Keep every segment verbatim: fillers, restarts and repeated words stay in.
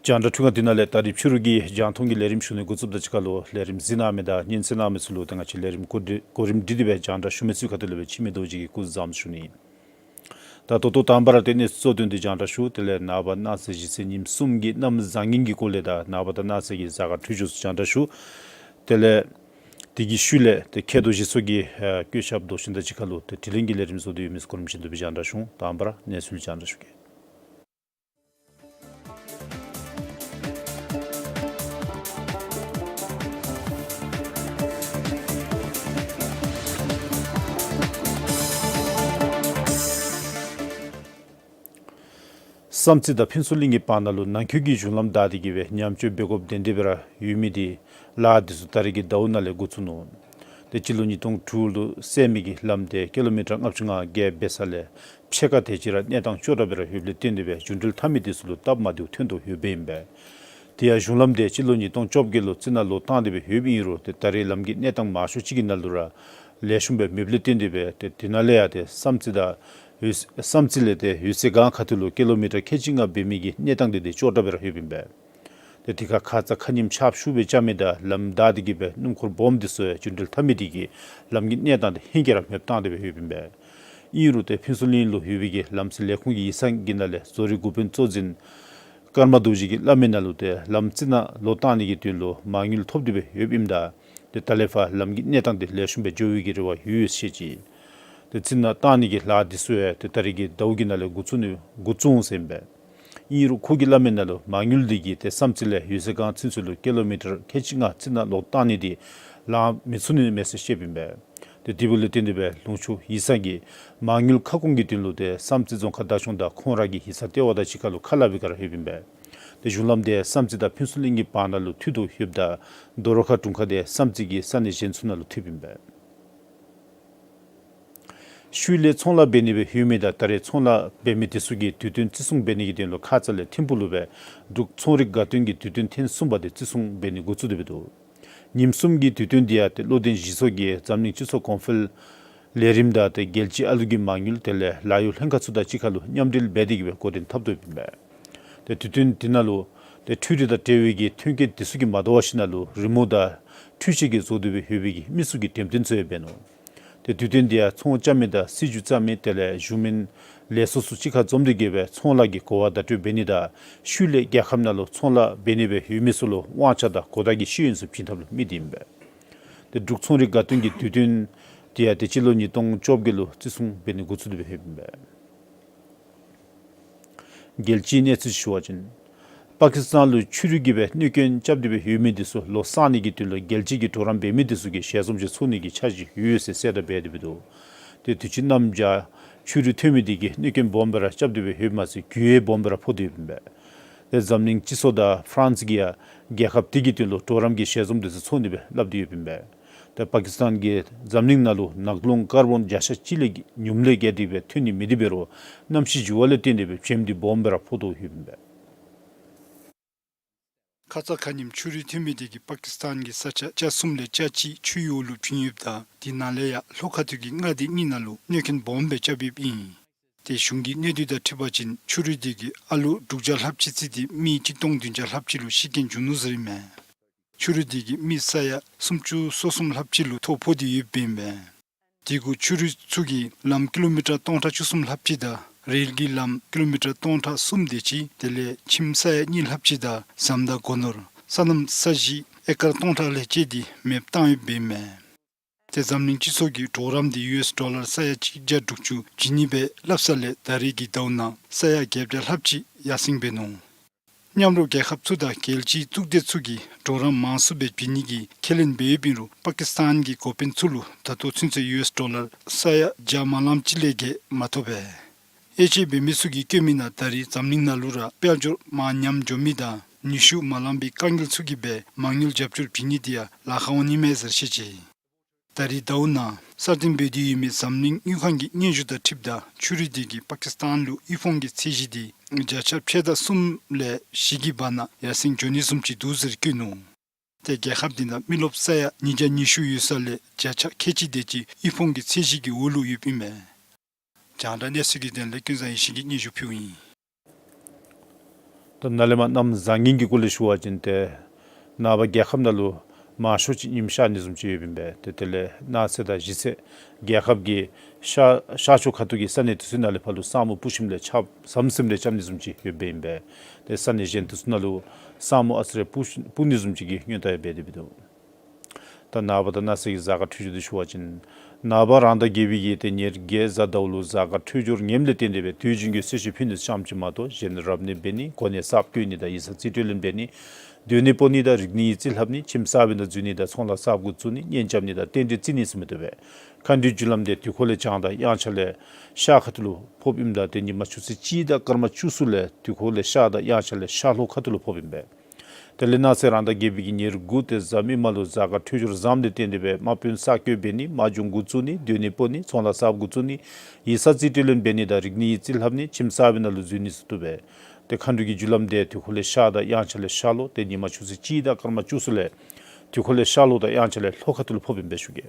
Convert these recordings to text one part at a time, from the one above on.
རྒྱང་བསྒྲགས་འཕྲུལ་ཁང་འདི་ནང་ལས་ད་རིས་ཕྱི་རུ་གི་རྒྱང་མཐོང་གི་ལས་རིམ་ཞུ་ནི་འགོ་བཙུགསཔ་དང་གཅིག་ཁར་ལུ་ལས་རིམ་གཟིགས་གནང་མི་དང་ཉན་གསན་གནང་མི་ཚུ་ལུ་ད་ང་བཅས་ལས་རིམ་གོ་སྒྲིག་གོ་རིམ་སྒྲིག་སྟེ་སྦེ་རྒྱང་བསྒྲགས་ཞུ་མི་ཚུ་གི་ཁ་ཐུག་ལས་སྦེ་འཆི་མེད་རྡོ་རྗེ་གིས་སྐུ་གཟུགས་བཟང་པོ་ཞུ་ནི། ད་ད་ལྟོ་དང་པ་ར་ཏེ་གནས་ཚུལ་གཙོ་དོན་འདི་རྒྱང་བསྒྲགས་ཞུ། དེ་ལས་ནངས་པ་གནངས་ཚེ་གཞེས་ཚེ་ཉིནམ་གསུམ་གྱི་གནམ་བཟང་ངན་གྱི་སྐོར་ལས་དང་ནངས་པ་དང་གནངས་ཚེ་གི་གཟའ་སྐར་འཕྲོད་སྦྱོར་ཚུ་རྒྱང་བསྒྲགས་ཞུ། དེ་ལས་དེ་གི་ཤུལ་ལས་ཏེ་མཁལ་རྡོག་བཞི་ཚོགས་ཀྱི་ཨ་བཀོད་ཁྱབ་དོ་ཤིང་དང་གཅིག་ཁར་ལུ་ཏེ་དྲི་ལན་གྱི་ལས་རིམ་བཟོ་སྟེ་ཡོད་མི་ཚུ་གོ་རིམ་བཞིན་དུ་སྦེ་རྒྱང་བསྒྲགས་ཞུ། དང་པ་ར་གནས་ཚུལ་རྒྱང་བསྒྲགས་ཞུ་གེ། བསམ་རྩེ་དང་ཕུན་ཚོགས་གླིང་གི་བར་ན་ལུ་ནང་འཁོད་ཀྱི་གཞུང་ལམ་བདའ་སྟེ་གི་སྦེ་ཉམས་བཅོས་འབད་དགོཔ་དེ་འདི་སྦེ་ར་ཡོད་མི་འདི་ལཱ་འདི་ཚུ་ད་རེས་ཀྱི་ཟླཝ་ནང་ལས་འགོ་བཙུགས་ནུག། ཏེ་སྤྱི་ལོ་ཉིས་སྟོང་དྲུག་ལུ་བསལ་མི་གི་ལམ་དེ་ཀི་ལོ་མི་ཊར་ལྔ་བཅུ་ང་བརྒྱད་འབད་ས་ལས་ཕྱེད་ཀ་དེ་ཅིག་ར་གནས་སྟངས་སྐྱོ་དྲགས་སྦེ་ར་ཡོདཔ་ལས་བརྟེན་ཏེ་སྦེ་རྒྱུན་འགྲུལ་འཐབ་མི་འདི་ཚུ་ལུ་སྟབས་མ་བདེཝ་ཐོན་དོ་ཡོདཔ་ཨིན་པས། དེ་ཡང་གཞུང་ལམ་དེ་སྤྱི་ལོ་ཉིས་སྟོང་བཅོ་བརྒྱད་ལུ་རྩི་ནག་ལོག་བཏང་སྟེ་སྦེ་ཡོདཔ་ཨིན་རུང་ཏེ་ད་རེས་ལམ་གྱི་གནས་སྟངས་མང་ཤོས་ཅིག་གི་ནང་ལུ་ར་ལེགས་ཤོམ་སྦེ་མེདཔ་ལས་བརྟེན་ཏེ་སྦེ་ཏེ་དེ་ནང་ལས་ཡང་ཏེ་བསམ་རྩེ་དང་འོད་བསམ་རྩེ་ལས་ཏེ་འོད་གསལ་སྒང་ཁ་ཐུག་ལུ་ཀི་ལོ་མི་ཊར་ཁལ་གཅིག་ལྔ་འབད་མི་གི་གནས་སྟངས་འདི་ཏེ་སྐྱོ་དྲགས་སྦེ་ར་ཡོདཔ་ཨིན་པས། ཏེ་དེ་ཁར་ཁ་ཙ་ཁ་ཉིནམ་ཆརཔ་ཤུགས་སྦེ་རྐྱབ་མི་དང་ལམ་བདའ་སྟེ་གི་སྦེ་སྣུམ་འཁོར་སྦོམ་འདི་ཚུ་ཡང་རྒྱུན་འགྲུལ་འཐབ་མི་འདི་གིས་ལམ་གྱི་གནས་སྟངས་འདི་ཧེང་སྐལ་ར་མེདཔ་བཏང་སྟེ་སྦེ་ཡོདཔ་ཨིན་པས། ཨིན་རུང་ཏེ་ཕུན་ཚོགས་གླིང་ལུ་ཡོད་པའི་གི་ལམ་སེལ་ལས་ཁུངས་ཀྱི་ཡིག་ཚང་གི་ནང་ལས་བཟོ་རིག་འགོ་དཔོན་གཙོ་འཛིན་ཀརྨ་རྡོ་རྗེ་གིས་སླབ་མི་ནང་ལུ་ཏེ་ལམ་རྩི་ནག་ལོག་བཏང་ནི་གི་དོན་ལུ་མ་དངུལ་ཐོབ་སྟེ་སྦེ་ཡོདཔ་ཨིནམ་ད་ཏེ་ད་ལས་ཕར་ལམ་གྱི་གནས་སྟངས་འདི་ལེགས་ཤོམ་སྦེ་འགྱོ་བའི་གི་རེ་བ་ཡོད་ཟེར་བཤད་ཅི། ཏེ་རྩི་ནག་བཏང་ནི་གི་ལཱ་འདི་ཚུ་ཡང་ཏེ་ད་རེས་ཀྱི་ཟླཝ་གི་ནང་ལས་འགོ་བཙུགས་ནི་འགོ་བཙུགས་འོང་ཟེར་ཨིན་པས། ཨིན་རུང་ཁོ་གིས་སླབ་མི་ནང་ལུ་མ་དངུལ་འདི་གིས་ཏེ་བསམ་རྩེ་ལས་འོད་གསལ་སྒང་ཚུན་ཚོད་ལུ་ཀི་ལོ་མི་ཊར་ཁལ་གཅིག་ལྔ་རྩི་ནག་ལོག་བཏང་ནི་འདི་ལང་མི་ཚུགས་ནི་མས་ཟེར་བཤདཔ་ཨིན་པས། ཏེ་དེ་འབདཝ་ལས་བརྟེན་ཏེ་སྦེ་ལུང་ཕྱོགས་ཡིག་ཚང་གིས་མ་དངུལ་ཁ་སྐོང་གི་དོན་ལུ་ཏེ་བསམ་རྩེ་རྫོང་ཁག་བདག་སྐྱོང་དང་ཁོང་ར་གི་ཡིག་ཚང་ལྟེ་བ་དང་གཅིག་ཁར་ལུ་ཁ་སླབ་པའི་སྒང་ར་ཡོདཔ་ཨིན་པས། ཏེ་གཞུང་ལམ་དེ་བསམ་རྩེ་དང་ཕུན་ཚོགས་གླིང་གི་བར་ན་ལུ་མཐུད་དོ་ཡོདཔ་ད་རྡོ་རོ་ཁ་དྲུང་ཁག་དེ་བསམ་རྩེ་གི་ས་གནས་གཞན་ཚུ་ནང་ལུ་མཐུདཔ་ཨིན་པས། ཤུལ་ལས་ཚོང་ལཱ་འབད་ནི་སྦེ་ཡོད་མི་དང་ད་རེས་ཚོང་ལཱ་འབད་མི་འདི་ཚུ་གིས་དུས་སྟོན་བརྩི་སྲུང་འབད་ནི་གི་དོན་ལུ་ཁ་ཙ་ལས་ཐིམ་ཕུག་ལུ་སྦེ་འབྲུག་ཚོང་རིག་དགའ་སྟོན་གྱི་དུས་སྟོན་ཐེངས་གསུམ་པ་དེ་བརྩི་སྲུང་འབད་ནི་འགོ་བཙུགས་ཏེ་འབད་དོ། ཉིནམ་གསུམ་གྱི་དུས་སྟོན་འདི་ཡང་ཏེ་བློ་ལྡན་གཞི་ཚོགས་ཀྱིས་འཛམ་གླིང་སྤྱི་ཚོགས་གོང་འཕེལ་ལས་རིམ་དང་ཏེ་རྒྱལ་སྤྱིའི་ཨ་ལུ་གི་མ་དངུལ་དེ་ལས་ལཱ་གཡོག་ལྷན་ཁག་ཚུ་དང་གཅིག་ཁར་ལུ་མཉམ་འབྲེལ་འབད་དེ་གི་སྦེ་འགོ་འདྲེན་འཐབ་དོ་ཡོདཔ་ཨིན་པས། ཏེ་དུས་སྟོན་འདི་ནང་ལུ་ཏེ་འཕྲུལ་རིག་དང་འབྲེལ་བའི་གི་ཐོན་སྐྱེད་འདི་ཚུ་གིས་མ་དོ་བར་ཞིནམ་ལས་རི་མོ་དང་འཕྲུལ་ཆས་ཀྱིས་བཟོ་སྟེ་སྦེ་ཡོད་པའི་གི་མི་ཚུ་གི་འགྲེམས་སྟོན་ཚུ་ཡང་འབད་ནུག། ཏེ་དུས་སྟོན་འདི་ཡང་ཚོང་རྐྱབ་མི་དང་སྲིད་བྱུས་བརྩམ་མི་དེ་ལས་གཞུང་མིན་ལས་ཚོགས་ཚུ་གཅིག་ཁར་འཛོམས་ཏེ་གི་སྦེ་ཚོང་ལཱ་གི་གོ་བ་བརྡ་སྤྲོད་འབད་ནི་དང་ཤུལ་ལས་རྒྱལ་ཁབ་ནང་ལུ་ཚོང་ལཱ་འབད་ནི་སྦེ་ཡོད་མི་ཚུ་ལུ་དབང་ཆ་དང་གོ་བརྡ་གི་ཤེས་ཡོན་ཚུ་བྱིན་ཐབས་ལུ་དམིགས་ཏེ་ཨིན་པས། ཏེ་འབྲུག་ཚོང་རིག་དགའ་སྟོན་གྱི་དུས་སྟོན་འདི་ཡང་ཏེ་སྤྱི་ལོ་ཉིས་སྟོང་བཅོ་བརྒྱད་ལུ་བརྩི་སྲུང་འབད་ནི་འགོ་བཙུགས་ཏེ་སྦེ་ཡོདཔ་ཨིན་པས། རྒྱལ་སྤྱིའི་གནས་ཚུལ་ཞུ་བ་ཅིན། པ་ཀི་སི་ཐན་ལུ་ཆུ་རུད་ཀྱིས་སྦེ་གནོད་སྐྱོན་རྐྱབ་སྟེ་སྦེ་ཡོད་མི་འདི་ཚུ་ལོག་བསང་ནི་གི་དོན་ལུ་རྒྱལ་སྤྱི་གི་གྲོགས་རམ་འབད་མི་འདི་ཚུ་གིས་ཞལ་འཛོམས་ཅིག་ཚོགས་ནི་གི་འཆར་གཞི་ཡོད་ཟེར་གསལ་བསྒྲགས་འབད་དེ་འབད་དོ། ཏེ་དུས་ཅི་གནམ་བྱཱར་ཆུ་རུད་ཐོན་མི་འདི་གིས་གནོད་སྐྱོན་སྦོམ་སྦེ་ར་རྐྱབ་སྟེ་སྦེ་ཡོདཔ་མ་ཚད་རྒྱུ་ཡང་སྦོམ་སྦེ་ར་ཕོག་སྟེ་ཡོདཔ་ཨིན་པས། ཏེ་འཛམ་གླིང་སྤྱི་ཚོགས་དང་ཧྥ་རན་སི་གིས་ཡང་རྒྱལ་ཁབ་དེ་གི་དོན་ལུ་གྲོགས་རམ་གྱི་ཞལ་འཛོམས་འདི་ཚུ་ཚོགས་ནི་སྦེ་སླབ་སྟེ་ཡོདཔ་ཨིན་པས། ཏེ་པ་ཀི་སི་ཐན་གྱིས་འཛམ་གླིང་ནང་ལུ་ནག་རླུང་ཀར་བོན་བརྒྱ་ཆ་གཅིག་ལས་ཉུངམ་ལས་བརྒལ་ཏེ་སྦེ་ཐོན་ནི་མེད་དེ་འབད་རུང་གནམ་གཤིས་འགྱུར་བ་ལས་བརྟེན་ཏེ་སྦེ་བྱེམ་འདི་སྦོམ་སྦེ་ར་ཕོག་དོ་ཡོདཔ་ཨིན་པས། ཁ་ཙ་ཁ་ཉིནམ་ཆུ་རུད་ཐོན་མི་དེ་གིས་པ་ཀི་སི་ཐན་གྱི་ས་ཆ་ཆ་གསུམ་ལས་ཆ་གཅིག་ཆུའི་འོག་ལུ་བྱིང་ཡོདཔ་ད་དེ་ནང་ལས་ཡང་ལྷོ་ཁ་ཐུག་གི་མངའ་སྡེ་གཉིས་ནང་ལུ་གནོད་སྐྱོན་སྦོམ་སྦེ་རྐྱབ་ཡོདཔ་ཨིན། ཏེ་གཞུང་གི་གནས་སྡུད་དང་འཁྲིལ་བ་ཅིན་ཆུ་རུད་དེ་གིས་ཨ་ལུ་དྲུག་བརྒྱ་ལྷགཔ་ཅིག་བརྩིས་ཏེ་མི་གཅིག་སྟོང་བདུན་བརྒྱ་ལྷགཔ་ཅིག་ལུ་ཤི་རྐྱེན་བྱུང་ནུག་ཟེར་ཨིན་མས། ཆུ་རུད་དེ་གིས་མི་ས་ཡ་སུམ་ཅུ་སོ་གསུམ་ལྷགཔ་ཅིག་ལུ་ཐོ་ཕོག་སྟེ་ཡོདཔ་ཨིན་པས། དེ་གུ་ཆུ་རུད་ཚུ་གི་ལམ་ཀི་ལོ་མི་ཊར་སྟོང་ཕྲག་བཅུ་གསུམ་ལྷགཔ་ཅིག་དང་རེལ་གྱི་ལམ་ཀི་ལོ་མི་ཊར་སྟོང་ཕྲག་གསུམ་དེ་ཅིག་དེ་ལས་ཁྱིམ་ས་ཡ་གཉིས་ལྷགཔ་ཅིག་དང་ཟམ་དང་སྒོ་ནོར་སོ་ནམ་ས་གཞི་ཨེ་ཀར་སྟོང་ཕྲག་ལས་བཅད་དེ་མེདཔ་བཏང་ཡོདཔ་ཨིན་མས། ཏེ་འཛམ་གླིང་སྤྱི་ཚོགས་ཀྱིས་གྲོགས་རམ་དེ་ཡུ་ཨེསི་ཌོ་ལར་ས་ཡ་གཅིག་བརྒྱ་དྲུག་ཅུ་བྱིན་ནི་སྦེ་སླབ་ས་ལས་ད་རེས་ཀྱི་ཟླཝ་ནང་ས་ཡ་བརྒྱད་བརྒྱ་ལྷགཔ་ཅིག་ཡར་སེང་འབད་ནུག། མཉམ་རོགས་རྒྱལ་ཁབ་ཚུ་དང་རྒྱལ་སྤྱིའི་གཙུག་སྡེ་ཚུ་གིས་གྲོགས་རམ་མང་སུ་སྦེ་བྱིན་ནི་གི་ཁས་ལེན་འབད་ཡོདཔ་ཨིན་རུང་པ་ཀི་སི་ཐན་གྱི་འགོ་དཔོན་ཚུ་ལུ་ད་ལྟོ་ཚུན་ཚོད་ཡུ་ཨེསི་ཌོ་ལར་ས་ཡ་བརྒྱ་མ་ལངམ་ཅིག་ལས་བརྒལ་མ་ཐོབ་པས། དབྱེ་ཞིབ་འབད་མི་ཚུ་གིས་བཀོད་མི་ནང་ད་རེས་འཛམ་གླིང་ནང་ལུ་ར་དཔལ་འབྱོར་མར་ཉམས་འགྱོ་མི་དང་ནུས་ཤུགས་མ་ལང་པའི་དཀའ་ངལ་ཚུ་གིས་སྦེ་མ་དངུལ་རྒྱབ་སྐྱོར་བྱིན་ནི་དེ་ཡང་ལཱ་ཁག་འོང་ནི་མས་ཟེར་བཤད་ཅི། ད་རིས་ཟླཝ་ནང་སྲ་བརྟན་འབད་དེ་ཡོད་མི་འཛམ་གླིང་དངུལ་ཁང་གི་སྙན་ཞུ་དང་འཁྲིལཝ་ད་ཆུ་རུད་དེ་གིས་པ་ཀི་སི་ཐན་ལུ་དབུལ་ཕོངས་ཀྱི་ཚད་གཞི་དེ་བརྒྱ་ཆ་ཕྱེད་དང་གསུམ་ལས་བཞི་གི་བར་ན་ཡར་སེང་འགྱོ་ནི་བཟུམ་ཅིག་འདུག་ཟེར་བཀོད་ནུག། ཏེ་རྒྱལ་ཁབ་དེ་ནང་མི་རློབས་ས་ཡ་ཉིས་བརྒྱ་ཉི་ཤུ་ཡོད་ས་ལས་བརྒྱ་ཆ་ཁལ་གཅིག་དེ་ཅིག་དབུལ་ཕོངས་ཀྱི་ཚད་གཞི་གི་འོག་ལུ་ཡོདཔ་ཨིན་མས། རྒྱང་བསྒྲགས་གནས་ཚུལ་གྱི་དོན་ལས་ཀུན་བཟང་ཡེ་ཤེས་ཀྱིས་སྙན་ཞུ་ཕུལཝ་ཨིན། ད་ནཱ་ལས་མར་གནམ་བཟང་ངན་གྱི་སྐོར་ལས་ཞུ་བ་ཅིན་ཏེ་ནངས་པ་རྒྱལ་ཁབ་ནང་ལུ་མང་ཤོས་ཅིག་ཉིམ་ཤར་ནི་བཟུམ་ཅིག་ཡོདཔ་ཨིན་པས། ཏེ་དེ་ལས་གནངས་ཚེ་དང་གཞེས་ཚེ་རྒྱལ་ཁབ་ཀྱི་ཤར་ཤར་ཕྱོགས་ཁ་ཐུག་གི་ས་གནས་དེ་ཚུ་ནང་ལས་ཕར་ལུ་ས་སྨུག་སྤུབས་ཞིནམ་ལས་ཆརཔ་ཟམ་ཟིམ་རེ་རྐྱབ་ནི་བཟུམ་ཅིག་ཡོདཔ་ཨིན་པས། ཏེ་ས་གནས་གཞན་དེ་ཚུ་ནང་ལུ་ས་སྨུག་ཨ་ཙི་རེ་སྤུབས་སྤུབས་ནི་བཟུམ་ཅིག་གི་སྔོན་བརྡ་ཡང་འབད་དེ་འབད་དོ། ད་ནངས་པ་དང་གནངས་ཚེ་གི་གཟའ་སྐར་འཕྲོད་སྦྱོར་དེ་ཞུ་བ་ཅིན་ནངས་པ་རང་ཟླ་བརྒྱད་པའི་གི་ཏེ་ཉེར་བརྒྱད་གཟའ་ཟླཝ་ལུ་གཟའ་སྐར་འཕྲོད་སྦྱོར་ངནམ་ལས་བརྟེན་ཏེ་སྦེ་དུས་རྒྱུན་གྱི་གསོལ་མཆོད་ཕུལ་ནི་ཙམ་ཅིག་མ་གཏོགས་གཞན་རབ་གནས་འབད་ནི་གོ་གནས་གསརཔ་བསྐོ་ནི་དང་ཡིག་ཚང་རྩིས་སྤྲོད་ལེན་འབད་ནི་སྡོད་གནས་སྤོ་ནི་དང་རིག་གནས་ཡིག་རྩིས་ལྷབ་ནི་ཁྱིམ་གསར་པའི་ནང་འཛུལ་ནི་དང་ཚོང་ལཱ་གསརཔ་གུ་བཙུགས་ནི་གཉེན་རྐྱབ་ནི་དང་རྟེན་འབྲེལ་བརྩི་ནི་ཟེར་མི་འདུག་པས། མཁའ་འགྲོའི་རྒྱུ་ལམ་དེ་དུས་འཁོར་ལས་བྱང་དང་དབྱངས་འཆར་ལས་ཤར་ཁ་ཐུག་ལུ་ཕོགཔ་ཨིནམ་ད་ཏེ་ཉིན་མ་ཆུ་ཚོད་གཅིག་དང་སྐར་མ་བཅུ་གསུམ་ལས་དུས་འཁོར་ལས་ཤར་དང་དབྱངས་འཆར་ལས་ཤར་ལྷོ་ཁ་ཐུག་ལུ་ཕོགཔ་ཨིན་པས། དེ་ལས་གནངས་ཚེ་རང་ཟླ་བརྒྱད་པའི་གི་ཉེར་དགུ་ཏེ་གཟའ་མིག་དམར་ལུ་གཟའ་སྐར་འཕྲོད་སྦྱོར་བཟངམ་ལས་བརྟེན་ཏེ་སྦེ་དམག་དཔོན་གསར་བསྐོ་འབད་ནི་དམག་སྦྱོང་གུ་བཙུགས་ནི་སྡོད་གནས་སྤོ་ནི་ཚོང་ལཱ་གསརཔ་གུ་བཙུགས་ནི་ཡིག་ཚང་རྩིས་སྤྲོད་ལེན་འབད་ནི་དང་རིག་གནས་ཡིག་རྩིས་ལྷབ་ནི་ཁྱིམ་གསར་པའི་ནང་ལུ་འཛུལ་ནི་ཚུ་བཏུབ་པས། ཏེ་མཁའ་འགྲོ་གི་རྒྱུ་ལམ་དེ་དུས་འཁོར་ལས་ཤར་དང་དབྱངས་འཆར་ལས་ཤར་ལྷོ་ཏེ་ཉིན་མ་ཆུ་ཚོད་གཅིག་དང་སྐར་མ་བཅུ་གསུམ་ལས་དུས་འཁོར་ལས་ཤར་ལྷོ་དང་དབྱངས་འཆར་ལས་ལྷོ་ཁ་ཐུག་ལུ་ཕོགཔ་ཨིན་པས་ཞུ་གེ།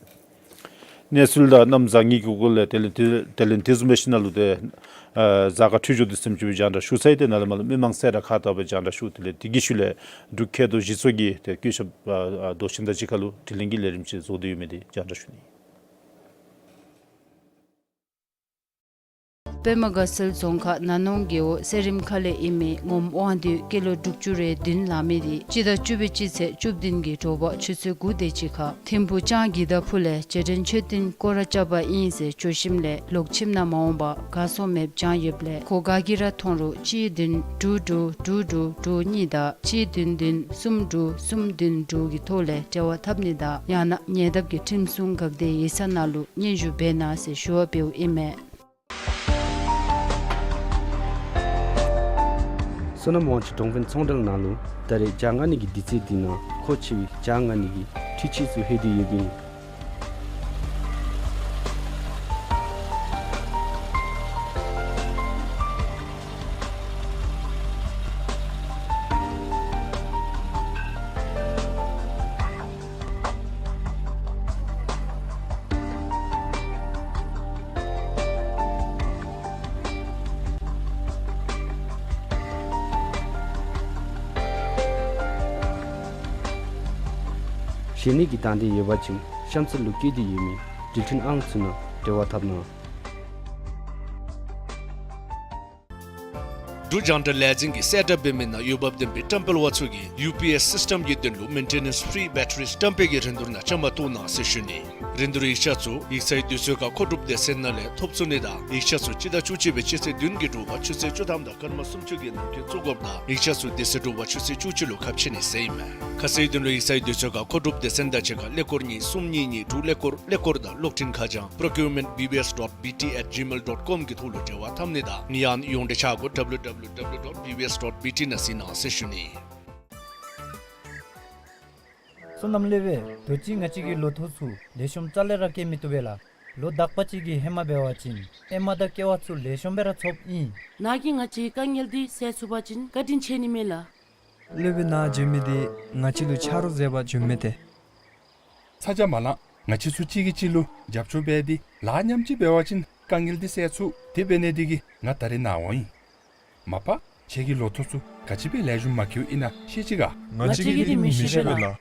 གནས་ཚུལ་དང་གནམ་བཟང་ངན་གྱི་སྐོར་ལས་དེ་ལས་དེ་དེ་ལས་དེ་བཟུམ་སྦེ་ཞིནམ་ལས་ཏེ་ཨ་གཟའ་སྐར་འཕྲོད་སྦྱོར་དེ་ཙམ་ཅིག་སྦེ་རྒྱང་བསྒྲགས་ཞུ་ཚར་ཡི། ཏེ་ནཱ་ལས་མར་ལུ་མི་མང་གསལ་བསྒྲགས་ཁ་དར་སྦེ་རྒྱང་བསྒྲགས་ཞུ། དེ་ལས་དེ་གི་ཤུལ་ལས་འབྲུག་མཁས་རྟོགས་གཞི་ཚོགས་ཀྱི་ཏེ་བཀོད་ཁྱབ་ཨ་ཨ་མདོ་ཆེན་དང་གཅིག་ཁར་ལུ་དྲི་ལན་གྱི་ལས་རིམ་ཅིག་བཟོ་སྟེ་ཡོད་མི་དེ་རྒྱང་བསྒྲགས་ཞུ་ནི། པདྨ་དགའ་ཚལ་རྫོང་ཁག་ན་ནོང་རྒེད་འོག་གསེར་རིམ་ཁ་ལས་ཨིན་མི་ངོམ་དབང་འདུས་སྐྱེས་ལོ་དྲུག་ཅུ་རེ་བདུན་ལང་མི་དེ་སྤྱི་ཟླ་བཅུ་པའི་སྤྱི་ཚེས་བཅུ་བདུན་གྱི་དྲོ་པ་ཆུ་ཚོད་དགུ་དེ་ཅིག་ཁར་ཐིམ་ཕུག་ལྕང་གི་ད་ཕུ་ལས་རྗེས་དྲན་མཆོད་རྟེན་སྐོར་ར་རྐྱབ་པ་ཨིན་ཟེར་འགྱོ་ཞིནམ་ལས་ལོག་ཁྱིམ་ནང་མ་འོང་པར་གར་སོང་མེདཔ་བྱང་ཡོདཔ་ལས་ཁོ་ག་གིས་ར་མཐོང་རུང་གཅིག་བདུན་དྲུག་དྲུག་དྲུག་དྲུག་དྲུག་གཉིས་དང་གཅིག་བདུན་བདུན་གསུམ་དྲུག་གསུམ་བདུན་དྲུག་གི་ཐོག་ལས་འབྲེལ་བ་འཐབ་ནི་དང་ཡང་ན་ཉེ་འདབས་ཀྱི་ཁྲིམས་སྲུང་འགག་སྡེ་ཡིག་ཚང་ནང་ལུ་སྙན་ཞུ་འབད་གནང་ཟེར་ཞུ་བ་འབདཝ་ཨིན་མས། བསོད་ནམས་དབང་ཕྱུག་གྲོང་དཔོན་ཚོང་འབྲེལ་ནང་ལུ་ད་རེས་ཇ་མངགས་ནི་གི་དུས་ཚོད་འདི་ནང་མཁོ་ཆེ་བའི་ཇ་མངགས་ནི་གི་འཕྲུལ་ཆས་ཚུ་ལྷོད་དེ་ཡོདཔ་ཨིན། གཞན་ནི་གི་དང་འདོད་ཡོད་པ་ཅིན་གཤམ་ཚུ་ལུ་བཀོད་དེ་ཡོད་མི་འགྲུལ་འཕྲིན་ཨང་ཚུ་ནང་འབྲེལ་བ་འཐབ་གནང་། འབྲུག་རྒྱང་བསྒྲགས་ལས་འཛིན་གྱིས་གསལ་བསྒྲགས་འབད་མི་ནང་འོས་འབབ་ལྡན་པའི་བཀྲམ་སྤེལ་པ་ཚུ་གིས་ཡུ་པི་ཨེསི་སིསི་ཊེམ་གྱི་དོན་ལུ་མེན་ཊེ་ནེནསི་ཕི་རི་བེ་ཊ་རི་བཀྲམ་སྤེལ་གྱི་རིན་བསྡུར་ནང་བཅའ་མར་གཏོགས་གནང་ཟེར་ཞུ་ནི། རིན་བསྡུར་ཡིག་ཆ་ཚུ་ཡིག་ཚང་གི་དུས་ཚོད་ཁར་མཁོ་སྒྲུབ་སྡེ་ཚན་ནང་ལས་ཐོབ་ཚུགས་ནི་དང་ཡིག་ཆ་ཚུ་སྤྱི་ཟླ་བཅུ་གཅིག་པའི་སྤྱི་ཚེས་བདུན་གྱི་དྲོ་པ་ཆུ་ཚོད་བཅུ་ཐམ་དང་སྐར་མ་སུམ་ཅུ་གི་ནང་འཁོད་བཙུགས་དགོཔ་དང་ཡིག་ཆ་ཚུ་དེ་ཚེ་དྲོ་པ་ཆུ་ཚོད་བཅུ་གཅིག་ལུ་ཁ་ཕྱེ་ནི་ཟེར་ཨིན་མས། ཁ་གསལ་དོན་ལུ་ཡིག་ཚང་གི་དུས་ཚོད་ཁར་མཁོ་སྒྲུབ་སྡེ་ཚན་དང་གཅིག་ཁར་ཀླད་ཀོར་གཉིས་གསུམ་གཉིས་གཉིས་དྲུག་ཀླད་ཀོར་ཀླད་ཀོར་དང་གློག་འཕྲིན་ཁ་བྱང་procurement B B S dot B T at gmail dot com གི་ཐོག་ལུ་འབྲེལ་བ་འཐབ་ནི་དང་ཡང་ན་ཡོངས་འབྲེལ་ཆ་བགོས་W W W dot B B S dot B T ནང་གཟིགས་གནང་ཟེར་ཞུ་ནི། བསོད་ནམས་སློབ་དཔོན། དུས་ཅི་ང་བཅས་ཀྱི་ལོ་ཐོག་ཚུ་ལེགས་ཤོམ་རྩ་ལས་ར་བཀལ་མི་བཏུབ་པས་ལགས། ལོ་དག་པ་ཅིག་གི་ཧེ་མ་འབད་བ་ཅིན་ཨེ་མ་དང་ཀེ་བ་ཚུ་ལེགས་ཤོམ་སྦེ་ར་ཚོགསཔ་ཨིན། ནཱ་གིས་ང་བཅས་ཀྱི་དཀའ་ངལ་འདི་སེལ་ཚུགས་པ་ཅིན་བཀའ་དྲིན་ཆེ་ནི་མས་ལགས། སློབ་དཔོན་ནཱ་བྱོན་མི་འདི་ང་བཅས་ལུ་ཆ་རོགས་མཛད་པར་བྱོན་མི་ཏེ། ཚ་གྱང་མ་ལང་། ང་བཅས་ཚུ་གཅིག་གིས་གཅིག་ལུ་རྒྱབ་སྐྱོར་འབད་དེ་ལཱ་མཉམ་གཅིག་འབད་བ་ཅིན་དཀའ་ངལ་འདི་སེལ་ཚུགས། དེ་འབད་ནི་དེ་གིས་ང་ད་རིས་ནཱ་འོང་ཡི། མ་པ་ཁྱེད་ཀྱི་ལོ་ཐོག་ཚུ་ག་ཅི་སྦེ་ལེགས་ཤོམ་མ་བཀལཝ་ཨིན་ན་ཤེས་ཅི་ག། ང་བཅས་ཀྱིས་འདི་མི་ཤེས་པས་ལགས།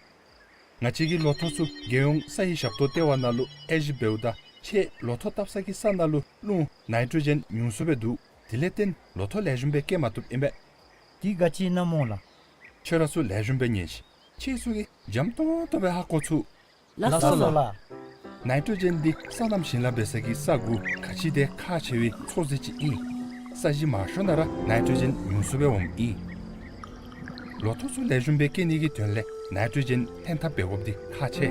ང་བཅས་ཀྱི་ལོ་ཐོག་ཚུ་རྒྱལ་ཡོངས་ས་ཡི་ཞབས་ཏོག་ལྟེ་བ་ནང་ལུ་དབྱེ་ཞིབ་འབདཝ་ད་ཁྱེད་ལོ་ཐོག་བཏབ་ས་གི་ས་ནང་ལུ་རླུང་ནའི་ཊྲོ་ཇེན་ཉུང་སུ་སྦེ་འདུག། དེ་ལས་བརྟེན་ལོ་ཐོག་ལེགས་ཤོམ་སྦེ་བཀལ་མ་བཏུབ་ཨིན་པས། འདི་ག་ཅི་ཨིན་ན་སྨོ་ལགས། ཁྱོད་ར་ཚུ་ལེགས་ཤོམ་སྦེ་ཉན་ཤིག། ཁྱེད་ཚུ་གིས་འཇམ་ཏོང་ཏོ་སྦེ་ཧ་གོ་ཚུགས། ལགས་སོ་ལགས། ནའི་ཊྲོ་ཇེན་འདི་སོ་ནམ་ཞིང་ལཱ་འབད་ས་གི་ས་གུ་ག་ཅི་དེ་ཁག་ཆེ་བའི་ཚོད་བསྲེ་ཅིག་ཨིན། ས་གཞི་མང་ཤོས་ནང་ར་ནའི་ཊྲོ་ཇེན་ཉུང་སུ་སྦེ་འོངམ་ཨིན། ལོ་ཐོག་ཚུ་ལེགས་ཤོམ་སྦེ་བཀལ་ནི་གི་དོན་ལས་ནའི་ཊྲོ་ཇེན་ལྷན་ཐབས་འབད་དགོཔ་འདི་ཁག་ཆེ།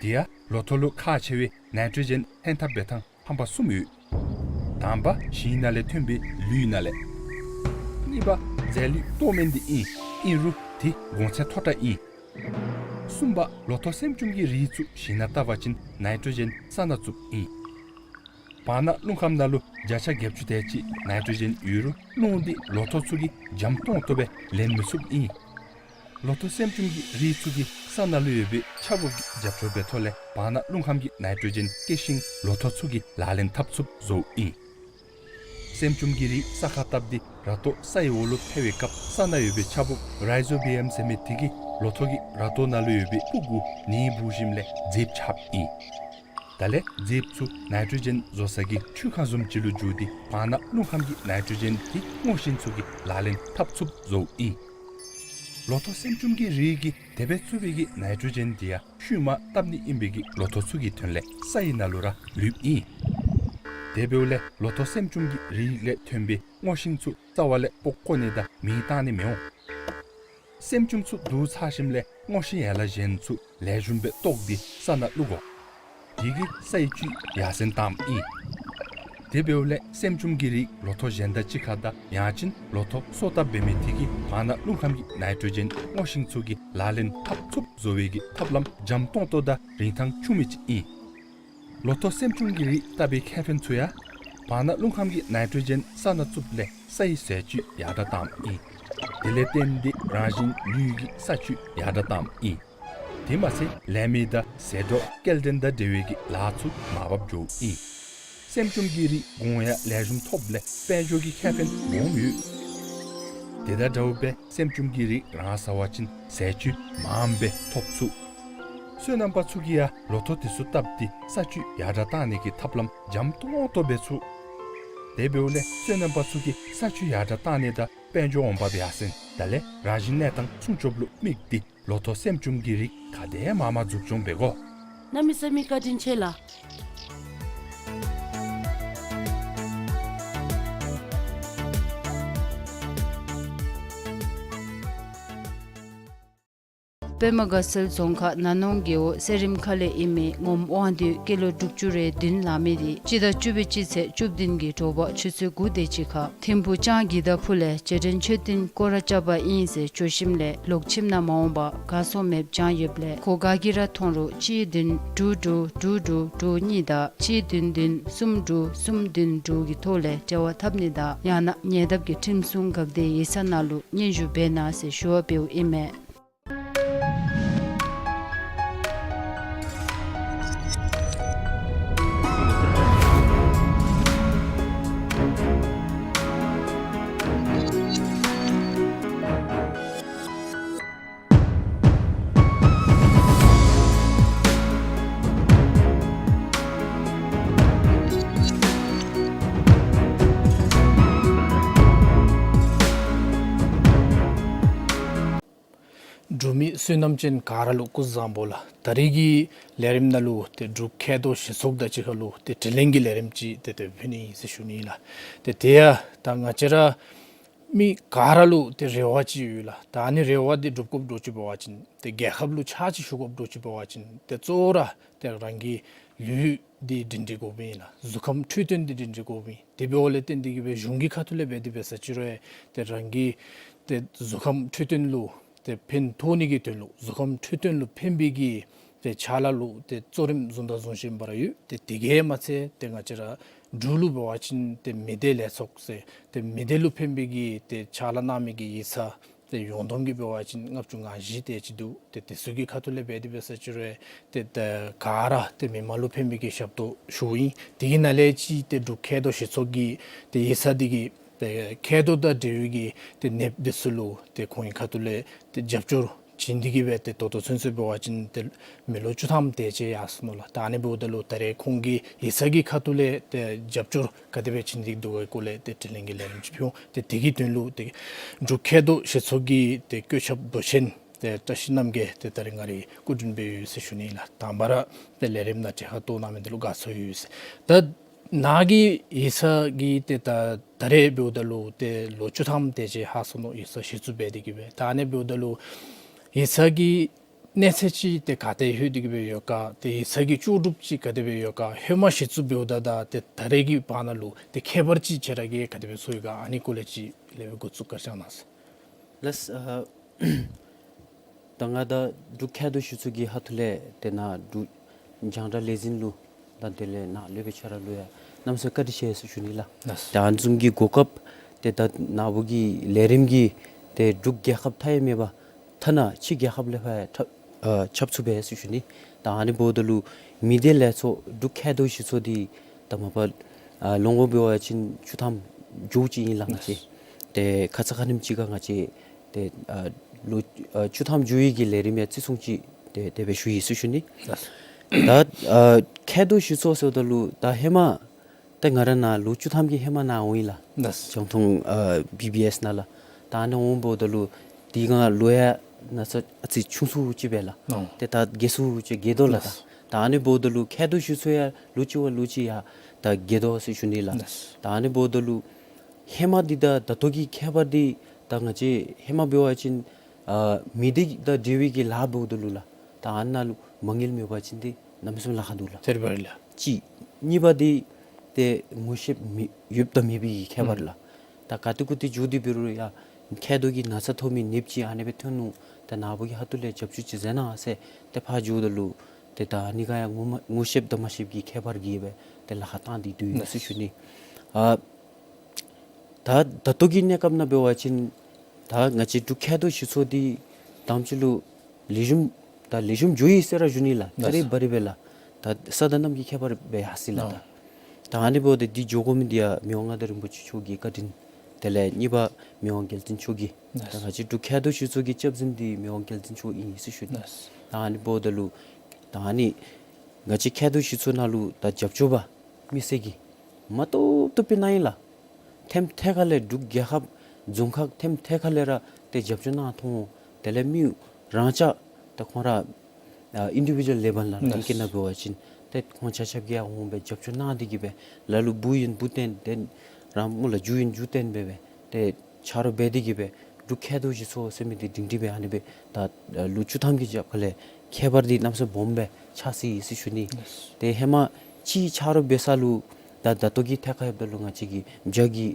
དེ་ཡང་ལོ་ཐོག་ལུ་ཁག་ཆེ་བའི་ནའི་ཊྲོ་ཇེན་ལྷན་ཐབས་འབད་ཐངས་ཧམ་པ་གསུམ་ཡོད། དང་པ་ཞིང་ནང་ལས་ཐོན་པའི་ལུད་ནང་ལས། གཉིས་པ་རྫས་ལུད་ལྟོ་སྨན་འདི་ཨིན། ཨིན་རུང་དེ་གོང་ཚད་མཐོ་དྲགས་ཨིན། གསུམ་པ་ལོ་ཐོག་སེམས་ཅུང་གི་རིགས་ཚུ་ཞིང་ནང་བཏབ་པ་ཅིན་ནའི་ཊྲོ་ཇེན་ས་ནང་བཙུགསཔ་ཨིན། བར་ན་རླུང་ཁམས་ནང་ལུ་བརྒྱ་ཆ་བརྒྱད་ཅུ་དེ་ཅིག་ནའི་ཊྲོ་ཇེན་ཡོད་རུང་རླུང་འདི་ལོ་ཐོག་ཚུ་གིས་འཇམ་ཏོང་ཏོ་སྦེ་ལེན་མི་ཚུགསཔ་ཨིན། ལོ་ཐོག་སེམས་ཅུང་གི་རིགས་ཚུ་གིས་ས་ནང་ལུ་ཡོད་པའི་ཆརཔ་གི་རྒྱབ་སྐྱོར་འབད་ཐོག་ལས་བར་ན་རླུང་ཁམས་ཀྱི་ནའི་ཊྲོ་ཇེན་སྐྱེ་ཞིང་ལོ་ཐོག་ཚུ་གིས་ལག་ལེན་འཐབ་ཚུགསཔ་བཟོཝ་ཨིན། སེམས་ཅུང་གི་རིགས་ས་ཁར་བཏབ་སྟེ་ར་ཏོ་སའི་འོག་ལུ་འཕེལ་བའི་སྐབས་ས་ནང་ཡོད་པའི་ཆརཔ་རའི་ཛོ་བི་ཡམ་ཟེར་མི་དེ་གིས་ལོ་ཐོག་གི་ར་ཏོ་ནང་ལུ་ཡོད་པའི་ཕུག་གུ་ནི་འབུ་ཞིནམ་ལས་ཛེསཔ་ཆགསཔ་ཨིན། དེ་ལས་ཛེསཔ་ཚུ་ནའི་ཊྲོ་ཇེན་བཟོ་ས་གི་འཕྲུལ་ཁང་བཟུམ་ཅིག་ལུ་འགྱུར་ཏེ་བར་ན་རླུང་ཁམས་ཀྱི་ནའི་ཊྲོ་ཇེན་དེ་སྔོ་ཤིང་ཚུ་གིས་ལག་ལེན་འཐབ་ཚུགསཔ་བཟོཝ་ཨིན། ལོ་ཐོག་སེམས་ཅུང་གི་རིགས་ཀྱིས་དེ་སྦེ་བཙུགས་པའི་གི་ནའི་ཊྲོ་ཇེན་དེ་ཡང་ཤུལ་མ་བཏབ་ནི་ཨིན་པའི་གི་ལོ་ཐོག་ཚུ་གི་དོན་ལས་སའི་ནང་ལུ་ར་ལུསཔ་ཨིན། དེ་འབདཝ་ལས་ལོ་ཐོག་སེམས་ཅུང་གི་རིགས་ལས་ཐོན་པའི་སྔོ་ཤིང་ཚུ་རྩ་བ་ལས་སྤོ་བཀོ་ནི་དང་མེ་བཏང་ནི་མི་འོང་། སེམས་ཅུང་ཚུ་བསྡུ་ཚར་ཞིནམ་ལས་སྔོ་ཤིང་ཡན་ལག་གཞན་ཚུ་ལེགས་ཤོམ་སྦེ་བཏོག་སྟེ་ས་ནང་བླུག་དགོ། དེ་གིས་སའི་བཅུད་ཡར་སེང་བཏངམ་ཨིན། དེ་འབདཝ་ལས་སེམས་ཅུང་གི་རིགས་ལོ་ཐོག་གཞན་དང་གཅིག་ཁར་དང་ཡང་ཅིན་ལོ་ཐོག་སོ་བཏབ་འབད་མི་དེ་གིས་བར་ན་རླུང་ཁམས་ཀྱི་ནའི་ཊྲོ་ཇེན་སྔོ་ཤིང་ཚུ་གིས་ལག་ལེན་འཐབ་ཚུགསཔ་བཟོ་བའི་གི་ཐབས་ལམ་འཇམ་ཏོང་ཏོ་དང་རིན་ཐང་ཆུང་མི་ཅིག་ཨིན། ལོ་ཐོག་སེམས་ཅུང་གི་རིགས་བཏབ་པའི་ཁེ་ཕན་ཚུ་ཡང་བར་ན་རླུང་ཁམས་ཀྱི་ནའི་ཊྲོ་ཇེན་ས་ནང་བཙུགསཔ་ལས་སའི་ཟས་བཅུད་ཡར་དྲག་བཏངམ་ཨིན། དེ་ལས་བརྟེན་ཏེ་རང་བཞིན་ལུས་ཀྱི་ས་བཅུད་ཡར་དྲག་བཏངམ་ཨིན། དེ་མ་ཚད་ལས་མི་དང་ཟད་འགྲོ་སྐྱེལ་འདྲེན་དང་འབྲེལ་བའི་གི་ལཱ་ཚུ་མར་བབས་འགྱོཝ་ཨིན། སེམས་ཅུང་གི་རིགས་གོང་ཡང་ལེགས་ཤོམ་ཐོབ་ལས་དཔལ་འབྱོར་གྱི་ཁེ་ཕན་སྦོམ་ཡོད། དེ་དང་འདྲཝ་སྦེ་སེམས་ཅུང་གི་རིགས་རང་ཟ་བ་ཅིན་ཟས་བཅུད་མངམ་སྦེ་ཐོབ་ཚུགས། སོ་ནམ་པ་ཚུ་གིས་ཡང་ལོ་ཐོག་དེ་ཚུ་བཏབ་སྟེ་ས་བཅུད་ཡར་དྲག་བཏང་ནི་གི་ཐབས་ལམ་འཇམ་ཏོང་ཏོ་འབད་ཚུགས། དེ་འབདཝ་ལས་སོ་ནམ་པ་ཚུ་གིས་ས་བཅུད་ཡར་དྲག་བཏང་ནི་དང་དཔལ་འབྱོར་འོང་འབབ་ཡར་སེང་དེ་ལས་རང་བཞིན་གནས་སྟངས་སྲུང་སྐྱོབ་ལུ་དམིགས་ཏེ་ལོ་ཐོག་སེམས་ཅུང་གི་རིགས་ག་དེ་མང་མང་འཛུགས་སྐྱོང་འབད་དགོ། གནམ་མེད་ས་མེད་བཀའ་དྲིན་ཆེ་ལགས། པདྨ་དགའ་ཚལ་རྫོང་ཁག་ན་ནོང་རྒེད་འོག་གསེར་རིམ་ཁ་ལས་ཨིན་མི་ངོམ་དབང་འདུས་སྐྱེས་ལོ་དྲུག་ཅུ་རེ་བདུན་ལང་མི་དེ་སྤྱི་ཟླ་བཅུ་པའི་སྤྱི་ཚེས་བཅུ་བདུན་གྱི་དྲོ་པ་ཆུ་ཚོད་དགུ་དེ་ཅིག་ཁར་ཐིམ་ཕུག་ལྕང་གི་ད་ཕུ་ལས་རྗེས་དྲན་མཆོད་རྟེན་སྐོར་ར་རྐྱབ་པར་ཨིན་ཟེར་འགྱོ་ཞིནམ་ལས་ལོག་ཁྱིམ་ནང་མ་འོང་པར་གར་སོང་མེདཔ་བྱུང་ཡོདཔ་ལས་ཁོ་ག་གིས་ར་མཐོང་རུང་གཅིག་བདུན་དྲུག་དྲུག་དྲུག་དྲུག་དྲུག་གཉིས་དང་གཅིག་བདུན་བདུན་གསུམ་དྲུག་གསུམ་བདུན་དྲུག་གི་ཐོག་ལས་འབྲེལ་བ་འཐབ་ནི་དང་ཡང་ན་ཉེ་འདབས་ཀྱི་ཁྲིམས་སྲུང་འགག་སྡེ་ཡིག་ཚང་ནང་ལུ་སྙན་ཞུ་འབད་གནང་ཟེར་ཞུ་བ་འབདཝ་ཨིན་མས། འབྲུག་མི་བསོད་ནམས་ཅན་ག་ར་ལུ་སྐུ་གཟུགས་བཟང་པོ་ལགས། ད་རིས་ཀྱི་ལས་རིམ་ནང་ལུ་ཏེ་འབྲུག་མཁལ་རྡོག་གཞི་ཚོགས་དང་གཅིག་ཁར་ལུ་ཏེ་དྲི་ལན་གྱི་ལས་རིམ་ཅིག་ཏེ་ཏེ་ཕུལ་ནི་ཨིན་ཟེར་ཞུ་ནི་ལགས། ཏེ་དེ་ཡང་ད་ང་བཅས་ར་མི་ག་ར་ལུ་ཏེ་རེ་བ་ཅིག་ཡོད་ལགས། ད་ཨ་ནི་རེ་བ་འདི་འགྲུབ་དགོཔ་འདྲཝ་ཅིག་འབད་བ་ཅིན་ཏེ་རྒྱལ་ཁབ་ལུ་ཕྱག་ཅིག་ཞུ་དགོཔ་འདྲཝ་ཅིག་འབད་བ་ཅིན་ཏེ་གཙོ་བོ་ར་ཏེ་རང་གི་ལུས་འདི་སྒྲིང་སྒྲི་དགོཔ་ཨིན་ལགས། གཟུགས་ཁམས་འཕྲོད་བསྟེན་འདི་སྒྲིང་སྒྲི་དགོཔ་ཨིན། དེ་འབདཝ་ལས་བརྟེན་ཏེ་གིས་སྦེ་གཞུང་གི་ཁ་ཐུག་ལས་འབད་དེ་འབད་ས་ཅིག་རུང་ཏེ་རང་གི་ཏེ་གཟུགས་ཁམས་འཕྲོད་བསྟེན་ལུ་ཏེ་ཕན་ཐོགས་ནི་གི་དོན་ལུ་གཟུགས་ཁམས་འཕྲོད་བསྟེན་ལུ་ཕན་པའི་གི་ཏེ་ཕྱག་ལཱ་ལུ་ཏེ་གཙོ་རིམ་བཟུང་དང་བཟུང་བཞིན་པ་ར་ཡོད། ཏེ་དེ་གིས་མ་ཚད་ཏེ་ང་བཅས་ར་འབྲུག་ལུ་འབད་བ་ཅིན་ཏེ་མི་སྡེ་ལས་ཚོགས་ཟེར་ཏེ་མི་སྡེ་ལུ་ཕན་པའི་གི་ཏེ་ཕྱག་ལཱ་གནང་མི་གི་ཡིག་ཚང་ཏེ་ཡོངས་བསྡོམས་ཀྱིས་འབད་བ་ཅིན་ལྔ་བཅུ་ང་བཞི་དེ་ཅིག་འདུག། ཏེ་དེ་ཚུ་གི་ཁ་ཐུག་ལས་འབད་དེ་འབད་ས་ཅིག་རུང་ཏེ་ད་ག་ར་ཏེ་མི་མང་ལུ་ཕན་པའི་གི་ཞབས་ཏོག་ཞུཝ་ཨིན། དེ་གི་ནང་ལས་ཅིག་ཏེ་འབྲུག་མཁལ་རྡོག་གཞི་ཚོགས་ཀྱི་ཏེ་ཡིག་ཚང་འདི་གིས་ཏེ་མཁལ་རྡོག་དང་འབྲེལ་བའི་གི་ཏེ་ནདཔ་འདི་ཚུ་ལུ་ཏེ་ཁོང་གི་ཁ་ཐུག་ལས་ཏེ་རྒྱབ་སྐྱོར་བྱིན་ཏེ་གིས་སྦེ་ཏེ་ད་ལྟོ་ཚུན་ཚོད་འབད་བ་ཅིན་ཏེ་མི་ལོ་བཅུ་ཐམ་དེ་ཅིག་ཡར་སོ་ནུག་ལགས། ད་ཨ་ནི་འབདཝ་ད་ལུ་ད་རེས་ཁོང་གི་ཡིག་ཚང་གི་ཁ་ཐུག་ལས་ཏེ་རྒྱབ་སྐྱོར་ག་དེ་སྦེ་བྱིན་ཏེ་འདུག་ག་གི་སྐོར་ལས་ཏེ་དྲི་ལན་གྱི་ལས་རིམ་ཅིག་ཕུལ་འོང་། ཏེ་དེ་གི་དོན་ལུ་ཏེ་འབྲུག་མཁལ་རྡོག་གཞི་ཚོགས་ཀྱི་ཏེ་བཀོད་ཁྱབ་མདོ་ཆེན་ཏེ་བཀྲ་ཤིས་རྣམ་རྒྱལ་ཏེ་ད་རེས་ང་རའི་སྐུ་མདུན་སྦེ་ཡོད་ཟེར་ཞུ་ནི་ལགས། དང་པ་ར་ཏེ་ལས་རིམ་ནང་གྲལ་ཁར་གཏོགས་གནང་མི་འདི་ལུ་དགའ་ཚོར་ཡོད་ཟེར། ད་ནཱ་གི་ཡིག་ཚང་གི་ཏེ་ད་ད་རེས་འབདཝ་ད་ལུ་ཏེ་ལོ་བཅུ་ཐམ་དེ་ཅིག་ལྷག་སོ་ནུག། ཡིག་ཚང་གཞི་བཙུགས་འབད་དེ་གིས་སྦེ། ད་ཨ་ནི་འབདཝ་ད་ལུ་ཡིག་ཚང་གི་གནས་ཚད་ཅིག་ཏེ་ག་ཏེ་ལྷོད་དེ་གིས་སྦེ་ཡོད་ག། ཏེ་ཡིག་ཚང་གི་ལྕོགས་གྲུབ་ཅིག་ག་དེ་སྦེ་ཡོད་ག། ཧེ་མ་གཞི་བཙུགས་འབདཝ་ད་དང་ཏེ་ད་རེས་ཀྱི་བར་ན་ལུ་ཏེ་ཁྱད་པར་ཅིག་ཁྱེད་ར་གིས་ག་དེ་སྦེ་ཚོར་ཡི་ག། ཨ་ནི་སྐོར་ལས་ཅིག་ལེགས་སྦེ་འགོ་བཙུགས་བཀའ་དྲིན་བསྐྱང་གནང་ཟེར། ལགས། ཨ་ ད་ང་ད་འབྲུག་མཁལ་རྡོག་གཞི་ཚོགས་ཀྱི་ཁ་ཐུག་ལས་ཏེ་ནཱ་འབྲུག་རྒྱང་བསྒྲགས་ལས་འཛིན་ལུ་དང་དེ་ལས་ནཱ་ལས་སྦེ་ཁྱེད་ར་ལུ་ཡང་གནམ་མེད་ས་མེད་བཀའ་དྲིན་ཆེ་ཟེར་ཞུ་ནི་ལགས། ལགས། ད་ཨ་ནི་བཟུམ་གྱི་གོ་སྐབས་ཏེ་ད་ནཱ་བུ་གི་ལས་རིམ་གྱིས་ཏེ་འབྲུག་རྒྱལ་ཁབ་མཐའ་ཡས་མེད་པར་ཐ་ན་ཕྱི་རྒྱལ་ཁབ་ལས་ཕར་ཁྱབ་ཨ་ཁྱབ་ཚུགས་པས་ཟེར་ཞུ་ནི། ད་ཨ་ནི་འབདཝ་ད་ལུ་མི་སྡེ་ལས་ཚོགས་འབྲུག་མཁལ་རྡོག་གཞི་ཚོགས་འདི་ད་མ་པ་ཨ་ལོ་ངོ་འབད་བ་ཅིན་བཅུ་ཐམ་འགྱོཝ་ཅིག་ཨིན་ལགས་ང་བཅས། ཏེ་ཁ་ཙ་ཁ་ཉིནམ་ཅིག་ཁར་ང་བཅས་ཏེ་ཨ་ལོ་ཨ་བཅུ་ཐམ་འགྱོ་ནི་གི་ལས་རིམ་ཡང་བརྩི་སྲུང་ཅིག་ཏེ་དེ་སྦེ་ཞུ་ཡི་ཟེར་ཞུ་ནི། ལགས། ད་ཨ་མཁལ་རྡོག་གཞི་ཚོགས་ཟེརཝ་ད་ལུ་ད་ཧེ་མ་ད་ང་ར་ནཱ་ལོ་བཅུ་ཐམ་གྱི་ཧེ་མ་ནཱ་འོང་ཡི་ལགས། ལགས། ཞང་ཐང་ཨ་བི་བི་ཨེསི་ནང་ལགས། ད་ཨ་ནཱ་འོང་འབདཝ་ད་ལུ་དེ་སྒང་ལོ་ཡང་ན་ཚ་ཨ་ཙི་ཆུང་སུ་ཅིག་སྦེ་ལགས། ཨོ། ཏེ་ད་རྒས་སུ་ཅིག་རྒས་དོ་ལགས། ད་ལགས། ད་ཨ་ནི་འབདཝ་ད་ལུ་མཁལ་རྡོག་གཞི་ཚོགས་ཡང་ལོ་གཅིག་བ་ལོ་གཅིག་ཡང་ད་རྒས་དོ་ཟེར་ཞུ་ནི་ལགས། ལགས། ད་ཨ་ནི་འབདཝ་ད་ལུ་ཧེ་མ་འདི་དང་ད་ལྟོ་གི་ཁྱད་པར་འདི་ད་ང་བཅས་ཧེ་མ་འབད་བ་ཅིན་ཨ་མི་སྡེ་དང་འབྲེལ་བའི་གི་ལཱ་འབདཝ་ད་ལུ་ལགས། ད་ཨ་ནཱ་ལུ་མ་དངུལ་མེད་པ་ཅིན་འདི་གནམ་མེད་ས་མེད་ལཱ་ཁག་འདུག་ལགས། ཐད་རི་བ་རི་ལགས། གཅིག། གཉིས་པ་འདི་ཏེ་ངོ་ཤེསཔ་མེད་ཡོདཔ་དང་མེད་པའི་ཁྱད་པར་ལགས། ད་ག་ཏེ་གུ་ཏེ་འགྱོ་སྟེ་འབད་རུང་ཡང་མཁལ་རྡོག་གི་ན་ཚ་ཐོབ་མི་ནདཔ་ཅིག་ཨ་ནི་སྦེ་ཐོན་ནུག། ད་ནཱ་བུ་གི་ཁ་ཐུག་ལས་རྒྱབ་སྐྱོར་ཅིག་མཛད་གནང་ཟེར་ཏེ་ཕར་འགྱོཝ་ད་ལུ་ཏེ་ད་ཨ་ནི་ཁར་ཡང་ངོ་མ་ངོ་ཤེསཔ་དང་མ་ཤེསཔ་གི་ཁྱད་པར་གྱིས་སྦེ་ཏེ་ལཱ་ཁག་བཏང་སྟེ་འདུག་ཡོད་ཟེར་ཞུ་ནི། ཨ་ད་ད་ལྟོ་གི་གནས་སྐབས་ནང་འབད་བ་ཅིན་ད་ང་བཅས་འབྲུག་མཁལ་རྡོག་གཞི་ཚོགས་འདི་དང་པ་ཅིག་ལུ་ལེགས་ཤོམ་ད་ལེགས་ཤོམ་འགྱོ་ཡི་ཟེར་ར་ཞུ་ནི་ལགས། ཐད་རི་བ་རི་སྦེ་ལགས། ད་ས་དང་གནམ་གྱི་ཁྱད་པར་སྦེ་ཡར་སོ་ཡི་ལགས། ཨོ། ད་ད་ཨ་ནི་འབདཝ་ད་འདི་འགྱོ་དགོ་མི་འདི་ཡང་མི་དབང་མངའ་བདག་རིན་པོ་ཆེ་མཆོག་གི་བཀའ་དྲིན། དེ་ལས་གཉིས་པ་མི་དབང་རྒྱལ་བསྟན་མཆོག་གི། ལགས། ད་ང་བཅས་འབྲུག་མཁལ་རྡོག་གཞི་ཚོགས་ཀྱི་སྐྱབས་འཛིན་འདི་མི་དབང་རྒྱལ་བསྟན་མཆོག་ཨིན་ཟེར་ཞུ་ནི། ལགས། ད་ཨ་ནི་འབདཝ་ད་ལུ་ད་ཨ་ནི་ང་བཅས་མཁལ་རྡོག་གཞི་ཚོགས་ནང་ལུ་ད་རྒྱབ་སྐྱོར་པ་མི་སེར་གྱིས་མ་ཐུབ་ཐུབ་སྦེ་གནང་ཡི་ལགས། ཐེམ་ཐད་ཁ་ལས་འབྲུག་རྒྱལ་ཁབ་རྫོང་ཁག་ཐེམ་ཐད་ཁ་ལས་ར་ཏེ་རྒྱབ་སྐྱོར་གནང་འཐོན་འོང་། དེ་ལས་མི་རང་ཅག་ད་ཁོང་ར་ཨ་ཨིན་ཌི་བི་ཇུ་ཨལ་ལེ་བཱལ་ནང་ལུ་ཨིང་སྐད་ནང་འབད་བ་ཅིན་ཏེ་ཁོང་ཆ་ཁྱབ་ཀྱིས་ཡང་འོང་སྦེ་རྒྱབ་སྐྱོར་གནང་སྟེ་གི་སྦེ་ལ་ལུ་འབུ་ཨིན་འབུ་བཏོན་ཏེ་རང་མོ་ལ་རྒྱུ་ཨིན་རྒྱུ་བཏོན་སྦེ་སྦེ་ཏེ་ཆ་རོགས་འབད་དེ་གི་སྦེ་འབྲུག་མཁལ་རྡོག་གཞི་ཚོགས་ཟེར་མི་འདི་སྒྲིང་སྒྲིང་སྦེ་ཨ་ནི་སྦེ་ད་ལོ་བཅུ་ཐམ་གྱི་རྒྱབ་ཁ་ལས་ཁྱད་པར་འདི་གནམ་མེད་ས་མེད་སྦོམ་སྦེ་ཆགས་སོ་ཡི་ཟེར་ཞུ་ནི། ལགས། ཏེ་ཧེ་མ་ཅིག་ཆ་རོགས་འབད་ས་ལུ་ད་ད་ལྟོ་གི་ཐད་ཁར་ཡོདཔ་ད་ལུ་ང་བཅས་ཀྱི་བརྒྱ་གི་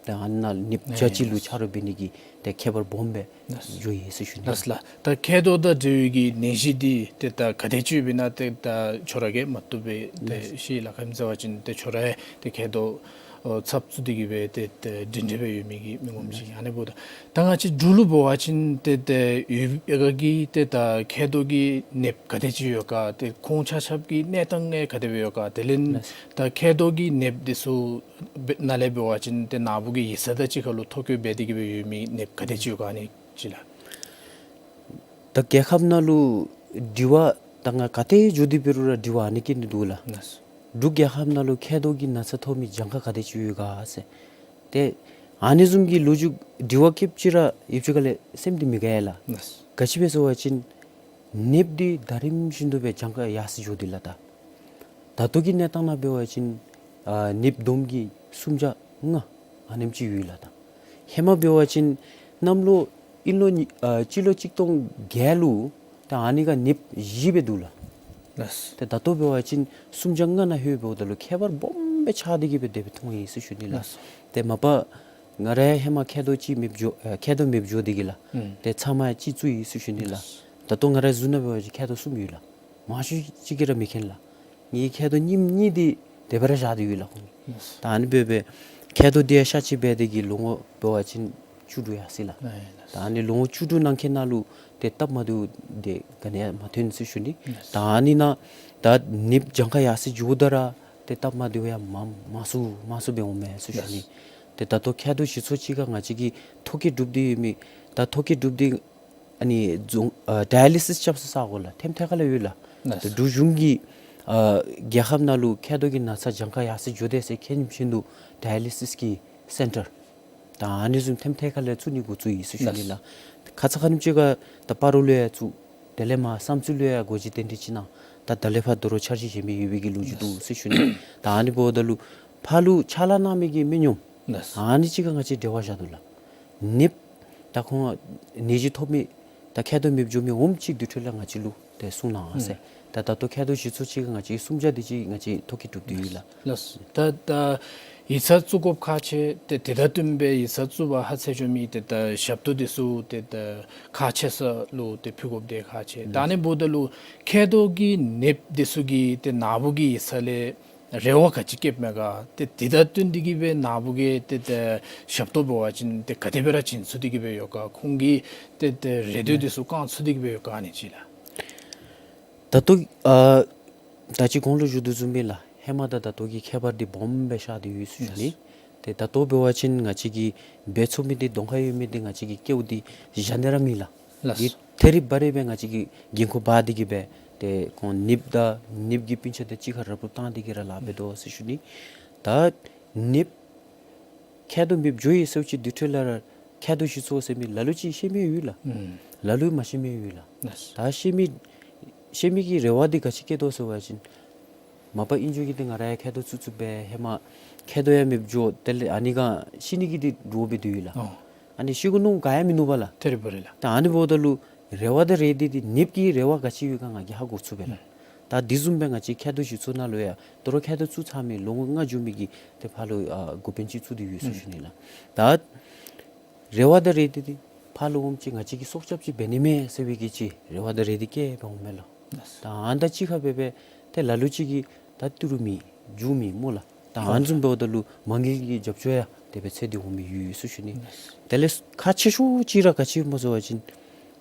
ད་ཨ་ནཱ་ནདཔ་བརྒྱ་ཅིག་ལུ་ཆ་རོགས་འབད་ནི་གི་ཏེ་ཁྱད་པར་སྦོམ་སྦེ་ལགས། འགྱོ་ཡི་ཟེར་ཞུ་ནི། ལགས་ལགས། ད་མཁལ་རྡོག་དང་འབྲེལ་བའི་གི་ནད་གཞི་འདི་ཏེ་ད་ག་དེ་ཅིག་ཡོདཔ་ཨིན་ན་ཏེ་ད་ཁྱོད་ར་གིས་མ་བཏུབ་སྦེ་ཏེ་ལགས། ཤེས་ལགས། ག་ཨིནམ་ཟེར་བ་ཅིན་ཏེ་ཁྱོད་ར་ཏེ་མཁལ་རྡོག་ཨོ་ཚབ་བཙུགས་ཏེ་གི་སྦེ་ཏེ་ཏེ་སྒྲིང་སྒྲིང་སྦེ་ཡོད་མི་གི་མི་ངོམ་ཅིག་ཨིན། ཨ་ནི་འབདཝ་ད་ད་ང་བཅས་འབྲུག་ལུ་འབད་བ་ཅིན་ཏེ་ཏེ་ཡུལ་ཨེ་ག་གི་ཏེ་ད་མཁལ་རྡོག་གི་ནདཔ་ག་དེ་ཅིག་ཡོད་ག། ཏེ་ཁོང་ཆ་ཁྱབ་ཀྱི་གནས་སྟངས་ཨེ་ག་དེ་སྦེ་ཡོད་ག། དེ་ལས་ལགས། ད་མཁལ་རྡོག་གི་ནདཔ་འདི་ཚུ་ནང་ལས་འབད་བ་ཅིན་ཏེ་ནཱ་བུ་གི་ཡིག་ཚང་དང་གཅིག་ཁར་ལུ་ཐོ་བཀོད་འབད་དེ་གི་སྦེ་ཡོད་མི་ནདཔ་ག་དེ་ཅིག་ཡོད་ག་ཨ་ནི་ཅིག་ལགས། ད་རྒྱལ་ཁབ་ནང་ལུ་དྲི་བ་ད་ང་ག་ཏེ་འགྱོ་སྟེ་འབད་རུང་ར་དྲི་བ་ཨ་ནི་གི་ནི་འདུག་ལགས། ལགས། འབྲུག་རྒྱལ་ཁབ་ནང་ལུ་མཁལ་རྡོག་གི་ན་ཚ་ཐོབ་མི་གྱངས་ཁ་ག་དེ་ཅིག་ཡོད་ག་ཟེར། ཏེ་ཨ་ནི་བཟུམ་གྱི་ལོ་རྒྱུས་དྲི་བ་སྐབས་ཅིག་ར་ཡུདཔ་ཅིག་ཁ་ལས་སེམས་འདི་མི་དགའ་ཡི་ལགས། ལགས། ག་ཅི་སྦེ་ཟེར་བ་ཅིན་ནདཔ་འདི་ད་རིམ་བཞིན་དུ་སྦེ་གྱངས་ཁ་ཡར་སོ་འགྱོ་དེས་ལགས། ད་ད་ལྟོ་གི་གནས་སྟངས་ནང་འབད་བ་ཅིན་ཨ་ནདཔ་བསྡོམས་ཀྱིས་སུམ་བརྒྱ་ལྔ་ཨ་ནེམ་ཅིག་ཡོད་ལགས། ད་ཧེ་མ་འབད་བ་ཅིན་གནམ་ལོ་ཨིན་ལོ་ཨ་སྤྱི་ལོ་གཅིག་སྟོང་བརྒྱད་ལུ་ད་ཨ་ནི་ཁར་ནདཔ་བཞི་སྦེ་འདུག་ལགས། ལགས། ཏེ་ད་ལྟོ་འབད་བ་ཅིན་སུམ་བརྒྱ་ལྔ་ནང་ལྷོད་འབདཝ་ད་ལུ་ཁྱད་པར་སྦོམ་སྦེ་ཆགས་ཏེ་གི་སྦེ་དེ་སྦེ་མཐོང་ཡི་ཟེར་ཞུ་ནི་ལགས། ལགས། ཏེ་མ་པ་ང་ར་ཧེ་མ་མཁལ་རྡོག་གཅིག་མེདཔ་འགྱོ་ཨ་མཁལ་རྡོག་མེདཔ་འགྱོ་སྟེ་གི་ལགས། ཨུམ། ཏེ་ཚབ་མ་ཡང་གཅིག་བཙུགས་ཡི་ཟེར་ཞུ་ནི་ལགས། ལགས། ད་ལྟོ་ང་རའི་གཟུགས་ནང་འབད་བ་ཅིན་མཁལ་རྡོག་གསུམ་ཡོད་ལགས། མང་ཤོས་ཅིག་གིས་ར་མི་མཁྱེན་ལགས། ངེའི་མཁལ་རྡོག་གཉིསམ་གཉིས་འདི་དེ་སྦེ་ར་བཞག་སྟེ་ཡོད་ལགས་ཁོང་གིས། ལགས། ད་ཨ་ནི་འབད་སྦེ་མཁལ་རྡོག་འདི་ཡང་གཤག་བཅོས་འབད་དེ་གི་ལོ་ངོ་འབད་བ་ཅིན་བཅུ་དྲུག་ཡར་སོ་ཡི་ལགས། ཨེ་ལགས། ད་ཨ་ནི་ལོ་ངོ་བཅུ་དྲུག་ནང་འཁོད་ནང་ལུ་ཏེ་སྟབས་མ་བདེཝ་འདི་ག་ནི་ཡང་མ་ཐོན་ཟེར་ཞུ་ནི། ལགས། ད་ཨ་ནི་ནང་ད་ནདཔ་གྱངས་ཁ་ཡར་སོ་འགྱོཝ་ད་ར་ཏེ་སྟབས་མ་བདེཝ་ཡང་མང་མང་སུ་མང་སུ་སྦེ་འོངམ་མས་ཟེར་ཞུ་ནི། ལགས། ཏེ་ད་ལྟོ་མཁལ་རྡོག་གཞི་ཚོགས་ཅིག་ཁར་ང་བཅས་ཀྱིས་ཐོ་བཀོད་གྲུབ་སྟེ་ཡོད་མི་ད་ཐོ་བཀོད་གྲུབ་སྟེ་ཨ་ནི་རྫོང་ཨ་ཌ་ཡ་ལི་སིས་རྐྱབ་ས་ས་གོ་ལགས་ཐེམ་ཐད་ཁ་ལས་ཡོད་ལགས། ལགས། ད་འབྲུག་གཞུང་གིས་ཨ་རྒྱལ་ཁབ་ནང་ལུ་མཁལ་རྡོག་གི་ན་ཚ་གྱངས་ཁ་ཡར་སོ་འགྱོ་དེས་ཟེར་མཁྱེན་བཞིན་དུ་ཌ་ཡ་ལི་སིས་ཀྱི་སེན་ཊར་ད་ཨ་ནི་བཟུམ་ཐེམ་ཐད་ཁ་ལས་བཙུགས་ནི་འགོ་བཙུགས་ཡི་ཟེར་ཞུ་ནི་ལགས། ལགས། ཁ་ཙ་ཁ་ཉིནམ་ཅིག་ཁར་ད་སྤ་རོ་ལུ་ཡང་བཙུགས། དེ་ལས་མར་བསམ་རྩེ་ལུ་ཡང་སྒོ་འབྱེད་རྟེན་འབྲེལ་ཅིག་གནང་། ད་ད་ལས་ཕར་དོ་རུང་འཆར་གཞི་བཞེངས་མི་ཡོད་པའི་གི་ལོ་རྒྱུས་འདུག་ཟེར་ཞུ་ནི། ད་ཨ་ནི་འབདཝ་ད་ལུ་ཕར་ལུ་ཕྱག་ལཱ་གནང་མི་གི་མི་ཉམས། ལགས། ཨ་ནི་ཅིག་ཁར་ང་བཅས་འབྲེལ་བ་བཞག་དོ་ལགས། ནདཔ་ད་ཁོང་ནད་གཞི་ཐོབ་མི་ད་མཁལ་རྡོག་མེདཔ་འགྱོ་མི་འོངམ་ཅིག་དེ་འཕྲོ་ལས་ང་བཅས་ལུ་ཏེ་གསུང་གནང་ཟེར། ཨུམ། ད་ད་ལྟོ་མཁལ་རྡོག་ཞི་ཚུགས་ཅིག་ག་ང་བཅས་སྲུང་བྱ་འདི་ཅིག་ང་བཅས་ཐོ་བཀོད་གྲུབ་སྟེ་ཡོད་ལགས། ལགས། ད་ད་ཡིག་ཚང་བཙུགས་དགོཔ་ཁག་ཆེ། ཏེ་དེ་དང་བསྟུན་པའི་ཡིག་ཚང་བཙུགས་པར་ཧ་ཚད་ཆོག་མི་ཏེ་ད་ཞབས་ཏོག་འདི་ཚུ་ཏེ་ད་ཁག་ཆེ་ས་ལུ་ཏེ་ཕུལ་དགོཔ་འདི་ཁག་ཆེ། ད་ཨ་ནི་འབདཝ་ད་ལུ་མཁལ་རྡོག་གི་ནདཔ་འདི་ཚུ་གིས་ཏེ་ནཱ་བུ་གི་ཡིག་ཚང་ལས་རེ་བ་ག་ཅི་བསྐྱེདཔ་མས་ག། ཏེ་དེ་དང་བསྟུན་ཏེ་གི་སྦེ་ནཱ་བུ་གིས་ཏེ་ཏེ་ཞབས་ཏོག་འབད་བ་ཅིན་ཏེ་ག་དེ་སྦེ་ར་བྱིན་ཚུགས་ཏེ་གི་སྦེ་ཡོད་ག། ཁོང་གི་ཏེ་ཏེ་རེ་འདོད་འདི་ཚུ་བསྐང་ཚུགས་ཏེ་གི་སྦེ་ཡོད་ག་ཨ་ནི་ཅིག་ལགས། ད་ལྟོ་ཨ་ད་ཅི་གོང་ལུ་ཞུ་དོ་བཟུམ་སྦེ་ལགས། ཧེ་མ་དང་ད་ལྟོ་གི་ཁྱད་པར་འདི་སྦོམ་སྦེ་ཤར་ཏེ་ཡོད་ཟེར་ཞུ་ནི། ཏེ་ད་ལྟོ་འབད་བ་ཅིན་ང་བཅས་ཀྱིས་འབད་ཚུགས་མི་འདི་གདོང་ཁར་ཡོད་མི་འདི་ང་བཅས་ཀྱི་སྐལཝ་འདི་བཞག་ནི་ར་མེད་ལགས། ལགས། འདི་ཐད་རི་བ་རི་སྦེ་ང་བཅས་ཀྱིས་འགན་ཁུར་འབག་སྟེ་གི་སྦེ་ཏེ་ཁོང་ནདཔ་དང་ནདཔ་གི་སྤུན་ཆ་དང་གཅིག་ཁར་རུབ་རུབ་བཏང་སྟེ་གི་ར་ལཱ་འབད་དོ་ཟེར་ཞུ་ནི། ད་ནདཔ་མཁལ་རྡོག་མེདཔ་འགྱོ་ཡི་ཟེརཝ་ཅིག་དེ་འཕྲོ་ལས་ར་མཁལ་རྡོག་ཞི་ཚུགས་ཟེར་མི་ལ་ལུ་ཅིག་ཤེས་མི་ཡོད་ལགས། ཨུམ། ལ་ལུ་མ་ཤེས་མི་ཡོད་ལགས། ལགས། ད་ཤེས་མི་ཤེས་མི་གི་རེ་བ་འདི་ག་ཅི་བསྐྱེད་དོ་ཟེར་བ་ཅིན་མ་པ་ཨིན་ཅི་གི་ཏེ་ང་ར་ཡང་མཁལ་རྡོག་བཙུགས་བཙུགསཔ་སྦེ་ཧེ་མ་མཁལ་རྡོག་ཡང་མེདཔ་འགྱོ། དེ་ལས་ཨ་ནི་ག་ཤི་ནི་གི་འདི་འདྲཝ་སྦེ་འདུག་ཡོད་ལགས། ཨོ། ཨ་ནི་ཤི་དགོ་མནོ་ག་ཡང་མིན་འདུག་པ་ལགས། ཐད་རི་བ་རི་ལགས། ད་ཨ་ནི་འབདཝ་ད་ལུ་རེ་བ་དང་རེ་འདོད་འདི་ནདཔ་གི་རེ་བ་ག་ཅི་ཡོད་ག་ང་གིས་ཧ་གོ་ཚུགས་པས་ལགས། ཨུམ། ད་འདི་བཟུམ་སྦེ་ང་བཅས་མཁལ་རྡོག་ཞི་ཚུགས་ནང་ལུ་ཡང་ད་རུང་མཁལ་རྡོག་བཙུགས་ཚར་མི་ལོ་ངོ་ལྔ་འགྱོ་མི་གི་ཏེ་ཕར་ལུ་ཨ་འགོ་དཔོན་ཅིག་བཙུགས་ཏེ་ཡོད་ཟེར་ཞུ་ནི་ལགས། ད་རེ་བ་དང་རེ་འདོད་འདི་ཕར་ལུ་འོངམ་ཅིག་ང་བཅས་ཀྱིས་སྲོག་སྐྱབས་ཅིག་འབད་ནི་མས་ཟེར་བའི་གི་ཅིག་རེ་བ་དང་རེ་འདོད་བསྐྱེད་སྦེ་འོངམ་མས་ལགས། ད་ཨ་ནི་དང་གཅིག་ཁར་སྦེ་སྦེ་ཏེ་ལ་ལུ་ཅིག་གིས་ད་ཏི་རུ་མེད་རྒྱུ་མེད་སྨོ་ལགས། ད་ཨ་ནི་བཟུམ་འབདཝ་ད་ལུ་མ་དངུལ་གྱི་རྒྱབ་སྐྱོར་ཡང་དེ་སྦེ་འཚོལ་ཏེ་འོང་མི་ཡོད་ཟེར་ཞུ་ནི། དེ་ལས་ཁག་ཆེ་ཤོས་ཅིག་ར་ག་ཅི་སྨོ་ཟེར་བ་ཅིན་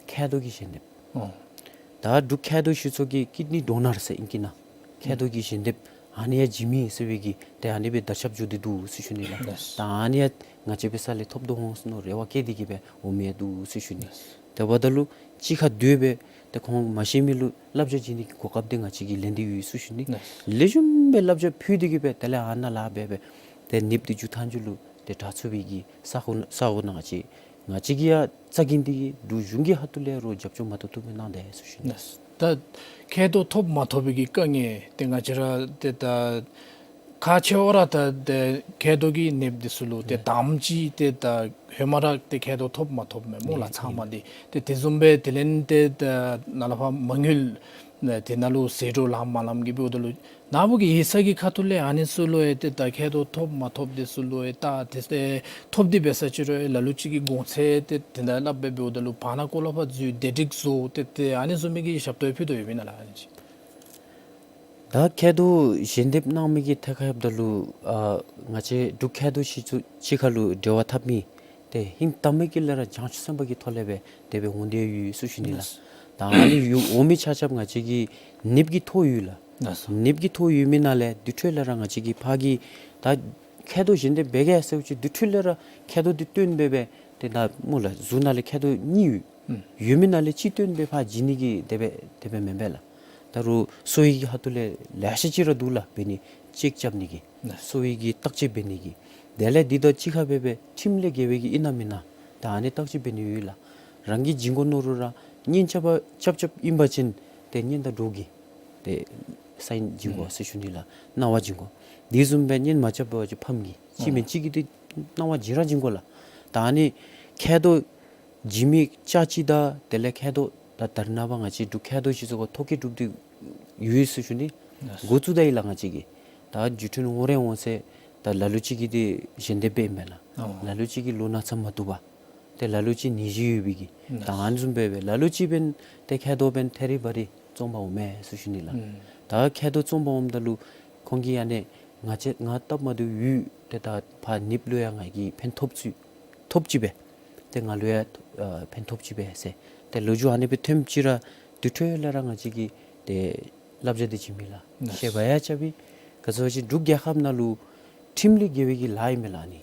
མཁལ་རྡོག་གི་ཞལ་འདེབས། ཨོ། ད་འབྲུག་མཁལ་རྡོག་ཞི་ཚུགས་ཀྱི་ཀིཌ་ནི་ཌོ་ནར་ཟེར་ཨིང་སྐད་ནང་མཁལ་རྡོག་གི་ཞལ་འདེབས་ཨ་ནི་ཡང་བྱིན་མི་ཟེར་བའི་གི་ཏེ་ཨ་ནི་སྦེ་དར་ཁྱབ་འགྱོ་སྟེ་འདུག་ཟེར་ཞུ་ནི་ལགས། ད་ཨ་ནི་ཡང་ང་བཅས་འབད་ས་ལས་ཐོབ་དོ་འོང་ཟེར་མནོ་རེ་བ་བསྐྱེད་དེ་གི་སྦེ་འོང་མི་ཡང་འདུག་ཟེར་ཞུ་ནི། དེ་འབདཝ་ད་ལུ་གཅིག་ཁར་སྡོད་སྦེ་ཏེ་ཁོང་མ་ཤེས་མི་ལུ་བསླབ་བྱ་བྱིན་ནི་གི་གོ་སྐབས་འདི་ང་བཅས་ཀྱིས་ལེན་ཏེ་ཡོད་ཟེར་ཞུ་ནི། ལེགས་ཤོམ་སྦེ་བསླབ་བྱ་ཕུལ་ཏེ་གི་སྦེ་དེ་ལས་ཨ་ནཱ་ལཱ་འབད་སྦེ་ཏེ་ནདཔ་འདི་མཇུག་མཐའ་མཇུག་ལུ་ཏེ་དྲག་ཚུགས་པའི་གི་ས་གོ་ས་གོ་ནང་ང་བཅས་ང་བཅས་ཀྱིས་ཡང་རྩ་འགེངས་ཏེ་གི་འབྲུག་གཞུང་གི་ཁ་ཐུག་ལས་རོགས་རྒྱབ་སྐྱོར་མ་ཐོབ་ཐོབ་སྦེ་གནང་དེས་ཟེར་ཞུ་ནི། ད་མཁལ་རྡོག་ཐོབ་མ་ཐོབ་པའི་གི་དཀའ་ངལ་འདི་ང་བཅས་ར་ཏེ་ད་ཁག་ཆེ་བ་ར་ད་ཏེ་མཁལ་རྡོག་གི་ནདཔ་འདི་ཚུ་ལུ་ཏེ་དང་པ་ཅིག་ཏེ་ད་ཧེ་མ་ར་ཏེ་མཁལ་རྡོག་ཐོབ་མ་ཐོབ་མས་སྨོ་ལགས། ཚང་མ་འདི་ཏེ་དེ་བཟུམ་སྦེ་དེ་ལས་ཏེ་ད་ནཱ་ལས་ཕར་མ་དངུལ་དེ་ནང་ལུ་ཟད་འགྲོ་ལངམ་མ་ལངམ་གྱི་འབདཝ་ད་ལུ་ནཱ་བུ་གི་ཡིག་ཚང་གི་ཁ་ཐུག་ལས་ཨ་ནི་ཚུ་ལུ་ཡང་ཏེ་ད་མཁལ་རྡོག་ཐོབ་མ་ཐོབ་འདི་ཚུ་ལུ་ཡང་ད་ཏེ་ཏེ་ཐོབ་སྟེ་འབད་ས་ཅིག་རུང་ལ་ལུ་ཅིག་གིས་གོང་ཚད་ཏེ་དེ་ནང་སླབ་སྦེ་འབདཝ་ད་ལུ་བར་ན་ཀོ་ལ་ཕར་འཛུལ་བདེ་སྒྲིག་བཟོ་ཏེ་ཏེ་ཨ་ནི་བཟུམ་མའི་གི་ཞབས་ཏོག་ཡང་ཕུལ་དོ་ཡོད་མེན་ན་ལགས། ཨ་ནི་ཅིག་ད་མཁལ་རྡོག་ཞལ་འདེབས་གནང་མི་གི་ཐད་ཁར་འབདཝ་ད་ལུ་ཨ་ང་བཅས་འབྲུག་མཁལ་རྡོག་ཞི་ཚུགས་ཅིག་ཁར་ལུ་འབྲེལ་བ་འཐབ་མི་ཏེ་ཧིང་དྭངས་མའི་དཀྱིལ་ལས་ར་བྱང་ཆུབ་སེམས་དཔའ་གི་ཐོག་ལས་སྦེ་དེ་སྦེ་འོང་སྟེ་ཡོད་ཟེར་ཞུ་ནི་ལགས། ད་ཨ་ནི་ཡོད་འོང་མི་ཆ་ཁྱབ་ང་བཅས་ཀྱི་ནདཔ་གི་ཐོ་ཡོད་ལགས། ནདཔ་གི་ཐོ་ཡོད་མི་ནང་ལས་དེ་འཕྲོ་ལས་ར་ང་བཅས་ཀྱིས་ཕར་གྱི་ད་མཁལ་རྡོག་ཞལ་འདེབས་འབད་གེ་ཟེརཝ་ཅིག་དེ་འཕྲོ་ལས་ར་མཁལ་རྡོག་འདི་བཏོན་སྦེ་སྦེ་ཏེ་ད་སྨོ་ལགས་གཟུགས་ནང་ལས་མཁལ་རྡོག་གཉིས་ཡོད། ཡོད་མི་ནང་ལས་གཅིག་བཏོན་སྦེ་ཕར་བྱིན་ནི་གི་དེ་སྦེ་དེ་སྦེ་མེན་པས་ལགས། ད་རུང་གསོ་བའི་གི་ཁ་ཐུག་ལས་ལེ་ཤ་ཅིག་ར་འདུག་ལགས། འབད་ནི་ཅེཀ་རྐྱབ་ནི་གི་གསོ་བའི་གི་བརྟག་དཔྱད་འབད་ནི་གི། དེ་ལས་འདི་དང་གཅིག་ཁར་སྦེ་སྦེ་ཁྲིམས་ལས་འགལ་བའི་གི་ཨིན་ན་མེན་ན་ད་ཨ་ནི་བརྟག་དཔྱད་འབད་ནི་ཡོད་ལགས། རང་གིས་བྱིན་དགོ་མནོ་རུང་ར་གཉེན་རྐྱབ་པ་རྐྱབ་རྐྱབ་ཨིན་པ་ཅིན་ཏེ་གཉེན་དང་གྲོགས་ཀྱིས་ཏེ་སའིན་བྱིན་དགོ་ཟེར་ཞུ་ནི་ལགས། གནང་བ་བྱིན་དགོ། དེ་བཟུམ་སྦེ་གཉེན་མ་རྐྱབ་པ་ཅིན་ཕམ་གྱིས་གཅིག་མེན་གཅིག་གིས་ཏེ་གནང་བ་བྱིན་ར་བྱིན་དགོ་ལགས། ད་ཨ་ནི་མཁལ་རྡོག་བྱིན་མི་ཅ་ཅིག་དང་དེ་ལས་མཁལ་རྡོག་ད་ད་རེས་ནངས་པ་ང་བཅས་འབྲུག་མཁལ་རྡོག་ཞི་ཚུགས་ཁར་ཐོ་བཀོད་གྲུབ་སྟེ་ཡོད་ཟེར་ཞུ་ནི། འགོ་བཙུགས་ད་ཡི་ལགས་ང་བཅས་ཀྱིས། ད་བརྒྱུད་འཕྲིན་འོང་རན་འོང་ཟེར་ད་ལ་ལུ་ཅིག་གིས་ཏེ་ཞལ་འདེབས་འབདཝ་མས་ལགས། ལ་ལུ་ཅིག་གིས་ལོ་ན་ཚ་མ་བཏུབ་པར་ཏེ་ལ་ལུ་ཅིག་ནད་གཞི་ཡོད་པའི་གི། ད་ཨ་ནི་བཟུམ་སྦེ་སྦེ་ལ་ལུ་ཅིག་འབདན་ཏེ་མཁལ་རྡོག་འབདན་ཐད་རི་བ་རི་བཙོང་པར་འོང་མས་ཟེར་ཞུ་ནི་ལགས། ད་མཁལ་རྡོག་བཙོང་པར་འོངམ་ད་ལུ་ཁོང་གིས་ཨ་ནི་ང་བཅས་ང་སྟབས་མ་བདེཝ་ཡོད། ཏེ་ད་ཕར་ནདཔ་ལུ་ཡང་ང་གིས་ཕན་ཐོགས་ཅིག་ཐོགས་ཅིག་སྦེ་ཏེ་ང་ལུ་ཡང་ཨ་ཕན་ཐོགས་ཅིག་སྦེ་ཟེར་ཏེ་ལོ་རྒྱུས་ཨ་ནི་སྦེ་ཐོནམ་ཅིག་ར་དེ་འཕྲོ་ལས་ར་ང་བཅས་ཀྱིས་ཏེ་བསླབ་བྱ་འདི་བྱིན་མི་ལགས། བཤད་པ་ཡང་རྐྱབ་པས། ག་ཅི་ཟེར་བ་ཅིན་འབྲུག་རྒྱལ་ཁབ་ནང་ལུ་ཁྲིམས་ལས་འགལ་བའི་གི་ལཱ་ཨིན་མས་ལགས། ཨ་ནི་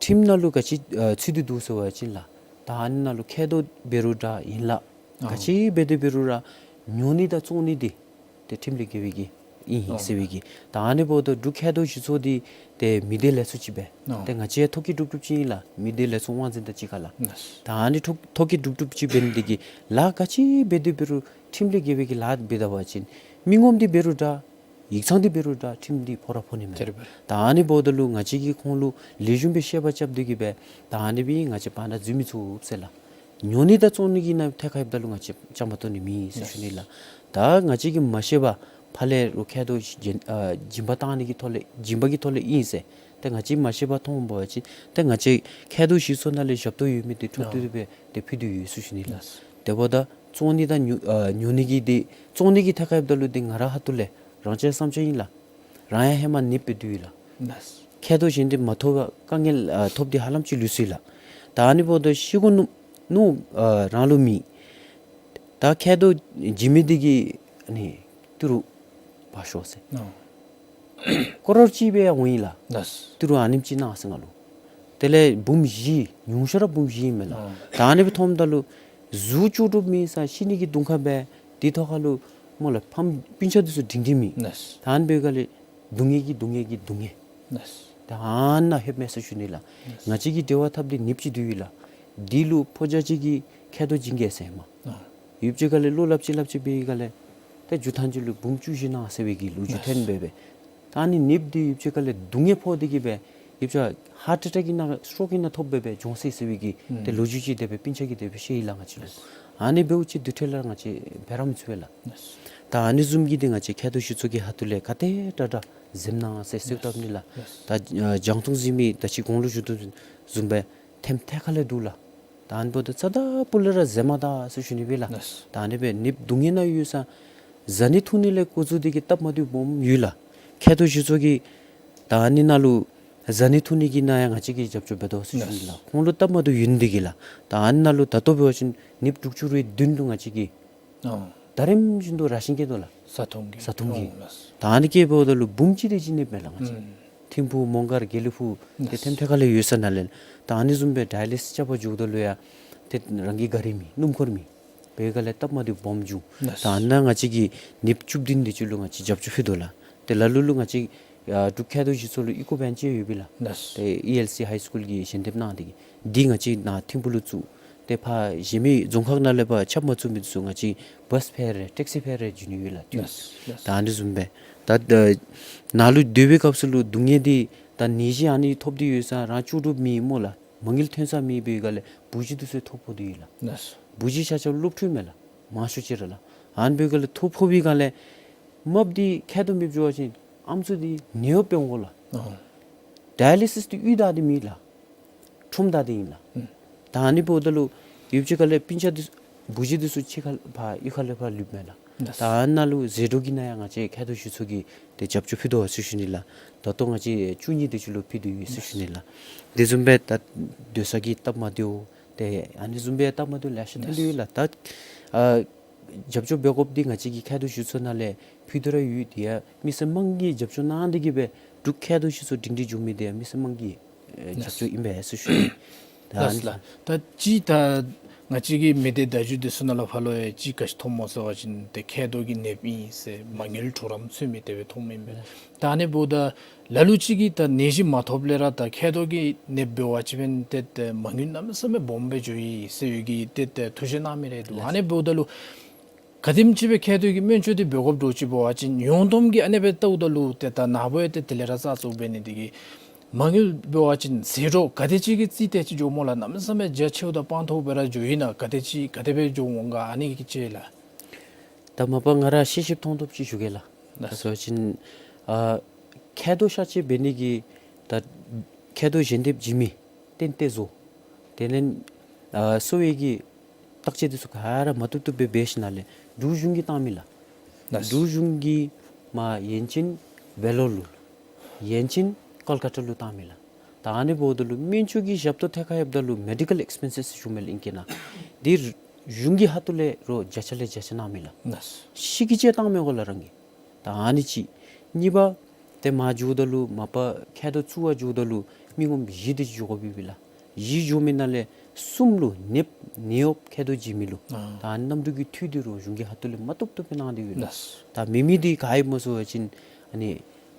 ཁྲིམས་ནང་ལུ་ག་ཅི་ཨ་ཚུད་དེ་འདུག་ཟེར་བ་ཅིན་ལགས། ད་ཨ་ནི་ནང་ལུ་མཁལ་རྡོག་འབད་རུང་འདྲ་ཡན་ལག་ག་ཅི་འབད་དེ་འབད་རུང་ར་ཉོ་ནི་དང་བཙོང་ནི་འདི་ཏེ་ཁྲིམས་ལས་འགལ་བའི་གི་ཨིན་ཟེར་བའི་གི། ད་ཨ་ནི་འབདཝ་ད་འབྲུག་མཁལ་རྡོག་ཞི་ཚུགས་འདི་ཏེ་མི་སྡེ་ལས་ཚོགས་ཅིག་སྦེ་ཏེ་ང་བཅས་ཐོ་བཀོད་གྲུབ་གྲུབ་ཅིག་ཨིན་ལགས། མི་སྡེ་ལས་ཚོགས་དབང་འཛིན་དང་གཅིག་ཁར་ལགས། ད་ཨ་ནི་ཐོ་ཐོ་བཀོད་གྲུབ་གྲུབ་ཅིག་འབད་ནི་འདི་གིས་ལཱ་ག་ཅི་འབད་དེ་འབད་རུང་ཁྲིམས་ལས་འགལ་བའི་གི་ལཱ་འབད་ད་པ་ཅིན་མི་ངོམ་འདི་འབད་རུང་འདྲ་ཡིག་ཚང་འདི་འབད་རུང་འདྲ་ཁྲིམས་འདི་ཕོག་ར་ཕོག་ནི་མས། ད་ཨ་ནི་འབདཝ་ད་ལུ་ང་བཅས་ཀྱིས་ཁོང་ལུ་ལེགས་ཤོམ་སྦེ་བཤད་པ་རྐྱབ་སྟེ་གི་སྦེ་ད་ཨ་ནི་སྦེ་ང་བཅས་བར་ན་འཛུལ་མི་ཚུགས་ཟེར་ལགས། ཉོ་ནི་དང་བཙོང་ནི་གི་ནང་ཐད་ཁར་འབདཝ་ད་ལུ་ང་བཅས་བཅའ་མར་གཏོགས་ནི་མེད་ཟེར་ཞུ་ནི་ལགས། ད་ང་བཅས་ཀྱིས་མ་ཤེས་པར་ཕར་ལས་རོགས་མཁལ་རྡོག་སྦྱིན་ཨ་སྦྱིན་པ་བཏང་ནི་གི་ཐོག་ལས་སྦྱིན་པ་གི་ཐོག་ལས་ཨིན་ཟེར། ཏེ་ང་བཅས་མ་ཤེས་པར་མཐོང་འབད་བ་ཅིན་ཏེ་ང་བཅས་མཁལ་རྡོག་ཞིག་ཚུ་ནང་ལས་ཞབས་ཏོག་ཡོད་མི་དེ་འཕྲོ་མཐུད་དེ་སྦེ་ཏེ་ཕུལ་དོ་ཡོད་ཟེར་ཞུ་ནི་ལགས། དེ་འབདཝ་ད་བཙོང་ནི་དང་ཉོ་ཨ་ཉོ་ནི་གི་དེ་བཙོང་ནི་གི་ཐད་ཁར་འབདཝ་ད་ལུ་དེ་ང་ར་ཧ་ཏུ་ལས་རང་ཅག་བསམ་ཅ་ཨིན་ལགས། རང་ཡང་ཧེ་མ་ནདཔ་སྦེ་སྡོད་ཡི་ལགས། མཁལ་རྡོག་གཞན་དེ་མ་ཐོབ་པར་དཀའ་ངལ་ཨ་ཐོབ་སྟེ་ཧ་ལམ་ཅིག་ལུས་སོ་ཡི་ལགས། ད་ཨ་ནི་འབདཝ་ད་ཤི་དགོ་མནོ་མནོ་ཨ་རང་ལུ་མེད། ད་མཁལ་རྡོག་སྦྱིན་མི་དེ་གིས་ཨ་ནི་ཏི་རུ་འབག་ཤོག་ཟེར། ཨོ། ཀོ་རོར་གཅིག་སྦེ་ཡང་འོང་ཡི་ལགས། ལགས། ཏི་རུ་ཨ་ནེམ་ཅིག་གནང་ཟེར་ང་ལུ། དེ་ལས་འབུམ་བཞི་ཉུང་ཤོས་ར་འབུམ་བཞི་ཨིན་མས་ལགས། ཨོ། ད་ཨ་ནི་སྦེ་མཐོངམ་ད་ལུ་གཟུགས་ལྕོགས་གྲུབ་མེད་ས་ཤི་ནི་གི་གདོང་ཁ་སྦེ་དེ་ཐོག་ཁར་ལུ་སྨོ་ལགས་ཕམ་སྤུན་ཆ་དེ་ཚུ་སྒྲིང་སྒྲིང་མེད། ལགས། ད་ཨ་ནི་འབད་སྒང་ལས་སྡུག་བསྔལ་གྱིས་སྡུག་བསྔལ་གྱིས་སྡུག་བསྔལ། ལགས། ད་ཨ་ནཱ་ལྷོདཔ་མས་ཟེར་ཞུ་ནི་ལགས། ལགས། ང་བཅས་ཀྱི་འབྲེལ་བ་འཐབ་སྟེ་ནདཔ་ཅིག་སྡོད་ཡི་ལགས། དེ་ལུ་ཕོ་རྒྱས་ཅིག་གིས་མཁལ་རྡོག་བྱིན་གེ་ཟེར་མས། ཨ། ཡུདཔ་ཅིག་ཁ་ལས་བློ་སླབ་ཅི་སླབ་ཅི་འབད་བའི་སྒང་ལས་ཏེ་མཇུག་མཐའ་མཇུག་ལུ་འབུམ་བཅུ་བཞི་གནང་ཟེར་བའི་གི་ལོ་རྒྱུས་ཐོན་སྦེ་སྦེ། ད་ཨ་ནི་ནདཔ་དེ་ཡུདཔ་ཅིག་ཁ་ལས་སྡུག་བསྔལ་ཕོག་སྟེ་གིས་སྦེ་ཡུདཔ་ཅིག་ཧཱརཊ་ཨེ་ཊེཀ་གི་ནང་སི་ཊོག་གི་ནང་ཐོབ་སྦེ་སྦེ་བྱུང་སོ་ཡི་ཟེར་བའི་གི་ཏེ་ལོ་རྒྱུས་ཅིག་དེ་སྦེ་སྤུན་ཆ་གིས་དེ་སྦེ་བཤད་ཡི་ལགས་ང་བཅས་ལུ། ཨ་ནི་འབདཝ་ཅིག་དུས་འཕྲལ་ལུ་ང་བཅས་འབད་ར་མི་ཚུགས་པས་ལགས། ད་ཨ་ནི་བཟུམ་གྱི་དེ་ང་བཅས་མཁལ་རྡོག་ཞིག་ཚུ་གིས་ཧ་ཏུ་ལས་ག་དེ་དྲག་དྲག་འཛེམ་གནང་ཟེར་གསོལཝ་བཏབ་ནི་ལགས། ད་ཨ་རྒྱང་མཐོང་གཟིགས་མི་ད་ཅི་གོང་ལུ་ཞུ་དོ་བཟུམ་སྦེ་ཐེམ་ཐད་ཁ་ལས་འདུག་ལགས། ད་ཨ་ནི་འབདཝ་ད་རྩ་དང་སྤུ་ལས་ར་འཛེམ་མ་ད་ཟེར་ཞུ་ནི་སྦེ་ལགས། ད་ཨ་ནི་སྦེ་ནདཔ་སྡུག་བསྔལ་ནང་ཡོད་ས་བཟའ་ནི་འཐུང་ནི་ལས་འགོ་བཙུགས་ཏེ་གིས་སྟབས་མ་བདེཝ་སྦོམ་ཡོད་ལགས། མཁལ་རྡོག་ཞིག་ཚུ་གིས་ད་ཨ་ནི་ནང་ལུ་བཟའ་ནི་འཐུང་ནི་གི་ནང་ཡང་ང་བཅས་ཀྱིས་རྒྱབ་སྐྱོར་འབད་དོ་ཟེར་ཞུ་ནི་ལགས། ཁོང་ལུ་སྟབས་མ་བདེཝ་ཡོད་ནི་དེ་གིས་ལགས། ད་ཨ་ནི་ནང་ལུ་ད་ལྟོ་འབད་བ་ཅིན་ནདཔ་དྲུག་ཅུ་རེ་བདུན་ལུ་ང་བཅས་ཀྱིས་ཨོ། ད་རིམ་བཞིན་དུ་ར་ཤིན་སྐྱེལ་དོ་ལགས། བཟའ་འཐུང་གི། བཟའ་འཐུང་གི། ཨོ་ལགས། ད་ཨ་ནི་སྐྱེལ་འབདཝ་ད་ལུ་འབུམ་གཅིག་དེ་ཅིག་ནདཔ་མས་ལགས་ང་བཅས། ཨུམ། ཐིམ་ཕུག་མོང་སྒར་དགེ་ལེགས་ཕུག་ཏེ་ཐེམ་ཐད་ཁ་ལས་ཡོད་ས་ནང་ལས། ད་ཨ་ནི་བཟུམ་སྦེ་ཌ་ཡ་ལི་སིས་རྐྱབ་པར་འགྱོཝ་ད་ལུ་ཡང་ཏེ་རང་གི་གཱ་རི་མེད་སྣུམ་འཁོར་མེད། འབད་སྒང་ལས་སྟབས་མ་བདེཝ་སྦོམ་བྱུང་། ད་ཨ་ནཱ་ང་བཅས་ཀྱིས་ནདཔ་བཅུ་བདུན་དེ་ཅིག་ལུ་ང་བཅས་རྒྱབ་སྐྱོར་ཕུལ་དོ་ལགས། ཏེ་ལ་ལུ་ལུ་ང་བཅས་ཨ་འབྲུག་མཁལ་རྡོག་ཞིག་ཚུ་ལུ་ཨི་ཀོ་བེན་ཅིག་ཡོད་པས་ལགས། ལགས། ཏེ་ཨི་ཨེལ་སི་ཧའི་སི་ཀུལ་གྱིས་ཞལ་འདེབས་གནང་སྟེ་གིས་འདི་ང་བཅས་ནཱ་ཐིམ་ཕུག་ལུ་བཙུགས། ཏེ་ཕར་གཞན་མི་རྫོང་ཁག་ནང་ལས་ཕར་ཁྱབ་མ་ཚུགས་མི་ཚུ་ང་བཅས་བཱས་ཕེར་རེ་ཊེག་སི་ཕེར་རེ་བྱིན་ནི་ཡོད་ལགས། ལགས། ལགས། ད་ཨ་ནི་བཟུམ་སྦེ་ད་ནཱ་ལུ་སྡོད་པའི་སྐབས་སུ་ལུ་སྡུག་བསྔལ་འདི་ད་ནད་གཞི་ཨ་ནི་ཐོབ་སྟེ་ཡོད་ས་རང་ལྕོགས་གྲུབ་མེད་སྨོ་ལགས། མ་དངུལ་ཐོན་ས་མེད་པའི་སྒང་ལས་བུ་གཞི་འདི་ཚུ་ཐོ་ཕོག་སྟེ་ཡོད་ལགས། ལགས། བུ་གཞི་ཆ་ཁྱབ་སློབ་ཕྲུག་མས་ལགས། མང་ཤོས་ཅིག་ར་ལགས། ཨ་ནི་འབད་སྒང་ལས་ཐོ་ཕོག་པའི་སྒང་ལས་རྨགཔ་འདི་མཁལ་རྡོག་མེདཔ་འགྱོ་བ་ཅིན་ཨམ་སྲུ་འདི་ནད་གཡོགཔ་འབད་འོང་གོ་ལགས། ཨོ། ཌ་ཡ་ལི་སིས་འདི་གཡུས་བདའ་སྟེ་མེད་ལགས། ཁྲོམ་བདའ་སྟེ་ཨིན་ལགས། ཨུམ། ད་ཨ་ནི་འབདཝ་ད་ལུ་ཡུདཔ་ཅིག་ཁ་ལས་སྤུན་ཆ་འདི་བུ་གཞི་འདི་ཚུ་ཕྱི་ཁ་ལས་ཕར་གཡུས་ཁ་ལས་ཕར་ལུསཔ་མས་ལགས། ད་ཨ་ནཱ་ལུ་ཟད་འགྲོ་གི་ནང་ཡང་ང་བཅས་མཁལ་རྡོག་ཞིག་ཚུ་གིས་ཏེ་རྒྱབ་སྐྱོར་ཕུལ་དོ་ཟེར་ཞུ་ནི་ལགས། ད་ལྟོ་ང་བཅས་བཅུ་གཉིས་དེ་ཅིག་ལུ་ཕུལ་དོ་ཡོད་ཟེར་ཞུ་ནི་ལགས། དེ་བཟུམ་སྦེ་ད་སྡོད་ས་གི་སྟབས་མ་བདེཝ་ཏེ་ཨ་ནི་བཟུམ་སྦེ་སྟབས་མ་བདེཝ་ལེ་ཤ་ཐོན་དོ་ཡོད་ལགས། ད་ཨ་རྒྱབ་སྐྱོར་འབད་དགོཔ་འདི་ང་བཅས་ཀྱི་མཁལ་རྡོག་ཞིག་ཚུ་ནང་ལས་ཕུལ་དོ་ར་ཡོད། དེ་ཡང་མི་སེར་དམངས་ཀྱིས་རྒྱབ་སྐྱོར་གནང་སྟེ་གིས་སྦེ་འབྲུག་མཁལ་རྡོག་ཞིག་ཚུ་སྒྲིང་སྒྲི་འགྱོ་མི་འདི་ཡང་མི་སེར་དམངས་ཀྱི་ཨེ་རྒྱབ་སྐྱོར་ཨིན་པས་ཟེར་ཞུ་ནི། ད་ལགས་ལགས། ད་ཅི་ད་ང་བཅས་ཀྱི་མི་སྡེ་བརྡ་བརྒྱུད་འདི་ཚུ་ནང་ལས་ཕར་ལུ་ཡང་ཅི་ག་ཅི་མཐོངམ་སྨོ་ཟེར་བ་ཅིན་ཏེ་མཁལ་རྡོག་གི་ནདཔ་ཨིན་ཟེར་མ་དངུལ་གྲོགས་རམ་ཚུད་མི་དེ་སྦེ་མཐོངམ་ཨིན་པས། ད་ཨ་ནི་འབདཝ་ད་ལ་ལུ་ཅིག་གིས་ད་ནད་གཞི་མ་ཐོབ་ལས་ར་ད་མཁལ་རྡོག་གི་ནདཔ་འབད་བ་ཅིན་ཏེ་ཏེ་མ་དངུལ་གནམ་མེད་ས་མེད་སྦོམ་སྦེ་འགྱོ་ཡི་ཟེར་བའི་གི་ཏེ་ཏེ་ཐུགས་བཞེད་གནང་མི་རེ་འདུག། ཨ་ནི་འབདཝ་ད་ལུ་ག་དེམ་ཅིག་སྦེ་མཁལ་རྡོག་གི་སྨན་བཅོས་འདི་འབད་དགོཔ་འདྲཝ་ཅིག་འབད་བ་ཅིན་ཡོངས་བསྡོམས་ཀྱིས་ཨ་ནི་སྦེ་བལྟཝ་ད་ལུ་ཏེ་ད་ནཱ་བུ་ཡང་ཏེ་དེ་ལས་ར་རྩ་ཚུགས་འབད་ནི་དེ་གིས་མ་དངུལ་འབད་བ་ཅིན་ཟད་འགྲོ་ག་དེ་ཅིག་གི་རྩིས་ཏེ་ཅིག་འགྱོཝ་སྨོ་ལགས། གནམ་མེད་ས་མེད་རྒྱ་ཆེཝ་དང་སྤང་ཐོག་སྦེ་ར་འགྱོ་ཡི་ན་ག་དེ་ཅིག་ག་དེ་སྦེ་འགྱོ་འོང་ག། ཨ་ནི་གི་ཅིག་ལགས། ད་མ་པ་ང་ར་ཤེས་ཤེསཔ་མཐོང་ཐོབ་ཅིག་ཞུ་གེ་ལགས། ལགས། ད་ཟེར་བ་ཅིན་ཨ་མཁལ་རྡོག་གཤག་བཅོས་འབད་ནི་གི་ད་མཁལ་རྡོག་ཞལ་འདེབས་བྱིན་མི་གཏན་གཏན་བཟོ། དེ་ལས་ཨ་གསོ་བའི་གི་བརྟག་དཔྱད་འདི་ཚུ་ག་ར་མ་བཏུབ་བཏུབ་སྦེ་འབད་ཞིནམ་ལས་འབྲུག་གཞུང་གིས་བཏང་མི་ལགས། ལགས། འབྲུག་གཞུང་གིས་མར་ཡན་ཅིན་བེ་ལོར་ལུ་ཡན་ཅིན་ཀོལ་ཀ་ཏ་ལུ་བཏང་མི་ལགས། ད་ཨ་ནི་འབདཝ་ད་ལུ་སྨན་བཅོས་ཀྱི་ཞབས་ཏོག་ཐད་ཁར་ཡོདཔ་ད་ལུ་མེ་ཌི་ཀལ་ཨེགསི་པེན་སེས་ཞུ་མི་ལགས་ཨིང་སྐད་ནང་། འདི་གཞུང་གི་ཧ་ཏུ་ལས་རོགས་བརྒྱ་ཆ་ལས་བརྒྱ་ཆ་གནང་མི་ལགས། ལགས། ཤི་གི་ཅིག་བཏང་མི་གོ་ལགས་རང་གིས། ད་ཨ་ནི་གཅིག། གཉིས་པ་ཏེ་མར་འགྱོཝ་ད་ལུ་མ་པ་མཁལ་རྡོག་བཙུགས་པར་འགྱོཝ་ད་ལུ་མི་ངོམ་བཞི་དེ་ཅིག་འགྱོ་དགོཔ་ཨིན་པས་ལགས། བཞི་འགྱོ་མི་ནང་ལས་གསུམ་ལུ་ནདཔ་ནད་གཡོགཔ་མཁལ་རྡོག་བྱིན་མི་ལུ། ཨ། ད་ཨ་ནི་གནམ་གྲུ་གི་འཐུས་འདི་རོགས་གཞུང་གིས་ཧ་ཏུ་ལས་མ་བཏུབ་བཏུབ་སྦེ་གནང་སྟེ་ཡོད་ལགས། ལགས། ད་མེད་མི་འདི་ག་ཨིནམ་སྨོ་ཟེར་བ་ཅིན་ཨ་ནི་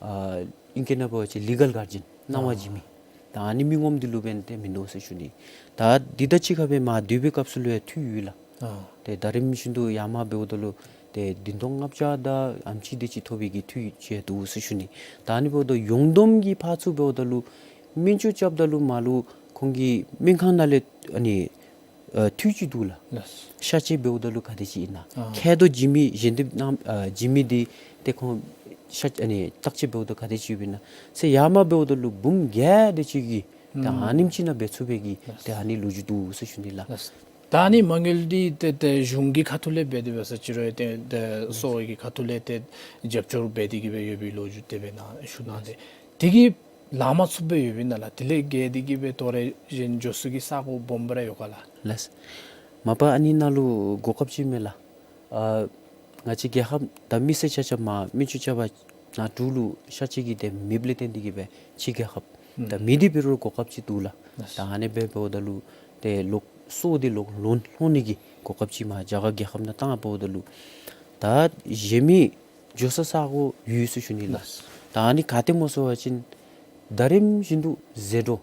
ཨ་ཨིང་སྐད་ནང་འབད་བ་ཅིན་ལི་གལ་གཱར་ཌིའན་གནང་བ་བྱིན་མི། ད་ཨ་ནི་མི་ངོམ་འདི་ལུ་འབདན་ཏེ་མིན་འདུག་ཟེར་ཞུ་ནི། ད་འདི་དང་གཅིག་ཁར་སྦེ་མར་སྡོད་པའི་སྐབས་སུ་ལུ་ཡང་འཐུས་ཡོད་ལགས། ཨ། ཏེ་ད་རིམ་བཞིན་དུ་ཡར་མར་འབདཝ་ད་ལུ་ཏེ་བདུན་སྟོང་ལྔ་བརྒྱ་དང་ཨ་ནེམ་ཅིག་དེ་ཅིག་ཐོབ་པའི་གི་འཐུས་ཅིག་འདུག་ཟེར་ཞུ་ནི། ད་ཨ་ནི་འབདཝ་ད་ཡོངས་བསྡོམས་ཀྱི་ཕར་ཚུར་འབདཝ་ད་ལུ་སྨན་བཅོས་རྐྱབ་ད་ལུ་མར་ལུ་ཁོང་གི་སྨན་ཁང་ནང་ལས་ཨ་ནི་ ཨ་འཐུས་ཅིག་འདུག་ལགས། ལགས། ཤ་བཅད་འབདཝ་ད་ལུ་ག་དེ་ཅིག་ཨིན་ན། ཨ་ཁ་དོག་བྱིན་མི་གཞན་དེ་ནང་ཨ་བྱིན་མི་དེ་ཏེ་ཁོང་ཤ་ཨ་ནི་བརྟག་དཔྱད་འབདཝ་ད་ག་དེ་ཅིག་ཡོདཔ་ཨིན་ན་ཟེར། ཡར་མར་འབདཝ་ད་ལུ་འབུམ་བརྒྱ་དེ་ཅིག་གི་ད་ཨ་ནེམ་ཅིག་ནང་འབད་ཚུགས་པའི་གི་ལགས། ཏེ་ཨ་ནི་ལོ་རྒྱུས་འདུག་ཟེར་ཞུ་ནི་ལགས། ལགས། ད་ཨ་ནི་མ་དངུལ་འདི་ཏེ་ཏེ་གཞུང་གི་ཁ་ཐུག་ལས་འབད་དེ་འབད་ས་ཅིག་རུང་ཏེ་ཏེ་གསོ་བའི་གི་ཁ་ཐུག་ལས་ཏེ་རྒྱབ་སྐྱོར་འབད་དེ་གི་སྦེ་ཡོད་པའི་ལོ་རྒྱུས་དེ་སྦེ་ནཱ་ཞུ་གནང་སྟེ། དེ་གིས་ལང་མ་ཚུགསཔ་སྦེ་ཡོདཔ་ཨིན་ན་ལགས། དེ་ལས་བརྒལ་ཏེ་གི་སྦེ་དོ་རུང་གཞན་འགྱོ་ས་གི་ས་གོ་སྦོམ་སྦེ་ར་ཡོད་ག་ལགས། ལགས། མ་པ་ཨ་ནི་ནང་ལུ་གོ་སྐབས་ཅིག་མས་ལགས། ཨ་ང་བཅས་རྒྱལ་ཁབ་ད་མི་སེར་ཆ་ཁྱབ་མར་སྨན་བཅོས་རྐྱབ་པར་ནཱ་འབྲུག་ལུ་ཤ་བཅད་ཀྱི་ཏེ་མེདཔ་ལས་བརྟེན་ཏེ་གི་སྦེ་ཕྱི་རྒྱལ་ཁབ་ད་མེད་དེ་འབད་རུང་གོ་སྐབས་ཅིག་འདུག་ལགས། ད་ཨ་ནི་སྦེ་འབདཝ་ད་ལུ་ཏེ་ལོག་གསོ་དེ་ལོག་ལོན་ལོན་ནི་གི་གོ་སྐབས་ཅིག་མར་རྒྱ་གར་རྒྱལ་ཁབ་ནང་བཏང་འབདཝ་ད་ལུ་ད་གཞན་མི་འགྱོ་ས་ས་གོ་ཡོད་ཟེར་ཞུ་ནི་ལགས། ལགས། ད་ཨ་ནི་ག་ཏེ་སྨོ་ཟེར་བ་ཅིན་ད་རིམ་བཞིན་དུ་ཟད་འགྲོ་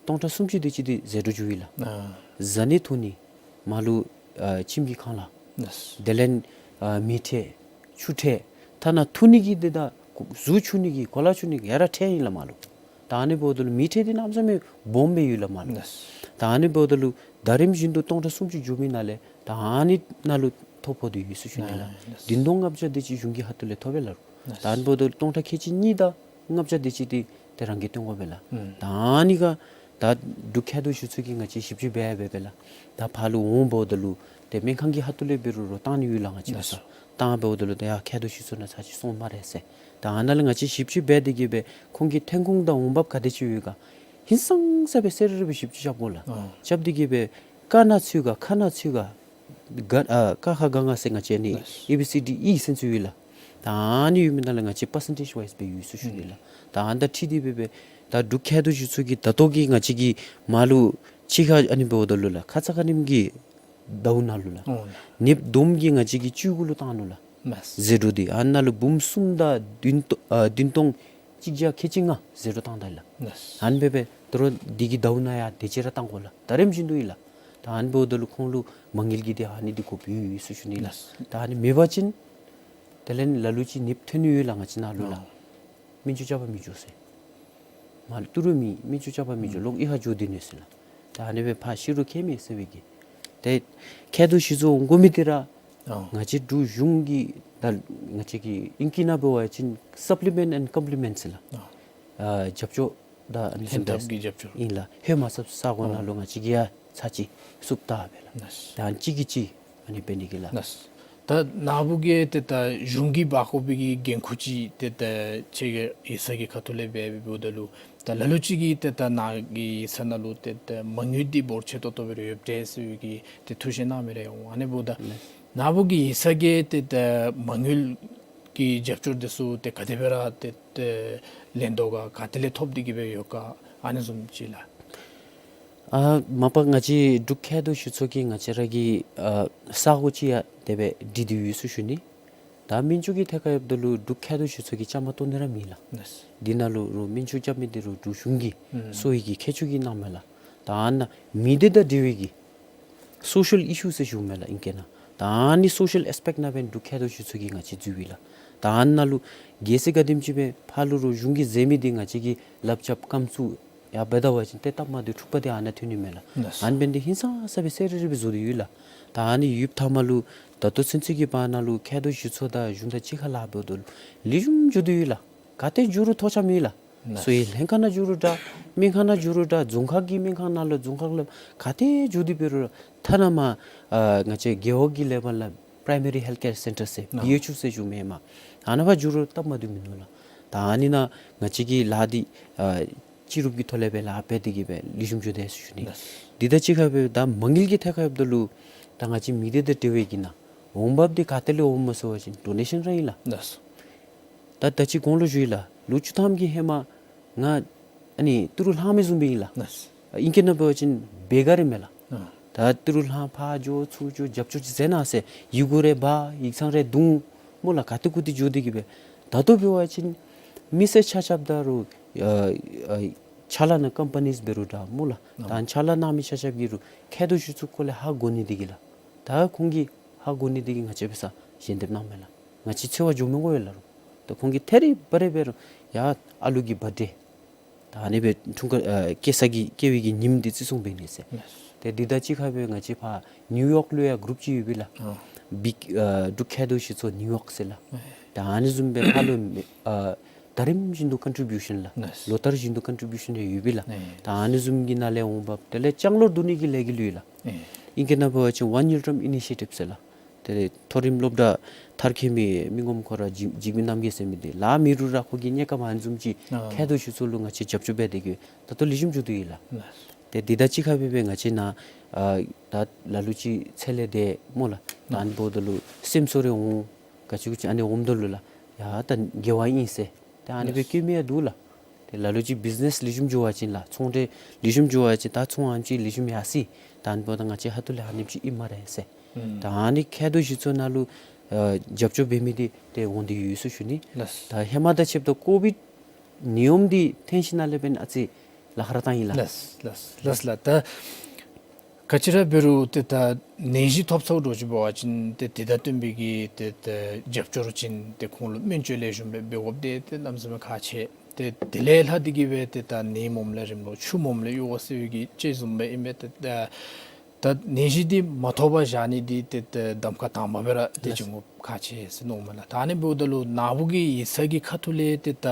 སྟོང་ཕྲག་སུམ་ཅུ་དེ་ཅིག་དེ་ཟད་འགྲོ་འགྱོཝ་ཨིན་ལགས། ཨ་བཟའ་ནི་འཐུང་ནི་མར་ལུ་ཨ་ཁྱིམ་གྱི་ཁང་གླ། ལགས། དེ་ལས་ཨ་མེ་ཁྲལ་ཆུ་ཁྲལ་ཐ་ན་འཐུང་ནི་གི་དེ་ད་གཟུགས་འཁྱུ་ནི་གི་གོ་ལ་འཁྱུ་ནི་གི་ཡ་ར་ཁྲལ་ཨིན་ལགས་མར་ལུ། ད་ཨ་ནི་འབདཝ་ད་ལུ་མེ་ཁྲལ་འདི་གནམ་མེད་ས་མེད་སྦོམ་སྦེ་ཡོད་ལགས་མར་ལུ། ལགས། ད་ཨ་ནི་འབདཝ་ད་ལུ་ད་རིམ་བཞིན་དུ་སྟོང་ཕྲག་སུམ་ཅུ་འགྱོ་མི་ནང་ལས་ད་ཨ་ནི་ནང་ལུ་ཐོ་ཕོག་སྟེ་ཡོད་ཟེར་ཞུ་ནི་ལགས། ཨ་ལགས། བདུན་སྟོང་ལྔ་བརྒྱ་དེ་ཅིག་གཞུང་གི་ཁ་ཐུག་ལས་ཐོབ་པས་ལགས། ལགས། ད་ཨ་ནི་འབདཝ་ད་སྟོང་ཕྲག་ཁལ་གཅིག་གཉིས་དང་ལྔ་བརྒྱ་དེ་ཅིག་དེ་ཏེ་རང་གིས་བཏོན་དགོ་པས་ལགས། ཨུམ། ད་ཨ་ནི་ག་ད་འབྲུག་མཁལ་རྡོག་ཞུ་ཚོགས་ཀྱིས་ང་བཅས་ཞིབ་དཔྱད་འབད་འབད་སྦེ་ལགས། ད་ཕར་ལུ་འོང་འབདཝ་ད་ལུ་ཏེ་སྨན་ཁང་གི་ཁ་ཐུག་ལས་འབད་རུང་རོགས་བཏང་ནི་ཡོད་ལགས། ང་བཅས་ལགས་སོ། བཏང་འབདཝ་ད་ལུ་ད་ཡར་མཁལ་རྡོག་ཞུ་ཚོགས་ནང་ཚར་ཅིག་སོང་སྨ་རེ་ཟེར། ད་ཨ་ནཱ་ལས་ང་བཅས་ཞིབ་དཔྱད་འབད་དེ་གི་སྦེ་ཁོང་གི་ཐོན་ཁུངས་དང་འོང་འབབ་ག་དེ་ཅིག་ཡོད་ག་ཧིང་སངས་ས་སྦེ་གསལ་རི་རི་སྦེ་ཞིབ་དཔྱད་རྐྱབ་དགོ་ལགས། ཨ་རྐྱབ་སྟེ་གི་སྦེ་ཀ་ན་ཚུད་ག་ཁ་ན་ཚུད་ག་ག་ཨ་ཀ་ཁ་ག་ང་ཟེར་ང་བཅས་ཨ་ནི་ལགས། ཨེ་བི་སི་ཌི་ཨི་ཟེར་ཚུ་ཡོད་ལགས། ད་ཨ་ནི་ཡོད་མི་ནང་ལས་ང་བཅས་པར་སེན་ཊེཇ་ཝའིས་སྦེ་ཡོད་ཟེར་ཞུ་ནི་ལགས། ཨུམ། ད་ཨ་ནི་དང་འཁྲིལ་ཏེ་སྦེ་སྦེ་ད་འབྲུག་མཁལ་རྡོག་ཞུ་ཚོགས་ཀྱིས་ད་ལྟོ་གི་ང་བཅས་ཀྱི་མར་ལུ་ཕྱི་ཁར་ཨ་ནི་འབདཝ་ད་ལུ་ལགས་ཁ་ཙ་ཁ་ཉིནམ་གྱི་ཟླཝ་ནང་ལུ་ལགས། ཨོ་ལགས། ནདཔ་བསྡོམས་ཀྱིས་ང་བཅས་ཀྱིས་བཅུ་དགུ་ལུ་བཏང་ནུག་ལགས། ལགས། ཟད་འགྲོ་འདི་ཨ་ནཱ་ལུ་འབུམ་གསུམ་དང་བདུན་སྟོ་ཨ་བདུན་སྟོང་གཅིག་བརྒྱ་ཁལ་གཅིག་ལྔ་ཟད་འགྲོ་བཏང་ད་ལགས། ལགས། ཨ་ནི་སྦེ་སྦེ་དོ་རུང་འདི་གི་ཟླཝ་ནང་ཡང་དེ་ཅིག་ར་བཏང་དགོ་ལགས། ད་རིམ་བཞིན་དུ་ཨིན་ལགས། ད་ཨ་ནི་འབདཝ་ད་ལུ་ཁོང་ལུ་མ་དངུལ་གྱི་འདི་ཨ་ནི་འདི་དགོཔ་ཡོད་ཡོད་ཟེར་ཞུ་ནི་ལགས། ལགས། ད་ཨ་ནི་མེད་པ་ཅིན་དེ་ལས་ལ་ལུ་ཅིག་ནདཔ་ཐོན་ནི་ཡོད་ལགས། ང་བཅས་ནཱ་ལུ་ལགས། ཨོ། སྨན་བཅོས་རྐྱབ་པར་མི་འགྱོ་ཟེར། མར་ལུ་ཏི་རུ་མེད། སྨན་བཅོས་རྐྱབ་པར་མི་འགྱོ། ཨུམ། ལོག་གཡུས་ཁར་འགྱོ་སྡོད་ནི་ཟེར་ལགས། ད་ཨ་ནི་སྦེ་ཕར་ཤི་རུང་ཁྱད་མེད་ཟེར་བའི་གི། ཏེ་མཁལ་རྡོག་ཞུ་ཚོགས་འོང་དགོ་མི་འདི་ར་ཨོ། ང་བཅས་འབྲུག་གཞུང་གི་ད་ང་བཅས་ཀྱི་ཨིང་སྐད་ནང་འབད་བ་ཅིན་སབ་ལི་མེནཊ་ཨེནཌ་ཀོམ་པི་ལི་མེནཊ་ཟེར་ལགས། ཨོ། ཨ་རྒྱབ་སྐྱོར་ད་ཨ་ནི་ལྷན་ཐབས་ཀྱི་རྒྱབ་སྐྱོར་ཨིན་ལགས། ལྷོད་མ་ཚུགས་ས་གོ་ནང་ལུ་ཨོ། ང་བཅས་ཀྱིས་ཡར་ཚར་ཅིག་བཙུགས་ད་སྦེ་ལགས། ལགས། ད་གཅིག་གིས་གཅིག་ཨ་ནི་འབད་ནི་གི་ལགས། ལགས། ད་ནཱ་བུ་གིས་ཏེ་ད་གཞུང་གིས་འབག་དགོ་པའི་གི་འགན་ཁུར་ཅིག་ཏེ་ད་ཁྱེད་ཀྱི་ཡིག་ཚང་གི་ཁ་ཐུག་ལས་འབད་འབདཝ་ད་ལུ་ད་ལ་ལུ་ཅིག་གིས་ཏེ་ད་ནཱ་གི་ཡིག་ཚང་ནང་ལུ་ཏེ་ད་མ་དངུལ་འདི་འབོར་ཆེ་ཏོག་ཏོ་སྦེ་ར་ཡོདཔ་འདྲས་ཟེར་བའི་གི་ཏེ་ཐུགས་བཞེད་གནང་མི་རེ་འོང་། ཨ་ནི་འབདཝ་ད་ལགས། ནཱ་བུ་གི་ཡིག་ཚང་གིས་ཏེ་ད་མ་དངུལ་གྱི་རྒྱབ་སྐྱོར་འདི་ཚུ་ཏེ་ག་དེ་སྦེ་ར་ཏེ་ཏེ་ལེན་དོ་ག་ག་ཏེ་ལས་ཐོབ་སྟེ་གི་སྦེ་ཡོད་ག་ཨ་ནི་བཟུམ་ཅིག་ལགས། ཨ་མ་པ་ང་བཅས་འབྲུག་མཁལ་རྡོག་ཞུ་ཚོགས་ཀྱིས་ང་བཅས་ར་གི་ཨ་ས་གོ་ཅིག་ཡང་དེ་སྦེ་སྒྲིག་སྟེ་ཡོད་ཟེར་ཞུ་ནི། ད་སྨན་བཅོས་ཀྱི་ཐད་ཁར་འབདཝ་ད་ལུ་འབྲུག་མཁལ་རྡོག་ཞུ་ཚོགས་ཀྱིས་བཅའ་མར་གཏོགས་ནི་ར་མེད་ལགས། ལགས། འདི་ནང་ལུ་རོགས་སྨན་བཅོས་རྐྱབ་མི་འདི་རོགས་འབྲུག་གཞུང་གིས་ཨུམ་གསོ་བའི་གི་ཁྱད་ཆོས་ཀྱིས་གནངམ་མས་ལགས། ད་ཨ་ནཱ་མི་སྡེ་དང་འབྲེལ་བའི་གི་སོ་ཤལ་ཨི་ཤུ་ཟེར་ཞུཝ་མས་ལགས་ཨིང་སྐད་ནང་། ད་ཨ་ནི་སོ་ཤལ་ཨེས་པེཀཊ་ནང་སྦེ་འབྲུག་མཁལ་རྡོག་ཞུ་ཚོགས་ཀྱིས་ང་བཅས་འཛུལཝ་ཨིན་ལགས། ད་ཨ་ནཱ་ལུ་གལ་སྲིད་ག་དེམ་ཅིག་སྦེ་ཕར་ལུ་རོགས་གཞུང་གིས་མཛད་མི་འདི་ང་བཅས་ཀྱིས་ལགཔ་རྐྱབ་རྐངམ་བཙུགས་ཡར་འབད་ད་པ་ཅིན་ཏེ་སྟབས་མ་བདེཝ་འཁྲུག་པ་འདི་ཨ་ནཱ་ཐོན་ནི་མས་ལགས། ལགས་སོ། ཨ་ནི་འབད་ནི་འདི་ཧིང་སངས་ས་སྦེ་གསལ་རི་རི་སྦེ་བཟོ་སྟེ་ཡོད་ལགས། ད་ཨ་ནི་ཡོདཔ་ཐ་མ་ལུ་ད་ལྟོ་ཚུན་ཚོད་ཀྱི་བར་ན་ལུ་མཁལ་རྡོག་ཞུ་ཚོགས་དང་གཞུང་དང་གཅིག་ཁར་ལཱ་འབདཝ་ད་ལུ་ལེགས་ཤོམ་འགྱོ་སྟེ་ཡོད་ལགས། ག་ཏེ་འགྱོ་རུང་ཐོགས་ཆགས་མེད་ལགས། ལགས། གསོ་བའི་ལྷན་ཁག་ནང་འགྱོ་རུང་འདྲ་སྨན་ཁང་ནང་འགྱོ་རུང་འདྲ་རྫོང་ཁག་གི་སྨན་ཁང་ནང་ལུ་རྫོང་ཁག་ལུ་ག་ཏེ་འགྱོ་སྟེ་འབད་རུང་ཐ་ན་མར་ཨ་ང་བཅས་རྒེད་འོག་གི་ལེ་བཱལ་ལུ་པི་རའི་མ་རི་ཧེལཐ་ཀེར་སེན་ཊར་ཟེར་ཨ་པི་ཨེཆ་ཨོ་ཟེར་ཞུཝ་མས་མར། ཨ་ནཱ་ཕར་འགྱོ་རུང་སྟབས་མ་བདེཝ་མིན་ནུག་ལགས། ད་ཨ་ནི་ནང་ང་བཅས་ཀྱིས་ལཱ་འདི་ཨ་སྤྱི་རུབ་ཀྱི་ཐོག་ལས་སྦེ་ལཱ་འབད་དེ་གི་སྦེ་ལེགས་ཤོམ་འགྱོ་དེས་ཟེར་ཞུ་ནི། ལགས། འདི་དང་གཅིག་ཁར་སྦེ་ད་མ་དངུལ་གྱི་ཐད་ཁར་འབདཝ་ད་ལུ་ད་ང་བཅས་མི་སྡེ་དང་འབྲེལ་བའི་གི་ནང་འོང་འབབ་འདི་ག་ཏེ་ལས་འོངམ་སྨོ་ཟེར་བ་ཅིན་ཌོ་ནེ་ཤཱན་ར་ཨིན་ལགས། ལགས་སོ། ད་ད་ཅི་གོང་ལུ་ཞུ་ཡི་ལགས། ལོ་བཅུ་ཐམ་གྱི་ཧེ་མ་ང་ཨ་ནི་ཏི་རུ་ལྷང་མི་བཟུམ་སྦེ་ཨིན་ལགས། ལགས། ཨིང་སྐད་ནང་འབད་བ་ཅིན་བེ་གར་ཨིན་མས་ལགས། ཨ། ད་ཏི་རུ་ལྷང་ཕར་འགྱོ་ཚུར་འགྱོ་རྒྱབ་སྐྱོར་ཅིག་མཛད་གནང་ཟེར་ཡི་གུ་རེ་འབག་ཡིག་ཚང་རེ་བརྡུང་སྨོ་ལགས། ག་ཏེ་གུ་ཏེ་འགྱོ་སྟེ་གི་སྦེ། ད་ལྟོ་འབད་བ་ཅིན་མི་སེར་ཆ་ཁྱབ་དང་རོགས་ཨ་ཨ་ཕྱག་ལཱ་གནང་ཀམ་པ་ནིས་འབད་རུང་འདྲ་སྨོ་ལགས། ཨ། ད་ཕྱག་ལཱ་གནང་མི་ཆ་ཁྱབ་ཀྱིས་རོགས་མཁལ་རྡོག་ཞུ་ཚོགས་སྐོར་ལས་ཧ་གོ་ནི་དེ་གིས་ལགས། ད་ཁོང་གིས་ཧ་གོ་ནི་དེ་གིས་ང་བཅས་འབད་སར་ཞལ་འདེབས་གནངམ་མས་ལགས། ང་བཅས་འཚོལ་བར་འགྱོ་མི་དགོ་པས་ལགས། རོགས་ད་ཁོང་གིས་ཐད་རི་བ་རི་འབད་རུང་ཡ་ཨ་ལུ་གི་བར་ཌེ་ད་ཨ་ནི་སྦེ་འཁྲུངས་སྐར་ཨ་སྐྱེས་ས་གི་སྐྱེས་པའི་གི་ཉིནམ་འདི་བརྩི་སྲུང་འབད་ནི་ཟེར། ལགས། ཏེ་འདི་དང་གཅིག་ཁར་སྦེ་ང་བཅས་ཕར་ནིའུ་ཡོག་ལུ་ཡང་གུ་རུབ་ཅིག་ཡོད་པས་ལགས། ཨ་བིག་ཨ་འབྲུག་མཁལ་རྡོག་གཞི་ཚོགས་ནིའུ་ཡོག་ཟེར་ལགས། ཨེ་ད་ཨ་ནི་བཟུམ་སྦེ་ཕར་ལུ་ཨ་ད་རིམ་བཞིན་དུ་ཀོན་ཊི་བིའུ་ཤཱན་ལགས། ནཱས། ལོ་ལྟར་བཞིན་དུ་ཀོན་ཊི་བིའུ་ཤཱན་རེ་ཡོད་པས་ལགས། ཨེ་ད་ཨ་ནི་བཟུམ་གྱི་ནང་ལས་འོང་འབག། དེ་ལས་ལྕང་ལོར་བསྡུ་ནི་གི་ལས་འགུལ་ཡོད་ལགས། ཨེ་ཨིང་སྐད་ནང་འབད་བ་ཅིན་ཝཱན་ཡུལ་ཌམ་ཨི་ནི་ཤི་ཊིབ་ཟེར་ལགས། ཏེ་མཐོ་རིམ་སློབ་གྲྭ་མཐར་འཁྱོལ་མི་མི་ངོམ་ཁོ་ར་འཇིགས་འཇིགས་མེད་རྣམ་རྒྱལ་ཟེར་མི་འདི་ལཱ་མེད་རུང་ར་ཁོ་གིས་གནས་སྐབས་ཨ་ནི་བཟུམ་ཅིག་ཨ་མཁལ་རྡོག་གཞི་ཚོགས་ལུ་ང་བཅས་རྒྱབ་སྐྱོར་འབད་དེ་གིས་ད་ལྟོ་ལེགས་ཤོམ་འགྱོ་དོ་ཡོད་ལགས། ལགས། ཏེ་འདི་དང་གཅིག་ཁར་སྦེ་སྦེ་ང་བཅས་ནཱ་ཨ་ད་ལ་ལུ་ཅིག་ཚེ་ལས་འདས་སྨོ་ལགས། ད་ཨ་ནི་འབདཝ་ད་ལུ་སེམས་གསོ་རེ་འོང་ག་ཅི་ག་ཅི་ཨ་ནི་འོངམ་ད་ལུ་ལགས། ཡ་ད་དགེ་བ་ཨིན་ཟེར། ཏེ་ཨ་ནི་སྦེ་ལགས། བཀོད་མི་ཡང་འདུག་ལགས། ཏེ་ལ་ལུ་ཅིག་བིཛ་ནེས་ལེགས་ཤོམ་འགྱོ་བ་ཅིན་ལགས། ཚོང་འབྲེལ་ལེགས་ཤོམ་འགྱོ་བ་ཅིན་ད་ཚོང་ཨ་ནེམ་ཅིག་ལེགས་ཤོམ་ཡར་སོ་ཡི། ད་ཨ་ནི་འབདཝ་ད་ང་བཅས་ཧ་ཐུག་ལས་ཨ་ནེམ་ཅིག་ཨིན་སྨ་རེ་ཟེར། ཨུམ་ད་ཨ་ནི་མཁལ་རྡོག་གཞི་ཚོགས་ནང་ལུ་ཨ་རྒྱབ་སྐྱོར་འབད་མི་འདི་ཏེ་འོང་སྟེ་ཡོད་ཟེར་ཞུ་ནི། ལགས། ད་ཧེ་མ་དང་ཕྱདཔ་ད་ཀོ་བིཌ་ནད་ཡམས་འདི་ཐོན་ཞིནམ་ལས་འབདན་ཨ་ཙི་ལཱ་ཁག་ར་བཏང་ཡི་ལགས། ལགས་ལགས་ལགས་ལགས། ད་ག་ཅི་ར་འབད་རུང་ཏེ་ད་ནད་གཞི་ཐོབ་ཚར་འགྱོ་ཅི་འབད་བ་ཅིན་ཏེ་དེ་དང་བསྟུན་པའི་གི་ཏེ་ཏེ་རྒྱབ་སྐྱོར་ཅིག་ཏེ་ཁོང་ལུ་སྨན་བཅོས་ལེགས་ཤོམ་སྦེ་འབད་དགོཔ་འདི་ཏེ་གནམ་མེད་ས་མེད་ཁག་ཆེ། ཏེ་དེ་ལས་ལྷག་སྟེ་གིས་སྦེ་ཏེ་ད་ནད་མོམ་ལས་རིམ་ལུ་ཆུ་མོམ་ལས་གཡུར་བ་ཟེར་བའི་གི་ཅིག་བཟུམ་སྦེ་ཨིན་པས། ཏེ་ད་ད་ནད་གཞི་འདི་མ་ཐོབ་པར་བཞག་ནི་འདི་ཏེ་ད་གདམ་ཁ་དང་པ་སྦེ་ར་ཏེ་ལགས། བྱིན་དགོཔ་ཁག་ཆེ་ཟེར་མནོཝ་མས་ལགས། ད་ཨ་ནི་འབདཝ་ད་ལུ་ནཱ་བུ་གི་ཡིག་ཚང་གི་ཁ་ཐུག་ལས་ཏེ་ད་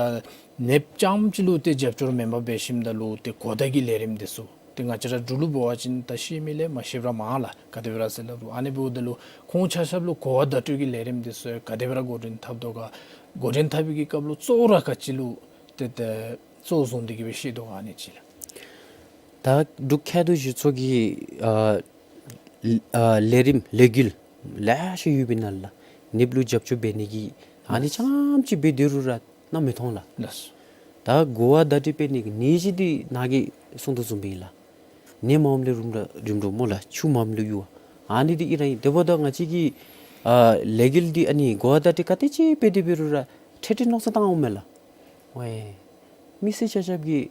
ནདཔ་རྐྱངམ་ཅིག་ལུ་ཏེ་རྒྱབ་སྐྱོར་མེན་པར་འབད་ཞིནམ་ད་ལུ་ཏེ་གོ་བརྡ་གི་ལས་རིམ་འདི་ཚུ་ཏེ་ང་བཅས་ར་འབྲུག་ལུ་འབད་བ་ཅིན་ད་ཤེས་མི་ལས་མ་ཤེསཔ་ར་མང་ལགས། ག་དེ་སྦེ་ར་ཟེར་སླབ་རུང་ཨ་ནི་འབདཝ་ད་ལུ་ཁོང་ཆ་ཁྱབ་ལུ་གོ་བ་བརྡ་སྤྲོད་ཀྱི་ལས་རིམ་འདི་ཚུ་ག་དེ་སྦེ་ར་འགོ་འདྲེན་འཐབ་དོ་ག། འགོ་འདྲེན་འཐབ་པའི་གི་སྐབས་ལུ་གཙོ་བོ་ར་ག་ཅི་ལུ་ཏེ་ཏེ་གཙོ་བོ་བཟུང་སྟེ་གིས་སྦེ་བཤད་དོ་ག་ཨ་ནི་ཅིག་ལགས། ད་འབྲུག་མཁལ་རྡོག་གཞི་ཚོགས་ཀྱི་ཨ་ཨ་ལས་རིམ་ལས་འགུལ་ལེ་ཤ་ཡོད་པའི་ནང་ལས་ནདཔ་ལུ་རྒྱབ་སྐྱོར་འབད་ནི་གི་ཨ་ནི་ལགས། རྐྱངམ་ཅིག་འབད་དེ་རུང་ར་ནཱ་མི་མཐོང་ལགས། ལགས། ད་གོ་བ་བརྡ་སྤྲོད་འབད་ནི་གི་ནད་གཞི་འདི་ནཱ་གིས་གསུངས་དོ་བཟུམ་སྦེ་ཨིན་ལགས། ནད་མ་འོངམ་ལས་རིམ་གྲོ་རིམ་གྲོ་སྨོ་ལགས། ཆུ་མ་འོངམ་ལས་གཡུར་བ། ཨ་ནི་འདི་ཨིན་ར་ཨིན། དེ་འབདཝ་ད་ང་བཅས་ཀྱི་ཨ་ལས་འགུལ་འདི་ཨ་ནི་གོ་བ་བརྡ་སྤྲོད་ག་དེ་ཅིག་འབད་དེ་འབད་རུང་ར་ཁྲེ་ཁྲེ་མནོ་བསམ་བཏང་འོང་མས་ལགས། ཝའེ་མི་སེར་ཆ་ཁྱབ་ཀྱིས་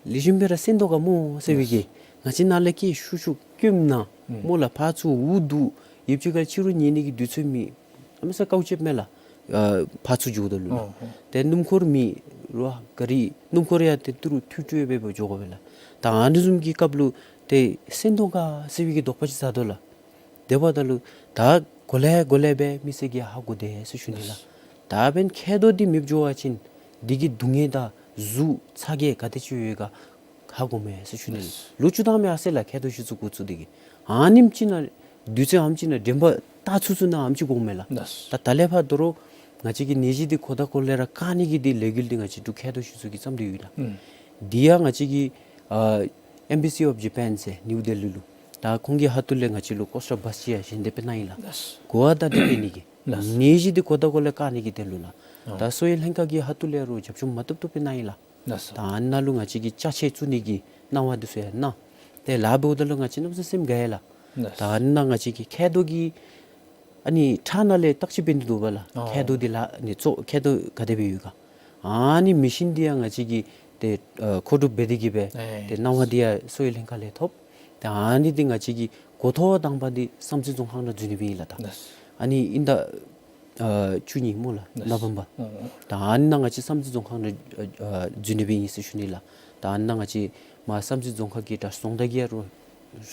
ལེགས་ཤོམ་སྦེ་ར་གསན་དོ་ག་སྨོ་ཟེར་བའི་གི། ང་བཅས་ནཱ་ལས་ཀྱི་ཤུགས་ཤུགས་སྐྱོནམ་ན་ཨུམ་སྨོ་ལགས། ཕར་ཚུར་འུ་སྡུག་ཡོདཔ་ཅིག་ཁར་ཕྱི་རུ་ཉལ་ནི་གི་དུས་ཚོད་མེད། གནམ་མེད་ས་མེད་དཀའཝ་སྤྱདཔ་མས་ལགས། ཨ་ཕར་ཚུར་འགྱོཝ་ད་ལུ་ལགས། ཨོ་ཨོ། ཏེ་སྣུམ་འཁོར་མེད་རུང་ག་རི་སྣུམ་འཁོར་ཡང་ཏེ་ཏི་རུ་ཐུལ་ཐུལ་སྦེ་སྦེ་འགྱོ་དགོ་པས་ལགས། ད་ཨ་ནི་བཟུམ་གྱི་སྐབས་ལུ་ཏེ་གསན་དོ་ག་ཟེར་བའི་གི་དོགས་པ་ཅིག་ཟ་དོ་ལགས། དེ་འབདཝ་ད་ལུ་ད་གོ་ལེ་གོ་ལེ་སྦེ་མི་སེར་གྱིས་ཧ་གོ་དེས་ཟེར་ཞུ་ནི་ལགས། ད་འབདན་མཁལ་རྡོག་འདི་མེདཔ་འགྱོ་བ་ཅིན་འདི་གི་སྡུག་བསྔལ་དང་ཟུག་ཚ་གྱང་ག་དེ་ཅིག་ཡོད་ག་ཧ་གོཝ་མས་ཟེར་ཞུ་ནི་ལགས། ལགས། ལོ་བཅུ་ཐམ་ཡར་སོ་ཡི་ལགས། མཁལ་རྡོག་གཞི་བཙུགས་འགོ་བཙུགས་ཏེ་གིས་ཨ་ནེམ་ཅིག་ནང་དུས་ཚོད་ཨ་ནེམ་ཅིག་ནང་དྲན་པ་བཏང་ཚུགས་ཚུགས་ནང་ཨ་ནེམ་ཅིག་འགོརཝ་མས་ལགས། ལགས། ད་ད་ལས་ཕར་དོ་རུང་ང་བཅས་ཀྱིས་ནད་གཞི་འདི་གོ་བརྡ་གོ་ལེ་ར་བཀག་ནི་གི་འདི་ལས་འགུལ་འདི་ང་བཅས་འབྲུག་མཁལ་རྡོག་གཞི་བཙུགས་ཀྱིས་བརྩམས་ཏེ་ཡོད་ལགས། ཨུམ་འདི་ཡང་ང་བཅས་ཀྱི་ཨ་Embassy of Japan ཟེར་ནིའུ་ཌེ་ལི་ལུ་ད་ཁོང་གི་ཧ་ཐུག་ལས་ང་བཅས་ལུ་ཀོ་སི་ཊར་བཱས་ཅིག་ཡང་བཞེས་ཏེ་སྤེལ་གནང་ཡི་ལགས། ལགས། གོ་བ་བརྡ་སྤྲོད་འབད་ནི་གི། ལགས། ནད་གཞི་འདི་གོ་བརྡ་གོ་ལེ་བཀག་ནི་གི་དོན་ལུ་ལགས། ཨོ། ད་གསོ་བའི་ལྷན་ཁག་གི་ཧ་ཐུག་ལས་ར་རྒྱབ་སྐྱོར་མ་བཏུབ་བཏུབ་སྦེ་གནང་ཡི་ལགས། ལགས་སོ། ད་ཨ་ནཱ་ལུ་ང་བཅས་ཀྱིས་ཅ་ཆས་བཙུགས་ནི་གི་གནང་བ་འདི་ཚུ་ཡང་གནང་། ཏེ་ལཱ་འབདཝ་ད་ལུ་ང་བཅས་གནམ་མེད་ས་མེད་སེམས་དགའ་ཡི་ལགས། ལགས། ད་ཨ་ནཱ་ང་བཅས་ཀྱི་མཁལ་རྡོག་གི་ཨ་ནི་ཁྲག་ནང་ལས་བརྟག་དཔྱད་འབད་ནི་འདུག་པ་ལགས། ཨོ། མཁལ་རྡོག་འདི་ལགས་ནི་གཙོ་མཁལ་རྡོག་ག་དེ་སྦེ་ཡོད་ག། ཨ་ནི་མེ་ཤིན་འདི་ཡང་ང་བཅས་ཀྱིས་ཏེ་ཨ་མཁོ་སྒྲུབ་འབད་དེ་གིས་སྦེ་ཨེ་ཏེ་གནང་བ་འདི་ཡང་གསོ་བའི་ལྷན་ཁག་ལས་ཐོབ། ཏེ་ཨ་ནི་འདི་ང་བཅས་ཀྱིས་འགོ་ཐོག་དང་པ་འདི་བསམ་རྩེ་རྫོང་ཁག་ནང་འཛུལ་ནི་སྦེ་ཨིན་ལགས། ད་ལགས། ཨ་ནི་ཨིན་ད་ཨ་བཅུ་གཉིས་སྨོ་ལགས། ལགས། ནོ་བེམ་བར། ཨོ་ཨོ། ད་ཨ་ནི་ནང་ང་བཅས་བསམ་རྩེ་རྫོང་ཁག་ནང་ཨ་འཛུལ་ནི་སྦེ་ཨིན་ཟེར་ཞུ་ནི་ལགས། ད་ཨ་ནི་ནང་ང་བཅས་མར་བསམ་རྩེ་རྫོང་ཁག་གི་ད་རྫོང་བདག་གིས་ཡང་རོགས་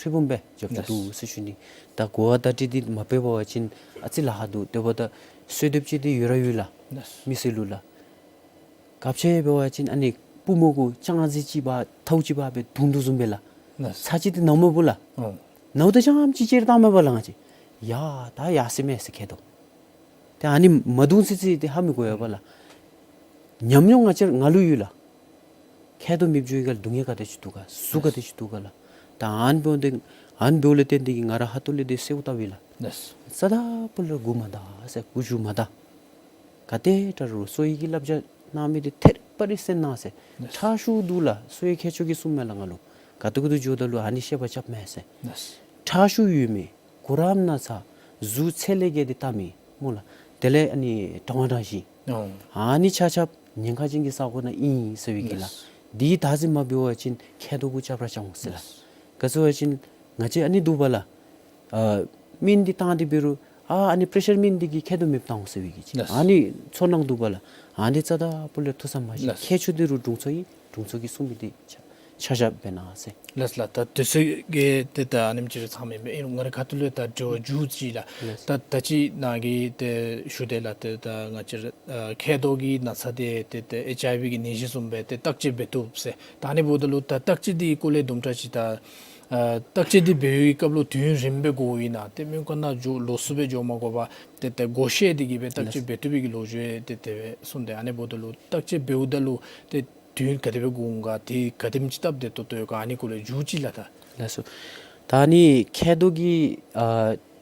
ཧྲིལ་བུམ་སྦེ་རྒྱབ་སྐྱོར་འདུག་ཟེར་ཞུ་ནི། ད་གོ་བ་བརྡ་སྤྲོད་འདི་མ་འབད་བ་ཅིན་ཨ་ཙི་ལཱ་ཁག་འདུག། དེ་འབདཝ་ད་གསོལ་འདེབས་ཅིག་འདི་ཡོད་ར་ཡོད་ལགས། མི་སེར་ལུ་ལགས། སྐབས་ཅིག་འབད་བ་ཅིན་ཨ་ནི་པུས་མོ་གུ་ལྕང་ཟེ་ཅིག་འབག་ཐཝ་ཅིག་འབག་སྦེ་བརྡུང་དོ་བཟུམ་སྦེ་ལགས། ཚར་ཅིག་འདི་ནཝ་མས་པ་ལགས། ཨོ། ནཝ་ད་རྐྱངམ་ཅིག་ཅིག་ར་བཏངམ་མས་པ་ལགས། ང་བཅས་ཡ་ད་ཡར་སོ་མས་ཟེར་མཁལ་རྡོག། ཏེ་ཨ་ནི་མ་བརྡུང་ཚུན་ཚོད་འདི་ཧ་མི་གོ་བས་པ་ལགས། ཉམས་མྱོང་ང་བཅས་ང་ལུ་ཡོད་ལགས། མཁལ་རྡོག་མེདཔ་འགྱོ་བའི་སྒང་ལས་སྡུག་བསྔལ་ག་དེ་ཅིག་འདུག་ག། ཟུག་ག་དེ་ཅིག་འདུག་ག་ལགས། ད་ཨ་ནི་འབདཝ་ད་ཨ་ནི་འབདཝ་ལས་བརྟེན་ཏེ་གིས་ང་ར་ཧ་ཐུག་ལས་འདི་གསོལཝ་བཏབ་ཡི་ལགས། རྩ་དང་པོ་ལས་མགུ་མ་འདའ་ཟེར། མགུ་མཇུག་མ་འདའ། ག་དེ་དྲག་རུང་གསོ་བའི་གི་བསླབ་བྱ་གནང་མི་འདི་ཐད་པ་རེ་གསན་གནང་ཟེར། ལགས། ཁྲག་ཤུགས་འདུག་ལགས། གསོ་བའི་མཁས་མཆོག་གིས་གསུངམ་མས་ལགས་ང་ལུ། ག་ཏེ་གུ་ཏེ་འགྱོཝ་ད་ལུ་ཨ་ནི་བཤད་པ་རྐྱབ་མས་ཟེར། ལགས། ཁྲག་ཤུགས་ཡོད་མི་གུ་རམ་ན་ཚ་གཟུགས་ཚད་ལས་བརྒལ་ཏེ་བཏང་མི་སྨོ་ལགས། དེ་ལས་ཨ་ནི་གྲང་བ་གྲང་ཞིང་། ཨོ། ཨ་ནི་ཆ་ཁྱབ་ཉེན་ཁ་ཅན་གྱི་ས་གོ་ནང་ཨིན་ཟེར་བའི་གི་ལགས། ལགས། འདི་བདག་འཛིན་མ་འབད་བ་ཅིན་མཁལ་རྡོག་གུ་རྐྱབ་ར་རྐྱབ་འོང་ཟེར་ལགས། ལགས། ག་ཅི་བ་ཅིན་ང་བཅས་ཨ་ནི་འདུག་པ་ལགས། ཨ་སྨན་འདི་བཏང་སྟེ་འབད་རུང་ཨ་ཨ་ནི་པེ་རེ་ཤར་སྨན་འདི་གིས་མཁལ་རྡོག་མེདཔ་བཏང་འོང་ཟེར་བའི་གི་ཅིག། ལགས། ཨ་ནི་ཚོར་སྣང་འདུག་པ་ལགས། ཨ་ནི་རྩ་དང་པོ་ལས་ཐུགས་བསམ་མ་བཞེས། ལགས། མཁས་མཆོག་འདི་རུང་དྲུང་འཚོ་ཨིན། དྲུང་འཚོ་གིས་གསུངས་མི་འདི་ཆ་ ཆ་བཞག་འབད་གནང་ཟེར། ལགས་ལགས། ད་དུས་ཚོད་ཀྱི་ཏེ་ད་ཨ་ནེམ་ཅིག་རེ་ཚང་མེན་པས། ཨིན་རུང་ང་རའི་ཁ་ཐུག་ལས་ད་དྲི་བ་མཇུག་ཅིག་ལགས། ལགས། ད་ད་ཅི་ནཱ་གིས་ཏེ་ཞུ་དེ་ལགས། ཏེ་ད་ང་བཅས་ཨ་མཁལ་རྡོག་གི་ན་ཚ་དེ་ཏེ་ཏེ་ཨེཆ་ཨའི་ཝི་གི་ནད་གཞི་བཟུམ་སྦེ་ཏེ་བརྟག་དཔྱད་འབད་བཏུབ་ཟེར། ད་ཨ་ནི་འབདཝ་ད་ལུ་ད་བརྟག་དཔྱད་འདི་གི་སྐོར་ལས་དུམ་གྲ་ཅིག་ད་ཨ་བརྟག་དཔྱད་འདི་འབད་བའི་སྐབས་ལུ་དུས་ཡུན་རིངམོ་སྦེ་དགོཔ་ཨིན་ན། ཏེ་སྨན་ཁང་ནང་འགྱོ་ལོགས་སུ་སྦེ་འགྱོ་མ་དགོ་པར་ཏེ་ཏེ་སྒོ་ཕྱེ་སྟེ་གིས་སྦེ་བརྟག་དཔྱད་འབད་བཏུབ་པའི་གི་ལོ་རྒྱུས་ཏེ་དེ་སྦེ་གསུངས་ཏེ། ཨ་ནི་འབདཝ་ད་ལུ་བརྟག་དཔྱད་འབདཝ་ད་ལུ་ཏེ་དུས་ཡུན་ག་དེ་སྦེ་འགོར་འོང་ག། ཏེ་ག་དེམ་ཅིག་སྟབས་བདེ་ཏོག་ཏོ་ཡོད་ག། ཨ་ནི་སྐོར་ལས་མཇུག་ཅིག་ལགས། ད་ལགས་སོ། ད་ཨ་ནི་མཁལ་རྡོག་གི་ཨ་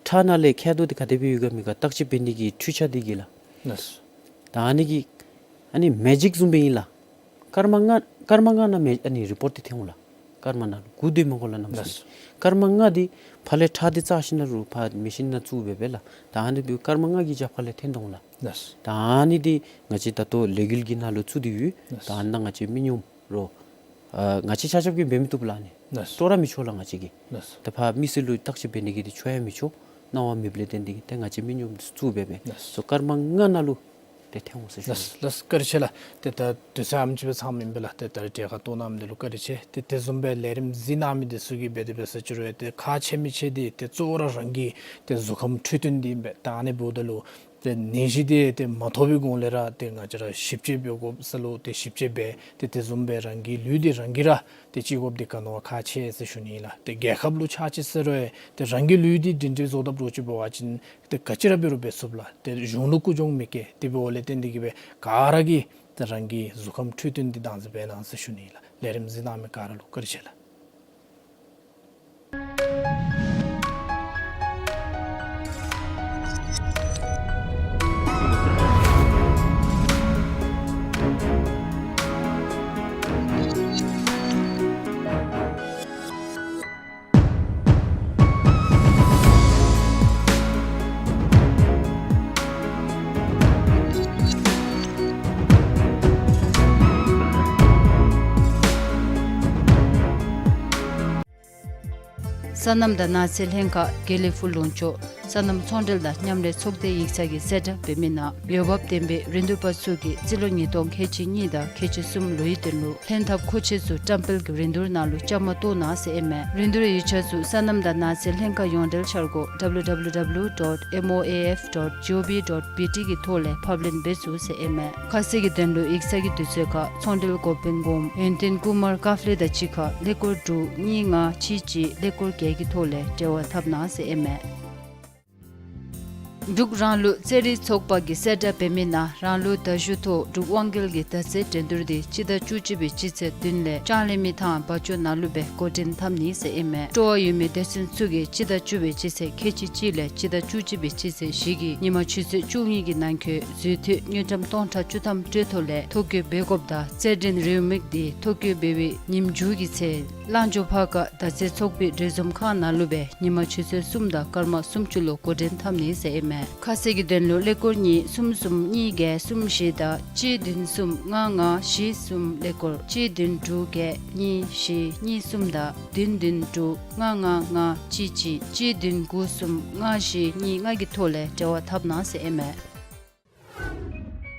ཁྲག་ནང་ལས་མཁལ་རྡོག་འདི་ག་དེ་སྦེ་ཡོད་ག་མེད་ག་བརྟག་དཔྱད་འབད་ནི་གི་འཕྲུལ་ཆས་འདི་གིས་ལགས། ལགས་སོ། ད་ཨ་ནི་གི་ཨ་ནི་མེ་ཇིག་བཟུམ་སྦེ་ཨིན་ལགས། སྐར་མ་ལྔ་སྐར་མ་ལྔ་ནང་མེ་ཨ་ནི་རི་པོཊ་འདི་ཐོན་འོང་ལགས། སྐར་མ་ལྔ་ལུ་འགོར་དོ་མི་དགོ་ལགས་ནམ་ཟེར། ལགས་སོ། སྐར་མ་ལྔ་འདི་ཕར་ལས་ཁྲག་འདི་བཙག་ཞིནམ་ལས་རུང་ཕར་མེ་ཤིན་ནང་བཙུགས་སྦེ་སྦེ་ལགས། ད་ཨ་ནི་འདི་སྐར་མ་ལྔ་གི་རྒྱབ་ཁ་ལས་ཐོན་འོང་ལགས། ལགས་སོ། ད་ཨ་ནི་འདི་ང་བཅས་ད་ལྟོ་ལས་འགུལ་གྱི་ནང་ལུ་བཙུགས་ཏེ་ཡོད། ལགས་སོ། ད་ཨ་ནཱ་ང་བཅས་མི་ཉམས་རོགས་ཨ་ང་བཅས་ཆ་ཁྱབ་ཀྱིས་འབད་མི་བཏུབ་ལགས་ནི། ལགས་སོ། སྤྲོ་ར་མི་ཆོག་ལགས་ང་བཅས་ཀྱིས། ལགས་སོ། ད་ཕར་མི་སེར་ལུ་བརྟག་དཔྱད་འབད་ནི་གི་འདི་ཆོ་ཡང་མི་ཆོག། གནང་བ་མེདཔ་ལས་བརྟེན་ཏེ་གིས་ད་ང་བཅས་མི་ཉམས་བཙུགས་སྦེ་སྦེ། ལགས་སོ། སྐར་མ་ལྔ་ནང་ལུ་ཏེ་ཐོན་འོང་ཟེར་ཞུ། ལགས་ལགས། བཀའ་དྲིན་ཆེ་ལགས། ཏེ་ད་དུས་ཚོད་ཨ་ནེམ་ཅིག་སྦེ་ཚང་མེན་པས་ལགས། ཏེ་ད་རིས་གྲལ་ཁར་གཏོགས་གནང་མི་འདི་ལུ་བཀའ་དྲིན་ཆེ། ཏེ་དེ་བཟུམ་སྦེ་ལས་རིམ་གཟིགས་གནང་མི་འདི་ཚུ་གིས་འབད་དེ་འབད་ས་ཅིག་རུང་ཏེ་ཁག་ཆེ་མི་ཆེ་འདི་ཏེ་གཙོ་བོ་ར་རང་གི་ཏེ་གཟུགས་ཁམས་འཕྲོད་བསྟེན་འདི་ཨིན་པས། ད་ཨ་ནི་འབདཝ་ད་ལུ་ཏེ་ནད་གཞི་འདི་ཏེ་མ་ཐོབ་པའི་གོང་ལས་ར་ཏེ་ང་བཅས་ར་ཞིབ་དཔྱད་འབད་དགོཔ་ས་ལུ་ཏེ་ཞིབ་དཔྱད་འབད། ཏེ་དེ་བཟུམ་སྦེ་རང་གི་ལུས་འདི་རང་གིས་ར་ཏེ་ཅིག་དགོཔ་འདི་ག་ནི་བ་ཁག་ཆེ་ཟེར་ཞུ་ནི་ལགས། ཏེ་རྒྱལ་ཁབ་ལུ་ཕྱག་ཕྱིད་ཟེར་རུང་ཏེ་རང་གི་ལུས་འདི་སྒྲིང་སྒྲི་བཟོ་དཔ་རོགས་ཅིག་འབད་བ་ཅིན་ཏེ་ག་ཅི་ར་འབད་རུང་འབད་ཚུགས་ལགས། ཏེ་གཞུང་ལུ་རྒུད་གྱོང་མི་སྐྱེ། དེ་འབདཝ་ལས་བརྟེན་ཏེ་གིས་སྦེ་ག་ར་གིས་ཏེ་རང་གི་གཟུགས་ཁམས་འཕྲོད་བསྟེན་འདི་བདག་འཛིན་འབད་གནང་ཟེར་ཞུ་ནི་ལགས། ལས་རིམ་གཟིགས་གནང་མི་ག་ར་ལུ་བཀའ་དྲིན་ཆེ་ལགས། སོ་ནམ་དང་ནགས་ཚལ་ལྷན་ཁག་དགེ་ལེགས་ཕུག་ལུང་ཕྱོགས་སོ་ནམ་ཚོང་འབྲེལ་དང་མཉམ་ལས་ཚོགས་སྡེའི་ཡིག་ཚང་གིས་གསལ་བསྒྲགས་འབད་མི་ནང་འོས་འབབ་ལྡན་པའི་རིན་བསྡུར་པ་ཚུ་གིས་རྩིས་ལོ་ཉིས་སྟོང་ཁལ་གཅིག་གཉིས་དང་ཁལ་གཅིག་གསུམ་ལོའི་དོན་ལུ་ལྷན་ཐབས་མཁོ་ཆས་ཚུ་བཀྲམ་སྤེལ་གྱི་རིན་བསྡུར་ནང་ལུ་བཅའ་མར་གཏོགས་གནང་ཟེར་ཨིན་མས། རིན་བསྡུར་ཡིག་ཆ་ཚུ་སོ་ནམ་དང་ནགས་ཚལ་ལྷན་ཁག་ཡོངས་འབྲེལ་འཆར་སྒོ་W W W dot M O A F dot G O V dot B T གི་ཐོག་ལས་ཕབ་ལེན་འབད་ཚུགས་ཟེར་ཨིན་མས། ཁ་གསལ་གྱི་དོན་ལུ་ཡིག་ཚང་གི་དུས་ཚོད་ཁར་ཚོང་འབྲེལ་འགོ་དཔོན་གོངམ་ཡོན་ཏན་ཀུ་མར་ཀཱཔ་ལེ་དང་གཅིག་ཁར་ཀླད་ཀོར་དྲུག་གཉིས་ལྔ་གཅིག་གཅིག་ཀླད་ཀོར་བརྒྱད་ཀྱི་ཐོག་ལས་འབྲེལ་བ་འཐབ་གནང་ཟེར་ཨིན་མས། འབྲུག་རང་ལུགས་རྩེད་རིགས་ཚོགས་པ་གིས་གསལ་བསྒྲགས་འབད་མི་ནང་རང་ལུགས་མདའ་གཞུ་ཐོག་འབྲུག་དབང་རྒྱལ་གྱི་མདའ་རྩེད་འགྲན་བསྡུར་འདི་སྤྱི་ཟླ་བཅུ་གཅིག་པའི་སྤྱི་ཚེས་བདུན་ལས་ལྕང་གླིང་མི་ཐང་བ་ཅོ་ནང་ལུ་སྦེ་འགོ་འདྲེན་འཐབ་ནི་ཟེར་ཨིན་མས། སྤྲོ་བ་ཡོད་མི་སྡེ་ཚན་ཚུ་གིས་སྤྱི་ཟླ་བཅུ་པའི་སྤྱི་ཚེས་ཁལ་གཅིག་གཅིག་ལས་སྤྱི་ཟླ་བཅུ་གཅིག་པའི་སྤྱི་ཚེས་བཞི་གི་ཉིན་མ་ཆུ་ཚོད་བཅུ་གཉིས་ཀྱི་ནང་འཁོད་འཛུལ་འཐུས་དངུལ་ཀྲམ་སྟོང་ཕྲག་བཅུ་ཐམ་སྤྲོད་ཐོ་ལས་ཐོ་བཀོད་འབད་དགོཔ་དང་རྩེད་འགྲན་རེའུ་མིག་འདི་ཐོ་བཀོད་འབད་བའི་ཉིནམ་མཇུག་གི་ཚེ་གླང་མགྱོགས་ཕར་ཁ་མདའ་རྩེད་ཚོགས་པའི་གྲོས་འཛོམས་ཁང་ནང་ལུ་སྦེ་ཉིན་མ་ཆུ་ཚོད་གསུམ་དང་སྐར་མ་སུམ་ཅུ་ལུ་འགོ་འདྲེན་འཐབ་ནི་ཟེར་ཨིན་མས། ཁ་གསལ་གྱི་དོན་ལུ་ཀླད་ཀོར་གཉིས་གསུམ་གསུམ་གཉིས་བརྒྱད་གསུམ་བཞི་དང་གཅིག་བདུན་གསུམ་ལྔ་ལྔ་བཞི་གསུམ་ཀླད་ཀོར་གཅིག་བདུན་དྲུག་བརྒྱད་གཉིས་བཞི་གཉིས་གསུམ་དང་བདུན་བདུན་དྲུག་ལྔ་ལྔ་ལྔ་གཅིག་གཅིག་གཅིག་བདུན་དགུ་གསུམ་ལྔ་བཞི་གཉིས་ལྔ་གི་ཐོག་ལས་འབྲེལ་བ་འཐབ་གནང་ཟེར་ཨིན་མས།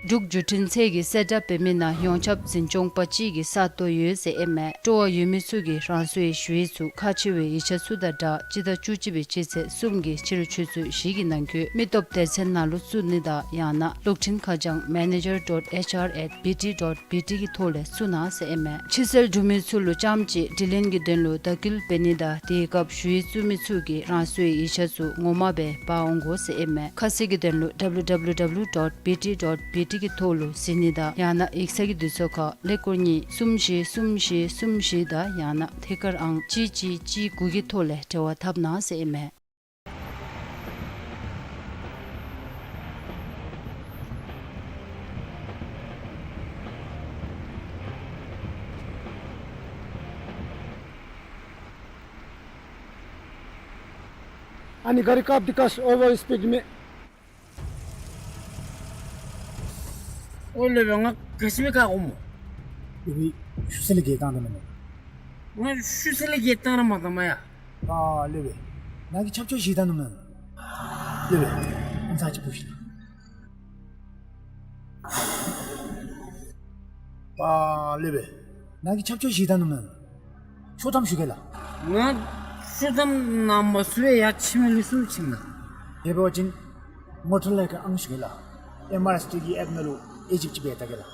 འབྲུག་བརྒྱུད་འཕྲིན་ཚད་ཀྱིས་གསལ་བསྒྲགས་འབད་མི་ནང་ཡོངས་ཁྱབ་འཛིན་སྐྱོང་པ་གཅིག་གི་ས་སྟོང་ཡོད་ཟེར་ཨིན་མས། སྤྲོ་བ་ཡོད་མི་ཚུ་གིས་རང་སོའི་ཞུ་ཡིག་ཚུ་ཁག་ཆེ་བའི་ཡིག་ཆ་ཚུ་དང་སྦྲགས་སྤྱི་ཟླ་བཅུ་གཅིག་པའི་སྤྱི་ཚེས་གསུམ་གྱི་ཕྱི་རུ་ཆུ་ཚོད་བཞི་གི་ནང་འཁོད་མི་སྟོབས་སྡེ་ཚན་ནང་ལུ་བཙུགས་ནི་དང་ཡང་ན་གློག་འཕྲིན་ཁ་བྱང་manager dot H R at B T dot B T གི་ཐོག་ལས་བཙུགས་གནང་ཟེར་ཨིན་མས། ཕྱི་སེལ་འབྲུག་མི་ཚུ་ལུ་རྐྱངམ་གཅིག་དྲི་ལན་གྱི་དོན་ལུ་དྭགས་སྐད་འབད་ནི་དང་དེའི་སྐབས་ཞུ་ཡིག་བཙུགས་མི་ཚུ་གིས་རང་སོའི་ཡིག་ཆ་ཚུ་ངོ་མ་སྦེ་འབག་འོང་དགོ་ཟེར་ཨིན་མས། ཁ་གསལ་གྱི་དོན་ལུ W W W dot B T dot B T གི་ཐོག་ལུ་གཟིགས་ནི་དང་ཡང་ན་ཡིག་ཚང་གི་དུས་ཚོད་ཁར་ཀླད་ཀོར་གཉིས་གསུམ་བཞི་གསུམ་བཞི་གསུམ་བཞི་དང་ཡང་ན་ཐད་ཀར་ཨང་གཅིག་གཅིག་གཅིག་དགུ་གི་ཐོག་ལས་འབྲེལ་བ་འཐབ་གནང་ཟེར་ཨིན་མས། ཨ་ནི་ག་རི་ཀབ་དི་ཀ་ཤ་ཨོ་ཝར་སི་པིཌ་མེ། ཨོ་ལེ་བེ་ང་ག་ཅི་སྦེ་བཀག་འོང་སྨོ། ལེ་བེ་ཤུལ་ས་ལས་བརྒལ་བཏང་ད་མེན་ན། ང་ཤུལ་ས་ལས་བརྒལ་བཏང་ར་མ་བཏང་མ་ཡ། ཨ་ལེ་བེ་ནཱ་གིས་ཆབ་ཆོ་བཞེས་ད་ནུག་མེན་ན། ལེ་བེ་ཨམ་ཚ་ཅིག་འབུ་ཤིག་ལགས། ཨ་ལེ་བེ་ནཱ་གིས་ཆབ་ཆོ་བཞེས་ད་ནུག་མེན་ན། ཆོག་ཐམ་ཞུ་གེ་ལགས། ང་ཆོག་ཐམ་ནང་མ་ཚུད་པར་ཡར་ཕྱིན་མི་ལུས་སུ་ཕྱིན་ལགས། དེ་འབད་བ་ཅིན་མོ་ཊ་ལས་ཀྱི་ཨང་ཞུ་གེ་ལགས། ཨེམ་ཨར་ཨེསི་ཊི་གི་ཨེཔ་ནང་ལུ་ཨེ་ཇིབ་ཅིག་འབད་ད་གེ་ལགས།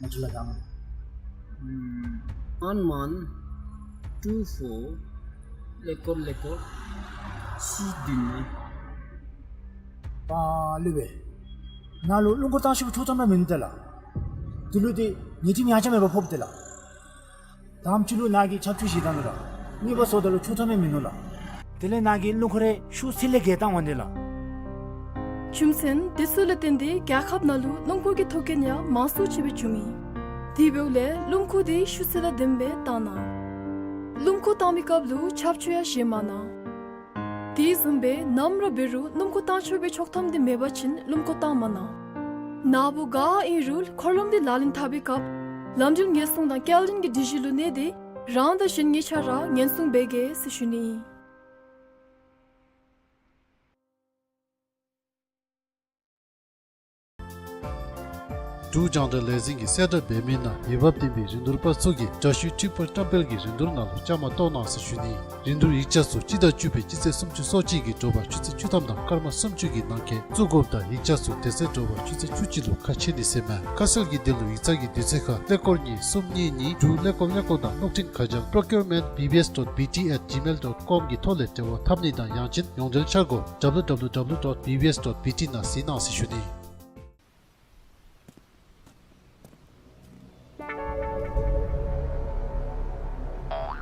མོ་ཊ་ལས་ཀྱི་ཨང་། ཨམ་ཝན་ཝན་ཊུ་ཕོར་ཀླད་ཀོར་ཀླད་ཀོར་གཅིག་བདུན་ལྔ། པ་ལུ་སྦེ། ནཱ་ལུ་སྣུམ་འཁོར་བཏང་ཤོག་ཆོག་ཐམ་ར་མིན་འདུག་ལགས། དེ་ལུ་ཏེ་ཉེས་རྡུང་ཡང་ཅིན་མེད་པར་ཕོགཔ་འདུག་ལགས། དང་པ་ཅིག་ལུ་ནཱ་གིས་ཆབ་ཆུ་བཞེས་བཏང་ནུག་ལགས། གཉིས་པ་སོངམ་ད་ལུ་ཆོག་ཐམ་ཡང་མིན་ནུག་ལགས། དེ་ལས་ནཱ་གིས་སྣུམ་འཁོར་ར་ཤུགས་ཚད་ལས་བརྒལ་བཏང་འོང་ནི་ལགས། རྒྱུ་མཚན་དེ་ཚུ་ལས་བརྟེན་ཏེ་རྒྱལ་ཁབ་ནང་ལུ་སྣུམ་འཁོར་གྱི་ཐོག་རྐྱེན་ཡང་མང་སུ་ཅིག་སྦེ་བྱུང་ཡི། དེ་འབདཝ་ལས་སྣུམ་འཁོར་དེ་ཤུགས་ཚད་དང་ལྡནམ་སྦེ་བཏང་གནང་། སྣུམ་འཁོར་བཏང་མིའི་སྐབས་ལུ་ཆབ་ཆུ་ཡང་བཞེས་མ་གནང་། དེ་བཟུམ་སྦེ་ནམ་ར་འབད་རུང་སྣུམ་འཁོར་བཏང་ཆོག་པའི་ཆོག་ཐམ་དེ་མེད་པ་ཅིན་སྣུམ་འཁོར་བཏང་མ་གནང་། ནཱ་བུ་ག་ཨིན་རུང་འཁོར་ལམ་དེ་ལག་ལེན་འཐབ་པའི་སྐབས་ལམ་འགྲུལ་ཉེན་སྲུང་དང་སྐྱེལ་འདྲེན་གྱི་སྒྲིག་གཞི་ལུ་གནས་ཏེ་རང་དང་གཞན་གཉིས་ཆ་ར་ཉེན་སྲུང་འབད་གེ་ཟེར་ཞུ་ནི་ཨིན། འབྲུག་རྒྱང་བསྒྲགས་ལས་འཛིན་གྱིས་གསལ་བསྒྲགས་འབད་མི་ནང་འོས་འབབ་ལྡན་པའི་རིན་བསྡུར་པ་ཚུ་གིས་དྲ་ཞུའི་འཕྲིན་ཕུད་བཀྲམ་སྤེལ་གྱི་རིན་བསྡུར་ནང་ལུ་བཅའ་མར་གཏོགས་གནང་ཟེར་ཞུ་ནི། རིན་བསྡུར་ཡིག་ཆ་ཚུ་སྤྱི་ཟླ་བཅུ་པའི་སྤྱི་ཚེས་སུམ་ཅུ་སོ་གཅིག་གི་དྲོ་པ་ཆུ་ཚོད་བཅུ་ཐམ་དང་སྐར་མ་སུམ་ཅུ་གི་ནང་འཁོད་བཙུགས་དགོཔ་དང་ཡིག་ཆ་ཚུ་དེ་ཚེ་དྲོ་པ་ཆུ་ཚོད་བཅུ་གཅིག་ལུ་ཁ་ཕྱེ་ནི་ཟེར་མས། ཁ་གསལ་གྱི་དོན་ལུ་ཡིག་ཚང་གི་དུས་ཚོད་ཁར་ཀླད་ཀོར་གཉིས་གསུམ་གཉིས་གཉིས་དྲུག་ཀླད་ཀོར་ཀླད་ཀོར་དང་གློག་འཕྲིན་ཁ་བྱང་procurement B B S dot B T at gmail dot com གི་ཐོག་ལས་འབྲེལ་བ་འཐབ་ནི་དང་ཡང་ཅིན་ཡོངས་འབྲེལ་འཆར་སྒོ་W W W dot B B S dot B T ནང་གཟིགས་གནང་ཟེར་ཞུ་ནི།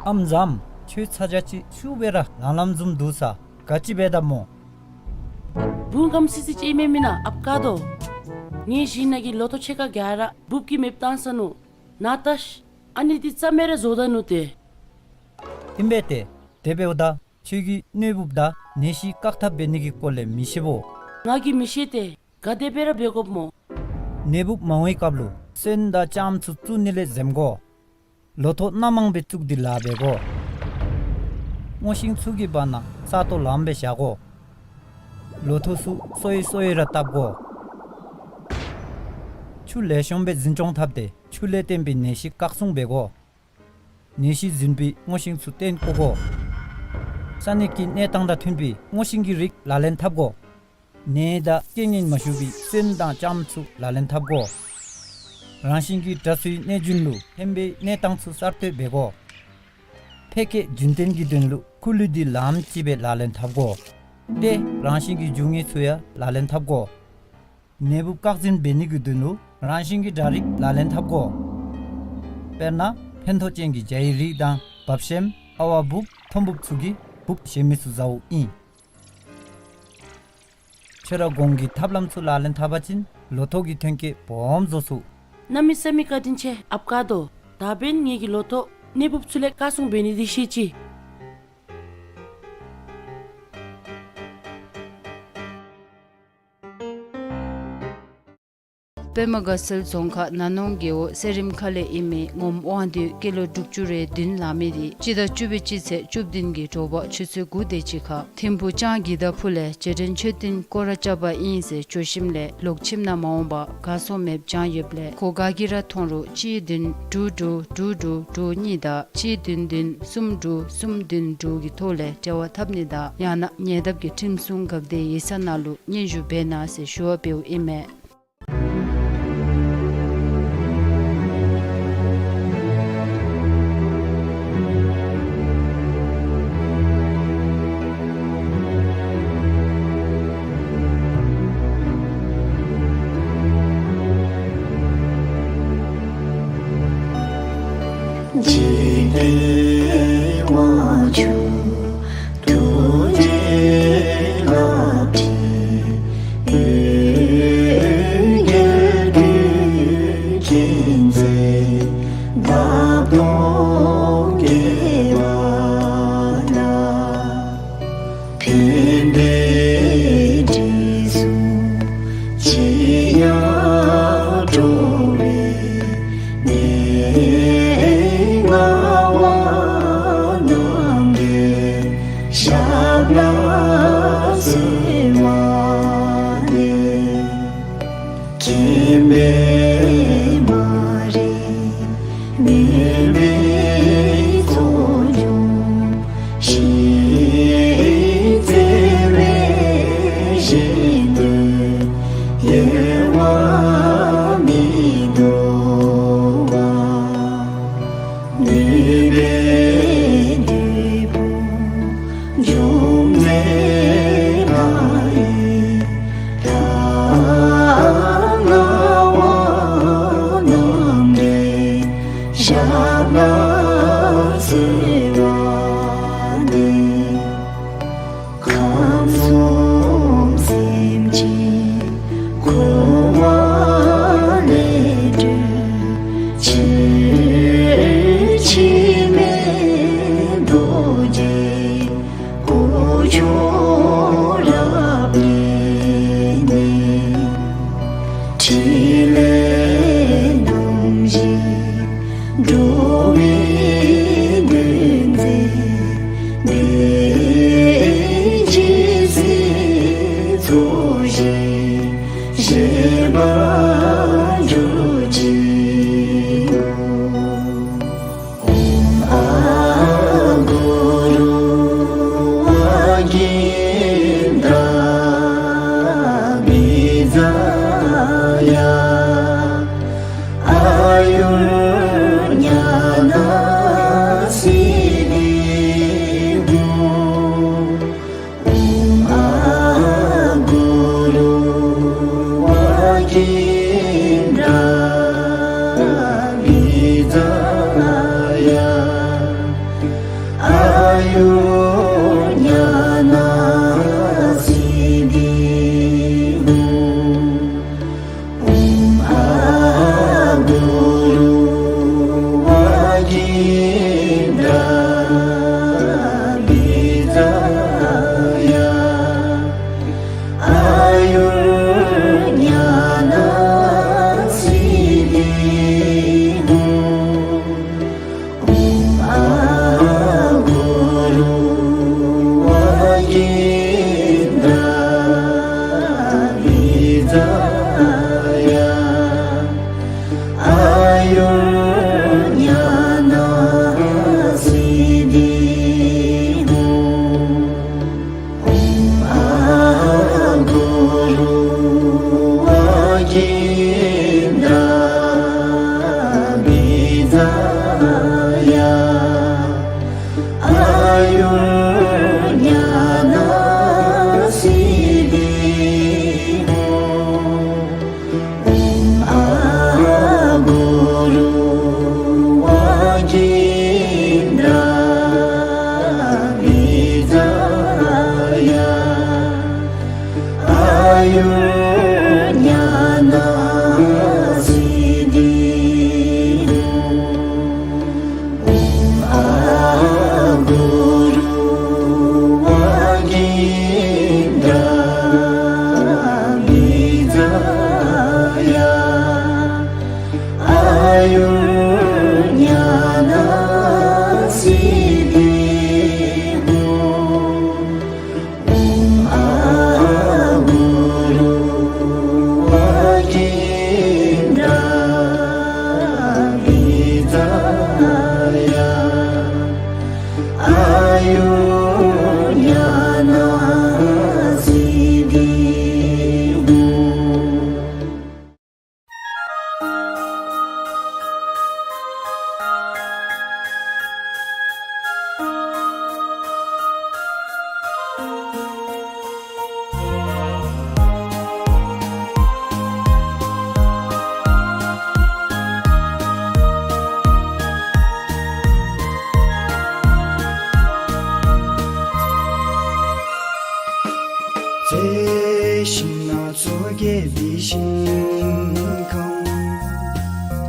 ཨམ་བཟངམ། ཁྱོད་ཚ་གྱང་ཅིག་ཤུགས་སྦེ་ར་ལངམ་ལངམ་བཟུམ་འདུག་ས། ག་ཅི་འབད་དཝ་སྨོ། བུ་སྐམ་སི་སི་ཅིག་ཨིན་མས་མེན་ན་ཨཔ་ཀ་རྡོར། ངེའི་གཞི་ནང་གི་ལོ་ཐོག་ཕྱེད་ཀ་ག་ར་འབུཔ་གིས་མེདཔ་བཏང་ཚར་ནུག། ནཱ་བལྟ་ཤིག། ཨ་ནི་འདི་རྩ་མེད་ར་བཟོ་ད་ནུག་ཏེ། ཨིན་པས་ཏེ། དེ་འབདཝ་ད་ཁྱོད་ཀྱིས་ནད་འབུཔ་དང་ནད་གཞི་བཀག་ཐབས་འབད་ནི་གི་སྐོར་ལས་མི་ཤེས་བོ། ང་གིས་མི་ཤེས་ཏེ། ག་དེ་སྦེ་ར་འབད་དགོཔ་སྨོ། ནད་འབུཔ་མ་འོངམ་སྐབས་ལུ་སོན་དང་ལྕངམ་ཚུ་བཙུགས་ནི་ལས་འཛེམ་དགོ། ལོ་ཐོག་སྣ་མང་སྦེ་བཙུགས་ཏེ་ལཱ་འབད་དགོ། སྔོ་ཤིང་ཚུ་གི་བར་ན་ས་སྟོང་ལངམ་སྦེ་བཞག་དགོ། ལོ་ཐོག་ཚུ་སོ་ཡི་སོ་ཡི་ར་བཏབ་དགོ། ཆུ་ལེགས་ཤོམ་སྦེ་འཛིན་སྐྱོང་འཐབ་སྟེ་ཆུ་ལས་བརྟེན་པའི་ནད་གཞི་བཀག་སྲུང་འབད་དགོ། ནད་གཞི་འཛིན་པའི་སྔོ་ཤིང་ཚུ་བཏོན་བཀོ་དགོ། ས་གནས་ཀྱི་གནས་སྟངས་དང་མཐུན་པའི་སྔོ་ཤིང་གི་རིགས་ལག་ལེན་འཐབ་དགོ། ནད་དང་རྐྱེན་ངན་མ་ཞུགས་པའི་སོན་དང་ལྕངམ་ཚུ་ལག་ལེན་འཐབ་དགོ། རང་བཞིན་གྱི་དྲག་ཤུལ་གནོད་སྦྱིན་ལུ་ཕན་པའི་གནས་སྟངས་ཚུ་གསར་གཏོད་འབད་དགོ། ཕལ་སྐད་རྒྱུན་བརྟན་གྱི་དོན་ལུ་ཁུ་ལུ་འདི་ལངམ་ཅིག་སྦེ་ལག་ལེན་འཐབ་དགོ། ཏེ་རང་བཞིན་གྱི་རྒྱུ་དངོས་ཚུ་ཡང་ལག་ལེན་འཐབ་དགོ། ནད་འབུཔ་བཀག་འཛིན་འབད་ནི་གི་དོན་ལུ་རང་བཞིན་གྱི་དྲག་རིགས་ལག་ལེན་འཐབ་དགོ། དཔེར་ན་ཕན་ཐོགས་ཅན་གྱི་བྱ་ཡི་རིགས་དང་བབ་ཤེམ་ཨ་ཝ་འབུཔ་ཐོམ་འབུཔ་ཚུ་གིས་འབུཔ་བཞེས་མི་ཚུ་ཟཝ་ཨིན། ཁྱོད་ར་གོང་གི་ཐབས་ལམ་ཚུ་ལག་ལེན་འཐབ་པ་ཅིན་ལོ་ཐོག་གི་ཐོན་སྐྱེད་སྦོམ་བཟོ་ཚུགས། གནམ་མེད་ས་མེད་བཀའ་དྲིན་ཆེ་ཨཔ་ཀ་རྡོར། ད་འབདན་ངེ་གི་ལོ་ཐོག་ནད་འབུཔ་ཚུ་ལས་བཀག་སྲུང་འབད་ནི་འདི་ཤེས་ཅི། པདྨ་དགའ་ཚལ་རྫོང་ཁག་ན་ནོང་རྒེད་འོག་གསེར་རིམ་ཁ་ལས་ཨིན་མི་ངོམ་དབང་འདུས་སྐྱེས་ལོ་དྲུག་ཅུ་རེ་བདུན་ལང་མི་འདི་སྤྱི་ཟླ་བཅུ་པའི་སྤྱི་ཚེས་བཅུ་བདུན་གྱི་དྲོ་པ་ཆུ་ཚོད་དགུ་དེ་ཅིག་ཁར་ཐིམ་ཕུག་ལྕང་གི་ད་ཕུ་ལས་རྗེས་དྲན་མཆོད་རྟེན་སྐོར་ར་རྐྱབ་པ་ཨིན་ཟེར་བརྗོད་ཞིནམ་ལས་ལོག་ཁྱིམ་ནང་མ་འོངམ་ག་སོང་མེདཔ་བྱང་ཡོདཔ་ལས་ཁོ་ག་གིས་ར་མཐོང་རུང་གཅིག་བདུན་དྲུག་དྲུག་དྲུག་དྲུག་དྲུག་གཉིས་དང་གཅིག་བདུན་བདུན་གསུམ་དྲུག་གསུམ་བདུན་དྲུག་གི་ཐོག་ལས་འབྲེལ་བ་འཐབ་ནི་དང་ཡང་ན་ཉེ་འདབས་ཀྱི་ཁྲིམས་སྲུང་འགག་སྡེ་ཡིག་ཚང་ནང་ལུ་སྙན་ཞུ་འབད་གནང་ཟེར་ཞུ་བ་འབདཝ་ཨིན་མས།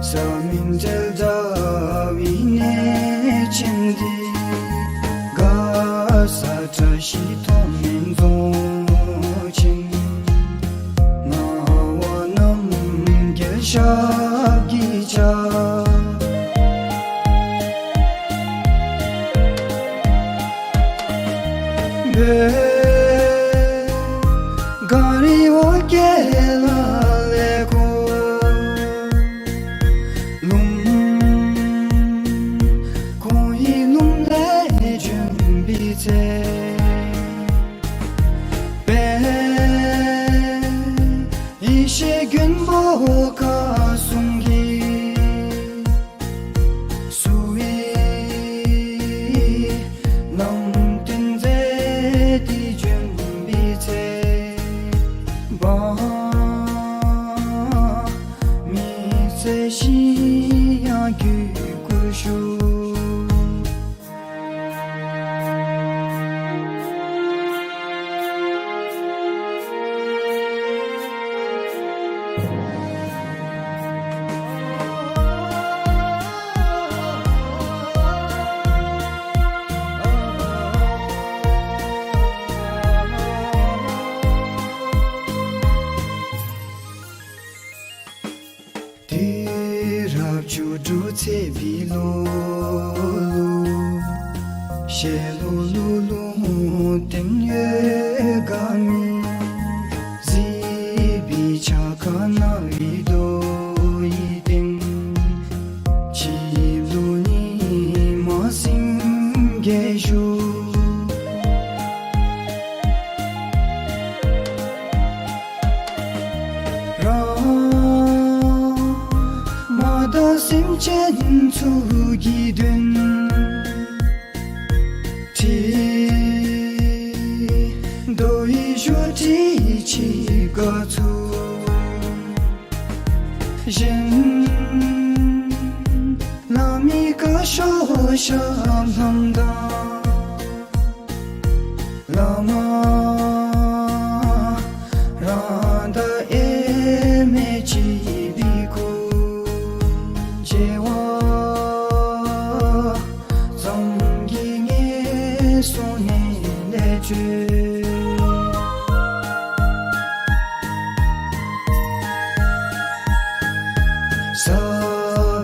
ས་མིང་འབྲེལ་དྲ་བའི་གནས་ཆེན་འདི། མགར་ས་བཀྲ་ཤིས་མཐོང་སྨོན་རྫོང་ཆེན། ངག་དབང་རྣམ་རྒྱལ་ཞབས་ཀྱི་བཅའ། བོད་གངས་རི་བོ་དགེ་ལ་ལས་འཁོར། ལུང་ཁོང་གི་ལུང་ལས་བྱོན་པའི་ཚེ། དཔལ་ཡེ་ཤེས་མགོན་པོ་བཀའ་སྲུང་གིས། བསུ་བའི་ལམ་སྟོན་མཛད་དེ་བྱོན་པའི་ཚེ། འབངས་མི་ཚེ་ཞིང་ཡང་གུས་བཀུར་ཞུ། དུས་རབས་བཅུ་དྲུག་ཚེས་པའི་ལོ་ལུ། ཞལ་ལུ་ལུ་ལུང་བསྟན་ཡོད་དགའ་མི། གཟིགས་པའི་ཕྱག་ཁར་རྣ་བའི་རྡོ་ཡི་སྟེང་། བྱིན་རླབས་ཉི་མ་སེང་གེ་བཞུགས། ར་མ་དང་སེམས་ཅན་ཚུ་གི་དོན། ཁྲི་རྡོ་ཡི་བཞུགས་ཁྲི་ཆིབས་ཁ་ཚུ། གཞན་བླ་མའི་བཀའ་ཤོག་ཞབས་ལྷམ་དང་། བླ་མ་རང་དང་དབྱེར་མེད་གཅིག་པའི་སྐུ། བྱེ་བ་ཙམ་གྱི་ངན་སོང་ནད་ལས་གྲོལ། ས་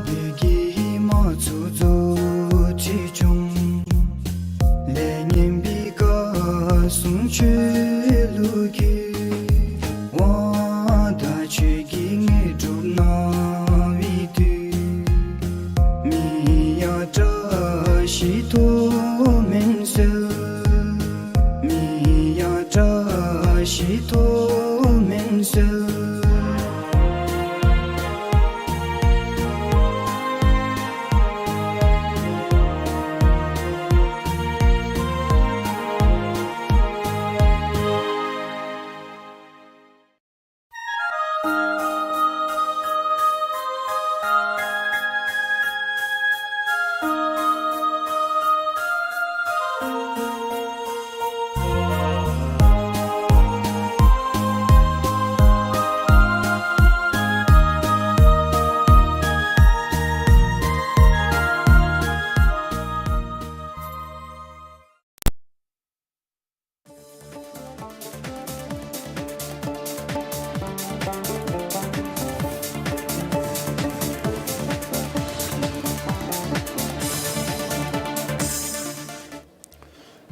བོན་གྱི་མ་ཚུ་རྫོགས་ཁྲི་བཅོམ། ལས་ངན་པའི་བཀའ་སྲུང་ཆོས་ལུགས་ཀྱི། དབང་དང་ཆོས་ཀྱི་དངོས་གྲུབ་གནང་བའི་དུས། མི་ཡང་བཀྲ་ཤིས་མཐོང་སྨོན་གསོལ། མི་ཡང་བཀྲ་ཤིས་མཐོང་སྨོན་གསོལ།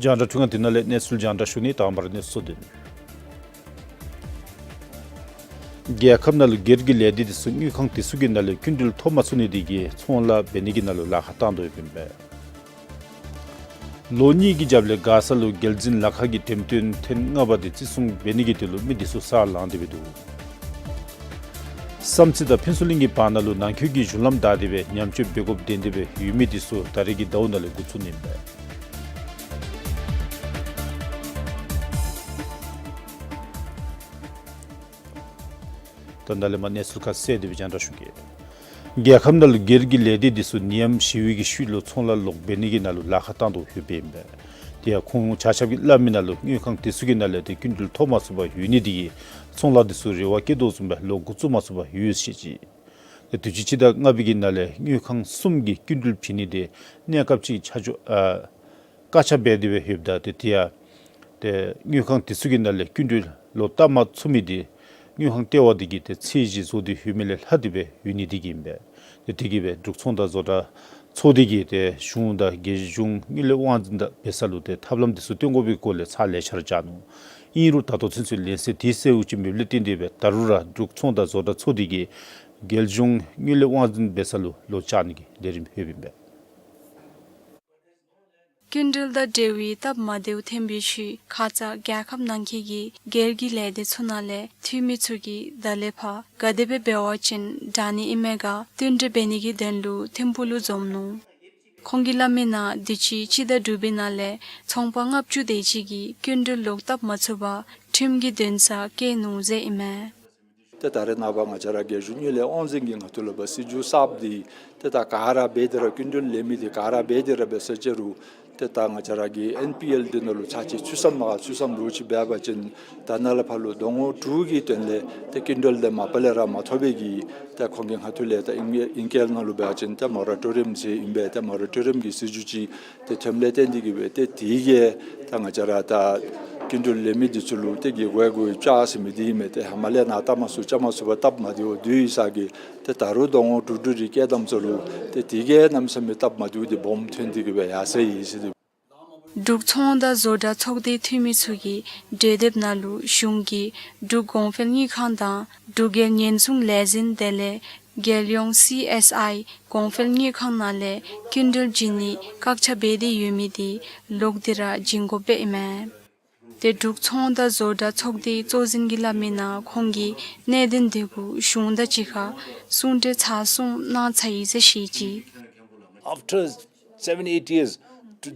རྒྱང་བསྒྲགས་འཕྲུལ་ཁང་འདི་ནང་ལས་གནས་ཚུལ་རྒྱང་བསྒྲགས་ཞུ་ནི། དང་པ་ར་གནས་ཚུལ་གཙོ་དོན། རྒྱལ་ཁབ་ནང་ལུ་སྒེར་གྱི་ལས་སྡེ་འདི་ཚུ་དངུལ་ཁང་འདི་ཚུ་གི་ནང་ལས་སྐྱིན་འགྲུལ་ཐོབ་མ་ཚུགས་ནི་འདི་གིས་ཚོང་ལཱ་འབད་ནི་གི་ནང་ལུ་ལཱ་ཁག་བཏང་དོ་ཡོདཔ་ཨིན་པས། ལོ་གཉིས་ཀྱི་རྒྱབ་ལས་མགར་ས་ལུ་རྒྱལ་འཛིན་ལ་ཁ་གི་འགྲེམས་སྟོན་ཐེངས་ལྔ་པ་འདི་བརྩི་སྲུང་འབད་ནི་གི་དོན་ལུ་མི་འདི་ཚུ་ས་ལངས་ཏེ་སྦེ་འདུག། བསམ་རྩེ་དང་ཕུན་ཚོགས་གླིང་གི་བར་ན་ལུ་ནང་འཁོད་ཀྱི་གཞུང་ལམ་བདའ་སྟེ་སྦེ་ཉམས་བཅོས་འབད་དགོཔ་བདེན་ཏེ་སྦེ་ཡོད་མི་འདི་ཚུ་ད་རེས་ཀྱི་ཟླཝ་ནང་ལས་འགོ་བཙུགས་ནི་ཨིན་པས། ད་ནཱ་ལས་མར་གནས་ཚུལ་ཁ་གསལ་ཏེ་སྦེ་རྒྱང་བསྒྲགས་ཞུ་གེ། རྒྱལ་ཁབ་ནང་ལུ་སྒེར་གྱི་ལས་སྡེ་འདི་ཚུ་ནད་ཡམས་ཞི་བའི་གི་ཤུལ་ལུ་ཚོང་ལཱ་ལོག་འབད་ནི་གི་ནང་ལུ་ལཱ་ཁག་བཏང་དོ་ཡོདཔ་ཨིན་པས། དེ་ཡང་ཁོང་ཆ་ཁྱབ་ཀྱིས་སླབ་མི་ནང་ལུ་དངུལ་ཁང་འདི་ཚུ་གི་ནང་ལས་ཏེ་སྐྱིན་འགྲུལ་ཐོབ་མ་ཚུགས་པར་ཡོད་ནི་འདི་གིས་ཚོང་ལཱ་འདི་ཚུ་རེ་བ་བསྐྱེད་དོ་བཟུམ་སྦེ་ལོག་འགོ་བཙུགས་མ་ཚུགས་པར་ཡོད་ཟེར་ཅི། ཏེ་དུས་ཅི་སྤྱི་ཟླ་ལྔ་པའི་གི་ནང་ལས་དངུལ་ཁང་གསུམ་གྱིས་སྐྱིན་འགྲུལ་བྱིན་ནི་དེ་གནས་སྐབས་ཅིག་ཆ་འཇོག་ཨ་བཀག་ཆ་འབད་དེ་སྦེ་ཡོདཔ་ད་ཏེ་དེ་ཡང་ཏེ་དངུལ་ཁང་དེ་ཚུ་གི་ནང་ལས་སྐྱིན་འགྲུལ་ལོག་བཏབ་མ་ཚུགས་མི་དེ་དངུལ་ཁང་ལྟེ་བ་དེ་གིས་ཏེ་ཚད་གཞི་བཟོ་སྟེ་ཡོད་མི་ལས་ལྷག་སྟེ་སྦེ་ཡོད་ནི་དེ་གིས་ཨིན་པས། ཏེ་དེ་གིས་སྦེ་འབྲུག་ཚོང་དང་བཟོ་གྲྭ་ཚོགས་སྡེ་གིས་ཏེ་གཞུང་དང་རྒྱལ་གཞུང་དངུལ་ལས་དབང་འཛིན་དང་འབད་ས་ལུ་ཏེ་ཐབས་ལམ་དེ་ཚུ་སྟོན་དགོ་པའི་སྐོར་ལས་ཚ་ལེ་ཤ་ར་བཅར་ནུག། ཨིན་རུང་ད་ལྟོ་ཚུན་ཚོད་ལན་གསལ་དེ་གསལ་བོ་ཅིག་མེདཔ་ལས་བརྟེན་ཏེ་སྦེ་ད་རུང་ར་འབྲུག་ཚོང་དང་བཟོ་གྲྭ་ཚོགས་སྡེ་གིས་རྒྱལ་གཞུང་དངུལ་ལས་དབང་འཛིན་འབད་ས་ལུ་ལོག་བཅར་ནི་གི་ལས་རིམ་ཡོདཔ་ཨིན་པས། སྐྱིན་འགྲུལ་དང་འབྲེལ་བའི་སྟབས་མ་བདེཝ་ཐོན་པའི་ཤུལ་ཁ་ཙ་རྒྱལ་ཁབ་ནང་འཁོད་ཀྱི་སྒེར་གྱི་ལས་སྡེ་ཚུ་ནང་ལས་འཐུས་མི་ཚུ་གིས་ད་ལས་ཕར་ག་དེ་སྦེ་འབད་བ་ཅིན་དྲག་ནི་ཨིན་མས་ག་བསྟུན་གྲོས་འབད་ནི་གི་དོན་ལུ་ཐིམ་ཕུག་ལུ་འཛོམས་ནུག། ཁོང་གིས་སླབ་མི་ནང་དུས་ཅི་སྤྱི་ཟླ་དྲུག་པའི་ནང་ལས་ཚོང་པ་ལྔ་བཅུ་དེ་ཅིག་གིས་སྐྱིན་འགྲུལ་ལོག་བཏབ་མ་ཚུགས་པར་ཁྲིམས་ཀྱི་འདུན་སར་བསྐྱལ་ནུག་ཟེར་ཨིན་མས། ཏེ་ད་རེས་ནངས་པ་ང་བཅས་ར་རྒྱལ་གཞུང་དངུལ་ལས་དབང་འཛིན་གྱིས་ང་བཅས་ལུ་སྦེ་སྲིད་བྱུས་གསརཔ་འདི་ཏེ་ད་ག་ར་འབད་དེ་ར་སྐྱིན་འགྲུལ་ལེན་མི་འདི་ག་ར་འབད་དེ་ར་འབད་ཟེར་ཅི་རུང་ཏེ་ད་ང་བཅས་ར་གི་ཨེན་པི་ཨེལ་འདི་ནང་ལུ་ཚར་གཅིག་ཚུད་སམ་མ་ཚུད་སམ་ལོག་ཅིག་འབད་བ་ཅིན་ད་ནཱ་ལས་ཕར་ལུ་ཟླ་ངོ་དྲུག་གི་དོན་ལས་ཏེ་སྐྱིན་འགྲུལ་དེ་མ་པ་ལས་ར་མ་ཐོབ་པའི་གི་ཏེ་ཁོང་གིས་ང་བཅས་ལུ་ཏེ་ཨིང་ཨིང་སྐད་ནང་ལུ་འབད་བ་ཅིན་ཏེ་མོ་ར་ཊོ་རི་ཡམ་ཟེར་ཨིན་པས། ཏེ་མོ་ར་ཊོ་རི་ཡམ་གྱི་སྲིད་བྱུས་ཅིག་ཏེ་ཐོནམ་ལས་བརྟེན་ཏེ་གིས་སྦེ་ཏེ་དེ་གིས་ད་ང་བཅས་ར་ད་སྐྱིན་འགྲུལ་ལེན་མི་འདི་ཚུ་ལུ་ཏེ་གི་གོ་གོ་བཅའ་ཟེར་མི་འདི་ཨིན་མས། ཏེ་ཧེ་མ་ལས་ནཱ་བཏབ་མ་ཚུགས་བཅའ་མ་ཚུགས་པར་སྟབས་མ་བདེཝ་འདི་ཡོད་ས་གིས་ཏེ་ད་རུང་ཟླ་ངོ་དྲུག་དྲུག་རེ་བསྐྱལ་དམ་ཚུ་ལུ་ཏེ་དེ་གིས་གནམ་མེད་ས་མེད་སྟབས་མ་བདེཝ་འདི་སྦོམ་ཐོན་ཏེ་གིས་སྦེ་ཡར་སོ་ཡི་ཟེར་ཏེ། འབྲུག་ཚོང་དང་བཟོ་གྲྭ་ཚོགས་སྡེའི་འཐུས་མི་ཚུ་གིས་གྲོས་དེབ་ནང་ལུ་གཞུང་གིས་འབྲུག་གོང་འཕེལ་དངུལ་ཁང་དང་འབྲུག་རྒྱལ་ཉེན་སྲུང་ལས་འཛིན་དེ་ལས་རྒྱལ་ཡོངས་སི་ཨེསི་ཨའི་གོང་འཕེལ་དངུལ་ཁང་ནང་ལས་སྐྱིན་འགྲུལ་བྱིན་ནི་བཀག་ཆ་འབད་དེ་ཡོད་མི་འདི་ལོག་སྟེ་ར་བྱིན་དགོཔ་ཨིན་མས། ཏེ་འབྲུག་ཚོང་དང་བཟོ་གྲྭ་ཚོགས་སྡེའི་གཙོ་འཛིན་གྱིས་སླབ་མི་ནང་ཁོང་གིས་གནད་དོན་དེ་གུ་གཞུང་དང་གཅིག་ཁར་གསུང་གྲོས་ཚར་གསུམ་གནང་ཚར་ཡི་ཟེར་བཤད་ཅི། After seven, eight years,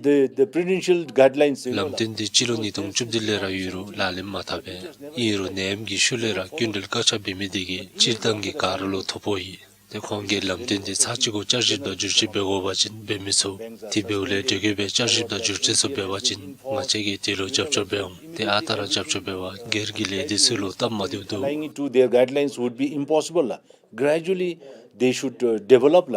the, the prudential guidelines, you know, ལམ་སྟོན་འདི་སྤྱི་ལོ་ཉིས་སྟོང་བཅུ་བདུན་ལས་ར་ཡོད་རུང་ལག་ལེན་མ་འཐབ་པས། ཨིན་རུང་ནད་ཡམས་ཀྱི་ཤུལ་ལས་ར་སྐྱིན་འགྲུལ་བཀག་ཆ་འབད་མི་དེ་གིས་སྤྱིར་བཏང་གི་ག་ར་ལུ་ཐོ་ཕོག་ཡི། ཏེ་ཁོང་གིས་ལམ་སྟོན་འདི་ཚར་གཅིག་གུ་བསྐྱར་ཞིབ་དང་བསྒྱུར་བཅོས་འབད་དགོ་པ་ཅིན་འབད་མི་ཚུགས། དེ་འབདཝ་ལས་དེ་གིས་སྦེ་བསྐྱར་ཞིབ་དང་བསྒྱུར་བཅོས་ཚུ་འབད་བ་ཅིན་ང་བཅས་ཀྱིས་དེ་ལུ་རྒྱབ་སྐྱོར་འབད་འོང་། ཏེ་ཨ་རྟག་ར་རྒྱབ་སྐྱོར་འབད་བ་སྒེར་གྱི་ལས་སྡེ་ཚུ་ལུ་སྟབས་མ་བདེཝ་འདུག། Complying to their guidelines would be impossible. Gradually, they should, uh, develop.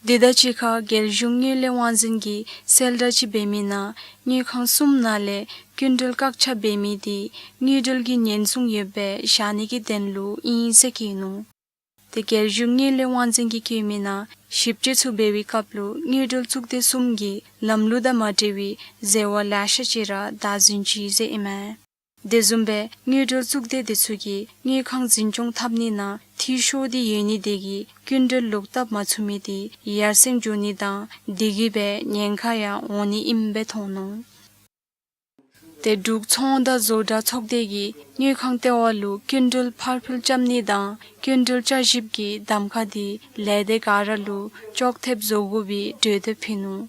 དེ་དང་གཅིག་ཁར་རྒྱལ་གཞུང་དངུལ་ལས་དབང་འཛིན་གྱིས་གསལ་བསྒྲགས་ཅིག་འབད་མི་ནང་དངུལ་ཁང་གསུམ་ནང་ལས་སྐྱིན་འགྲུལ་བཀག་ཆ་འབད་མི་དེ་དངུལ་འབྲེལ་གྱི་ཉེན་སྲུང་ཡོདཔ་སྦེ་བཞག་ནི་གི་དོན་ལུ་ཨིན་ཟེར་བཀོད་ནུག། ཏེ་རྒྱལ་གཞུང་དངུལ་ལས་དབང་འཛིན་གྱིས་བཀོད་མི་ནང་ཞིབ་དཔྱད་ཚུ་འབད་བའི་སྐབས་ལུ་དངུལ་འབྲེལ་གཙུག་སྡེ་གསུམ་གྱི་ལམ་ལུགས་དང་མ་འདྲ་བའི་ཟེར་བ་ལེ་ཤ་ཅིག་ར་བདའ་ཟུན་ཅི་ཟེར་ཨིན་མས། དེ་བཟུམ་སྦེ་དངུལ་འབྲེལ་གཙུག་སྡེ་དེ་ཚུ་གིས་དངུལ་ཁང་འཛིན་སྐྱོང་འཐབ་ནི་ནང་འཐུས་ཤོར་ཏེ་ཡོད་ནི་དེ་གིས་སྐྱིན་འགྲུལ་ལོག་བཏབ་མ་ཚུགས་མི་དེ་ཡར་སེང་འགྱོ་ནི་དང་དེ་གིས་སྦེ་ཉེན་ཁ་ཡང་འོང་ནི་ཨིནམ་སྦེ་མཐོང་ནུག། ཏེ་འབྲུག་ཚོང་དང་བཟོ་གྲྭ་ཚོགས་སྡེ་གིས་དངུལ་ཁང་ལྟེ་བ་ལུ་སྐྱིན་འགྲུལ་ཕར་འཕུལ་རྐྱབ་ནི་དང་སྐྱིན་འགྲུལ་བསྐྱར་ཞིབ་ཀྱི་གདམ་ཁ་དེ་ལས་སྡེ་ག་ར་ལུ་ཅོག་འཐདཔ་བཟོ་དགོ་པའི་གྲོས་དེབ་ཕུལ་ནུག།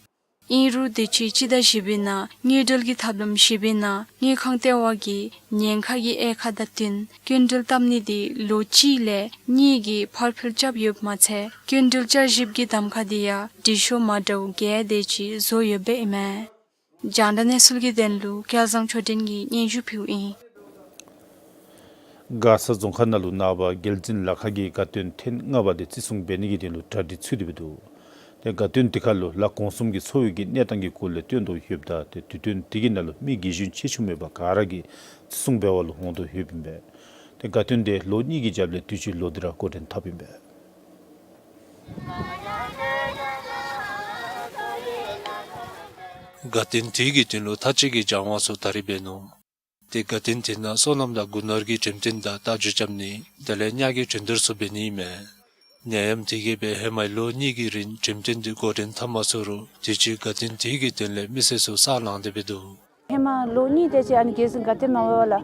ཨིན་རུང་དུས་ཅི་སྤྱི་ཟླ་བཞི་པའི་ནང་དངུལ་འབྲེལ་གྱི་ཐབས་ལམ་བཞི་པའི་ནང་དངུལ་ཁང་ལྟེ་བ་གིས་ཉེན་ཁ་གི་དབྱེ་ཁག་དང་བསྟུན་སྐྱིན་འགྲུལ་བཏབ་ནི་དེ་ལོ་གཅིག་ལས་གཉིས་ཀྱི་ཕར་འཕུལ་རྐྱབ་ཡོདཔ་མ་ཚད་སྐྱིན་འགྲུལ་བསྐྱར་ཞིབ་ཀྱི་གདམ་ཁ་དེ་ཡང་འབྲི་ཤོག་མ་འདྲཝ་བརྒྱད་དེ་ཅིག་བཟོ་ཡོདཔ་ཨིན་མས། རྒྱང་བསྒྲགས་གནས་ཚུལ་གྱི་དོན་ལུ་སྐལ་བཟང་ཆོས་སྒྲོན་གྱིས་སྙན་ཞུ་ཕུལཝ་ཨིན། མགར་ས་རྫོང་ཁག་ནང་ལུ་ནངས་པ་རྒྱལ་འཛིན་ལ་ཁ་གི་དགའ་སྟོན་ཐེངས་ལྔ་པ་དེ་བརྩི་སྲུང་འབད་ནི་གི་དོན་ལུ་གྲ་སྒྲིག་ཚུད་དེ་སྦེ་འདུག། ཏེ་དགའ་སྟོན་དེ་ཁར་ལུ་ལ་གོང་གསུམ་གྱི་འཚོ་བའི་གི་གནས་སྟངས་ཀྱི་སྐོར་ལས་སྟོན་དོ་ཡོདཔ་ད་ཏེ་དུས་སྟོན་དེ་གི་ནང་ལུ་མི་རྒས་གཞོན་ཆེ་ཆུང་མེད་པར་ག་ར་གིས་བརྩི་སྲུང་འབད་བར་ལུ་འོང་དོ་ཡོདཔ་ཨིན་པས། ཏེ་དགའ་སྟོན་དེ་ལོ་གཉིས་ཀྱི་རྒྱབ་ལས་དུས་ཅི་ལོག་སྟེ་ར་འགོ་འདྲེན་འཐབ་ཨིན་པས། དགའ་སྟོན་དེ་གི་དོན་ལུ་མཐའ་དཔྱད་ཀྱི་སྦྱང་བ་ཚུ་ད་རིས་འབད་ནུག། ཏེ་དགའ་སྟོན་དེ་ནང་སོ་ནམ་དང་རྒུ་ནོར་གྱི་འགྲེམས་སྟོན་དང་རྟ་རྒྱུག་རྐྱབ་ནི་དེ་ལས་ཉ་གི་འགྲན་བསྡུར་ཚུ་འབད་ནི་ཨིན་མས། ནད་ཡམས་དེ་གིས་སྦེ་ཧེ་མའི་ལོ་གཉིས་ཀྱི་རིང་འགྲེམས་སྟོན་དེ་འགོ་འདྲེན་འཐབ་མ་ཚུགས་རུང་དུས་ཅི་དགའ་སྟོན་དེ་གི་དོན་ལས་མི་སེར་ཚུ་ས་ལང་སྟེ་སྦེ་འདུག། ཧེ་མ་ལོ་གཉིས་དེ་ཅིག་ཨ་ནི་རྒྱལ་འཛིན་དགའ་སྟོན་མ་འབད་བར་ལུ་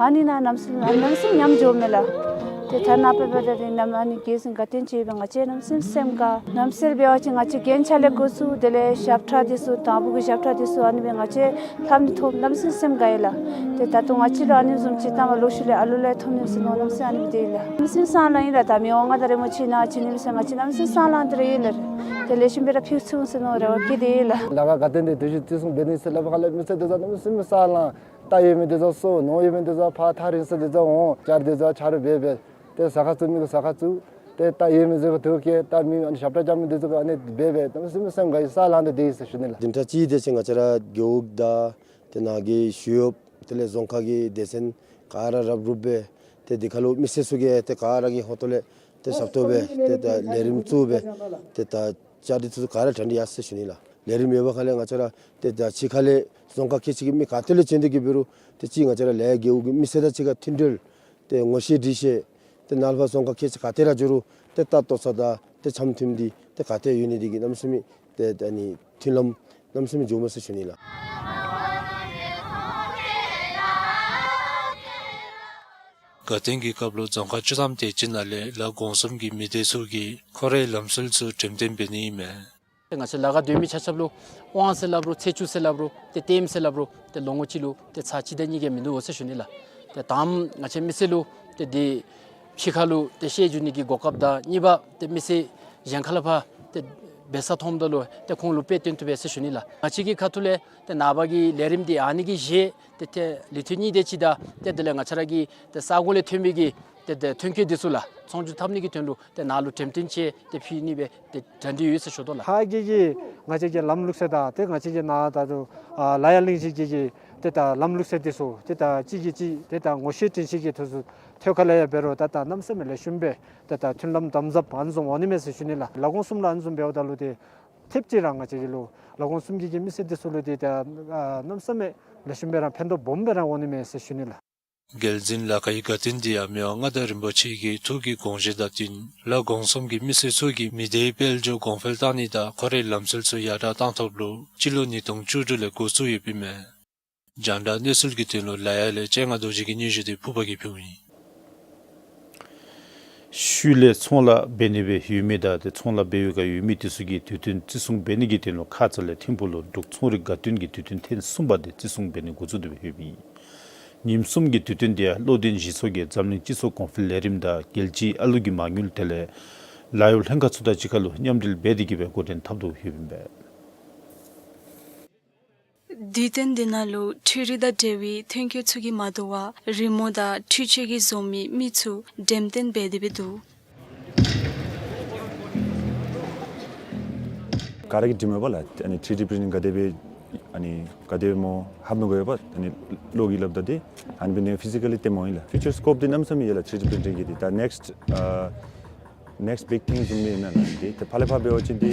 ཨ་ནི་ནང་གནམ་ས་གནམ་ས་ཉམས་འགྱོཝ་མས་ལགས། ཏེ་ཐ་ན་པ་པ་ད་རེས་ནམ་ཨ་ནི་རྒྱལ་འཛིན་དགའ་སྟོན་ཅིག་འབད་ང་བཅས་གནམ་ས་སེམས་དགའ། གནམ་སེར་འབད་བ་ཅིན་ང་བཅས་རྒྱན་ཆ་ལས་འགོ་བཙུགས་དེ་ལས་ཞབས་ཁྲ་དེ་ཚུ་དང་ཕུ་གི་ཞབས་ཁྲ་དེ་ཚུ་ཨ་ནི་སྦེ་ང་བཅས་ལྷབ་ནི་ཐོབ་གནམ་ས་སེམས་དགའ་ཡི་ལགས། ཏེ་ད་ལྟོ་ང་བཅས་ལུ་ཨ་ནི་བཟུམ་ཅིག་བཏངམ་ལོག་ཤུལ་ལས་ཨ་ལུ་ལས་ཐོབ་ནི་ཟེར་མནོ་གནམ་ས་ཨ་ནི་སྦེ་སྡོད་ཡི་ལགས། གནམ་ས་སེམས་དགའ་ཡི་ལགས། ད་མི་དབང་མངའ་བདག་རིན་པོ་ཆེ་ནཱ་བྱོན་ནི་ཟེར་ང་བཅས་གནམ་ས་སེམས་དགའ་སྟེ་ར་ཡོད་ལགས། ཏེ་ལེགས་ཤོམ་སྦེ་ར་ཕེབས་ཚུགས་ཟེར་མནོ་རེ་བ་བསྐྱེད་དེ་ཡོད་ལགས། ལ་ཁ་དགའ་སྟོན་དེ་དུས་ཅི་བརྩི་སྲུང་འབད་ནི་ཟེར་སླབ་པའི་ཁར་ལས་མི་སེར་དེ་ཚུ་གནམ་ས་སེམས་དགའ་ལང་། རྟ་ཡོད་མི་དེ་ཚུ་སོར་ནོར་ཡོད་མི་དེ་ཚུ་ཕར་ཐག་རིང་ས་དེ་ཚུ་འོང་། སྐྱར་དེ་ཚུ་ཆ་རོགས་འབད་འབད། ཏེ་ཟ་ཁ་བཙུགས་མི་གིས་ཟ་ཁ་བཙུགས། ཏེ་ད་ཡོད་མི་ཟེར་བ་ཐུག་གེ་ད་མི་ཨ་ནི་ཞབས་ཁྲ་རྐྱབ་མི་འདི་ཚུ་གིས་ཨ་ནི་འབད་འབད་ད་སེམས་སེམས་ག་ས་ལང་སྟེ་སྡོད་ཡི་ཟེར་ཞུ་ནི་ལགས། བདུན་ཕྲག་གཅིག་དེ་ཅིག་ང་བཅས་ར་རྒེད་འོག་དང་ཏེ་ནཱ་གི་ཞི་གཡོགཔ་དེ་ལས་རྫོང་ཁག་གི་སྡེ་ཚན་ག་ར་རབ་རུབ་སྦེ་ཏེ་དེ་ཁར་ལུ་མི་སེར་ཚུ་གིས་ཏེ་ག་ར་གི་ཧོངས་ཏོ་ལས་ཏེ་ཞབས་ཏོག་སྦེ་ཏེ་ད་ལས་རིམ་བཙུགས་སྦེ་ཏེ་ད་བཅའ་སྒྲིག་ཚུ་ག་ར་དྲན་ཏེ་ཡར་སོང་ཡི་ཟེར་ཞུ་ནི་ལགས། ལས་རིམ་ཡོད་པའི་ཁར་ལས་ང་བཅས་ར་ཏེ་ད་ཕྱི་ཁ་ལས་རྫོང་ཁག་ཁལ་གཅིག་གི་མི་ག་ཏེ་ལས་བྱོན་ཏེ་གི་འབད་རུང་ཏེ་གཅིག་ང་བཅས་ར་ལས་རྒེད་འོག་གི་མི་སེར་དང་གཅིག་ཁར་མཐུན་འབྲེལ་ཏེ་ངོ་ཤེས་འདྲིས་ཤེས་ཏེ་ནཱ་ལས་ཕར་རྫོང་ཁག་ཁལ་གཅིག་ག་ཏེ་ར་འགྱོ་རུང་ཏེ་ད་ལྟོ་ཚང་ད་ཏེ་འཆམ་མཐུན་འདི་ཏེ་ག་ཏེ་ཡོད་ནི་འདི་གིས་གནམ་མེད་ས་མེད་ཏེ་ཨ་ནི་མཐུན་ལམ་གནམ་མེད་ས་མེད་འགྱོཝ་མས་ཟེར་ཞུ་ནི་ལགས། དགའ་སྟོན་གྱི་སྐབས་ལུ་རྫོང་ཁག་བཅུ་ཐམ་དེ་ཅིག་ནང་ལས་ལ་གོང་གསུམ་གྱི་མི་སྡེ་ཚུ་གིས་ཁོ་རའི་ལམ་སྲོལ་ཚུ་འགྲེམས་སྟོན་འབད་ནི་ཨིན་མས། ང་བཅས་ལ་ཁར་སྡོད་མི་ཆ་ཁྱབ་ལུ་དབང་ཟེར་སླབ་རུང་ཚེས་བཅུ་ཟེར་སླབ་རུང་ཏེ་ལྟདམོ་ཟེར་སླབ་རུང་ཏེ་ལོ་ངོ་གཅིག་ལུ་ཏེ་ཚར་གཅིག་དང་གཉིས་ཀྱང་མིན་འདུག་ཟེར་ཞུ་ནི་ལགས། ཏེ་ད་ང་བཅས་མི་སེར་ལུ་ཏེ་འདི་ཕྱི་ཁ་ལུ་ཏེ་བཤལ་འགྱོ་ནི་གི་གོ་སྐབས་དང་གཉིས་པ་ཏེ་མི་སེར་གཞན་ཁ་ལས་ཕར་ཏེ་འབད་ས་མཐོངམ་ད་ལུ་ཏེ་ཁོང་ལུ་དཔེ་སྟོན་བཏུབ་པས་ཟེར་ཞུ་ནི་ལགས། ང་བཅས་ཀྱི་ཁ་ཐུག་ལས་ཏེ་ནངས་པ་གི་ལས་རིམ་འདི་ཨ་ནི་གི་གཞི་ཏེ་ཏེ་ལས་ཐོག་གཉིས་དེ་ཅིག་དང་ཏེ་དེ་ལས་ང་བཅས་ར་གི་ཏེ་ས་གོ་ལས་ཐོན་མི་གི་ཏེ་ཏེ་ཐོན་སྐྱེད་འདི་ཚུ་ལགས་ཚོང་སྒྱུར་འཐབ་ནི་གི་དོན་ལུ་ཏེ་ནཱ་ལུ་འགྲེམས་སྟོན་ཅིག་ཏེ་ཕུལ་ནི་སྦེ་ཏེ་གྲ་སྒྲིག་ཡོད་ཟེར་ཞུ་དོ་ལགས། ཕར་གྱི་གི་ང་བཅས་ཀྱི་ལམ་ལུགས་སྲོལ་དང་ཏེ་ང་བཅས་ཀྱི་ནཱ་ད་ལྟོ་ཨ་ལ་ཡ་གླིང་བཞི་གི་གི་ཏེ་ད་ལམ་ལུགས་སྲོལ་འདི་ཚུ་ཏེ་ད་གཅིག་གིས་གཅིག་ཏེ་ད་ངོ་ཤེས་དྲན་ཤེས་ཀྱི་ཐོག་ཚུ་ཐོག་ཁ་ལས་ཡང་འབད་རུང་ད་ད་གནམ་མེད་ས་མེད་ལེགས་ཤོམ་སྦེ་ཏེ་ད་མཐུན་ལམ་དམ་ཟབ་ཨ་ནི་བཟུམ་འོང་ནི་མས་ཟེར་ཞུ་ནི་ལགས། ལ་གོང་གསུམ་ལུ་ཨ་ནི་བཟུམ་འབདཝ་ད་ལུ་ཏེ་ཐེབས་ཅིག་ར་ང་བཅས་ཀྱི་ལུ་ལ་གོང་གསུམ་གྱི་གི་མི་སེར་འདི་ཚུ་ལུ་ཏེ་ད་ཨ་གནམ་མེད་ས་མེད་ལེགས་ཤོམ་སྦེ་ར་ཕན་ཐོགས་སྦོམ་སྦེ་ར་འོང་ནི་མས་ཟེར་ཞུ་ནི་ལགས། རྒྱལ་འཛིན་ལ་ཁའི་དགའ་སྟོན་འདི་ཡང་མི་དབང་མངའ་བདག་རིན་པོ་ཆེ་གི་ཐུགས་ཀྱི་དགོངས་བཞེད་དང་བསྟུན་ལ་གོང་གསུམ་གྱི་མི་སེར་ཚུ་གིས་མི་སྡེའི་དཔལ་འབྱོར་གོང་འཕེལ་གཏང་ནི་དང་ཁོ་རའི་ལམ་སྲོལ་ཚུ་ཡར་དྲག་གཏང་ཐབས་ལུ་སྤྱི་ལོ་ཉིས་སྟོང་བཅུ་དྲུག་ལས་འགོ་བཙུགས་ཡོདཔ་ཨིན་མས། རྒྱང་བསྒྲགས་གནས་ཚུལ་གྱི་དོན་ལུ་ལ་ཡ་ལས་སྤྱན་སྔ་རྡོ་རྗེ་གི་སྙན་ཞུ་འདི་ཕུར་པ་གིས་ཕུལཝ་ཨིན། ཤུལ་ལས་ཚོང་ལཱ་འབད་ནི་སྦེ་ཡོད་མི་དང་ཏེ་ཚོང་ལཱ་འབད་བའི་སྒང་ཡོད་མི་འདི་ཚུ་གིས་དུས་སྟོན་བརྩི་སྲུང་འབད་ནི་གི་དོན་ལུ་ཁ་ཙ་ལས་ཐིམ་ཕུག་ལུ་འབྲུག་ཚོང་རིག་དགའ་སྟོན་གྱི་དུས་སྟོན་ཐེངས་གསུམ་པ་འདི་བརྩི་སྲུང་འབད་ནི་འགོ་བཙུགས་ཏེ་སྦེ་ཡོདཔ་ཨིན། ཉིནམ་གསུམ་གྱི་དུས་སྟོན་འདི་ཡང་བློ་ལྡན་གཞི་ཚོགས་ཀྱིས་འཛམ་གླིང་སྤྱི་ཚོགས་གོང་འཕེལ་ལས་རིམ་དང་རྒྱལ་སྤྱིའི་ཨ་ལུ་གི་མ་དངུལ་དེ་ལས་ལཱ་གཡོག་ལྷན་ཁག་ཚུ་དང་གཅིག་ཁར་ལུ་མཉམ་འབྲེལ་འབད་དེ་གི་སྦེ་འགོ་འདྲེན་འཐབ་དོ་ཡོདཔ་ཨིན་པས། དུས་སྟོན་འདི་ནང་ལུ་འཕྲུལ་རིག་དང་འབྲེལ་བའི་ཐོན་སྐྱེད་ཚུ་གིས་མ་དོ་བར་རི་མོ་དང་འཕྲུལ་ཆས་ཀྱིས་བཟོ་མི་མི་ཚུ་འགྲེམས་སྟོན་འབད་དེ་སྦེ་འདུག། ག་ར་གིས་འདྲིམ་ཡོདཔ་ལགས། ཨ་ནི་ཐྲི་ཌི་པི་རིན་ཊིང་ག་དེ་སྦེ་ཨ་ནི་ག་དེ་སྦེ་མོ་ཧབ་ནི་གོ་ཡོདཔ་ཨ་ནི་ལོ་གིས་སླབ་ད་དེ་ཨ་ནི་སྦེ་ནི་ཕི་ཟི་ཀ་ལི་ལྟདམོ་ཨིན་ལགས། ཕིའུ་ཅར་སི་ཀོབ་འདི་གནམ་མེད་ས་མེད་ཡོད་ལགས། ཐྲི་ཌི་པི་རིན་ཊིང་གི་འདི་ད་ནེགསཊ་ཨ་ནེགསཊ་བིག་ཐིང་བཟུམ་སྦེ་ཨིན་མས་ལགས། འདི་ད་ཕར་ལས་ཕར་འབད་བ་ཅིན་འདི་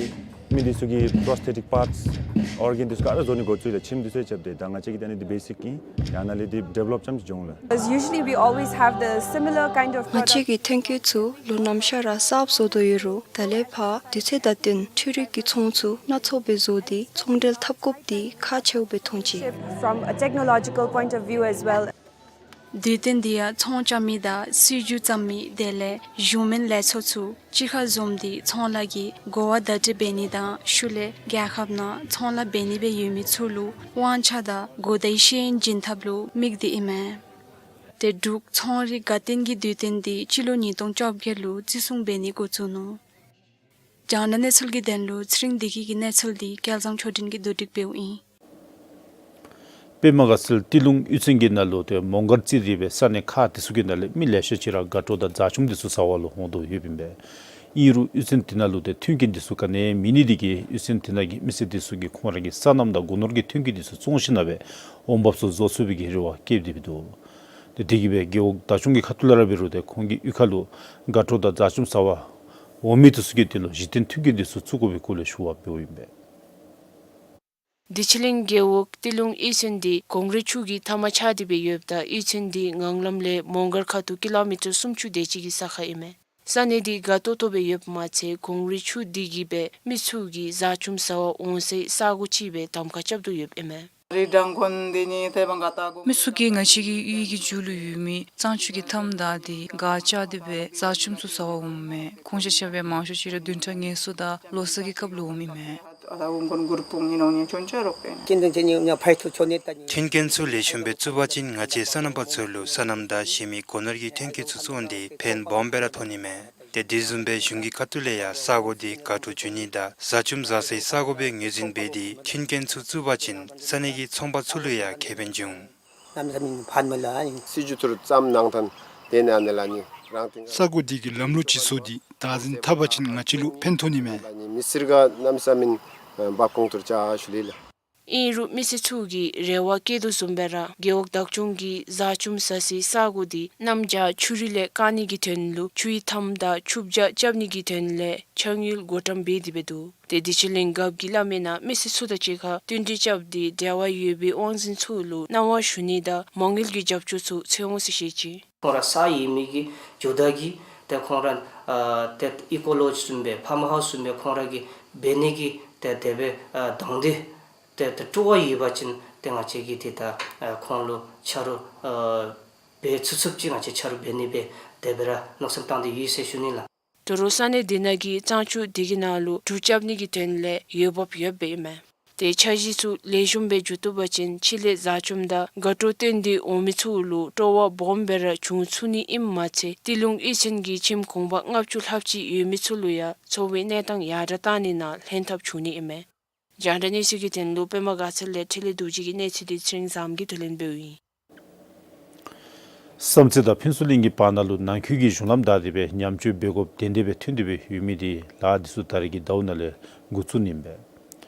མི་འདི་ཚུ་གི་པྲོ་སི་ཐེ་ཊིག་པཱརཊསི་ཨོར་གེན་འདི་ཚུ་ག་ར་བཟོ་ནི་འགོ་བཙུགས་ཡི་ལགས། ཁྱིམ་འདི་ཚུ་རྐྱབ་སྟེ་ད་ང་བཅས་ཀྱི་ད་ཨ་ནི་འདི་བེ་སིཀ་ཨིན། ཡང་ན་ལས་འདི་ཌི་ཝེ་ལོབ་རྐྱངམ་ཅིག་འབྱུང་ལགས། Because usually we always have the similar kind of ང་བཅས་ཀྱི་ཐོན་སྐྱེད་ཚུ་ལོ་ནམ་ཤ་ར་གསརཔ་བཟོ་དོ་ཡོད་རུང་ད་ལས་ཕར་དུས་ཚོད་དང་བསྟུན་འཕྲུལ་རིག་གི་ཚོང་ཚུ་སྣ་ཚོགས་སྦེ་བཟོ་སྟེ་ཚོང་འབྲེལ་འཐབ་དགོཔ་འདི་ཁག་ཆེཝ་སྦེ་མཐོང་ཅི། From a technological point of view as well. དུས་སྟོན་འདི་ཡང་ཚོང་རྐྱབ་མི་དང་སྲིད་བྱུས་བརྩམ་མི་དེ་ལས་གཞུང་མིན་ལས་ཚོགས་ཚུ་གཅིག་ཁར་འཛོམས་ཏེ་ཚོང་ལཱ་གི་གོ་བ་བརྡ་སྤྲོད་འབད་ནི་དང་ཤུལ་ལས་རྒྱལ་ཁབ་ནང་ཚོང་ལཱ་འབད་ནི་སྦེ་ཡོད་མི་ཚུ་ལུ་དབང་ཆ་དང་གོ་བརྡའི་ཤེས་ཡོན་སྦྱིན་ཐབས་ལུ་དམིགས་ཏེ་ཨིན་མས། ཏེ་འབྲུག་ཚོང་རིག་དགའ་སྟོན་གྱི་དུས་སྟོན་འདི་སྤྱི་ལོ་ཉིས་སྟོང་བཅོ་བརྒྱད་ལུ་བརྩི་སྲུང་འབད་ནི་འགོ་བཙུགས་ནུག། རྒྱང་བསྒྲགས་གནས་ཚུལ་གྱི་དོན་ལུ་ཚེ་རིང་བདེ་སྐྱིད་ཀྱི་གནས་ཚུལ་འདི་སྐལ་བཟང་ཆོས་སྒྲོན་གྱིས་བསྡུ་སྒྲིག་འབདཝ་ཨིན། པདྨ་དགའ་ཚལ་ཏི་ལུང་གཡུས་ཚན་གྱི་ནང་ལུ་ཏེ་མོང་སྒར་བརྩིས་ཏེ་སྦེ་ས་གནས་ཁག་དེ་ཚུ་གི་ནང་ལས་མི་ལེ་ཤ་ཅིག་ར་དགའ་སྤྲོ་དང་མཛའ་ཆུམ་དེ་ཚུ་བཟའ་བ་ལུ་འོང་དོ་ཡོདཔ་ཨིན་པས། ཨིན་རུང་གཡུས་ཚན་དེ་ནང་ལུ་ཏེ་མཐུན་རྐྱེན་དེ་ཚུ་ག་ནི་ཡང་མེད་ནི་དེ་གིས་གཡུས་ཚན་དེ་ནང་གི་མི་སེར་དེ་ཚུ་གིས་ཁོང་ར་གི་སོ་ནམ་དང་སྒོ་ནོར་གྱི་མཐུན་རྐྱེན་དེ་ཚུ་བཙོང་ཞིནམ་ལས་འོང་འབབ་ཚུ་བཟོ་ཚུགས་པའི་གི་རེ་བ་བསྐྱེད་དེ་སྦེ་འདུག། ཏེ་དེ་གིས་སྦེ་རྒེད་འོག་བདག་སྐྱོང་གི་ཁ་ཐུག་ལས་ར་འབད་རུང་ཏེ་ཁོང་གི་གཡུས་ཁ་ལུ་དགའ་སྤྲོ་དང་མཛའ་ཆུམ་བཟའ་བར་འོང་མི་དེ་ཚུ་གི་དོན་ལུ་གཞི་རྟེན་མཐུན་རྐྱེན་དེ་ཚུ་བཙུགས་དགོ་པའི་སྐོར་ལས་ཞུ་བ་འབདཝ་ཨིན་པས། བདེ་ཆེན་གླིང་རྒེད་འོག་ཏི་ལུང་གཡུས་ཚན་འདི་གངས་རི་ཆུ་གི་མཐའ་མ་ཆགས་ཏེ་སྦེ་ཡོདཔ་ད་གཡུས་ཚན་འདི་ངང་ལམ་ལས་མོང་སྒར་ཁ་ཐུག་ཀི་ལོ་མི་ཊར་སུམ་ཅུ་དེ་ཅིག་གི་ས་ཁར་ཨིན་མས། ས་གནས་འདི་དགའ་ཏོག་ཏོ་སྦེ་ཡོདཔ་མ་ཚད་གངས་རི་ཆུ་འདི་གིས་སྦེ་མི་ཚུ་གིས་མཛའ་ཆུམ་བཟའ་བར་འོང་སའི་ས་གོ་ཅིག་སྦེ་གདམ་ཁ་རྐྱབ་དོ་ཡོདཔ་ཨིན་མས། མི་ཚུ་གིས་ང་བཅས་ཀྱི་གཡུས་ཀྱི་མཇུག་ལུ་ཡོད་མི་གཙང་ཆུ་གི་མཐའམ་བདའ་སྟེ་སྒར་བཅགས་ཏེ་སྦེ་མཛའ་ཆུམ་ཚུ་བཟའ་བར་འོངམ་མས། ཁོང་ཆ་ཁྱབ་སྦེ་མང་ཤོས་ཅིག་ར་བདུན་ཕྲག་ངལ་གསོ་དང་ལོ་གསར་གྱི་སྐབས་ལུ་འོངམ་ཨིན་མས། མཐུན་རྐྱེན་ཚུ་ལེགས་ཤོམ་སྦེ་བཙུགས་པ་ཅིན་ང་བཅས་སོ་ནམ་པ་ཚུ་ལུ་སོ་ནམ་དང་གཞན་མི་སྒོ་ནོར་གྱི་ཐོན་སྐྱེད་ཚུ་བཙོང་སྟེ་ཕན་སྦོམ་སྦེ་ར་ཐོགས་ནི་མས། ཏེ་དེ་བཟུམ་སྦེ་གཞུང་གི་ཁ་ཐུག་ལས་ཡང་ས་གོ་འདི་དགའ་སྤྲོ་འབྱུང་ནི་དང་མཛའ་ཆུམ་བཟའ་སའི་ས་གོ་སྦེ་ངོས་འཛིན་འབད་དེ་མཐུན་རྐྱེན་ཚུ་བཙུགས་པ་ཅིན་ས་གནས་ཀྱི་ཚོང་པ་ཚུ་ལུ་ཡང་ཁེ་ཕན་འབྱུང་། སྲིད་བྱུས་ཚུ་བརྩམ་གནང་ཐངས་ དེ་ནང་ལས་ཨ་ནི་རང་དེ་ས་གོ་འདི་གི་ལམ་ལུགས་སྤྱི་སྲོལ་འདི་བདག་འཛིན་འཐབ་པ་ཅིན་ང་བཅས་ལུ་ཕན་ཐོགས་ནི་མས། མི་སེར་ག་གནམ་ས་མེད་འབབ་ཁུངས་ཐུར་ཆ་ཞུ་ལེ་ལགས། ཨིན་རུང་མི་སེར་ཚུ་གིས་རེ་བ་བསྐྱེད་དོ་བཟུམ་སྦེ་ར་རྒེད་འོག་བདག་སྐྱོང་གིས་བཟའ་བཅོམ་ཟ་སའི་ས་གོ་འདི་གནམ་བྱཱར་ཆུ་རུད་ལས་བཀག་ནི་གི་དོན་ལུ་ཆུའི་མཐའམ་དང་ཆུ་བྱཱར་རྐྱབ་ནི་གི་དོན་ལས་ཆ་དངུལ་བགོ་བཀྲམ་འབད་དེ་སྦེ་འདུག། ཏེ་དུས་ཅི་ལིང་རྒཔོ་གིས་སླབ་མིའི་ནང་མི་སེར་ཚུ་དང་གཅིག་ཁར་བསྟུན་གྲོས་རྐྱབ་སྟེ་འབྲེལ་བ་ཡོད་པའི་དབང་འཛིན་ཚུ་ལུ་གནང་བ་ཞུ་ནི་དང་མ་དངུལ་གྱི་རྒྱབ་སྐྱོར་ཚུ་འཚོལ་འོང་ཟེར་བཤད་ཅི། ཁོང་ར་ས་ཡོད་མི་གི་རྒྱུ་དག་གིས་ཏེ་ཁོང་ར་ཨ་ཏེ་ཨི་ཀོ་ལོཇ་བཟུམ་སྦེ་ཕཱམ་ཧའུསི་བཟུམ་སྦེ་ཁོང་ར་གིས་འབད་ནི་གི་ཏེ་དེ་སྦེ་ཨ་དང་འདོད་ཏེ་ཏེ་སྤྲོ་བ་ཡོད་པ་ཅིན་ཏེ་ང་བཅས་ཀྱིས་ཏེ་ད་ཨ་ཁོང་ལུ་ཆ་རོགས་ཨ་འབད་ཚུགས་ཚུགསཔ་ཅིག་ང་བཅས་ཆ་རོགས་འབད་ནི་སྦེ་དེ་སྦེ་ར་མནོ་བསམ་བཏང་སྟེ་ཡོད་ཟེར་ཞུ་ནི་ལགས། དོ་རུང་ས་གནས་དེ་ནང་གི་གཙང་ཆུ་དེ་གི་ནང་ལུ་གྲུ་རྐྱབ་ནི་གི་དོན་ལས་འོས་འབབ་ཡོདཔ་ཨིན་མས། ཏེ་འཆར་གཞི་ཚུ་ལེགས་ཤོམ་སྦེ་འགྱོ་བཏུབ་པ་ཅིན་ཕྱི་ལས་བཟའ་བཅོམ་དང་དགའ་སྤྲོ་བཏོན་ཏེ་འོང་མི་ཚུ་ལུ་སྤྲོ་བ་སྦོམ་སྦེ་ར་བྱུང་ཚུགས་ནི་ཨིནམ་མ་ཚད་ཏི་ལུང་གཡུས་ཚན་གྱི་ཁྱིམ་གུང་པ་ལྔ་བཅུ་ལྷགཔ་ཅིག་ཡོད་མི་ཚུ་ལུ་ཡང་འཚོ་བའི་གནས་སྟངས་ཡར་དྲགས་བཏང་ནི་ནང་ལྷན་ཐབས་བྱུང་ནི་ཨིན་མས། རྒྱང་བསྒྲགས་གནས་ཚུལ་གྱི་དོན་ལུ་པདྨ་དགའ་ཚལ་ལས་འཕྲིན་ལས་རྡོ་རྗེ་གིས་གནས་ཚུལ་འདི་ཚེ་རིང་བཟངམོ་གིས་བསྡུ་ལེན་འབདཝ་ཨིན། བསམ་རྩེ་དང་ཕུན་ཚོགས་གླིང་གི་བར་ན་ལུ་ནང་འཁོད་ཀྱི་གཞུང་ལམ་བདའ་སྟེ་སྦེ་ཉམས་བཅོས་འབད་དགོཔ་དེ་འདི་སྦེ་ཐོན་ཏེ་སྦེ་ཡོད་མི་འདི་ལཱ་འདི་ཚུ་ད་རེས་ཀྱི་ཟླཝ་ནང་ལས་འགོ་བཙུགས་ནི་ཨིན་པས།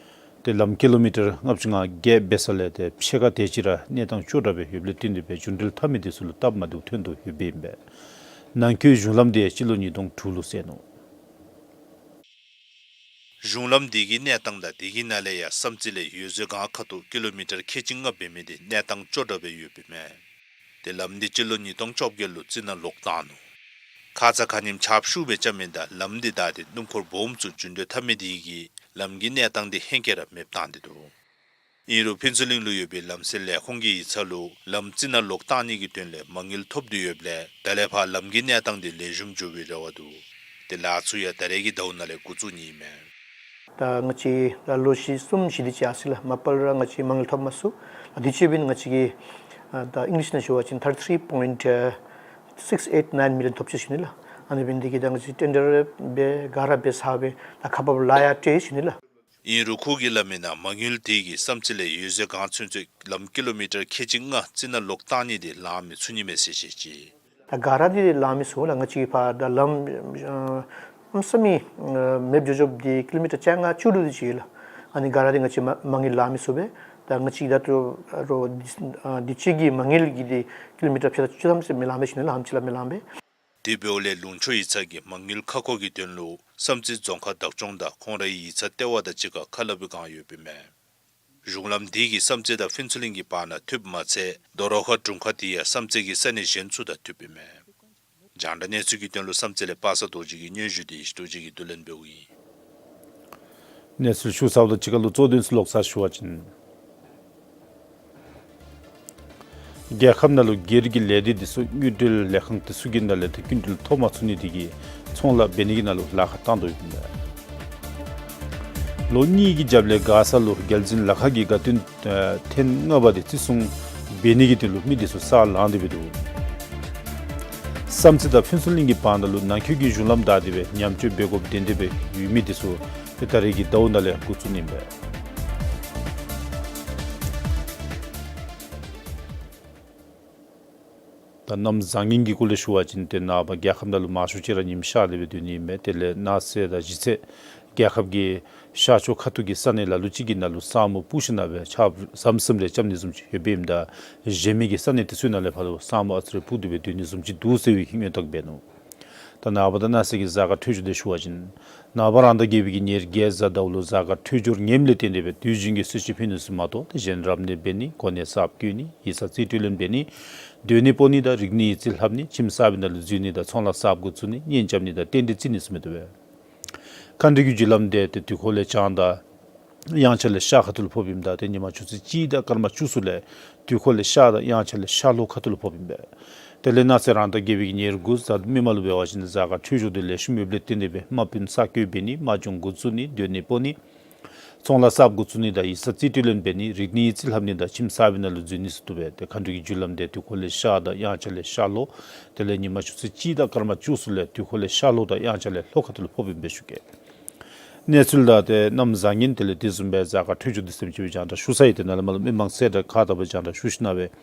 ཏེ་ལམ་ཀི་ལོ་མི་ཊར་ལྔ་བཅུ་ང་བརྒྱད་འབད་ས་ལས་ཏེ་ཕྱེད་ཀ་དེ་ཅིག་ར་གནས་སྟངས་སྐྱོ་དྲགས་སྦེ་ཡོདཔ་ལས་བརྟེན་ཏེ་སྦེ་རྒྱུན་འགྲུལ་འཐབ་མི་འདི་ཚུ་ལུ་སྟབས་མ་བདེཝ་ཐོན་དོ་ཡོདཔ་ཨིན་པས། ནང་འཁོད་གཞུང་ལམ་འདི་སྤྱི་ལོ་ཉིས་སྟོང་དྲུག་ལུ་བསལ་ནུག། གཞུང་ལམ་འདི་གི་གནས་སྟངས་དང་དེ་གི་ནང་ལས་ཡང་བསམ་རྩེ་ལས་འོད་ཟེར་སྒང་ཁ་ཐུག་ཀི་ལོ་མི་ཊར་ཁལ་གཅིག་ལྔ་འབད་མི་འདི་གནས་སྟངས་སྐྱོ་དྲགས་སྦེ་ཡོདཔ་ཨིན་མས། ཏེ་ལམ་འདི་སྤྱི་ལོ་ཉིས་སྟོང་བཅོ་བརྒྱད་ལུ་རྩི་ནག་ལོག་བཏང་ནུག། ཁ་ཙ་ཁ་ཉིནམ་ཆརཔ་ཤུགས་སྦེ་རྐྱབ་མི་དང་ལམ་འདི་བདའ་སྟེ་སྣུམ་འཁོར་སྦོམ་ཚུ་རྒྱུན་འགྲུལ་འཐབ་མི་འདི་གིས་ལམ་གྱི་གནས་སྟངས་འདི་ཧེང་སྐལ་ར་མེདཔ་བཏང་སྟེ་འདུག། ཨིན་རུང་ཕུན་ཚོགས་གླིང་ལུ་ཡོད་པའི་ལམ་སེལ་ལས་ཁུངས་ཀྱི་ཡིག་ཚང་ལུ་ལམ་རྩི་ནག་ལོག་བཏང་ནི་གི་དོན་ལས་མ་དངུལ་ཐོབ་སྟེ་ཡོདཔ་ལས་ད་ལས་ཕར་ལམ་གྱི་གནས་སྟངས་འདི་ལེགས་ཤོམ་འགྱོ་བའི་རེ་བ་འདུག། ཏེ་ལཱ་ཚུ་ཡང་ད་རེས་ཀྱི་ཟླཝ་ནང་ལས་འགོ་བཙུགས་ནི་ཨིན་མས། ད་ང་བཅས་ད་ལོ་བཞི་གསུམ་བཞི་དེ་ཅིག་ཡར་སོ་ཡི་ལགས། མ་པ་ལས་ར་ང་བཅས་མ་དངུལ་ཐོབ་མ་ཚུགས། ད་དུས་ཅི་འབདན་ང་བཅས་ཀྱིས་ཨ་ད་ཨིང་ལིཤ་ནང་ཞུ་བ་ཅིན་ཐར་ཊི་ཐི་རི་པོའིནཊ་སིགས་ཨེཊ་ནའིན་མི་ལི་ཡཱན་ཐོབ་ཅི་ཞུ་ནི་ལགས། ཨ་ནི་འབདན་འདི་གིས་ད་ང་བཅས་ཊེན་ཌར་འབད་ག་ར་འབད་ཚར་བས་ད་ཁ་པར་ལཱ་ཡང་སྤྲོད་ཡི་ཞུ་ནི་ལགས། ཨིན་རུང་ཁོ་གིས་སླབ་མིའི་ནང་མ་དངུལ་དེ་གིས་བསམ་རྩེ་ལས་འོད་ཟེར་སྒང་ཚུན་ཚོད་ལམ་ཀི་ལོ་མི་ཊར་ཁལ་གཅིག་ལྔ་རྩི་ནག་ལོག་བཏང་ནི་འདི་ལང་མི་ཚུགས་ནི་མས་ཟེར་བཤད་ཅི། ད་ག་ར་འདི་ལང་མི་ཚུགས་ལགས། ང་བཅས་ཕར་ད་ལམ་ཨ་གནམ་ས་མེད་ཨ་མེདཔ་འགྱོ་འགྱོཝ་འདི་ཀི་ལོ་མི་ཊར་བཅོ་ལྔ་བཅུ་དྲུག་དེ་ཅིག་ཡོད་ལགས། ཨ་ནི་ག་ར་འདི་ང་བཅས་མ་མ་དངུལ་ལང་མི་ཚུགས་པས། ད་ང་བཅས་ད་ལྟོ་རོགས་འདི་ཨ་དུས་ཅི་གི་མ་དངུལ་གྱི་འདི་ཀི་ལོ་མི་ཊར་ཕྱེད་དང་བཅུ་ཐམ་ཙམ་མི་ལང་པས་ཞུ་ནི་ལགས། ཧམ་ཅིག་ལས་མི་ལང་པས། དེ་འབདཝ་ལས་ལུང་ཕྱོགས་ཡིག་ཚང་གིས་མ་དངུལ་ཁ་སྐོང་གི་དོན་ལུ་བསམ་རྩེ་རྫོང་ཁག་བདག་སྐྱོང་དང་ཁོང་རའི་ཡིག་ཚང་ལྟེ་བ་དང་གཅིག་ཁར་ཁ་སླབ་པའི་བསྒང་ཡོདཔ་ཨིན་མས། གཞུང་ལམ་འདི་གིས་བསམ་རྩེ་དང་ཕུན་ཚོགས་གླིང་གི་བར་ན་མཐུདཔ་མ་ཚད་རྡོ་རོག་ཁ་དྲུང་ཁག་འདི་ཡང་བསམ་རྩེ་གི་ས་གནས་གཞན་ཚུ་དང་མཐུདཔ་ཨིན་མས། རྒྱང་བསྒྲགས་གནས་ཚུལ་གྱི་དོན་ལུ་བསམ་རྩེ་ལས་པ་སངས་རྡོ་རྗེ་གི་སྙན་ཞུ་འདི་ཡེ་ཤེས་རྡོ་རྗེ་གིས་བསྡུ་ལེན་འབདཝ་ཨིན། གནས་ཚུལ་ཞུ་ཚརཝ་དང་གཅིག་ཁར་ལུ་གཙོ་དོན་ཚུ་ལོག་ས་ཞུ་བ་ཅིན། རྒྱལ་ཁབ་ནང་ལུ་སྒེར་གྱི་ལས་སྡེ་འདི་ཚུ་དངུལ་འབྲེལ་ལས་ཁང་འདི་ཚུ་གི་ནང་ལས་ཏེ་སྐྱིན་འགྲུལ་ཐོབ་མ་ཚུགས་ནི་འདི་གིས་ཚོང་ལཱ་འབད་ནི་གི་ནང་ལུ་ལཱ་ཁག་བཏང་དོ་ཡོདཔ་ཨིན་པས། ལོ་གཉིས་ཀྱི་རྒྱབ་ལས་མགར་ས་ལུ་རྒྱལ་འཛིན་ལ་ཁ་གི་དགའ་སྟོན་ཨ་ཐེངས་ལྔ་པ་འདི་བརྩི་སྲུང་འབད་ནི་གི་དོན་ལུ་མི་འདི་ཚུ་ས་ལངས་ཏེ་སྦེ་འདུག། བསམ་རྩེ་དང་ཕུན་ཚོགས་གླིང་གི་བར་ན་ལུ་ནང་འཁོད་ཀྱི་གཞུང་ལམ་བདའ་སྟེ་སྦེ་ཉམས་བཅོས་འབད་དགོཔ་དེ་འདི་སྦེ་ཡོད་མི་འདི་ཚུ་ཏེ་ད་རེས་ཀྱི་ཟླཝ་ནང་ལས་འགོ་བཙུགས་ནི་ཨིན་པས། ད་གནམ་བཟང་ངན་གྱི་སྐོར་ལས་ཞུ་བ་ཅིན་ཏེ་ནངས་པ་རྒྱལ་ཁབ་ནང་ལུ་མང་ཤོས་ཅིག་ར་ཉིམ་ཤར་ཏེ་སྦེ་སྡོད་ནི་ཨིན་པས། དེ་ལས་གནངས་ཚེ་དང་གཞེས་ཚེ་རྒྱལ་ཁབ་ཀྱི་ཤར་ཕྱོགས་ཁ་ཐུག་གི་ས་གནས་ལ་ལུ་ཅིག་གི་ནང་ལུ་ས་སྨུག་སྤུབས་ཞིནམ་ལས་ཆརཔ་ཟམ་ཟིམ་རེ་རྐྱབ་ནི་བཟུམ་ཅིག་ཡོདཔ་ཨིནམ་ད་གཞན་མི་གི་ས་གནས་དེ་ཚུ་ནང་ལས་ཕར་ལུ་ས་སྨུག་ཨ་ཙི་རེ་སྤུབས་ཏེ་སྦེ་སྡོད་ནི་བཟུམ་ཅིག་འདུག་ཟེར་བའི་སྔོན་བརྟག་འབད་ནུག། ད་ནངས་པ་དང་གནངས་ཚེ་གི་གཟའ་སྐར་འཕྲོད་སྦྱོར་འདི་ཞུ་བ་ཅིན་ནངས་པ་རང་ཟླ་བརྒྱད་པའི་གི་ཉེར་བརྒྱད་གཟའ་ཟླཝ་ལུ་གཟའ་སྐར་འཕྲོད་སྦྱོར་ངནམ་ལས་བརྟེན་ཏེ་སྦེ་དུས་རྒྱུན་གྱི་གསོལ་མཆོད་ཕུལ་ནི་ཚུ་མ་གཏོགས་ཏེ་གཞན་རབ་གནས་འབད་ནི་གོ་གནས་གསརཔ་བསྐོ་ནི་ཡིག་ཚང་རྩིས་སྤྲོད་ལེན་འབད་ནི་སྡོད་གནས་སྤོ་ནི་དང་རིག་གནས་ཡིག་རྩིས་ལྷབ་ནི་ཁྱིམ་གསར་པའི་ནང་ལུ་འཛུལ་ནི་དང་ཚོང་ལཱ་གསརཔ་འགོ་བཙུགས་ནི་གཉེན་རྐྱབ་ནི་དང་རྟེན་འབྲེལ་བརྩི་ནི་ཚུ་མི་བཏུབ་པས། མཁའ་འགྲོ་གི་རྒྱུ་ལམ་འདི་ཏེ་དུས་འཁོར་ལས་བྱང་དང་དབྱངས་འཆར་ལས་ཤར་ཁ་ཐུག་ལུ་ཕོགཔ་ཨིནམ་ད་ཏེ་ཉིན་མ་ཆུ་ཚོད་གཅིག་དང་སྐར་མ་བཅུ་གསུམ་ལས་དུས་འཁོར་ལས་ཤར་དང་དབྱངས་འཆར་ལས་ཤར་ལྷོ་ཁ་ཐུག་ལུ་ཕོགཔ་ཨིན་པས། དེ་ལས་གནངས་ཚེ་རང་ཟླ་བརྒྱད་པའི་གི་ཉེར་དགུ་གཟའ་མིག་དམར་ལུ་འབད་བ་ཅིན་གཟའ་སྐར་འཕྲོད་སྦྱོར་འདི་ལེགས་ཤོམ་ཡོདཔ་ལས་བརྟེན་ཏེ་སྦེ་དམག་དཔུང་ས་བཀོད་འབད་ནི་དམག་སྦྱོང་འགོ་བཙུགས་ནི་སྡོད་གནས་སྤོ་ནི་ཚོང་ལཱ་གསརཔ་འགོ་བཙུགས་ནི་དང་ཡིག་ཚང་རྩིས་སྤྲོད་ལེན་འབད་ནི་རིག་གནས་ཡིག་རྩིས་ལྷབ་ནི་དང་ཁྱིམ་གསར་པའི་ནང་ལུ་འཛུལ་ནི་ཚུ་བཏུབ་པས། ཏེ་མཁའ་འགྲོ་གི་རྒྱུ་ལམ་འདི་དུས་འཁོར་ལས་ཤར་དང་དབྱངས་འཆར་ལས་ཤར་ལྷོ། དེ་ལས་ཉིན་མ་ཆུ་ཚོད་གཅིག་དང་སྐར་མ་བཅུ་གསུམ་ལས་དུས་འཁོར་ལས་ཤར་ལྷོ་དང་དབྱངས་འཆར་ལས་ལྷོ་ཁ་ཐུག་ལུ་ཕོགཔ་ཨིན་པས་ཞུ་གེ། གནས་ཚུལ་དང་ཏེ་གནམ་བཟང་ངན་དེ་ལས་དེ་བཟུམ་སྦེ་གཟའ་སྐར་འཕྲོད་སྦྱོར་འདི་ཚུ་ཅིག་སྦེ་རྒྱང་བསྒྲགས་ཞུ་ཚར་ཡི། ཏེ་ནཱ་ལས་མར་ལུ་མི་མང་གསལ་བསྒྲགས་ཁག་དང་པོ་རྒྱང་བསྒྲགས་ཞུ་ཞིནམ་ལས་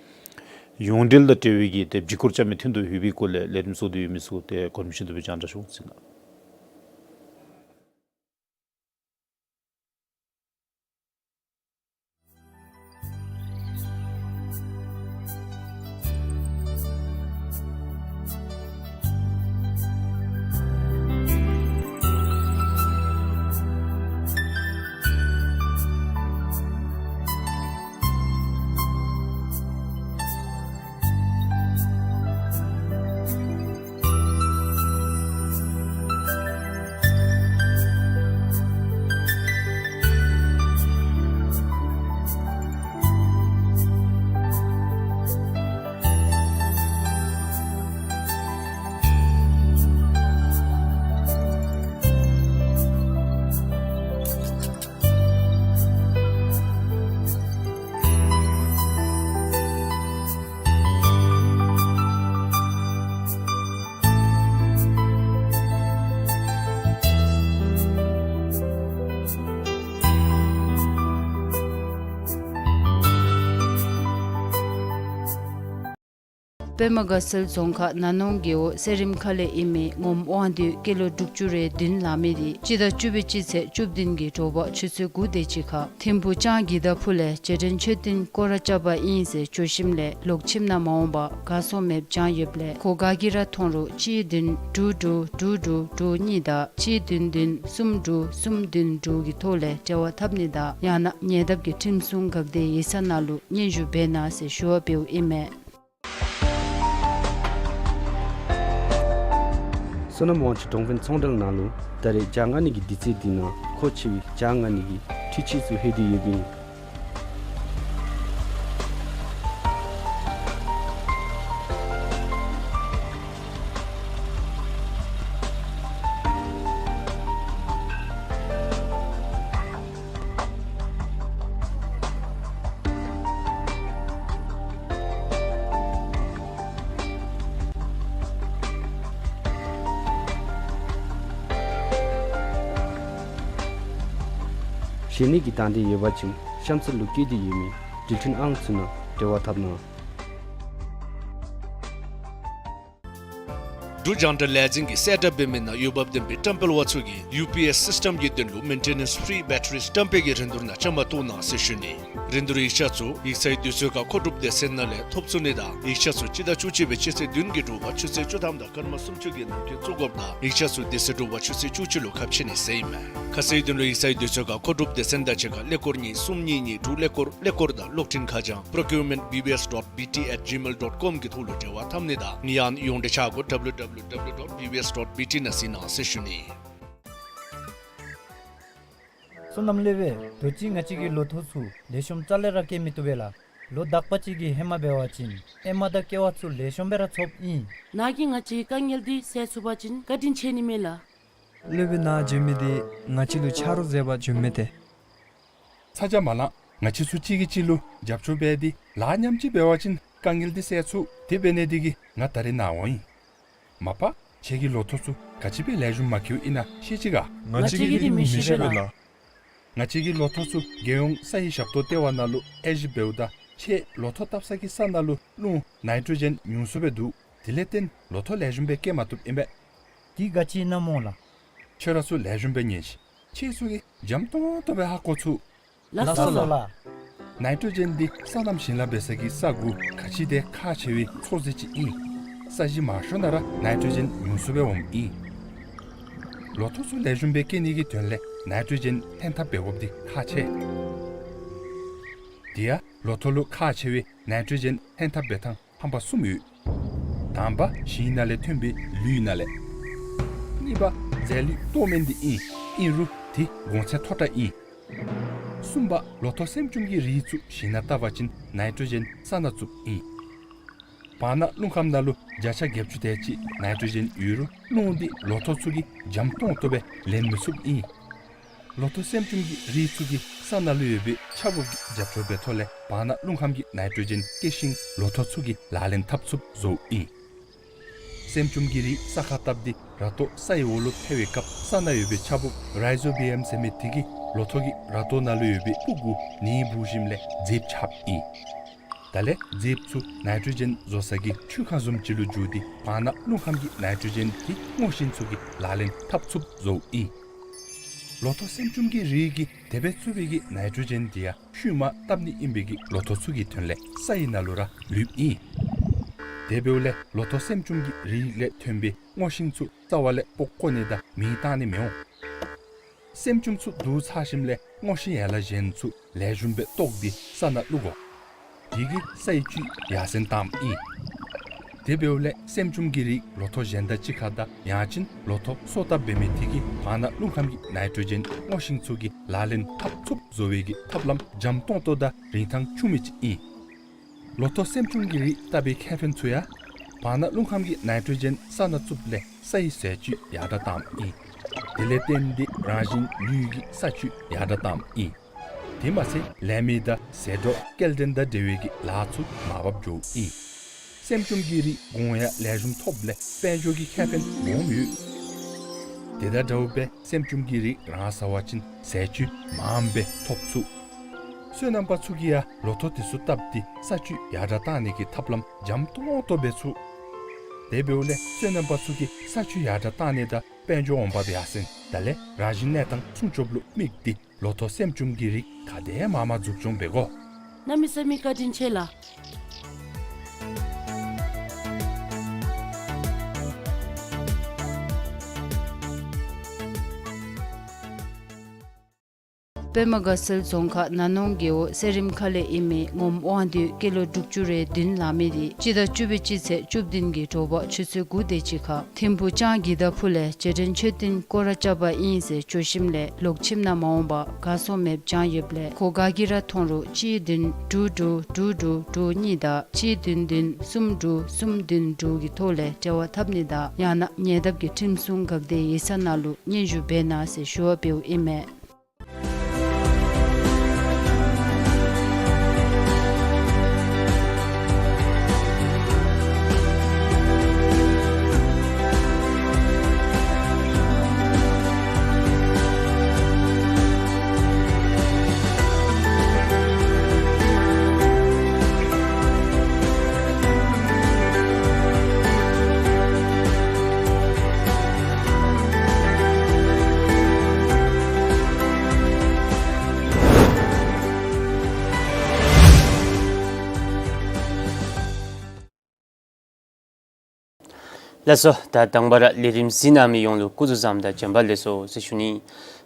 ཡོངས་འབྲེལ་དང་འབྲེལ་བའི་གི་ཏེ་བརྒྱུད་སྐུར་རྐྱབ་མི་ཐོན་དོ་ཡོད་པའི་སྐོར་ལས་ལས་རིམ་བཟོ་དོ་ཡོད་མི་ཚུ་ཏེ་གོ་རིམ་བཞིན་དུ་སྦེ་རྒྱང་བསྒྲགས་ཞུ་ཟེར་ན། པདྨ་དགའ་ཚལ་རྫོང་ཁག་ན་ནོང་རྒེད་འོག་གསེར་རིམ་ཁ་ལས་ཨིན་མི་ངོམ་དབང་འདུས་སྐྱེས་ལོ་དྲུག་ཅུ་རེ་བདུན་ལང་མི་འདི་སྤྱི་ཟླ་བཅུ་པའི་སྤྱི་ཚེས་བཅུ་བདུན་གྱི་དྲོ་པ་ཆུ་ཚོད་དགུ་དེ་ཅིག་ཁར་ཐིམ་ཕུག་ལྕང་གི་ད་ཕུ་ལས་རྗེས་དྲན་མཆོད་རྟེན་སྐོར་ར་རྐྱབ་པར་ཨིན་ཟེར་བྱོན་ཞིནམ་ལས་ལོག་ཁྱིམ་ནང་མ་འོང་པར་གར་སོང་མེདཔ་བྱང་ཡོདཔ་ལས་ཁོ་ག་གིས་ར་མཐོང་རུང་གཅིག་བདུན་དྲུག་དྲུག་དྲུག་དྲུག་དྲུག་གཉིས་དང་གཅིག་བདུན་བདུན་གསུམ་དྲུག་གསུམ་བདུན་དྲུག་གི་ཐོག་ལས་འབྲེལ་བ་འཐབ་ནི་དང་ཡང་ན་ཉེ་འདབས་ཀྱི་ཁྲིམས་སྲུང་འགག་སྡེ་ཡིག་ཚང་ནང་ལུ་སྙན་ཞུ་འབད་གནང་ཟེར་ཞུ་བ་འབདཝ་ཨིན་མས། བསོད་ནམས་དབང་ཕྱུག་གྲོང་དཔོན་ཚོང་འབྲེལ་ནང་ལུ་ད་རེས་བྱ་ལྔ་ནི་གི་དུས་ཚོད་འདི་ནང་མཁོ་ཆེ་བའི་བྱ་ལྔ་ནི་གི་འཕྲུལ་ཆས་ཚུ་ལྷོད་དེ་ཡོདཔ་ཨིན། གཞན་ནི་གི་དང་འདོད་ཡོད་པ་ཅིན་གཤམ་ས་ལུ་བཀོད་དེ་ཡོད་མི་འགྲུལ་འཕྲིན་ཨང་ཚུ་ནང་འབྲེལ་བ་འཐབ་གནང་། འབྲུག་རྒྱང་བསྒྲགས་ལས་འཛིན་གྱིས་གསལ་བསྒྲགས་འབད་མི་ནང་འོས་འབབ་ལྡན་པའི་བཀྲམ་སྤེལ་པ་ཚུ་གིས་ཡུ་པི་ཨེསི་སིསི་ཊེམ་གྱི་དོན་ལུ་མེན་ཊེ་ནེནསི་ཕི་རི་བེ་ཊ་རི་བཀྲམ་སྤེལ་གྱི་རིན་བསྡུར་ནང་བཅའ་མར་གཏོགས་གནང་ཟེར་ཞུ་ནི། རིན་བསྡུར་ཡིག་ཆ་ཚུ་ཡིག་ཚང་གི་དུས་ཚོད་ཁར་མཁོ་སྒྲུབ་སྡེ་ཚན་ནང་ལས་ཐོབ་ཚུགས་ནི་དང་ཡིག་ཆ་ཚུ་སྤྱི་ཟླ་བཅུ་གཅིག་པའི་སྤྱི་ཚེས་བདུན་གྱི་དྲོ་པ་ཆུ་ཚོད་བཅུ་ཐམ་དང་སྐར་མ་སུམ་ཅུ་གི་ནང་འཁོད་བཙུགས་དགོཔ་དང་ཡིག་ཆ་ཚུ་དེ་ཚེ་དྲོ་པ་ཆུ་ཚོད་བཅུ་གཅིག་ལུ་ཁ་ཕྱེ་ནི་ཟེར་ཨིན་མས། ཁ་གསལ་དོན་ལུ་ཡིག་ཚང་གི་དུས་ཚོད་ཁར་མཁོ་སྒྲུབ་སྡེ་ཚན་དང་གཅིག་ཁར་ཀླད་ཀོར་གཉིས་གསུམ་གཉིས་གཉིས་དྲུག་ཀླད་ཀོར་ཀླད་ཀོར་དང་གློག་འཕྲིན་ཁ་བྱང་procurement B B S dot B T at gmail dot com གི་ཐོག་ལུ་འབྲེལ་བ་འཐབ་ནི་དང་ཡང་ན་ཡོངས་འབྲེལ་ཆ་སྒོ་W W W dot B B S dot B T ནང་གཟིགས་གནང་ཟེར་ཞུ་ནི། བསོད་ནམས་སློབ་དཔོན། དུས་ཅི་ང་བཅས་ཀྱི་ལོ་ཐོག་ཚུ་ལེགས་ཤོམ་རྩ་ལས་ར་བཀལ་མི་བཏུབ་པས་ལགས། ལོ་དག་པ་ཅིག་གི་ཧེ་མ་འབད་བ་ཅིན་ཨེ་མ་དང་ཀེ་བ་ཚུ་ལེགས་ཤོམ་སྦེ་ར་ཚོགསཔ་ཨིན། ནཱ་གིས་ང་བཅས་ཀྱི་དཀའ་ངལ་འདི་སེལ་ཚུགས་པ་ཅིན་བཀའ་དྲིན་ཆེ་ནི་མས་ལགས། སློབ་དཔོན་ནཱ་བྱོན་མི་འདི་ང་བཅས་ལུ་ཆ་རོགས་མཛད་པར་བྱོན་མི་ཏེ། ཚ་གྱང་མ་ལང་། ང་བཅས་ཚུ་གཅིག་གིས་གཅིག་ལུ་རྒྱབ་སྐྱོར་འབད་དེ་ལཱ་མཉམ་གཅིག་འབད་བ་ཅིན་དཀའ་ངལ་འདི་སེལ་ཚུགས། དེ་འབད་ནི་འདི་གིས་ང་ད་རིས་ནཱ་འོང་ཡི། མ་པ་ཁྱེད་ཀྱི་ལོ་ཐོག་ཚུ་ག་ཅི་སྦེ་ལེགས་ཤོམ་མ་བཀལཝ་ཨིན་ན་ཤེས་ཅི་ག། ང་བཅས་ཀྱིས་འདི་མི་ཤེས་པས་ལགས། ང་བཅས་ཀྱི་ལོ་ཐོག་ཚུ་རྒྱལ་ཡོངས་ས་ཡི་ཞབས་ཏོག་ལྟེ་བ་ནང་ལུ་དབྱེ་ཞིབ་འབདཝ་ད་ཁྱེད་ལོ་ཐོག་བཏབ་ས་གི་ས་ནང་ལུ་རླུང་ནའི་ཊྲོ་ཇེན་ཉུང་སུ་སྦེ་འདུག། དེ་ལས་བརྟེན་ལོ་ཐོག་ལེགས་ཤོམ་སྦེ་བཀལ་མ་བཏུབ་ཨིན་པས། འདི་ག་ཅི་ཨིན་ན་སྨོ་ལགས། ཁྱོད་ར་ཚུ་ལེགས་ཤོམ་སྦེ་ཉན་ཤིག། ཁྱེད་ཚུ་གིས་འཇམ་ཏོང་ཏོ་སྦེ་ཧ་གོ་ཚུགས། ལགས་སོ་ལགས། ནའི་ཊྲོ་ཇེན་འདི་སོ་ནམ་ཞིང་ལཱ་འབད་ས་གི་ས་གུ་ག་ཅི་དེ་ཁག་ཆེ་བའི་ཚོད་བསྲེ་ཅིག་ཨིན། ས་གཞི་མང་ཤོས་ནང་ར་ནའི་ཊྲོ་ཇེན་ཉུང་སུ་སྦེ་འོངམ་ཨིན། ལོ་ཐོག་ཚུ་ལེགས་ཤོམ་སྦེ་བཀལ་ནི་གི་དོན་ལས་ནའི་ཊྲོ་ཇེན་ལྷན་ཐབས་འབད་དགོཔ་འདི་ཁག་ཆེ། དེ་ཡང་ལོ་ཐོག་ལུ་ཁག་ཆེ་བའི་ནའི་ཊྲོ་ཇེན་ལྷན་ཐབས་འབད་ཐངས་ཧམ་པ་གསུམ་ཡོད། དང་པ་ཞིང་ནང་ལས་ཐོན་པའི་ལུད་ནང་ལས། གཉིས་པ་རྫས་ལུད་ལྟོ་སྨན་འདི་ཨིན། ཨིན་རུང་དེ་གོང་ཚད་མཐོ་དྲགས་ཨིན། གསུམ་པ་ལོ་ཐོག་སེམ་ཅུམ་གྱི་རིགས་ཚུ་ཞིང་ནང་བཏབ་པ་ཅིན་ནའི་ཊྲོ་ཇེན་ས་ནང་བཙུགསཔ་ཨིན། བར་ན་རླུང་ཁམས་ནང་ལུ་བརྒྱ་ཆ་བརྒྱད་ཅུ་དེ་ཅིག་ནའི་ཊྲོ་ཇེན་ཡོད་རུང་རླུང་འདི་ལོ་ཐོག་ཚུ་གིས་འཇམ་ཏོང་ཏོ་སྦེ་ལེན་མི་ཚུགསཔ་ཨིན། ལོ་ཐོག་སེམ་ཅུམ་གྱི་རིགས་ཚུ་གིས་ས་ནང་ལུ་ཡོད་པའི་ཆརཔ་གི་རྒྱབ་སྐྱོར་འབད་ཐོག་ལས་བར་ན་རླུང་ཁམས་ཀྱི་ནའི་ཊྲོ་ཇེན་བཀལ་ཞིནམ་ལོ་ཐོག་ཚུ་གིས་ལག་ལེན་འཐབ་ཚུགསཔ་བཟོཝ་ཨིན། སེམ་ཅུམ་གྱི་རིགས་ས་ཁར་བཏབ་སྟེ་ར་ཏོག་སའི་འོག་ལུ་འཕེལ་བའི་སྐབས་ས་ནང་ཡོད་པའི་ཆརཔ་རའི་ཛོ་བི་ཡམ་ཟེར་མི་དེ་གིས་ལོ་ཐོག་གི་ར་ཏོ་ནང་ལུ་ཡོད་པའི་སྤུ་གུ་ནི་འབུ་ཞིནམ་ལས་མཛེསཔ་ཆགསཔ་ཨིན། ད་ལས་རྫིཔ་ཚུ་ནའི་ཊྲོ་ཇེན་བཟོ་ས་གི་ཆུ་ཁང་བཟུམ་ཅིག་ལུ་འགྱུར་ཏེ་བར་ན་རླུང་ཁམས་ཀྱི་ནའི་ཊྲོ་ཇེན་དེ་སྔོ་ཤིང་ཚུ་གིས་ལག་ལེན་འཐབ་ཚུགསཔ་བཟོཝ་ཨིན། ལོ་ཐོག་སྲནམ་ཅུམ་གྱི་རིགས་ཀྱིས་དེ་སྦེ་བཙུགས་པའི་གི་ནའི་ཊྲོ་ཇེན་དེ་ཡང་ཤུལ་མ་བཏབ་ནི་ཨིན་པའི་གི་ལོ་ཐོག་ཚུ་གི་དོན་ལས་ས་ཡི་ནང་ལུ་ར་ལུསཔ་ཨིན། དེ་འབདཝ་ལས་ལོ་ཐོག་སྲནམ་ཅུམ་གྱི་རིགས་ལས་ཐོན་པའི་སྔོ་ཤིང་ཚུ་རྩ་བ་ལས་སྤོ་བཀོ་ནི་དང་མེ་བཏང་ནི་མི་འོང་། སྲནམ་ཅུམ་ཚུ་བསྡུ་ཚར་ཞིནམ་ལས་སྔོ་ཤིང་ཡན་ལག་གཞན་ཚུ་ལེགས་ཤོམ་སྦེ་བཏོག་སྟེ་ས་ནང་བླུག་དགོ། དེ་གིས་ས་ཡི་བཅུད་ཡར་སེང་བཏངམ་ཨིན། དེ་འབདཝ་ལས་སྲནམ་ཅུམ་གྱི་རིགས་ལོ་ཐོག་གཞན་དང་གཅིག་ཁར་དང་ཡང་ཅིན་ལོ་ཐོག་སོ་བཏབ་འབད་མི་དེ་གིས་བར་ན་རླུང་ཁམས་ཀྱི་ནའི་ཊྲོ་ཇེན་སྔོ་ཤིང་ཚུ་གིས་ལག་ལེན་འཐབ་ཚུགསཔ་བཟོ་བའི་གི་ཐབས་ལམ་འཇམ་ཏོང་ཏོ་དང་རིན་ཐང་ཆུང་མི་ཅིག་ཨིན། ལོ་ཐོག་སྲནམ་ཅུམ་གྱི་རིགས་བཏབ་པའི་ཁེ་ཕན་ཚུ་ཡང་བར་ན་རླུང་ཁམས་ཀྱི་ནའི་ཊྲོ་ཇེན་ས་ནང་བཙུགསཔ་ལས་ས་ཡི་ཟས་བཅུད་ཡར་དྲག་བཏངམ་ཨིན། དེ་ལས་བརྟེན་ཏེ་རང་བཞིན་ལུས་ཀྱི་ས་བཅུད་ཡར་དྲག་བཏངམ་ཨིན། དེ་མ་ཚད་ལས་མི་དང་ཟས་གྲོགས་སྐྱེལ་འདྲེན་དང་འབྲེལ་བའི་གི་ལཱ་ཚུ་མར་བབས་འགྱོཝ་ཨིན། སྲནམ་ཅུམ་གྱི་རིགས་གོང་ཡང་ལེགས་ཤོམ་ཐོབ་ལས་དཔལ་འབྱོར་གྱི་ཁེ་ཕན་སྦོམ་ཡོད། དེ་དང་འདྲཝ་སྦེ་སྲནམ་ཅུམ་གྱི་རིགས་རང་ཟ་བ་ཅིན་ཟས་བཅུད་མངམ་སྦེ་ཐོབ་ཚུགས། སོ་ནམ་པ་ཚུ་གིས་ཡང་ལོ་ཐོག་དེ་ཚུ་བཏབ་སྟེ་ས་བཅུད་ཡར་དྲག་བཏང་ནི་གི་ཐབས་ལམ་འཇམ་ཏོང་ཏོ་འབད་ཚུགས། དེ་འབདཝ་ལས་སོ་ནམ་པ་ཚུ་གིས་ས་བཅུད་ཡར་དྲག་བཏང་ནི་དང་དཔལ་འབྱོར་འོང་འབབ་ཡར་སེང་དང་ལས་རང་བཞིན་གནས་སྟངས་སྲུང་སྐྱོབ་ལུ་དམིགས་ཏེ་ལོ་ཐོག་སྲནམ་ཅུམ་གྱི་རིགས་ག་དེ་མང་མང་འཛུགས་སྐྱོང་འབད་དགོ། གནམ་མེད་ས་མེད་བཀའ་དྲིན་ཆེ་ལགས། པདྨ་དགའ་ཚལ་རྫོང་ཁག་ན་ནོང་རྒེད་འོག་སེ་རིམ་ཁ་ལས་ཨིན་མི་ངོམ་དབང་འདུས་སྐྱེས་ལོ་དྲུག་ཅུ་རེ་བདུན་ལང་མི་དེ་སྤྱི་ཟླ་བཅུ་པའི་སྤྱི་ཚེས་བཅུ་བདུན་གྱི་དྲོ་པ་ཆུ་ཚོད་དགུ་དེ་ཅིག་ཁར་ཐིམ་ཕུག་ལྕང་གི་ད་ཕུ་ལས་རྗེས་དྲན་མཆོད་རྟེན་སྐོར་ར་རྐྱབ་པ་ཨིན་ཟེར་འགྱོ་ཞིནམ་ལས་ལོག་ཁྱིམ་ནང་མ་འོང་པར་གར་སོང་མེདཔ་བྱང་ཡོདཔ་ལས་ཁོ་ག་གིས་ར་མཐོང་རུང་གཅིག་བདུན་དྲུག་དྲུག་དྲུག་དྲུག་དྲུག་གཉིས་དང་གཅིག་བདུན་བདུན་གསུམ་དྲུག་གསུམ་བདུན་དྲུག་གི་ཐོག་ལས་འབྲེལ་བ་འཐབ་ནི་དང་ཡང་ན་ཉེ་འདབས་ཀྱི་ཁྲིམས་སྲུང་འགག་སྡེ་ཡིག་ཚང་ནང་ལུ་སྙན་ཞུ་འབད་གནང་ཟེར་ཞུ་བ་འབདཝ་ཨིན་མས། ལགས་སོ། ད་དང་པ་ར་ལས་རིམ་གཟིགས་གནང་མི་ཡོངས་ལུ་སྐུ་གཟུགས་བཟང་དང་བྱོན་པ་ལེགས་སོ་ཟེར་ཞུ་ནི།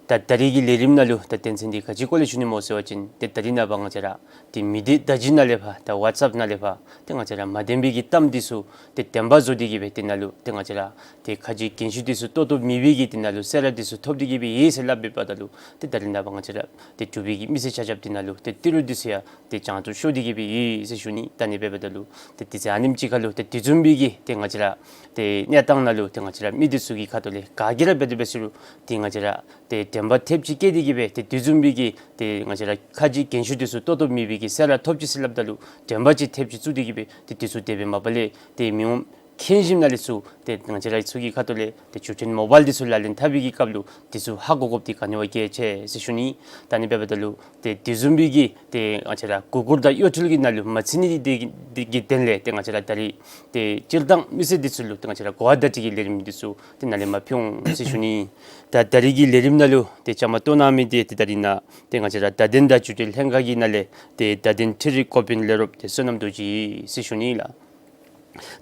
ད་ད་རིས་ཀྱི་ལས་རིམ་ནང་ལུ་ད་དོན་ཚན་འདི་ག་ཅིའི་སྐོར་ལས་ཞུ་ནི་སྨོ་ཟེར་བ་ཅིན་ཏེ་ད་རིས་ནངས་པ་ང་བཅས་ར་ཏེ་མི་སྡེ་བརྡ་བརྒྱུད་ནང་ལས་ཕར་ད་ཝཊས་ཨེཔ་ནང་ལས་ཕར་ཏེ་ང་བཅས་ར་མ་བདེན་པའི་གི་གཏམ་འདི་ཚུ་ཏེ་བདེན་པ་བཟོ་སྟེ་གི་སྦེ་དེ་ནང་ལུ་ཏེ་ང་བཅས་ར་ཏེ་ཁ་རྗེ་རྒན་ཤོས་འདི་ཚུ་ལྟོ་ལྟོཝ་མེད་པའི་གི་དེ་ནང་ལུ་གསལ་བསྒྲགས་འདི་ཚུ་ཐོབ་སྟེ་གི་སྦེ་ཡོད་ཟེར་སླབ་འབདཝ་ད་ལུ་ཏེ་ད་རིས་ནངས་པ་ང་བཅས་ར་ཏེ་འབྲུག་པའི་གི་མི་སེར་ཆ་ཁྱབ་དེ་ནང་ལུ་ཏེ་ཏི་རུ་འདི་ཚུ་ཡང་ཏེ་བྱང་ཆུབ་ཤོར་ཏེ་གི་སྦེ་ཡོད་ཟེར་ཞུ་ནི། ད་ཨ་ནི་འབདཝ་ད་ལུ་ཏེ་དུས་ཚོད་ཨ་ནེམ་ཅིག་ཁར་ལུ་ཏེ་དེ་བཟུམ་སྦེ་གི་ཏེ་ང་བཅས་ར་ཏེ་གནས་སྟངས་ནང་ལུ་ཏེ་ང་བཅས་ར་མི་འདི་ཚུ་གི་ཁ་ཐུག་ལས་ག་གིས་ར་འབད་དེ་འབད་ཟེར་རུང་ཏེ་ང་བཅས་ར་ཏེ་དྲན་པ་ཐེབས་ཅིག་བསྐྱེད་དེ་གི་སྦེ་ཏེ་དེ་བཟུམ་སྦེ་གི་ཏེ་ང་བཅས་ར་ཁ་རྗེ་རྒན་ཤོས་འདི་ཚུ་ལྟོ་ལྟོཝ་མེད་པའི་གི་གསལ་བསྒྲགས་ཐོབ་ཅི་ཟེར་སླབ་ད་ལུ་དྲན་པ་ཅིག་ཐེབས་ཅིག་བཙུགས་ཏེ་གི་སྦེ་ཏེ་དེ་ཚུ་དེ་སྦེ་མ་པ་ལས་ཏེ་མི་འོང་མཁྱེན་ཞིནམ་ལས་ཚུར་ཏེ་ང་བཅས་ར་ཚུ་གི་ཁ་ཐུག་ལས་ཏེ་འགྲུལ་འཕྲིན་མོ་བཱའིལ་འདི་ཚུ་ལག་ལེན་འཐབ་པའི་གི་སྐབས་ལུ་འདི་ཚུ་ཧ་གོ་དགོཔ་འདི་ག་ནི་བ་གལ་ཆེ་ཟེར་ཞུ་ནི། ད་ཨ་ནི་འབདཝ་ད་ལུ་ཏེ་དེ་བཟུམ་སྦེ་གི་ཏེ་ང་བཅས་ར་གུ་གུལ་དང་གཡོ་འཕྲུལ་གྱི་ནང་ལུ་མ་ཚུད་ནི་འདི་གི་དོན་ལས་ཏེ་ང་བཅས་ར་ད་རིས་ཏེ་སྤྱིར་བཏང་མི་སེར་འདི་ཚུ་ལུ་ཏེ་ང་བཅས་ར་གོ་བ་བརྡ་སྤྲོད་ཀྱི་ལས་རིམ་འདི་ཚུ་ཏེ་ནཱ་ལས་མར་ཕུལ་འོང་ཟེར་ཞུ་ནི། ད་ད་རིས་ཀྱི་ལས་རིམ་ནང་ལུ་ཏེ་བཅའ་མར་གཏོགས་གནང་མི་འདི་ཏེ་ད་རིས་ནཱ་ཏེ་ང་བཅས་ར་བརྡ་དོན་དང་བརྒྱུད་འབྲེལ་ལྷན་ཁག་གི་ནང་ལས་ཏེ་བརྡ་དོན་འཕྲུལ་རིག་འགོ་དཔོན་ལས་རོགསཔ་ཏེ་བསོད་ནམས་རྡོ་རྗེ་ཟེར་ཞུ་ནི་ལགས།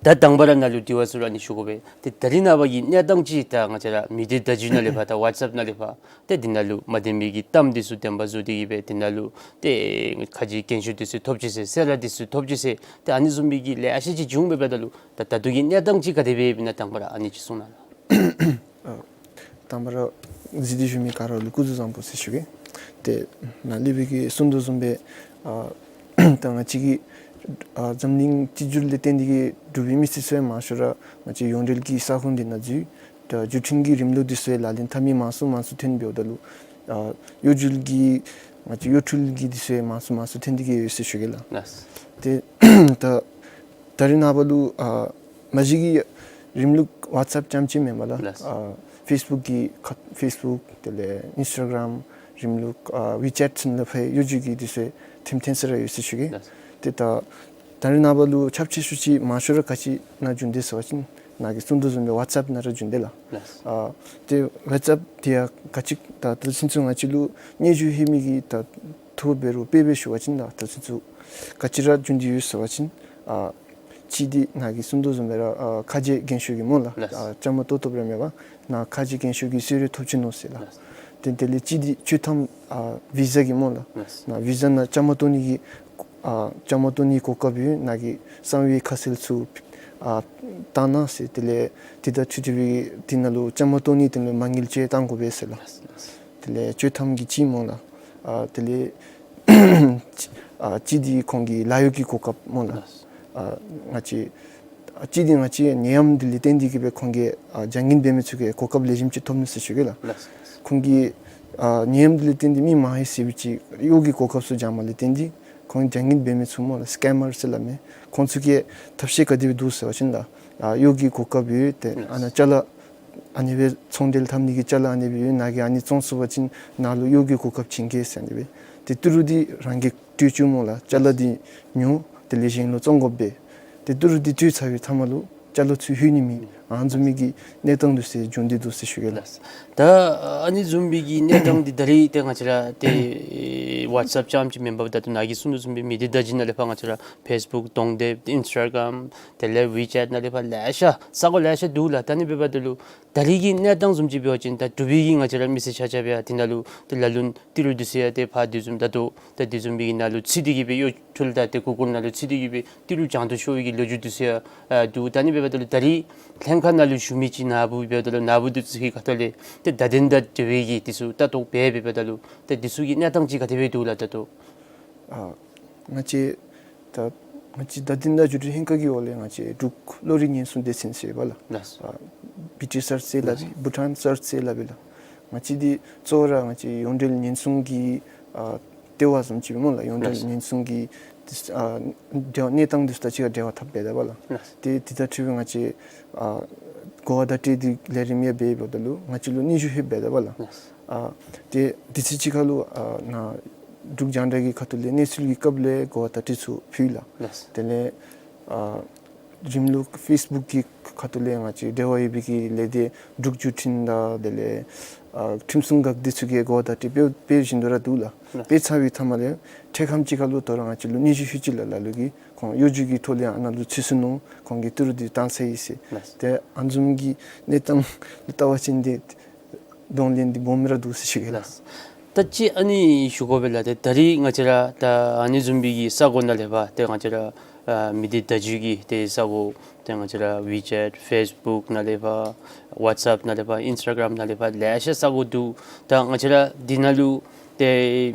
ད་དང་པ་ར་ནཱ་ལུ་དྲི་བ་ཚུ་ར་ཨ་ནི་ཞུ་དགོ་པས། ཏེ་ད་རིས་ནངས་པ་གི་གནས་སྟངས་ཅིག་ད་ང་བཅས་ར་མི་སྡེ་བརྡ་བརྒྱུད་ནང་ལས་ཕར་ད་ཝཊས་ཨེཔ་ནང་ལས་ཕར་ཏེ་འདི་ནང་ལུ་མ་བདེན་པའི་གི་གཏམ་འདི་ཚུ་བདེན་པ་བཟོ་སྟེ་གི་སྦེ་འདི་ནང་ལུ་ཏེ་ཁ་རྗེ་རྒན་ཤོས་འདི་ཚུ་ཐོབ་ཅི་ཟེར་གསལ་བསྒྲགས་འདི་ཚུ་ཐོབ་ཅི་ཟེར་ཏེ་ཨ་ནི་བཟུམ་སྦེ་གི་ལེ་ཤ་ཅིག་བྱུང་འབདཝ་ད་ལུ་ད་ད་ལྟོ་གི་གནས་སྟངས་ཅིག་ག་དེ་སྦེ་ཡོདཔ་ཨིན་ན་དང་པ་ར་ཨ་ནི་ཅིག་གསུང་གནང་ལགས། ཨ་དང་པ་ར་གཟིགས་ཏེ་བཞུགས་མི་ག་ར་ལུ་སྐུ་གཟུགས་བཟང་པོ་ཟེར་ཞུ་གེ། ཏེ་ནཱ་ལས་སྦེ་གི་གསུང་དོ་བཟུམ་སྦེ་ཨ་ད་ང་བཅས་ཀྱི་ཨ་འཛམ་གླིང་གཅིག་གྱུར་ལས་བརྟེན་ཏེ་གི་འབྲུག་པའི་མི་སེར་ཚུ་ཡང་མང་ཤོས་ར་ང་བཅས་ཡོངས་འབྲེལ་གྱི་ས་ཁོངས་འདི་ནང་འཛུལ། ད་འགྲུལ་འཕྲིན་གྱི་རིམ་ལུགས་འདི་ཚུ་ཡང་ལག་ལེན་འཐབ་མི་མང་སུ་མང་སུ་ཐོན་འབདཝ་ད་ལུ་ཨ་གཡོ་འཕྲུལ་གྱི་ང་བཅས་གཡོ་འཕྲུལ་གྱི་འདི་ཚུ་ཡང་མང་སུ་མང་སུ་ཐོན་ཏེ་གི་ཡོད་ཟེར་ཞུ་གེ་ལགས། ལགས། ཏེ་ད་ད་རིས་ནངས་པ་ལུ་ཨ་མ་གཞི་གི་རིམ་ལུགས་ཝཊས་ཨེཔ་རྐྱངམ་ཅིག་མེན་པར་ལགས། ལགས། ཨ་ཕེསི་བུཀ་གི་ཁ་ཕེསི་བུཀ་དེ་ལས་ཨིནསི་ཊ་གརམ་རིམ་ལུགས་ཨ་ཝི་ཅེཊ་ཚུ་ནང་ལས་ཕར་གཡོ་འཕྲུལ་གྱི་འདི་ཚུ་ཐེམ་ཐེམ་ས་ར་ཡོད་ཟེར་ཞུ་གེ། ལགས། ཏེ་ད་ ད་རེས་ནངས་པ་ལུ་ཁྱབ་ཆེ་ཤོས་ཅིག་མང་ཤོས་ར་ག་ཅི་ནང་འབྱུང་དེས་ཟེར་བ་ཅིན་ནཱ་གིས་གསུང་དོ་བཟུམ་སྦེ་ཝཊས་ཨེཔ་ནང་ར་འབྱུང་དེས་ལགས། ལགས། ཨ་ཏེ་ཝཊས་ཨེཔ་དེ་ཡང་ག་ཅི་ད་ད་ལྟོ་ཚུན་ཚོད་ང་བཅས་ལུ་སྙན་ཞུ་ལྷོད་མི་གི་ད་ཐོ་འབད་རུང་དཔེ་སྦེ་ཞུ་བ་ཅིན་ད་ད་ལྟོ་ཚུན་ཚོད་ག་ཅི་ར་འབྱུང་དེས་ཡོད་ཟེར་བ་ཅིན་ཨ་གཅིག་འདི་ནཱ་གིས་གསུང་དོ་བཟུམ་སྦེ་ར་ཨ་ཁ་རྗེ་རྒན་ཤོས་ཀྱིས་སྨོ་ལགས། ལགས། ཨ་བཅའ་མར་གཏོགས་གཏོགསཔ་ར་མེད་པར་ནཱ་ཁ་རྗེ་རྒན་ཤོས་ཀྱིས་གསོལ་རས་ཐོབ་ཅི་ནུག་ཟེར་ལགས། ལགས། ཏེ་དེ་ལས་གཅིག་འདི་ཆོས་ཐམ་ཨ་བི་ཟ་གི་སྨོ་ལགས། ལགས། ནཱ་བི་ཟ་ནང་བཅའ་མར་གཏོགས་ནི་གི་ཨ་བཅའ་མར་གཏོགས་ནི་གོ་སྐབས་ཡོད། ནཱ་གི་གསང་བའི་ཁ་གསལ་ཚུ་ཨ་བཏང་གནང་ཟེར། དེ་ལས་དེ་དང་འཁྲིལ་ཏེ་སྦེ་དེ་ནང་ལུ་བཅའ་མར་གཏོགས་ནི་དེ་ལུ་མ་དངུལ་ཅིག་བཏང་དགོ་པས་ཟེར་ལགས། ལགས། ལགས། དེ་ལས་ཆོས་ཐམ་གྱི་གཅིག་སྨོ་ལགས། ཨ་དེ་ལས་ཨ་གཅིག་འདི་ཁོང་གི་ལཱ་གཡོག་གི་གོ་སྐབས་སྨོ་ལགས། ལགས། ཨ་ང་བཅས་ཨ་གཅིག་འདི་ང་བཅས་ནད་ཡམས་འདི་ལས་བརྟེན་ཏེ་གིས་སྦེ་ཁོང་གིས་ཨ་བྱ་ངན་འབད་མི་ཚུ་གིས་གོ་སྐབས་ལེགས་ཤོམ་ཅིག་ཐོབ་ནུག་ཟེར་ཞུ་གེ་ལགས། ལགས། ཁོང་གིས་ཨ་ནད་ཡམས་འདི་ལས་བརྟེན་ཏེ་མི་མང་ཧེ་སི་བའི་ཅིག་གཡོག་གི་གོ་སྐབས་ཚུ་བྱང་མ་ལས་བརྟེན་ཏེ་ཁོང་བྱ་ངན་འབད་མི་ཚུ་སྨོ་ལགས། སི་ཀེམ་མར་ཟེར་སླབ་མི་ཁོང་ཚུ་གིས་ཐབས་ཤེས་ག་དེ་སྦེ་འདུག་ཟེར་བ་ཅིན་ད་ཨ་གཡོག་གི་གོ་སྐབས་ཡོད། ཏེ་ཨ་ནཱ་ཅ་ལ་ཨ་ནི་སྦེ་ཚོང་འབྲེལ་འཐབ་ནི་གི་ཅ་ལ་ཨ་ནི་སྦེ་ཡོད། ནཱ་གིས་ཨ་ནི་བཙོང་ཚུགས་པ་ཅིན་ནཱ་ལུ་གཡོག་གི་གོ་སྐབས་བྱིན་གེ་ཟེར་ཨ་ནི་སྦེ། ཏེ་ཏི་རུ་འདི་རང་གིས་སྤྲོད་བཅུག་སྨོ་ལགས། ཅ་ལ་འདི་ཉོ། དེ་ལས་གཞན་ལུ་བཙོང་དགོ་པས། ཏེ་ཏི་རུ་འདི་སྤྲོད་ཚར་བའི་མཐའ་མ་ལུ་ཅ་ལ་ཚུར་ལྷོད་ནི་མེད། ཨ་ནི་བཟུམ་མའི་གི་གནས་སྟངས་འདི་ཚུ་འབྱུང་སྟེ་འདུག་ཟེར་ཞུ་གེ་ལགས། ད་ཨ་ནི་བཟུམ་མའི་གི་གནས་སྟངས་འདི་ད་རེས་ཏེ་ང་བཅས་ར་ཏེ་ཝཊས་ཨེཔ་རྐྱངམ་ཅིག་མེན་པར་ད་ལྟོ་ནཱ་གིས་གསུང་དོ་བཟུམ་སྦེ་མི་སྡེ་བརྡ་བརྒྱུད་ནང་ལས་ཕར་ང་བཅས་ར་ཕེསི་བུཀ་གདོང་དེབ་ཨིནསི་ཊ་གརམ་དེ་ལས་ཝི་ཅེཊ་ནང་ལས་ཕར་ལེ་ཤ་ས་གོ་ལེ་ཤ་འདུག་ལགས། ད་ཨ་ནི་འབདཝ་ད་ལུ་ད་རེས་ཀྱི་གནས་སྟངས་བཟུམ་ཅིག་འབད་བ་ཅིན་ད་འབྲུག་པའི་གི་ང་བཅས་ར་མི་སེར་ཆ་ཁྱབ་ཡང་དེ་ནང་ལུ་ཏེ་ལ་ལུ་ཏི་རུ་འདི་ཚུ་ཡང་ཏེ་ཕར་དེ་བཟུམ་ད་ལྟོ་ད་དེ་བཟུམ་མའི་གི་ནང་ལུ་ཚུད་དེ་གིས་སྦེ་གཡོ་འཕྲུལ་དང་ཏེ་གུར་གུར་ནང་ལུ་ཚུད་དེ་གིས་སྦེ་ཏི་རུ་བྱང་དུ་ཤོར་བའི་གི་ལོ་རྒྱུས་འདི་ཚུ་ཡང་ཨ་འདུག། ད་ཨ་ནི་འབདཝ་ད་ལུ་ད་རེས་ལྷན་ཁག་ནང་ལུ་བཞུགས་མི་ཅིག་ནཱ་བུ་འབདཝ་ད་ལུ་ནཱ་བུ་འདི་ཚུ་གི་ཁ་ཐུག་ལས་ཏེ་བརྡ་དོན་དང་འབྲེལ་བའི་གི་འདི་ཚུ་ལྟ་རྟོག་འབད་འབདཝ་ད་ལུ་ཏེ་འདི་ཚུ་གི་གནས་སྟངས་ཅིག་ག་དེ་སྦེ་འདུག་ལགས་ད་ལྟོ། ཨ་ང་བཅས་ད་ང་བཅས་བརྡ་དོན་དང་བརྒྱུད་འཕྲིན་ལྷན་ཁག་གི་འོག་ལས་ང་བཅས་འབྲུག་བློ་རིག་ཉེན་སྲུང་སྡེ་ཚན་ཟེར་བ་ལགས། ལགས། ཨ་བི་ཊི་སར་ཟེར་སླབ་ཨིན། བྷུ་ཊཱན་སར་ཟེར་སླབ་ཨིན་ལགས། ང་བཅས་འདི་གཙོ་བོ་ར་ང་བཅས་ཡོངས་འབྲེལ་ཉེན་སྲུང་གི་ཨ་ལྟེ་བ་བཟུམ་ཅིག་སྦེ་སྨོ་ལགས། ཡོངས་འབྲེལ་ལགས། ཉེན་སྲུང་གི་ཨ་འབྲེལ་བ་གནས་སྟངས་འདི་ཚུ་དང་གཅིག་ཁར་འབྲེལ་བ་འཐབ་འབདཝ་ད་ལགས། ལགས། ཏེ་འདི་དང་འཁྲིལ་བའི་ང་བཅས་ཨ་གོ་བ་བརྡ་སྤྲོད་འདི་ལས་རིམ་ཡང་འབད་འབདཝ་ད་ལུ་ང་བཅས་ལུ་སྙན་ཞུ་ལྷོད་འབདཝ་ད་ལགས། ལགས། ཨ་ཏེ་དུས་ཚོད་ཅིག་ཁར་ལུ་ཨ་ནཱ་འབྲུག་རྒྱང་བསྒྲགས་ཀྱི་ཁ་ཐུག་ལས་གནས་ཚུལ་གྱི་སྐབས་ལས་གོ་བ་བརྡ་སྤྲོད་ཚུ་ཕུལ་ལགས། ལགས། དེ་ལས་ཨ་རིམ་ལུགས་ཕེསི་བུཀ་གི་ཁ་ཐུག་ལས་ང་བཅས་འབྲེལ་བ་ཡོད་པའི་གི་ལས་སྡེ་འབྲུག་བརྒྱུད་འཕྲིན་དང་དེ་ལས་ཨ་ཁྲིམས་སྲུང་འགག་སྡེ་ཚུ་གིས་གོ་བ་བརྡ་སྤྲོད་འབད་འབད་བཞིན་དུ་ར་འདུག་ལགས། ལགས། འབད་ཚར་བའི་མཐའ་མ་ལས་འཕྲལ་ཁམས་ཅིག་ཁར་ལུ་ད་རུང་ང་བཅས་ལུ་སྙན་ཞུ་ལྷོད་ཅི་ལགས། ལ་ལུ་གིས་ཁོང་གཡོ་སྒྱུ་གི་ཐོག་ལས་ཨ་ནཱ་ལུ་ཚུད་སོ་ནུག། ཁོང་གིས་ཏི་རུ་འདི་བཏང་ཚར་ཡི་ཟེར། ལགས། ཏེ་ཨ་ནི་བཟུམ་གྱི་གནས་སྟངས་ལུ་བལྟ་བ་ཅིན་འདི་གདོང་ལེན་འདི་སྦོམ་ར་འདུག་ཟེར་ཞུ་གེ་ལགས། ལགས། ད་ཅི་ཨ་ནི་ཞུ་དགོ་པས་ལགས། ཏེ་ད་རེས་ང་བཅས་ར་ད་ཨ་ནི་བཟུམ་མའི་གི་ས་གོ་ནང་ལས་ཕར་ཏེ་ང་བཅས་ར་ཨ་མི་སྡེ་བརྡ་བརྒྱུད་ཀྱི་ཏེ་ས་གོ་ཏེ་ང་བཅས་ར་ཝི་ཅེཊ་ཕེསི་བུཀ་ནང་ལས་ཕར་ཝཊས་ཨེཔ་ནང་ལས་ཕར་ཨིནསི་ཊ་གརམ་ནང་ལས་ཕར་ལེ་ཤ་ས་གོ་འདུག། ད་ང་བཅས་ར་འདི་ནང་ལུ་ཏེ་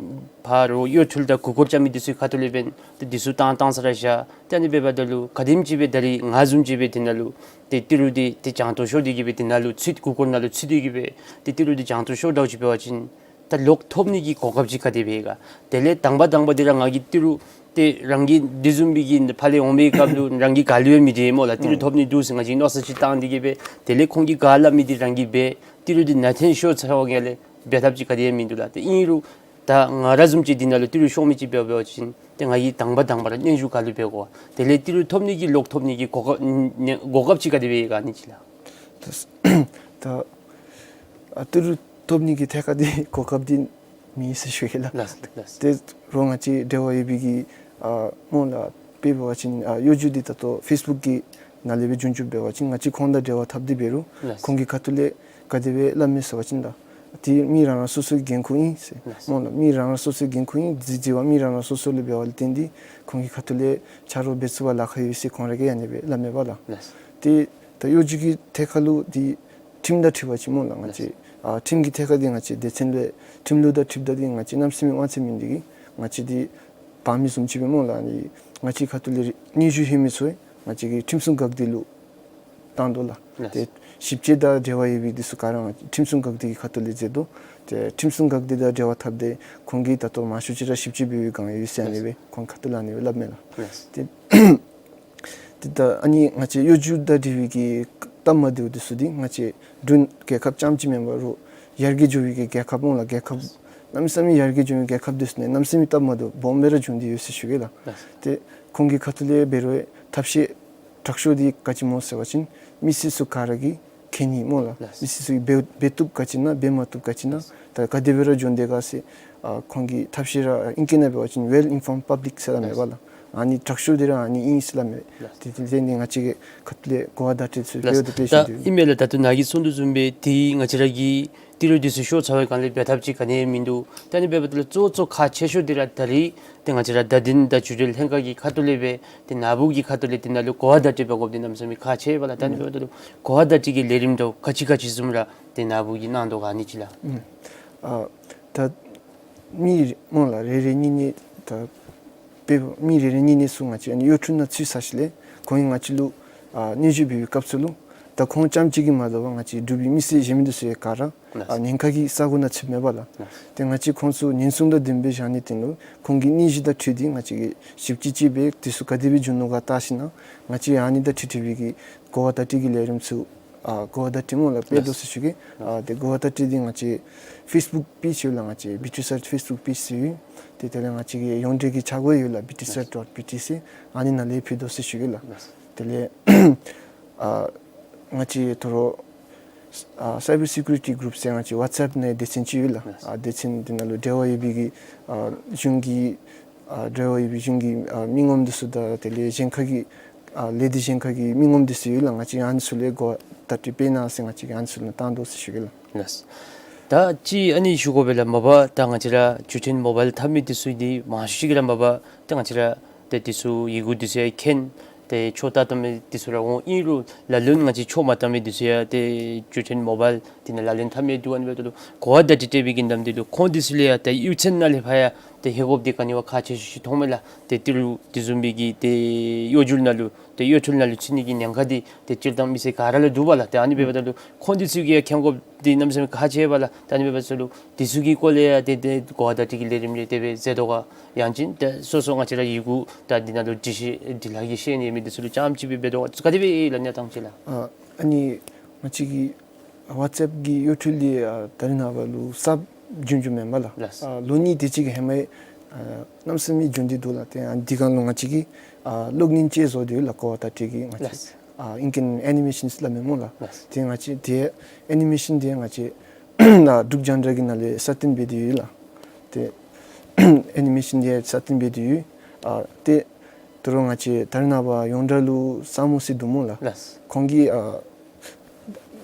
ཕར་རོགས་གཡོ་འཕྲུལ་དང་གུར་གུར་རྐྱབ་མི་འདི་ཚུ་གི་ཁ་ཐུག་ལས་འབདན་ཏེ་འདི་ཚུ་བཏང་བཏང་ས་ར་བཞག། ཏེ་ཨ་ནི་འབདཝ་ད་ལུ་ག་དེམ་ཅིག་སྦེ་ད་རེས་ང་བཟུམ་ཅིག་སྦེ་འདི་ནང་ལུ་ཏེ་ཏི་རུ་འདི་ཏེ་བྱང་དུ་ཤོར་ཏེ་གིས་སྦེ་འདི་ནང་ལུ་ཚུད་གུར་གུར་ནང་ལུ་ཚུད་དེ་གིས་སྦེ་ཏེ་ཏི་རུ་འདི་བྱང་དུ་ཤོར་དཝ་ཅིག་འབད་བ་ཅིན་ད་ལོག་ཐོབ་ནི་གི་གོ་སྐབས་ཅིག་ག་དེ་སྦེ་ཡོད་ག། དེ་ལས་དང་པ་དང་པ་འདི་ར་ང་གིས་ཏི་རུ་ཏེ་རང་གི་འདི་བཟུམ་མའི་གི་ཕར་ལས་འོང་མི་སྐབས་ལུ་རང་གི་ག་ལུ་ཡང་མི་དྲན་སྨོ་ལགས། ཏི་རུ་ཐོབ་ནི་འདུག་ཟེར་ང་བཅས་མནོ་བསམ་ཅིག་བཏང་སྟེ་གིས་སྦེ་དེ་ལས་ཁོང་གིས་ག་སླབ་མི་འདི་རང་གིས་འབད། ཏི་རུ་འདི་ནང་འཐོན་ཤོར་ཚར་བ་གིས་ལས་འབད་ཐབས་ཅིག་ག་དེ་ཡང་མིན་འདུག་ལགས། ཏེ་ཨིན་རུང་ད་ང་ར་བཟུམ་ཅིག་འདི་ནང་ལུ་ཏི་རུ་ཤོར་མི་ཅིག་འབད་འབད་བ་ཅིན་ཏེ་ང་གིས་དང་པ་དང་པ་ར་སྙན་ཞུ་ག་ལུ་འབད་དགོ་ག། དེ་ལས་ཏི་རུ་ཐོབ་ནི་གི་ལོག་ཐོབ་ནི་གི་གོ་སྐབས་ནི་གོ་སྐབས་ཅིག་ག་དེ་སྦེ་ཡོད་ག་ཨ་ནི་ཅིག་ལགས། ད་ད་ཨ་ཏི་རུ་ཐོབ་ནི་གི་ཐད་ཁར་འདི་གོ་སྐབས་འདི་མེད་ཟེར་ཞུ་གེ་ལགས། ལགས་ལགས། ཏེ་རོགས་ང་བཅས་འབྲེལ་བ་ཡོད་པའི་གི་ཨ་སྨོ་ལགས། དཔེ་འབད་བ་ཅིན་ཨ་གཡོ་སྒྱུ་འདི་ད་ལྟོ་ཕེསི་བུཀ་གི་ནང་ལས་སྦེ་བྱུང་བྱུངམ་འབད་བ་ཅིན་ང་བཅས་ཁོང་དང་འབྲེལ་བ་འཐབ་སྟེ་འབད་རུང་ལགས། ཁོང་གི་ཁ་ཐུག་ལས་ག་དེ་སྦེ་སླབ་མས་ཟེར་བ་ཅིན་ད་ཏེ་མི་རང་རང་སོ་སོའི་འགན་ཁུར་ཨིན་ཟེར། ལགས། སྨོ་ལགས། མི་རང་རང་སོ་སོའི་འགན་ཁུར་ཨིན། འཛི་འཛི་བ་མི་རང་རང་སོ་སོ་ལས་འབད་བ་ལས་བརྟེན་ཏེ་ཁོང་གི་ཁ་ཐུག་ལས་ཆ་རོགས་འབད་ཚུགས་པར་ལཱ་ཁག་ཡོད་ཟེར་ཁོང་ར་གིས་ཨ་ནི་སྦེ་སླབ་མས་པ་ལགས། ལགས། ཏེ་ད་གཡོ་སྒྱུ་གི་ཐད་ཁར་ལུ་འདི་ཁྲིམས་དང་འཁྲིལ་བ་ཅིན་སྨོ་ལགས། ང་བཅས་ཨ་ཁྲིམས་ཀྱི་ཐད་ཁར་འདི་ང་བཅས་སྡེ་ཚན་ལས་ཁྲིམས་ལུགས་དང་འཁྲིལཝ་ད་འདི་ང་བཅས་གནམ་མེད་ས་མེད་དབང་ཚད་མིན་འདི་གིས་ང་བཅས་འདི་འབག་མི་བཟུམ་ཅིག་སྦེ་སྨོ་ལགས། ཨ་ནི་ང་བཅས་ཁ་ཐུག་ལས་སྙན་ཞུ་ལྷོད་མི་ཚུ་ང་བཅས་ཀྱི་ཁྲིམས་སྲུང་འགག་སྡེ་ལུ་བཏང་དོ་ལགས། ལགས། ཏེ་ཞིབ་དཔྱད་དང་འབྲེལ་བ་ཡོད་པའི་འདི་ཚུ་ག་ར་ང་ཁྲིམས་སྲུང་འགག་སྡེ་གི་ཁ་ཐུག་ལས་མཛད་དོ། ཏེ་ཁྲིམས་སྲུང་འགག་སྡེ་དང་འབྲེལ་བ་འཐབ་སྟེ་ཁོང་གིས་ད་ལྟོ་མང་ཤོས་ཅིག་ར་ཞིབ་དཔྱད་འབད་བའི་སྒང་ཡོད་ཟེར་ཨ་ནི་སྦེ་ཁོང་ཁ་ཐུག་ལས་ཨ་ནི་སྦེ་སླབ་མས་ལགས། ལགས། ཏེ་ཏེ་ད་ཨ་ནི་ང་བཅས་གཡོ་སྒྱུ་དང་འབྲེལ་བའི་གི་སྟབས་མ་བདེཝ་འདི་ཚུ་འདི་ང་བཅས་འབྲུག་རྒྱལ་ཁབ་རྐྱངམ་ཅིག་མེན་པར་རོགས་ཡར་རྒྱས་འགྱོ་བའི་གི་རྒྱལ་ཁབ་སྨོ་ལགས། རྒྱལ་ཁབ་གནམ་མེད་ས་མེད་ཡར་རྒྱས་འགྱོ་བའི་རྒྱལ་ཁབ་འདི་ཚུ་ནང་གནམ་མེད་ས་མེད་སྟབས་མ་བདེཝ་སྦོམ་སྦེ་ར་བྱུང་སྟེ་ཡོད་ཟེར་ཞུ་གེ་ལགས། ལགས། ཏེ་ ཁོང་གི་ཁ་ཐུག་ལས་འབད་རུང་ཐབས་ཤེས་དྲག་ཤོས་འདི་ག་ཅི་སྨོ་ཟེར་བ་ཅིན་མི་སེར་ཚུ་ག་ར་གིས་མཁྱེན་ནི་སྨོ་ལགས། ལགས། མི་སེར་ཚུ་གིས་འབད་འབད་བཏུབ་ག་ཅི་ཨིན་ན་འབད་མ་བཏུབ་ག་ཅི་ཨིན་ན། ལགས། ད་ག་དེ་སྦེ་ར་འགྱོ་དོ་ག་ཟེར་ཨ་ཁོང་གིས་ཐབས་ཤེས་ར་ཨིང་སྐད་ནང་འབད་བ་ཅིན་well informed public ཟེར་སླབ་མས་པ་ལགས། ཨ་ནི་དྲག་ཤོས་འདི་ར་ཨ་ནི་ཨིན་ཟེར་སླབ་མས། ལགས། དེ་དེ་དེ་ནི་ང་བཅས་ཀྱི་ཁ་ཐུག་ལས་གོ་བ་བརྡ་སྤྲོད་ཚུ་ལགས། འབད་དེ་སྤེལ་ད་བཞིན་དུ་ཨིན་མས་ལགས། ད་ལྟོ་ནཱ་གིས་གསུང་དོ་བཟུམ་སྦེ་ཏེ་ང་བཅས་ར་གིས་ཏི་རུ་འདི་ཚུ་ཤོར་ཚར་བའི་སྒང་ལས་འབད་ཐབས་ཅིག་ག་ནི་ཡང་མིན་འདུག། ད་ཨ་ནི་འབདཝ་ད་ལུ་གཙོ་གཙོ་ཁག་ཆེ་ཤོས་འདི་ར་ད་རིས་ཏེ་ང་བཅས་ར་བརྡ་དོན་དང་བརྒྱུད་འབྲེལ་ལྷན་ཁག་གི་ཁ་ཐུག་ལས་སྦེ་ཏེ་ནཱ་བུ་གི་ཁ་ཐུག་ལས་འདི་ནང་ལུ་གོ་བ་བརྡ་སྤྲོད་འབད་དགོཔ་འདི་གནམ་མེད་ས་མེད་ཁག་ཆེ་བས་ལགས། ད་ཨ་ནི་འབདཝ་ད་ལུ་གོ་བ་བརྡ་སྤྲོད་ཀྱི་ལས་རིམ་འདི་ག་ཅི་ག་ཅི་བཟུམ་ར་ཏེ་ནཱ་བུ་གིས་གནང་དོ་ག་ཨ་ནི་ཅིག་ལགས། ཨ་ད་མི་སྨོ་ལགས་རེ་རེ་གཉིས་གཉིས་ད་དཔེ་མི་རེ་རེ་གཉིས་གཉིས་ཚུ་ང་བཅས་ཨ་ནི་གཡོག་ཐོ་ནང་ཚུད་ཚར་ཞིནམ་ལས་ཁོང་གིས་ང་བཅས་ལུ་ཨ་སྙན་ཞུ་འབད་བའི་སྐབས་སུ་ལུ་ད་ཁོང་རྐྱངམ་གཅིག་གིས་མ་དོ་བར་ང་བཅས་འབྲུག་པའི་མི་སེར་གཞན་མི་འདི་ཚུ་ཡང་ག་ར་ལགས། ཨ་ཉེན་ཁ་གི་ས་གོ་ནང་ཚུདཔ་མས་པ་ལགས། ལགས། ཏེ་ང་བཅས་ཁོང་ཚུ་ཉེན་སྲུང་དང་ལྡནམ་སྦེ་བཞག་ནི་དེ་ལུ་ཁོང་གི་སྙན་ཞུ་དང་འཁྲིལ་ཏེ་ང་བཅས་ཀྱིས་ཞིབ་དཔྱད་ཅིག་འབད་དེ་ཚུ་ག་དེ་སྦེ་བྱུང་ནུག་ག་བལྟ་ཞིན་ན་ང་བཅས་ཨ་ནི་དང་འཁྲིལ་འཁྲིལ་བའི་གི་གོ་བ་བརྡ་སྤྲོད་ཀྱི་ལས་རིམ་ཚུ་ཨ་གོ་བ་བརྡ་སྤྲོད་སྨོ་ལགས་སྤེལ་དོ་ཟེར་ཞུ་གེ། ཨ་ཏེ་གོ་བ་བརྡ་སྤྲོད་འདི་ང་བཅས་ཕེསི་བུཀ་པེཇ་ཡོད་ལགས། ང་བཅས་བི་ཊི་སེཊ་ཕེསི་བུཀ་པེཇ་ཟེར་ཡོད། ཏེ་དེ་ལས་ང་བཅས་ཀྱི་ཡོངས་འབྲེལ་གྱི་ཆ་གོ་ཡོད་ལགས། བི་ཊི་སེཊ་ཌོཊ་བི་ཊི་སི་ཨ་ནི་ནང་ལས་ཕུལ་དོ་ཟེར་ཞུ་གེ་ལགས། དེ་ལས་ཨ་ང་བཅས་ད་རུང་ཨ་སའི་བར་སེ་ཀུ་རི་ཊི་གུ་རུབ་ཟེར་ང་བཅས་ཝཊས་ཨེཔ་ནང་སྡེ་ཚན་ཅིག་ཡོད་ལགས། ཨ་སྡེ་ཚན་འདི་ནང་ལུ་འབྲེལ་བ་ཡོད་པའི་གི་ཨ་གཞུང་གི་ཨ་འབྲེལ་བ་ཡོད་པའི་གཞུང་གི་ཨ་མི་ངོམ་འདི་ཚུ་དང་དེ་ལས་གཞན་ཁ་གི་ཨ་ལས་སྡེ་གཞན་ཁ་གི་མི་ངོམ་འདི་ཚུ་ཡོད་ལགས། ང་བཅས་ཨ་ནི་ཚུ་ལུ་གོ་བ་བརྡ་སྤྲོད་སྤེལ་གནང་ཟེར་ང་བཅས་ཀྱིས་ཨ་ནི་ཚུ་ལུ་བཏང་དོ་ཟེར་ཞུ་གེ་ལགས། ལགས། ད་ཅི་ཨ་ནི་ཞུ་དགོ་པས་ལགས། མ་པ་ད་ང་བཅས་ར་འགྲུལ་འཕྲིན་མོ་བཱའིལ་འཐབ་མི་འདི་ཚུ་འདི་མང་ཤོས་ཅིག་ར་མ་པ་ད་ང་བཅས་ར་ཏེ་འདི་ཚུ་ཡི་གུ་འདི་ཚུ་ཡང་མཁྱེན། ཏེ་ཆོས་ལྟ་བཏང་མི་འདི་ཚུ་ར་འོང་། ཨིན་རུང་ལ་ལུ་ང་བཅས་ཆོས་མ་བཏང་མི་འདི་ཚུ་ཡང་ཏེ་འགྲུལ་འཕྲིན་མོ་བཱའིལ་འདི་ནང་ལག་ལེན་འཐབ་མི་འདུག། ཨ་ནི་འབདཝ་ད་ལུ་གོ་བ་བརྡ་སྤྲོད་སྤྲོད་པའི་གི་ནམ་དུས་ལུ་ཁོང་འདི་ཚུ་ལུ་ཡང་ཏེ་གཡུས་ཚན་ནང་ལས་ཕར་ཡང་ཏེ་ཧེ་གོ་བ་འདི་ག་ནི་བ་ཁག་ཆེ་ཤོས་ཅིག་མཐོངམ་མས་ལགས། ཏེ་ཏི་རུ་འདི་བཟུམ་མའི་གི་ཏེ་གཡོ་སྒྱུ་ནང་ལུ་ཏེ་གཡོ་འཕྲུལ་ནང་ལུ་ཚུད་ནི་གི་ཉེན་ཁ་འདི་ཏེ་སྤྱིར་བཏང་མི་སེར་ག་ར་ལུ་འདུག་པ་ལགས། ཏེ་ཨ་ནི་འབདཝ་ད་ལུ་ཁོང་འདི་ཚུ་གིས་ཡང་མཁྱེན་དགོཔ་འདི་གནམ་མེད་ས་མེད་ཁག་ཆེ་བས་ལགས། ཏེ་ཨ་ནི་འབདཝ་ད་ལུ་འདི་ཚུ་གི་སྐོར་ལས་ཡང་ཏེ་ཏེ་གོ་བ་བརྡ་སྤྲོད་ཀྱི་ལས་རིམ་རེ་དེ་སྦེ་མཛད་དོ་ག། ཡང་ཅིན་ཏེ་སོ་སོ་ང་བཅས་ར་ཡི་གུ་ད་འདི་ནང་ལུ་འབྲི་ཤེས་འབྲི་ལྷག་གི་ཤེས་ནི་མི་འདི་ཚུ་ལུ་རྐྱངམ་ཅིག་སྦེ་འབད་དོ་ག་ག་དེ་སྦེ་ཨིན་ལགས་གནས་སྟངས་ཅིག་ལགས། ཨ་ཨ་ནི་ང་བཅས་ཀྱི་ཝཊས་ཨེཔ་གི་གཡོ་འཕྲུལ་འདི་ཨ་ད་རེས་ནངས་པ་ལུ་གསརཔ་བྱུང་བྱུངམ་མེན་པ་ལགས། ལགས། ཨ་ལོ་གཉིས་དེ་ཅིག་གི་ཧེ་མ་ཨ་གནམ་མེད་ས་མེད་བྱུང་སྟེ་འདུག་ལགས། ཏེ་ཨ་འདི་སྒང་ལུ་ང་བཅས་ཀྱིས་ཨ་གློག་བརྙན་ཅིག་བཟོ་སྟེ་ཡོད་ལགས། གོ་བ་བརྡ་སྤྲོད་ཀྱི་ང་བཅས། ལགས། ཨ་ཨིང་སྐད་ཨེ་ནི་མེ་ཤཱན་ཟེར་སླབ་མས་སྨོ་ལགས། ལགས། ཏེ་ང་བཅས་ཏེ་ཨེ་ནི་མེ་ཤཱན་འདི་ང་བཅས་ཨ་འབྲུག་རྒྱང་བསྒྲགས་ཀྱི་ནང་ལས་སྲ་བརྟན་འབད་དེ་ཡོད་ལགས། ཏེ་ཨེ་ནི་མེ་ཤཱན་འདི་སྲ་བརྟན་འབད་དེ་ཡོད། ཨ་ཏེ་ད་རུང་ང་བཅས་ད་རེས་ནངས་པ་ཡོངས་གྲགས་ལུ་ས་མོ་ཟེར་འདུག་སྨོ་ལགས། ལགས། ཁོང་གིས་ཨ་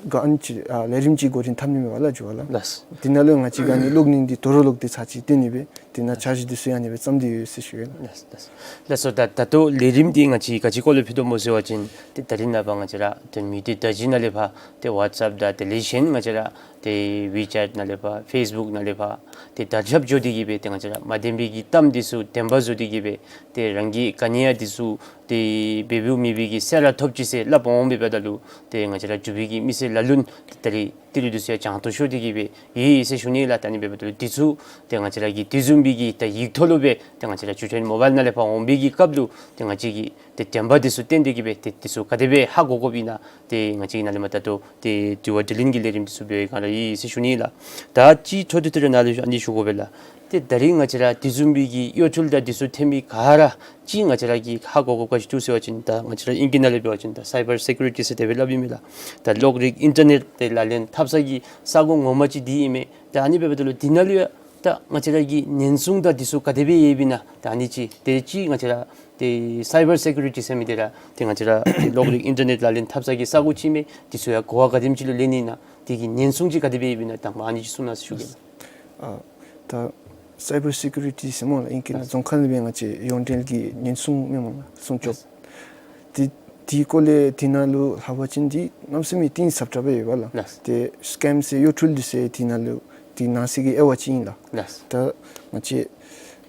ག་ཨ་ནི་ཅིག་ཨ་ལས་རིམ་ཅིག་འགོ་འདྲེན་འཐབ་ནི་མས་པ་ལགས་འགྱོ་བ་ལགས། ལགས། འདི་ནང་ལུ་ང་བཅས་ཀྱིས་ཨ་ནི་གློག་བརྙན་འདི་དོ་རུང་ལོག་སྟེ་ཚར་ཅིག་སྟོན་ནི་སྦེ་འདི་ནང་འཆར་གཞི་འདི་ཚུ་ཡང་ཨ་ནི་སྦེ་བརྩམས་ཏེ་ཡོད་ཟེར་ཞུ་ཡི་ལགས། ལགས་ལགས། ལགས་སོ། ད་ད་ལྟོ་ལས་རིམ་འདི་ང་བཅས་ག་ཅི་སྐོར་ལས་ཕུལ་དོ་སྨོ་ཟེར་བ་ཅིན་ཏེ་ད་རེས་ནངས་པ་ང་བཅས་ར་ཏེ་མི་སྡེ་བརྡ་བརྒྱུད་ནང་ལས་ཕར་ཏེ་ཝཊས་ཨེཔ་དང་དེ་ལས་གཞན་ང་བཅས་ར་ཏེ་ཝི་ཅེཊ་ནང་ལས་ཕར་ཕེསི་བུཀ་ནང་ལས་ཕར་ཏེ་དར་ཁྱབ་འགྱོ་སྟེ་གིས་སྦེ་ཏེ་ང་བཅས་ར་མ་བདེན་པའི་གི་གཏམ་འདི་ཚུ་བདེན་པ་བཟོ་སྟེ་གིས་སྦེ་ཏེ་རང་གིས་ག་ནི་ཡང་འདི་ཚུ་ཏེ་འབད་འབདཝ་མེད་པའི་གི་གསལ་ར་ཐོབ་ཅི་ཟེར་སླབ་འོང་། འབདཝ་ད་ལུ་ཏེ་ང་བཅས་ར་འབྲུག་པའི་གི་མི་སེར་ལ་ལུ་ཏེ་ད་རེས་ཏི་རུ་འདི་ཚུ་ཡང་གྱང་ཐོག་ཤོར་ཏེ་གིས་སྦེ་ཡོད་ཟེར་ཞུ་ནི་ལགས། ད་ཨ་ནི་འབདཝ་ད་ལུ་འདི་ཚུ་ཏེ་ང་བཅས་ར་གིས་དེ་བཟུམ་སྦེ་གི་ད་ཡིག་ཐོག་ལུ་སྦེ་ཏེ་ང་བཅས་ར་འགྲུལ་འཕྲིན་མོ་བཱའིལ་ནང་ལས་ཕར་འོང་པའི་གི་སྐབས་ལུ་ཏེ་ང་བཅས་ཀྱིས་ཏེ་བདེན་པ་འདི་ཚུ་བཏོན་ཏེ་གིས་སྦེ་ཏེ་འདི་ཚུ་ག་དེ་སྦེ་ཧ་གོ་དགོཔ་ཨིན་ན་ཏེ་ང་བཅས་ཀྱི་ནཱ་ལས་མར་ད་ལྟོ་ཏེ་དྲི་བ་དྲིས་ལན་གྱི་ལས་རིམ་འདི་ཚུ་འབད་བའི་སྒང་ར་ཡོད་ཟེར་ཞུ་ནི་ལགས། ད་ཅི་འཕྲོ་འདི་ཏི་རུ་ནཱ་ལུ་ཨ་ནི་ཞུ་དགོ་པས་ལགས། ཏེ་ད་རེས་ང་བཅས་ར་དེ་བཟུམ་སྦེ་གི་གཡོ་འཕྲུལ་དང་འདི་ཚུ་ཐོན་མི་ག་ར་ཅིག་ང་བཅས་ར་གིས་ཧ་གོ་དགོཔ་ག་ཅི་འདུག་ཟེར་བ་ཅིན་ད་ང་བཅས་ར་ཨིང་སྐད་ནང་ལས་འབད་བ་ཅིན་ད་སའི་བར་སེ་ཀུ་རི་ཊི་ཟེར་དེ་སྦེ་སླབ་ཨིན་མས་ལགས། ད་གློག་རིག་ཨིན་ཊར་ནེཊ་དེ་ལག་ལེན་འཐབ་ས་གི་ས་གོ་ངོ་མ་ཅིག་འདི་ཨིན་མས། ད་ཨ་ནི་འབདཝ་ད་ལུ་འདི་ནང་ལུ་ཡང་ད་ང་བཅས་ར་གི་ཉེན་སྲུང་དང་འདི་ཚུ་ག་དེ་སྦེ་ཡོདཔ་ཨིན་ན་ད་ཨ་ནི་ཅིག་དེ་ཅིག་ང་བཅས་ར་ཏེ་སའི་བར་སེ་ཀུ་རི་ཊི་ཟེར་མི་འདི་ར་ཏེ་ང་བཅས་ར་ཏེ་གློག་རིག་ཨིན་ཊར་ནེཊ་ལག་ལེན་འཐབ་ས་གི་ས་གོ་ཅིག་ཨིན་མས། འདི་ཚུ་ཡང་གོ་བ་ག་དེམ་ཅིག་ལུ་ལེན་ནི་ཨིན་ན་དེ་གི་ཉེན་སྲུང་ཅིག་ག་དེ་སྦེ་ཡོདཔ་ཨིན་ན་དང་པ་ཨ་ནི་ཅིག་གསུང་གནང་ཟེར་ཞུ་གེ་ལགས། ཨ་ད་སའི་བར་སེ་ཀུ་རི་ཊི་ཟེར་སྨོ་ལགས། ཨིང་སྐད་ནང་རྫོང་ཁ་ལས་འབད་ང་བཅས་ཡོངས་འབྲེལ་གྱི་ཉེན་སྲུང་མས་སྨོ་ལགས། སྲུང་སྐྱོབ། ཏེ་དེའི་སྐོར་ལས་དེ་ནང་ལུ་ལྷག་པ་ཅིན་འདི་གནམ་མེད་ས་མེད་གཏིང་ཟབ་དྲགས་སྦེ་ཡོད་པ་ལགས། ལགས། ཏེ་སི་ཀེམ་ཟེར་གཡོ་འཕྲུལ་འདི་ཚུ་དེ་ནང་ལུ་དེ་ནང་གསེས་ཀྱི་དབྱེ་བ་ཅིག་ཨིན་ལགས། ལགས། ད་ང་བཅས་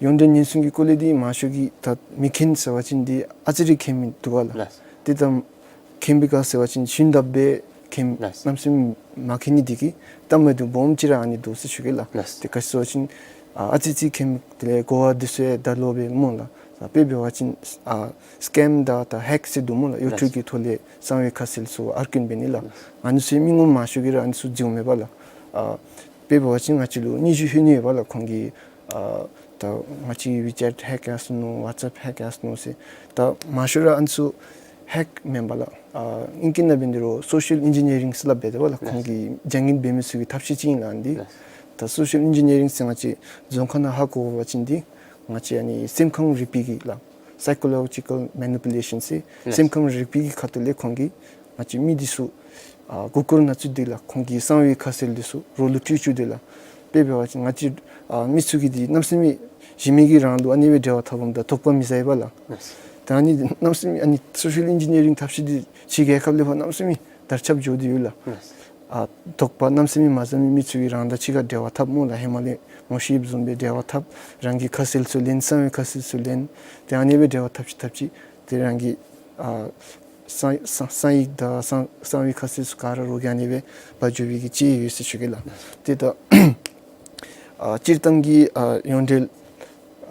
ཡོངས་འབྲེལ་ཉེན་སྲུང་གི་སྐོར་ལས་འདི་མང་ཤོས་ཀྱིས་ད་མི་མཁྱེན་ཟེར་བ་ཅིན་འདི་ཨ་ཙི་རེ་མཁྱེན་མི་འདུག་པ་ལགས། ལགས། ཏེ་ད་མཁྱེན་པའི་ག་ཟེར་བ་ཅིན་ཤིན་ཏུ་སྦེ་མཁྱེན། ལགས། གནམ་མེད་ས་མེད་མ་མཁྱེན་ནི་འདི་གིས་ད་མ་འདུག་སྦོམ་ཅིག་ར་ཨ་ནི་འདུག་ཟེར་ཞུ་གེ་ལགས། ལགས། ཏེ་ག་ཅི་ཟེར་བ་ཅིན་ཨ་ཨ་ཙི་ཅིག་མཁྱེན། དེ་ལས་གོ་བ་འདི་ཚུ་ཡང་ད་ལོག་སྦེ་སྨོ་ལགས། ད་དཔེ་འབད་བ་ཅིན་ཨ་སི་ཀེམ་དང་ད་ཧེག་ཟེར་འདུག་སྨོ་ལགས། གཡོ་འཕྲུལ་གྱི་ཐོག་ལས་གསང་བའི་ཁ་གསལ་ཚུ་ཨར་ཀིན་འབད་ནི་ལགས། ཨ་ནི་ཚུ་མི་ངོམ་མང་ཤོས་ཀྱིས་ར་ཨ་ནི་ཚུ་འཛོལཝ་མས་པ་ལགས། ཨ་དཔེ་འབད་བ་ཅིན་ང་བཅས་ལུ་སྙན་ཞུ་ལྷོད་ནི་ཡོད་པ་ལགས། ཁོང་གིས་ཨ་ ད་ང་བཅས་ཝི་ཅེཊ་ཧེག་ཡར་སོ་ནུག། ཝཊས་ཨེཔ་ཧེག་ཡར་སོ་ནུག་ཟེར། ད་མང་ཤོས་ར་ཨ་ནི་ཚུ་ཧེག་མེན་པ་ལགས། ཨ་ཨིང་སྐད་ནང་འབད་ནི་འདི་རུ་སོ་ཤལ་ཨིན་ཇི་ནི་ཡ་རིང་ཟེར་སླབ་འབད་དེ་བ་ལགས། ཁོང་གིས་བྱ་ངན་འབད་མི་ཚུ་གི་ཐབས་ཤེས་ཅིག་ཨིན་ལགས་ཨ་ནི་འདི། ད་སོ་ཤལ་ཨིན་ཇི་ནི་ཡ་རིང་ཟེར་ང་བཅས་རྫོང་ཁ་ནང་ཧ་གོ་བ་ཅིན་འདི་ང་བཅས་ཨ་ནི་སེམས་ཁམས་རིག་པའི་གི་ལགས། སའི་ཀོ་ལོ་ཇི་ཀལ་མེ་ནི་པུ་ལེ་ཤཱན་ཟེར། ལགས། སེམས་ཁམས་རིག་པའི་གི་ཁ་ཐུག་ལས་ཁོང་གིས་ང་བཅས་མི་འདི་ཚུ་ཨ་མགུ་སྐོར་ནང་བཙུགས་ཏེ་ལགས། ཁོང་གི་གསང་བའི་ཁ་གསལ་འདི་ཚུ་རོགས་ལུ་སྤྲོད་བཅུག་སྟེ་ལགས། དཔེ་འབད་བ་ཅིན་ང་བཅས་ཨ་མི་ཚུ་གིས་འདི་གནམ་མེད་ས་མེད་གཞི་མེད་ཀྱི་རང་ལུགས་ཨ་ནི་སྦེ་འབྲེལ་བ་འཐབ་འོངམ་ད་དོགས་པ་མི་ཟ་བས་ལགས། ལགས། ད་ཨ་ནི་གནམ་མེད་ས་མེད་ཨ་ནི་སོ་ཤལ་ཨིན་ཇི་ནི་ཡ་རིང་ཐབས་ཤེས་འདི་ཕྱི་རྒྱལ་ཁབ་ལས་ཕར་གནམ་མེད་ས་མེད་དར་ཁྱབ་འགྱོ་སྟེ་ཡོད་ལགས། ལགས། ཨ་དོགས་པ་གནམ་མེད་ས་མེད་མ་ཟ་མི་མི་ཚུ་གིས་རང་དང་གཅིག་ཁར་འབྲེལ་བ་འཐབ་སྨོ་ལགས། ཧེ་མ་ལས་ངོ་ཤེས་བཟུམ་སྦེ་འབྲེལ་བ་འཐབ། རང་གི་ཁ་གསལ་ཚུ་ལེན། གསང་བའི་ཁ་གསལ་ཚུ་ལེན། ཏེ་ཨ་ནི་སྦེ་འབྲེལ་བ་འཐབ་ཅིག་འཐབ་ཅིག་ཏེ་རང་གི་ཨ་གསང་གསང་གསང་ཡིག་དང་གསང་གསང་བའི་ཁ་གསལ་ཚུ་ག་ར་རོགས་ཀྱིས་ཨ་ནི་སྦེ་འབག་འགྱོ་བའི་གི་ཅིག་ཡོད་ཟེར་ཞུ་གེ་ལགས། ཏེ་ད་ཨ་སྤྱིར་བཏང་གི་ཨ་ཡོངས་འབྲེལ་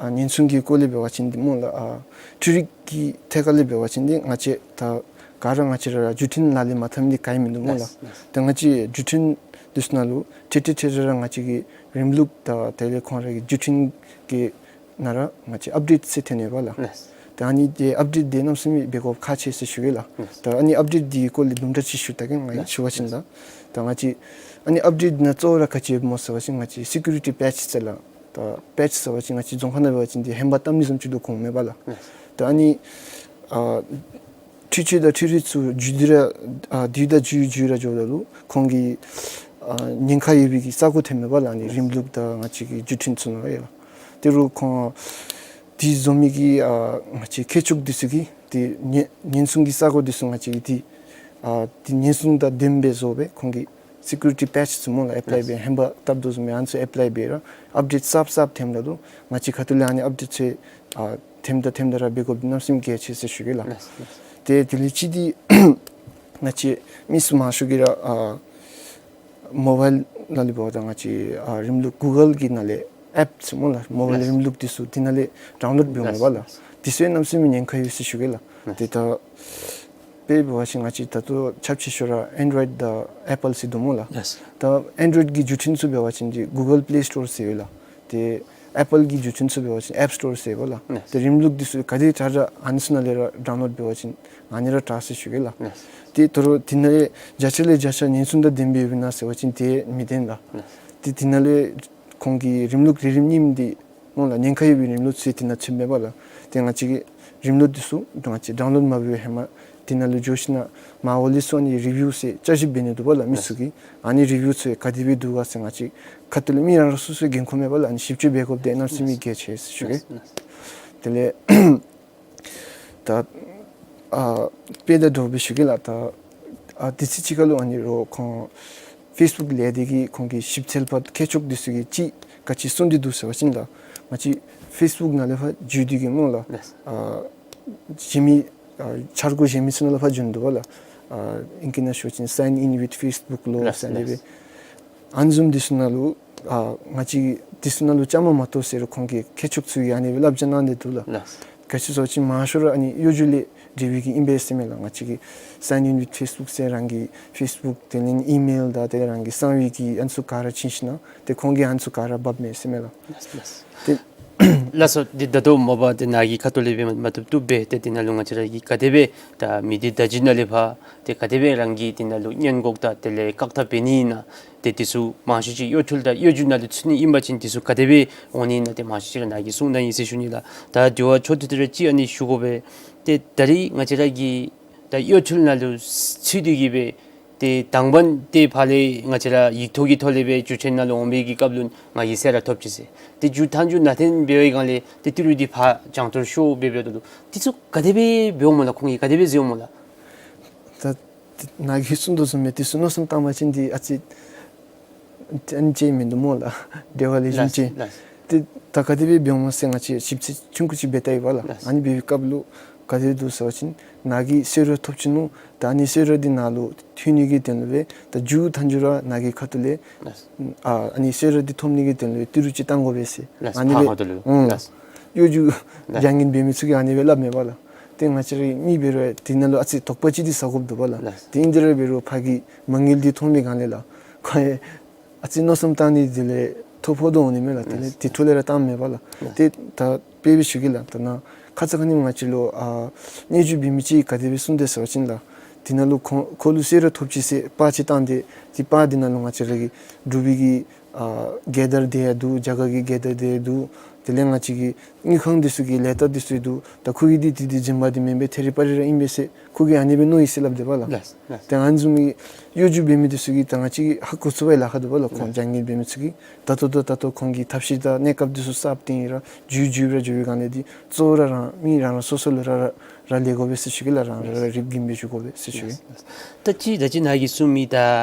ཨ་ཉེན་སྲུང་གི་སྐོར་ལས་འབད་བ་ཅིན་འདི་སྨོ་ལགས། ཨ་འཕྲུལ་རིག་གི་ཐད་ཁར་ལས་འབད་བ་ཅིན་འདི་ང་བཅས་ད་ག་ར་ང་བཅས་ར་བརྒྱུད་འཕྲིན་ལག་ལེན་མ་འཐབ་མི་འདི་ག་ཡང་མིན་འདུག་སྨོ་ལགས། ལགས། ད་ང་བཅས་བརྒྱུད་འཕྲིན་འདི་ཚུ་ནང་ལུ་ཏེ་ཏེ་ཏེ་ར་ར་ང་བཅས་ཀྱི་རིམ་ལུགས་དང་དེ་ལས་ཁོང་ར་གི་བརྒྱུད་འཕྲིན་གྱི་ནང་ར་ང་བཅས་ཨཔ་ཌེཊ་ཟེར་ཐོན་ཡོདཔ་ལགས། ལགས། ད་ཨ་ནི་འདི་ཨཔ་ཌེཊ་འདི་གནམ་མེད་ས་མེད་འབད་དགོཔ་ཁག་ཆེ་ཟེར་ཞུ་གེ་ལགས། ལགས། ད་ཨ་ནི་ཨཔ་ཌེཊ་འདི་གི་སྐོར་ལས་དུམ་གྲ་ཅིག་ཞུ་ད་གེ་ང་གིས། ལགས། ཞུ་བ་ཅིན་ད་ད་ང་བཅས་ཨ་ནི་ཨཔ་ཌེཊ་ནང་གཙོ་བོ་ར་ག་ཅི་ཡོདཔ་སྨོ་ཟེར་བ་ཅིན་ང་བཅས་སི་ཀུ་རི་ཊི་པེ་ཆི་ཟེར་ལགས། ད་པེ་ཆི་ཟེར་བ་ཅིན་ང་བཅས་རྫོང་ཁ་ནང་འབད་བ་ཅིན་འདི་ཧེན་པ་བཏབ་ནི་བཟུམ་ཅིག་ལུ་གོཝ་མས་པ་ལགས། ལགས། ད་ཨ་ནི་ཨ་འཕྲུལ་ཆས་དང་འཕྲུལ་རིག་ཚུ་འགྱུར་ཏེ་ར་ཨ་དུས་དང་འགྱུར་འགྱུར་ར་འགྱོཝ་ད་ལུ་ཁོང་གི་ཨ་ཉེན་ཁ་ཡོད་པའི་གི་ས་གོ་ཐོནམ་མས་པ་ལགས། ཨ་ནི་རིམ་ལུགས་དང་ང་བཅས་ཀྱི་བརྒྱུད་འཕྲིན་ཚུ་ནང་ལུ་ཡང་ལགས། དེ་རུ་ཁོང་དེ་བཟོ་མི་གི་ཨ་ང་བཅས་མཁས་མཆོག་འདི་ཚུ་གིས་དེ་ཉེན་ཉེན་སྲུང་གི་ས་གོ་འདི་ཚུ་ང་བཅས་ཀྱིས་དེ་ཨ་དེ་ཉེན་སྲུང་དང་ལྡནམ་སྦེ་བཟོ་སྦེ་ཁོང་གི་སི་ཀུ་རི་ཊི་པེ་ཆི་ཚུ་སྨོ་ལགས། ཨེཔ་ལའི་འབད་ཧེན་པ་བཏབ་དོ་བཟུམ་སྦེ་ཨ་ནི་ཚུ་ཨེཔ་ལའི་འབད་ར་ཨཔ་ཌེཊ་གསརཔ་གསརཔ་ཐོནམ་ད་ལུ་ང་བཅས་ཁ་ཐུག་ལས་ཨ་ནི་ཨཔ་ཌེཊ་ཚུ་ཨ་ཐོནམ་ད་ཐོནམ་ད་ར་འབད་དགོཔ་འདི་གནམ་མེད་ས་མེད་གལ་ཆེ་ཟེར་ཞུ་གེ་ལགས། ལགས། ལགས། ཏེ་དེ་ལས་ཅིག་འདི་ང་བཅས་མི་སེར་མང་ཤོས་ཀྱིས་ར་ཨ་མོ་བཱའིལ་ནང་ལས་འབདཝ་ད་ང་བཅས་ཨ་རིམ་ལུགས་གུ་གཱལ་གྱི་ནང་ལས་ཨེཔ་ཟེར་སྨོ་ལགས། མོ་བཱའིལ། ལགས། རིམ་ལུགས་འདི་ཚུ་དེ་ནང་ལས་ཌའུན་ལོཌ་འབདཝ་མས་པ་ལགས། ལགས། དེ་ཚུ་གནམ་མེད་ས་མེད་ཉེན་ཁ་ཡོད་ཟེར་ཞུ་གེ་ལགས། ལགས། ཏེ་ད་དཔེ་འབད་བ་ཅིན་ང་བཅས་ད་ལྟོ་ཁྱབ་ཆེ་ཤོས་ར་ཨེན་ཌོ་རོའིཌ་དང་ཨེཔ་པཱལ་ཟེར་འདུག་སྨོ་ལགས། ལགས། ད་ཨེན་ཌོ་རོའིཌ་གི་བརྒྱུད་འཕྲིན་ཚུ་འབད་བ་ཅིན་འདི་གུ་གཱལ་པི་ལེ་སི་ཊོར་ཟེར་ཡོད་ལགས། ཏེ་ཨེཔ་པཱལ་གྱི་བརྒྱུད་འཕྲིན་ཚུ་འབད་བ་ཅིན་ཨེཔ་སི་ཊོར་ཟེར་ཡོདཔ་ལགས། ལགས། ཏེ་རིམ་ལུགས་འདི་ཚུ་ག་དེ་དྲག་དྲག་ཨ་ནི་ཚུ་ནང་ལས་ར་ཌའུན་ལོཌ་འབད་བ་ཅིན་ཨ་ནི་ར་དྲག་ཟེར་ཞུ་གེ་ལགས། ལགས། ཏེ་ད་རུང་དེ་ནང་ལས་བརྒྱ་ཆ་ལས་བརྒྱ་ཆ་ཉེན་སྲུང་དང་ལྡནམ་སྦེ་ཡོདཔ་ཨིན་ན་ཟེར་བ་ཅིན་དེ་མི་བདེན་ལགས། ལགས། ཏེ་དེ་ནང་ལས་ཁོང་གི་རིམ་ལུགས་རིམ་རིམ་རྙིངམ་འདི་སྨོ་ལགས། ཉེན་ཁ་ཡོད་པའི་རིམ་ལུགས་ཚུ་དེ་ནང་ཚུདཔ་མས་པ་ལགས། ཏེ་ང་བཅས་ཀྱིས་རིམ་ལུགས་འདི་ཚུ་ང་བཅས་ཌའུན་ལོཌ་མ་འབད་བའི་ཧེ་མ་དེ་ནང་ལུ་འགྱོ་ཞིན་ན་མར་འོག་ལས་ཚུར་ཨ་ནི་རི་བིའུ་ཟེར་བསྐྱར་ཞིབ་འབད་ནི་འདུག་པ་ལགས། མི་ཚུ་གིས་ཨ་ནི་རི་བིའུ་ཚུ་ག་དེ་སྦེ་འདུག་ག་ཟེར་ང་བཅས་ཁ་ཐུག་ལས་མི་རང་རང་སོ་སོའི་འགན་ཁུར་མས་པ་ལགས། ཨ་ནི་ཞིབ་དཔྱད་འབད་དགོཔ་འདི་གནམ་མེད་ས་མེད་གལ་ཆེ་ཟེར་ཞུ་གེ། ལགས། ལགས། དེ་ལས་ད་ཨ་དཔེ་དང་འདྲཝ་སྦེ་ཞུ་གེ་ལགས། ད་ཨ་དུས་ཚོད་ཅིག་ཁར་ལུ་ཨ་ནི་རོགས་ཁོང་ཕེསི་བུཀ་ལས་སྡེ་གི་ཁོང་གི་ཞིབ་འཚོལ་པ་མཁས་མཆོག་འདི་ཚུ་གིས་ཅིག་ག་ཅི་གསུངས་ཏེ་འདུག་ཟེར་བ་ཅིན་ལགས། ང་བཅས་ཕེསི་བུཀ་ནང་ལས་ཕར་འགྱོ་སྟེ་གི་སྨོ་ལགས། ལགས། ཨ་གཞན་མི་ཨ་འཆར་སྒོ་གཞན་མི་ཚུ་ནང་ལས་ཕར་འགྱོ་ནི་འདུག་པ་ལགས། ཨ་ཨིང་སྐད་ནང་ཞུ་བ་ཅིན་སའིན་ཨིན་ཝིཐ་ཕེསི་བུཀ་ལོ་ལགས། ཟེར་ཨ་ནི་སྦེ། ལགས། ཨ་ནི་བཟུམ་འདི་ཚུ་ནང་ལུ་ཨ་ང་བཅས་འདི་ཚུ་ནང་ལུ་བཅའ་མར་མ་གཏོགས་ཟེར་རུང་ཁོང་གི་མཁས་མཆོག་ཚུ་གིས་ཨ་ནི་སྦེ་བསླབ་བྱ་གནང་སྟེ་འདུག་ལགས། ལགས། ག་ཅི་ཟེར་བ་ཅིན་མང་ཤོས་ར་ཨ་ནི་གཡོ་སྒྱུ་ལས་འབྲེལ་བའི་གི་ཨིན་པས་ཟེར་མས་ལགས། ང་བཅས་ཀྱིས་སའིན་ཨིན་ཝིཐ་ཕེསི་བུཀ་ཟེར་རང་གི་ཕེསི་བུཀ་དེ་ལས་ཨི་མེལ་དང་དེ་ལས་རང་གི་གསང་བའི་གི་ཨ་ནི་ཚུ་ག་ར་བྱིན་ཞིན་ན་ཏེ་ཁོང་གིས་ཨ་ནི་ཚུ་ག་ར་འབགཔ་མས་ཟེར་མས་ལགས། ལགས། ལགས། ཏེ་ལགས་སོ། འདི་ད་ལྟོ་མ་པ་ཏེ་ནཱ་གི་ཁ་ཐུག་ལས་སྦེ་མ་མ་བཏུབ་བཏུབ་སྦེ་ཏེ་དེ་ནང་ལུ་ང་བཅས་ར་གིས་ག་དེ་སྦེ་ད་མི་སྡེ་བརྡ་བརྒྱུད་ནང་ལས་ཕར་ཏེ་ག་དེ་སྦེ་རང་གིས་དེ་ནང་ལུ་སྔོན་འགོག་དང་དེ་ལས་བཀག་ཐབས་འབད་ནི་ཨིན་ན། ཏེ་འདི་ཚུ་མང་ཤོས་ཅིག་གཡོ་འཕྲུལ་དང་གཡོ་སྒྱུ་ནང་ལུ་ཚུད་ནི་ཨིན་པ་ཅིན་འདི་ཚུ་ག་དེ་སྦེ་འོང་ནི་ཨིན་ན་ཏེ་མང་ཤོས་ཅིག་ར་ནཱ་གིས་གསུངས་གནང་ཡི་ཟེར་ཞུ་ནི་ལགས། ད་དེ་བ་ཆོ་ཐུ་ཏི་ར་ཅིག་ཨ་ནི་ཞུ་དགོ་པས། ཏེ་ད་རིས་ང་བཅས་ར་གིས་ད་གཡོ་འཕྲུལ་ནང་ལུ་ཚུད་དེ་གི་སྦེ་ཏེ་དང་པ་ཏེ་ཕར་ལས་ང་བཅས་ར་ཡིག་ཐོག་གི་ཐོག་ལས་སྦེ་བརྒྱུད་འཕྲིན་ནང་ལུ་འོང་བའི་གི་སྐབས་ལུ་ང་གིས་གསལ་ར་ཐོབ་ཅི་ཟེར། ཏེ་མཇུག་མཐའ་མཇུག་ནང་འཐོན་འབད་བའི་སྒང་ལས་ཏེ་ཏི་རུ་འདི་ཕར་བྱང་ཐོར་ཤོར་སྦེ་འབདཝ་ད་ལུ་འདི་ཚུ་ག་དེ་སྦེ་འབད་འོང་སྨོ་ལགས། ཁོང་གིས་ག་དེ་སྦེ་བཟོ་འོང་སྨོ་ལགས། ད་ནཱ་གིས་གསུངས་དོ་བཟུམ་སྦེ་འདི་ཚུ་མནོ་བསམ་བཏང་བ་ཅིན་འདི་ཨ་ཙི་ཨ་ནི་ཅིག་མིན་འདུག་སྨོ་ལགས། འབྲེལ་བ་ལེགས་ཤོམ་ཅིག། ལགས། ལགས། ཏེ་ད་ག་དེ་སྦེ་འབད་འོང་ཟེར་ང་བཅས་ཞིབ་འཚོལ་ཆུང་ཀུ་ཅིག་འབད་བལྟ་ཡི་པ་ལགས། ལགས། ཨ་ནི་འབད་བའི་སྐབས་ལུ་ག་དེ་འདུག་ཟེར་བ་ཅིན་ནཱ་གིས་གསོལ་རས་ཐོབ་ཅི་ནུག། ད་ཨ་ནི་གསོལ་རས་འདི་ནཱ་ལུ་ཐོན་ནི་གི་དོན་ལུ་སྦེ་ད་མཇུག་མཐའ་མཇུག་ར་ནཱ་གི་ཁ་ཐུག་ལས་ལགས། ཨ་ཨ་ནི་གསོལ་རས་འདི་ཐོབ་ནི་གི་དོན་ལུ་ཏི་རུ་ཅིག་བཏང་དགོ་པས་ཟེར། ལགས། ཨ་ནི་ཕར་སྦེ་ཁ་ཐུག་ལུ། ཨང་། ལགས། གཡོ་སྒྱུ་ལགས། བྱ་ངན་འབད་མི་ཚུ་གིས་ཨ་ནི་སྦེ་སླབ་མས་པ་ལགས། ཏེ་ང་བཅས་ར་མི་འབད་རུང་དེ་ནང་ལུ་ཨ་ཙི་དོགས་པ་ཅིག་འདི་ཟ་དགོཔ་འདུག་པ་ལགས། ལགས། ཏེ་ཨིན་དེ་ར་འབད་རུང་ཕར་གྱི་མ་དངུལ་འདི་མཐོང་མི་སྒང་ལས་ལགས། ཁོ་ཡང་ཨ་ཙི་མནོ་བསམ་བཏང་ནི་དེ་ལས་ ཐོ་ཕོག་དོ་འོང་ནི་མས་ལགས། དེ་ལས་དེ་འཕྲོ་ལས་ར་བཏངམ་མས་པ་ལགས། ཏེ་ད་དཔེ་སྦེ་ཞུ་གེ་ལགས། ད་ནཱ་ཁ་ཙ་ཁ་ཉིནམ་ང་བཅས་ལུ་ཨ་སྙན་ཞུ་འབད་མི་ཅིག་ག་དེ་སྦེ་གསུངས་དེས་ཟེར་བ་ཅིན་ལགས། དེ་ནང་ལུ་ཁོང་ཁོ་ལུ་གསོལ་རས་ཐོབ་ཅི་ཟེར་པར་ཅིག་བཏང་སྟེ་དེ་པར་དེ་ནང་ལུ་ང་བཅས་ར་གི་འབྲུག་པའི་གི་ཨ་རྒྱལ་དར་དེ་ཡང་འདུག། རྒྱ་གར་གྱི་རྒྱལ་དར་དེ་ཡང་འདུག། དེ་ལས་ང་བཅས་ཀྱི་དངུལ་ཁང་འདི་ཚུ་གི་ལས་རྟགས་འདི་ཚུ་ཡང་འདུག། ད་ཁོ་གིས་འདི་འདི་འདི་འཛིན་པ་འདི་མེན་པས། ཐད་རི་བ་རི་ར་ཨིན་པས་ཟེར་ཁོ་གིས་ཨ་ནི་སྦེ་མནོ་ཡི་ཟེར་སླབ་དེས་པ་ལགས། ལགས་ལགས། ཏེ་ཨ་ནི་བཟུམ་གྱི་གཡོ་སྒྱུ་འབད་མི་འདི་ཚུ་གིས་ད་ང་བཅས་ཀྱིས་ཧ་གོ་ཚུགས་པས་ལཱ་ཁག་འདུག་པ་ལགས། ཁོང་ལགས། བྱ་ངན་འབད་མི་ཚུ་གིས་ད་ལྟོ་ད་ད་ལྟོ་ཁོང་གིས་ཐབས་ཤེས་དང་གནས་སྐབས་འདི་ཚུ་གསརཔ་བཏོན་ཡི་ར་འགྱུར་འགྱུར་ར་འགྱུར་བའི་སྒང་ལས་འདི་གཙོ་བོ་ར་རང་མི་རང་རང་སོ་སོ་ལུ་ར་ར་ར་ལས་དགོ་པས་ཟེར་ཞུ་གེ་ལགས། རང་རང་ར་རིགཔ་འཛིན་སྦེ་བཞུགས་དགོ་པས་ཟེར་ཞུ་གེ། ལགས་ལགས། ད་ཅི་ད་ཅི་ནཱ་གིས་གསུངས་མི་ད་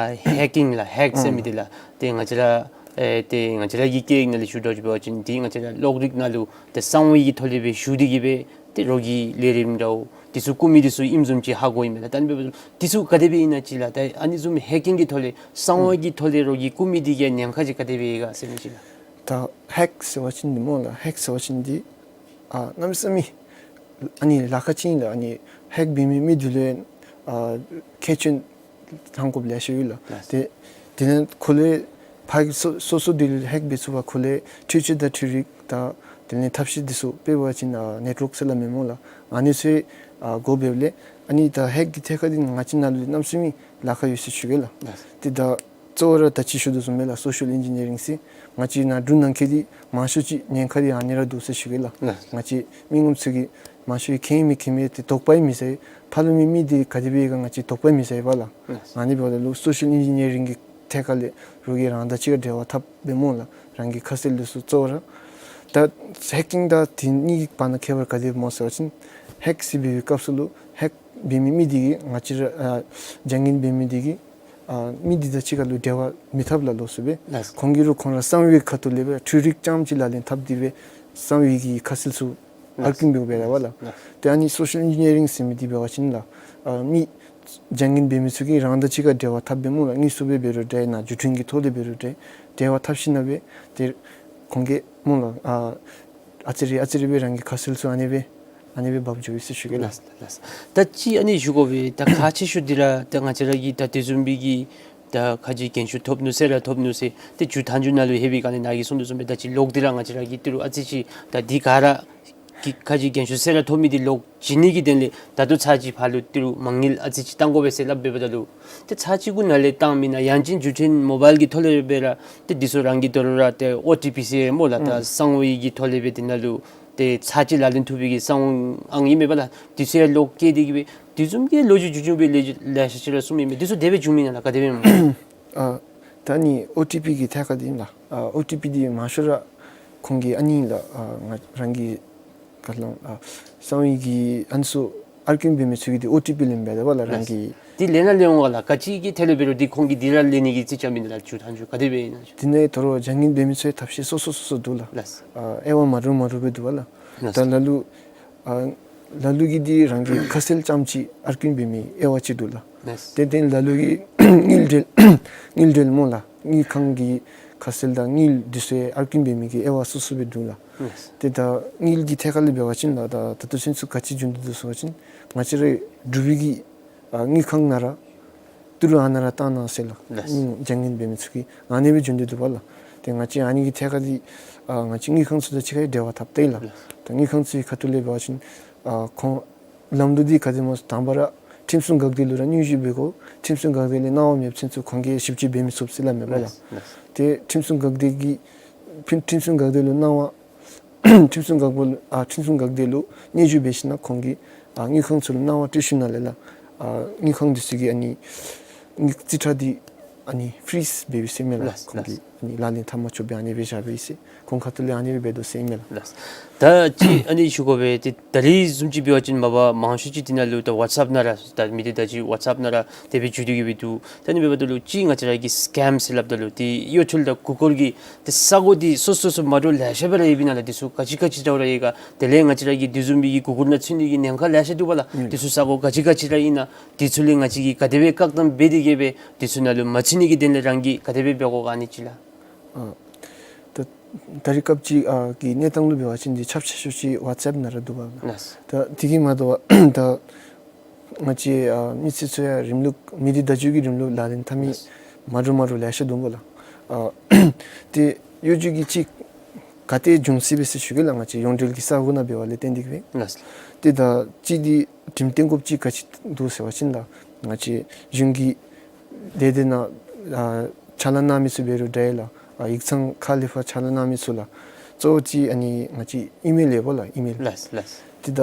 ཧེ་ཀིང་ལགས། ཧེཀ་ཟེར་མི་འདི་ལགས། ཏེ་ང་བཅས་ར་ཨེ་ཏེ་ང་བཅས་ར་གི་སྐད་ཡིག་ནང་ལས་ཞུ་དོ་ཅིག་འབད་བ་ཅིན་འདི་ང་བཅས་ར་གློག་རིག་ནང་ལུ་ཏེ་གསང་བའི་གི་ཐོག་ལས་སྦེ་ཞུ་སྟེ་གི་སྦེ་ཏེ་རོགས་ཀྱི་ལས་རིམ་འདྲཝ་འདི་ཚུ་རྐུ་མི་འདི་ཚུ་ཨིནམ་བཟུམ་ཅིག་ཧ་གོ་ཡི་མས་ལགས། ད་ཨ་ནི་འབདཝ་ད་འདི་ཚུ་ག་དེ་སྦེ་ཨིན་ན་ཅིག་ལགས། ད་ཨ་ནི་བཟུམ་ཧེ་ཀིང་གི་ཐོག་ལས་གསང་བ་གི་ཐོག་ལས་རོགས་ཀྱིས་རྐུ་མི་འདི་གི་ཉེན་ཁ་ཅིག་ག་དེ་སྦེ་ཡོད་ག་ཟེར་མི་ཅིག་ལགས། ད་ཧེཀ་ཟེར་བ་ཅིན་འདི་སྨོ་ལགས། ཧེཀ་ཟེར་བ་ཅིན་འདི་ཨ་གནམ་མེད་ས་མེད་ཨ་ནི་ལཱ་ཁག་ཅིག་ཨིན་ལགས། ཨ་ནི་ཧེཀ་འབད་མི་མི་འདི་ལུ་ཨ་ཁེ་ཕན་ཐོགས་དགོཔ་ལེ་ཤ་ཡོད་ལགས། ལགས། ཏེ་དེ་ལས་ཁོ་ལས་ཕར་སོ་སོ་སོ་འདི་ལུ་ཧེཀ་འབད་ཚུགས་པར་ཁོ་ལས་འཕྲུལ་ཆས་དང་འཕྲུལ་རིག་དང་དེ་ལས་ཐབས་ཤེས་འདི་ཚུ་དཔེ་འབད་བ་ཅིན་ཨ་ནེཊ་ཝརཀ་ཟེར་སླབ་མས་སྨོ་ལགས། ཨ་ནི་ཚུ་ཨ་དགོཔ་འབདཝ་ལས་ཨ་ནི་ད་ཧེཀ་གི་ཐད་ཁར་འདི་ང་བཅས་ནཱ་ལུ་གནམ་མེད་ས་མེད་ལཱ་ཁག་ཡོད་ཟེར་ཞུ་གེ་ལགས། ལགས། ཏེ་ད་གཙོ་བོ་ར་ད་ཅི་ཞུ་དོ་བཟུམ་སྦེ་ལགས་སོ་ཤལ་ཨིན་ཇི་ནི་ཡ་རིང་ཟེར་ང་བཅས་ནཱ་འབྲུག་ནང་འཁོད་འདི་མང་ཤོས་ཅིག་ཉེན་ཁ་འདི་ཨ་ནི་ར་འདུག་ཟེར་ཞུ་གེ་ལགས། ལགས། ང་བཅས་མི་ངོམ་ཚུ་གིས་མང་ཤོས་མཁྱེན་མི་མཁྱེན་མི་ཏེ་དོགས་པ་ཡང་མི་ཟ། ཕར་ལུ་མི་མི་འདི་ག་དེ་སྦེ་ཡོད་ག་ང་བཅས་དོགས་པ་མི་ཟ་བས་ལགས། ལགས། ཨ་ནི་འབདཝ་ད་ལུ་སོ་ཤལ་ཨིན་ཇི་ནི་ཡ་རིང་གི་ཐད་ཁར་ལས་རོགས་ཀྱིས་རང་དང་གཅིག་ཁར་འབྲེལ་བ་འཐབ་སྦེ་སྨོ་ལགས། རང་གི་ཁ་གསལ་འདི་ཚུ་གཙོ་བོ་ར་ད་ཧེ་ཀིང་དང་དེ་གཉིས་ཀྱི་བར་ན་ཁྱད་པར་ག་དེ་སྨོ་ཟེར་བ་ཅིན་ཧེཀ་ཟེར་འབད་བའི་སྐབས་སུ་ལུ་ཧེཀ་འབད་མི་མི་འདི་གིས་ང་བཅས་ར་ཨ་བྱ་ངན་འབད་མི་འདི་གིས་ཨ་མི་འདི་དང་གཅིག་ཁར་ལུ་འབྲེལ་བ་མི་འཐབ་ལགས་ལོགས་སུ་སྦེ། ལགས། ཁོང་གིས་ར་ཁོང་ར་གསང་བའི་ཁ་ཐུག་ལས་སྦེ་འཕྲུལ་རིག་རྐྱངམ་ཅིག་ལག་ལེན་འཐབ་སྟེ་སྦེ་གསང་བའི་གི་ཁ་གསལ་ཚུ་ཨར་ཀུན་འབད་འབདཝ་ལས་ལགས། ལགས། ཏེ་ཨ་ནི་སོ་ཤལ་ཨིན་ཇི་ནི་ཡ་རིང་ཟེར་མི་འདི་འབད་བ་ཅིན་ལགས་ཨ་མི་བྱ་ངན་འབད་མི་ཚུ་གིས་རང་དང་གཅིག་ཁར་འབྲེལ་བ་འཐབ་སྦེ་སྨོ་ལགས། དངོས་སུ་སྦེ་འབད་རུང་འདྲ་ན་བརྒྱུད་འཕྲིན་གྱི་ཐོག་ལས་འབད་རུང་འདྲ་འབྲེལ་བ་འཐབ་ཞིནམ་ལས་སྦེ་ཏེ་ཁོང་གིས་སྨོ་ལགས་ཨ་ཨ་ཙི་རེ་ཨ་ཙི་རེ་སྦེ་རང་གི་ཁ་གསལ་ཚུ་ཨ་ནི་སྦེ་ཨ་ནི་སྦེ་འབག་འགྱོ་ཡི་ཟེར་ཞུ་གེ་ལགས། ལགས་ལགས། ད་ཅི་ཨ་ནི་ཞུ་དགོ་པས། ད་ཁག་ཆེ་ཤོས་འདི་ར་ད་ང་བཅས་ར་གིས་ད་དེ་བཟུམ་སྦེ་གི་ད་ཁ་ཅིག་རྒན་ཤོས་ཐོབ་ནུག་ཟེར་ར་ཐོབ་ནུག་ཟེར་ཏེ་མཇུག་མཐའ་མཇུག་ནང་ལུ་ལྷོད་པའི་སྒང་ལས་ནཱ་གིས་གསུངས་དོ་བཟུམ་སྦེ་ད་ཅི་ལོག་འདི་ར་ང་བཅས་ར་གིས་ཏི་རུ་ཨ་ཙི་ཅིག་ད་འདི་ག་ར་གི་ཁ་ཅིག་རྒན་ཤོས་ཟེར་ར་ཐོབ་མི་འདི་ལོག་བྱིན་ནི་གི་དོན་ལས་ད་ལྟོ་ཚར་གཅིག་ཕར་ལུ་ཏི་རུ་མ་དངུལ་ཨ་ཙི་ཅིག་བཏང་དགོ་པས་ཟེར་སླབ་འབདཝ་ད་ལུ་ཏེ་ཚར་གཅིག་གུ་ནཱ་ལས་བཏང་མེན་ན་ཡང་ཅིན་བརྒྱུད་འཕྲིན་མོ་བཱའིལ་གྱི་ཐོག་ལས་སྦེ་ར་ཏེ་འདི་ཚུ་རང་གི་དོ་རུང་ར་ཏེ་ཨོ་ཊི་པི་ཟེར་སྨོ་ལགས། ད་ཨུམ་གསང་བའི་གི་ཐོག་ལས་སྦེ་འདི་ནང་ལུ་ཏེ་ཚར་གཅིག་ལག་ལེན་ཐུབ་པའི་གི་གསང་བ་ཨང་ཨིན་མས་པ་ལགས། འདི་ཚུ་ཡང་ལོག་བཀལ་ཏེ་གི་སྦེ་དེ་བཟུམ་གྱི་ལོ་རྒྱུས་རྒྱུས་རྒྱུ་སྦེ་ལེ་ལེ་ཤ་ཅིག་ར་གསུངམ་ཨིན་མས། འདི་ཚུ་དེ་སྦེ་བྱུངམ་ཨིན་ན་ལགས་ག་དེ་སྦེ་ཨིན་མས། ཨ་ད་ཨ་ནི་ཨོ་ཊི་པི་གི་ཐད་ཁར་འདི་ཨིན་ལགས། ཨ་ཨོ་ཊི་པི་འདི་མང་ཤོས་ར་ཁོང་གིས་ཨ་ནི་ཨིན་ལགས། ཨ་ང་རང་གི་ཁ་ལུ་ཨ་གསང་བའི་གི་ཨ་ནི་ཚུ་ཨར་ཀུན་འབད་མི་ཚུ་གིས་འདི་ཨོ་ཊི་པི་ལེནམ་འབད་དེ་པ་ལགས་རང་གི། འདི་ལེན་ན་ལེན་འོང་ག་ལགས། ག་ཅི་གི་ཐད་ལས་འབད་རུང་འདི་ཁོང་གིས་འདི་ར་ལེན་ནི་གི་རྩིས་རྐྱབ་མི་འདི་ལགས། མཇུག་མཐའ་མཇུག་ག་དེ་སྦེ་ཨིན་ན་ཅིག། འདི་ནང་ད་རུང་བྱ་ངན་འབད་མི་ཚུ་ཡང་ཐབས་ཤེས་སོ་སོ་སོ་སོ་འདུག་ལགས། ལགས། ཨ་དབྱེ་བ་མ་འདྲཝ་མ་འདྲཝ་སྦེ་འདུག་པ་ལགས། ལགས། ད་ལ་ལུ་ཨ་ལ་ལུ་གིས་འདི་རང་གི་ཁ་གསལ་རྐྱངམ་ཅིག་ཨར་ཀུན་འབད་མི་དབྱེ་བ་ཅིག་འདུག་ལགས། ལགས། ཏེ་དེ་ལ་ལུ་གིས་དངུལ་འབྲེལ་དངུལ་འབྲེལ་སྨོ་ལགས། དངུལ་ཁང་གི་ཁ་གསལ་དང་དངུལ་འདི་ཚུ་ཡང་ཨར་ཀུན་འབད་མི་གི་དབྱེ་བ་སོ་སོ་སྦེ་འདུག་ལགས། ལགས། ཏེ་ད་དངུལ་གྱི་ཐད་ཁར་ལས་འབད་བ་ཅིན་ལགས་ད་ད་ལྟོ་ཚུན་ཚོད་ག་ཅི་བྱུང་སྟེ་འདུག་ཟེར་བ་ཅིན་ང་བཅས་ར་འབྲུག་པའི་གི་ཨ་དངུལ་ཁང་ནང་ར་ཏི་རུ་ཨ་ནཱ་ར་བཏང་གནང་ཟེར་ལགས། ལགས། ཨུམ་བྱ་ངན་འབད་མི་ཚུ་གིས་ཨ་ནི་སྦེ་བྱུང་སྟེ་འདུག་པ་ལགས། ཏེ་ང་བཅས་ཨ་ནི་གི་ཐད་ཁར་འདི་ཨ་ང་བཅས་དངུལ་ཁང་ཚུ་དང་གཅིག་ཁར་འབྲེལ་བ་འཐབ་སྟེ་ལགས། ལགས། ད་དངུལ་ཁང་ཚུ་གི་ཁ་ཐུག་ལས་འབད་བ་ཅིན་ཨ་ཁོང་ལམ་ལུགས་འདི་ག་དེ་སྨོ་དང་པ་ར་ཁྲིམས་སྲུང་འགག་སྡེ་ལུ་ར་སྙན་ཞུ་འབད་དགོ། ཁྲིམས་སྲུང་འགག་སྡེ་ལས་གནང་བ་མེད་པ་ཅིན་ཁོང་གིས་ཞིབ་དཔྱད་འབད་མི་ཚུགས་ཟེར་སླབ་མས་པ་ལགས། ལགས། ལགས། ཏེ་ཁྲིམས་སྲུང་འགག་སྡེ་གིས་ཁྲིམས་ཁྲིམས་སྲུང་འགག་སྡེ་ལུ་གནང་བ་ཁྲིམས་སྲུང་འགག་པ་ལུ་ཨ་ཁྲིམས་སྲུང་འགག་སྡེ་ལུ་སྙན་ཞུ་འབད་ཞིནམ་ལས་ཁོང་གིས་ཨ་དངུལ་ཁང་ཚུ་ལུ་གནང་བ་སྤྲོད་ཞིནམ་ལས་ལགས་ཨ་དངུལ་ཁང་འདི་ཚུ་གིས་ཨ་ནི་དངུལ་རྩིས་ཁྲ་འདི་ཨ་ནི་ཕི་རིཛ་འབད་བའི་ཟེར་མས་ལགས། ལགས། ཁོང་གིས་ལགས། ཨ་ནི་ལག་ལེན་འཐབ་མ་ཆོགཔ་སྦེ་ཨ་ནི་སྦེ་བཞག་པའི་ཟེར་ཁོང་ཁ་ཐུག་ལས་ཨ་ནི་སྦེ་འབད་དོ་ཟེར་མས་ལགས། ལགས། ད་ཅི་ཨ་ནི་ཞུ་དགོ་པས། ཏེ་ད་རིས་བཟུམ་ཅིག་འབད་བ་ཅིན་མ་པ་མང་ཤོས་ཅིག་འདི་ནང་ལུ་ད་ཝཊས་ཨེཔ་ནང་ར་ད་མི་འདི་ད་ཅི་ཝཊས་ཨེཔ་ནང་ར་དེ་སྦེ་བྱུང་སྟེ་གི་སྦེ་འདུག། ད་ཨ་ནི་འབདཝ་ད་ལུ་ཅིག་ང་བཅས་ར་གིས་སི་ཀེམ་ཟེར་སླབ་ད་ལུ་ཏེ་གཡོ་འཕྲུལ་དང་མགུ་སྐོར་གྱི་ཏེ་ས་གོ་འདི་སོ་སོ་སོ་མ་འདྲཝ་ལེ་ཤ་སྦེ་ར་ཡོདཔ་ཨིན་ན་ལགས། འདི་ཚུ་ག་ཅི་ག་ཅི་འདྲཝ་ར་ཡོད་ག། དེ་ལས་ང་བཅས་ར་གིས་དེ་བཟུམ་མའི་གི་མགུ་སྐོར་ནང་ཚུད་ནི་གི་ཉེན་ཁ་ལེ་ཤ་འདུག་པ་ལགས། ཨུམ་འདི་ཚུ་ས་གོ་ག་ཅི་ག་ཅི་ར་ཨིན་ན། འདི་ཚུ་ལས་ང་བཅས་ཀྱིས་ག་དེ་སྦེ་བཀག་སྡོམ་འབད་དེ་གི་སྦེ་འདི་ཚུ་ནང་ལུ་མ་ཚུད་ནི་གི་དོན་ལས་རང་གིས་ག་དེ་སྦེ་འབད་དགོ་ག་ཨ་ནི་ཅིག་ལགས། ཨ་ད་ད་རིས་སྐབས་ཅིག་ཨ་གི་གནས་སྟངས་ལུ་འབད་བ་ཅིན་འདི་ཁྱབ་ཆེ་ཤོས་ཅིག་ཝཊས་ཨེཔ་ནང་ར་འདུག་པ་ལགས། ལགས། ད་དེ་གིས་མ་དོ་བར་ད་ང་བཅས་ཨ་མི་སེར་ཚུ་ཡང་རིམ་ལུགས་མི་སྡེ་བརྡ་བརྒྱུད་ཀྱི་རིམ་ལུགས་ལག་ལེན་འཐབ་མི་ལགས། མ་འདྲཝ་མ་འདྲཝ་ལེ་ཤ་འདུག་པ་ལགས། ཨ་ཏེ་ གཡོ་སྒྱུ་གི་ཅིག་ག་ཏེ་འབྱུང་སྲིད་པས་ཟེར་ཞུ་གེ་ལགས། ང་བཅས་ཡོངས་འབྲེལ་གྱི་ས་གོ་ནང་འབད་བ་ལས་བརྟེན་ཏེ་གིས་སྦེ། ལགས། ཏེ་ད་ཅི་འདི་དྲིམ་བཏོན་དགོཔ་ཅིག་ག་ཅི་འདུག་ཟེར་བ་ཅིན་ལགས། ང་བཅས་གཞུང་གི་ལས་སྡེ་ནང་ཨ་ཕྱག་ལཱ་གནང་མི་ཚུ་འབད་རུང་འདྲ་ཡི་ལགས། ཨ་ཡིག་ཚང་ཁག་ལས་ཕར་ཕྱག་ལཱ་གནང་མི་ཚུ་ལགས། གཙོ་བོ་ཅིག་ཨ་ནི་ང་བཅས་ཨི་མེལ་ཡོད་པ་ལགས། ཨི་མེལ། ལགས་ལགས། ཏེ་ད་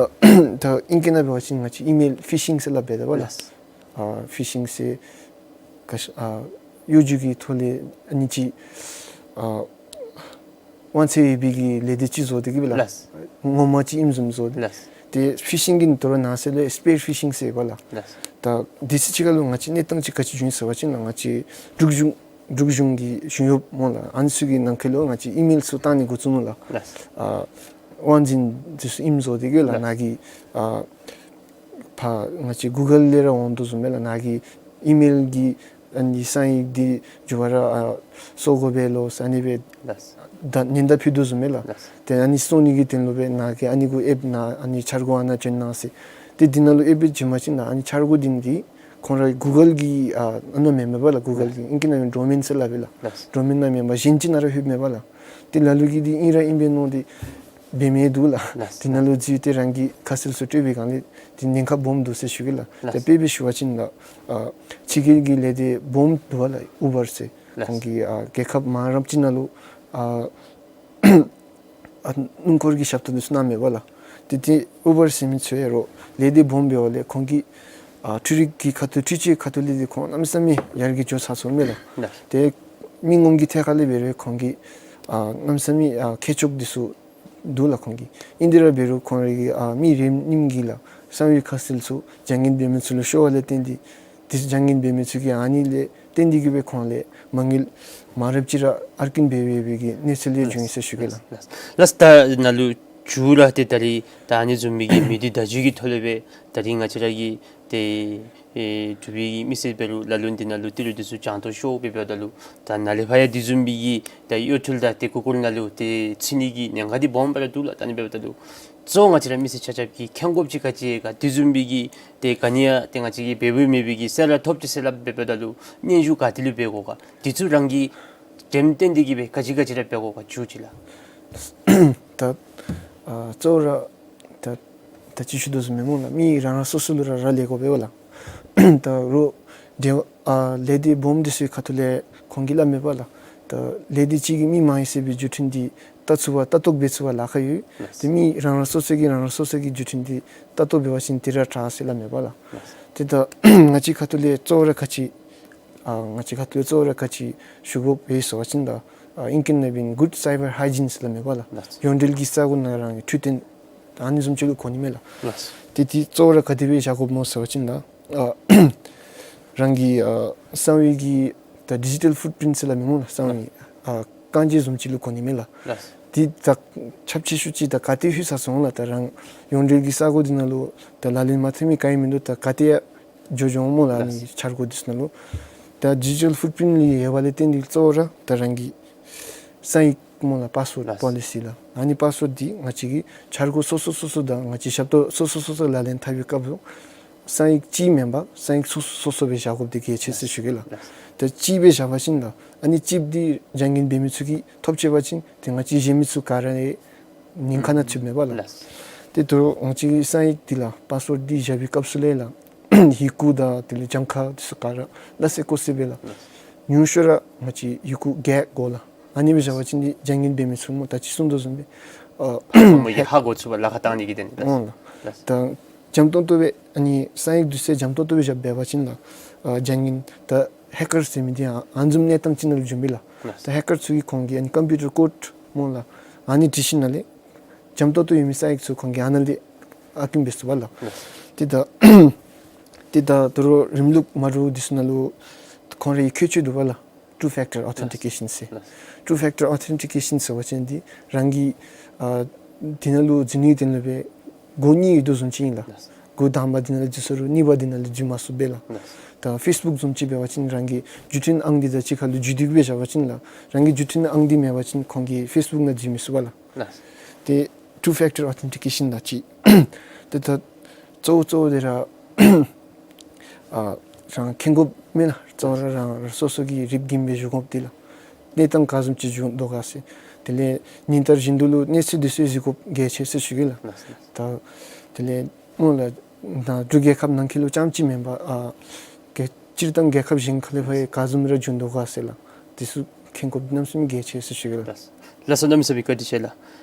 ད་ཨིང་སྐད་ནང་འབད་བ་ཅིན་ང་བཅས་ཨི་མེལ་ཕི་ཤིང་ཟེར་སླབ་འབད་དོ་བ་ལགས། ལགས། ཨ་ཕི་ཤིང་ཟེར་ག་ཅི་ཨ་གཡོ་སྒྱུ་གི་ཐོག་ལས་ཨ་ནི་ཅིག་ཨ་དབང་ཚད་ཡོད་པའི་གི་ལས་སྡེ་ཅིག་བཟོ་སྟེ་གིས་སྦེ་ལགས། ལགས། ངོ་མ་ཅིག་ཨིནམ་བཟུམ་བཟོ་སྟེ། ལགས། ཏེ་ཕི་ཤིང་གི་ནང་དོ་རུང་ནང་གསེས་ལུ་སི་པེར་ཕི་ཤིང་ཟེར་ཡོད་པ་ལགས། ལགས། ད་དུས་ཚོད་ཅིག་ཁར་ལུ་ང་བཅས་གནས་སྟངས་ཅིག་ག་ཅི་བྱུང་ཡི་ཟེར་བ་ཅིན་ལགས། ང་བཅས་འབྲུག་གཞུང་འབྲུག་གཞུང་གི་གཞུང་གཡོགཔ་སྨོ་ལགས། ཨ་ནི་ཚུ་གི་ནང་འཁོད་ལུ་ང་བཅས་ཨི་མེལ་ཚུ་བཏང་ནི་འགོ་བཙུགས་ནུག་ལགས། ལགས། ཨ་དབང་འཛིན་འདི་ཚུ་ཨིནམ་བཟོ་སྟེ་གིས་ལགས། ལགས། ནཱ་གི་ཨ་ཕར་ང་བཅས་གུ་གཱལ་ལས་ར་འོང་དོ་བཟུམ་སྦེ་ལགས། ནཱ་གི་ཨི་མེལ་གྱི་ཨ་ནི་གསང་ཡིག་འདི་མཇུག་བར་ཨ་སོར་དགོ་པས་ལོ་ཟེར་ཨ་ནི་སྦེ། ལགས། ད་ཉེན་བརྡ་ཕུལ་དོ་བཟུམ་སྦེ་ལགས། ལགས། ཏེ་ཨ་ནི་སོར་ནི་གི་དོན་ལུ་སྦེ་ནཱ་གི་ཨ་ནི་གུ་ཨེབ་ནཱ་ཨ་ནི་འཆར་སྒོ་ཨ་ནཱ་བྱོན་གནང་ཟེར། ཏེ་འདི་ནང་ལུ་ཨེབ་སྦེ་བྱོན་པ་ཅིན་ལགས། ཨ་ནི་འཆར་སྒོ་འདི་ནི་འདི་ཁོང་ར་གུ་གཱལ་གྱི་ཨ་ཨ་ནཱ་མེན་མས་པ་ལགས། གུ་གཱལ་གྱི་ཨིང་སྐད་ནང་ཡང་ཌོ་མེན་ཟེར་སླབ་པས་ལགས། ལགས། ཌོ་མེན་ནང་མེན་པར་གཞན་ཅིག་ནང་ར་ལྷོདཔ་མས་པ་ལགས། ཏེ་ལ་ལུ་གིས་འདི་ཨིན་ར་ཨིན་པས་མནོ་སྟེ་འབད་མི་འདུག་ལགས། ལགས། དེ་ནང་ལུ་འཛུལ་ཏེ་རང་གི་ཁ་གསལ་ཚུ་སྤྲོད་པའི་སྒང་ལས་དེ་ཉེན་ཁ་སྦོམ་འདུག་ཟེར་ཞུ་གེ་ལགས། ལགས། ཏེ་དཔེ་སྦེ་ཞུ་བ་ཅིན་ལགས། ཨ་ཕྱི་རྒྱལ་གྱི་ལས་སྡེ་སྦོམ་འདུག་པ་ལགས། ཨུ་བར་ཟེར། ལགས། ཁོང་གིས་ཨ་རྒྱལ་ཁབ་མང་རབས་ཅིག་ནང་ལུ་ཨ་ཨ་སྣུམ་འཁོར་གྱི་ཞབས་ཏོག་འདི་ཚུ་གནངམ་མས་པ་ལགས། ཏེ་དེ་ཨུ་བར་ཟེར་མི་ཚུ་ཡང་རོགས་ལས་སྡེ་སྦོམ་འབདཝ་ལས་ཁོང་གིས་ཨ་འཕྲུལ་རིག་གི་ཁ་ཐུག་འཕྲུལ་ཆས་ཁ་ཐུག་ལས་འདི་ཁོང་གནམ་མེད་ས་མེད་ཡར་རྒྱས་འགྱོ་ཚར་སོངམ་མས་ལགས། ལགས། ཏེ་མི་ངོམ་གྱི་ཐད་ཁར་ལས་འབད་རུང་ཁོང་གིས་ཨ་གནམ་མེད་ས་མེད་ཨ་མཁས་མཆོག་འདི་ཚུ་འདུག་ལགས་ཁོང་གི། ཨིན་དེ་ར་འབད་རུང་ཁོང་རའི་གི་ཨ་མི་རེ་རེ་གཉིས་ཀྱིས་ལགས་གསང་བའི་ཁ་གསལ་ཚུ་བྱ་ངན་འབད་མི་ཚུ་ལུ་ཤོར་བ་ལས་བརྟེན་ཏེ་དེ་ཚུ་བྱ་ངན་འབད་མི་ཚུ་གིས་ཨ་ནི་ལས་བརྟེན་ཏེ་གིས་སྦེ་ཁོང་ལས་མ་དངུལ་མང་རབས་ཅིག་ར་ཨར་ཀིན་འབད་འབད་བའི་གི་གནས་ཚུལ་ལས་བྱུང་ཡི་ཟེར་ཞུ་གེ་ལགས། ལགས། ལགས། ད་ནཱ་ལུ་མཇུག་ར་ཏེ་ད་རིས་ད་ཨ་ནི་བཟུམ་མའི་གི་མེ་འདི་བརྡ་བརྒྱུད་ཀྱི་ཐོག་ལས་སྦེ་ད་རིས་ང་བཅས་ར་གི་ཏེ་ཨེ་འབྲུག་པའི་མི་སེར་འབད་རུང་ལ་ལུ་འདི་ནང་ལུ་ཏི་རུ་འདི་ཚུ་བྱང་ཐོག་ཤོར་སྦེ་འབདཝ་ད་ལུ་ད་ནཱ་ལས་ཕར་ཡང་འདི་བཟུམ་མའི་གི་ད་གཡོ་འཕྲུལ་དང་ཏེ་གུ་གཱལ་ནང་ལུ་ཏེ་ཚུད་ནི་གི་ཉེན་ཁ་འདི་སྦོམ་སྦེ་ར་འདུག་ལགས། ད་ཨ་ནི་འབདཝ་ད་ལུ་གཙོ་བོ་ང་བཅས་ར་མི་སེར་ཆ་ཁྱབ་ཀྱིས་མཁྱེན་དགོཔ་ཅིག་ག་ཅི་ཡོད་ག། འདི་བཟུམ་མའི་གི་ཏེ་ག་ནི་ཡང་ཏེ་ང་བཅས་ཀྱིས་འབད་འབདཝ་མེད་པའི་གི་གསལ་ལ་ཐོབ་ཅི་ཟེར་སླབ་འབདཝ་ད་ལུ་སྙན་ཞུ་ག་ཏེ་ལུ་འབད་དགོ་ག། འདི་ཚུ་རང་གིས་དྲན་བཏོན་ཏེ་གིས་སྦེ་ག་ཅི་ག་ཅི་ར་འབད་དགོ་ག་མཇུག་ཅིག་ལགས། ད་ཨ་གཙོ་བོ་ར་ད་ད་ཅི་ཞུ་དོ་བཟུམ་སྦེ་སྨོ་ལགས། མི་རང་རང་སོ་སོ་ལུ་ར་རག་ལས་དགོ་པས་ལགས། ད་རོགས་འབྲེལ་བ་ཨ་ལས་སྡེ་སྦོམ་འདི་ཚུའི་ཁ་ཐུག་ལས་ཁོང་གིས་སླབ་མས་པ་ལགས། ད་ལས་སྡེ་གཅིག་གིས་མི་མང་ཡོད་ཟེར་བའི་བརྒྱུད་འཕྲིན་འདི་བལྟ་ཚུགས་པར་ལྟ་རྟོག་འབད་ཚུགས་པར་ལཱ་ཁག་ཡོད། ལགས། ཏེ་མི་རང་རང་སོ་སོ་གིས་རང་རང་སོ་སོ་གི་བརྒྱུད་འཕྲིན་འདི་ལྟ་རྟོག་འབད་བ་ཅིན་དེ་ར་དྲག་ཟེར་སླབ་མས་པ་ལགས། ལགས། ཏེ་ད་ང་བཅས་ཁ་ཐུག་ལས་གཙོ་བོ་ར་ག་ཅི་ཨ་ང་བཅས་ཁ་ཐུག་ལས་གཙོ་བོ་ར་ག་ཅི་ཞུ་དགོཔ་ཡོད་ཟེར་བ་ཅིན་ད་ཨ་ཨིང་སྐད་ནང་འབད་བ་ཅིན་good cyber hygiene ཟེར་སླབ་མས་པ་ལགས། ལགས། ཡོངས་འབྲེལ་གྱི་ས་གོ་ནང་རང་གི་འཕྲུལ་བསྟེན་ཨ་ནི་བཟུམ་ཅིག་ལུ་གོ་ནི་མས་ལགས། ལགས། ཏེ་དེ་གཙོ་བོ་ར་ག་དེ་སྦེ་བཞག་དགོཔ་སྨོ་ཟེར་བ་ཅིན་ད་ཨ་རང་གི་ཨ་གསང་བའི་གི་ད་ཌི་ཇི་ཊལ་ཕུཊ་པིརིནཊ་ཟེར་སླབ་མས་སྨོ་ལགས། གསང་བའི་ཨ་རྐང་རྗེས་བཟུམ་ཅིག་ལུ་གོ་ནི་མས་ལགས། ལགས། དེ་ད་ཁྱབ་ཆེ་ཤོས་ཅིག་ད་ག་ཏེ་ལྷོད་ཚར་སོང་ལགས། ད་རང་ཡོངས་འབྲེལ་གྱི་ས་གོ་འདི་ནང་ལུ་ད་ལག་ལེན་མ་འཐབ་མི་ག་ཡང་མིན་འདུག། ད་ག་ཏེ་ཡང་འགྱོ་འགྱོཝ་སྨོ་ལགས། ཨ་ནི་འཆར་སྒོ་འདི་ཚུ་ནང་ལུ་ད་ཌི་ཇི་ཊལ་ཕུཊ་པིརིནཊ་ལས་ཡོད་པ་ལས་བརྟེན་ཏེ་གཙོ་བོ་ར་ད་རང་གི་གསང་ཡིག་སྨོ་ལགས། པཱསི་ཝརཌ་པོ་ལི་སི་ལགས། ཨ་ནི་པཱསི་ཝརཌ་འདི་ང་བཅས་ཀྱི་འཆར་སྒོ་སོ་སོ་སོ་སོ་དང་ང་བཅས་ཞབས་ཏོག་སོ་སོ་སོ་སོ་ལག་ལེན་འཐབ་པའི་སྐབས་སུ་གསང་ཡིག་གཅིག་མེན་པར་གསང་ཡིག་སོ་སོ་སོ་སོ་སྦེ་བཞག་དགོཔ་འདི་གལ་ཆེ་ཟེར་ཞུ་གེ་ལགས། ད་གཅིག་སྦེ་བཞག་པ་ཅིན་ལགས་ཨ་ནི་གཅིག་འདི་བྱ་ངན་འབད་མི་ཚུ་གིས་ཐོབ་ཆི་པ་ཅིན་ཏེ་ང་བཅས་གཞན་མི་ཚུ་ག་ར་ཡང་ཉེན་ཁ་ནང་ཚུདཔ་མས་པ་ལགས། ལགས། ཏེ་ད་རུང་ང་བཅས་ཀྱི་གསང་ཡིག་འདི་ལགས་པཱསི་ཝརཌ་འདི་བཞག་པའི་སྐབས་སུ་ལས་ལགས་ཡི་གུ་དང་དེ་ལས་གྱངས་ཁ་འདི་ཚུ་ག་ར་སླ་བསྲེ་ཀོ་བསྲེ་སྦེ་ལགས། ཉུང་ཤོས་ར་ང་བཅས་ཡི་གུ་བརྒྱད་དགོ་ལགས། ཨ་ནི་སྦེ་བཞག་པ་ཅིན་འདི་བྱ་ངན་འབད་མི་ཚུ་སྨོ་ད་ཅི་གསུངས་དོ་བཟུམ་སྦེ་ཨ་མོ་ཡི་ཧ་གོ་ཚུགས་པར་ལཱ་ཁག་བཏང་ནི་གི་དོན་ལགས། འོང་ལགས། ལགས། ད་འཇམ་ཏོང་ཏོ་སྦེ་ཨ་ནི་གསང་ཡིག་འདི་ཚུ་འཇམ་ཏོང་ཏོ་སྦེ་བཞག་འབད་བ་ཅིན་ལགས་ཨ་བྱ་ངན་ད་ཧེག་ཀར་ཟེར་མི་འདི་ཡང་ཨ་ནི་བཟུམ་གནས་སྟངས་ཅིག་ནང་ལུ་འབྱུང་པས་ལགས། ལགས། ད་ཧེག་ཀར་ཚུ་གིས་ཁོང་གི་ཨ་ནི་ཀམ་པིའུ་ཊར་ཀོཌ་སྨོ་ལགས་ཨ་ནི་བྲིས་ཞིནམ་ལས་འཇམ་ཏོང་ཏོ་ཡོད་མི་གསང་ཡིག་ཚུ་ཁོང་གིས་ཨ་ནཱ་ལས་ཨར་ཀིང་འབད་ཚུགས་པས་ལགས། ལགས། ཏེ་ད་ཏེ་ད་ད་རུང་རིམ་ལུགས་མ་འདྲཝ་འདི་ཚུ་ནང་ལུ་ཁོང་རའི་ཁྱད་ཆོས་འདུག་པ་ལགས། ཊུ་ཕེག་ཊར་ཨོ་ཐེན་ཊི་ཀེ་ཤཱན་ཟེར། ལགས། ཊུ་ཕེག་ཊར་ཨོ་ཐེན་ཊི་ཀེ་ཤཱན་ཟེར་བ་ཅིན་འདི་རང་གི་ཨ་འདི་ནང་ལུ་འཛུལ་ནིའི་དོན་ལུ་སྦེ་སྒོ་གཉིས་ཡོད་དོ་བཟུམ་ཅིག་ཨིན་ལགས། ལགས། སྒོ་དང་པ་འདི་ནང་ལུ་འཛུལ་ཚར་རུང་གཉིས་པ་འདི་ནང་ལུ་འཛུལ་མ་ཚུགསཔ་སྦེ་ལགས། ལགས། ད་ཕེསི་བུཀ་བཟུམ་ཅིག་འབད་བ་ཅིན་རང་གི་བརྒྱུད་འཕྲིན་ཨང་འདི་དང་གཅིག་ཁར་ལུ་འཛུལ་ཏེ་གིས་སྦེ་བཞག་པ་ཅིན་ལགས་རང་གི་བརྒྱུད་འཕྲིན་ཨང་འདི་མེད་པ་ཅིན་ཁོང་གིས་ཕེསི་བུཀ་ནང་འཛུལ་མི་ཚུགས་པས་ལགས། ལགས། ཏེ་ཊུ་ཕེག་ཊར་ཨོ་ཐེན་ཊི་ཀེ་ཤཱན་ད་ཅི། ཏེ་ད་གཙོ་བོ་གཙོ་བོ་འདི་ར་ཨ་རང་མཁྱེན་དགོཔ་མེན་ན། གཙོ་བོ་ར་རང་རང་སོ་སོ་གིས་རིག་གིན་སྦེ་བཞུགས་དགོཔ་འདི་ལགས། གནས་སྟངས་ག་བཟུམ་ཅིག་བྱུང་དོ་ག་ཟེར། དེ་ལས་ཉིན་ལྟར་བཞིན་དུ་ལུ་གནས་ཚུལ་འདི་ཚུ་གཟིགས་དགོཔ་གལ་ཆེ་ཟེར་ཞུ་གེ་ལགས། ལགས་སོ། ད་དེ་ལས་སྨོ་ལགས། ད་འབྲུག་རྒྱལ་ཁབ་ནང་འཁོད་ལུ་རྐྱངམ་ཅིག་མེན་པར་ཨ་གལ་སྤྱིར་བཏང་རྒྱལ་ཁབ་གཞན་ཁ་ལས་ཕར་ག་བཟུམ་ར་བྱུང་དོ་ག་ཟེར་ལགས། འདི་ཚུ་མཁྱེན་དགོཔ་གནམ་མེད་ས་མེད་གལ་ཆེ་ཟེར་ཞུ་གེ་ལགས། ལགས་སོ། གནམ་མེད་ས་མེད་བཀའ་དྲིན་ཆེ་ལགས།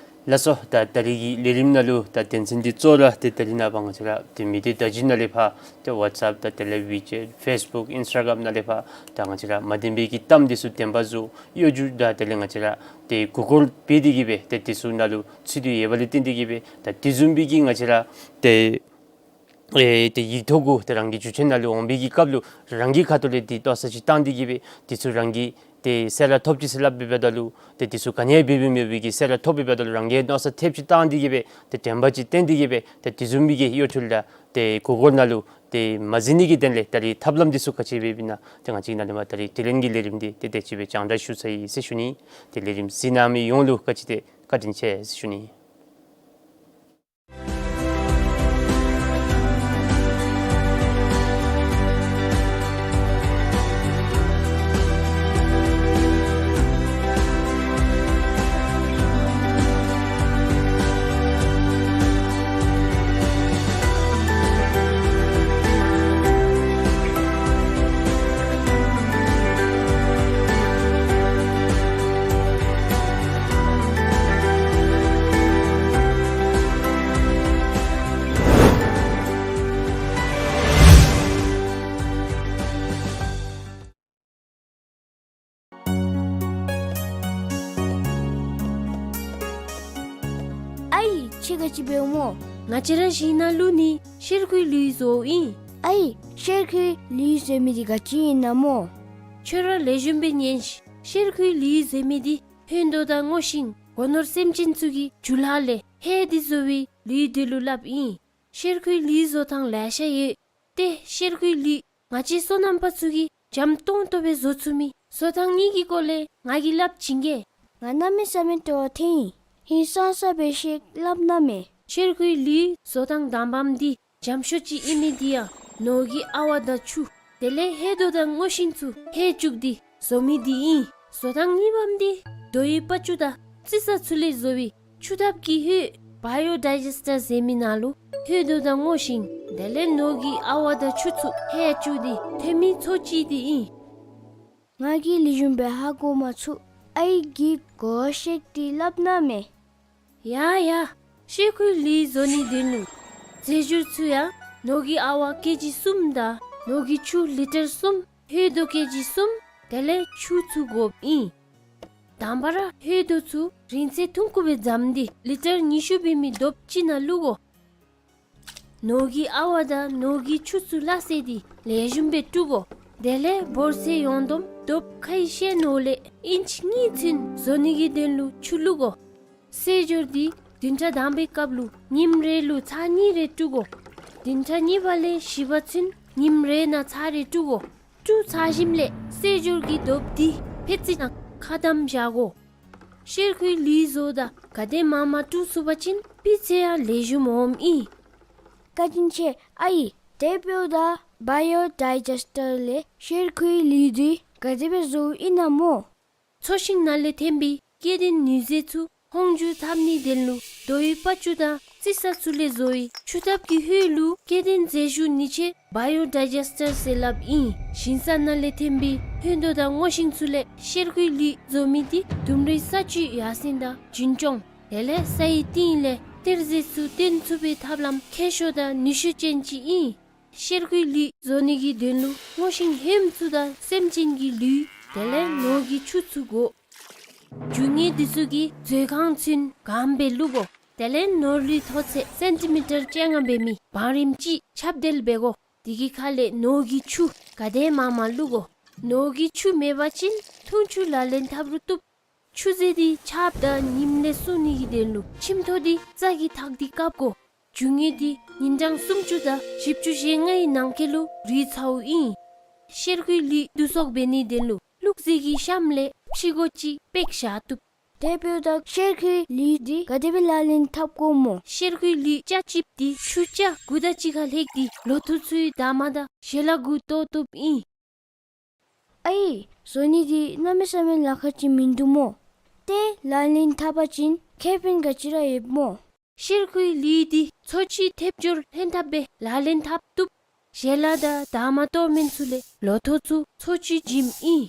ལགས་སོ། ད་ད་རིས་ཀྱི་ལས་རིམ་ནང་ལུ་ད་དོན་ཚན་འདི་གཙོ་བོ་ར་ཏེ་ད་རིས་ནངས་པ་ང་བཅས་ར་ཏེ་མི་སྡེ་བརྡ་བརྒྱུད་ནང་ལས་ཕར་ཏེ་ཝཊས་ཨེཔ་དང་དེ་ལས་ཝི་ཅེཊ་ཕེསི་བུཀ་ཨིནསི་ཊ་གརམ་ནང་ལས་ཕར་ད་ང་བཅས་ར་མ་བདེན་པའི་གི་གཏམ་འདི་ཚུ་བདེན་པ་བཟོ་གཡོ་སྒྱུ་དང་དེ་ལས་ང་བཅས་ར་ཏེ་གུ་གལ་འབད་དེ་གིས་སྦེ་ཏེ་འདི་ཚུ་ནང་ལུ་ཚུད་དེ་ཡོད་པ་ལས་བརྟེན་ཏེ་གིས་སྦེ་ད་དེ་བཟུམ་སྦེ་གི་ང་བཅས་ར་ཏེ་ཨེ་ཏེ་ཡིག་ཐོག་གུ་ཏེ་རང་གི་འཇུ་ཆེན་ནང་ལུ་འོང་པའི་གི་སྐབས་ལུ་རང་གི་ཁ་ཐུག་ལས་ཏེ་མནོ་བསམ་ཅིག་བཏང་སྟེ་གིས་སྦེ་འདི་ཚུ་རང་གིས་ཏེ་གསལ་ལ་ཐོབ་ཅི་ཟེར་སླབ་འབདཝ་ད་ལུ་ཏེ་འདི་ཚུ་ག་ནི་ཡང་འབད་འབདཝ་མེད་པའི་གི་གསལ་ལ་ཐོབ་འབདཝ་ད་ལུ་རང་གིས་མནོ་བསམ་ཐེབས་ཅིག་བཏང་སྟེ་གིས་སྦེ་ཏེ་དྲན་པ་ཅིག་བཏོན་ཏེ་གིས་སྦེ་ཏེ་དེ་བཟུམ་སྦེ་གི་གཡོ་སྒྱུ་དང་ཏེ་གུ་གལ་ནང་ལུ་ཏེ་མ་གཟིགས་ནི་གི་དོན་ལས་ད་རིས་ཐབས་ལམ་འདི་ཚུ་ག་ཅི་འབད་འབདཝ་ཨིན་ན་ཏེ་ང་བཅས་ནཱ་ལས་མར་ད་རིས་དེ་རིང་གི་ལས་རིམ་འདི་ཏེ་དེ་ཅིག་སྦེ་རྒྱང་བསྒྲགས་ཞུ་ཚར་ཡི་ཟེར་ཞུ་ནི། ཏེ་ལས་རིམ་གཟིགས་གནང་མི་ཡོངས་ལུ་ག་ཅི་ཏེ་བཀའ་དྲིན་ཆེ་ཟེར་ཞུ་ནི། ཨའི་ཁྱོད་ག་ཅི་འབདཝ་སྨོ། ང་བཅས་ར་ཞིང་ནང་ལུ་ནི་གཤེར་ཁུའི་ལུད་བཟོཝ་ཨིན། ཨའི་གཤེར་ཁུའི་ལུད་བཟོ་མི་འདི་ག་ཅི་ཨིན་ན་སྨོ། ཁྱོད་ར་ལེགས་ཤོམ་སྦེ་ཉན་ཤིག། གཤེར་ཁུའི་ལུད་བཟོ་མི་འདི་ཧོད་དོ་དང་སྔོ་ཤིང་སྒོ་ནོར་སེམས་ཅན་ཚུ་གི་རྒྱུ་ལྷག་ལས་ཧེ་འདི་བཟོ་བའི་ལུད་འདི་ལུ་སླབ་ཨིན། གཤེར་ཁུའི་ལུད་བཟོ་ཐངས་ལེ་ཤ་ཡོད། ཏེ་གཤེར་ཁུའི་ལུད་ང་བཅས་སོ་ནམ་པ་ཚུ་གིས་འཇམ་ཏོང་ཏོ་སྦེ་བཟོ་ཚུགས་མི་བཟོ་ཐངས་གཉིས་ཀྱི་སྐོར་ལས་ང་གིས་སླབ་བྱིན་གེ། ང་གནམ་མེད་ས་མེད་སྤྲོ་བ་ཐོན་ཡི། ཧིང་སངས་ས་སྦེ་ཤེས་སླབ་གནང་མས། གཤེར་ཁུའི་ལུད་བཟོ་ཐངས་དང་པམ་འདི་འཇམ་ཤོས་ཅིག་ཨིན་མི་འདི་ཡང་ནོར་གྱི་ཨ་ཝ་དང་ཆུ་དེ་ལས་ཧོད་དོ་དང་སྔོ་ཤིང་ཚུ་ཧེ་བཅུག་སྟེ་བཟོ་མི་འདི་ཨིན། བཟོ་ཐངས་གཉིས་པམ་འདི་རྡོའི་པགས་ཅུ་དང་རྩི་ས་ཚུ་ལས་བཟོ་བའི་ཆུ་ཐབ་ཀྱི་ཧོད་བཱ་ཡོ་ཌའི་ཇེསི་ཊར་ཟེར་མི་ནང་ལུ་ཧོད་དོ་དང་སྔོ་ཤིང་དེ་ལས་ནོར་གྱི་ཨ་ཝ་དང་ཆུ་ཚུ་ཧེ་བཅུག་སྟེ་ཐོན་མི་ཚོ་ཅིག་འདི་ཨིན། ང་གིས་ལེགས་ཤོམ་སྦེ་ཧ་གོ་མ་ཚུགས། ཨའི་གིས་གོ་བ་བཤད་དེ་སླབ་གནང་མས། ཡ་ཡ། གཤེར་ཁུའི་ལུད་བཟོ་ནིའི་དོན་ལུ་རྫས་སྦྱོར་ཚུ་ཡང་ནོར་གྱི་ཨ་ཝ་ཀེ་ཇི་གསུམ་དང་ནོར་གྱི་ཆུ་ལི་ཊར་གསུམ། ཧོད་དོ་ཀེ་ཇི་གསུམ། དེ་ལས་ཆུ་ཚུ་དགོཔ་ཨིན། དང་པ་ར་ཧོད་དོ་ཚུ་རིང་ཚད་ཐུང་ཀུ་སྦེ་བཟུམ་སྟེ་ལི་ཊར་ཉི་ཤུ་འབད་མི་རྡོབ་ཅིག་ནང་བླུག་དགོ། ནོར་གྱི་ཨ་ཝ་དང་ནོར་གྱི་ཆུ་ཚུ་སླ་བསྲེ་སྟེ་ལེགས་ཤོམ་སྦེ་བཀྲུ་དགོ། དེ་ལས་འབོར་ཚད་ཡོངས་བསྡོམས་རྡོབ་ཁའི་ཤེལ་ནང་ལས་ཨིན་ཅི་གཉིས་ཚུན་བཟོ་ནི་གི་དོན་ལུ་ཆུ་བླུག་དགོ། རྫས་སྦྱོར་འདི་བདུན་ཕྲག་དང་པའི་སྐབས་ལུ་ཉིནམ་རེ་ལུ་ཚར་གཉིས་རེ་བཀྲུ་དགོ། བདུན་ཕྲག་གཉིས་པ་ལས་བཞི་པ་ཚུན་ཉིནམ་རེ་ནང་ཚར་རེ་བཀྲུ་དགོ། བཀྲུ་ཚར་ཞིནམ་ལས་རྫས་སྦྱོར་གྱི་རྡོབ་འདི་ཕད་ཙི་ནང་ཁ་བསྡམ་བཞག་དགོ། གཤེར་ཁུའི་ལུད་བཟོཝ་ད་ག་དེ་མང་མང་བཀྲུ་ཚུགས་པ་ཅིན་སྤུས་ཚད་ཡང་ལེགས་ཤོམ་འོངམ་ཨིན། བཀའ་དྲིན་ཆེ་ཨའི། དེ་འབདཝ་ད་བཱ་ཡོ་ཌའི་ཇེསི་ཊར་ལས་གཤེར་ཁུའི་ལུད་འདི་ག་དེ་སྦེ་བཟོཝ་ཨིན་ན་སྨོ། ཚོ་ཤིང་ནང་ལས་ཐོན་པའི་སྐྱེ་ལྡན་ནུས་རྫས་ཚུ་ཧོང་འགྱུར་འཐབ་ནིའི་དོན་ལུ་རྡོའི་པགས་ཅུ་དང་རྩི་ས་ཚུ་ལས་བཟོ་བའི་ཆུ་ཐབ་ཀྱི་ཧོད་ལུ་སྐྱེ་ལྡན་རྫས་ཞུ་ནི་ཆེ་བཱ་ཡོ་ཌའི་ཇེསི་ཊར་ཟེར་སླབ་ཨིན། ཞིང་ས་ནང་ལས་ཐོན་པའི་ཧོད་དོ་དང་སྔོ་ཤིང་ཚུ་ལས་གཤེར་ཁུའི་ལུད་བཟོ་མི་འདི་ལྡུམ་རའི་ས་བཅུད་ཡར་སེང་དང་རྒྱུན་སྐྱོང་དེ་ལས་སའི་གཏིང་ལས་གཏེར་རྫས་ཚུ་བཏོན་ཚུགས་པའི་ཐབས་ལམ་མཁས་ཤོས་དང་ནུས་ཤུགས་ཅན་ཅིག་ཨིན། གཤེར་ཁུའི་ལུད་བཟོ་ནི་གི་དོན་ལུ་སྔོ་ཤིང་ཧོནམ་ཚུ་དང་སེམས་ཅན་གྱི་ལུད་དེ་ལས་ནོར་གྱི་ཆུ་ཚུ་དགོ། རྒྱུ་དངོས་འདི་ཚུ་གི་མཛོད་ཁང་ཚུན་གང་སྦེ་བླུག་དགོ། དེ་ལས་ནོར་ལུད་མཐོ་ཚད་སེན་ཊི་མི་ཊར་བཅོ་ལྔ་འབད་མི་བང་རིམ་ཅིག་ཁྱབ་གདལ་འབད་དགོ། དེ་གི་ཁ་ལས་ནོར་གྱི་ཆུ་ག་དེ་མང་མང་བླུག་དགོ། ནོར་གྱི་ཆུ་མེད་པ་ཅིན་འཐུང་ཆུ་ལག་ལེན་འཐབ་རུང་བཏུབ། ཆུ་རྫས་འདི་ཆརཔ་དང་ཉིམ་ལས་སྲུང་ནི་གི་དོན་ལུ་ཆིམ་ཐོག་འདི་རྩྭ་གིས་འཐག་སྟེ་བཀབ་དགོ། རྒྱུ་དངོས་འདི་ཉིན་གྲངས་སུམ་ཅུ་དང་བཞི་བཅུ་ཞེ་ལྔའི་ནང་འཁོད་ལུ་རུལ་ཚརཝ་ཨིན། གཤེར་ཁུའི་ལུད་བསྡུ་གསོག་འབད་ནིའི་དོན་ལུ་བླུགས་རྫས་ཀྱི་གཤམ་ལས་ཕྱི་སྒོ་ཅིག་བེག་བཞག་བཏུབ། དེ་འབདཝ་ད་གཤེར་ཁུའི་ལུད་འདི་ག་དེ་སྦེ་ལག་ལེན་འཐབ་དགོ་སྨོ། གཤེར་ཁུའི་ལུད་ཆ་གཅིགཔོ་འདི་ཆུ་ཆ་དགུ་དང་གཅིག་ཁར་ལྷོད་དེ་ལོ་ཐོག་ཚུའི་འདབ་མ་དང་ཞལ་ལག་གུ་གཏོར་བཏུབ་ཨིན། ཨའི་བཟོ་ནི་འདི་གནམ་མེད་ས་མེད་ལཱ་ཁག་ཅིག་མིན་འདུག་སྨོ། ཏེ་ལག་ལེན་འཐབ་པ་ཅིན་ཁེ་ཕན་ག་ཅི་ར་ཡོདཔ་སྨོ། ཤེལ་སྒོའི་ལུས་འདི་འཚོ་བཅུད་ཐེབས་སྦྱོར་ལྷན་ཐབས་སྦེ་ལག་ལེན་འཐབ་བཏུབ། ཞལ་ལག་དང་དར་མ་གཏོར་མི་ཚུ་ལས་ལོ་ཐོག་ཚུ་འཚོ་བཅུད་བྱིནམ་ཨིན།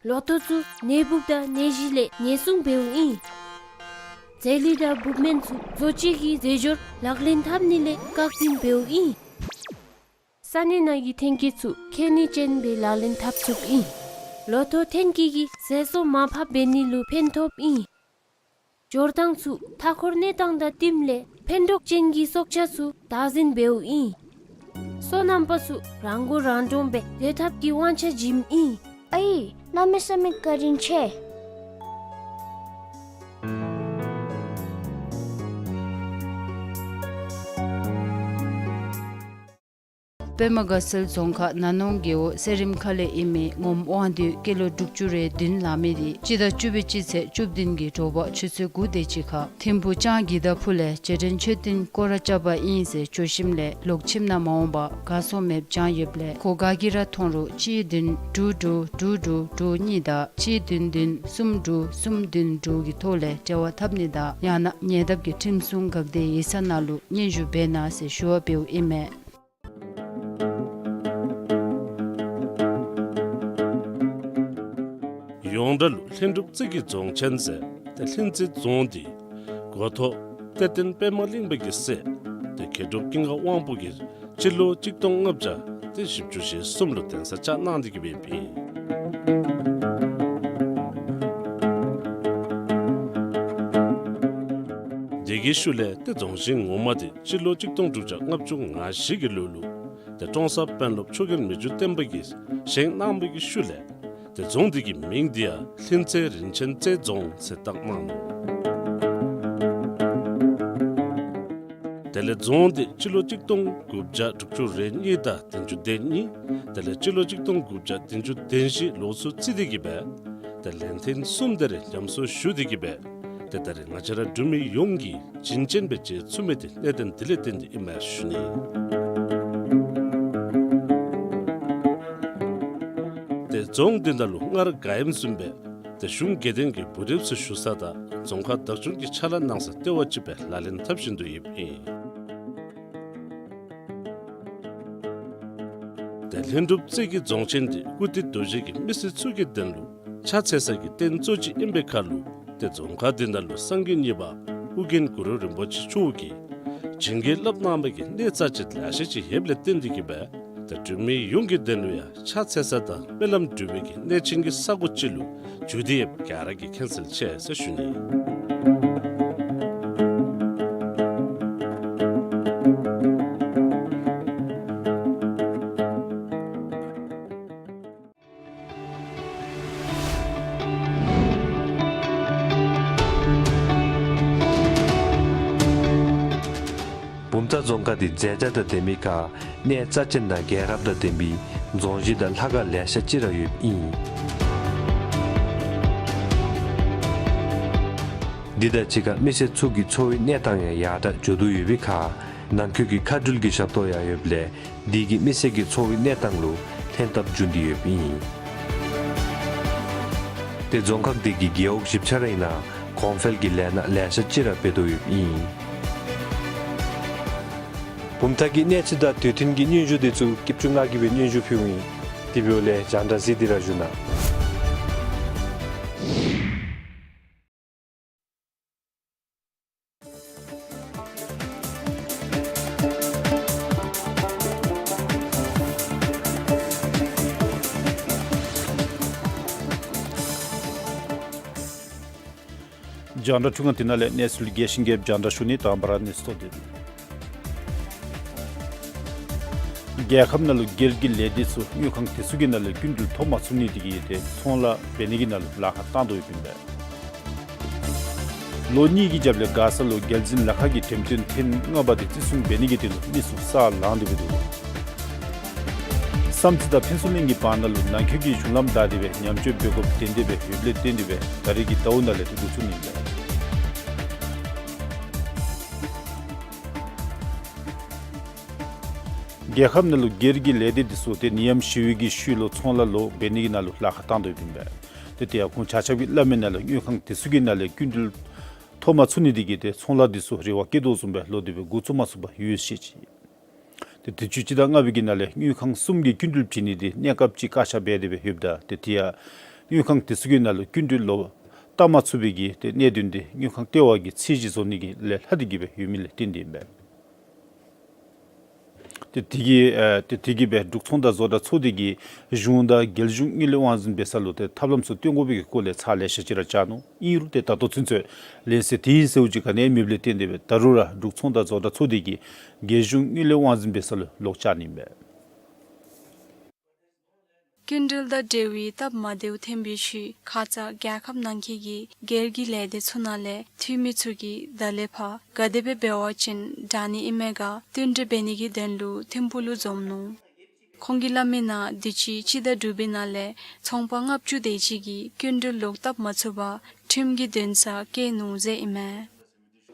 ལོ་ཐོག་ཚུ་ནད་འབུཔ་དང་ནད་གཞི་ལས་ཉེན་སྲུང་འབདཝ་ཨིན། རྫས་ལུད་དང་འབུཔ་སྨན་ཚུ་བཟོ་བཅོས་ཀྱི་རྫས་སྦྱོར་ལག་ལེན་འཐབ་ནི་ལས་བཀག་འཛིན་འབདཝ་ཨིན། ས་གནས་ནང་གི་ཐོན་སྐྱེད་ཚུ་ཁེ་ནུས་ཅན་སྦེ་ལག་ལེན་འཐབ་ཚུགསཔ་ཨིན། ལོ་ཐོག་ཐོན་སྐྱེད་ཀྱི་ཟད་སོང་མར་ཕབ་འབད་ནི་ལུ་ཕན་ཐོགསཔ་ཨིན། སྦྱོར་སྟངས་ཚུ་མཐའ་འཁོར་གནས་སྟངས་དང་བསྟུནམ་ལས་ཕན་གྲོགས་ཅན་གྱི་སྲོག་ཆགས་ཚུ་བདག་འཛིན་འབདཝ་ཨིན། སོ་ནམ་པ་ཚུ་རང་མགོ་རང་འདྲོངས་སྦེ་སྡོད་ཐབས་ཀྱི་དབང་ཆ་བྱིནམ་ཨིན། ཨའི་གནམ་མེད་ས་མེད་བཀའ་དྲིན་ཆེ། པདྨ་དགའ་ཚལ་རྫོང་ཁག་ན་ནོང་རྒེད་འོག་གསེར་རིམ་ཁ་ལས་ཨིན་མི་ངོམ་དབང་འདུས་སྐྱེས་ལོ་དྲུག་ཅུ་རེ་བདུན་ལང་མི་འདི་སྤྱི་ཟླ་བཅུ་པའི་སྤྱི་ཚེས་བཅུ་བདུན་གྱི་དྲོ་པ་ཆུ་ཚོད་དགུ་དེ་ཅིག་ཁར་ཐིམ་ཕུག་ལྕང་གི་ད་ཕུ་ལས་རྗེ་དྲན་མཆོད་རྟེན་སྐོར་ར་རྐྱབ་པ་ཨིན་ཟེར་བྱོན་ཞིནམ་ལས་ལོག་ཁྱིམ་ནང་མ་འོངས་པར་གར་སོང་མེདཔ་བྱང་ཡོདཔ་ལས་ཁོ་ག་གིས་ར་མཐོང་རུང་གཅིག་བདུན་དྲུག་དྲུག་དྲུག་དྲུག་དྲུག་གཉིས་དང་གཅིག་བདུན་བདུན་གསུམ་དྲུག་གསུམ་བདུན་དྲུག་གི་ཐོག་ལས་འབྲེལ་བ་འཐབ་ནི་དང་ཡང་ན་ཉེ་འདབས་ཀྱི་ཁྲིམས་སྲུང་འགག་སྡེ་ཡིག་ཚང་ནང་ལུ་སྙན་ཞུ་འབད་གནང་ཟེར་ཞུ་བ་འབདཝ་ཨིན་མས། ཡོངས་གྲགས་ལུ་ལྷུན་གྲུབ་རྩེ་གི་རྫོང་ཆེན་ཟེར་ཏེ་ལྷུན་རྩེ་རྫོང་འདི་འགོ་ཐོག་གཏེར་སྟོན་པདྨ་གླིང་པ་གི་སྲས་ཏེ་མཁས་གྲུབ་ཀུན་དགའ་དབང་པོ་གིས་སྤྱི་ལོ་གཅིག་སྟོང་ལྔ་བརྒྱ་ཏེ་བཞི་བཅུ་ཞེ་གསུམ་ལུ་གདན་ས་བཅགས་གནང་སྟེ་གི་སྦེ་ཨིན། དེ་གི་ཤུལ་ལས་ཏེ་རྫོང་ཆེན་ངོ་མ་འདི་སྤྱི་ལོ་གཅིག་སྟོང་དྲུག་བརྒྱ་ལྔ་བཅུ་ང་བཞི་གི་ལོ་ལུ་ཏེ་ཀྲོང་གསར་དཔོན་སློབ་ཆོས་རྒྱལ་མི་འགྱུར་བརྟན་པ་གིས་བཞེངས་གནང་བའི་གི་ཤུལ་ལས་ཏེ་རྫོང་འདི་གི་མིང་འདི་ཡང་ལྷུན་རྩེ་རིན་ཆེན་རྩེ་རྫོང་ཟེར་བཏགས་གནང་ནུག། དེ་ལས་རྫོང་འདི་སྤྱི་ལོ་གཅིག་སྟོང་དགུ་བརྒྱ་དྲུག་ཅུ་རེ་གཉིས་དང་བདུན་ཅུ་དོན་གཉིས། དེ་ལས་སྤྱི་ལོ་གཅིག་སྟོང་དགུ་བརྒྱ་བདུན་ཅུ་དོན་བཞི་ལོ་ཚུ་རྩིས་ཏེ་གི་སྦེ་ཏེ་ལན་ཐེངས་གསུམ་དེ་རེ་ཉམས་གསོ་ཞུ་སྟེ་གི་སྦེ་ཏེ་ད་རེས་ང་བཅས་ར་འབྲུག་མི་ཡོངས་ཀྱིས་བྱིན་ཅན་སྦེ་མཇལ་ཚུགས་མི་འདི་གནད་དོན་འདི་ལས་བརྟེན་ཏེ་ཨིན་མས་ཞུ་ནི། ཏེ་རྫོང་འདི་ནང་ལུ་སྔར་ག་ཨིནམ་བཟུམ་སྦེ་ཏེ་གཞུང་དགེ་ལྡན་གྱི་བུ་རབས་ཚུ་བཞུགས་ས་དང་རྫོང་ཁག་བདག་སྐྱོང་གི་ཕྱག་ལཱ་གནང་ས་ལྟེ་བ་ཅིག་སྦེ་ལག་ལེན་འཐབ་བཞིན་དུ་ཡོདཔ་ཨིན། ཏེ་ལྷུན་གྲུབ་རྩེ་གི་རྫོང་ཆེན་འདི་ཀུར་སྟོད་རྡོ་རྗེ་གི་མི་སེར་ཚུ་གི་དོན་ལུ་ཕྱག་འཚལ་ས་གི་རྟེན་གཙོ་ཅིག་ཨིན་པའི་ཁར་ལུ་ཏེ་རྫོང་ཁག་འདི་ནང་ལུ་སངས་རྒྱས་གཉིས་པ་ཨོ་རྒྱན་གུ་རུ་རིན་པོ་ཆེ་མཆོག་གིས་བྱིན་གྱིས་བརླབས་གནང་བའི་གི་གནས་རྩ་ཆེན་ལེ་ཤ་ཅིག་ཡོདཔ་ལས་བརྟེན་ཏེ་གི་སྦེ་ཏེ་འབྲུག་མི་ཡོངས་ཀྱི་དོན་ལུ་ཡང་ཕྱག་འཚལ་ས་དང་སྨོན་ལམ་སྒྲུབ་པའི་གི་གནས་ཆེན་གྱི་ས་གོ་ཅིག་ལུ་གྱུར་ཏེ་ཡོདཔ་ག་ར་གིས་མཁྱེན་གསལ་ཆེ་ཟེར་ཞུ་ནི། བུམ་ཐང་རྫོང་ཁག་འདི་མཛེས་ཆ་དང་ལྡན་མི་ཁར་གནས་རྩ་ཆེན་དང་རྒྱལ་རབས་དང་ལྡན་པའི་རྫོང་གཞི་དང་ལྷ་ཁང་ལེ་ཤ་ཅིག་ར་ཡོདཔ་ཨིན། འདི་དང་གཅིག་ཁར་མི་སེར་ཚུ་གི་འཚོ་བའི་གནས་སྟངས་ཡང་ཡར་དྲག་འགྱོ་དོ་ཡོད་པའི་ཁར་ནང་འཁོད་ཀྱི་མཁའ་འགྲུལ་གྱི་ཞབས་ཏོག་ཡང་ཡོདཔ་ལས་འདི་གིས་མི་སེར་གྱི་འཚོ་བའི་གནས་སྟངས་ལུ་ལྷན་ཐབས་འབྱུང་སྟེ་ཡོདཔ་ཨིན། ཏེ་རྫོང་ཁག་འདི་གི་རྒེད་འོག་བཞི་ཆ་ར་ཨིན་ན་གོང་འཕེལ་གྱི་ལས་སྣ་ལེ་ཤ་ཅིག་ར་འབད་དོ་ཡོདཔ་ཨིན། བུམ་ཐང་གི་གནས་ཚུལ་དང་དུས་མཐུན་གྱི་སྙན་ཞུ་འདི་ཚུ་སྐྱིད་ཆུ་ང་གིས་སྦེ་སྙན་ཞུ་ཕུལཝ་ཨིན། དེ་འབདཝ་ལས་རྒྱང་བསྒྲགས་གཟིགས་ཏེ་ར་བཞུགས་གནང་། རྒྱང་བསྒྲགས་འཕྲུལ་ཁང་འདི་ནང་ལས་གནས་ཚུལ་རྒྱས་ཤིང་རྒྱསཔ་རྒྱང་བསྒྲགས་ཞུ་ནི། དང་པ་ར་གནས་ཚུལ་ཐོ་འདི། རྒྱལ་ཁབ་ནང་ལུ་རྒྱལ་གྱི་ལས་སྡེ་ཚུ་དངུལ་ཁང་དེ་ཚུ་གི་ནང་ལས་སྐྱིན་འགྲུལ་ཐོབ་མ་ཚུགས་ནི་དེ་གིས་ཏེ་ཚོང་ལཱ་འབད་ནི་གི་ནང་ལུ་ལཱ་ཁག་བཏང་དོ་ཡོདཔ་ཨིན་པས། ལོ་གཉིས་ཀྱི་རྒྱབ་ལས་མགར་ས་ལུ་རྒྱལ་འཛིན་ལ་ཁ་གི་འགྲེམས་སྟོན་ཐེངས་ལྔ་པ་དེ་བརྩི་སྲུང་འབད་ནི་གི་དོན་ལུ་མི་ཚུ་ས་ལངས་ཏེ་འབད་འདུག། བསམ་རྩེ་དང་ཕུན་ཚོགས་གླིང་གི་བར་ན་ལུ་ནང་འཁོད་ཀྱི་གཞུང་ལམ་བདའ་སྟེ་སྦེ་ཉམས་བཅོས་འབད་དགོཔ་དེ་དེ་སྦེ་ཡོདཔ་ལས་བརྟེན་ཏེ་སྦེ་ད་རེས་ཀྱི་ཟླཝ་ནང་ལས་ཏེ་འགོ་བཙུགས་ནི་ཨིན་པས། རྒྱལ་ཁབ་ནང་ལུ་སྒེར་གྱི་ལས་སྡེ་འདི་ཚུ་ཏེ་ནད་ཡམས་ཞི་བའི་གི་ཤུལ་ལུ་ཚོང་ལཱ་ལོག་འབད་ནི་གི་ནང་ལུ་ལཱ་ཁག་བཏང་དོ་ཡོདཔ་ཨིན་པས། ཏེ་དེ་ཡང་ཁོང་ཆ་ཁྱབ་ཀྱིས་སླབ་མི་ནང་ལས་དངུལ་ཁང་དེ་ཚུ་གི་ནང་ལས་སྐྱིན་འགྲུལ་ཐོབ་མ་ཚུགས་ནི་དེ་གིས་ཏེ་ཚོང་ལཱ་འདི་ཚུ་རེ་བ་བསྐྱེད་དོ་བཟུམ་སྦེ་ལོག་སྟེ་སྦེ་འགོ་བཙུགས་མ་ཚུགས་པར་ཡོད་ཟེར་ཅི། ཏེ་དུས་ཅི་སྤྱི་ཟླ་ལྔ་པའི་གི་ནང་ལས་དངུལ་ཁང་གསུམ་གྱིས་སྐྱིན་འགྲུལ་བྱིན་ནི་འདི་གནས་སྐབས་ཅིག་བཀག་ཆ་འབད་དེ་སྦེ་ཡོདཔ་ད་ཏེ་དེ་ཡང་དངུལ་ཁང་དེ་ཚུ་གི་ནང་ལུ་སྐྱིན་འགྲུལ་ལོག་བཏབ་མ་ཚུགས་པའི་གི་ཏེ་གནད་དོན་འདི་དངུལ་ཁང་ལྟེ་བ་གིས་ཚད་གཞི་བཟོ་ནི་གི་ལས་ལྷག་སྟེ་གི་སྦེ་ཡོད་མི་ལས་བརྟེན་ཏེ་ཨིན་པས། ཏེ་དེ་གིས་ཨེ་ཏེ་དེ་གིས་སྦེ་འབྲུག་ཚོང་དང་བཟོ་གྲྭ་ཚོགས་སྡེ་གིས་གཞུང་དང་རྒྱལ་གཞུང་དངུལ་ལས་དབང་འཛིན་འབད་ས་ལུ་ཏེ་ཐབས་ལམ་ཚུ་སྟོན་དགོ་པའི་གི་སྐོར་ལས་ཚར་ལེ་ཤ་ཅིག་ར་བཅར་ནུག། ཨིན་རུང་ཏེ་ད་ལྟོ་ཚུན་ཚོད་ལན་གསལ་དེ་ཨིན་ཟེརཝ་ཅིག་ག་ནི་ཡང་མེདཔ་ལས་བརྟེན་ཏེ་སྦེ་ད་རུང་ར་འབྲུག་ཚོང་དང་བཟོ་གྲྭ་ཚོགས་སྡེ་གིས་རྒྱལ་གཞུང་དངུལ་ལས་དབང་འཛིན་འབད་ས་ལུ་ལོག་བཅར་ནི་ཨིན་པས། སྐྱིན་འགྲུལ་དང་འབྲེལ་བའི་སྟབས་མ་བདེཝ་ཐོན་པའི་ཤུལ་ཁ་ཙ་རྒྱལ་ཁབ་ནང་འཁོད་ཀྱི་སྒེར་གྱི་ལས་སྡེ་ཚུ་ནང་ལས་འཐུས་མི་ཚུ་གིས་ད་ལས་ཕར་ག་དེ་སྦེ་འབད་བ་ཅིན་དྲག་ནི་ཨིན་མས་ག་བསྟུན་གྲོས་འབད་ནི་གི་དོན་ལུ་ཐིམ་ཕུག་ལུ་འཛོམས་ནུག། ཁོང་གིས་སླབ་མི་ནང་དུས་ཅི་སྤྱི་ཟླ་དྲུག་པའི་ནང་ལས་ཚོང་པ་ལྔ་བཅུ་དེ་ཅིག་གིས་སྐྱིན་འགྲུལ་ལོག་བཏབ་མ་ཚུགས་པར་ཁྲིམས་ཀྱི་འདུན་སར་བཀལ་ནུག་ཟེར་ཨིན་མས།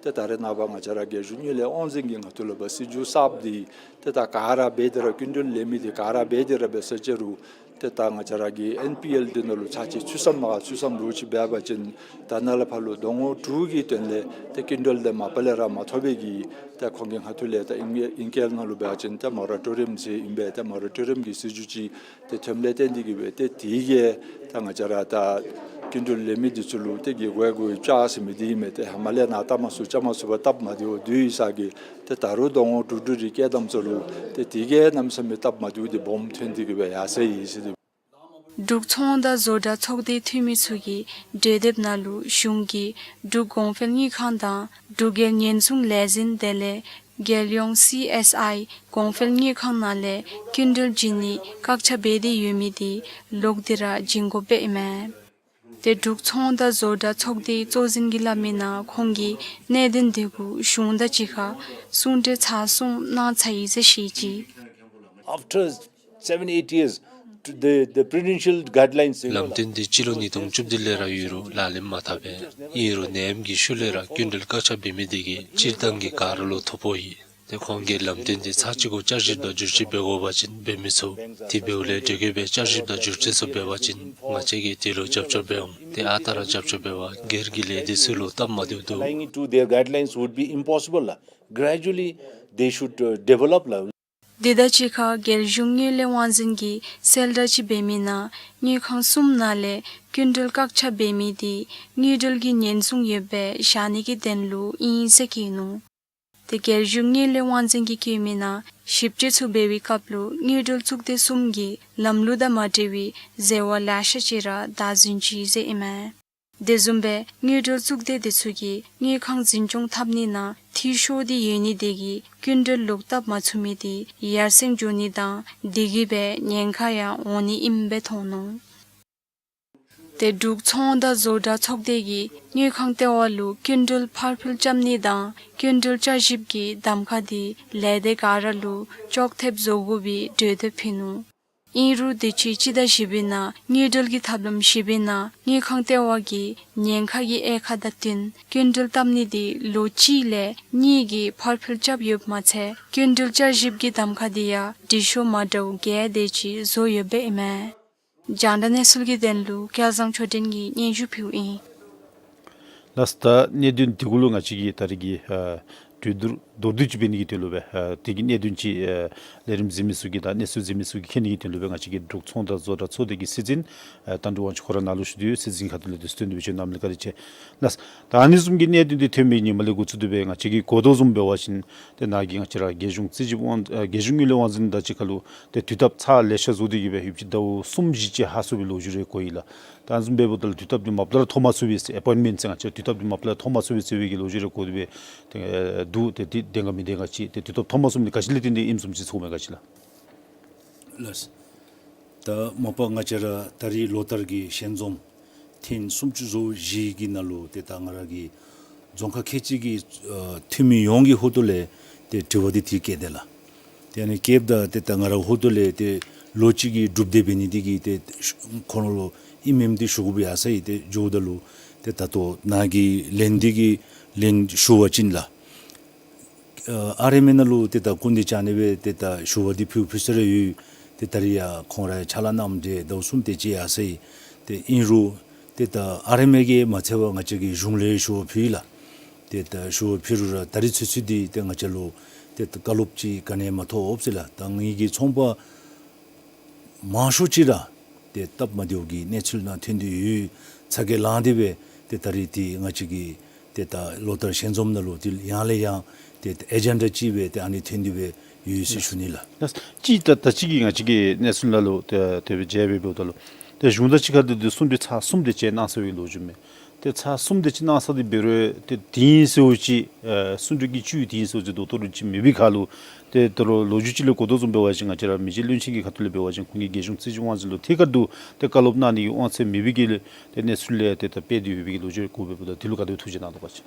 ཏེ་ད་རེས་ནངས་པ་ང་བཅས་ར་རྒྱལ་གཞུང་དངུལ་ལས་དབང་འཛིན་གྱིས་ང་བཅས་ལུ་སྦེ་སྲིད་བྱུས་གསརཔ་འདི་ཏེ་ད་ག་ར་འབད་དེ་ར་སྐྱིན་འགྲུལ་ལེན་མི་འདི་ག་ར་འབད་དེ་ར་འབད་ས་ཅིག་རུང་ཏེ་ད་ང་བཅས་ར་གི་ཨེན་པི་ཨེལ་འདི་ནང་ལུ་ཚར་གཅིག་ཚུད་སམ་མ་ཚུད་སམ་ལོག་ཅིག་འབད་བ་ཅིན་ད་ནཱ་ལས་ཕར་ལུ་ཟླ་ངོ་དྲུག་གི་དོན་ལས་ཏེ་སྐྱིན་འགྲུལ་འདི་མ་པ་ལས་ར་མ་ཐོབ་པའི་གི་ཏེ་ཁོང་གིས་ང་བཅས་ལུ་ཏེ་ཨིང་ཨིང་སྐད་ནང་ལུ་འབད་བ་ཅིན་ཏེ་མོ་ར་ཊོ་རི་ཡམ་ཟེར་ཨིན་པས། ཏེ་མོ་ར་ཊོ་རི་ཡམ་གྱི་སྲིད་བྱུས་ཅིག་ཏེ་ཐོནམ་ལས་བརྟེན་ཏེ་གི་སྦེ་ཏེ་དེ་གིས་ད་ང་བཅས་ར་ད་སྐྱིན་འགྲུལ་ལེན་མི་འདི་ཚུ་ལུ་ཏེ་གི་གོ་གོ་བཅའ་ཟེར་མི་འདི་ཨིན་མས། ཏེ་ཧེ་མ་ལས་ནཱ་བཏབ་མ་ཚུགས་བཅའ་མ་ཚུགས་པར་སྟབས་མ་བདེཝ་འདི་ཡོད་ས་གིས་ཏེ་ད་རུང་ཟླ་ངོ་དྲུག་དྲུག་རེ་བསྐྱལ་དམ་ཚུ་ལུ་ཏེ་དེ་གིས་གནམ་མེད་ས་མེད་སྟབས་མ་བདེཝ་འདི་སྦོམ་ཐོན་ཏེ་གི་སྦེ་ཡར་སོ་ཡི་ཟེར་ཏེ། འབྲུག་ཚོང་དང་བཟོ་གྲྭ་ཚོགས་སྡེའི་འཐུས་མི་ཚུ་གིས་གྲོས་འདེབས་ནང་ལུ་གཞུང་གིས་འབྲུག་གོང་འཕེལ་དངུལ་ཁང་དང་འབྲུག་རྒྱལ་ཉེན་སྲུང་ལས་འཛིན་དེ་ལས་རྒྱལ་ཡོངས་སི་ཨེསི་ཨའི་གོང་འཕེལ་དངུལ་ཁང་ནང་ལས་སྐྱིན་འགྲུལ་བྱིན་ནི་བཀག་ཆ་འབད་དེ་ཡོད་མི་འདི་ལོག་སྟེ་ར་བྱིན་དགོཔ་ཨིན་མས། ཏེ་འབྲུག་ཚོང་དང་བཟོ་གྲྭ་ཚོགས་སྡེའི་གཙོ་འཛིན་གྱིས་སླབ་མི་ནང་ཁོང་གིས་གནད་དོན་དེ་གུ་གཞུང་དང་གཅིག་ཁར་གསུང་གྲོས་ཚར་གསུམ་གནང་ཚར་ཡི་ཟེར་བཤད་ཅི། After seven, eight years, the, the prudential guidelines, you know, ལམ་སྟོན་འདི་སྤྱི་ལོ་ཉིས་སྟོང་བཅུ་བདུན་ལས་ར་ཡོད་རུང་ལག་ལེན་མ་འཐབ་པས། ཨིན་རུང་ནད་ཡམས་ཀྱི་ཤུལ་ལས་ར་སྐྱིན་འགྲུལ་བཀག་ཆ་འབད་མི་དེ་གིས་སྤྱིར་བཏང་གི་ག་ར་ལུ་ཐོ་ཕོག་ཡི། ཏེ་ཁོང་གིས་ལམ་སྟོན་འདི་ཚར་གཅིག་གུ་བསྐྱར་ཞིབ་དང་བསྒྱུར་བཅོས་འབད་དགོ་པ་ཅིན་འབད་མི་ཚུགས། དེ་འབདཝ་ལས་དེ་གིས་སྦེ་བསྐྱར་ཞིབ་དང་བསྒྱུར་བཅོས་ཚུ་འབད་བ་ཅིན་ང་བཅས་ཀྱིས་དེ་ལུ་རྒྱབ་སྐྱོར་འབད་འོང་། ཏེ་ཨ་རྟག་ར་རྒྱབ་སྐྱོར་འབད་བ། སྒེར་གྱི་ལས་སྡེ་ཚུ་ལུ་སྟབས་མ་བདེཝ་འདུག། Lying to their guidelines would be impossible ལགས། Gradually they should, uh, develop ལགས། དེ་དང་གཅིག་ཁར་རྒྱལ་གཞུང་དངུལ་ལས་དབང་འཛིན་གྱིས་གསལ་བསྒྲགས་ཅིག་འབད་མི་ནང་དངུལ་ཁང་གསུམ་ནང་ལས་སྐྱིན་འགྲུལ་བཀག་ཆ་འབད་མི་འདི་དངུལ་འབྲེལ་གྱི་ཉེན་སྲུང་ཡོདཔ་སྦེ་བཞག་ནི་གི་དོན་ལུ་ཨིན་ཟེར་བཀོད་ནུག། ཏེ་རྒྱལ་གཞུང་དངུལ་ལས་དབང་འཛིན་གྱིས་བཀོད་མི་ནང་ཞིབ་དཔྱད་ཚུ་འབད་བའི་སྐབས་ལུ་དངུལ་འབྲེལ་གཙུག་སྡེ་གསུམ་གྱི་ལམ་ལུགས་དང་མ་འབྲེལ་བའི་ཟེར་བ་ལེ་ཤ་ཅིག་ར་བདའ་ཟུན་ཅི་ཟེར་ཨིན་མས། དེ་བཟུམ་སྦེ་དངུལ་འབྲེལ་གཙུག་སྡེ་དེ་ཚུ་གིས་དངུལ་ཁང་འཛིན་སྐྱོང་འཐབ་ནི་ནང་འཐུས་ཤོར་ཏེ་ཡོད་ནི་དེ་གིས་སྐྱིན་འགྲུལ་ལོག་བཏབ་མ་ཚུགས་མི་དེ་ཡར་སེང་འགྱོ་ནི་དང་དེ་གིས་སྦེ་ཉེན་ཁ་ཡང་འོང་ནི་ཨིནམ་སྦེ་མཐོང་ནུག། ཏེ་འབྲུག་ཚོང་དང་བཟོ་གྲྭ་ཚོགས་སྡེ་གིས་དངུལ་ཁང་ལྟེ་བ་ལུ་སྐྱིན་འགྲུལ་ཕར་འཕུལ་རྐྱབ་ནི་དང་སྐྱིན་འགྲུལ་བསྐྱར་ཞིབ་ཀྱི་གདམ་ཁ་དེ་ལས་སྡེ་ག་ར་ལུ་ཅོག་འཐདཔ་བཟོ་དགོ་པའི་གྲོས་འདེབས་ཕུལ་ནུག། ཨིན་རུང་དུས་ཅི་སྤྱི་ཟླ་བཞི་པའི་ནང་དངུལ་འབྲེལ་གྱི་ཐབས་ལམ་བཞི་པའི་ནང་དངུལ་ཁང་ལྟེ་བ་གིས་ཉེན་ཁ་གི་དབྱེ་ཁག་དང་བསྟུན་སྐྱིན་འགྲུལ་བཏབ་ནི་དེ་ལོ་གཅིག་ལས་གཉིས་ཀྱི་ཕར་འཕུལ་རྐྱབ་ཡོདཔ་མ་ཚད་སྐྱིན་འགྲུལ་བསྐྱར་ཞིབ་ཀྱི་གདམ་ཁ་དེ་ཡང་འགྲིག་ཤོས་མ་འདྲཝ་བརྒྱད་དེ་ཅིག་བཟོ་ཡོདཔ་ཨིན་མས། རྒྱང་བསྒྲགས་གནས་ཚུལ་གྱི་དོན་ལུ་སྐལ་བཟང་ཆོས་སྒྲོན་གྱིས་སྙན་ཞུ་ཕུལཝ་ཨིན། ལགས། ད་གནད་དོན་དེ་གུ་ལུ་ང་བཅས་ཀྱིས་ད་རེས་ཀྱི་ཨ་གྲོས་བསྡུར་མདོར་བསྡུས་ཅིག་འབད་ནི་གི་དོན་ལུ་སྦེ་ཨ་དེ་གི་གནད་དོན་ཅིག་ཨ་ལས་རིམ་གཟིགས་མི་ཚུ་གིས་དང་གནས་ཚུལ་གཟིགས་མི་ཚུ་གིས་མཁྱེན་ནི་གི་དོན་ལུ་སྦེ་ང་བཅས་ཀྱི་འབྲུག་ཚོང་དང་བཟོ་གྲྭ་ཚོགས་སྡེ་གི་སྲིད་འཛིན་ཨ་དོན་གྲུབ་དབང་ཕྱུག་ཁོ་ར་ནཱ་ལུ་ཞུ་དོ་ཡོད། སྲིད་འཛིན་ཁ་ཐུག་ལས་དེ་སྟོན་དེ་སྦེ་བྱོན་གནང་མི་ལུ་བཀའ་དྲིན་ཆེ། ལགས། ད་ཨ་ནི་བཟུམ་གྱི་གནད་དོན་འདི་ཐོན་པའི་ཉིནམ་ལས་འགོ་བཙུགས་ཏེ་སྦེ་ང་བཅས་ཀྱིས་གོ་དོ་བཟུམ་འབད་བ་ཅིན་ཏེ་ནཱ་གི་ང་བཅས་ར་རྒྱལ་གཞུང་རྩིས་ཞིབ་དབང་ཨ་རྒྱལ་གཞུང་དངུལ་ལས་དབང་འཛིན་དང་གཅིག་ཁར་ལུ་ཏེ་དུས་ཐབས་ཚར་ལེ་ཤ་བཟོ་སྟེ་གི་སྦེ་ཡུདཔ་ཅིག་ཟླཝ་གསུམ་བཞི་ཅིག་ཧ་སོ་བའི་ལོ་རྒྱུས་རེ་གོ་ཡི་ལགས། ད་ཨ་ནི་བཟུམ་འབདཝ་ད་ལུ་དུས་ཐབས་འདི་མ་པ་ལས་ཐོབ་མ་ཚུགས་པས་ཟེར་ཨེ་པོའིནཊ་མེནཊ་ཟེར་ང་བཅས་དུས་ཐབས་འདི་མ་པ་ལས་ཐོབ་མ་ཚུགས་པས་ཟེར་བའི་གི་ལོ་རྒྱུས་རེ་གོ་སྟེ་སྦེ་ཏེ་འདུག། ཏེ་འདི་བདེན་ག་མི་བདེན་ག་ཅིག་ཏེ་དུས་ཐབས་ཐོབ་མ་ཚུགས་མི་འདི་ག་ཅི་ལས་བརྟེན་ཏེ་ཨིནམ་བཟུམ་ཅིག་ཚོར་མས་ག་ཅི་ལགས། ལགས། ད་མ་པ་ང་བཅས་ར་ད་རེས་ལོ་ལྟར་གྱི་ཞལ་འཛོམས་ཐེངས་སུམ་ཅུ་སོ་བཞི་གི་ནང་ལུ་ཏེ་ད་ང་ར་གི་རྫོང་ཁག་ཁལ་གཅིག་གི་ཨ་འཐུས་མི་ཡོངས་ཀྱི་ཧོངས་ལས་ཏེ་དྲི་བ་འདི་དེ་བཀོད་དེ་ལགས། ཏེ་ཨ་ནི་བཀོདཔ་ད་ཏེ་ད་ང་ར་ཧོངས་ལས་ཏེ་ལོ་གཅིག་གི་གྲུབ་འབྲས་འབད་ནི་འདི་གིས་ཏེ་ཁོང་ལུ་ཨིནམ་མེནམ་འདི་ཞུ་དགོཔ་ཡར་སོ་ཡི། ཏེ་འགྱོཝ་ད་ལུ་ཏེ་ད་ལྟོ་ནཱ་གི་ལན་འདི་གི་ལན་ཞུ་བ་ཅིན་ལགས། ཨ་ཨར་ཨེམ་ཨེ་ནང་ལུ་ཏེ་ད་སྐུར་འདེབས་བྱ་ནི་སྦེ་ཏེ་ད་ཞུ་བ་འདི་ཕུལ་ཕུལ་ས་ར་ཡོད། ཏེ་ད་རིས་ཡང་ཁོང་ར་ཕྱག་ལཱ་གནངམ་འདི་ཟླཝ་གསུམ་དེ་ཅིག་ཡར་སོ་ཡི། ཏེ་ཨིན་རུང་ཏེ་ད་ཨར་ཨེམ་ཨེ་གིས་མ་ཚད་པར་ང་བཅས་ཀྱིས་གཞུང་ལུ་ཞུ་བ་ཕུལ་ཡི་ལགས། ཏེ་ད་ཞུ་བ་ཕུལ་རུང་ར་ད་རིས་ཚུན་ཚོད་འདི་ཏེ་ང་བཅས་ལུ་ཏེ་ད་བཀའ་སློབ་ཅིག་ག་ནི་ཡང་མ་ཐོབ་ཟེར་ལགས། ད་ངེ་གི་ཚོང་པ་མང་ཤོས་ཅིག་ར་ཏེ་སྟབས་མ་བདེཝ་གི་གནས་ཚུལ་ནང་ཐོན་ཏེ་ཡོད། ཚ་གྱང་ལངས་ཏེ་སྦེ་ཏེ་ད་རིས་ཏེ་ང་བཅས་ཀྱི་ཏེ་ད་ལོ་ལྟར་ཞལ་འཛོམས་ནང་ལུ་ཏེ་ཡང་ལས་ཡང་ཏེ་ཨེ་ཇེན་ཌ་ཅིག་སྦེ་ཏེ་ཨ་ནི་ཐོན་ཏེ་སྦེ་ཡོད་ཟེར་ཞུ་ནི་ལགས། ད་ཅི་ད་ད་ཅི་གི་ང་བཅས་ཀྱི་གནས་ཚུལ་ནང་ལུ་ཏེ་དེ་སྦེ་མཇལ་བའི་འབདཝ་ད་ལུ་ཏེ་གཞུང་དང་གཅིག་ཁར་ཏེ་ཏེ་གསུང་གྲོས་ཚར་གསུམ་དེ་ཅིག་གནང་ཚར་བའི་ལོ་རྒྱུས་མས། ཏེ་ཚར་གསུམ་དེ་ཅིག་གནང་ཚར་ཏེ་འབད་རུང་ཏེ་དེ་ཨིན་ཟེར་བ་ཅིན་ཨེ་གསུང་གྲོས་ཀྱི་བཅུད་དེ་ཨིན་ཟེར་བ་ཅིན་ད་ལྟོ་ར་ཅིག་མེད་པའི་ཁར་ལུ་ཏེ་ད་རུང་ལོ་རྒྱུས་ཅིག་ལས་གོ་དོ་བཟུམ་འབད་བ་ཅིན་ང་བཅས་ར་མི་རྗེ་བློན་ཆེན་གྱི་ཁ་ཐུག་ལས་འབད་བ་ཅིན་ཁོང་གིས་རྒྱལ་གཞུང་རྩིས་ཞིབ་དབང་འཛིན་ལུ་ཐད་ཀར་དུ་ཏེ་བཀའ་སློབ་གནང་ནི་གི་དབང་ཚད་མེད་པའི་གི་ཏེ་གནས་ཚུལ་ལས་ཏེ་ད་སྤེལ་ཏེ་ཡོད་པའི་གི་ལོ་རྒྱུས་གོ་བའི་འབདཝ་ད་དེ་ལུ་ག་དེ་ཐུགས་རྗེ་གནང་དོ་ག་ཅི།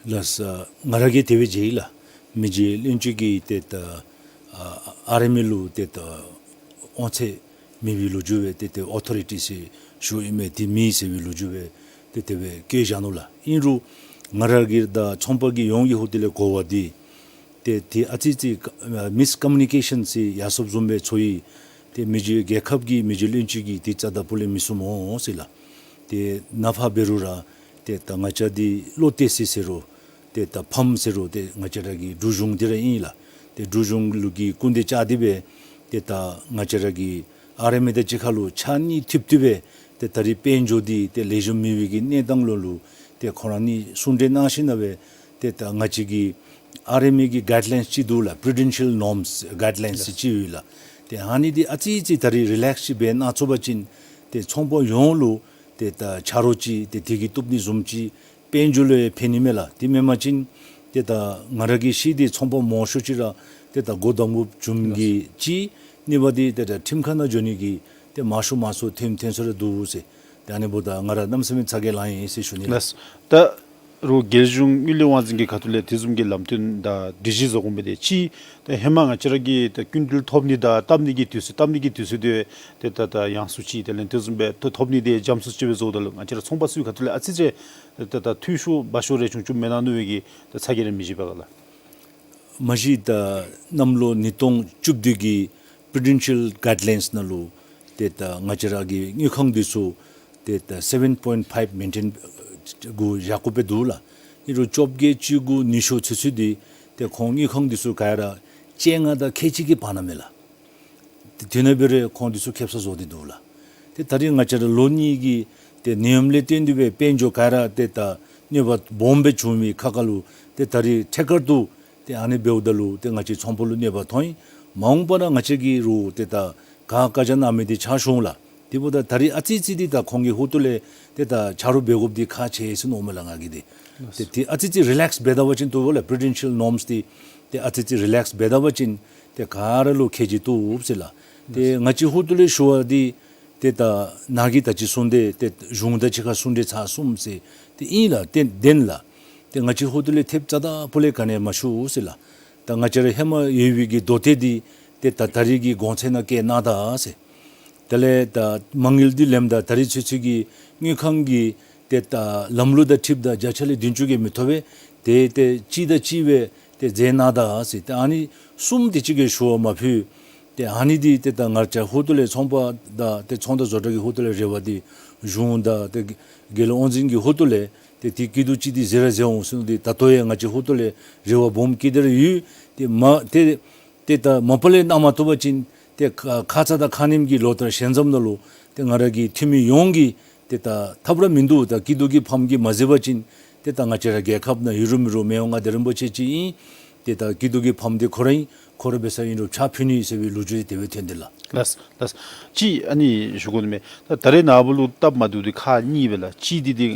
ལགས་སོ། ང་ར་གིས་དེ་སྦེ་མཇལ་ཡི་ལགས། མི་རྗེ་བློན་ཆེན་གྱིས་ཏེ་ད་ཨ་ཨར་ཨེམ་ཨེ་ལུ་ཏེ་ད་དབང་ཚད་མེད་པའི་ལོ་རྒྱུས་སྦེ་ཏེ་ཏེ་ཨོ་ཐོ་རི་ཊི་ཟེར་ཞུཝ་ཨིན་མས། དེ་མེད་ཟེར་བའི་ལོ་རྒྱུས་སྦེ་ཏེ་དེ་སྦེ་བཀོད་བཞག་ནུག་ལགས། ཨིན་རུང་ང་ར་གི་དང་ཚོང་པ་གི་ཡོངས་ཀྱི་ཧོངས་ལས་གོ་བ་འདི་ཏེ་ཏེ་ཨ་ཙི་ཙི་མིས་ཀོ་མུ་ནི་ཀེ་ཤཱན་ཟེར་ཡར་སོངམ་བཟུམ་སྦེ་ཚོར་ཡི། ཏེ་མི་རྗེ་རྒྱལ་ཁབ་ཀྱི་མི་རྗེ་བློན་ཆེན་གྱིས་ཏེ་རྩ་དང་པོ་ལས་མི་གསུང་འོང་ཟེར་ལགས། ཏེ་ནཱ་ཕར་འབད་རུང་ར་ཏེ་ད་ང་བཅས་འདི་བློ་གཏད་ས་ཟེར་རུང་ཏེ་ད་ཕམ་ཟེར་རུང་ཏེ་ང་བཅས་ར་གི་འབྲུག་གཞུང་འདི་ར་ཨིན་ལགས། ཏེ་འབྲུག་གཞུང་ལུ་གིས་སྐུར་འདེབས་བཅར་ཏེ་སྦེ་ཏེ་ད་ང་བཅས་ར་གི་ཨར་ཨེམ་ཨེ་དང་གཅིག་ཁར་ལུ་ཕྱགས་སྙིགས་འཐིབས་ཏེ་སྦེ་ཏེ་ད་རིས་དཔལ་འབྱོར་འདི་ཏེ་ལེགས་ཤོམ་མེད་པའི་གི་གནས་སྟངས་ལུ་ལུ་ཏེ་ཁོང་ར་གཉིས་གསུང་གྲོས་གནང་ཞིནམ་ལས་ཏེ་ད་ང་བཅས་ཀྱི་ཨར་ཨེམ་ཨེ་གི་གའིཌ་ལའིནསི་ཅིག་འདུག་ལགས། པྲུ་ཌེན་ཤཱལ་ནོརམསི་གའིཌ་ལའིནསི་ཅིག་ཡོད་ལགས། ཏེ་ཨ་ནི་འདི་ཨ་ཙི་ཙི་ད་རིས་རི་ལེགསི་ཅིག་སྦེ་གནང་ཚུགས་པ་ཅིན་ཏེ་ཚོང་པ་ཡོངས་ལུ་ཏེ་ད་ཆ་རོགས་ཅིག་ཏེ་དེ་གིས་བཏུབ་ནི་བཟུམ་ཅིག་དཔལ་འབྱོར་ལུ་ཡང་ཕན་ནི་མས་ལགས། དེ་མེན་པ་ཅིན་ཏེ་ད་ང་ར་གིས་ཤེས་ཏེ་ཚོང་པ་མང་ཤོས་ཅིག་ར་ཏེ་ད་སྒོ་བསྡམ་དགོཔ་བྱུང་གི་ཅིག་གཉིས་པ་འདི་ཏེ་ད་ཁྲིམས་ཁང་ནང་འགྱོ་ནི་གི་ཏེ་མང་ཤོས་མང་ཤོས་ཐོན་ཐོན་ས་ར་འདུག་ཟེར། ཏེ་ཨ་ནི་འབདཝ་ད་ང་ར་གནམ་མེད་ས་མེད་ཚ་གྱང་ལང་ཡི་ཟེར་ཞུ་ནི་ལགས། ལགས། ད་རུང་རྒྱལ་གཞུང་དངུལ་ལས་དབང་འཛིན་གྱི་ཁ་ཐུག་ལས་དེ་བཟུམ་གྱི་ལམ་སྟོན་དང་སྒྲིག་གཞི་བཟོ་དགོ་མི་དེ་ཅིག་ད་ཧེ་མ་ང་བཅས་ར་གིས་ད་སྐྱིན་འགྲུལ་ཐོབ་ནི་དང་བཏབ་ནི་གི་དུས་ཚོད་བཏབ་ནི་གི་དུས་ཚོད་དེ་ཏེ་ད་ད་ཡངས་སུ་ཅིག་དེ་ལས་དེ་བཟུམ་སྦེ་ད་ཐོབ་ནི་དེ་འཇམ་སུ་ཅིག་སྦེ་བཟོཝ་ད་ལུ་ང་བཅས་ར་ཚོང་པ་ཚུ་གི་ཁ་ཐུག་ལས་ཨ་ཙི་ཅིག་ད་ད་འཐུས་ཤོར་བ་ཤོར་རེ་ཆུང་ཆུང་མེན་ན་མནོ་བའི་གི་ད་ཚ་གྱང་རེ་མི་བཞེས་པས་ག་ལགས། མ་གཞི་ད་གནམ་ལོ་ཉིས་སྟོང་བཅུ་བདུན་གྱི་པྲུ་ཌེན་ཤཱལ་གའིཌ་ལའིནསི་ནང་ལུ་ཏེ་ད་ང་བཅས་ར་གི་དངུལ་ཁང་འདི་ཚུ་ཏེ་ད་སེ་བེན་པོའིནཊི་ཕའིབ་མེན་ཊེན་གུ་བཞག་དགོཔ་སྦེ་འདུག་ལགས། ཨིན་རུང་བཅོ་བརྒྱད་བཅུ་དགུ་ཉི་ཤུ་ཚུན་ཚོད་འདི་ཏེ་ཁོང་དངུལ་ཁང་འདི་ཚུ་ག་ར་བཅོ་ལྔ་དང་ཁལ་གཅིག་གི་བར་ན་མས་ལགས། ཏེ་དེ་ནང་འབད་རུང་ཁོང་འདི་ཚུ་ཁེབ་ས་བཟོ་སྟེ་འདུག་ལགས། ཏེ་ད་རིས་ང་བཅས་ར་ལོ་གཉིས་ཀྱི་ཏེ་ནད་ཡམས་ལས་བརྟེན་ཏེ་སྦེ་དཔལ་འབྱོར་ག་ར་ཏེ་ད་གནོད་པ་སྦོམ་སྦེ་བྱུང་མི་ཁ་ཁ་ལུ་ཏེ་ད་རིས་ཐད་ཀར་དུ་ཏེ་ཨ་ནི་འབདཝ་ད་ལུ་ཏེ་ང་བཅས་ཚོང་པ་ལུ་གནོད་པ་ཐོན་ཡི། མ་འོངས་པ་ན་ང་བཅས་ཀྱིས་རུང་ཏེ་ད་ག་བཀའ་རྒྱ་གནང་མི་འདི་ཕྱག་ཞུ་འོང་ལགས། དེ་འབདཝ་ད་ད་རིས་ཨ་ཙི་ཙི་འདི་ད་ཁོང་གི་ཧོངས་ལས་ཏེ་ད་ཆ་རོགས་འབད་དགོཔ་འདི་ཁག་ཆེ་ཟེར་མནོཝ་མས་ལགས་ང་གིས་འདི། ཏེ་ཏེ་ཨ་ཙི་ཙི་རི་ལེགསི་འབད་ད་པ་ཅིན་བཏུབ་ལགས། པྲུ་ཌེན་ཤཱལ་ནོརམསི་འདི་ཏེ་ཨ་ཙི་ཙི་རི་ལེགསི་འབད་ད་པ་ཅིན་ཏེ་ག་ར་ལུ་ཁེ་གྱེས་བཏུབ་ཟེར་ལགས། ཏེ་ང་བཅས་ཧོངས་ལས་ཞུ་བ་འདི་ཏེ་ད་ནཱ་གིས་ད་ཅི་གསུངས་ཏེ་ཏེ་གཞུང་དང་གཅིག་ཁར་གསུང་གྲོས་ཚར་གསུམ་ཟེར་ཏེ་ཨིན་ལགས། ཏེ་བདེན་ལགས། ཏེ་ང་བཅས་ཧོངས་ལས་ཐེབས་རྩ་དང་པོ་ལས་ག་ནི་ཡང་མ་ཞུ་ཟེར་ལགས། ད་ང་བཅས་ར་ཧེ་མ་ཡོད་པའི་གི་དོ་ཏེ་འདི་ཏེ་ད་ད་རིས་ཀྱི་གོང་ཚད་ནང་བཀལ་གནང་ད་ཟེར། དེ་ལས་ད་མ་དངུལ་འདི་ལེནམ་ད་ད་རིས་ཚུན་ཚོད་ཀྱི་དངུལ་ཁང་གི་ཏེ་ད་ལམ་ལུགས་དང་འཁྲིལཝ་ད་བརྒྱ་ཆ་ལས་བདུན་ཅུ་གིས་མི་ཐོབ་པས། ཏེ་ཏེ་གཅིག་དང་གཅིག་སྦེ་ཏེ་མཛད་གནང་ད་ཟེར། ཏེ་ཨ་ནི་གསུམ་དེ་ཅིག་གི་ཞུ་བ་མ་ཕུལ། ཏེ་ཨ་ནི་འདི་ཏེ་ད་ང་བཅས་ཧོངས་ལས་ཚོང་པ་དང་ཏེ་ཚོང་དང་བཟོ་གྲྭ་གི་ཧོངས་ལས་རེ་བ་འདི་གཞུང་དང་ཏེ་རྒྱལ་ཡོངས་དབང་འཛིན་གྱི་ཧོངས་ལས་ཏེ་དེ་སྐྱིད་སྡུག་ཅིག་འདི་གཟིགས་ར་གཟིགས་འོང་ཟེར་ཏེ་ད་ལྟོ་ཡང་ང་བཅས་ཧོངས་ལས་རེ་བ་སྦོམ་བསྐྱེད་དེ་ར་ཡོད། ཏེ་མ་ཏེ་ཏེ་ད་མ་པ་ལས་གནང་མ་བཏུབ་པ་ཅིན་ཏེ་ཁ་ཁ་ཙ་དང་ཁ་ཉིནམ་གི་ལོ་ལྟར་ཞལ་འཛོམས་ནང་ལུ་ཏེ་ང་ར་གི་འཐུས་མི་ཡོངས་ཀྱིས་ཏེ་ད་ཐབས་ར་མིན་འདུག། ད་སྐྱིད་སྡུག་གི་ཕམ་གྱིས་མ་གཟིགས་པ་ཅིན་ཏེ་ད་ང་བཅས་ར་རྒྱལ་ཁབ་ནང་ཡུན་རིང་མི་རིང་མི་དབང་མངའ་བདག་རིན་པོ་ཆེ་ཅིག་ཨིན། ཏེ་ད་སྐྱིད་སྡུག་གི་ཕམ་འདི་ཁོ་ར་ཨིན། ཁོ་ར་འབད་ས་ཨིན་རུང་ཕྱག་ཕུལ་ནི་ཟེར་བའི་ལོ་རྒྱུས་དེ་སྦེ་ཐོན་ཏེ་ལགས། ལགས་ལགས། གཅིག་ཨ་ནི་ཞུ་དགོ་ནི་མས། ད་ད་རེས་ནངས་པ་ལུ་སྟབས་མ་བདེཝ་འདི་ཁག་གཉིས་སྦེ་ལགས། གཅིག་འདི་འདི་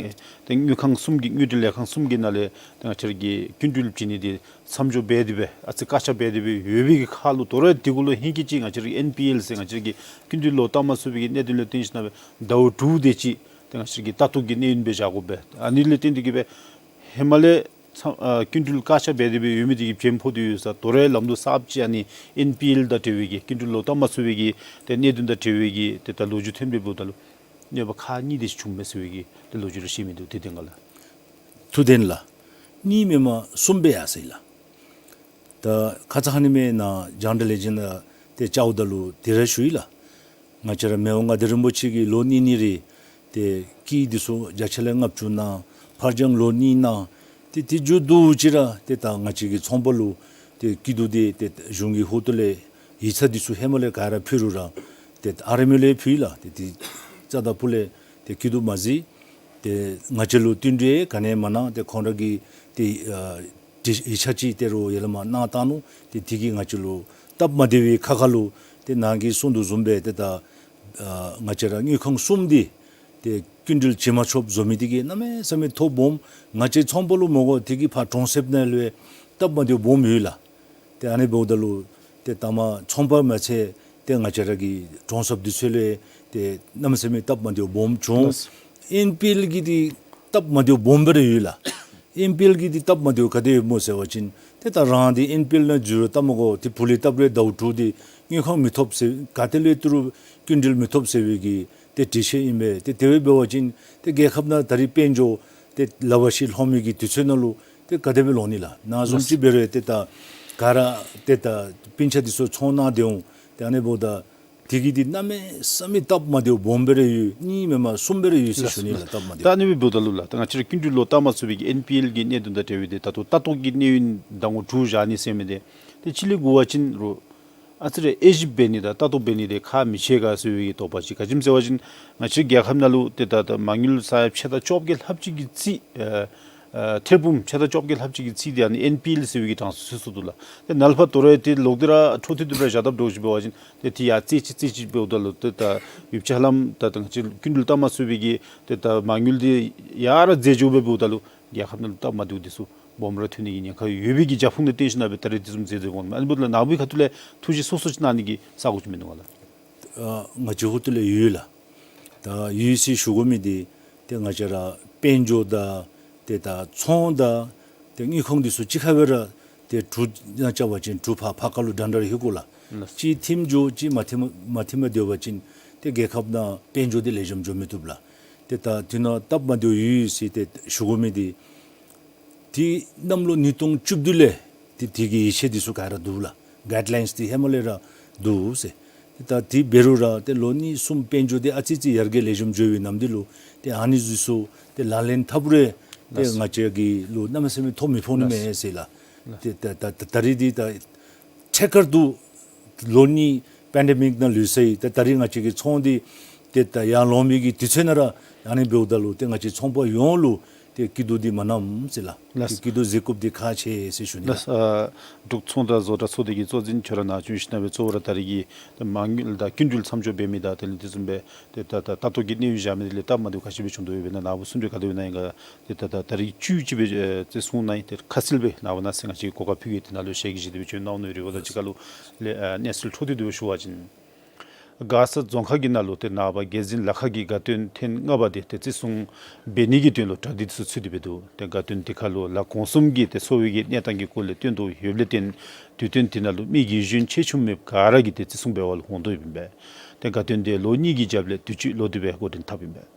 ཏེ་དངུལ་ཁང་གསུམ་གྱི་དངུལ་འབྲེལ་ལས་ཁང་གསུམ་གྱི་ནང་ལས་ཏེ་ང་བཅས་ར་གི་སྐྱིན་འགྲུལ་བྱིན་ནི་འདི་མཚམས་འཇོག་འབད་དེ་སྦེ་ཨ་ཙི་བཀག་ཆ་འབད་དེ་སྦེ་ཡོད་པའི་གི་ཁར་ལུ་དོ་རུང་དེ་གུ་ལུ་ཧེང་སྐལ་ཅིག་ང་བཅས་ར་གི་ཨེན་པི་ཨེལ་ཟེར་ང་བཅས་ར་གི་སྐྱིན་འགྲུལ་ལོག་བཏབ་མ་ཚུགས་པའི་གི་གནད་དོན་ལུ་བརྟེན་ཞིན་ན་སྦེ་ཟླཝ་དྲུག་དེ་ཅིག་ཏེ་ང་བཅས་ར་གི་ལྟ་རྟོག་གི་གནས་ཡུན་སྦེ་བཞག་དགོ་པས། ཨ་ནི་ལས་བརྟེན་ཏེ་གིས་སྦེ་ཧེ་མ་ལས་ཚ་ཨ་སྐྱིན་འགྲུལ་བཀག་ཆ་འབད་དེ་སྦེ་ཡོད་མི་དེ་གིས་བྱེམ་ཕོག་སྟེ་ཡོད་ས། དོ་རུང་ལམ་ལུགས་གསརཔ་ཅིག་ཨ་ནི་ཨེན་པི་ཨེལ་དང་འབྲེལ་བའི་གི་སྐྱིན་འགྲུལ་ལོག་བཏབ་མ་ཚུགས་པའི་གི་ཏེ་གནད་དོན་དང་འབྲེལ་བའི་གི་ཏེ་ད་ལོ་རྒྱུས་ཐོན་པའི་འབདཝ་ད་ལུ་གནོད་པ་ཁག་གཉིས་དེ་ཅིག་བྱུངམ་མས་ཟེར་བའི་གི་ཏེ་ལོ་རྒྱུས་རེ་བཤད་མི་འདུག། དེ་བདེན་ག་ལགས། ཐུགས་བདེན་ལགས། གཉིས་མེན་པར་གསུམ་སྦེ་ཡར་སོ་ཡི་ལགས། ད་ཁ་ཙ་ཧ་ནི་མེན་ན་རྒྱང་བསྒྲགས་ལས་འཛིན་ལུ་ཏེ་བཅརཝ་ད་ལུ་དེ་ར་ཞུ་ཡི་ལགས། ང་བཅས་ར་མི་དབང་མངའ་བདག་རིན་པོ་ཆེ་གིས་ལོ་གཉིས་གཉིས་རེ་ཏེ་སྐྱིད་འདི་ཚུ་བརྒྱ་ཆ་ལས་ལྔ་བཅུ་གནང་། ཕར་འགྱངས་ལོ་གཉིས་གནང་། ཏེ་དེ་མཇུག་བསྡུ་ཅི་ར་ཏེ་ད་ང་བཅས་ཀྱི་ཚོང་པ་ལུ་ཏེ་སྐྱིད་སྡུག་འདི་ཏེ་གཞུང་གི་ཧོངས་ལས་ཡིག་ཚང་འདི་ཚུ་ཧེ་མ་ལས་ག་ར་ཕུལ་རུང་ར་ཏེ་ཨ་རི་མི་ལས་ཕུལ་ཡི་ལགས། ཏེ་དེ་རྩ་དང་ཕུ་ལས་ཏེ་སྐྱིད་སྡུག་མ་གཟིགས། ཏེ་ང་བཅས་ལུ་བསྟུན་གྲོས་ག་ནི་མ་གནང་། ཏེ་ཁོང་ར་གིས་ཏེ་ཨ་ཏེ་ཡིག་ཆ་ཅིག་ཏེ་རུང་ཡར་ལས་མར་གནང་བཏང་ནུག། ཏེ་དེ་གིས་ང་བཅས་ལུ་སྟབས་མ་བདེ་བའི་ཁ་ཁ་ལུ་ཏེ་ནཱ་གིས་གསུང་དོ་བཟུམ་སྦེ་ཏེ་ད་ཨ་ང་བཅས་ར་དངུལ་ཁང་གསུམ་འདི་ཏེ་སྐྱིན་འགྲུལ་བྱིན་མ་ཆོགཔ་བཟོ་མི་འདི་གིས་གནམ་མེད་ས་མེད་ཐོ་སྦོམ། ང་བཅས་ཚོང་པ་ལུ་མ་དགོ་དེ་གིས་ཕར་གྲོང་གསེབ་ནང་ལུ་སྟབས་མ་བདེཝ་སྦོམ་ཡོད་ལགས། ཏེ་ཨ་ནི་འབདཝ་ད་ལུ་ཏེ་ད་མ་ཚོང་པ་མ་ཚད་ཏེ་ང་བཅས་ར་གི་གྲོང་གསེབ་འདི་ཚུ་ལུ་ཏེ་གནམ་མེད་ས་མེད་སྟབས་མ་བདེཝ་སྦོམ་བྱུང་། ལགས། ཨེན་པི་ཨེལ་གྱི་འདི་སྟབས་མ་བདེཝ་སྦོམ་སྦེ་ར་ཡོད་ལགས། ཨེན་པི་ཨེལ་གྱི་འདི་སྟབས་མ་བདེཝ་ག་དེ་ཡོདཔ་སྨོ་ཟེར་བ་ཅིན་ཏེ་ད་རང་འདི་ཨེན་པི་ཨེལ་ནང་འཛུལ་རུང་སྟབས་མ་བདེཝ་ཏེ་ཕུ་ལས་བཏབ་རུང་ཟླཝ་དྲུག་འདི་དངུལ་ཁང་མི་ཐོབ་ཟེར་ག་ཏེ་ལས་བཏུབ་རུང་སྐྱིན་འགྲུལ་མི་ཐོབ་ཟེར་བའི་གི་ཏེ་སྒྲིག་གཞི་ཨིན་པས། ཏེ་དེ་སྦེ་འབད་བ་ཅིན་ཏེ་རྒྱལ་ཁབ་ནང་ད་རིས་དཔལ་འབྱོར་ཏེ་ལ་བ་ཤི་ལྷོད་མི་གི་དུས་ཚོད་ནང་ལུ་ཏེ་ག་དེ་སྦེ་ལོག་ནི་ལགས། ནཱ་བཟུམ་ཅིག་འབད་རུང་ཏེ་ད་ག་ར་ཏེ་ད་སྤུན་ཆ་འདི་ཚུ་ཚོང་གནང་སྡོད་འོང་། ཏེ་ཨ་ནི་འབདཝ་ད་དེ་གིས་འདི་གནམ་མེད་ས་མེད་སྟབས་མ་བདེཝ་སྦོམ་སྦེ་ར་ཡོད། གཉིས་མེན་པར་གསུམ་སྦེ་ར་ཡོད་ཟེར་ཞུ་ནི་ལགས། སྟབས་མ་བདེཝ། ད་ཨ་ནི་སྦེ་འབདཝ་ད་ལུ་ལགས། ད་ང་བཅས་ར་སྐྱིན་འགྲུལ་ལོག་བཏབ་མ་ཚུགས་པའི་གི་ཨེན་པི་ཨེལ་གྱི་གནད་དོན་དང་འབྲེལ་བའི་ཏེ་ད་ལྟོ་ལྟ་རྟོག་གི་གནས་ཡུན་ཟླ་ངོ་དྲུག་བཞག་ནི་ཟེར་མི་འདི་ཏེ་ཕྱི་ལས་གོ་བ་ཅིན་རུང་ཨ་ཙི་རེ་དབྱེ་ཞིབ་འབད་ནི་དང་ལྟ་རྟོག་འབད་ནི་དེ་ཁག་མི་ཆེ་ག་ཟེར་བའི་གི་དོགས་པ་ཅིག། ག་ཅི་སྨོ་ཟེར་བ་ཅིན་ང་བཅས་རྒྱལ་ཁབ་ནང་ལུ་ཏེ་ད་ད་མ་དངུལ་ས་ཡ་ཕྱེད་དང་བཅོ་བརྒྱད་ལྷགཔ་ཅིག་གི་རྩིས་ཨ་ཨ་ཐེར་འབུམ་ཕྱེད་དང་བཅོ་བརྒྱད་ལྷགཔ་ཅིག་གི་རྩིས་འདི་ཨ་ནི་ཨེན་པི་ཨེལ་ཟེར་བའི་གི་གྲངས་སུ་ཚུད་སོ་ནུག་ལགས། ཏེ་ནཱ་ལས་ཕར་དོ་རུང་ཏེ་ལོག་སྟེ་ར་འཕྲོ་མཐུད་དེ་སྦེ་བཞག་དཔ་འདྲཝ་ཅིག་འབད་བ་ཅིན་ཏེ་དེ་ཡང་རྩིས་ཅིག་རྩིས་ཅིག་འབདཝ་ད་ལུ་ཏེ་ད་ཡོདཔ་ཅིག་ཧ་ལམ་ད་ད་ང་བཅས་སྐྱིན་འགྲུལ་བཏབ་མ་ཚུགས་པའི་གི་ཏེ་ད་མ་དངུལ་འདི་ཡར་ར་འཛད་འགྱོ་སྦེ་འབདཝ་ད་ལུ་རྒྱལ་ཁབ་ནང་ལུ་སྟབས་མ་བདེཝ་འདི་ཚུ་སྦོམ་ར་ཐོན་ནི་གི་ཉེན་ཁ་ཡོད་པའི་གི་རྒྱབ་ཁུངས་ལུ་བརྟེན་ཞིན་ན་སྦེ་ད་རེས་དེ་བཟུམ་མཛད་དེ་འོང་མས། ཨ་ནི་འབདཝ་ད་ལུ་ནཱ་བུའི་ཁ་ཐུག་ལས་ཐུགས་བཞེད་སོ་སོ་ཅིག་གནང་ནི་གི་ས་གོ་ཅིག་མིན་འདུག་ག་ལགས། ཨ་ང་བཅས་ཧོངས་ལས་ཡོད་ལགས། ད་ཡོད་ཟེར་ཞུ་དགོ་མི་འདི་ཏེ་ང་བཅས་ར་དཔལ་འབྱོར་དང་ཏེ་ད་ཚོང་དང་ཏེ་དངུལ་ཁང་འདི་ཚུ་གཅིག་ཁར་སྦེ་ར་ཏེ་གྲུ་ནང་རྐྱབ་པ་ཅིན་གྲུ་ཕར་ཕར་ཁ་ལུ་འདྲན་འདྲ་ར་ལྷོད་དགོ་ལགས། ལགས། གཅིག་མཐུན་འགྱོ་གཅིག་མ་མཐུན་མ་མཐུན་མ་སྡོད་པ་ཅིན་ཏེ་རྒྱལ་ཁབ་ནང་དཔལ་འབྱོར་འདི་ལེགས་ཤོམ་འགྱོ་མི་བཏུབ་ལགས། ཏེ་ད་དེ་ནང་སྟབས་མ་བདེཝ་ཡོད་ཟེར་ཏེ་ཞུ་དགོ་མི་འདི་ཏེ་གནམ་ལོ་ཉིས་སྟོང་བཅུ་བདུན་ལས་ཏེ་དེ་གི་ཡིག་ཆ་འདི་ཚུ་ག་ར་འདུག་ལགས། གའིཌ་ལའིནསི་འདི་ཧེ་མ་ལས་ར་འདུག་ཟེར། ཏེ་ད་དེ་འབད་རུང་ར་ཏེ་ལོ་གཉིས་གསུམ་དཔལ་འབྱོར་འདི་ཨ་ཙི་ཙི་ཡར་རྒྱས་ལེགས་ཤོམ་འགྱོ་བའི་ནམ་དུས་ལུ་ཏེ་ཨ་ནི་འདི་ཚུ་ཏེ་ལག་ལེན་འཐབ་རུང་ཏེ་ལགས། ང་བཅས་ཀྱི་ལུ་གནམ་མེད་ས་མེད་ཐོ་མི་ཕོག་ནི་མས་ཟེར་ལགས། ལགས། ཏེ་ད་ད་ད་ད་རིས་འདི་ད་ཐད་ཀར་དུ་ལོ་གཉིས་པེན་ཌེ་མིག་ནང་ལུས་སོ་ཡི། ད་ད་རིས་ང་བཅས་ཀྱི་ཚོང་འདི་ཏེ་ད་ཡར་ལོང་མི་གི་དུས་ཚོད་ནང་ར་ཨ་ནི་འབདཝ་ད་ལུ་ཏེ་ང་བཅས་ཚོང་པ་ཡོངས་ལུ་ཏེ་སྐྱིད་སྡུག་འདི་མ་གནངམ་ཟེར་ལགས། ལགས། ཏེ་སྐྱིད་སྡུག་གཟིགས་དགོཔ་འདི་ཁག་ཆེ་ཟེར་ཞུ་ནི་ལགས། ལགས། ཨ་འབྲུག་ཚོང་དང་བཟོ་གྲྭ་ཚོགས་སྡེ་གི་གཙོ་འཛིན་ཁྱོད་ར་ནཱ་བྱོན་ཞིན་ན་སྦེ་གཙོ་བོ་ར་ད་རིས་ཀྱི་ཏེ་མ་དངུལ་དང་སྐྱིན་འགྲུལ་མཚམས་འཇོག་འབད་མི་དང་དེ་ལས་དེ་བཟུམ་སྦེ་ཏེ་ད་ད་ལྟོ་གི་གནས་ཡུན་བཞག་མི་འདི་ལས་སྟབས་མ་བདེཝ་ག་ཅི་སྦེ་བྱུང་དོ་ཡོདཔ་ཨིན་ན་ནཱ་བུ་གསུང་གྲོས་ག་དེ་སྦེ་གནང་ཡི་ག། ཏེ་ད་ད་ད་རིས་བཅུད་ཅིག་སྦེ་ཨེ་ཏེ་གསུང་གནང་ཡི། ཏེ་ཁ་གསལ་སྦེ་ནཱ་བུ་ནཱ་ཟེར་ང་བཅས་གོ་སྐབས་ཕུལ་གེ། ཏེ་ནཱ་ལུ་ཞལ་གྱིས་བཞེས་ཏེ་སྦེ་བྱོན་གནང་ནི་རེ་བ་དང་གཅིག་ཁར་ལུ་ལས་ཨ་གནས་ཚུལ་འཕྲོ་མཐུད་དེ་སྦེ་ཞུ་བ་ཅིན་མགར་ས་རྫོང་ཁག་གི་ནང་ལུ་ཏེ་ནངས་པ་རྒྱལ་འཛིན་ལ་ཁ་གི་དགའ་སྟོན་ཐེངས་ལྔ་པ་འདི་ཏེ་བརྩི་སྲུང་འབད་ནི་གི་དོན་ལུ་གྲ་སྒྲིག་ཚུ་ཚུད་དེ་སྦེ་འདུག། ཏེ་དགའ་སྟོན་འདི་ཁར་ལུ་ལ་གོང་གསུམ་གྱི་ཏེ་འཚོ་བའི་གི་གནས་སྟངས་ཀྱི་སྐོར་ལས་སྟོན་དོ་ཡོདཔ་ལས་བརྟེན་དུས་སྟོན་འདི་ནང་ལུ་མི་རྒས་གཞོན་ཆེ་ཆུང་མེད་པར་ག་ར་གིས་ཏེ་བརྩི་སྲུང་འབད་བར་ལུ་འོང་དོ་ཡོདཔ་ཨིན་པས། ཏེ་དགའ་སྟོན་འདི་ལོ་གཉིས་ཀྱི་རྒྱབ་ལས་དུས་ཅི་ལོ་དུས་སྦེ་འགོ་འདྲེན་འཐབ་ཨིན་པས།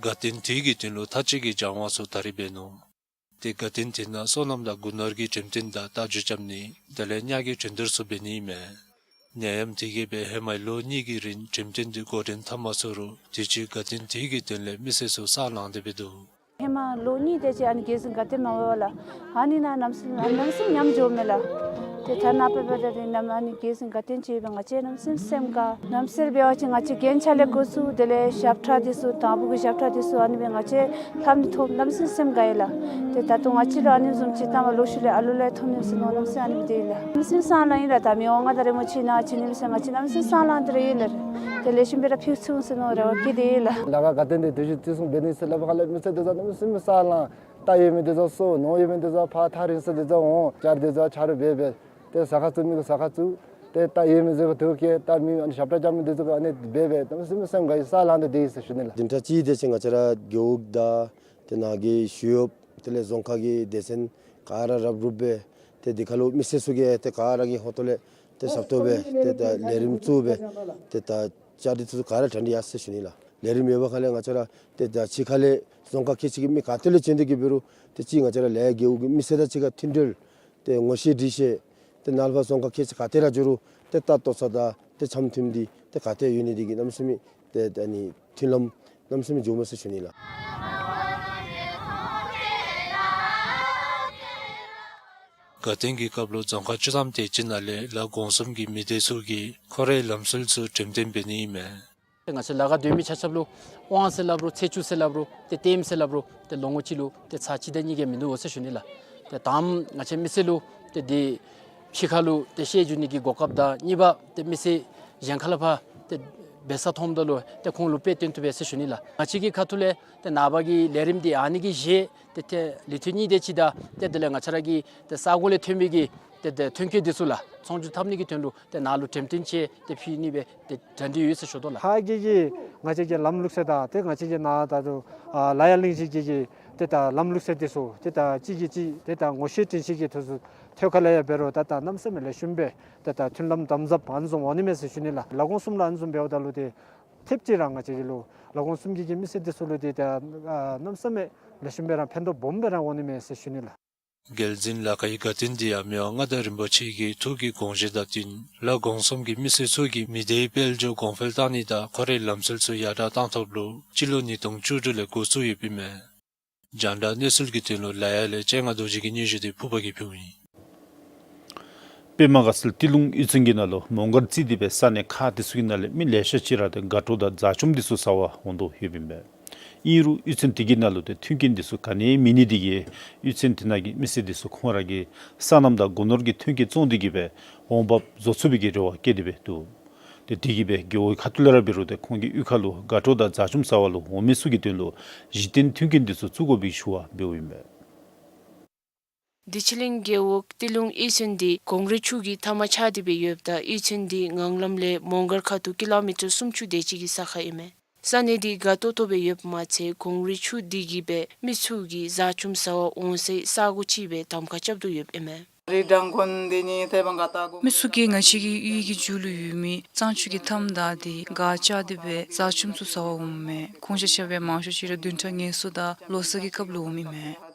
དགའ་སྟོན་འདི་གི་དོན་ལུ་མཐའ་དཔྱད་ཀྱི་སྦྱང་བ་ཚུ་ད་རིས་འབད་ནུག། ཏེ་དགའ་སྟོན་འདི་ནང་སོ་ནམ་དང་སྒོ་ནོར་གྱི་འགྲེམས་སྟོན་དང་རྟ་རྒྱུག་རྐྱབ་ནི་དེ་ལས་གཉའ་གི་འགྲན་བསྡུར་ཚུ་འབད་ནི་ཨིན་མས། ནད་ཡམས་དེ་གིས་སྦེ་ཧེ་མ་ལོ་གཉིས་ཀྱི་རིང་འགྲེམས་སྟོན་འདི་འགོ་འདྲེན་འཐབ་མ་ཚུགས་རུང་དུས་ཅི་དགའ་སྟོན་འདི་གི་དོན་ལས་མི་སེར་ཚུ་ས་ལངས་ཏེ་སྦེ་འདུག། ཧེ་མ་ལོ་གཉིས་དེ་ཅིག་ཨ་ནི་རྒྱལ་འཛིན་དགའ་སྟོན་མ་འབད་བར་ལགས། ཨ་ནི་ནང་གནམ་མེད་ས་མེད་ཉམས་འགྱོཝ་མས་ལགས། ཏེ་ཐ་ན་དཔེ་འབདཝ་ད་ཏེ་ནམ་ཨ་ནི་རྒྱལ་འཛིན་དགའ་སྟོན་ཅིག་ཡོདཔ་ང་བཅས་གནམ་མེད་ས་མེད་སེམས་དགའ། གནམ་མེད་ས་མེད་འབད་བ་ཅིན་ང་བཅས་རྒྱན་ཆ་ལས་འགོ་བཙུགས་དེ་ལས་ཞབས་ཁྲ་འདི་ཚུ་དང་ཕུ་གི་ཞབས་ཁྲ་འདི་ཚུ་ཨ་ནི་སྦེ་ང་བཅས་ལྷབ་ནི་ཐོབ་གནམ་མེད་ས་མེད་སེམས་དགའ་ཡི་ལགས། ཏེ་ད་ལྟོ་ང་བཅས་ལུ་ཨ་ནི་བཟུམ་ཅིག་ད་མ་ལོག་ཤུལ་ལས་ཨ་ལུ་ལས་ཐོབ་ནི་ཟེར་མནོ་གནམ་མེད་ས་མེད་ཨ་ནི་སྦེ་དེ་ཡི་ལགས། གནམ་མེད་ས་མེད་སེམས་དགའ་ཡི་ལགས། ད་མི་དབང་མངའ་བདག་རིན་པོ་ཆེ་ནཱ་བྱོན་ནི་ཟེར་ང་བཅས་གནམ་མེད་ས་མེད་སེམས་དགའ་སྟེ་ར་ཡོད་ལགས། ཏེ་ལེགས་ཤོམ་སྦེ་ར་ཕུལ་ཚུགས་ཟེར་མནོ་རེ་བ་བསྐྱེད་དེ་ཡོད་ལགས། ལ་ཁ་དགའ་སྟོན་འདི་དུས་ཅི་བརྩི་སྲུང་འབད་ནི་ཟེར་སླབ་པ་ཁ་ལས་མི་སེར་འདི་ཚུ་གནམ་མེད་ས་མེད་ས་ལངས། རྟ་ཡོད་མི་འདི་ཚུ་གསོ། ནོར་ཡོད་མི་འདི་ཚུ་ཕར་ཐག་རིང་ས་འདི་ཚུ་འོང་། སྐྱར་འདི་ཚུ་ཆ་རོགས་འབད་འབད། ཏེ་ཟ་ཁ་བཙུགས་མི་གིས་ཟ་ཁ་བཙུགས། ཏེ་རྟ་ཡོད་མི་འདི་ཚུ་གིས་རྟ་སྐྱེལ། རྟ་མེད་མི་ཨ་ནི་ཞབས་ཁྲ་རྐྱབ་མི་འདི་ཚུ་གིས་ཨ་ནི་འབད་འབད་གནམ་མེད་ས་མེད་སེམས་དགའ་ཡི། ས་ལངས་ཏེ་སྡོད་ཡི་ཟེར་ཞུ་ནི་ལགས། བདུན་ཕྲག་གཅིག་དེ་ཅིག་ང་བཅས་ར་རྒེད་འོག་དང་ཏེ་ནཱ་གི་ཞི་གཡོགཔ་དེ་ལས་རྫོང་ཁག་གི་སྡེ་ཚན་ག་ར་རབ་རུབ་སྦེ་ཏེ་འདི་ཁར་ལུ་མི་སེར་ཚུ་གིས་ཏེ་ག་ར་གི་ཧོངས་ལས་ཏེ་ཞབས་ཏོག་འབད་ཏེ་ད་ལས་རིམ་བཙུགས་སྦེ་ཏེ་ད་བཅའ་སྒྲིག་ཚུ་ག་ར་དྲང་སྟེ་ཡར་སོང་ཡི་ཟེར་ཞུ་ནི་ལགས། ལས་རིམ་ཡོད་པའི་ཁ་ལས་ང་བཅས་ར་ཏེ་ད་ཕྱི་ཁ་ལས་རྫོང་ཁག་ཁལ་གཅིག་གི་མི་ག་ཏེ་ལས་བྱོན་ཏེ་གི་འབད་རུང་ཏེ་གཅིག་ང་བཅས་ར་ལ་ཡ་རྒེད་འོག་གི་མི་སེར་དང་གཅིག་ཁར་མཐུན་འབྲེལ་ཏེ་ངོ་ཤེས་འདྲིས་ཤེས་ཏེ་ནཱ་ལས་ཕར་རྫོང་ཁག་ཁལ་གཅིག་ག་ཏེ་ར་འགྱོ་རུང་ཏེ་ལྟ་རྟོག་ཚུ་དང་ཏེ་འཆམ་མཐུན་འདི་ཏེ་ག་ཏེ་ཡོད་ནི་འདི་གིས་གནམ་མེད་ས་མེད་ཏེ་ད་ནི་མཐུན་ལམ་གནམ་མེད་ས་མེད་འགྱོཝ་མས་ཟེར་ཞུ་ནི་ལགས། དགའ་སྟོན་གྱི་སྐབས་ལུ་རྫོང་ཁག་བཅུ་ཐམ་དེ་ཅིག་ནང་ལས་ལ་དགོངས་གསུམ་གྱི་མི་སྡེ་ཚུ་གིས་ཁོང་རའི་ལམ་སྲོལ་ཚུ་འགྲེམས་སྟོན་འབད་ནི་ཨིན་མས། ང་བཅས་ལ་ཁ་སྡོད་མི་ཆ་ཁྱབ་ལུ་དབང་ཟེར་སླབ་རུང་ཚེས་བཅུ་ཟེར་སླབ་རུང་ཏེ་ལྟདམོ་ཟེར་སླབ་རུང་ཏེ་ལོ་ངོ་གཅིག་ལུ་ཏེ་ཚར་གཅིག་དང་གཉིས་ཀྱིས་མིན་འདུག་ཟེར་ཞུ་ནི་ལགས། ཏེ་ད་ང་བཅས་མི་སེར་ལུ་ཏེ་འདི་ཕྱི་ཁ་ལུ་ཏེ་བཤལ་འགྱོ་ནི་གི་གོ་སྐབས་དང་གཉིས་པ་ཏེ་མི་སེར་གཞན་ཁ་ལས་ཕར་ཏེ་འབད་ས་མཐོངམ་ད་ལུ་ཏེ་ཁོང་ལུ་དཔེ་སྟོན་བཏུབ་པས་ཟེར་ཞུ་ནི་ལགས། ང་བཅས་ཀྱི་ཁ་ཐུག་ལས་ཏེ་ནངས་པ་གི་ལས་རིམ་འདི་ཨ་ནི་གི་གཞི་ཏེ་ཏེ་ལུས་ཐེངས་གཉིས་དེ་ཅིག་དང་ཏེ་དེ་ལས་ང་བཅས་ར་གི་ཏེ་ས་གོ་ལས་ཐོན་པའི་གི་ཏེ་ཏེ་ཐོན་སྐྱེད་འདི་ཚུ་ལགས་ཚོང་སྒྱུར་འཐབ་ནི་གི་དོན་ལུ་ཏེ་ནཱ་ལུ་འགྲེམས་སྟོན་ཅིག་ཏེ་ཕུལ་ནི་སྦེ་ཏེ་གྲ་སྒྲིག་ཡོད་ཟེར་ཞུ་དོ་ལགས། ཕར་གྱི་གི་ང་བཅས་ཀྱི་ལམ་ལུགས་སྲོལ་དང་ཏེ་ང་བཅས་ཀྱི་ནཱ་ད་ལྟོ་ཨ་ལ་ཡ་གླིང་བཞི་གི་གི་ཏེ་ད་ལམ་ལུགས་སྲོལ་འདི་ཚུ་ཏེ་ད་གཅིག་གིས་གཅིག་ཏེ་ད་ངོ་ཤེས་དྲན་ཤེས་ཀྱི་ཐོག་ཚུ་ཐོག་ཁ་ལས་ཡང་འབད་རུང་ད་ད་གནམ་མེད་ས་མེད་ལེགས་ཤོམ་སྦེ་ཏེ་ད་མཐུན་ལམ་དམ་ཟབ་ཨ་ནི་བཟུམ་འོང་ནི་མས་ཟེར་ཞུ་ནི་ལགས། ལ་དགོངས་གསུམ་ལུ་ཨ་ནི་བཟུམ་འབདཝ་ད་ལུ་ཏེ་ཐེབས་ཅིག་ར་ང་བཅས་ཀྱི་ལུ་ལ་དགོངས་གསུམ་གྱི་གི་མི་སེར་འདི་ཚུ་ལུ་ཏེ་ད་ཨ་གནམ་མེད་ས་མེད་ལེགས་ཤོམ་སྦེ་ར་ཕན་ཐོགས་སྦོམ་སྦེ་ར་འོང་ནི་མས་ཟེར་ཞུ་ནི་ལགས། རྒྱལ་འཛིན་ལ་ཁའི་དགའ་སྟོན་འདི་ཡང་མི་དབང་མངའ་བདག་རིན་པོ་ཆེ་གི་ཐུགས་ཀྱི་དགོངས་བཞེད་དང་བསྟུན་ལ་དགོངས་གསུམ་གྱི་མི་སེར་ཚུ་གིས་མི་སྡེའི་དཔལ་འབྱོར་གོང་འཕེལ་གཏང་ནི་དང་ཁོང་རའི་ལམ་སྲོལ་ཚུ་ཡར་དྲག་གཏང་ཐབས་ལུ་སྤྱི་ལོ་ཉིས་སྟོང་བཅུ་དྲུག་ལས་འགོ་བཙུགས་ཡོདཔ་ཨིན་མས། རྒྱང་བསྒྲགས་གནས་ཚུལ་གྱི་དོན་ལུ་ལ་ཡ་ལས་སྤྱན་སྔ་རྡོ་རྗེ་གི་སྙན་ཞུ་འདི་ཕུར་པ་གིས་ཕུལཝ་ཨིན། པདྨ་དགའ་ཚལ་སྟོད་ལུང་གཡུས་ཚན་གྱི་ནང་ལུ་མོང་སྒར་རྩིས་ཏེ་སྦེ་ས་གནས་ཁག་དེ་ཚུ་གི་ནང་ལས་མི་ལེ་ཤ་ཅིག་ར་ཏེ་དགའ་སྤྲོ་དང་མཛའ་ཆུམ་འདི་ཚུ་ཟ་བར་འོང་དོ་ཡོདཔ་ཨིན་པས། ཨིན་རུང་གཡུས་ཚན་དེ་གི་ནང་ལུ་ཏེ་མཐུན་རྐྱེན་འདི་ཚུ་ག་ནི་ཡང་མེད་ནི་དེ་གིས་གཡུས་ཚན་དེ་ནང་གི་མི་སེར་འདི་ཚུ་ཁོང་ར་གི་སོ་ནམ་དང་སྒོ་ནོར་གྱི་མཐུན་རྐྱེན་བཙོང་སྟེ་གི་སྦེ་འོང་འབབ་བཟོ་ཚུགས་པའི་གི་རེ་བ་བསྐྱེད་དེ་སྦེ་འདུག། ཏེ་དེ་གིས་སྦེ་རྒེད་འོག་ཁ་ཐུག་ལས་ར་འབད་རུང་ཏེ་ཁོང་གི་གཡུས་ཁ་ལུ་དགའ་སྤྲོ་དང་མཛའ་ཆུམ་ཟ་བར་ལུ་འོང་མི་ཚུ་གི་དོན་ལུ་གཞི་རྟེན་མཐུན་རྐྱེན་འདི་ཚུ་བཙུགས་དགོ་པའི་ཞུ་བ་འབདཝ་ཨིན་པས། བདེ་ཆེན་གླིང་རྒེད་འོག་སྟོད་ལུང་གཡུས་ཚན་འདི་གངས་རི་ཆུ་གི་མཐའ་མ་ཆགས་ཏེ་སྦེ་ཡོདཔ་ད་གཡུས་ཚན་འདི་ངང་ལམ་ལས་མོང་སྒར་ཁ་ཐུག་ཀི་ལོ་མི་ཊར་སུམ་ཅུ་དེ་ཅིག་གི་ས་ཁར་ཨིན་མས། ས་གནས་འདི་དགའ་ཏོག་ཏོ་སྦེ་ཡོདཔ་མ་ཚད་གངས་རི་ཆུ་འདི་གིས་སྦེ་མི་ཚུ་གིས་མཛའ་ཆུམ་ཟ་བར་འོང་སའི་ས་གོ་ཅིག་སྦེ་གདམ་ཁ་རྐྱབ་དོ་ཡོདཔ་ཨིན་མས། མི་ཚུ་གིས་ང་བཅས་ཀྱི་གཡུས་ཀྱི་མཇུག་ལུ་ཡོད་མི་གཙང་ཆུ་གི་མཐའམ་བདའ་སྟེ་སྒར་བཅག་སྟེ་སྦེ་མཛའ་ཆུམ་ཚུ་ཟ་བར་འོངམ་མས། ཁོང་ཆ་ཁྱབ་སྦེ་མང་ཤོས་ཅིག་ར་བདུན་ཕྲག་ངལ་གསོ་དང་ལོ་གསར་གྱི་སྐབས་ལུ་འོངམ་ཨིན་མས།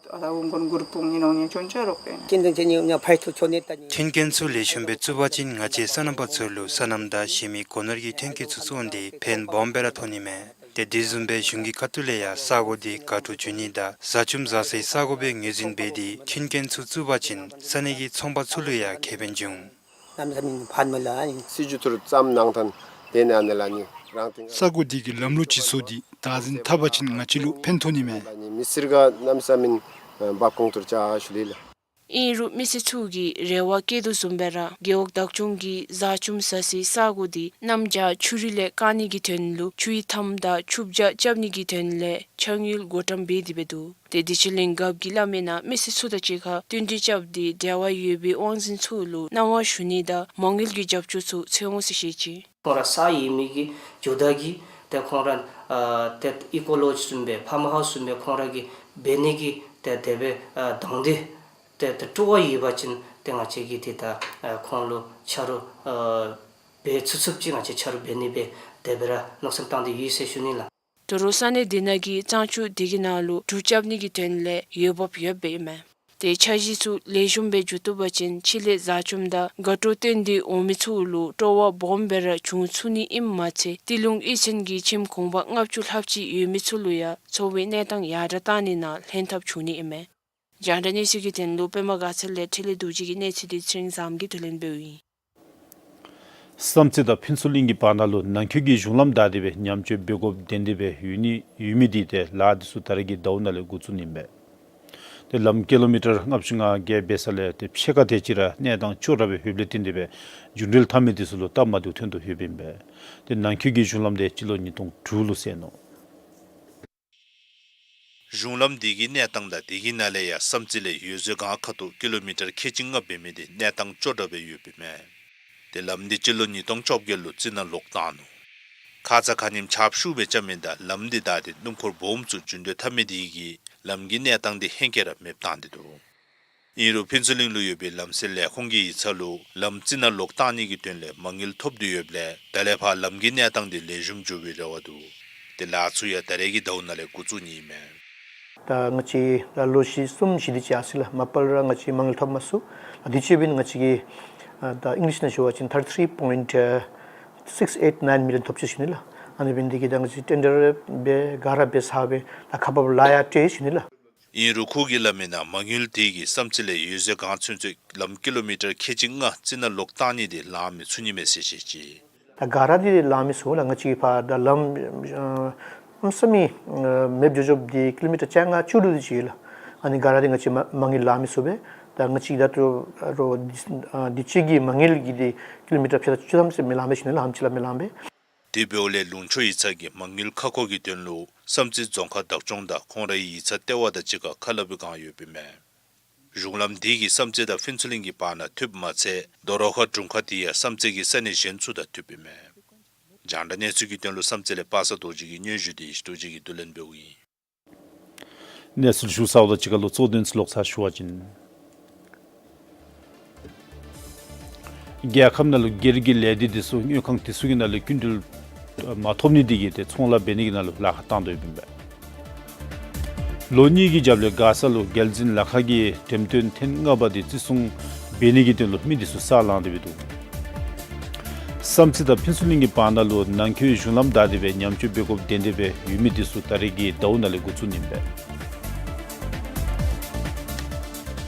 མཐུན་རྐྱེན་ཚུ་ལེགས་ཤོམ་སྦེ་བཙུགས་པ་ཅིན་ང་བཅས་སོ་ནམ་པ་ཚུ་ལུ་སོ་ནམ་དང་གཞན་མི་སྒོ་ནོར་གྱི་ཐོན་སྐྱེད་ཚུ་བཙོང་སྟེ་ཕན་སྦོམ་སྦེ་ར་ཐོགས་ནི་མས། ཏེ་དེ་བཟུམ་སྦེ་གཞུང་གི་ཁ་ཐུག་ལས་ཡང་ས་གོ་འདི་དགའ་སྤྲོ་འབྱུང་ནི་དང་མཛའ་ཆུམ་ཟ་སའི་ས་གོ་སྦེ་ངོས་འཛིན་འབད་དེ་མཐུན་རྐྱེན་ཚུ་བཙུགས་པ་ཅིན་ས་གནས་ཀྱི་ཚོང་པ་ཚུ་ལུ་ཡང་ཁེ་ཕན་འབྱུང་། གནམ་མེད་ས་མེད་ཕན་མི་ལ་ཨ་ནི། སྲིད་བྱུས་ཐུར་ཙམ་གནང་ཐོན་དེ་ནས་ཨ་ནི་ལ་ནི་རང་སྟེང་ས་གོ་འདི་གི་ལམ་ལུགས་སྤྱི་ཚོགས་འདི་བདག་འཛིན་འཐབ་པ་ཅིན་ང་བཅས་ལུ་ཕན་ཐོགས་ནི་མས། ལ་ནི་མི་སེར་ག་གནམ་མེད་ས་མེད་འབབ་ཁུངས་ཐུར་ཅ་ཞུ་ལེ་ལ། ཨིན་རུང་མི་སེར་ཚུ་གིས་རེ་བ་བསྐྱེད་དོ་བཟུམ་སྦེ་ར་རྒེད་འོག་བདག་སྐྱོང་གིས་མཛའ་ཆུམ་ཟ་སའི་ས་གོ་འདི་གནམ་བྱཱར་ཆུ་རུད་ལས་བཀག་ནི་གི་དོན་ལུ་ཆུའི་མཐའམ་བདའ་ཆུ་བྱ་རྐྱབ་ནི་གི་དོན་ལས་ཕྱགས་སྙིགས་བགོ་བཀྲམ་འབད་དེ་སྦེ་འདུག། ཏེ་བདེ་ཆེན་གླིང་རྒཔོ་གིས་སླབ་མིའི་ནང་མི་སེར་ཚུ་དང་གཅིག་ཁར་བསྟུན་གྲོས་རྐྱབ་སྟེ་འབྲེལ་བ་ཡོད་པའི་དབང་འཛིན་ཚུ་ལུ་གནང་བ་ཞུ་ནི་དང་མ་དངུལ་གྱི་རྒྱབ་སྐྱོར་ཚུ་འཚོལ་འོང་ཟེར་བཤད་ཅི། ཁོང་ར་ས་ཡོད་མི་གི་ཇོ་བདག་གིས་ཏེ་ཁོང་ར་ཨ་ཏེ་ཨི་ཀོ་ལོཇ་བཟུམ་སྦེ་ཕཱམ་ཧའུསི་བཟུམ་སྦེ་ཁོང་ར་གིས་འབད་ནི་གི་ཏེ་དེ་སྦེ་ཨ་དང་འདོད་ཏེ་ཏེ་སྤྲོ་བ་ཡོད་པ་ཅིན་ཏེ་ང་བཅས་ཀྱིས་ཏེ་ད་ཨ་ཁོང་ལུ་ཆ་རོགས་ཨ་འབད་ཚུགས་ཚུགསཔ་ཅིག་ང་བཅས་ཆ་རོགས་འབད་ནི་སྦེ་དེ་སྦེ་ར་མནོ་བསམ་བཏང་སྟེ་ཡོད་ཟེར་ཞུ་ནི་ལགས། དོ་རུང་ས་གནས་འདི་ནང་གི་གཙང་ཆུ་འདི་གི་ནང་ལུ་གྲུ་རྐྱབ་ནི་གི་དོན་ལས་འོས་འབབ་ཡོདཔ་ཨིན་མས། ཏེ་འཆར་གཞི་ཚུ་ལེགས་ཤོམ་སྦེ་འགྱོ་བཏུབ་པ་ཅིན་ཕྱི་ལས་མཛའ་ཆུམ་དང་དགའ་སྤྲོ་བསྟན་ཏེ་འོང་མི་ཚུ་ལུ་སྤྲོ་བ་སྦོམ་སྦེ་ར་བྱུང་ཚུགས་ནི་ཨིནམ་མ་ཚད་སྟོད་ལུང་གཡུས་ཚན་གྱི་ཁྱིམ་གུང་པ་ལྔ་བཅུ་ལྷགཔ་ཅིག་ཡོད་མི་ཚུ་ལུ་ཡང་འཚོ་བའི་གནས་སྟངས་ཡར་དྲག་གཏང་ནི་ནང་ལྷན་ཐབས་བྱུང་ནི་ཨིན་མས། རྒྱང་བསྒྲགས་གནས་ཚུལ་གྱི་དོན་ལུ་པདྨ་དགའ་ཚལ་ལས་འཕྲིན་ལས་རྡོ་རྗེ་གི་གནས་ཚུལ་འདི་ཚེ་རིང་བཟངམོ་གིས་བསྡུ་ལེན་འབདཝ་ཨིན། བསམ་རྩེ་དང་ཕུན་ཚོགས་གླིང་གི་བར་ན་ལུ་ནང་འཁོད་ཀྱི་གཞུང་ལམ་བདའ་སྟེ་སྦེ་ཉམས་བཅོས་འབད་དགོཔ་དོན་ལྡན་སྦེ་ཡོད་ནི་ཡོད་མི་འདི་ཏེ་ལཱ་འདི་ཚུ་ད་རེས་ཀྱི་ཟླཝ་ནང་ལས་འགོ་བཙུགས་ནི་ཨིན་པས། ཏེ་ལམ་ཀི་ལོ་མི་ཊར་ལྔ་བཅུ་ང་བརྒྱད་འབད་ས་ལས་ཏེ་ཕྱེད་ཀ་དེ་ཅིག་ར་གནས་སྟངས་སྐྱོ་དྲགས་སྦེ་ཡོདཔ་ལས་བརྟེན་ཏེ་སྦེ་རྒྱུན་འགྲུལ་འཐབ་མི་འདི་ཚུ་ལུ་སྟབས་མ་བདེཝ་ཐོན་དོ་ཡོདཔ་ཨིན་པས། ཏེ་ནང་འཁོད་ཀྱི་གཞུང་ལམ་འདི་སྤྱི་ལོ་ཉིས་སྟོང་དྲུག་ལུ་བསལ་ནུག། གཞུང་ལམ་འདི་གི་གནས་སྟངས་དང་དེ་གི་ནང་ལས་ཡང་བསམ་རྩེ་ལས་འོད་ཟེར་སྒང་ཁ་ཐུག་ཀི་ལོ་མི་ཊར་ཁལ་གཅིག་ལྔ་འབད་མི་འདི་གནས་སྟངས་སྐྱོ་དྲགས་སྦེ་ཡོདཔ་ཨིན་མས། ཏེ་ལམ་འདི་སྤྱི་ལོ་ཉིས་སྟོང་བཅོ་བརྒྱད་ལུ་རྩི་ནག་ལོག་བཏང་ནུག། ཁ་ཙ་ཁ་ཉིནམ་ཆརཔ་ཤུགས་སྦེ་རྐྱབ་མི་དང་ལམ་འདི་བདའ་སྟེ་སྣུམ་འཁོར་སྦོམ་ཚུ་རྒྱུན་འགྲུལ་འཐབ་མི་འདི་གིས་ལམ་གྱི་གནས་སྟངས་འདི་ཧེང་སྐལ་ར་མེདཔ་བཏང་སྟེ་འདུག། ཨིན་རུང་ཕུན་ཚོགས་གླིང་ལུ་ཡོད་པའི་ལམ་སེལ་ལས་ཁུངས་ཀྱི་ཡིག་ཚང་ལུ་ལམ་རྩི་ནག་ལོག་བཏང་ནི་གི་དོན་ལས་མ་དངུལ་ཐོབ་སྟེ་ཡོདཔ་ལས་ད་ལས་ཕར་ལམ་གྱི་གནས་སྟངས་འདི་ལེགས་ཤོམ་འགྱོ་བའི་རེ་བ་འདུག། དེ་ལཱ་ཚུ་ཡང་ད་རེས་ཀྱི་ཟླཝ་ནང་ལས་འགོ་བཙུགས་ནི་ཨིན་མས། ད་ང་བཅས་ད་ལོ་བཞི་གསུམ་བཞི་དེ་ཅིག་ཡར་སོ་ཡི་ལགས། མ་པ་ལས་ར་ང་བཅས་མ་དངུལ་ཐོབ་མ་ཚུགས། ད་དུས་ཅི་འབདན་ང་བཅས་ཀྱི་ཨ་ད་ཨིང་ལིཤ་ནང་ཞུ་བ་ཅིན་thirty three point six eight nine million ཐོབ་ཅི་ཞུ་ནི་ལགས། ཨ་ནི་འབདན་དེ་གིས་ད་ང་བཅས་ཊེན་ཌར་འབད་ག་ར་འབད་ཚར་སྦེ་ད་ཁག་འབགཔ་ལཱ་ཡང་སྤྲོད་ཞུ་ནི་ལགས། ཨིན་རུང་ཁོ་གིས་སླབ་མིའི་ནང་མ་དངུལ་དེ་གིས་བསམ་རྩེ་ལས་ཡོད་ཚད་གང་ཚུན་ཚོད་ལམ་ཀི་ལོ་མི་ཊར་ཁལ་གཅིག་ལྔ་རྩི་ནག་ལོག་བཏང་ནི་དེ་ལང་མི་ཚུགས་ནི་མས་ཟེར་བཤད་ཅི། ད་ག་ར་དེ་ལང་མི་ཚུགས་ལགས། ང་བཅས་ཕར་ད་ལམ་ཨ་གནམ་མེད་ས་མེད་ཨ་མེདཔ་འགྱོ་འགྱོཝ་དེ་ཀི་ལོ་མི་ཊར་བཅོ་ལྔ་བཅུ་དྲུག་དེ་ཅིག་ཡོད་ལགས། ཨ་ནི་ག་ར་དེ་ང་བཅས་མ་མ་དངུལ་ལང་མི་ཚུགས་པས། ད་ང་བཅས་ད་ལྟོ་རོགས་དུས་ཅི་གི་མ་དངུལ་གྱི་དེ་ཀི་ལོ་མི་ཊར་ཕྱེད་དང་བཅུ་ཐམ་ཙམ་མི་ལང་པས་ཞུ་ནི་ལགས། ཧ་ལམ་ཅིག་ལས་མི་ལང་པས། དེ་འབདཝ་ལས་ལུང་ཕྱོགས་ཡིག་ཚང་གིས་མ་དངུལ་ཁ་སྐོང་གི་དོན་ལུ་བསམ་རྩེ་རྫོང་ཁག་བདག་སྐྱོང་དང་ཁོང་རའི་ཡིག་ཚང་ལྟེ་བ་དང་གཅིག་ཁར་ཁ་སླབ་པའི་བསྒང་ཡོདཔ་ཨིན་མས། གཞུང་ལམ་དེ་གིས་བསམ་རྩེ་དང་ཕུན་ཚོགས་གླིང་གི་བར་ན་མཐུདཔ་མ་ཚད་རྡོ་རོག་ཁ་དྲུང་ཁག་དེ་ཡང་བསམ་རྩེ་གི་ས་གནས་གཞན་ཚུ་དང་མཐུདཔ་ཨིན་མས། རྒྱང་བསྒྲགས་གནས་ཚུལ་གྱི་དོན་ལུ་བསམ་རྩེ་ལས་པ་སངས་རྡོ་རྗེ་གིས་སྙན་ཞུ་དེ་ཡེ་ཤེས་རྡོ་རྗེ་གིས་བསྡུ་ལེན་འབདཝ་ཨིན། གནས་ཚུལ་ཞུ་ཚརཝ་དང་གཅིག་ཁར་ལུ་གཙོ་དོན་ཚུ་ལོག་ཚར་ཞུ་བ་ཅིན། རྒྱལ་ཁབ་ནང་ལུ་སྒེར་གྱི་ལས་སྡེ་དེ་ཚུ་དངུལ་ཁང་དེ་ཚུ་གི་ནང་ལས་སྐྱིན་འགྲུལ་མ་ཐོབ་ནི་དེ་གིས་ཏེ་ཚོང་ལཱ་འབད་ནི་གི་ནང་ལུ་ལཱ་ཁག་བཏང་དོ་ཡོདཔ་ཨིན་པས། ལོ་གཉིས་ཀྱི་རྒྱབ་ལས་མགར་ས་ལུ་རྒྱལ་འཛིན་ལ་ཁ་གི་འགྲེམས་སྟོན་ཐེངས་ལྔ་པ་དེ་བརྩི་སྲུང་འབད་ནི་གི་དོན་ལུ་མི་དེ་ཚུ་ས་ལངས་ཏེ་སྦེ་འདུག། བསམ་རྩེ་དང་ཕུན་ཚོགས་གླིང་གི་བར་ན་ལུ་ནང་འཁོད་གཞུང་ལམ་བདའ་སྟེ་སྦེ་ཉམས་བཅོས་འབད་དགོཔ་དེ་སྦེ་ཡོད་མི་དེ་ཚུ་ད་རེས་ཀྱི་ཟླཝ་ནང་ལས་འགོ་བཙུགས་ནི་ཨིན་པས།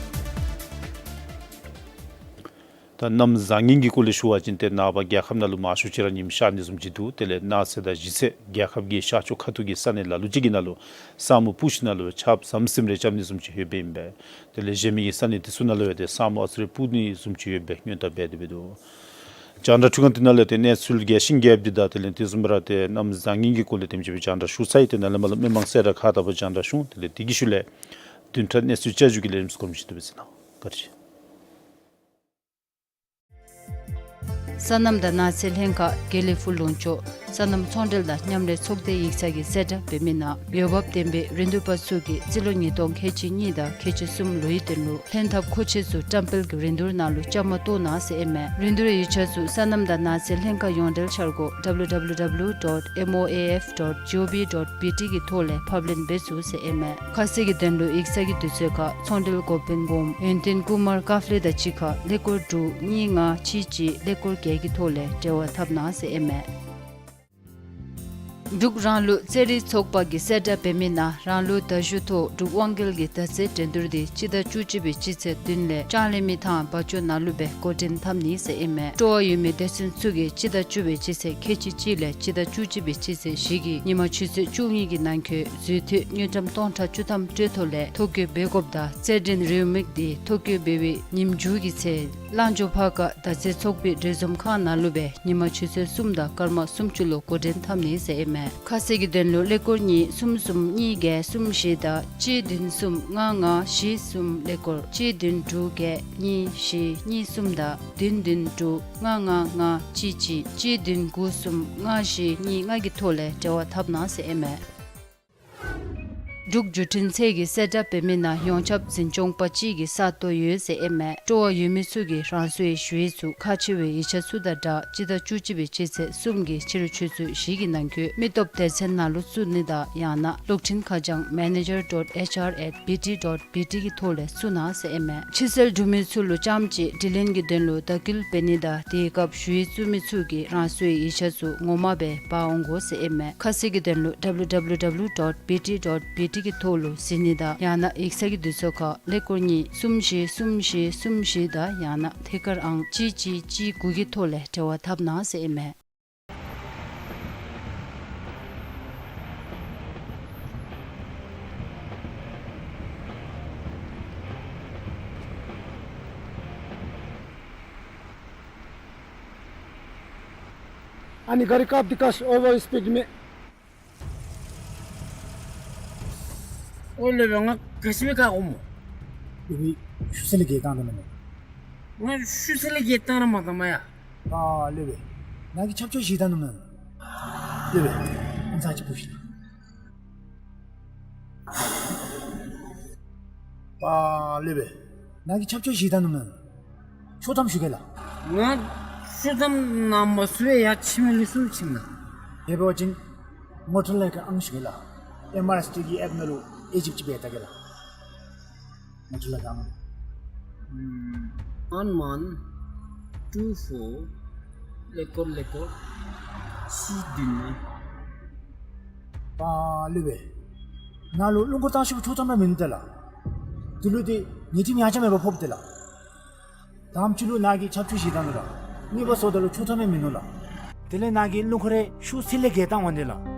ད་གནམ་བཟང་ངན་གྱི་སྐོར་ལས་ཞུ་བ་ཅིན་ཏེ་ནངས་པ་རྒྱལ་ཁབ་ནང་ལུ་མང་ཤོས་ཅིག་ར་ཉིམ་ཤར་ནི་བཟུམ་ཅིག་འདུག། དེ་ལས་གནངས་ཚེ་དང་གཞེས་ཚེ་རྒྱལ་ཁབ་ཀྱི་ཤར་ཕྱོགས་ཁ་ཐུག་གི་ས་གནས་ལ་ལུ་ཅིག་གི་ནང་ལུ་ས་སྨུག་སྤུབས་ཞིནམ་ལས་ཆརཔ་ཟམ་ཟིམ་རེ་རྐྱབ་ནི་བཟུམ་ཅིག་ཡོདཔ་ཨིན་པས། དེ་ལས་གཞན་མི་གི་ས་གནས་དེ་ཚུ་ནང་ལུ་ཡང་ཏེ་ས་སྨུག་ཨ་ཙི་རེ་སྤུབས་ནི་བཟུམ་ཅིག་ཡོད་པའི་སྔོན་བརྡ་འབད་དེ་སྦེ་འདུག། རྒྱང་བསྒྲགས་འཕྲུལ་ཁང་དེ་ནང་ལས་ཏེ་གནས་ཚུལ་རྒྱས་ཤིང་རྒྱསཔ་འདི་དང་དེ་ལས་དེ་བཟུམ་སྦེ་ར་ཏེ་གནམ་བཟང་ངན་གྱི་སྐོར་ལས་དེམ་ཅིག་སྦེ་རྒྱང་བསྒྲགས་ཞུ་ཚར་ཡི། ཏེ་ནཱ་ལས་མར་ལུ་མི་མང་སེར་ཁག་དང་པ་རྒྱང་བསྒྲགས་ཞུ་འོང་། དེ་ལས་དེ་གི་ཤུལ་ལས་བདུན་ཕྲག་གནས་ཚུལ་བསྐྱར་ཞུ་གི་ལས་རིམ་ཚུ་གོམས་ཤིག་འདུག་པས་ཟེར་ན། བཀའ་དྲིན་ཆེ། སོ་ནམ་དང་ནགས་ཚལ་ལྷན་ཁག་དགེ་ལེགས་ཕུག་ལུང་ཕྱོགས་སོ་ནམ་ཚོང་འབྲེལ་དང་མཉམ་ལས་ཚོགས་སྡེ་ཡིག་ཚང་གིས་གསལ་བསྒྲགས་འབད་མི་ནང་འོས་འབབ་ལྡན་པའི་རིན་བསྡུར་པ་ཚུ་གིས་རྩིས་ལོ་ཉིས་སྟོང་ཁལ་གཅིག་གཉིས་དང་ཁལ་གཅིག་གསུམ་ལོའི་དོན་ལུ་ལྷན་ཐབས་མཁོ་ཆས་ཚུ་བཀྲམ་སྤེལ་གྱི་རིན་བསྡུར་ནང་ལུ་བཅའ་མར་གཏོགས་གནང་ཟེར་ཨིན་མས། རིན་བསྡུར་ཡིག་ཆ་ཚུ་སོ་ནམ་དང་ནགས་ཚལ་ལྷན་ཁག་ཡོངས་འབྲེལ་འཆར་སྒོ་W W W dot M O A F dot G O V dot B T གི་ཐོག་ལས་ཕབ་ལེན་འབད་ཚུགས་ཟེར་ཨིན་མས། ཁ་གསལ་གྱི་དོན་ལུ་ཡིག་ཚང་གི་དུས་ཚོད་ཁར་ཚོང་འབྲེལ་འགོ་དཔོན་འགོམ་ཡོན་ཏན་ཀུ་མར་ཀཱཔ་ལེ་དང་གཅིག་ཁར་ཀླད་ཀོར་དྲུག་གཉིས་ལྔ་གཅིག་གཅིག་ཀླད་ཀོར་བརྒྱད་ཀྱི་ཐོག་ལས་འབྲེལ་བ་འཐབ་གནང་ཟེར་ཨིན་མས། འབྲུག་རང་ལུགས་རྩེད་རིགས་ཚོགས་པ་གིས་གསལ་བསྒྲགས་འབད་མི་ནང་རང་ལུགས་མདའ་གཞུ་ཐོག་འབྲུག་དབང་རྒྱལ་གྱི་མདའ་རྩེད་འགྲན་བསྡུར་དེ་སྤྱི་ཟླ་བཅུ་གཅིག་པའི་སྤྱི་ཚེས་བདུན་ལས་ལྕང་གླིང་མི་ཐང་བ་ཅོ་ནང་ལུ་སྦེ་འགོ་འདྲེན་འཐབ་ནི་ཟེར་ཨིན་མས། སྤྲོ་བ་ཡོད་མི་སྡེ་ཚན་ཚུ་གིས་སྤྱི་ཟླ་བཅུ་པའི་སྤྱི་ཚེས་ཁལ་གཅིག་གཅིག་ལས་སྤྱི་ཟླ་བཅུ་གཅིག་པའི་སྤྱི་ཚེས་བཞི་གི་ཉིན་མ་ཆུ་ཚོད་བཅུ་གཉིས་ཀྱི་ནང་འཁོད་འཛུལ་ཐོན་དངུལ་ཀྲམ་སྟོང་ཕྲག་བཅུ་ཐམ་སྤྲོད་ཐོ་ལས་ཐོ་བཀོད་འབད་དགོཔ་དང་རྩེད་འགྲན་རེའུ་མིག་དེ་ཐོ་བཀོད་འབད་བའི་ཉིནམ་མཇུག་གི་ཚེ་གླང་མགྱོགས་ཕར་ཁ་མདའ་རྩེད་ཚོགས་པའི་འགྲུལ་འཛོམས་ཁང་ནང་ལུ་སྦེ་ཉིན་མ་ཆུ་ཚོད་གསུམ་དང་སྐར་མ་སུམ་ཅུ་ལུ་འགོ་འདྲེན་འཐབ་ནི་ཟེར་ཨིན་མས། ཁ་གསལ་གྱི་དོན་ལུ་ཀླད་ཀོར་གཉིས་གསུམ་གསུམ་གཉིས་བརྒྱད་གསུམ་བཞི་དང་གཅིག་བདུན་གསུམ་ལྔ་ལྔ་བཞི་གསུམ་ཀླད་ཀོར་གཅིག་བདུན་དྲུག་བརྒྱད་གཉིས་བཞི་གཉིས་གསུམ་དང་བདུན་བདུན་དྲུག་ལྔ་ལྔ་ལྔ་གཅིག་གཅིག་གཅིག་བདུན་དགུ་གསུམ་ལྔ་བཞི་གཉིས་ལྔ་གི་ཐོག་ལས་འབྲེལ་བ་འཐབ་གནང་ཟེར་ཨིན་མས། འབྲུག་བརྒྱུད་འཕྲིན་ཚད་ཀྱིས་གསལ་བསྒྲགས་འབད་མི་ནང་ཡོངས་ཁྱབ་འཛིན་སྐྱོང་པ་གཅིག་གི་ས་སྟོང་ཡོད་ཟེར་ཨིན་མས། སྤྲོ་བ་ཡོད་མི་ཚུ་གིས་རང་སོའི་ཞུ་ཡིག་ཚུ་ཁག་ཆེ་བའི་ཡིག་ཆ་ཚུ་དང་སྦྲགས་སྤྱི་ཟླ་བཅུ་གཅིག་པའི་སྤྱི་ཚེས་གསུམ་གྱི་ཕྱི་རུ་ཆུ་ཚོད་བཞི་གི་ནང་འཁོད་མི་སྟོབས་སྡེ་ཚན་ནང་ལུ་བཙུགས་ནི་དང་ཡང་ན་གློག་འཕྲིན་ཁ་བྱང་manager dot H R at B T dot B T གི་ཐོག་ལས་བཙུགས་གནང་ཟེར་ཨིན་མས། ཕྱི་སེལ་གྲུབ་མི་ཚུ་ལུ་རྐྱངམ་གཅིག་དྲི་ལན་གྱི་དོན་ལུ་དྭགས་སྐུལ་འབད་ནི་དང་དེའི་སྐབས་ཞུ་ཡིག་བཙུགས་མི་ཚུ་གིས་རང་སོའི་ཡིག་ཆ་ཚུ་ངོ་མ་སྦེ་འབག་འོང་དགོ་ཟེར་ཨིན་མས། ཁ་གསལ་གྱི་དོན་ལུ W W W dot B T dot B T གི་ཐོག་ལུ་གཟིགས་ནི་དང་ཡང་ན་ཡིག་ཚང་གི་དུས་ཚོད་ཁར་ཀླད་ཀོར་གཉིས་གསུམ་བཞི་གསུམ་བཞི་གསུམ་བཞི་དང་ཡང་ན་ཐད་ཀར་ཨང་གཅིག་གཅིག་གཅིག་དགུ་གི་ཐོག་ལས་འབྲེལ་བ་འཐབ་གནང་ཟེར་ཨིན་མས། ཨ་ནི་ག་རི་ཀབ་དི་ཀ་ཤ་ཨོ་ཝར་སྤིཌ་མེ། ཨོ་ལེ་བེ་ང་ག་ཤི་མེ་ཀ་ཨོ་མོ། ཨི་བི་ཤུ་སེ་ལི་གེ་ཏང་ཏ་མེ་ནོ། ང་ཤུ་སེ་ལི་གེ་ཏང་ར་མ་ཏང་མ་ཡ། ཨ་ལེ་བེ། ང་གི་ཆབ་ཆོ་ཞིག་ཏང་ནུ་མེ། ལེ་བེ། ཨང་ཚ་ཅིག་པུ་ཤི། ཨ་ལེ་བེ། ང་གི་ཆབ་ཆོ་ཞིག་ཏང་ནུ་མེ། ཤོ་ཐམ་ཞུ་གེ་ལ། ང་ཤོ་ཐམ་ནང་མ་སུ་ཡ་ཆི་མི་ལི་སུ་ཆི་མི་ན། ཡེ་བོ་ཅིན། ངོ་སྤྲོད་ལས་ཀྱི་ཨང་ཞིག་ལགས། ཨེམ་ཨར་ཨེསི་ཊི་གི་ཨེཔ་ནང་ལུ་ཨེ་ཇིབ་ཅིག་འབད་ད་གེ་ལགས། ངོ་སྤྲོད་ལས་ཀྱི་ཨང་། ཨམ་ཨན་ཝཱན་ཊུ་ཕོར་ཀླད་ཀོར་ཀླད་ཀོར་གཅིག་བདུན་ལྔ། པ་ལུ་སྦེ། ནཱ་ལུ་སྣུམ་འཁོར་བཏང་ཤུལ་ཆོག་ཐམ་ར་མིན་འདུག་ལགས། དེ་ལུ་ཏེ་ཉེས་རྡུང་ཡང་ཆ་མེད་པར་ཕོགཔ་འདུག་ལགས། དང་པ་ཅིག་ལུ་ནཱ་གིས་ཆབ་ཆུ་བཞེས་བཏང་ནུག་ལགས། གཉིས་པ་བཟོ་ད་ལུ་ཆོག་ཐམ་ར་མིན་ནུག་ལགས། དེ་ལས་ནཱ་གིས་སྣུམ་འཁོར་རེ་ཤུགས་ཚད་ལས་བརྒལ་བཏང་འོང་ནི་ལགས།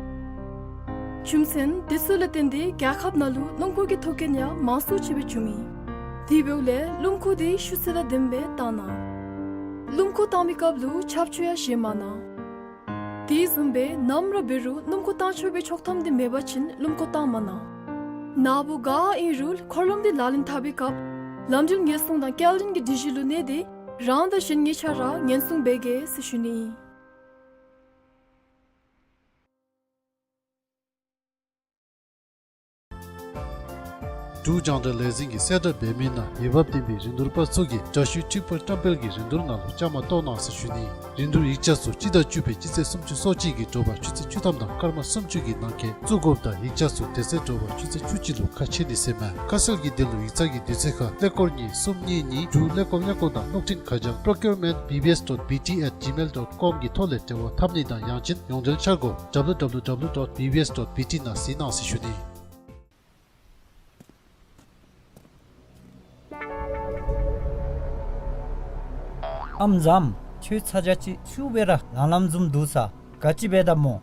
རྒྱུ་མཚན་དེ་ཚུ་ལས་བརྟེན་ཏེ་རྒྱལ་ཁབ་ནང་ལུ་སྣུམ་འཁོར་གྱི་ཐོག་རྐྱེན་ཡང་མང་སུ་ཅིག་སྦེ་བྱུང་ཡི། དེ་འབདཝ་ལས་སྣུམ་འཁོར་དེ་ཤུགས་ཚད་དང་ལྡནམ་སྦེ་བཏང་གནང་། སྣུམ་འཁོར་བཏང་མིའི་སྐབས་ལུ་ཆབ་ཆུ་ཡང་བཞེས་མ་གནང་། དེ་བཟུམ་སྦེ་ནམ་ར་འབད་རུང་སྣུམ་འཁོར་བཏང་ཆོག་པའི་ཆོག་ཐམ་དེ་མེད་པ་ཅིན་སྣུམ་འཁོར་བཏང་མ་གནང་། ནཱ་བུ་ག་ཨིན་རུང་འཁོར་ལམ་དེ་ལག་ལེན་འཐབ་པའི་སྐབས་ལམ་འགྲུལ་ཉེན་སྲུང་དང་སྐྱེལ་འདྲེན་གྱི་སྒྲིག་གཞི་ལུ་གནས་ཏེ་རང་དང་གཞན་གཉིས་ཆ་ར་ཉེན་སྲུང་འབད་གེ་ཟེར་ཞུ་ནི་ཨིན། འབྲུག་རྒྱང་བསྒྲགས་ལས་འཛིན་གྱིས་གསལ་བསྒྲགས་འབད་མི་ནང་འོས་འབབ་ལྡན་པའི་རིན་བསྡུར་པ་ཚུ་གིས་དྲ་ཞུའི་ཁྲིག་པར་བཀྲམ་སྤེལ་གྱི་རིན་བསྡུར་ནང་ལུ་བཅའ་མར་གཏོགས་གནང་ཟེར་ཞུ་ནི། རིན་བསྡུར་ཡིག་ཆ་ཚུ་སྤྱི་ཟླ་བཅུ་པའི་སྤྱི་ཚེས་སུམ་ཅུ་སོ་གཅིག་གི་དྲོ་པ་ཆུ་ཚོད་བཅུ་ཐམ་དང་སྐར་མ་སུམ་ཅུ་གི་ནང་འཁོད་བཙུགས་དགོཔ་དང་ཡིག་ཆ་ཚུ་དེ་ཚེས་དྲོ་པ་ཆུ་ཚོད་བཅུ་གཅིག་ལུ་ཁ་ཕྱེ་ནི་ཟེར་མས། ཁ་གསལ་གྱི་དོན་ལུ་ཡིག་ཚང་གི་དུས་ཚོད་ཁར་ཀླད་ཀོར་གཉིས་གསུམ་གཉིས་གཉིས་དྲུག་ཀླད་ཀོར་ཀླད་ཀོར་དང་གློག་འཕྲིན་ཁ་བྱང་procurement B B S dot B T at gmail dot com གི་ཐོག་ལས་འབྲེལ་བ་འཐབ་ནི་དང་ཡང་ཅིན་ཡོངས་འབྲེལ་འཆར་སྒོ་W W W dot B B S dot B T ནང་གཟིགས་གནང་ཟེར་ཞུ་ནི། ཨམ་བཟངམ་ཁྱོད་ཚ་གྱང་ཅིག་ཤུགས་སྦེ་ར་ལང་ལངམ་བཟུམ་འདུག་ས། ག་ཅི་འབད་དཝ་སྨོ།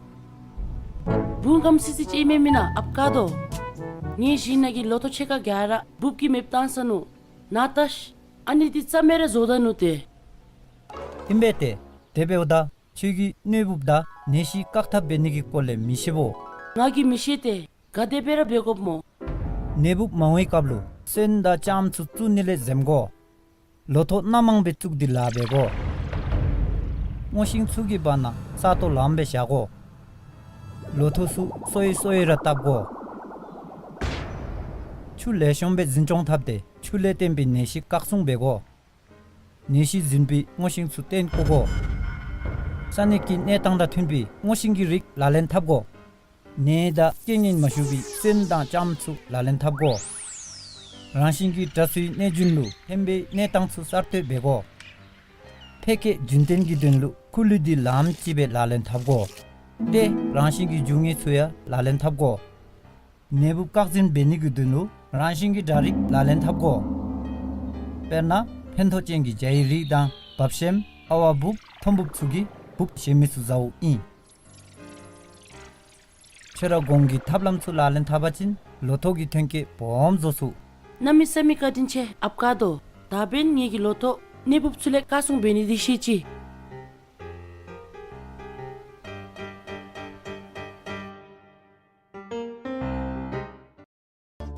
བུ་ངལ་སེམས་ཅིག་ཨིན་མས་མེན་ན་ཨཔ་དཀར་རྡོ། ངེའི་ཞིང་ནང་གི་ལོ་ཐོག་ཕྱེད་ཀ་ག་ར་འབུཔ་གིས་མེདཔ་བཏང་ས་ནུག། ནཱ་བལྟ་ཤིག། ཨ་ནི་འདི་རྩ་མེད་ར་བཟོ་ད་ནུག་ཏེ། ཨིན་པས་ཏེ། དེ་འབདཝ་ད་ཁྱོད་ཀྱིས་གནོད་འབུཔ་དང་ནད་གཞི་བཀག་ཐབས་འབད་ནི་གི་སྐོར་ལས་མི་ཤེས་བོ། ང་གིས་མི་ཤེས་ཏེ། ག་དེ་སྦེ་ར་འབད་དགོཔ་སྨོ། ནད་འབུཔ་མང་བའི་སྐབས་ལུ་སོན་དང་ལྕངམ་ཚུ་བཙུགས་ནི་ལས་འཛེམ་དགོ། ལོ་ཐོག་སྣ་མང་སྦེ་བཙུགས་ཏེ་ལཱ་འབད་དགོ། སྔོ་ཤིང་ཚུ་གི་བར་ན་ས་སྟོང་ལངམ་སྦེ་བཞག་དགོ། ལོ་ཐོག་ཚུ་སོ་ཡི་སོ་ཡི་ར་བཏབ་དགོ། ཆུ་ལེགས་ཤོམ་སྦེ་འཛིན་སྐྱོང་འཐབ་སྟེ་ཆུ་ལས་བརྟེན་པའི་ནད་གཞི་བཀག་སྲུང་འབད་དགོ། ནད་གཞི་འཛིན་པའི་སྔོ་ཤིང་ཚུ་བཏོན་བཀོ་དགོ། ས་གནས་ཀྱི་གནས་སྟངས་དང་མཐུན་པའི་སྔོ་ཤིང་གི་རིགས་ལག་ལེན་འཐབ་དགོ། ནད་དང་རྐྱེན་ངན་མ་ཞུགས་པའི་སོན་དང་ལྕངམ་ཚུ་ལག་ལེན་འཐབ་དགོ། རང་བཞིན་གྱིས་དྲག་སུའི་གནོད་སྦྱིན་ལུ་ཕན་པའི་གནས་སྟངས་ཚུ་གསར་གཏོད་འབད་དགོ། ཕལ་སྐད་རྒྱུན་བརྟན་གྱི་དོན་ལུ་ཁུ་ལུད་འདི་ལངམ་ཅིག་སྦེ་ལག་ལེན་འཐབ་དགོ། ཏེ་རང་བཞིན་གྱི་རྒྱུ་དངོས་ཚུ་ཡང་ལག་ལེན་འཐབ་དགོ། ནད་འབུཔ་བཀག་འཛིན་འབད་ནི་གི་དོན་ལུ་རང་བཞིན་གྱི་དྲག་རིགས་ལག་ལེན་འཐབ་དགོ། དཔེར་ན་ཕན་ཐོགས་ཅན་གྱི་བྱ་ཡི་རིགས་དང་འབབ་ཤེམ་ཨ་ཝ་འབུཔ་ཐོམ་འབུཔ་ཚུ་གིས་འབུཔ་བཞེས་མི་ཚུ་བཟའཝ་ཨིན། ཁྱོད་ར་གོང་གི་ཐབས་ལམ་ཚུ་ལག་ལེན་འཐབ་པ་ཅིན་ལོ་ཐོག་གི་ཐོན་སྐྱེད་སྦོམ་བཟོ་ཚུགས། གནམ་མེད་ས་མེད་བཀའ་དྲིན་ཆེ་ཨཔ་དཀར་རྡོ། ད་འབདན་ངེ་གི་ལོ་ཐོག་ནད་འབུཔ་ཚུ་ལས་བཀག་སྲུང་འབད་ནི་འདི་ཤེས་ཅི།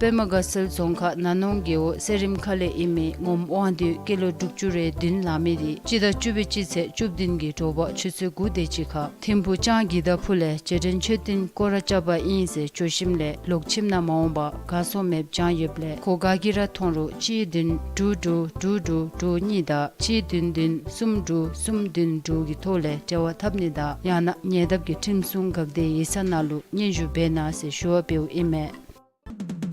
པདྨ་དགའ་ཚལ་རྫོང་ཁག་ན་ནོང་རྒེད་འོག་གསེར་རིམ་ཁ་ལས་ཨིན་མི་ངོམ་དབང་འདུས་སྐྱེས་ལོ་དྲུག་ཅུ་རེ་བདུན་ལང་མི་འདི་སྤྱི་ཟླ་བཅུ་པའི་སྤྱི་ཚེས་བཅུ་བདུན་གྱི་དྲོ་པ་ཆུ་ཚོད་དགུ་དེ་ཅིག་ཁར་ཐིམ་ཕུག་ལྕང་གི་ད་ཕུ་ལས་རྗེས་དྲན་མཆོད་རྟེན་སྐོར་ར་རྐྱབ་པ་ཨིན་ཟེར་བྱོ་ཞིནམ་ལས་ལོག་ཁྱིམ་ནང་མ་འོང་པར་གར་སོང་མེདཔ་བྱང་ཡོདཔ་ལས་ཁོ་ག་གིས་ར་མཐོང་རུང་གཅིག་བདུན་དྲུག་དྲུག་དྲུག་དྲུག་དྲུག་གཉིས་དང་གཅིག་བདུན་བདུན་གསུམ་དྲུག་གསུམ་བདུན་དྲུག་གི་ཐོག་ལས་འབྲེལ་བ་འཐབ་ནི་དང་ཡང་ན་ཉེ་འདབས་ཀྱི་ཁྲིམས་སྲུང་འགག་སྡེ་ཡིག་ཚང་ནང་ལུ་སྙན་ཞུ་འབད་གནང་ཟེར་ཞུ་བ་འབདཝ་ཨིན་མས།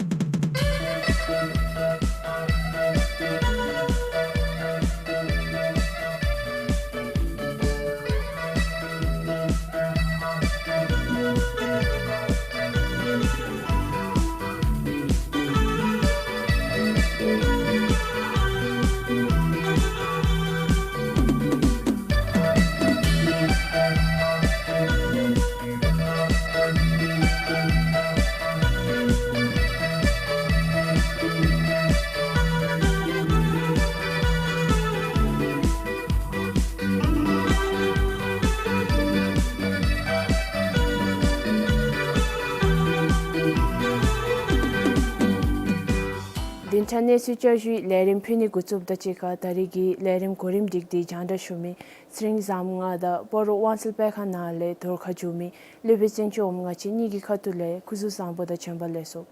བདུན་ཕྲག་གནས་ཚུལ་བསྐྱར་ཞུའི་ལས་རིམ་ཕུལ་ནི་འགོ་བཙུགསཔ་དང་གཅིག་ཁར་ད་རིས་ཀྱི་ལས་རིམ་གོ་རིམ་སྒྲིག་སྟེ་རྒྱང་བསྒྲགས་ཞུ་མི་ཚེ་རིང་བཟངམོ་ང་དང་སྤ་རོ་དབང་ཚད་སྤེལ་ཁང་ནང་ལས་དོར་ཁ་བསྒྱུར་མི་ལུས་པའི་བཙན་སྐྱོགས་ང་བཅས་གཉིས་ཀྱི་ཁ་ཐུག་ལས་སྐུ་གཟུགས་བཟང་པོ་དང་བྱོན་པ་ལེགས་སོ།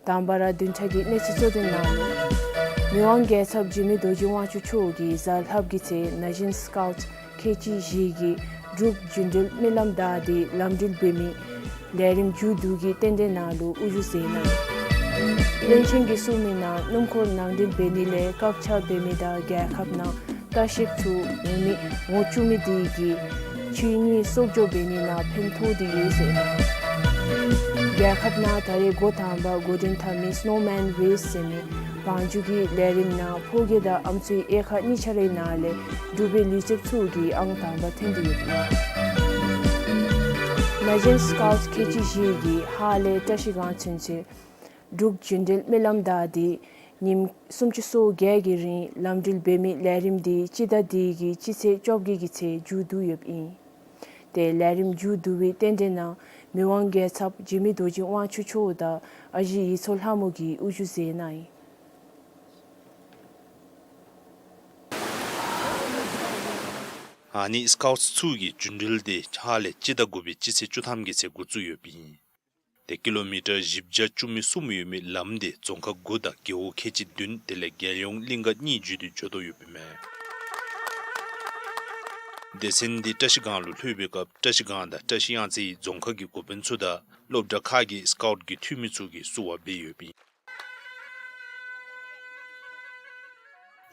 དང་པ་ར་བདུན་ཕྲག་གི་གནས་ཚུལ་གཙོ་དོན་ནང་ལུ་མི་དབང་རྒྱལ་ཚབ་འཇིགས་མེད་རྡོ་རྗེ་དབང་ཕྱུག་མཆོག་གིས་གཟའ་ལྷགཔ་གི་ཚེ་ན་གཞོན་སི་ཀའུཊ་ཁལ་གཅིག་བཞི་གིས་ འབྲུག་རྒྱུན་འགྲུལ་མི་ལམ་བདའ་སྟེ་ལམ་འགྲུལ་འབད་མི་ལས་རིམ་མཇུག་བསྡུ་གི་རྟེན་འབྲེལ་ནང་ལུ་དབུ་བཞུགས་མཛད་གནང་ཡི། བློན་ཆེན་གྱིས་གསུངས་མི་ནང་སྣུམ་འཁོར་ནང་འདྲེན་འབད་ནི་ལས་བཀག་ཆ་འབད་མི་དང་རྒྱལ་ཁབ་ནང་ལྟ་བཤལཔ་ཚུ་འོང་མི་འོང་བཅུག་མི་དེ་གིས་ཕྱི་དངུལ་གསོག་འཇོག་འབད་ནི་ནང་ཕན་ཐོགས་ཏེ་ཡོད་ཟེར་གནང་ཡི། རྒྱལ་ཁབ་ནང་ད་རེས་འགོ་དང་པ་འགོ་འདྲེན་འཐབ་མི་སྣོ་མཱན་རེས་ཟེར་མི་བང་རྒྱུག་གི་ལས་རིམ་ནང་ཕོ་སྐྱེས་དང་ཨམ་སྲུའི་དབྱེ་ཁག་གཉིས་ཆ་རའི་ནང་ལས་འབྲུག་པའི་ལུས་རྩལཔ་ཚུ་གིས་ཨང་དང་པ་ཐོན་ཏེ་ཡོདཔ་ཨིན། ན་གཞོན་སི་ཀའུཊ་ཁལ་གཅིག་བཞི་གིས་ཧཱ་ལས་བཀྲ་ཤིས་སྒང་ཚུན་ཚོད་འབྲུག་རྒྱུན་འགྲུལ་མི་ལམ་བདའ་སྟེ་ཉིནམ་སུམ་ཅུ་སོ་བརྒྱད་ཀྱི་རིང་ལམ་འགྲུལ་འབད་མི་ལས་རིམ་དེ་སྤྱི་ཟླ་འདི་གི་སྤྱི་ཚེས་བཅོ་བརྒྱད་ཀྱི་ཚེ་མཇུག་བསྡུ་ཡོདཔ་ཨིན། ཏེ་ལས་རིམ་མཇུག་བསྡུ་བའི་རྟེན་འབྲེལ་ནང་མི་དབང་རྒྱལ་ཚབ་འཇིགས་མེད་རྡོ་རྗེ་དབང་ཕྱུག་མཆོག་དང་ཨ་ཞེ་ཡིག་ཚོགས་ལྷ་མོ་གིས་དབུ་བཞུགས་མཛད་གནང་ཡི། ཨ་ནི་སི་ཀའུཊ་ཚུ་གི་རྒྱུན་འགྲུལ་དེ་ཧཱ་ལས་སྤྱི་ཟླ་དགུ་པའི་སྤྱི་ཚེས་བཅུ་ཐམ་གྱི་ཚེ་འགོ་བཙུགས་ཡོདཔ་ཨིན། ཏེ་ཀི་ལོ་མི་ཊར་བཞི་བརྒྱ་བཅུ་མེད་གསུམ་ཡོད་མི་ལམ་དེ་རྫོང་ཁག་དགུ་དང་རྒེད་འོག་ཁལ་གཅིག་བདུན་དེ་ལས་རྒྱལ་ཡོངས་གླིང་ག་གཉིས་བརྒྱུད་དེ་འགྱོ་དོ་ཡོདཔ་ཨིན་མས། སྡེ་ཚན་འདི་བཀྲ་ཤིས་སྒང་ལུ་ལྷོད་པའི་སྐབས་བཀྲ་ཤིས་སྒང་དང་བཀྲ་ཤིས་གཡང་རྩེའི་རྫོང་ཁག་གི་འགོ་དཔོན་ཚུ་དང་སློབ་གྲྭ་ཁག་གི་སི་ཀའུཊ་ཀྱི་འཐུས་མི་ཚུ་གིས་བསུ་བ་འབད་ཡོདཔ་ཨིན།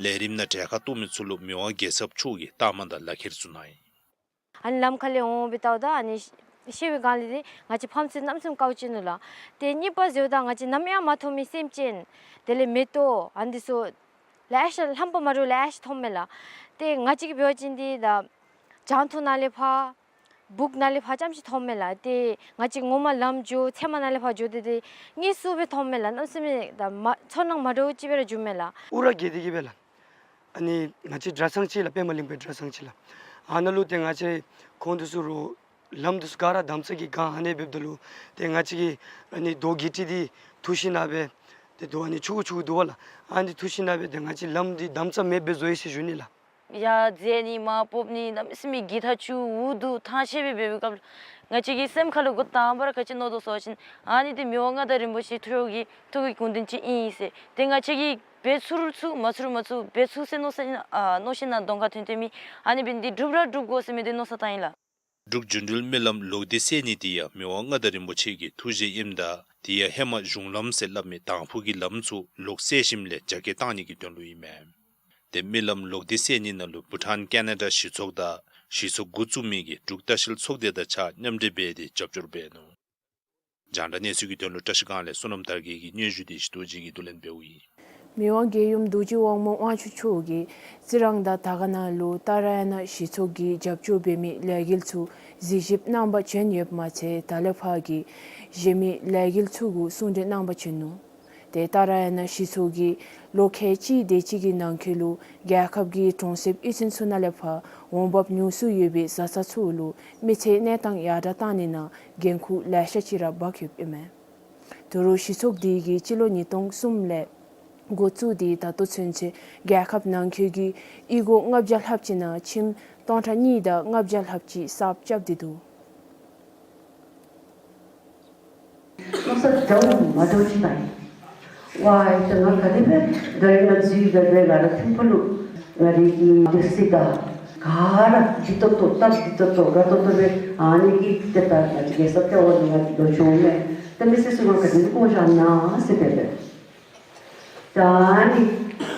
ལས་རིམ་ནང་གྲལ་ཁར་གཏོགས་མི་ཚུ་ལུ་མི་དབང་རྒྱལ་ཚབ་མཆོག་གིས་རྟགས་མ་དང་ལག་ཁྱེར་བསྩལ་གནང་ཡི། ཨ་ནི་ལམ་ཁ་ལས་འོང་སྦེ་བལྟཝ་ད་ཨ་ནི་ཤི་ཤི་བའི་སྒང་ལས་འདི་ང་བཅས་ཕམ་ཚུ་གནམ་མེད་ས་མེད་དཀའཝ་སྤྱད་ནུག་ལགས། ཏེ་གཉིས་པ་འཛོལཝ་ད་ང་བཅས་ནམ་ཡང་མ་མཐོང་མི་སེམས་ཅན་དེ་ལས་མེ་ཏོག་ཨ་ནི་འདི་ཚུ་ལེ་ཤ་རྣམ་པ་མ་འདྲཝ་ལེ་ཤ་མཐོངམ་མས་ལགས། ཏེ་ང་བཅས་ཀྱིས་འབད་བ་ཅིན་འདི་ད་བྱང་ཐོག་ནང་ལས་ཕར་སྦུག་ནང་ལས་ཕར་རྐྱངམ་ཅིག་མཐོངམ་མས་ལགས། ཏེ་ང་བཅས་ངོ་མ་ལམ་འགྱོ་ཚལ་མ་ནང་ལས་ཕར་འགྱོ་སྟེ་ཏེ་དངོས་སུ་སྦེ་མཐོངམ་མས་ལགས། གནམ་མེད་ས་མེད་ད་མ་ཚོར་སྣང་མ་འདྲཝ་ཅིག་སྦེ་ར་བྱུངམ་མས་ལགས། ཨུ་ར་གེ་དེ་གི་སྦེ་ལགས། ཨ་ནི་ང་བཅས་གྲྭ་ཚང་ཅིག་ལགས། པདྨ་གླིང་པའི་གྲྭ་ཚང་ཅིག་ལགས། ཨ་ནཱ་ལུ་ཏེ་ང་བཅས་ཁོང་འདི་ཚུ་རུང་ལམ་འདི་ཚུ་ག་ར་དམ་ཚིག་གི་སྒང་ཨ་ནི་འབདཝ་ད་ལུ་ཏེ་ང་བཅས་ཀྱིས་ཨ་ནི་རྡོ་གི་ཊི་འདི་འཐུ་ཞིནམ་སྦེ་ཏེ་རྡོ་ཨ་ནི་ཆུང་ཀུ་ཆུང་ཀུ་འདུག་པ་ལགས། ཨ་ནི་འཐུ་ཞིནམ་སྦེ་ཏེ་ང་བཅས་ལམ་འདི་དམ་ཚིག་མེདཔ་སྦེ་བཟོ་ཡི་ཟེར་ཞུ་ནི་ལགས། ཡར་འཛེག་ནི་མར་སྤོ་ནི་གནམ་མེད་ས་མེད་གི་ཐག་ཆོད་འུ་སྡུག་ཐང་ཆད་སྦེ་འབད་བའི་སྐབས་ལུ་ང་བཅས་ཀྱི་སེམས་ཁ་ལུ་འགོ་དང་པ་ར་ག་ཅི་མནོ་དོ་ཟེར་བ་ཅིན་ཨ་ནི་འདི་མི་དབང་མངའ་བདག་རིན་པོ་ཆེ་མཆོག་གི་ཐུགས་ཀྱི་དགོངས་དོན་ཅིག་ཨིན་ཟེར། ཏེ་ང་བཅས་ཀྱིས་འབད་ཚུགས་རུང་ཚུགས་མ་ཚུགས་རུང་མ་ཚུགས་འབད་ཚུགས་ཟེར་མནོ་ས་ཨ་མནོ་ཞིནམ་གདོང་ཁར་ཐོན་ཏེ་མི་ཨ་ནི་འབད་ནི་འདི་འགྲུབ་ར་འགྲུབ་དགོ་ཟེར་མི་འདི་མནོ་ས་བཏང་ཡི་ལགས། འབྲུག་རྒྱུན་འགྲུལ་མི་ལམ་ལོག་སྟེ་བསལ་ནི་འདི་ཡང་མི་དབང་མངའ་བདག་རིན་པོ་ཆེ་གི་ཐུགས་བཞེད་ཨིནམ་ད་དེ་ཡང་ཧེ་མ་གཞུང་ལམ་ཟེར་སླབ་མི་དང་ཕུ་གི་ལམ་ཚུ་ལོག་བསལ་ཞིནམ་ལས་རྒྱ་སྐྱེད་བཏང་ནི་གི་དོན་ལུ་ཨིན་མས། ཏེ་མི་ལམ་ལོག་སྟེ་བསལ་ནི་ནང་ལུ་བྷུ་ཊཱན་ཀེ་ན་ཌ་གཞི་ཚོགས་དང་གཞི་ཚོགས་འགོ་བཙུགས་མི་གི་འབྲུག་ལྟ་བཤལ་ཚོགས་སྡེ་དང་གཅིག་ཁར་མཉམ་འབྲེལ་འབད་དེ་རྒྱབ་སྐྱོར་འབད་ནུག། རྒྱང་བསྒྲགས་གནས་ཚུལ་གྱི་དོན་ལུ་བཀྲ་ཤིས་སྒང་ལས་བསོད་ནམས་དར་རྒྱས་ཀྱི་སྙན་ཞུ་དེ་ཞི་རྡོ་རྗེ་གིས་བསྡུ་ལེན་འབདཝ་ཨིན། མི་དབང་རྒྱལ་ཡུམ་རྡོ་རྗེ་དབང་མོ་དབང་ཕྱུག་མཆོག་གིས་རྩི་རང་དང་དར་དཀར་ནང་ལུ་ཏཱ་ར་ཡ་ན་གཞི་ཚོགས་ཀྱིས་རྒྱབ་སྐྱོར་འབད་མི་ལས་འགུལ་ཚུ་གཟིགས་ཞིབ་གནང་པར་བྱོན་ཡོདཔ་མ་ཚད་ད་ལས་ཕར་གྱི་གཞན་མི་ལས་འགུལ་ཚུ་གུ་གསུང་གྲོས་གནང་པར་བྱོན་ནུག། ཏེ་ཏཱ་ར་ཡ་ན་གཞི་ཚོགས་ཀྱིས་ལོ་ཁལ་གཅིག་དེ་ཅིག་གི་ནང་འཁོད་ལུ་རྒྱལ་ཁབ་ཀྱི་གྲོང་གསེབ་གཡུས་ཚན་ཚུ་ནང་ལས་ཕར་འོང་འབབ་ཉུང་སུ་ཡོད་པའི་བཟའ་ཚང་ཚུ་ལུ་མི་ཚེའི་གནས་སྟངས་ཡར་དྲག་བཏང་ནི་ནང་འགན་ཁུར་ལེ་ཤ་ཅིག་ར་འབག་ཡོདཔ་ཨིན་མས། ད་རུང་གཞི་ཚོགས་འདི་གིས་སྤྱི་ལོ་ཉིས་སྟོང་གསུམ་ལས་འགོ་བཙུགས་ཏེ་ད་ལྟོ་ཚུན་ཚོད་རྒྱལ་ཁབ་ནང་འཁོད་ཀྱི་གཡུས་སྒོ་ལྔ་བརྒྱ་ལྷགཔ་ཅིག་ནང་ཁྱིམ་སྟོང་ཕྲག་གཉིས་དང་ལྔ་བརྒྱ་ལྷགཔ་ཅིག་གསརཔ་རྐྱབ་སྟེ་འདུག། མནོ་བསམ་འདྲཝ་མ་འདྲཝ་ཅིག་བཏང་ཡི། ཝའི་ད་ང་ག་དེ་སྦེ་ད་རིས་ང་འཛུལ་སྦེ་སྦེ་ང་ར་ཐིམ་ཕུག་ལུ་ང་རའི་གི་དེ་སྲིད་ད་ག་ར་ལྗིད་ཏོག་ཏོ་སྟབས་བདེ་ཏོག་ཏོ་དགའ་ཏོག་ཏོ་སྦེ་ཨ་ནི་གི་ཏེ་ད་ང་བཅས་རྒྱལ་ས་ལྟེ་བ་ལུ་ང་འགྱོ་ཆོགཔ་མས། ད་མི་སེར་ཚུ་ང་ག་དེ་སྦེ་བཀོ་བཞག་ན་ཟེར་སྦེ་སྦེ། ད་ཨ་ནི་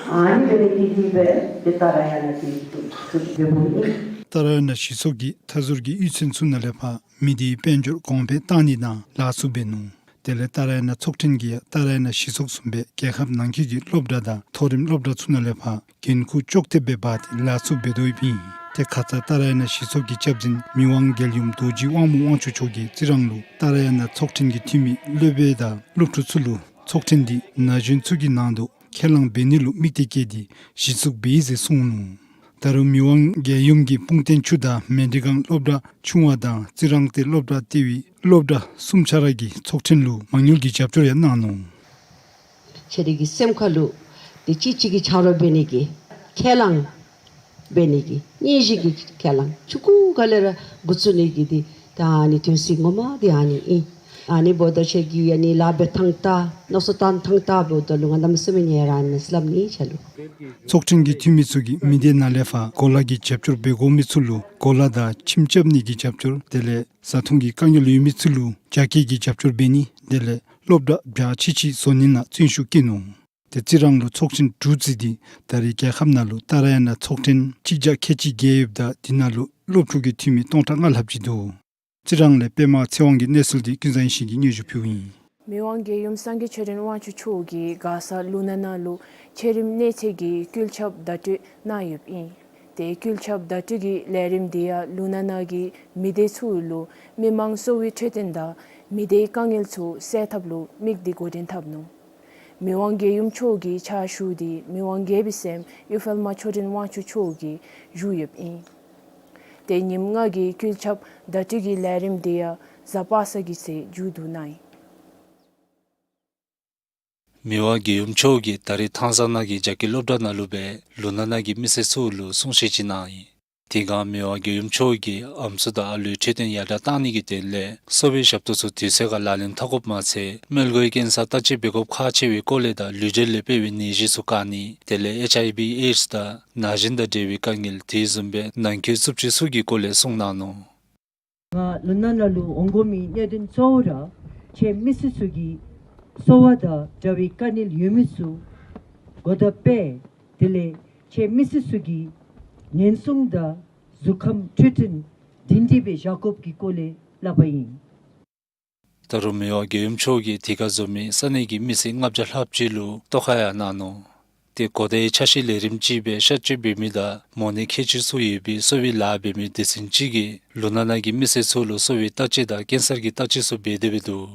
ཨ་ནི་འབད་ནི་འདི་གིས་སྦེ་ཏེ་ཏཱ་ར་ཡ་ན་གི་ཐུགས་འདོད་པོ་ཨིན། ཏཱ་ར་ཡ་ན་གཞི་ཚོགས་ཀྱིས་མཐའ་ཟུར་གྱི་གཡུས་ཚན་ཚུ་ནང་ལས་ཕར་མི་སྡེའི་དཔལ་འབྱོར་གོང་འཕེལ་བཏང་ནི་དང་ལཱ་ཚུ་འབད་ནུག། དེ་ལས་ཏཱ་ར་ཡ་ན་ཚོགས་ཐེངས་ཀྱིས་ཡང་ཏཱ་ར་ཡ་ན་གཞི་ཚོགས་བཟུམ་སྦེ་རྒྱལ་ཁབ་ནང་འཁོད་ཀྱི་སློབ་གྲྭ་དང་མཐོ་རིམ་སློབ་གྲྭ་ཚུ་ནང་ལས་ཕར་འགན་ཁུར་ལྕོགས་ཐེབས་སྦེ་འབག་སྟེ་ལཱ་ཚུ་འབད་དོ་ཡོདཔ་ཨིན། ཏེ་ཁ་ཙ་ཏཱ་ར་ཡ་ན་གཞི་ཚོགས་ཀྱི་སྐྱབས་འཛིན་མི་དབང་རྒྱལ་ཡུམ་རྡོ་རྗེ་དབང་མོ་དབང་ཕྱུག་མཆོག་གིས་རྩི་རང་ལུ་ཏཱ་ར་ཡ་ན་ཚོགས་ཐེངས་ཀྱི་འཐུས་མི་སློབ་དཔོན་དང་སློབ་ཕྲུག་ཚུ་ལུ་ཚོགས་ཐེངས་འདི་ན་གཞོན་ཚུ་གི་ནང་དུ་ཁས་བླངས་འབད་ནི་ལུ་དམིགས་གཏད་བསྐྱེད་དེ་གཞི་བཙུགས་འབད་ཡི་ཟེར་གསུངས་ནུག། ད་རུང་མི་དབང་རྒྱལ་ཡུམ་གྱིས་སྤུངས་རྟེན་ཆུ་བདག་མཎྜལ་སྒང་སློབ་གྲྭ་ཆུང་བ་དང་རྩི་རང་སྟེ་སློབ་གྲྭ་ལྟེ་བའི་སློབ་གྲྭ་གསུམ་ཆ་ར་གི་ཚོགས་ཐེངས་ལུ་མ་དངུལ་གྱི་རྒྱབ་སྐྱོར་ཡང་གནང་ནུག། ཁྱེད་རའི་གི་སེམས་ཁ་ལུ་ཏེ་གཅིག་གཅིག་གི་ཆ་རོགས་འབད་ནི་གི་ཁས་བླངས་འབད་ནི་གི་སྙིང་རྗེ་གི་ཁས་བླངས་ཆུང་ཀུ་ག་ལས་ར་འགོ་བཙུགས་ནི་གི་འདི་ད་ཨ་ནི་དོན་སྲིད་ངོ་མ་འདི་ཨ་ནི་ཨིན། ཨ་ནི་འབདཝ་ད་ཁྱེད་ཀྱིས་ཨ་ནི་ལཱ་འབད་ཐངས་དང་མནོ་བསམ་བཏང་ཐངས་དང་འབདཝ་ད་ལུ་ང་གནམ་མེད་ས་མེད་ཉན་ར་མས་ཟེར་སླབ་ནི་ཆ་ལུ། ཚོགས་ཆེན་གྱི་འཐུས་མི་ཚུ་གིས་མི་སྡེ་ནང་ལས་ཕར་གོ་ལ་གི་རྒྱབ་སྐྱོར་འབད་དགོ་མི་ཚུ་ལུ་གོ་ལ་དང་ཁྱིམ་རྐྱབ་ནི་གི་རྒྱབ་སྐྱོར་དེ་ལས་བཟའ་འཐུང་གི་དཀའ་ངལ་ཡོད་མི་ཚུ་ལུ་རྒྱ་སྐྱེད་ཀྱི་རྒྱབ་སྐྱོར་འབད་ནི་དེ་ལས་སློབ་གྲྭ་བརྒྱ་ཆིག་ཁྲི་བཟོ་ནི་ནང་བརྩོན་ཤུགས་བསྐྱེད་ནུག། དེ་རྩི་རང་ལུ་ཚོགས་ཆེན་དྲུག་བརྩིས་ཏེ་ད་རེས་རྒྱལ་ཁབ་ནང་ལུ་ད་རེས་ཡང་ན་ཚོགས་ཆེན་གཅིག་བརྒྱ་ཁལ་གཅིག་བརྒལ་ཡོདཔ་ད་དེ་ནང་ལུ་སློབ་ཕྲུག་གི་འཐུས་མི་སྟོང་ཕྲག་ལྔ་ལྷགཔ་ཅིག་འདུག། རྩི་རང་ལས་པདྨ་ཚེ་དབང་གི་གནས་ཚུལ་འདི་ཀུན་བཟང་ཡེ་ཤེས་ཀྱིས་སྙན་ཞུ་ཕུལཝ་ཨིན། མི་དབང་རྒྱལ་ཡུམ་སངས་རྒྱས་ཆོས་སྒྲོན་དབང་ཕྱུག་མཆོག་གིས་མགར་ས་ལུ་ན་ན་ལུ་ཆེ་རིམ་གནས་ཚད་ཀྱི་སྐུལ་ཁྱབ་བརྡ་སྤྲོད་གནང་ཡོདཔ་ཨིན། དེ་སྐུལ་ཁྱབ་བརྡ་སྤྲོད་ཀྱི་ལས་རིམ་འདི་ཡང་ལུ་ན་ན་གི་མི་སྡེ་ཚུ་ལུ་མི་མང་གསོ་བའི་འཕྲོད་བསྟེན་དང་མི་སྡེའི་དཀའ་ངལ་ཚུ་སེལ་ཐབས་ལུ་དམིགས་ཏེ་འགོ་འདྲེན་འཐབ་ནུག། མི་དབང་རྒྱལ་ཡུམ་མཆོག་གི་ཕྱག་ཞུ་འདི་མི་དབང་རྒྱལ་པོའི་སྲསམོ་གཡུ་འཕེལ་མ་ཆོས་སྒྲོན་དབང་ཕྱུག་མཆོག་གིས་ཞུ་ཡོདཔ་ཨིན། དེ་ཉིནམ་ལྔ་གི་སྐུལ་ཁྱབ་བརྡ་སྤྲོད་ཀྱི་ལས་རིམ་འདི་ཡང་གཟའ་པ་སངས་ཀྱི་ཚེ་མཇུག་བསྡུ་གནང་ཡི། མི་དབང་རྒྱལ་ཡུམ་མཆོག་གིས་ད་རེས་ཐང་ས་ནང་གི་རྒྱ་སྐྱེད་སློབ་གྲྭ་ནང་ལུ་སྦེ་ལུ་ན་ན་གི་མི་སེར་ཚུ་ལུ་གསུང་བཤད་ཅིག་གནང་ཡི། དེ་སྒང་མི་དབང་རྒྱལ་ཡུམ་མཆོག་གིས་ཨམ་སྲུ་དང་ཨ་ལུའི་འཕྲོད་བསྟེན་ཡར་དྲག་གཏང་ནི་གི་དོན་ལས་གསོ་བའི་ཞབས་ཏོག་ཚུ་དུས་ཚོད་ཁར་ལག་ལེན་འཐབ་དགོཔ་མ་ཚད་མོལ་གོའི་ཀེན་སར་བརྟག་དཔྱད་འབད་དགོཔ་ཁག་ཆེ་བའི་སྐོར་ལས་དང་ལུས་འབྲེལ་ལས་འཕེལ་བའི་ནད་གཞི་ཚུ་བཀག་ནི་དེ་ལས་ཨེཆ་ཨའི་ཝི་ཨེཌསི་དང་ན་གཞོན་དང་འབྲེལ་བའི་དཀའ་ངལ་དེ་བཟུམ་སྦེ་ནང་འཁོད་རྩུབ་སྤྱོད་ཚུ་གི་སྐོར་ལས་གསུངས་གནང་ནུག། ང་ལུ་ན་ན་ལུ་འོང་དགོ་མི་གནད་དོན་གཙོ་བོ་ར་ཁྱེད་མི་སེར་ཚུ་གི་གསོ་བ་དང་འབྲེལ་བའི་དཀའ་ངལ་ཡོད་མི་ཚུ་གོ་བརྡ་སྤེལ། དེ་ལས་ཁྱེད་མི་སེར་ཚུ་གི་ནན་སྲུང་དང་གཟུགས་ཁམས་འཕྲོད་བསྟེན་བདེ་འདྲ་སྦེ་བཞག་དགོཔ་གི་སྐོར་ལས་སླབ་པ་ཨིན། ད་རུང་མི་དབང་རྒྱལ་ཡུམ་མཆོག་གིས་དེ་ཁར་འཛོམས་མི་ས་གནས་ཀྱི་མི་སེར་ལྔ་བརྒྱ་ལྷགཔ་ཅིག་ལུ་ཐོག་ཁར་ཡང་གནང་ནུག། དེ་གོ་བརྡའི་ཆ་ཤས་ལས་རིམ་ཅིག་སྦེ་གཤག་བཅོས་འབད་མི་དང་མོ་ནད་ཁལ་གཅིག་ཚུ་ཡོད་པའི་གསོ་བའི་ལཱ་འབད་མི་སྡེ་ཚན་ཅིག་གིས་ལུ་ན་ན་གི་མི་སེར་ཚུ་ལུ་གསོ་བའི་བརྟག་དཔྱད་དང་ཀེན་སར་གྱི་བརྟག་དཔྱད་ཚུ་འབད་དེ་སྦེ་འདུག།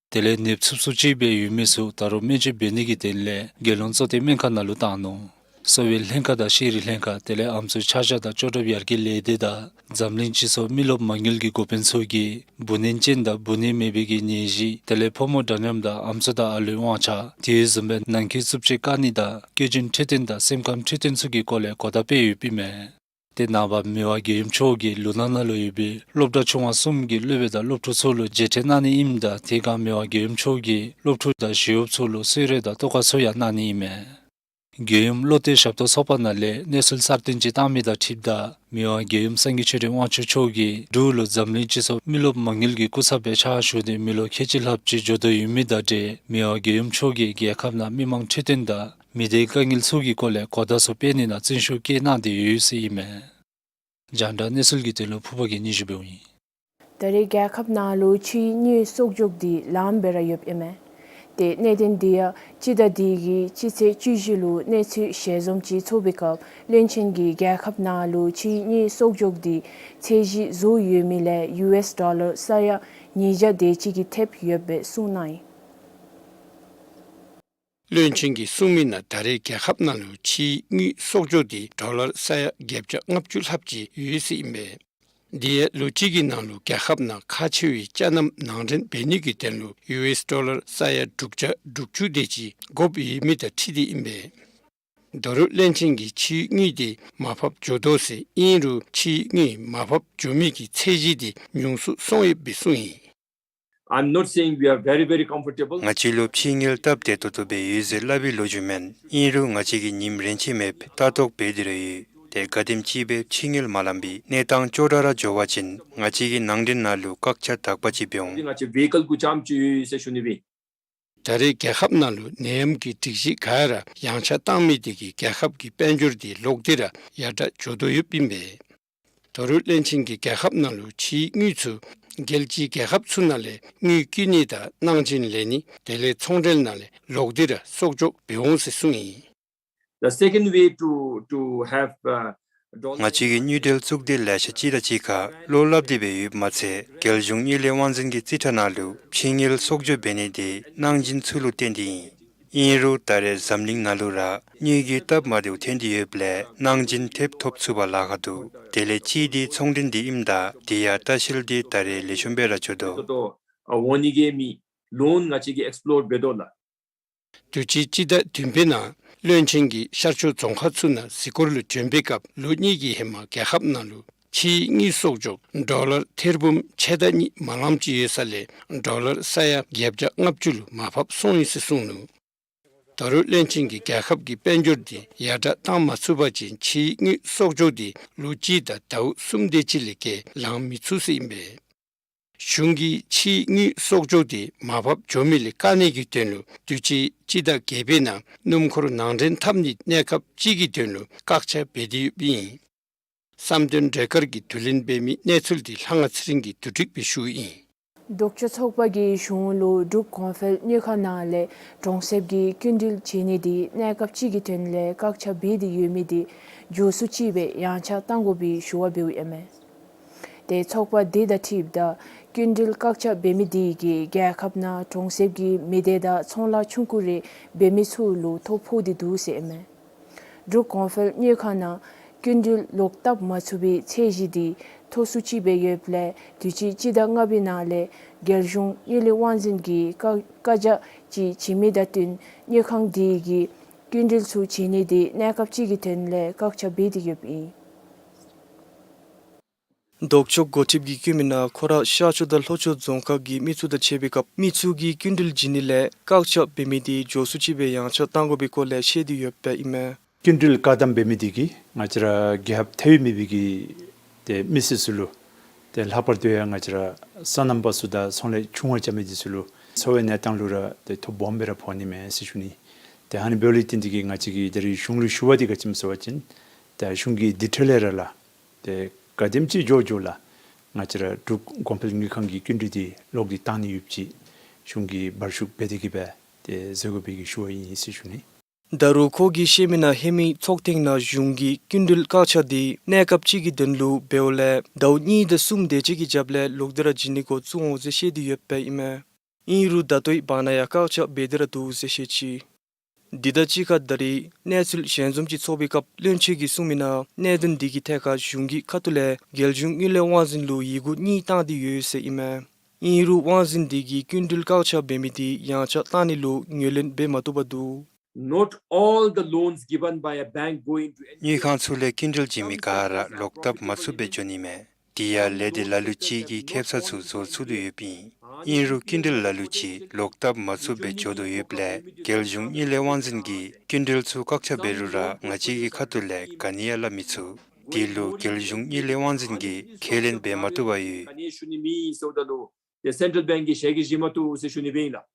དེ་ལས་ནདཔ་ཚུབ་ཚུབ་ཅིག་སྦེ་ཡོད་མི་ཚུ་ད་རུང་སྨན་བཅོས་འབད་ནི་གི་དོན་ལས་རྒྱལ་ཡོངས་བཙོ་ཐོན་སྨན་ཁང་ནང་ལུ་བཏང་ནུག། གསོ་བའི་ལྷན་ཁག་དང་ཤེས་རིག་ལྷན་ཁག་དེ་ལས་ཨམ་སྲུའི་ཆ་བཞག་དང་ལྕོགས་གྲུབ་ཡར་རྒྱས་ལས་སྡེ་དང་འཛམ་གླིང་སྤྱི་ཚོགས་མི་རློབས་མ་དངུལ་གྱི་འགོ་དཔོན་ཚུ་གིས་འབུ་སྣོན་ཅན་དང་འབུ་སྣོན་མེད་པའི་གི་ནད་གཞི་དེ་ལས་ཕོ་མོ་འདྲ་མཉམ་དང་ཨམ་སྲུ་དང་ཨ་ལུའི་དབང་ཆ་དེ་བཟུམ་སྦེ་ནང་འཁོད་རྩུབ་སྤྱོད་བཀག་ནི་དང་སྐྱེ་རྒྱུན་འཕྲོད་བསྟེན་དང་སེམས་ཁམས་འཕྲོད་བསྟེན་ཚུ་གི་སྐོར་ལས་གོ་བརྡ་སྤེལ་ཡོདཔ་ཨིན་མས། དེ་ནངས་པ་མི་དབང་རྒྱལ་ཡུམ་མཆོག་གིས་ལུ་ན་ན་ལུ་ཡོད་པའི་སློབ་གྲྭ་ཆུང་བ་གསུམ་གྱི་སློབ་དཔོན་དང་སློབ་ཕྲུག་ཚུ་ལུ་མཇལ་འཕྲད་གནང་ནི་ཨིནམ་ད་དེ་སྒང་མི་དབང་རྒྱལ་ཡུམ་མཆོག་གིས་སློབ་ཕྲུག་དང་ཞི་གཡོགཔ་ཚུ་ལུ་གསོལ་རས་དང་ཐོག་ཁ་ཚུ་ཡང་གནང་ནི་ཨིན་མས། རྒྱལ་ཡུམ་བློ་གཏད་ཞབས་ཏོག་ཚོགས་པ་ནང་ལས་གནས་ཚུལ་གསར་བཏོན་ཅིག་བཏང་མི་དང་འཁྲིལཝ་ད་མི་དབང་རྒྱལ་ཡུམ་སངས་རྒྱས་ཆོས་སྒྲོན་དབང་ཕྱུག་མཆོག་གིས་འབྲུག་ལུ་འཛམ་གླིང་སྤྱི་ཚོགས་མི་རློབས་མ་དངུལ་གྱི་སྐུ་ཚབ་སྦེ་ཕྱག་ཞུ་སྟེ་མི་ལོ་ཁལ་གཅིག་ལྷགཔ་ཅིག་འགྱོ་དོ་ཡོད་མི་དང་འབྲེལ་མི་དབང་རྒྱལ་ཡུམ་མཆོག་གིས་རྒྱལ་ཁབ་ནང་མི་མང་འཕྲོད་བསྟེན་དང་མི་སྡེའི་དཀའ་ངལ་ཚུ་གི་སྐོར་ལས་གོ་བརྡ་ཚུ་སྤེལ་ནི་ནང་བརྩོན་ཤུགས་བསྐྱེད་གནང་སྟེ་ཡོད་ཟེར་ཨིན་མས། རྒྱང་བསྒྲགས་གནས་ཚུལ་གྱི་དོན་ལུ་ཕུར་པ་གིས་སྙན་ཞུ་འབདཝ་ཨིན། ད་རེས་རྒྱལ་ཁབ་ནང་ལུ་ཕྱིའི་དངུལ་གསོག་འཇོག་འདི་ལངམ་སྦེ་ར་ཡོདཔ་ཨིན་མས། ཏེ་གནད་དོན་འདི་ཡང་སྤྱི་ཟླ་འདི་གི་སྤྱི་ཚེས་བཅུ་བཞི་ལུ་གནས་ཚུལ་ཞལ་འཛོམས་ཅིག་ཚོགས་པའི་སྐབས་བློན་ཆེན་གྱིས་རྒྱལ་ཁབ་ནང་ལུ་ཕྱིའི་དངུལ་གསོག་འཇོག་འདི་ཚད་གཞི་བཟོ་ཡོད་མི་ལས་ཡུ་ཨེསི་ཌོ་ལར་ས་ཡ་ཉིས་བརྒྱ་དེ་ཅིག་གིས་ཐེབས་ཡོདཔ་སྦེ་གསུངས་གནང་ཡི། བློན་ཆེན་གྱིས་གསུངས་མི་ནང་ད་རེས་རྒྱལ་ཁབ་ནང་ལུ་ཕྱིའི་དངུལ་གསོག་འཇོག་འདི་ཌོ་ལར་ས་ཡ་བརྒྱད་བརྒྱ་ལྔ་བཅུ་ལྷགཔ་ཅིག་ཡོད་ཟེར་ཨིན་པས། འདི་ཡང་ལོ་གཅིག་གི་ནང་ལུ་རྒྱལ་ཁབ་ནང་ཁག་ཆེ་བའི་ཅ་རྣམ་ནང་འདྲེན་འབད་ནི་གི་དོན་ལུ་ཡུ་ཨེསི་ཌོ་ལར་ས་ཡ་དྲུག་བརྒྱ་དྲུག་ཅུ་དེ་ཅིག་དགོཔ་ཡོད་མི་དང་འཁྲིལ་ཏེ་ཨིན་པས། ད་རུང་བློན་ཆེན་གྱིས་ཕྱིའི་དངུལ་འདི་མར་ཕབ་འགྱོ་དོ་ཟེར་ཨིན་རུང་ཕྱིའི་དངུལ་མར་ཕབ་འགྱོ་མི་གི་ཚད་གཞི་འདི་ཉུང་སུ་སོང་ཡོདཔ་སྦེ་གསུངས་ཡི། I'm not saying we are very, very comfortable. ང་བཅས་ལུ་ཕྱིའི་དངུལ་སྟབས་བདེ་ཏོག་ཏོ་སྦེ་ཡོད་ཟེར་སླབ་པའི་ལོ་རྒྱུས་མེན། ཨིན་རུང་ང་བཅས་ཀྱིས་ཉིནམ་རེ་ཆད་མེདཔ་ལྟ་རྟོག་འབད་དེ་ར་ཡོད། ཏེ་ག་དེམ་ཅིག་སྦེ་ཕྱིའི་དངུལ་མ་ལངམ་པའི་གནས་སྟངས་ཅོག་འཐདཔ་ར་འགྱོ་བ་ཅིན་ང་བཅས་ཀྱིས་ནང་འདྲེན་ནང་ལུ་བཀག་ཆ་དག་པ་ཅིག་འབད་འོང་། ང་བཅས་བེ་ཀལ་གུ་ཙམ་ཅིག་ཡོད་ཟེར་ཞུ་ནི་སྦེ། ད་རེས་རྒྱལ་ཁབ་ནང་ལུ་ནད་ཡམས་ཀྱི་སྒྲིག་གཞི་ག་ར་ཡངས་ཆག་བཏང་མི་དེ་གིས་རྒྱལ་ཁབ་ཀྱི་དཔལ་འབྱོར་འདི་ལོག་སྟེ་ར་ཡར་དྲག་འགྱོ་དོ་ཡོདཔ་ཨིན་པས། ད་རུང་བློན་ཆེན་གྱིས་རྒྱལ་ཁབ་ནང་ལུ་ཕྱིའི་དངུལ་ཚུ་རྒྱལ་སྤྱིའི་རྒྱལ་ཁབ་ཚུ་ནང་ལས་དངུལ་བསྐྱིན་ནི་དང་གནང་སྦྱིན་ལེན་ནི་དེ་ལས་ཚོང་འབྲེལ་ནང་ལས་ལོག་སྟེ་ར་གསོག་འཇོག་འབད་འོང་ཟེར་གསུངས་ཡི། The second way to, to have, uh, dollar ང་བཅས་ཀྱིས་དངུལ་འབྲེལ་བཙུགས་ཏེ་ལེ་ཤ་ཅིག་དང་གཅིག་ཁར་བློ་སླབ་སྟེ་སྦེ་ཡོདཔ་མ་ཚད་རྒྱལ་གཞུང་དངུལ་ལས་དབང་འཛིན་གྱི་རྩིས་ཁྲ་ནང་ལུ་ཕྱིའི་དངུལ་གསོག་འཇོག་འབད་ནི་དེ་གནང་སྦྱིན་ཚུ་ལུ་བརྟེན་ཏེ་ཨིན། ཨིན་རུང་ད་རེས་འཛམ་གླིང་ནང་ལུ་ར་དངུལ་གྱི་སྟབས་མ་བདེཝ་ཐོན་ཏེ་ཡོདཔ་ལས་གནང་སྦྱིན་ཐེབས་ཐོབ་ཚུགས་པར་ལཱ་ཁག་འདུག། དེ་ལས་གཅིག་འདི་ཚོང་འབྲེལ་འདི་ཨིནམ་ད་དེ་ཡང་ལྟ་བཤལ་འདི་ད་རེས་ལེགས་ཤོམ་སྦེ་ར་འགྱོ་དོ། ཨ་ཝོ་ནི་གེ་མི་ལོན་ང་བཅས་ཀྱིས་ཨེགསི་པི་ལོར་འབད་དོ་ལགས། དུས་ཅི་སྤྱི་ཟླ་བདུན་པའི་ནང་བློན་ཆེན་གྱིས་ཤར་ཕྱོགས་རྫོང་ཁག་ཚུ་ནང་གཟིགས་སྐོར་ལུ་བྱོན་པའི་སྐབས་ལོ་གཉིས་ཀྱི་ཧེ་མ་རྒྱལ་ཁབ་ནང་ལུ་ ཕྱིའི་དངུལ་གསོག་འཇོག་ཌོ་ལར་ཐེར་འབུམ་ཕྱེད་དང་གཉིས་མ་ལམ་ཅིག་ཡོད་ས་ལས་ཌོ་ལར་ས་ཡ་བརྒྱད་བརྒྱ་ལྔ་བཅུ་ལུ་མར་ཕབ་སོང་ཡི་ཟེར་གསུངས་ནུག། ད་རུང་བློན་ཆེན་གྱིས་རྒྱལ་ཁབ་ཀྱི་དཔལ་འབྱོར་འདི་ཡར་དྲག་བཏང་མ་ཚུགས་པ་ཅིན་ཕྱིའི་དངུལ་གསོག་འཇོག་འདི་ལོ་གཅིག་དང་ཟླཝ་གསུམ་དེ་ཅིག་ལས་བརྒལ་ལང་མི་ཚུགས་ཟེར་ཨིན་པས། གཞུང་གིས་ཕྱིའི་དངུལ་གསོག་འཇོག་འདི་མར་ཕབ་འགྱོ་མི་ལས་བཀག་ནི་གི་དོན་ལུ་དུས་ཅི་སྤྱི་ཟླ་བརྒྱད་པའི་ནང་སྣུམ་འཁོར་ནང་འདྲེན་འཐབ་ནི་གནས་སྐབས་ཅིག་གི་དོན་ལུ་བཀག་ཆ་འབད་དེ་ཡོདཔ་ཨིན། བསམ་དོན་སྒྲོལ་དཀར་གྱིས་བསྡུ་ལེན་འབད་མི་གནས་ཚུལ་འདི་ལྷ་དབང་ཚེ་རིང་གིས་བསྡུ་སྒྲིག་འབད་ཞུཝ་ཨིན། ལྡོག་ཕྱོགས་ཚོགས་པ་གིས་གཞུང་ལུ་འབྲུག་གོང་འཕེལ་དངུལ་ཁང་ནང་ལས་གྲོང་གསེབ་ཀྱི་སྐྱིན་འགྲུལ་བྱིན་ནི་འདི་གནས་སྐབས་ཅིག་གི་དོན་ལས་བཀག་ཆ་འབད་དེ་ཡོད་མི་འདི་མགྱོགས་སུ་ཅིག་སྦེ་ཡངས་ཆག་བཏང་དགོ་པའི་ཞུ་བ་འབདཝ་ཨིན་མས། ཏེ་ཚོགས་པ་འདི་དང་འཁྲིལཝ་ད་སྐྱིན་འགྲུལ་བཀག་ཆ་འབད་མི་འདི་གིས་རྒྱལ་ཁབ་ནང་གྲོང་གསེབ་ཀྱི་མི་སྡེ་དང་ཚོང་ལཱ་ཆུང་ཀུ་རེ་འབད་མི་ཚུ་ལུ་ཐོ་ཕོག་སྟེ་འདུག་ཟེར་ཨིན་མས། འབྲུག་གོང་འཕེལ་དངུལ་ཁང་ནང་སྐྱིན་འགྲུལ་ལོག་བཏབ་མ་ཚུགས་པའི་ཚད་གཞི་འདི་མཐོ་སུ་ཅིག་སྦེ་ཡོདཔ་ལས་དུས་ཅི་སྤྱི་ཟླ་ལྔ་པའི་ནང་ལས་རྒྱལ་གཞུང་དངུལ་ལས་དབང་འཛིན་གྱིས་བཀའ་བཀའ་རྒྱ་ཅིག་བྱིན་མི་དང་བསྟུན་དངུལ་ཁང་འདི་གིས་སྐྱིན་འགྲུལ་ཚུ་བྱིན་ནི་འདི་གནས་སྐབས་ཅིག་གི་དོན་ལས་བཀག་ཆ་འབད་དེ་ཡོདཔ་ཨིན། ལྡོག་ཕྱོགས་འགོ་ཁྲིདཔ་གིས་བཀོད་མི་ནང་ཁོ་ར་ཤར་ཕྱོགས་དང་ལྷོ་ཕྱོགས་རྫོང་ཁག་གི་མི་ཚུ་དང་ཕྱད་པའི་སྐབས་མི་ཚུ་གིས་སྐྱིན་འགྲུལ་བྱིན་ནི་ལས་བཀག་ཆ་འབད་མི་འདི་མགྱོགས་སུ་ཅིག་སྦེ་ཡངས་ཆག་བཏང་དགོ་པའི་སྐོར་ལས་བཤད་དེ་ཡོདཔ་ཨིན་མས། སྐྱིན་འགྲུལ་བཀག་དམ་འབད་མི་འདི་གིས་ང་བཅས་ར་རྒྱལ་ཁབ་ཐེ་བའི་མེད་པའི་གི་ཏེ་མི་སེར་ཚུ་ལུ་ཏེ་ལྷག་པར་དུ་ཡང་ང་བཅས་ར་སོ་ནམ་པ་ཚུ་དང་ཚོང་ལས་ཆུང་བ་རྐྱབ་མི་འདི་ཚུ་ལུ་འཚོ་བའི་གནས་སྟངས་ལུ་ར་ཏེ་ཐོ་སྦོམ་སྦེ་ར་ཕོག་ནི་མས་ཟེར་ཞུ་ནི། ཏེ་ཨ་ནི་འབདཝ་ལས་བརྟེན་ཏེ་གིས་ང་བཅས་ཀྱིས་ད་རིས་གཞུང་ལུ་ཞུ་བ་འདི་ག་ཅི་སྨོ་ཟེར་བ་ཅིན་ཏེ་གཞུང་གིས་འདི་འཕྲོ་ལས་ར་ལགས་ཏེ་ག་དེམ་ཅིག་མགྱོགས་མགྱོགས་ལགས་ང་བཅས་ར་འབྲུག་གོང་འཕེལ་དངུལ་ཁང་གི་སྐྱིན་འགྲུལ་འདི་ལོག་སྟེ་བཏང་ནི་ཡོདཔ་ཅིག་གཞུང་གིས་འབར་ཞུགས་འབད་དེ་གིས་སྦེ་ཏེ་བཟོ་དགོ་པའི་གི་ཞུ་བ་ཨིན་ཟེར་ཞུ་ནི། ད་རུང་ཁོ་གིས་བཤད་མི་ནང་ཧེ་མའི་ཚོགས་ཐེངས་ནང་གཞུང་གིས་སྐྱིན་འགྲུལ་བཀག་ཆ་འདི་གནས་སྐབས་ཅིག་གི་དོན་ལུ་འབདཝ་ལས་ཟླཝ་གཉིས་དང་གསུམ་དེ་ཅིག་གི་རྒྱབ་ལས་ལོག་སྟེ་ར་བྱིན་ནི་འགོ་བཙུགས་འོང་ཟེར་བཤད་དེ་ཡོདཔ་ཨིན་མས། ཨིན་རུང་ད་ལྟོའི་བར་ན་ཡང་བཀག་ཆ་འབད་དེ་ར་འདུག་ཟེར་བཤད་ཅི། འདི་དང་གཅིག་ཁར་ད་རིས་གནས་ཚུལ་ཞལ་འཛོམས་ཅིག་ཚོགས་པའི་སྐབས་བློན་ཆེན་གྱིས་གསུངས་མི་ནང་གནད་དོན་འདི་གི་ཐད་ཁར་གཞུང་གི་ཁ་ཐུག་ལས་རྒྱལ་གཞུང་དངུལ་ལས་དབང་འཛིན་ལུ་ཡི་གུ་གཉིས་བཏང་སྟེ་ཡོད་ཟེར་ཨིན་མས། ཨིན་རུང་དབང་འཛིན་འདི་གིས་སྐྱིན་འགྲུལ་བཀག་ཆ་འབད་མི་འདི་ཡངས་ཆག་བཏང་ནི་ལུ་ངོས་ལེན་འབད་མ་བཏུབ་པར་འདུག། Not all the loans given by a bank go into དངུལ་ཁང་ཚུ་ལས་སྐྱིན་འགྲུལ་བྱིན་མི་ག་ར་ལོག་བཏབ་མ་ཚུགས་པར་འགྱོ་ནི་མས། དེ་ཡང་ལས་སྡེ་ལ་ལུ་ཅིག་གིས་ཁེབ་ས་ཚུ་བཟོ་ཚུགས་དོ་ཡོདཔ་ཨིན། ཨིན་རུང་སྐྱིན་འགྲུལ་ལ་ལུ་ཅིག་ལོག་བཏབ་མ་ཚུགས་པར་འགྱོ་དོ་ཡོདཔ་ལས་རྒྱལ་གཞུང་དངུལ་ལས་དབང་འཛིན་གྱིས་སྐྱིན་འགྲུལ་ཚུ་བཀག་ཆ་འབད་རུང་ར་ང་བཅས་ཀྱི་ཁ་ཐུག་ལས་ག་ནི་ཡང་སླབ་མི་ཚུགས། དེ་ལུ་རྒྱལ་གཞུང་དངུལ་ལས་དབང་འཛིན་གྱིས་ཁས་ལེན་འབད་མ་བཏུབ་པར་ཡོད། ག་ནི་ཡང་ཞུ་ནི་མེད་ཟེརཝ་ད་ལུ་ཏེ་སེན་ཊལ་བེངཀ་གིས་ཞལ་གྱིས་བཞེས་མ་བཏུབ་ཟེར་ཞུ་ནི་སྦེ་ཨིན་ལགས།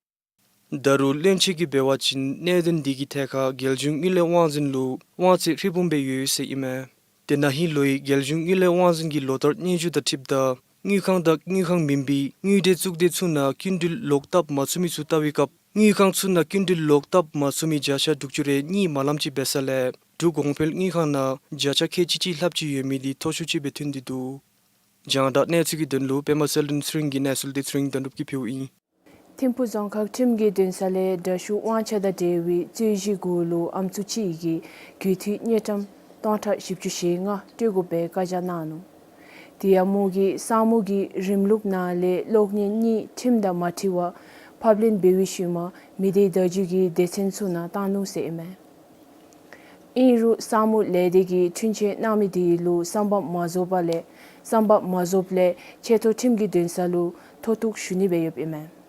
ད་རུང་བློན་ཆེན་གྱིས་འབད་བ་ཅིན་གནད་དོན་འདི་གི་ཐད་ཁར་རྒྱལ་གཞུང་དངུལ་ལས་དབང་འཛིན་ལུ་དབང་ཚད་ཧྲིལ་བུམ་སྦེ་ཡོད་ཟེར་ཨིན་མས། ཏེ་ན་ཧིང་ལོའི་རྒྱལ་གཞུང་དངུལ་ལས་དབང་འཛིན་གྱི་ལོ་བསྟར་སྙན་ཞུ་དང་འཁྲིལཝ་ད་དངུལ་ཁང་དང་དངུལ་ཁང་མེན་པའི་དངུལ་འབྲེལ་གཙུག་སྡེ་ཚུ་ནང་སྐྱིན་འགྲུལ་ལོག་བཏབ་མ་ཚུགས་མི་ཚུ་བལྟ་བའི་སྐབས་དངུལ་ཁང་ཚུ་ནང་སྐྱིན་འགྲུལ་ལོག་བཏབ་མ་ཚུགས་མི་བརྒྱ་ཆ་དྲུག་ཅུ་རེ་གཉིས་མ་ལམ་ཅིག་འབད་ས་ལས་འབྲུག་གོང་འཕེལ་དངུལ་ཁང་ནང་བརྒྱ་ཆ་ཁལ་གཅིག་ཅིག་ལྷགཔ་ཅིག་ཡོད་མི་འདི་མཐོ་ཤོས་ཅིག་སྦེ་ཐོན་ཏེ་འདུག། རྒྱང་བསྒྲགས་གནས་ཚུལ་གྱི་དོན་ལུ་པདྨ་གསལ་སྒྲོན་ཚེ་རིང་གི་གནས་ཚུལ་འདི་ཚེ་རིང་དོན་གྲུབ་ཀྱིས་ཕུལཝ་ཨིན། ཐིམ་ཕུག་རྫོང་ཁག་ཁྲིམས་ཀྱི་འདུན་ས་ལས་དྲག་ཤོས་དབང་ཆ་དང་འབྲེལ་བའི་རྩོད་གཞི་གུ་ལུ་ཨམ་སྲུ་ཅིག་གིས་གུས་འཐུས་དངུལ་ཀྲམ་སྟོང་ཕྲག་བཞི་བཅུ་ཞེ་ལྔ་སྤྲོད་དགོ་པའི་བཀའ་རྒྱ་གནང་ནུག། དེ་ཡང་མོ་གིས་ས་མོ་གི་རིམ་ལུགས་ནང་ལས་གློག་བརྙན་གཉིས་ཁྲིམས་དང་མ་འཁྲིལ་བར་ཕབ་ལེན་འབད་བའི་ཤུལ་མ་མི་སྡེ་བརྡ་བརྒྱུད་ཀྱི་སྡེ་ཚན་ཚུ་ནང་བཏང་ནུག་ཟེར་ཨིན་མས། ཨིན་རུང་ས་མོ་ལས་སྡེ་གིས་འཁྲུན་ཆོད་གནང་མི་དེ་ལུ་བསམ་པ་མ་རྫོགས་པ་ལས་བསམ་པ་མ་རྫོགསཔ་ལས་ཆེ་མཐོ་ཁྲིམས་ཀྱི་འདུན་ས་ལུ་མཐོ་གཏུགས་ཞུ་ནི་སྦེ་ཡོདཔ་ཨིན་མས།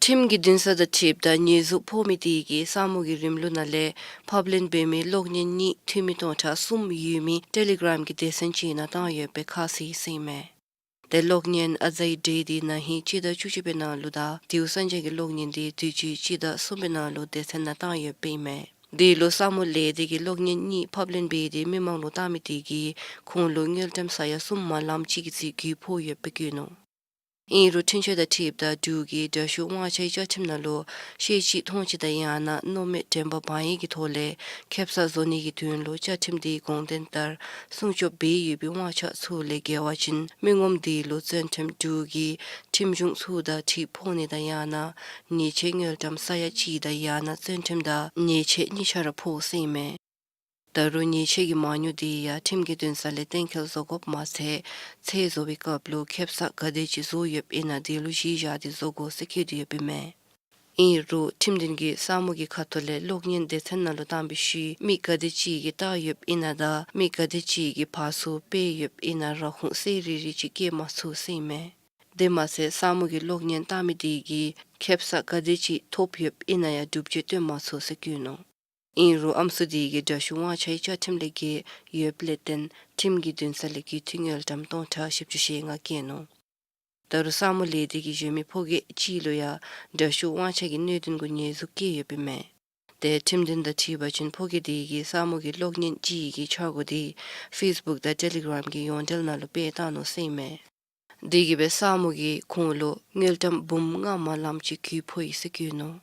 ཁྲིམས་ཀྱི་འདུན་ས་དང་འཁྲིལཝ་ད་ཉེས་འཛུགས་ཕོག་མི་དེ་གིས་ས་མོ་གི་རིམ་ལུགས་ནང་ལས་ཕབ་ལེན་འབད་མི་གློག་བརྙན་གཉིས་འཐུས་མི་སྟོང་ཕྲག་གསུམ་ཡོད་མི་ཊེ་ལི་གརམ་གྱི་སྡེ་ཚན་ཅིག་ནང་བཏང་ཡོད་པའི་ཁ་གསལ་ཟེར་ཨིན་མས། ཏེ་གློག་བརྙན་ཨ་ཛའི་འདྲེ་འདི་ན་ཧིང་སྤྱི་ཟླ་བཅུ་གཅིག་པའི་ནང་ལུ་དང་དེའུ་སངས་རྒྱས་ཀྱི་གློག་བརྙན་འདི་དུས་ཅི་སྤྱི་ཟླ་གསུམ་པའི་ནང་ལུ་སྡེ་ཚན་ནང་བཏང་ཡོདཔ་ཨིན་མས། དེ་ལུ་ས་མོ་ལས་སྡེ་གིས་གློག་བརྙན་གཉིས་ཕབ་ལེན་འབད་དེ་མི་མང་ལུ་བཏང་མི་དེ་གིས་ཁོང་ལུ་དངུལ་ཀྲམ་ས་ཡ་གསུམ་མ་ལམ་ཅིག་གི་རྩིས་གུ་ཕོག་ཡོདཔ་བཀོད་ནུག། ཨིན་རུང་འཁྲུན་ཆོད་དང་འཁྲིལཝ་ད་འབྲུག་གི་དྲག་ཤོས་དབང་ཆའི་བཅའ་ཁྲིམས་ནང་ལུ་ཤེས་བཞིན་མཐོང་བཞིན་དང་ཡང་ན་མནོ་མེད་དྲན་པ་བག་ཡངས་ཀྱི་ཐོག་ལས་ཁེབ་ས་བཟོ་ནི་གི་དོན་ལུ་བཅའ་ཁྲིམས་དེའི་དགོངས་དོན་ལྟར་སྲུང་སྐྱོབ་འབད་ཡོད་པའི་དབང་ཆ་ཚུ་ལས་འགལ་བ་ཅིན་མི་ངོམ་དེ་ལུ་བཙོན་ཁྲིམས་འབྲུག་གི་ཁྲིམས་གཞུང་ཚུ་དང་འཁྲིལ་ཕོག་ནི་དང་ཡང་ན་ཉེས་ཆད་དངུལ་ཀྲམ་ས་ཡ་གཅིག་དང་ཡང་ན་བཙོན་ཁྲིམས་དང་ཉེས་ཆད་གཉིས་ཆ་ར་ཕོག་ཟེར་ཨིན་མས། ད་རུང་ཉེས་ཆད་ཀྱི་མ་དངུལ་དེ་ཡང་ཁྲིམས་ཀྱི་འདུན་ས་ལས་གཏན་འཁེལ་བཟོ་དགོཔ་མ་ཚད་ཚད་བཟོ་བའི་སྐབས་ལུ་ཁེབ་ས་ག་དེ་ཅིག་བཟོ་ཡོདཔ་ཨིན་ན་དེ་ལུ་གཞི་བཞག་སྟེ་བཟོ་དགོ་ཟེར་བཀོད་དེ་ཡོདཔ་ཨིན་མས། ཨིན་རུང་ཁྲིམས་འདུན་གྱིས་ས་མོ་གི་ཁ་ཐུག་ལས་གློག་བརྙན་སྡེ་ཚན་ནང་ལུ་བཏང་བའི་ཤུལ་མི་ག་དེ་ཅིག་གིས་བལྟ་ཡོདཔ་ཨིན་ན་དང་མི་ག་དེ་ཅིག་གིས་ཕར་ཚུར་སྤེལ་ཡོདཔ་ཨིན་ན་ར་ཁུངས་གསལ་རི་རི་ཅིག་བཀོད་མ་ཚུགས་ཟེར་ཨིན་མས། དེ་མ་ཚད་ས་མོ་གིས་གློག་བརྙན་བལྟ་མི་དེ་གིས་ཁེབ་ས་ག་དེ་ཅིག་ཐོབ་ཡོདཔ་ཨིན་ན་ཡང་སྒྲུབ་བྱེད་སྟོན་མ་ཚུགས་ཟེར་བཀོད་ནུག། ཨིན་རུང་ཨམ་སྲུ་དེ་གིས་འདྲ་བཤུས་དབང་ཆའི་བཅའ་ཁྲིམས་ལས་འགལ་ཡོདཔ་ལས་བརྟེན་ཁྲིམས་ཀྱི་འདུན་ས་ལས་རྒུད་འཐུས་དངུལ་ཀྲམ་སྟོང་ཕྲག་བཞི་བཅུ་ཞེ་ལྔ་བཀལ་ནུག། ད་རུང་ས་མོ་ལས་སྡེ་གི་གཞོན་མི་ཕོ་སྐྱེས་ཅིག་ལུ་ཡང་འདྲ་བཤུས་དབང་ཆ་གི་གནད་དོན་གུ་ཉེས་འཛུགས་བཀལ་ཡོདཔ་ཨིན་མས། ཏེ་ཁྲིམས་འདུན་དང་འཁྲིལ་བ་ཅིན་ཕོ་སྐྱེས་དེ་གིས་ས་མོ་གི་གློག་བརྙན་ཅིག་གི་འཆར་སྒོ་དེ་ཕེསི་བུཀ་དང་ཊེ་ལི་གརམ་གྱི་ཡོངས་འབྲེལ་ནང་ལུ་སྤེལ་བཏང་ནུག་ཟེར་ཨིན་མས། དེ་གིས་སྦེ་ས་མོ་གིས་ཁོང་ལུ་དངུལ་ཀྲམ་འབུམ་ལྔ་མ་ལམ་ཅིག་གུ་ཕོག་ཡི་ཟེར་བཀོད་ནུག།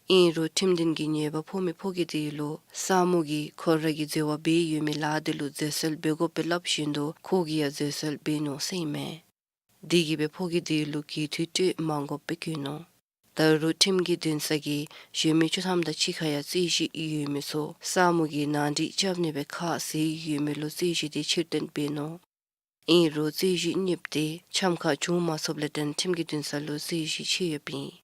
ཨིན་རུང་ཁྲིམས་འདུན་གྱིས་ཉེས་པ་ཕོག་མི་ཕོ་སྐྱེས་དེ་ལུ་ས་མོ་གིས་ཁོ་ར་གིས་འཛོལ་བ་འབད་ཡོད་མི་ལཱ་དེ་ལུ་འཛོལ་སེལ་འབད་དགོ་པའི་སླབ་བཞིན་དུ་ཁོ་གིས་ཡང་འཛོལ་སེལ་འབད་ནུག་ཟེར་ཨིན་མས། དེ་གིས་སྦེ་ཕོ་སྐྱེས་དེ་ལུ་རྒུད་འཐུས་སྤྲོད་མ་དགོཔ་སྦེ་བཀོད་ནུག། ད་རུང་ཁྲིམས་ཀྱི་འདུན་ས་གིས་གཞོན་མི་བཅུ་ཐམ་དང་གཅིག་ཁར་ཡང་རྩོད་གཞི་ཡོད་མི་ཚུ་ས་མོ་གིས་ནང་འགྲིག་རྐྱབ་ནི་སྦེ་ཁ་བཟེད་ཡོད་མི་ལུ་རྩོད་གཞི་དེ་ཕྱིར་འདོན་འབད་ནུག། ཨིན་རུང་རྩོད་གཞི་གཉིསཔོ་དེ་འཆམ་ཁ་བྱུང་མ་ཚུགསཔ་ལས་བརྟེན་ཁྲིམས་ཀྱི་འདུན་ས་ལུ་རྩོད་གཞི་ཕྱེ་ཡོདཔ་ཨིན།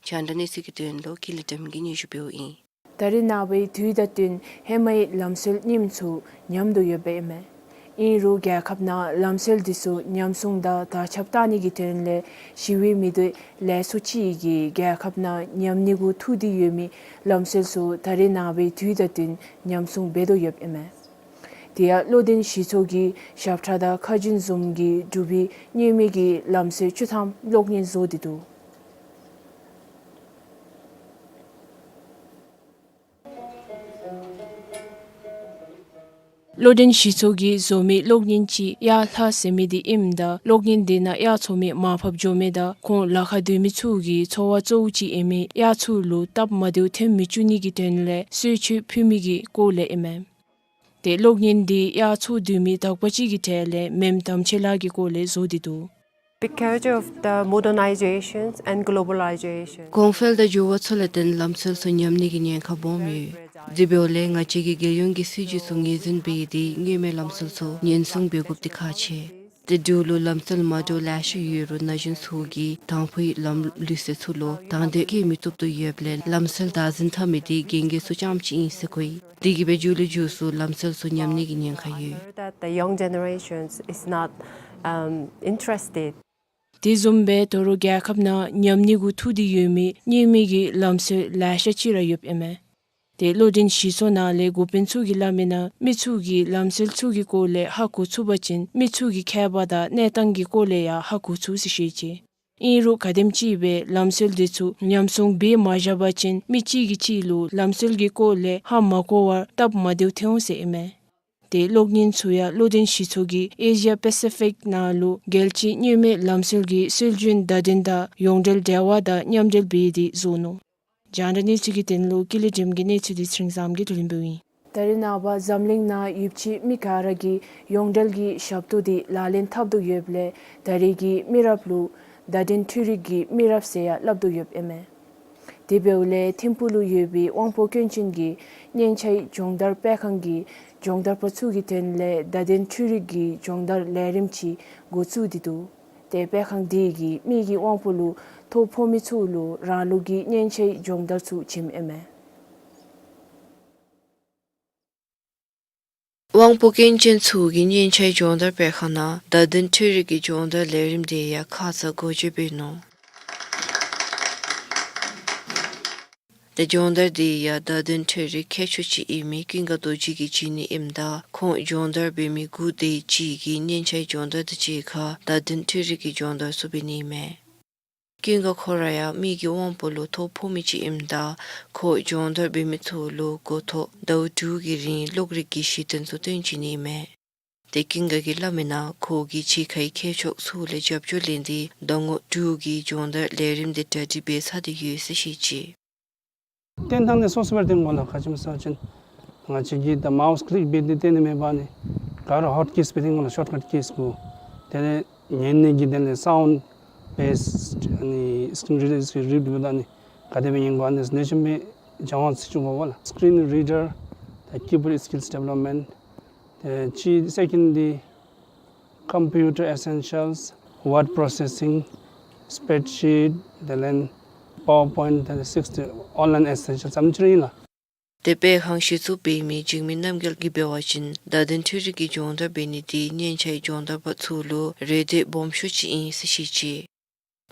རྒྱང་བསྒྲགས་གནས་ཚུལ་གྱི་དོན་ལུ་ཀུན་ལེགས་སྒྲོལ་མ་གིས་སྙན་ཞུ་འབདཝ་ཨིན། ད་རེས་ནངས་པའི་དུས་དང་བསྟུན་ཧེ་མའི་ལམ་སྲོལ་རྙིངམ་ཚུ་ཉམས་དོ་ཡོདཔ་ཨིན་མས། ཨིན་རུང་རྒྱལ་ཁབ་ནང་ལམ་སྲོལ་འདི་ཚུ་ཉམས་སྲུང་དང་དར་ཁྱབ་གཏང་ནི་གི་དོན་ལས་ཞི་བའི་མི་སྡེ་ལེ་ཤ་ཅིག་གིས་རྒྱལ་ཁབ་ནང་ཉམས་ནི་གུ་ཐུག་སྟེ་ཡོད་མི་ལམ་སྲོལ་ཚུ་ད་རེས་ནངས་པའི་དུས་དང་བསྟུན་ཉམས་སྲུང་འབད་དོ་ཡོདཔ་ཨིན་མས། དེ་ཡང་བློ་ལྡན་གཞི་ཚོགས་ཀྱིས་ཞབས་ཁྲ་དང་ཁ་རྒྱུན་བཟུམ་གྱི་འབྲུག་པའི་མཉམ་མེད་ཀྱི་ལམ་སྲོལ་བཅུ་ཐམ་གློག་བརྙན་བཟོ་སྟེ་འདུག། བློ་ལྡན་གཞི་ཚོགས་ཀྱིས་བཟོ་མི་གློག་བརྙན་ཅིག་གཡག་ལྷ་ཟེར་མི་དེ་ཨིནམ་ད་གློག་བརྙན་དེ་ནང་གཡག་འཚོ་མི་མར་ཕབ་འགྱོ་མི་དང་ཁོང་ལ་ཁར་སྡོད་མི་ཚུ་གི་འཚོ་བ་གཙོ་བོ་ཅིག་ཨིན་མི་གཡག་ཚུ་ལུ་སྟབས་མ་བདེཝ་ཐོན་མི་བཅུག་ནི་གི་དོན་ལས་གསོལ་མཆོད་ཕུལ་མི་གི་སྐོར་ལས་ཨིན་མས། ཏེ་གློག་བརྙན་དེ་གཡག་འཚོ་སྡོད་མི་དག་པ་ཅིག་གི་གྲལ་ལས་མེམ་དམ་ཆོས་ལགས་ཀྱི་སྐོར་ལས་བཟོ་སྟེ་འདུག། Because of the modernizations and globalization. གོང་འཕེལ་དང་འགྱུར་བ་ཚུ་ལས་བརྟེན་ལམ་སྲོལ་ཚུ་ཉམས་ནི་གི་ཉེན་ཁ་སྦོམ་ཡོད། དེ་འབདཝ་ལས་ང་བཅས་ཀྱི་རྒྱལ་ཡོངས་ཀྱི་སྲིད་བྱུས་ཚུ་ངོས་འཛིན་འབད་དེ་མཉམ་མེད་ལམ་སྲོལ་ཚུ་ཉེན་སྲུང་འབད་དགོཔ་དེ་ཁག་ཆེ། ཏེ་འབྲུག་ལུ་ལམ་སྲོལ་མ་འདྲཝ་ལེ་ཤ་ཡོད་རུང་ན་གཞོན་ཚུ་གིས་དང་ཕུའི་ལམ་ལུགས་སྲོལ་ཚུ་ལུ་དང་འདོད་བསྐྱེད་མི་བཏུབ་ཏུ་ཡོདཔ་ལས་ལམ་སྲོལ་བདག་འཛིན་འཐབ་མི་དེ་རྒན་རྒོན་ཚུ་རྐྱངམ་ཅིག་ཨིན་ཟེར་གོ་ཡི། དེ་གིས་སྦེ་མཇུག་ལུ་མཇུག་སུ་ལམ་སྲོལ་ཚུ་ཉམས་ནི་གི་ཉེན་ཁ་ཡོད། That the young generations is not, um, interested. དེ་བཟུམ་སྦེ་ད་རུང་རྒྱལ་ཁབ་ནང་ཉམས་ནི་གུ་ཐུག་སྟེ་ཡོད་མི་མཉམ་མེད་ཀྱི་ལམ་སྲོལ་ལེ་ཤ་ཅིག་ར་ཡོདཔ་ཨིན་མས། ཏེ་བློ་ལྡན་གཞི་ཚོགས་ནང་ལས་འགོ་དཔོན་ཚུ་གིས་སླབ་མིའི་ནང་མི་ཚུ་གིས་ལམ་སྲོལ་ཚུ་གི་སྐོར་ལས་ཧ་གོ་ཚུགས་པ་ཅིན་མི་ཚུ་གི་ཁྱད་པར་དང་གནས་སྟངས་ཀྱི་སྐོར་ལས་ཡང་ཧ་གོ་ཚུགས་ཟེར་བཤད་ཅི། ཨིན་རུང་ག་དེམ་ཅིག་སྦེ་ལམ་སྲོལ་དེ་ཚུ་ཉམས་སྲུང་འབད་མ་བཞག་པ་ཅིན་མི་གཅིག་གིས་གཅིག་ལུ་ལམ་སྲོལ་གྱི་སྐོར་ལས་ཧ་མ་གོ་བར་སྟབས་མ་བདེཝ་ཐོན་འོང་ཟེར་ཨིན་མས། ཏེ་གློག་བརྙན་ཚུ་ཡང་བློ་ལྡན་གཞི་ཚོགས་ཀྱིས་ཨེ་ཤི་ཡ་པེ་སི་ཕིག་ནང་ལུ་རྒྱལ་སྤྱིའི་མཉམ་མེད་ལམ་སྲོལ་གྱི་སྲོལ་རྒྱུན་བརྡ་དོན་དང་ཡོངས་འབྲེལ་འབྲེལ་བ་དང་མཉམ་འབྲེལ་འབད་དེ་བཟོ་ནུག། རྒྱང་བསྒྲགས་གནས་ཚུལ་གྱི་དོན་ལུ་ཀུན་ལེགས་སྒྲོལ་མ་གི་གནས་ཚུལ་དེ་ཚེ་རིང་བཟངམོ་གིས་བསྡུ་ལེན་འབདཝ་ཨིན། ད་རེས་ནངས་པ་འཛམ་གླིང་ནང་ཡོད་པའི་མི་ག་ར་གིས་ཡོངས་འབྲེལ་གྱི་ཞབས་ཏོག་དེ་ལག་ལེན་འཐབ་དོ་ཡོདཔ་ལས་ད་རེས་ཀྱི་མི་རབས་ལུ་བརྡ་དོན་འཕྲུལ་རིག་གི་མི་རབས་ཟེར་ཡང་སླབ་དོ་ཡོདཔ་ཨིན་མས། དེ་འབདཝ་ལས་ཐིམ་ཕུག་ལུ་ཡོད་པའི་དབང་པོ་སྐྱོན་ཅན་གྱི་སྙན་ཆའི་སྦྱོང་བརྡར་སྤེལ་ཁང་གི་སྦྱོང་བརྡར་པ་ཚུ་གི་དོན་ལས་བརྡ་དོན་འཕྲུལ་རིག་གི་སྦྱོང་བརྡར་ལས་རིམ་ཅིག་འགོ་བཙུགས་ཏེ་འདུག། ཏེ་སྤེལ་ཁང་དེ་གིས་མི་གི་དབང་པོ་ལུ་ཐོ་ཕོག་མི་ཚུ་ལུ་རང་ལུགས་ཀྱི་སྙན་ཆའི་སྦྱོང་བརྡར་ཚུ་བྱིནམ་ཨིན་མས། དབང་པོ་སྐྱོན་ཅན་ཚུ་གི་སྙན་ཆའི་སྦྱོང་བརྡར་སྤེལ་ཁང་ནང་བརྡ་དོན་འཕྲུལ་རིག་གི་སྦྱོང་བརྡར་ལས་རིམ་དེ་ཡང་ཁ་ཙ་འགོ་འབྱེད་འབད་ནུག། ཏེ་སྦྱོང་བརྡར་དེ་ཡང་བརྡ་དོན་འཕྲུལ་རིག་མཁས་མཆོག་ཅིག་ཨིན་མི་ཀུན་དགའ་རྡོ་རྗེ་གིས་བྱིན་ནི་ཨིནམ་ད་ཁོང་སྦྱོང་བརྡར་འབད་མི་དགུ་དེ་གཅིག་གིས་སྙན་ཆའི་སྦྱོང་བརྡར་དང་གཅིག་ཁར་བརྡ་དོན་འཕྲུལ་རིག་གི་སྦྱོང་བརྡར་ཚུ་འབད་ནི་ཨིན་མས། ཀུན་དགའ་ཁོ་ར་ཡང་མི་གི་དབང་པོ་ལུ་ཐོ་ཕོག་མི་ཅིག་ཨིནམ་ད་ཁོ་སྦྱོང་བརྡར་འབད་མི་ཚུ་ལུ་འགོ་ཐོག་ཟླཝ་དྲུག་གི་རིང་གློག་རིག་གི་གཞི་རྟེན་ཚུ་སྟོན་བྱིན་ནི་ཨིན་མས། ཏེ་ཀུན་དགའ་གིས་སླབ་མིའི་ནང་ཁོ་གིས་ཕྱི་ཁའི་མཁས་མཆོག་ཚུ་ལས་རྒྱབ་སྐྱོར་ལེན་ཏེ་ཟླ་ངོ་དྲུག་གི་སྦྱོང་བརྡར་ལས་རིམ་དེ་གྲ་སྒྲིག་འབད་ཚར་ཏེ་ཡོད་ཟེར་བཤད་ཅི། སྟོན་ཐངས་ནི་སོ་སོ་སྦེ་སྟོན་དགོ་ལགས། ག་ཅི་སྨོ་ཟེར་བ་ཅིན་ང་བཅས་ཀྱིས་ད་མའུསི་ཀི་ལིག་འབད་དེ་སྟོན་ནི་མེན་པར་ནི་ག་ར་ཧོཊ་ཀིས་སྦེ་སྟོན་དགོ་ལགས། ཤོཊ་ཀཊ་ཀིས་གུ། དེ་ལས་ཉན་ནི་གི་དེ་ལས་སའུནཌ་བེསཌ་ཨ་ནི་སི་ཀི་རིན་རི་ཌར་རིཌ་འབདཝ་ད་ནི་ག་དེ་སྦེ་ཉན་དགོ་ཨ་ནི་ནེ་ཤོན་སྦེ་སྦྱང་བ་ཚུ་བཅུག་དགོ་ལགས། སི་ཀི་རིན་རི་ཌར་དང་ཀི་བོརཌ་སི་ཀིལསི་ཌི་བེ་ལོབ་མེནཊ། དེ་གཅིག་སེ་ཀེནཌ་འདི་ཀམ་པིའུ་ཊར་ཨེ་སེན་ཤལསི། ཝརཌ་པྲོ་སེ་སིང་། སྤེརཌ་ཤིཊ། དེ་ལས་ PowerPoint དང་sixty online essential ཙམ་ཅིག་ར་ཨིན་ལགས། དེ་སྦེ་ཁང་གཞི་བཙུགས་འབད་མི་འཇིགས་མེད་རྣམ་རྒྱལ་གྱིས་འབད་བ་ཅིན་བརྡ་དོན་འཕྲུལ་རིག་གི་སྦྱོང་བརྡར་འབད་ནི་དེ་སྙན་ཆ་སྦྱོང་བརྡར་པ་ཚུ་ལུ་རེ་འདོད་སྦོམ་ཤོས་ཅིག་ཨིན་ཟེར་བཤད་ཅི།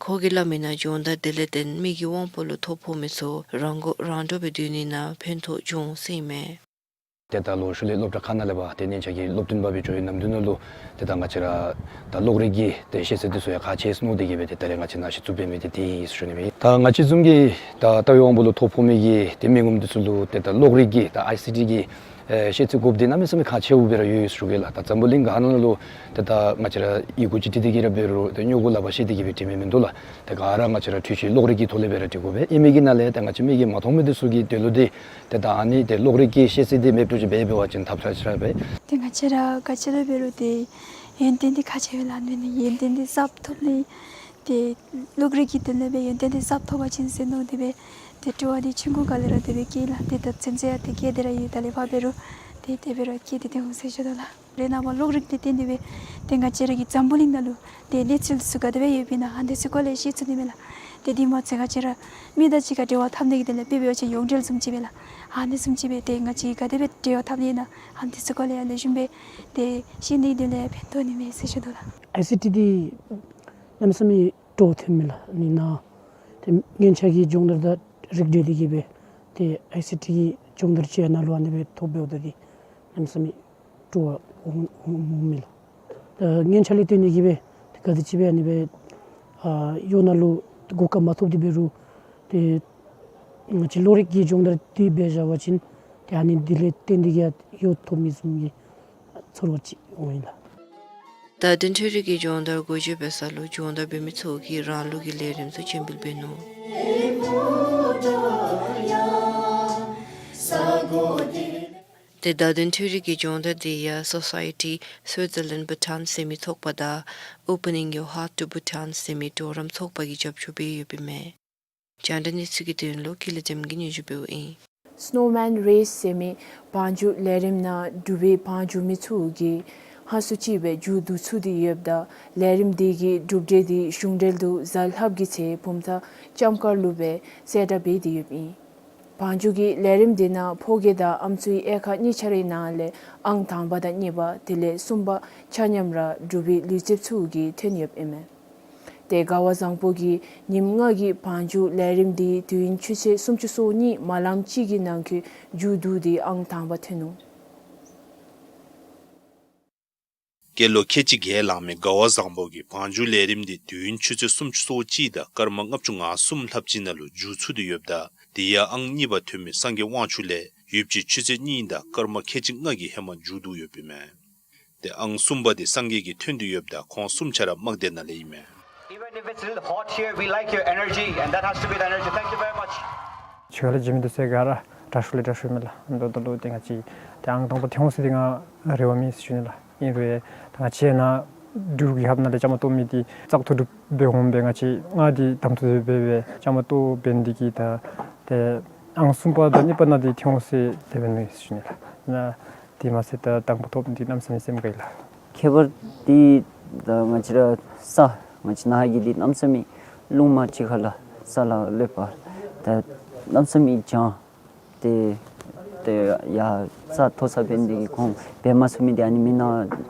ཁོ་གིས་སླབ་མིའི་ནང་སྦྱོང་བརྡར་དེ་ལས་བརྟེན་མི་གི་དབང་པོ་ལུ་ཐོ་ཕོག་མི་ཚུ་རང་མགོ་རང་འདྲོངས་སྦེ་སྡོད་ནི་ནང་ཕན་ཐོགས་འབྱུང་ཟེར་ཨིན་མས། ཏེ་ད་ལོ་ཤུལ་ལས་སློབ་གྲྭ་ཁག་ནང་ལས་འབད་ཏེ་སྙན་ཆ་གི་སློབ་སྟོན་པ་སྦེ་འགྱོ་བའི་ནམ་དུས་ནང་ལུ་ཏེ་ད་ང་བཅས་ར་ད་གློག་རིག་གི་ཏེ་ཤེས་ཚད་འདི་ཚུ་ཡང་ཁག་ཆེ་ཟེར་མནོ་སྟེ་གིས་སྦེ་ཏེ་ད་རེས་ང་བཅས་ནཱ་གཞི་བཙུགས་འབད་མི་འདི་དེ་ཨིན་ཟེར་ཞུ་ནི་མས། ད་ང་བཅས་བཟུམ་གྱི་ད་ལྟ་བའི་དབང་པོ་ལུ་ཐོ་ཕོག་མི་གི་ཏེ་མི་ངོམ་འདི་ཚུ་ལུ་ཏེ་ད་གློག་རིག་གི་ད་ཨའི་སི་ཊི་གི་ཨེ་ཤེས་ཚད་དགོཔ་འདི་གནམ་མེད་ས་མེད་ཁག་ཆེཝ་སྦེ་ར་ཡོད་ཟེར་ཞུ་གེ་ལགས། ད་འཛམ་བུ་གླིང་ག་ནང་ལུ་ཏེ་ད་ང་བཅས་ར་ཡི་གུ་ཅིག་བྲི་སྟེ་གིས་ར་འབད་རུང་ཏེ་སྨྱུ་གུ་ལག་པར་བཤེད་དེ་གིས་སྦེ་བྲི་མི་མིན་འདུག་ལགས། ཏེ་ག་ར་ང་བཅས་ར་འཕྲུལ་ཆས་གློག་རིག་གི་ཐོག་ལས་སྦེ་ར་བྲི་དགོ་པས། ཨིན་མི་གི་ནང་ལས་ཏེ་ང་བཅས་མི་གིས་མ་མཐོང་མི་འདི་ཚུ་གི་དོན་ལུ་འདི་ཏེ་ད་ཨ་ནི་ཏེ་གློག་རིག་གི་ཤེས་ཚད་འདི་མེདཔ་ཅིག་འབད་འབད་བ་ཅིན་ཐབས་ཆག་ཆག་པས། ཏེ་ང་བཅས་ར་ག་ཅི་ར་འབད་རུང་ཏེ་ཡོན་ཏན་འདི་ཁག་ཆེ་བས་ལགས། ཨ་ནི་ཡོན་ཏན་འདི་གསརཔ་ཐོབ་ནི་ཏེ་གློག་རིག་གི་དོན་ལས་སྦེ་ཡོན་ཏན་འདི་གསརཔ་ཐོབ་པ་ཅིན་ཟེར་མནོ་སྟེ་སྦེ་ཏེ་སྤྲོ་བ་འདི་ཆུང་ཀུ་སྒང་ལས་ར་དེ་སྦེ་སྐྱེས་ལགས། ཏེ་ད་ཚུན་ཚོད་ཡང་ཏེ་སྐྱེས་ཏེ་ར་ཡོད། ད་ལས་ཕར་འབད་རུང་ཏེ་དེ་སྦེ་ར་སྐྱེས་ཏེ་སྡོད་འོང་ཟེར་ཞུ་དོ་ལགས། རེ་ནངས་པ་གློག་རིག་འདི་བརྟེན་ཏེ་སྦེ་ཏེ་ང་བཅས་ར་གི་འཛམ་བུ་གླིང་ནང་ལུ་ཏེ་གནས་ཚུལ་ཚུ་ག་དེ་སྦེ་ཡོདཔ་ཨིན་ན་ཨ་ནི་ཚུ་སྐོར་ལས་ཤེས་ཚུགས་ནི་མས་ལགས། ཏེ་དེ་མ་ཚད་ང་བཅས་ར་མི་དང་གཅིག་ཁར་འབྲེལ་བ་འཐབ་ནི་གི་དོན་ལས་དཔེ་འབད་བ་ཅིན་ཡོངས་འབྲེལ་བཟུམ་ཅིག་སྦེ་ལགས། ཨ་ནི་བཟུམ་ཅིག་སྦེ་ཏེ་ང་བཅས་ག་དེ་སྦེ་འབྲེལ་བ་འཐབ་ནི་ཨིན་ན་ཨ་ནི་ཚུ་སྐོར་ལས་ཡང་ལེགས་ཤོམ་སྦེ་ཏེ་ཤེས་ནི་གི་དོན་ལས་ཕན་ཐོགས་ནི་མས་ཟེར་ཞུ་དོ་ལགས། ཨའི་སི་ཊི་འདི་གནམ་མེད་ས་མེད་སྤྲོ་བ་ཐོན་མས་ལགས། ཨ་ནི་ནཱ་ཏེ་སྙན་ཆ་གི་སྦྱོང་བརྡར་དང་རིགས་བསྒྲེས་ཏེ་གིས་སྦེ་ཏེ་ཨའི་སི་ཊི་གི་སྦྱོང་བརྡར་ཅིག་ཡང་ནཱ་ལུ་ཨ་ནི་སྦེ་ཐོབ་འབདཝ་ད་འདི་གནམ་མེད་ས་མེད་སྤྲོ་བ་འོང་འོང་འོང་མས་ལགས། ད་སྙན་ཆ་ལས་བརྟེན་ཏེ་གིས་སྦེ་ཏེ་ག་དེ་ཅིག་སྦེ་ཨ་ནི་སྦེ་ཨ་ཡོད་ནཱ་ལུ་གོ་སྐབས་མ་ཐོབ་སྟེ་འབད་རུང་ཏེ་ང་བཅས་གློག་རིག་གི་སྦྱོང་བརྡར་འདི་འབད་བཞག་པ་ཅིན་ཏེ་ཨ་ནི་འདི་ལས་བརྟེན་ཏེ་གིས་ཡང་ཡོད་ཐོབ་མི་བཟུམ་གྱི་ཚོར་བ་ཅིག་འོང་ཡི་ལགས། ད་དེ་འཕྲུལ་རིག་གི་སྦྱོང་བརྡར་འགོ་འབྱེད་འབད་ས་ལུ་སྦྱོང་བརྡར་འབད་མི་ཚུ་གིས་རང་ལུགས་ཀྱི་ལས་རིམ་ཚུ་སྤྱན་འབུལ་འབད་ནུག། ཏེ་ད་དེ་འཕྲུལ་རིག་གི་སྦྱོང་བརྡར་འདི་ཡང་Society Switzerland Bhutan ཟེར་མི་ཚོགས་པ་དང་Opening Your Heart to Bhutan ཟེར་མི་གྲོགས་རམ་ཚོགས་པ་གིས་རྒྱབ་སྐྱོར་འབད་ཡོདཔ་ཨིན་མས། རྒྱང་བསྒྲགས་གནས་ཚུལ་གྱི་དོན་ལུ་ཀུན་ལེགས་བདེམ་གིས་སྙན་ཞུ་འབདཝ་ཨིན། Snowman Race ཟེར་མི་བང་རྒྱུག་ལས་རིམ་ནང་འབྲུག་པའི་བང་རྒྱུག་མི་ཚུ་གིས་ཧང་སུ་ཅིག་སྦེ་མཇུག་བསྡུ་ཚུགས་ཏེ་ཡོདཔ་ད་ལས་རིམ་འདི་གི་གྲུབ་འབྲས་འདི་གཞུང་འབྲེལ་དུ་གཟའ་ལྷགཔ་གི་ཚེ་བུམ་ཐང་ལྕམ་མཁར་ལུ་སྦེ་གསལ་བསྒྲགས་འབད་དེ་ཡོདཔ་ཨིན། བང་རྒྱུག་གི་ལས་རིམ་འདི་ནང་ཕོ་སྐྱེས་དང་ཨམ་སྲུའི་དབྱེ་ཁག་གཉིས་ཆ་རའི་ནང་ལས་ཨང་དང་པ་དང་གཉིས་པ་དེ་ལས་གསུམ་པ་ཆ་མཉམ་ར་འབྲུག་པའི་ལུས་རྩལཔ་ཚུ་གིས་ཐོན་ཡོདཔ་ཨིན་མས། ཏེ་དགའ་བ་བཟང་པོ་གིས་ཉིནམ་ལྔ་གི་བང་རྒྱུག་ལས་རིམ་འདི་དུས་ཡུན་ཆུ་ཚོད་སུམ་ཅུ་སོ་གཉིས་མ་ལངམ་ཅིག་གི་ནང་འཁོད་མཇུག་བསྡུ་སྟེ་ཨང་དང་པ་ཐོན་ནུག། སྐྱེས་ལོ་ཁལ་གཅིག་བརྒྱད་ལང་མི་དགའ་བ་བཟང་པོ་གིས་བང་རྒྱུག་ལས་རིམ་འདི་དུས་ཡུན་ཆུ་ཚོད་སུམ་ཅུ་སོ་གཅིག་དང་སྐར་མ་ལྔ་བཅུ་ང་གསུམ་ལྷགཔ་ཅིག་ནང་ལུ་མཇུག་ཚུགས་ཏེ་ཡོདཔ་ད་དེ་ཡང་ཨང་གཉིས་པ་ཐོན་མི་སངས་རྒྱས་དབང་ཕྱུག་ལས་ཡུདཔ་ཅིག་ཆུ་ཚོད་གཉིས་དང་སྐར་མ་ཁལ་གཅིག་ལྔ་གི་ཧེ་མ་མཇུག་བསྡུ་ཡོདཔ་ཨིན་མས། ཏེ་ཨང་གསུམ་པ་འདི་སངས་རྒྱས་ཀྱིས་ཐོན་ཏེ་ཡོདཔ་ད་ཁོང་གསུམ་ཆ་ར་དམག་སྡེ་ནང་ལས་ཨིན་མས། Even if it's a little hot here, we like your energy, and that has to be the energy. Thank you very much. ཆེ་ཁ་ལས་བྱོན་མི་འདི་ཚུ་ག་ར་དྲག་ཤོས་ལས་དྲག་ཤོས་ཨིན་མས་ལགས། ཨ་ནི་འབདཝ་ད་ལུ་ཏེ་ང་བཅས་ཏེ་ཨང་དང་པ་ཐོན་འོང་ཟེར་ཏེ་ང་རེ་བ་མེད་ཟེར་ཞུ་ནི་ལགས། ཨིན་རུང་ད་ང་བཅས་ནཱ་འབྲུག་རྒྱལ་ཁབ་ནང་ལས་བཅའ་མར་གཏོགས་མི་འདི་བཙག་འཐུ་གྲུབ་འབད་འོང་སྦེ་ང་བཅས་ང་འདི་གདམ་འཐུ་འབད་འབད་བཅའ་མར་གཏོགས་འབད་ནི་འདི་གིས་ད་ཏེ་ཨང་གསུམ་པ་དང་གཉིས་པ་ནང་འདི་ཐོན་འོང་ཟེར་དེ་སྦེ་མནོ་ཡི་ཟེར་ཞུ་ནི་ལགས། ནཱ་དེ་མ་ཚད་ད་དང་པ་ཐོབ་འདི་གནམ་མེད་ས་མེད་སེམས་དགའ་ཡི་ལགས། ཁྱད་པར་འདི་ད་ང་བཅས་ར་ས་ང་བཅས་ནཱ་གི་འདི་གནམ་མེད་ས་མེད་རླུང་མ་ཅིག་ཁ་ལས་ས་ལས་ལྷོདཔ་ད་གནམ་མེད་ས་མེད་གྱང་ཏེ་ཏེ་ཡར་ས་མཐོ་ས་འབད་ནི་འདི་གིས་ཁོང་འབད་མ་ཚུགས་མི་འདི་ཨ་ནི་མེན་ན་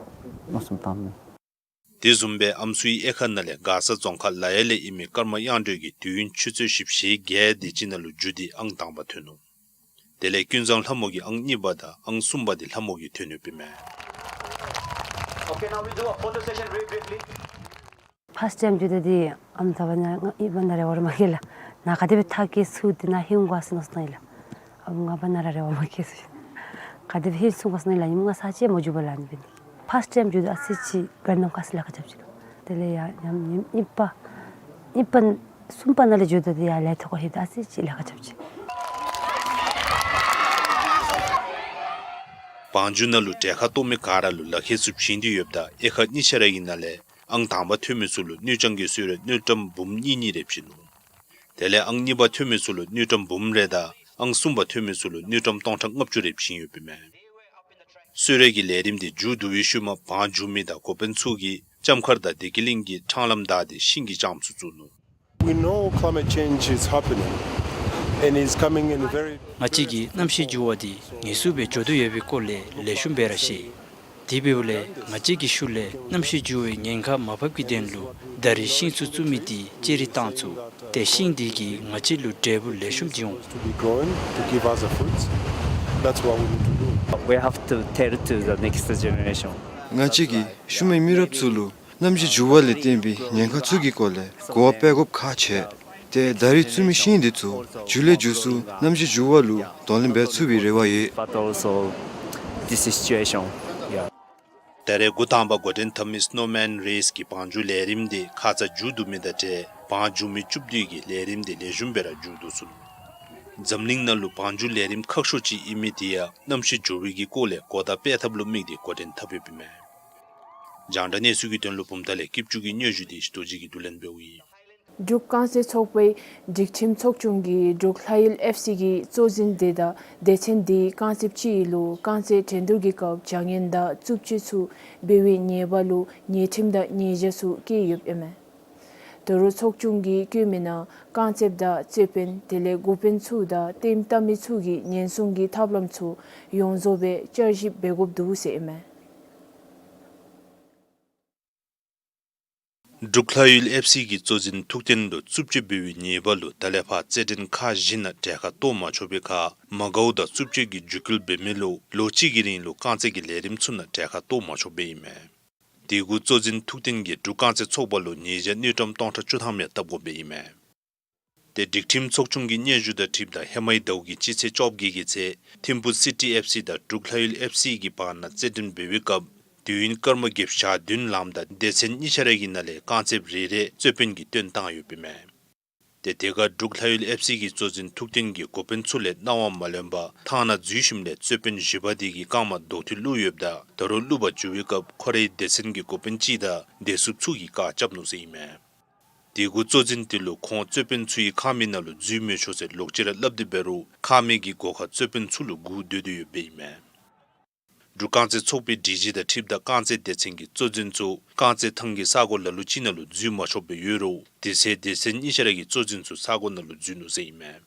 མནོ་བསམ་བཏངམ་མས། དེ་བཟུམ་སྦེ་ཨམ་སྲུའི་དབྱེ་ཁག་ནང་ལས་མགར་ས་རྫོང་ཁག་ལ་ཡ་ལས་ཨིན་མི་ཀརྨ་དབྱངས་སྒྲོན་གྱིས་དུས་ཡུན་ཆུ་ཚོད་བཞི་བཅུ་ཞེ་བརྒྱད་དེ་ཅིག་ནང་ལུ་མཇུག་སྟེ་ཨང་དང་པ་ཐོན་ནུག། དེ་ལས་ཀུན་བཟང་ལྷ་མོ་གིས་ཨང་གཉིས་པ་དང་ཨང་གསུམ་པ་འདི་ལྷ་མོ་གིས་ཐོན་ཡོདཔ་ཨིན་མས། Okay, now we'll do a photo session very briefly. ཕརསཊ་ཊའིམ་འགྱོ་ད་འདི་ཨམ་ད་བ་ནཱ་ང་ཨིན་པ་ནཱ་རེ་བ་ར་མ་བསྐྱེད་ལགས། ནཱ་ག་དེ་སྦེ་ཐག་བཅད་ཚུགས་ཏེ་ནཱ་ལྷོད་འོང་ག་ཟེར་མནོ་སོང་ཡི་ལགས། ཨམ་ང་བ་ནཱ་ར་རེ་བ་མ་བསྐྱེད་ཟེར། ག་དེ་སྦེ་ལྷོད་སོང་ག་ཟེར་མནོ་ཡི་ལགས། ཉིནམ་ལྔ་ཚར་ཅིག་མ་འགྱོ་བར་ལཱ་ཨ་ནི་འབད་ནི། ཕརསཊ་ཊའིམ་འགྱོ་ད་ཨ་ཙི་ཅིག་དགའ་ནི་ག་ཟེར་ལཱ་ཁག་རྐྱབ་ཅི་ལགས། དེ་ལས་ཡང་ཡང་ཉིནམ་གཉིས་པ་གཉིས་པ་གསུམ་པ་ནང་ལས་འགྱོ་ད་འདི་ཡར་ལས་ཐོག་ཁར་ལྷོད་ད་ཨ་ཙི་ཅིག་ལཱ་ཁག་རྐྱབ་ཅི། བང་རྒྱུག་ནང་ལུ་གྲལ་ཁར་གཏོགས་མི་ག་ར་ལུ་ལག་ཁྱེར་ཚུ་བྱིན་ཏེ་ཡོདཔ་ད་དབྱེ་ཁག་གཉིས་ཆ་ར་གི་ནང་ལས་ཨང་དང་པ་ཐོན་མི་ཚུ་ལུ་དངུལ་ཀྲམ་གྱི་གསོལ་རས་དངུལ་ཀྲམ་འབུམ་གཉིས་གཉིས་རེ་བྱིན་ནུག། དེ་ལས་ཨང་གཉིས་པ་ཐོན་མི་ཚུ་ལུ་དངུལ་ཀྲམ་འབུམ་རེ་དང་ཨང་གསུམ་པ་ཐོན་མི་ཚུ་ལུ་དངུལ་ཀྲམ་སྟོང་ཕྲག་ལྔ་བཅུ་རེ་བྱིན་ཡོདཔ་ཨིན་མས། གསོལ་རས་ཀྱི་ལས་རིམ་འདི་མཇུག་བསྡུ་བའི་ཤུལ་མ་བང་རྒྱུག་མི་དང་འགོ་དཔོན་ཚུ་གིས་ལྕམ་མཁར་དང་བདེ་སྐྱིད་གླིང་གི་འཕྲང་ལམ་བདའ་སྟེ་ཤིང་གི་ལྕངམ་ཚུ་བཙུགས་ནུག། We know climate change is happening and is coming in very ང་བཅས་ཀྱིས་གནམ་གཤིས་འགྱུར་བ་འདི་ངེས་སུ་སྦེ་འགྱོ་དོ་ཡོད་པའི་སྐོར་ལས་ལེགས་ཤོམ་སྦེ་ར་ཤེས། དེ་འབདཝ་ལས་ང་བཅས་ཀྱི་ཤུལ་ལས་གནམ་གཤིས་འགྱུར་བའི་ཉེན་ཁ་མ་བབས་ཀྱི་དོན་ལུ་ད་རིས་ཤིང་ཚུ་བཙུགས་མི་འདི་ཅི་རིགས་བཏང་ཚུགས། ཏེ་ཤིང་འདི་གིས་ང་བཅས་ལུ་འབྲས་བུ་ལེགས་ཤོམ་ཅིག་འོང་། To be growing, to give us the fruits. That's what we need to do. We have to tell to the next generation. ང་བཅས་ཀྱིས་ཤུལ་མའི་མི་རབས་ཚུ་ལུ་གནམ་གཤིས་འགྱུར་བ་ལས་བརྟེན་པའི་ཉེན་ཁ་ཚུ་གི་སྐོར་ལས་གོ་བ་སྤེལ་དགོཔ་ཁག་ཆེ། ཏེ་ད་རིས་བཙུགས་མི་ཤིང་འདི་ཚུ་མཇུག་ལས་མཇུག་སུ་གནམ་གཤིས་འགྱུར་བ་ལུ་གདོང་ལེན་འབད་ཚུགས་པའི་རེ་བ་ཡོད། But also this situation, yeah. ད་རེས་འགོ་དང་པ་འགོ་འདྲེན་འཐབ་མི་སི་ནོ་མཱན་རེས་ཀྱི་བང་རྒྱུག་ལས་རིམ་འདི་ཁ་ཙ་མཇུག་བསྡུ་མི་དང་འབྲེལ་བང་རྒྱུག་མི་བཅུ་བདུན་གྱི་ལས་རིམ་འདི་ལེགས་ཤོམ་སྦེ་ར་མཇུག་བསྡུ་ཚུགས། འཛམ་གླིང་ནང་ལུ་བང་རྒྱུག་ལས་རིམ་ཁག་ཤོས་ཅིག་ཨིན་མི་འདི་ཡང་གནམ་གཤིས་འགྱུར་བའི་གི་སྐོར་ལས་གོ་བརྡ་སྤེལ་ཐབས་ལུ་དམིགས་ཏེ་འགོ་འདྲེན་འཐབ་ཡོདཔ་ཨིན་མས། རྒྱང་བསྒྲགས་གནས་ཚུལ་གྱི་དོན་ལུ་བུམ་ཐང་ལས་སྐྱིད་ཆུ་གི་སྙན་ཞུ་འདི་ཞི་རྡོ་རྗེ་གིས་བསྡུ་ལེན་འབདཝ་ཨིན། འབྲུག་རྐང་རྩེད་ཚོགས་པའི་སྒྲིག་ཁྲིམས་ཚོགས་ཆུང་གིས་འབྲུག་ལྷ་ཡུལ་ཨེཕ་སི་གི་གཙོ་འཛིན་སྡེ་དང་སྡེ་ཚན་འདི་རྐང་རྩེདཔ་ཅིག་ལུ་རྐང་རྩེད་འགྲན་བསྡུར་གྱི་སྐབས་བྱ་ངན་དང་རྩུབ་སྤྱོད་ཚུ་འབད་བའི་ཉེས་པ་ལུ་ཉེས་ཁྲིམས་དང་ཉེས་བྱ་ཚུ་བཀལ་ཡོདཔ་ཨིན་མས། དོ་རུང་ཚོགས་ཆུང་གིས་བཀོད་མི་ནང་རྐང་རྩེདཔ་དང་རྩེད་དཔོན་དེ་ལས་འགོ་དཔོན་ཚུ་དང་ལྟདམོ་བལྟ་མི་ཚུ་གིས་ཉེན་སྲུང་གི་ཐབས་ལམ་ཚུ་ཡོངས་རྫོགས་སྦེ་བསྐྱར་ཞིབ་འབད་དགོཔ་འདུག་ཟེར་ཨིན་མས། འབྲུག་ལྷ་ཡུལ་ཨེཕ་སི་གི་གཙོ་འཛིན་ཐུགས་བརྟན་ལུ་རྩུབ་སྤྱོད་འབད་བའི་ཉེས་པ་ལུ་ད་ལས་ཕར་རྩེད་འགྲན་ཁག་བཞི་ནང་གྲལ་ཁར་གཏོགས་མ་ཆོག་པའི་ཁར་མ་དགའཝ་དང་རྩུབ་སྤྱོད་ཀྱི་འཇིགས་སྐུལ་འབད་མི་ལུ་ལོ་གཅིག་གི་རིང་ལུ་རྐང་རྩེད་ཀྱི་ལས་རིམ་ཚུ་ནང་གྲལ་ཁར་གཏོགས་མ་ཆོགཔ་ཨིན་མས། དེ་གུ་གཙོ་འཛིན་ཐུགས་བརྟན་གྱིས་འབྲུག་རྐང་རྩེད་ཚོགས་པ་ལུ་ཉེས་བྱ་དངུལ་ཀྲམ་སྟོང་ཕྲག་བཅུ་ཐམ་ཡང་བཏབ་དགོཔ་ཨིན་མས། ཏེ་སྒྲིག་ཁྲིམས་ཚོགས་ཆུང་གི་སྙན་ཞུ་དང་འཁྲིལཝ་ད་ཧེ་མའི་ཟླཝ་གི་སྤྱི་ཚེས་བཅོ་བརྒྱད་ཀྱི་ཚེ་ཐིམ་ཕུ་སི་ཊི་ཨེཕ་སི་དང་འབྲུག་ལྷ་ཡུལ་ཨེཕ་སི་གི་བར་ན་རྩེད་འགྲན་འབད་བའི་སྐབས་དུས་ཡུན་སྐར་མ་བརྒྱད་ཅུ་གྱ་བདུན་ལངམ་ད་སྡེ་ཚན་གཉིས་ཆ་ར་གི་ནང་ལས་རྐང་རྩེདཔ་རེ་རེ་རྩེད་དཔོན་གྱིས་བཏོན་བཏང་ཡོདཔ་ཨིན་མས། ཏེ་དེ་ཁར་འབྲུག་ལྷ་ཡུལ་ཨེཕ་སི་གི་གཙོ་འཛིན་ཐུགས་བརྟན་གྱིས་འགོ་དཔོན་ཚུ་ལས་གནང་བ་མ་ལེན་པར་ཐང་ནང་འཛུལ་ཞིནམ་ལས་རྩེད་དཔོན་བཞི་པ་དེ་གི་རྐངམ་རྡོག་ཐིག་བླུགས་ཡོདཔ་ད་ད་རུང་བླུགས་པར་འགྱོ་བའི་སྐབས་ཁོ་རའི་སྡེ་ཚན་གྱི་འགོ་དཔོན་གཅིག་དང་སྡེ་སྲིདཔ་ཚུ་གིས་བཀག་རྐྱབ་ནུག་ཟེར་ཨིན་མས། དེ་གུ་གཙོ་འཛིན་དེ་ལུ་ཁོང་རྩེད་དཔོན་ཚུ་གི་ཁང་མིག་ནང་ལུ་འཛུལ་མི་ཆོག་ཟེར་ལོག་ཅི་ར་སླབ་སྟེ་འབད་རུང་ཁང་མིག་གི་སྒོ་ཁར་རྩེད་དཔོན་ཚུ་ལུ་སྒུག་སྡོད་དེ་ཡོདཔ་ཨིན་མས། འབྲུག་རྐང་རྩེད་ཚོགས་པའི་སྒྲིག་གཞི་དང་འཁྲིལཝ་ད་རྐང་རྩེད་སྡེ་ཚན་གྱི་གཙོ་འཛིན་ཚུ་རྐང་རྩེད་ཐང་གི་ས་གོ་ལ་ལུ་ཅིག་ནང་ལུ་འཛུལ་མ་ཆོགཔ་སྦེ་ཡོད་རུང་དེ་ཚེ་སྡེ་ཚན་གཉིས་ཆ་ར་གི་གཙོ་འཛིན་ཚུ་ས་གོ་ནང་ལུ་འཛུལ་ནུག་ཟེར་ཨིན་མས།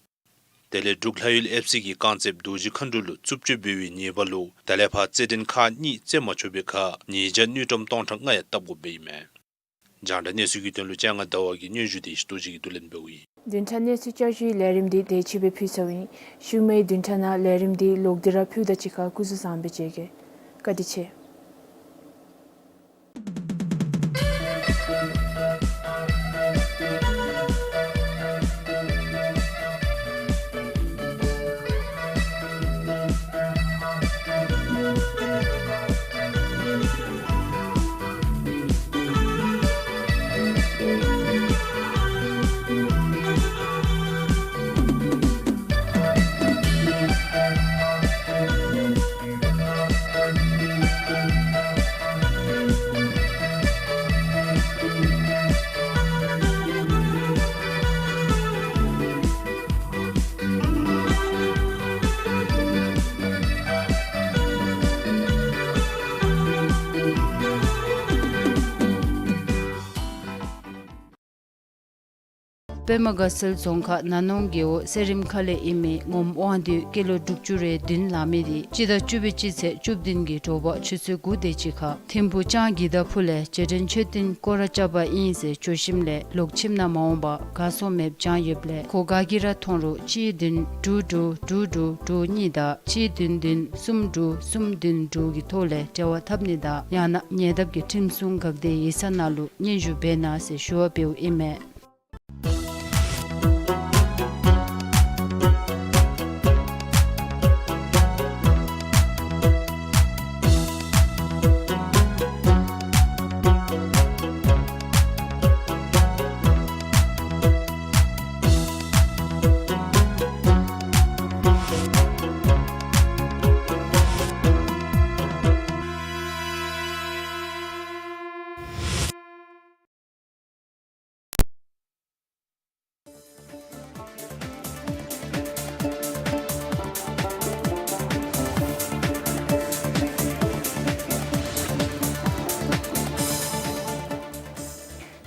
དེ་ལས་འབྲུག་ལྷ་ཡུལ་ཨེཕ་སི་གི་རྐང་རྩེདཔ་རྡོ་རྗེ་མཁའ་འགྲོ་ལུ་རྩུབ་སྤྱོད་འབད་བའི་ཉེས་པ་ལུ་ད་ལས་ཕར་རྩེད་འགྲན་ཁག་གཉིས་རྩེད་མ་ཆོག་པའི་ཁར་ཉེས་བྱ་དངུལ་ཀྲམ་སྟོང་ཕྲག་ལྔ་ཡང་བཏབ་དགོཔ་ཨིན་མས། རྒྱང་བསྒྲགས་གནས་ཚུལ་གྱི་དོན་ལུ་ལྕང་ང་ཟླ་བ་གི་སྙན་ཞུ་འདི་ཞི་རྡོ་རྗེ་གིས་བསྡུ་ལེན་འབདཝ་ཨིན། བདུན་ཕྲག་གནས་ཚུལ་བསྐྱར་ཞུའི་ལས་རིམ་འདི་དེ་ཅིག་སྦེ་ཕུལ་ཚརཝ་ཨིན། ཤུལ་མའི་བདུན་ཕྲག་ནང་ལས་རིམ་འདི་ལོག་སྟེ་ར་ཕུལཝ་ད་གཅིག་ཁར་སྐུ་གཟུགས་བཟང་པོ་མཇལ་གེ། བཀའ་དྲིན་ཆེ། པདྨ་དགའ་ཚལ་རྫོང་ཁག་ན་ནོང་རྒེད་འོག་གསེར་རིམ་ཁ་ལས་ཨིན་མི་ངོམ་དབང་འདུས་སྐྱེས་ལོ་དྲུག་ཅུ་རེ་བདུན་ལང་མི་འདི་སྤྱི་ཟླ་བཅུ་པའི་སྤྱི་ཚེས་བཅུ་བདུན་གྱི་དྲོ་པ་ཆུ་ཚོད་དགུ་དེ་ཅིག་ཁར་ཐིམ་ཕུ་ལྕང་གི་ད་ཕུ་ལས་རྗེས་དྲན་མཆོད་རྟེན་སྐོར་ར་རྐྱབ་པ་ཨིན་ཟེར་བྱོན་ཞིནམ་ལས་ལོག་ཁྱིམ་ནང་མ་འོང་པར་གར་སོང་མེདཔ་བྱང་ཡོདཔ་ལས་ཁོ་ག་གིས་ར་མཐོང་རུང་གཅིག་བདུན་དྲུག་དྲུག་དྲུག་དྲུག་དྲུག་གཉིས་དང་གཅིག་བདུན་བདུན་གསུམ་དྲུག་གསུམ་བདུན་དྲུག་གི་ཐོག་ལས་འབྲེལ་བ་འཐབ་ནི་དང་ཡང་ན་ཉེ་འདབས་ཀྱི་ཁྲིམས་སྲུང་འགག་སྡེ་ཡིག་ཚང་ནང་ལུ་སྙན་ཞུ་འབད་གནང་ཟེར་ཞུ་བ་འབདཝ་ཨིན་མས།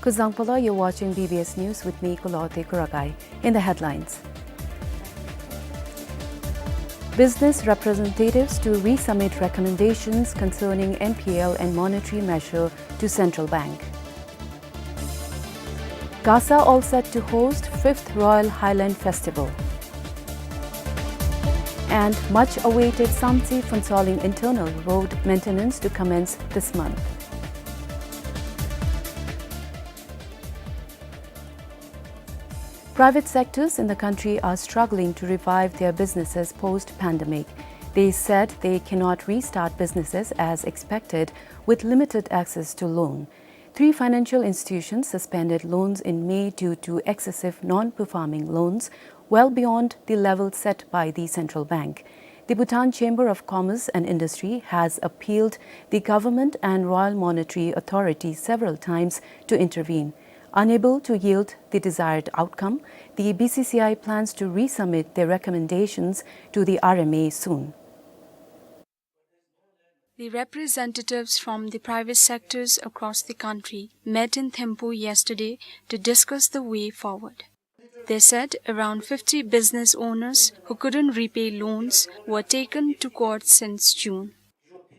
Kuzuzangpo, you're watching B B S News with me, Kulote Kuragai. In the headlines, business representatives to resubmit recommendations concerning N P L and monetary measure to central bank. Gasa all set to host fifth Royal Highland Festival. And much awaited Samtse Phuentsholing internal road maintenance to commence this month. Private sectors in the country are struggling to revive their businesses post-pandemic. They said they cannot restart businesses as expected with limited access to loan. Three financial institutions suspended loans in May due to excessive non-performing loans, well beyond the level set by the central bank. The Bhutan Chamber of Commerce and Industry has appealed the government and Royal Monetary Authority several times to intervene. Unable to yield the desired outcome, the B C C I plans to resubmit their recommendations to the R M A soon. The representatives from the private sectors across the country met in Thimphu yesterday to discuss the way forward. They said around fifty business owners who couldn't repay loans were taken to court since June.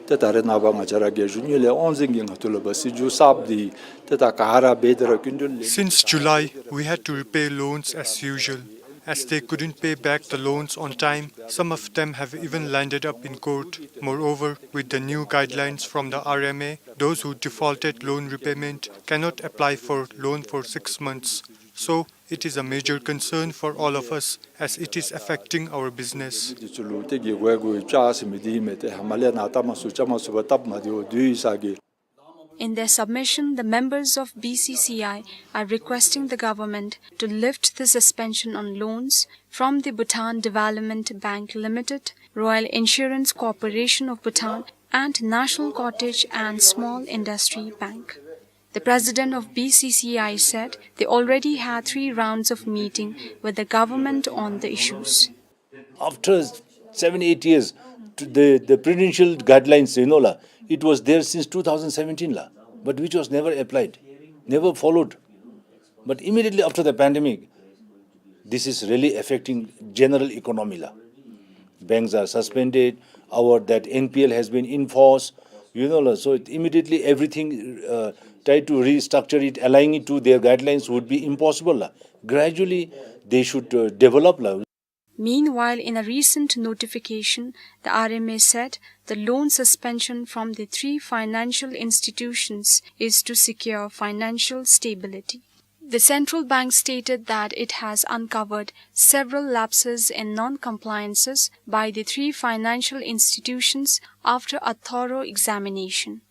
ཏེ་ད་རེས་ནངས་པ་ང་བཅས་ར་རྒྱལ་གཞུང་གཉིས་ལས་དབང་འཛིན་གྱིས་ང་བཅས་ལུ་འབད་སྲིད་ཇུས་གསརཔ་འདི་ཏེ་ད་ག་ར་འབད་དེ་ར་སྐྱིན་འགྲུལ་ལེན། Since July, we had to repay loans as usual. As they couldn't pay back the loans on time, some of them have even landed up in court. Moreover, with the new guidelines from the R M A, those who defaulted loan repayment cannot apply for loan for six months. So, it is a major concern for all of us as it is affecting our business. འདི་ཚུ་ལུ་ཏེ་གི་གོ་གོ་བཅའ་ཟེར་མི་འདི་མས། ཏེ་ཧ་མ་ལས་ནཱ་ལྟ་མ་ཚུགས་བཅའ་མ་ཚུགས་པར་སྟབས་མ་བདེཝ་འདུག་ཡོད་ས་གི། In their submission, the members of B C C I are requesting the government to lift the suspension on loans from the Bhutan Development Bank Limited, Royal Insurance Corporation of Bhutan, and National Cottage and Small Industry Bank. The president of B C C I said they already had three rounds of meeting with the government on the issues. After seven, eight years, t-, the, the prudential guidelines, you know, la, it was there since two thousand seventeen, la, but which was never applied, never followed. But immediately after the pandemic, this is really affecting general economy, la. Banks are suspended, our that N P L has been enforced, you know, la, so it immediately everything, uh, try to restructure it, align it to their guidelines would be impossible, la. Gradually, they should, uh, develop, la. Meanwhile, in a recent notification, the R M A said the loan suspension from the three financial institutions is to secure financial stability. The central bank stated that it has uncovered several lapses and non-compliances by the three financial institutions after a thorough examination.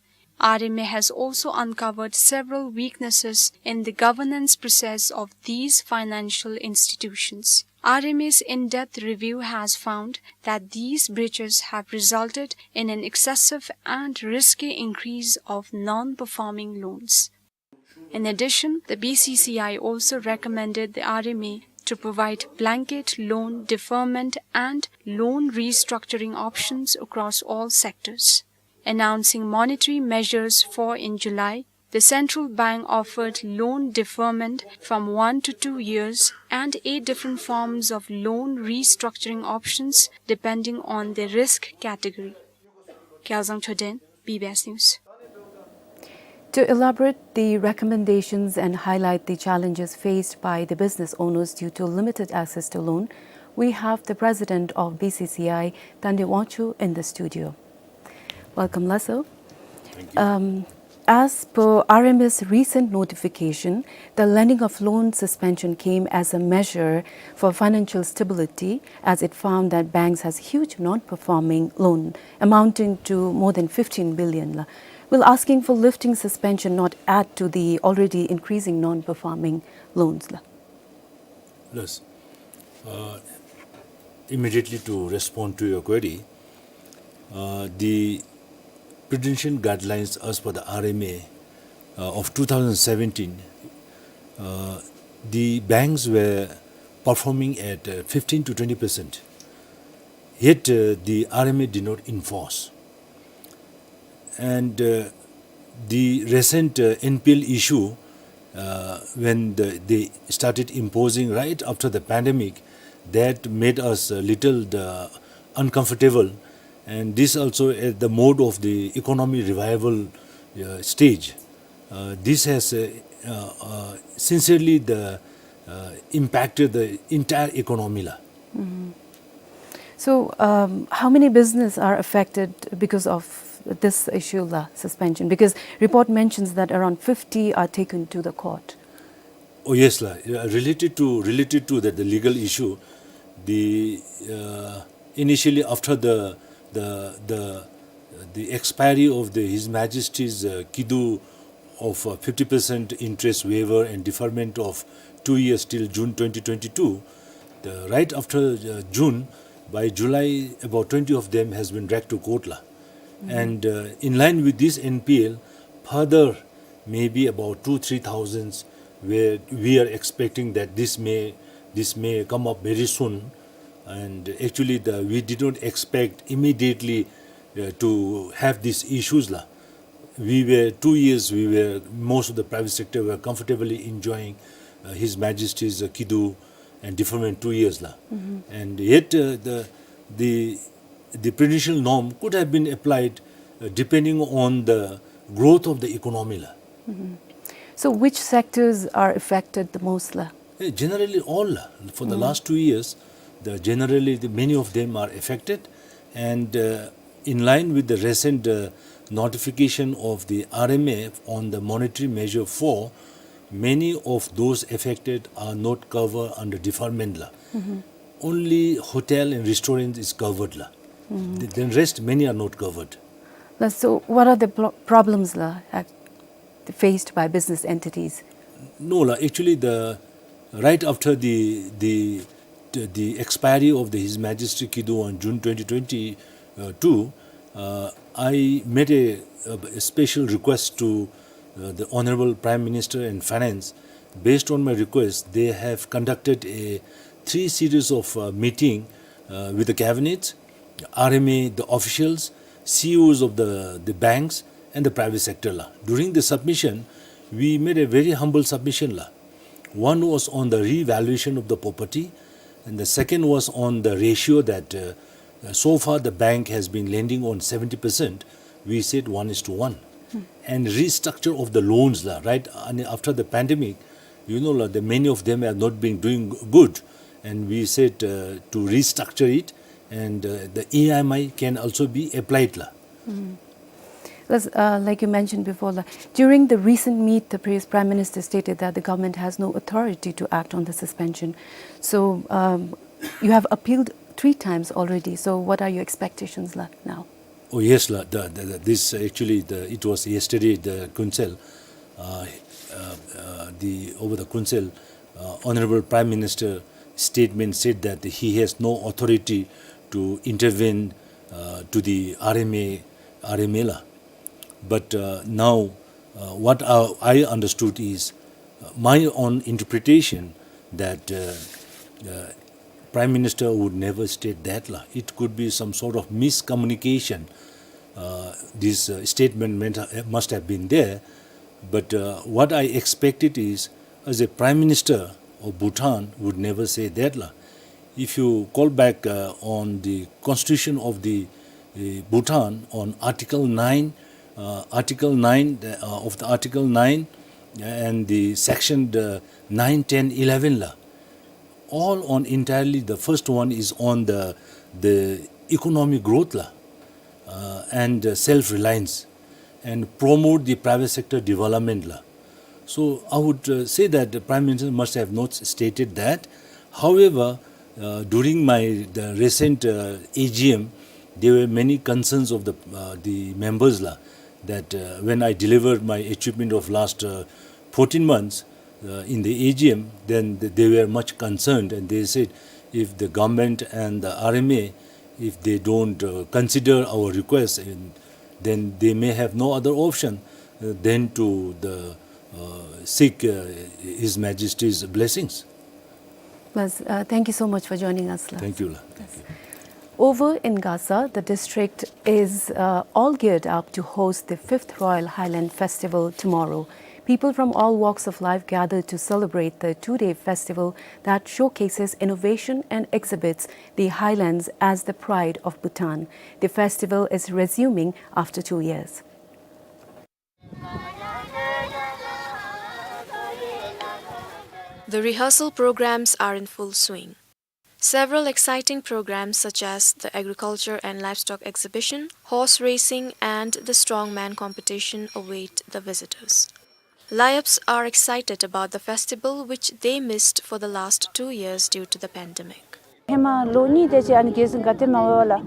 R M A has also uncovered several weaknesses in the governance process of these financial institutions. R M A's in-depth review has found that these breaches have resulted in an excessive and risky increase of non-performing loans. In addition, the B C C I also recommended the R M A to provide blanket loan deferment and loan restructuring options across all sectors. Announcing monetary measures for in July, the central bank offered loan deferment from one to two years and eight different forms of loan restructuring options depending on the risk category. Kyaljang Choden, B B S News. To elaborate the recommendations and highlight the challenges faced by the business owners due to limited access to loan, we have the president of B C C I, Tande Wangchuk, in the studio. Welcome, la, sir. Thank you. Um, as per R M A's recent notification, the lending of loan suspension came as a measure for financial stability, as it found that banks has huge non-performing loan amounting to more than fifteen billion, la. Will asking for lifting suspension not add to the already increasing non-performing loans, la? Yes. Uh, immediately to respond to your query, uh, the prudential guidelines as per the R M A, uh, of two thousand seventeen, uh, the banks were performing at, uh, fifteen to twenty percent. Yet, uh, the R M A did not enforce. And, uh, the recent, uh, N P L issue, uh, when the, they started imposing right after the pandemic, that made us a little, uh, uncomfortable. And this also at the mode of the economy revival, uh, stage. Uh, this has, uh, uh, uh, sincerely the, uh, impacted the entire economy la. So, um, how many business are affected because of this issue la, suspension? Because report mentions that around fifty are taken to the court. Oh yes la. Yeah, related to, related to that, the legal issue, the, uh, initially after the, the, the, the expiry of the His Majesty's, uh, kidu of, uh, fifty percent interest waiver and deferment of two years till June twenty twenty-two, the, right after, uh, June, by July, about twenty of them has been dragged to court la. And, uh, in line with this N P L, further maybe about two, three thousands, where we are expecting that this may, this may come up very soon. And actually, the, we did not expect immediately, uh, to have these issues la. We were, two years, we were, most of the private sector were comfortably enjoying, uh, His Majesty's, uh, kidu and deferment two years la. And yet, uh, the, the, the prudential norm could have been applied, uh, depending on the growth of the economy la. So which sectors are affected the most la? Eh, generally all la. For the last two years, the, generally the, many of them are affected, and, uh, in line with the recent, uh, notification of the R M A on the monetary measure four, many of those affected are not covered under deferment la. Only hotel and restaurant is covered la. Th-, then rest many are not covered. La, so what are the pro-, problems la, uh, faced by business entities? No la, actually the, right after the, the, the, the expiry of the His Majesty Kidu on June twenty twenty-two, uh, I made a, a special request to, uh, the Honorable Prime Minister and Finance. Based on my request, they have conducted a three series of, uh, meeting, uh, with the cabinet, R M A, the officials, C E Os of the, the banks, and the private sector la. During the submission, we made a very humble submission la. One was on the revaluation of the property, and the second was on the ratio that, uh, uh, so far the bank has been lending on seventy percent. We said one is to one. And restructure of the loans la, right? And after the pandemic, you know la, the many of them have not been doing good, and we said, uh, to restructure it, and, uh, the E M I can also be applied la. Because, uh, like you mentioned before, la, during the recent meet, the previous Prime Minister stated that the government has no authority to act on the suspension. So, um, you have appealed three times already. So what are your expectations la now? Oh yes la. The, the, the, this actually, the, it was yesterday the Kunsel, uh, uh, uh, the, over the Kunsel, uh, Honorable Prime Minister statement said that he has no authority to intervene, uh, to the R M A, R M A la. But, uh, now, uh, what I, I understood is, uh, my own interpretation that, uh, uh, Prime Minister would never state that la. It could be some sort of miscommunication. Uh, this, uh, statement meant, uh, must have been there. But, uh, what I expected is, as a Prime Minister of Bhutan would never say that la. If you call back, uh, on the constitution of the, uh, Bhutan, on Article nine, uh, Article nine, uh, of the Article nine and the section, the nine, ten, eleven la, all on entirely, the first one is on the, the economic growth la, uh, and, uh, self-reliance, and promote the private sector development la. So I would, uh, say that the Prime Minister must have not stated that. However, uh, during my, the recent, uh, A G M, there were many concerns of the, uh, the members la, that, uh, when I delivered my achievement of last, uh, fourteen months, uh, in the A G M, then th-, they were much concerned, and they said, if the government and the R M A, if they don't, uh, consider our request, and then they may have no other option, uh, than to the, uh, seek, uh, His Majesty's blessings. Bas, uh, thank you so much for joining us la. Thank you la. Thank you. Over in Gasa, the district is, uh, all geared up to host the fifth Royal Highland Festival tomorrow. People from all walks of life gathered to celebrate the two-day festival that showcases innovation and exhibits the highlands as the pride of Bhutan. The festival is resuming after two years. The rehearsal programs are in full swing. Several exciting programs such as the agriculture and livestock exhibition, horse racing, and the strongman competition await the visitors. Layups are excited about the festival, which they missed for the last two years due to the pandemic. ཧེ་མ་ལོ་གཉིས་དེ་ཅིག་ཨ་ནི་རྒྱལ་སྲུང་ག་དེ་མ་འོས་ལ།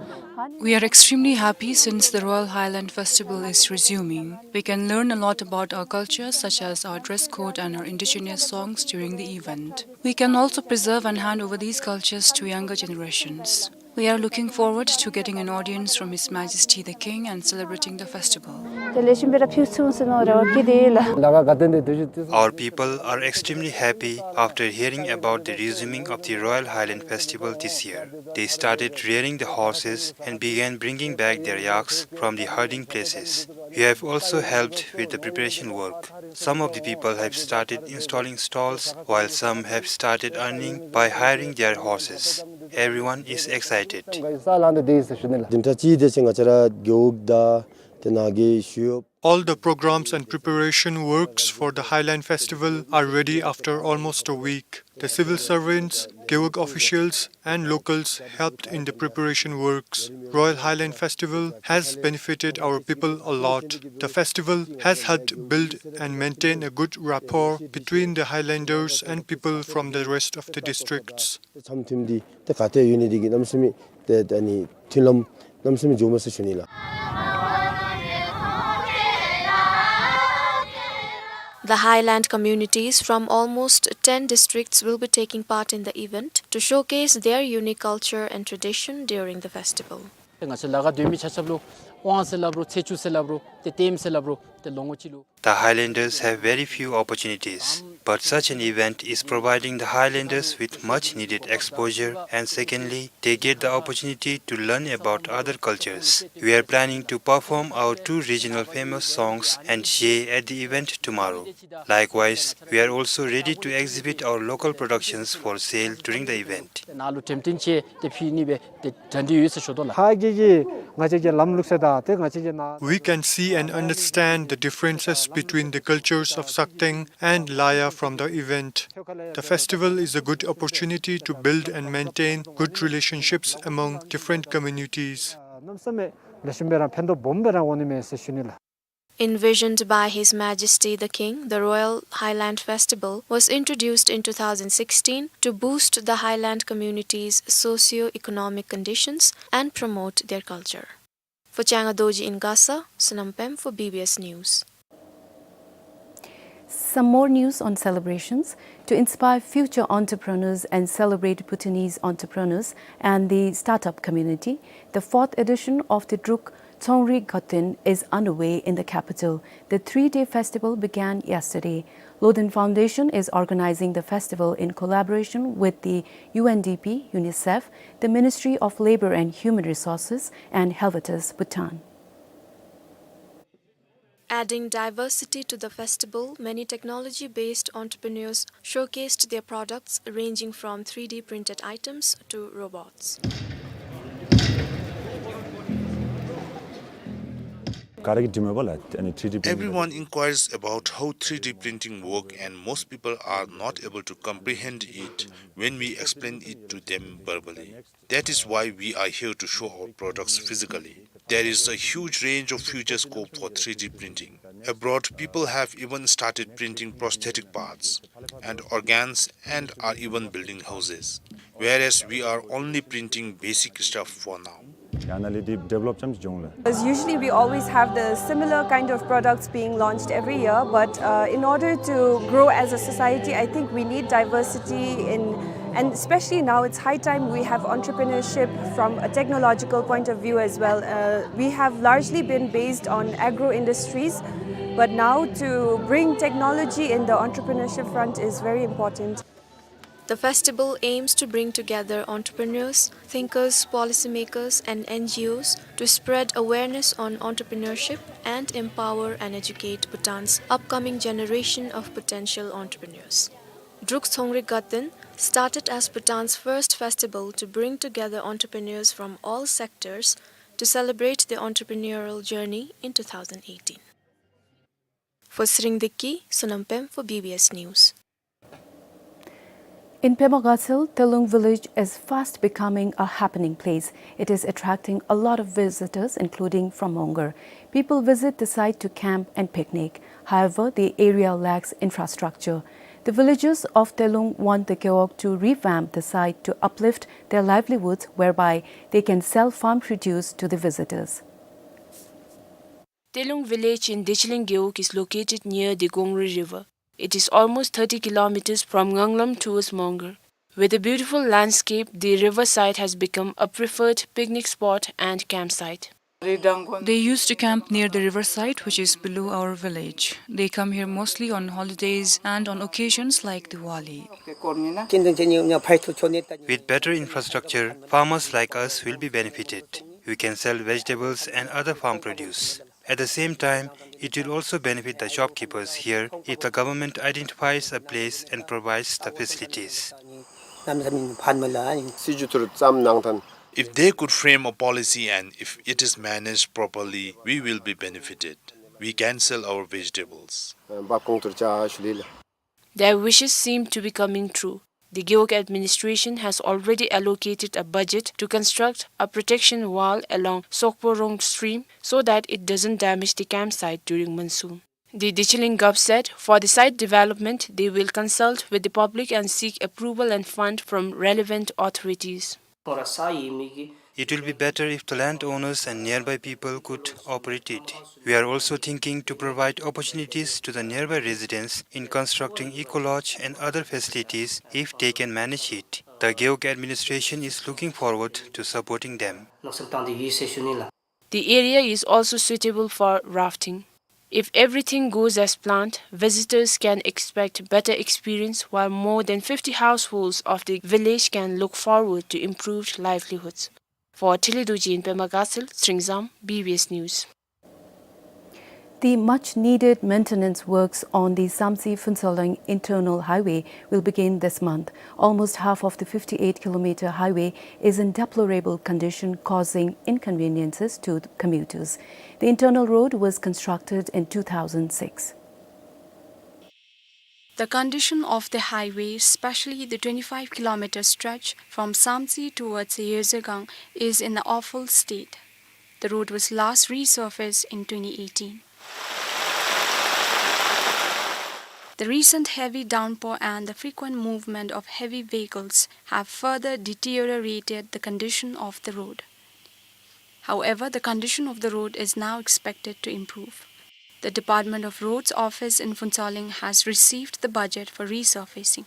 We are extremely happy since the Royal Highland Festival is resuming. We can learn a lot about our culture, such as our dress code and our indigenous songs during the event. We can also preserve and hand over these cultures to younger generations. We are looking forward to getting an audience from His Majesty the King and celebrating the festival. དེ་ལས་ཤིང་སྦེ་ར་ཕུལ་ཚུགས་ཟེར་མནོ་རེ་བ་བསྐྱེད་དེ་ཡོད་ལགས། Our people are extremely happy after hearing about the resuming of the Royal Highland Festival this year. They started rearing the horses and began bringing back their yaks from the herding places. We have also helped with the preparation work. Some of the people have started installing stalls, while some have started earning by hiring their horses. Everyone is excited. འདི་འདྲ་ཅིག་དེ་ཅིག་ང་བཅས་ར་རྒེད་འོག་དང་དེ་ནང་གི་ཞུ་ཡོད། All the programs and preparation works for the Highland Festival are ready after almost a week. The civil servants, gewog officials, and locals helped in the preparation works. Royal Highland Festival has benefited our people a lot. The festival has helped build and maintain a good rapport between the Highlanders and people from the rest of the districts. འཆམ་མཐུན་འདི་ཏེ་ག་ཏེ་ཡོད་ནི་འདི་གིས་གནམ་མེད་ས་མེད་ཏེ་ཨ་ནི་མཐུན་ལམ་གནམ་མེད་ས་མེད་འགྱོཝ་མས་ཟེར་ཞུ་ནི་ལགས། The highland communities from almost ten districts will be taking part in the event to showcase their unique culture and tradition during the festival. ང་བཅས་ལ་ག་དོན་མི་ཆ་ཁྱབ་ལུ་དབང་ཟེར་སླབ་རུང་ཚེས་བཅུ་ཟེར་སླབ་རུང་ཏེ་ལྟདམོ་ཟེར་སླབ་རུང་ཏེ་ལོ་ངོ་གཅིག་ལུ། The Highlanders have very few opportunities, but such an event is providing the Highlanders with much needed exposure, and secondly, they get the opportunity to learn about other cultures. We are planning to perform our two regional famous songs and share at the event tomorrow. Likewise, we are also ready to exhibit our local productions for sale during the event. ནཱ་ལུ་འགྲེམས་སྟོན་ཅིག་ཏེ་ཕུལ་ནི་སྦེ་ཏེ་གྲ་སྒྲིག་ཡོད་ཟེར་ཞུ་དོ་ལགས། ཧ་གི་གི་ང་བཅས་ཀྱི་ལམ་ལུགས་ཟེར་དང་ཏེ་ང་བཅས་ཀྱི་ནཱ། We can see and understand the differences between the cultures of Sakteng and Laya from the event. The festival is a good opportunity to build and maintain good relationships among different communities. གནམ་མེད་ས་མེད་ལེགས་ཤོམ་སྦེ་ར་ཕན་ཐོགས་སྦོམ་སྦེ་ར་འོང་ནི་མས་ཟེར་ཞུ་ནི་ལགས། Envisioned by His Majesty the King, the Royal Highland Festival was introduced in two thousand sixteen to boost the highland communities' socio-economic conditions and promote their culture. For Changa Dorji in Gasa, Sonam Pem for B B S News. Some more news on celebrations. To inspire future entrepreneurs and celebrate Bhutanese entrepreneurs and the startup community, the fourth edition of the Druk Tsongri Gaten is underway in the capital. The three-day festival began yesterday. Loden Foundation is organizing the festival in collaboration with the U N D P, UNICEF, the Ministry of Labor and Human Resources, and Helvetas Bhutan. Adding diversity to the festival, many technology-based entrepreneurs showcased their products ranging from three D printed items to robots. ག་རེ་གི་འདྲི་མས་པ་ལགས། ཨ་ནི་three D printing། Everyone inquires about how three D printing work, and most people are not able to comprehend it when we explain it to them verbally. That is why we are here to show our products physically. There is a huge range of future scope for three D printing. Abroad, people have even started printing prosthetic parts and organs and are even building houses. Whereas we are only printing basic stuff for now. ཡང་ན་ལས་འདི་develop ཙམ་ཅིག་འབྱུང་ལགས། Because usually we always have the similar kind of products being launched every year, but, uh, in order to grow as a society, I think we need diversity in, and especially now it's high time we have entrepreneurship from a technological point of view as well. Uh, we have largely been based on agro industries, but now to bring technology in the entrepreneurship front is very important. The festival aims to bring together entrepreneurs, thinkers, policymakers, and N G Os to spread awareness on entrepreneurship and empower and educate Bhutan's upcoming generation of potential entrepreneurs. Druk Tsongri Gaden started as Bhutan's first festival to bring together entrepreneurs from all sectors to celebrate their entrepreneurial journey in two thousand eighteen. For Tshering Deki, Sonam Pem for B B S News. In Pema Gatshel, Telung village is fast becoming a happening place. It is attracting a lot of visitors, including from Mongar. People visit the site to camp and picnic. However, the area lacks infrastructure. The villagers of Telung want the Gewog to revamp the site to uplift their livelihoods, whereby they can sell farm produce to the visitors. Telung village in Dechiling Gewog is located near the Gongri River. It is almost thirty kilometers from Nganglam towards Mongar. With a beautiful landscape, the riverside has become a preferred picnic spot and campsite. They used to camp near the riverside, which is below our village. They come here mostly on holidays and on occasions like Diwali. With better infrastructure, farmers like us will be benefited. We can sell vegetables and other farm produce. At the same time, it will also benefit the shopkeepers here if the government identifies a place and provides the facilities. If they could frame a policy and if it is managed properly, we will be benefited. We can sell our vegetables. Their wishes seem to be coming true. The Gewog administration has already allocated a budget to construct a protection wall along Sokporong stream so that it doesn't damage the campsite during monsoon. The Dechiling Gov said for the site development, they will consult with the public and seek approval and fund from relevant authorities. It will be better if the landowners and nearby people could operate it. We are also thinking to provide opportunities to the nearby residents in constructing eco-lodge and other facilities if they can manage it. The Gewog administration is looking forward to supporting them. The area is also suitable for rafting. If everything goes as planned, visitors can expect better experience, while more than fifty households of the village can look forward to improved livelihoods. For Thili Dorji in Pema Gatshel, Tshering Zam, B B S News. The much-needed maintenance works on the Samtse-Phuentsholing internal highway will begin this month. Almost half of the fifty-eight kilometer highway is in deplorable condition, causing inconveniences to the commuters. The internal road was constructed in two thousand six. The condition of the highway, especially the twenty-five kilometer stretch from Samtse towards Yezhegang, is in an awful state. The road was last resurfaced in twenty eighteen. The recent heavy downpour and the frequent movement of heavy vehicles have further deteriorated the condition of the road. However, the condition of the road is now expected to improve. The Department of Roads office in Phuentsholing has received the budget for resurfacing.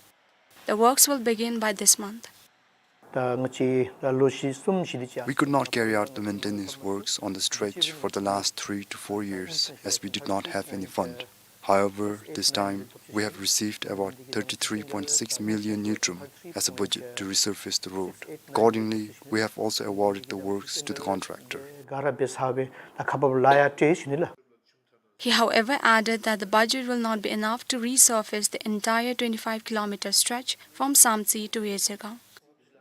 The works will begin by this month. We could not carry out the maintenance works on the stretch for the last three to four years as we did not have any fund. However, this time we have received about thirty-three point six million ngultrum as a budget to resurface the road. Accordingly, we have also awarded the works to the contractor. He, however, added that the budget will not be enough to resurface the entire twenty-five kilometer stretch from Samtse to Yezhegang.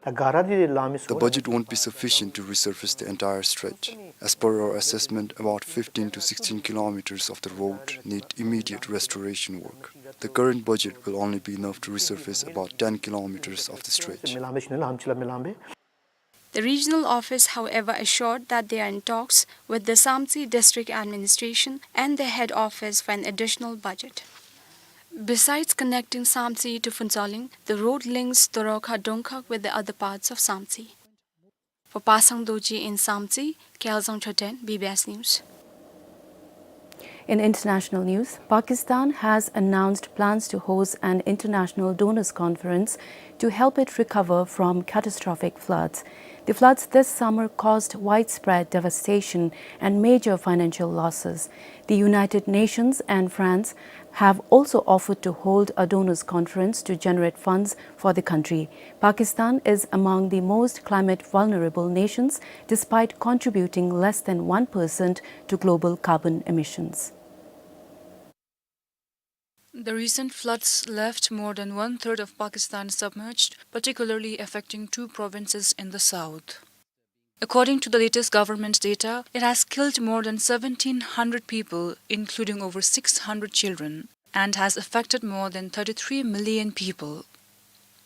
The budget won't be sufficient to resurface the entire stretch. As per our assessment, about fifteen to sixteen kilometers of the road need immediate restoration work. The current budget will only be enough to resurface about ten kilometers of the stretch. The regional office, however, assured that they are in talks with the Samtse District Administration and the head office for an additional budget. Besides connecting Samtse to Phuentsholing, the road links Dorokha Dongkhag with the other parts of Samtse. For Pasang Dorji in Samtse, Kyaljang Choten, B B S News. In international news, Pakistan has announced plans to host an international donors conference to help it recover from catastrophic floods. The floods this summer caused widespread devastation and major financial losses. The United Nations and France have also offered to hold a donors' conference to generate funds for the country. Pakistan is among the most climate vulnerable nations, despite contributing less than one percent to global carbon emissions. The recent floods left more than one-third of Pakistan submerged, particularly affecting two provinces in the south. According to the latest government data, it has killed more than seventeen hundred people, including over six hundred children, and has affected more than thirty-three million people.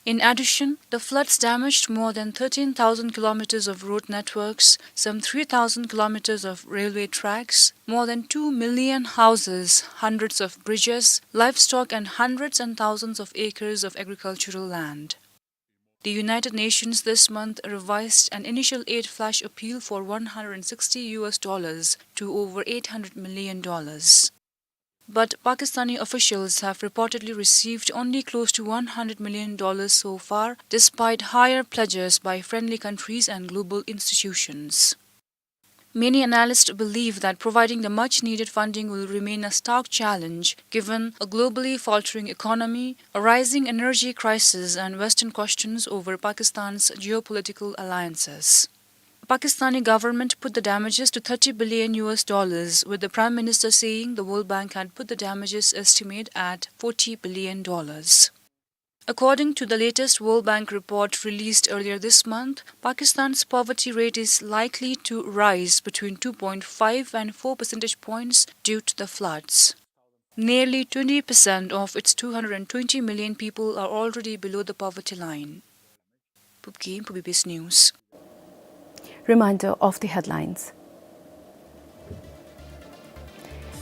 In addition, the floods damaged more than thirteen thousand kilometers of road networks, some three thousand kilometers of railway tracks, more than two million houses, hundreds of bridges, livestock, and hundreds and thousands of acres of agricultural land. The United Nations this month revised an initial aid flash appeal for one hundred sixty U S dollars to over eight hundred million dollars. But Pakistani officials have reportedly received only close to one hundred million dollars so far, despite higher pledges by friendly countries and global institutions. Many analysts believe that providing the much-needed funding will remain a stark challenge, given a globally faltering economy, a rising energy crisis, and Western questions over Pakistan's geopolitical alliances. Pakistani government put the damages to thirty billion U S dollars, with the Prime Minister saying the World Bank had put the damages estimate at forty billion dollars. According to the latest World Bank report released earlier this month, Pakistan's poverty rate is likely to rise between two point five and four percentage points due to the floods. Nearly twenty percent of its two hundred twenty million people are already below the poverty line. Pupki, P B S News. Reminder of the headlines.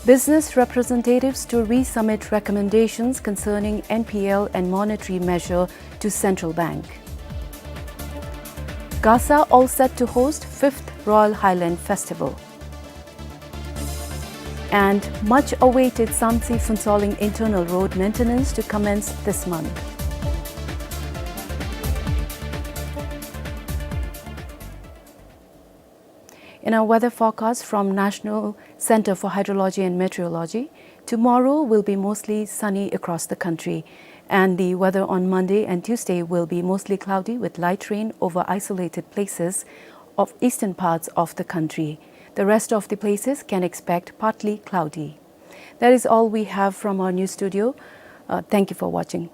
Business representatives to resubmit recommendations concerning N P L and monetary measure to Central Bank. Gasa all set to host fifth Royal Highland Festival. And much awaited Samtse Phuentsholing internal road maintenance to commence this month. In our weather forecast from National Center for Hydrology and Meteorology, tomorrow will be mostly sunny across the country, and the weather on Monday and Tuesday will be mostly cloudy with light rain over isolated places of eastern parts of the country. The rest of the places can expect partly cloudy. That is all we have from our news studio. Uh, thank you for watching.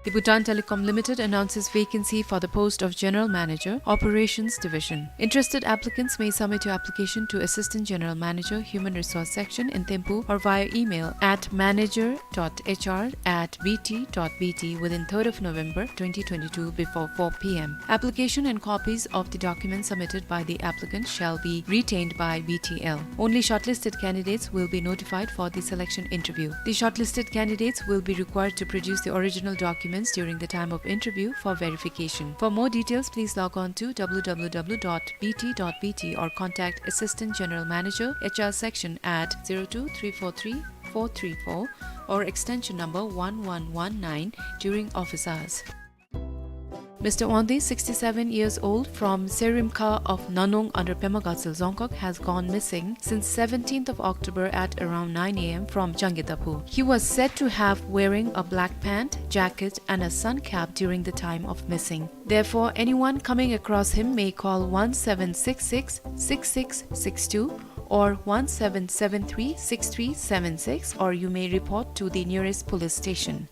The Bhutan Telecom Limited announces vacancy for the post of General Manager, Operations Division. Interested applicants may submit your application to Assistant General Manager, Human Resource Section in Thimphu or via email at manager dot H R at B T dot B T within third of November twenty twenty-two before four P M. Application and copies of the documents submitted by the applicant shall be retained by B T L. Only shortlisted candidates will be notified for the selection interview. The shortlisted candidates will be required to produce the original documents during the time of interview for verification. For more details, please log on to W W W dot B T dot B T or contact Assistant General Manager, H R Section at zero two three four three four three four or extension number one one one nine during office hours. Mister Wangdi, sixty-seven years old, from Serimkha of Nanung under Pema Gatshel Dzongkhag, has gone missing since seventeenth of October at around nine A M from Janggedaphu. He was said to have wearing a black pant, jacket, and a sun cap during the time of missing. Therefore, anyone coming across him may call one seven six six, six six six two or one seven seven three, six three seven six, or you may report to the nearest police station.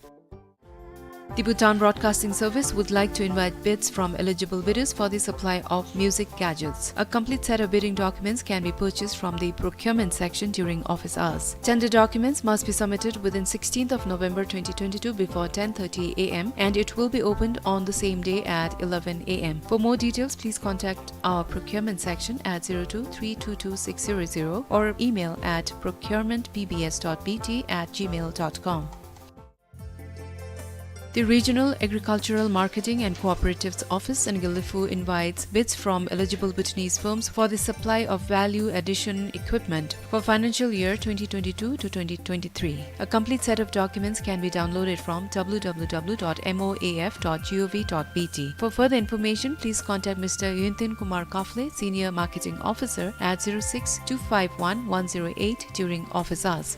The Bhutan Broadcasting Service would like to invite bids from eligible bidders for the supply of music gadgets. A complete set of bidding documents can be purchased from the procurement section during office hours. Tender documents must be submitted within sixteenth of November twenty twenty-two before ten thirty A M, and it will be opened on the same day at eleven A M. For more details, please contact our procurement section at zero two three two two six zero zero or email at procurement B B S dot B T at gmail dot com. The Regional Agricultural Marketing and Cooperatives Office in Gelephu invites bids from eligible Bhutanese firms for the supply of value addition equipment for financial year twenty twenty-two to twenty twenty-three. A complete set of documents can be downloaded from w w w dot m o a f dot g o v dot b t. For further information, please contact Mister Yuntin Kumar Kafle, Senior Marketing Officer, at zero six two five one one zero eight during office hours.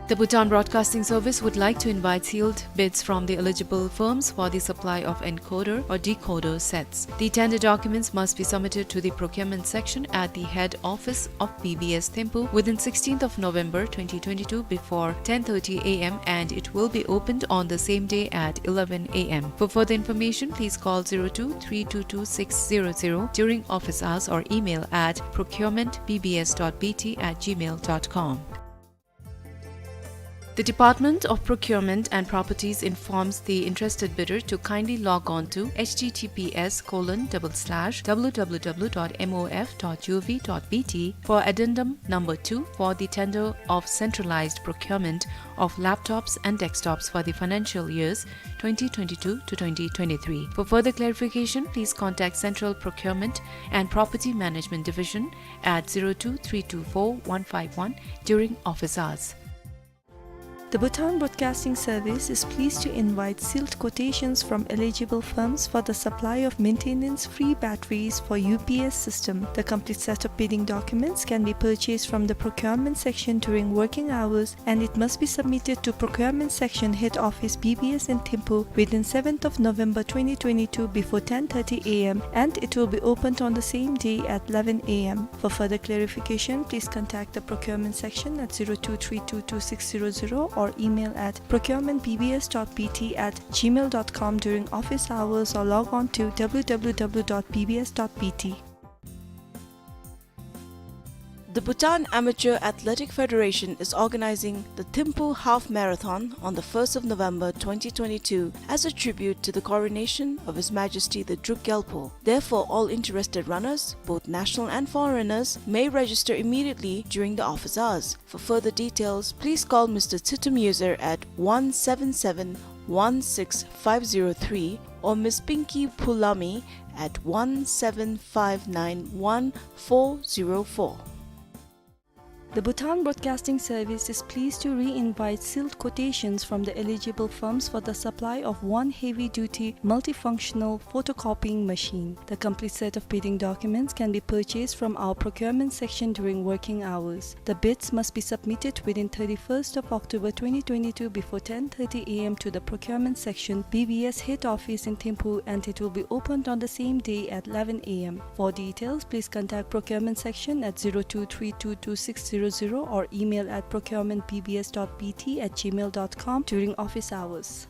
The Bhutan Broadcasting Service would like to invite sealed bids from the eligible firms for the supply of encoder or decoder sets. The tender documents must be submitted to the procurement section at the head office of B B S Thimphu within sixteenth of November twenty twenty-two before ten thirty a m, and it will be opened on the same day at eleven a m. For further information, please call zero two three two two six zero zero during office hours or email at procurement b b s dot b t at gmail dot com. The Department of Procurement and Properties informs the interested bidder to kindly log on to h t t p s colon double slash w w w dot m o f dot g o v dot b t for addendum number two for the tender of centralized procurement of laptops and desktops for the financial years twenty twenty-two to twenty twenty-three. For further clarification, please contact Central Procurement and Property Management Division at zero two three two four one five one during office hours. The Bhutan Broadcasting Service is pleased to invite sealed quotations from eligible firms for the supply of maintenance-free batteries for U P S system. The complete set of bidding documents can be purchased from the procurement section during working hours, and it must be submitted to procurement section head office B B S in Thimphu within seventh of November twenty twenty-two before ten thirty a m, and it will be opened on the same day at eleven a m. For further clarification, please contact the procurement section at zero two three two two six zero zero or email at procurement b b s dot b t at gmail dot com during office hours or log on to w w w dot b b s dot b t. The Bhutan Amateur Athletic Federation is organizing the Thimphu Half Marathon on the first of November twenty twenty-two as a tribute to the coronation of His Majesty the Druk Gyalpo. Therefore, all interested runners, both national and foreigners, may register immediately during the office hours. For further details, please call Mister Tsutum Yuzer at one seven seven one six five zero three or Miss Pinky Pulami at one seven five nine one four zero four. The Bhutan Broadcasting Service is pleased to re-invite sealed quotations from the eligible firms for the supply of one heavy-duty multifunctional photocopying machine. The complete set of bidding documents can be purchased from our procurement section during working hours. The bids must be submitted within thirty-first of October twenty twenty-two before ten thirty a m to the procurement section, B B S head office in Thimphu, and it will be opened on the same day at eleven a m. For details, please contact procurement section at zero two three two two six zero zero or email at procurement b b s dot b t at gmail dot com during office hours.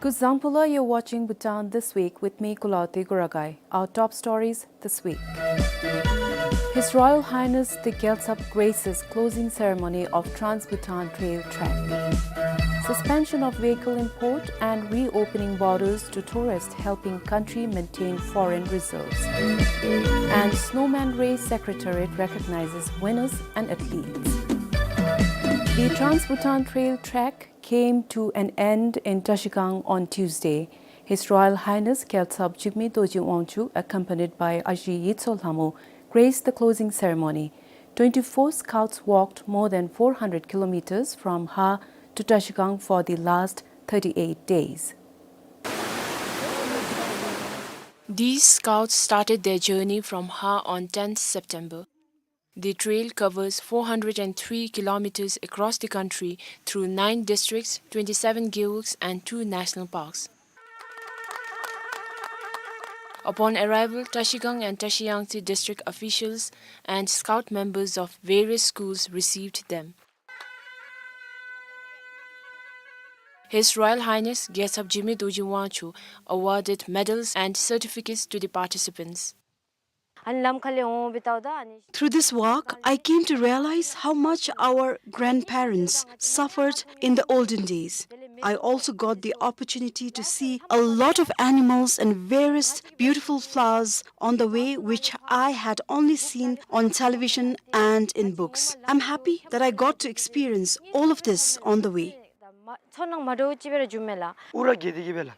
Kuzuzangpo la, you're watching Bhutan This Week with me, Kulaoti Kuragai. Our top stories this week. His Royal Highness the Gyaltsab graces closing ceremony of Trans-Bhutan Trail Trek. Suspension of vehicle import and reopening borders to tourists helping country maintain foreign reserves. And Snowman Race Secretariat recognizes winners and athletes. The Trans-Bhutan Trail Trek came to an end in Trashigang on Tuesday. His Royal Highness Gyaltsab Jigme Dorji Wangchuck, accompanied by Aji Yitso Lhamo, graced the closing ceremony. Twenty-four scouts walked more than four hundred kilometers from Ha to Trashigang for the last thirty-eight days. These scouts started their journey from Ha on tenth September. The trail covers four hundred and three kilometers across the country through nine districts, twenty-seven gewogs, and two national parks. Upon arrival, Trashigang and Trashiyangtse district officials and scout members of various schools received them. His Royal Highness Gyaltsab Jigme Dorji Wangchuck awarded medals and certificates to the participants. ཨ་ནི་ལམ་ཁ་ལས་འོང་འབདཝ་ད་ཨ་ནི། Through this walk, I came to realize how much our grandparents suffered in the olden days. I also got the opportunity to see a lot of animals and various beautiful flowers on the way, which I had only seen on television and in books. I'm happy that I got to experience all of this on the way. ཚོར་སྣང་མ་འདྲཝ་ཅིག་སྦེ་ར་བྱུང་མས་ལགས། ཨུ་ར་གི་དེ་གི་སྦེ་ལགས།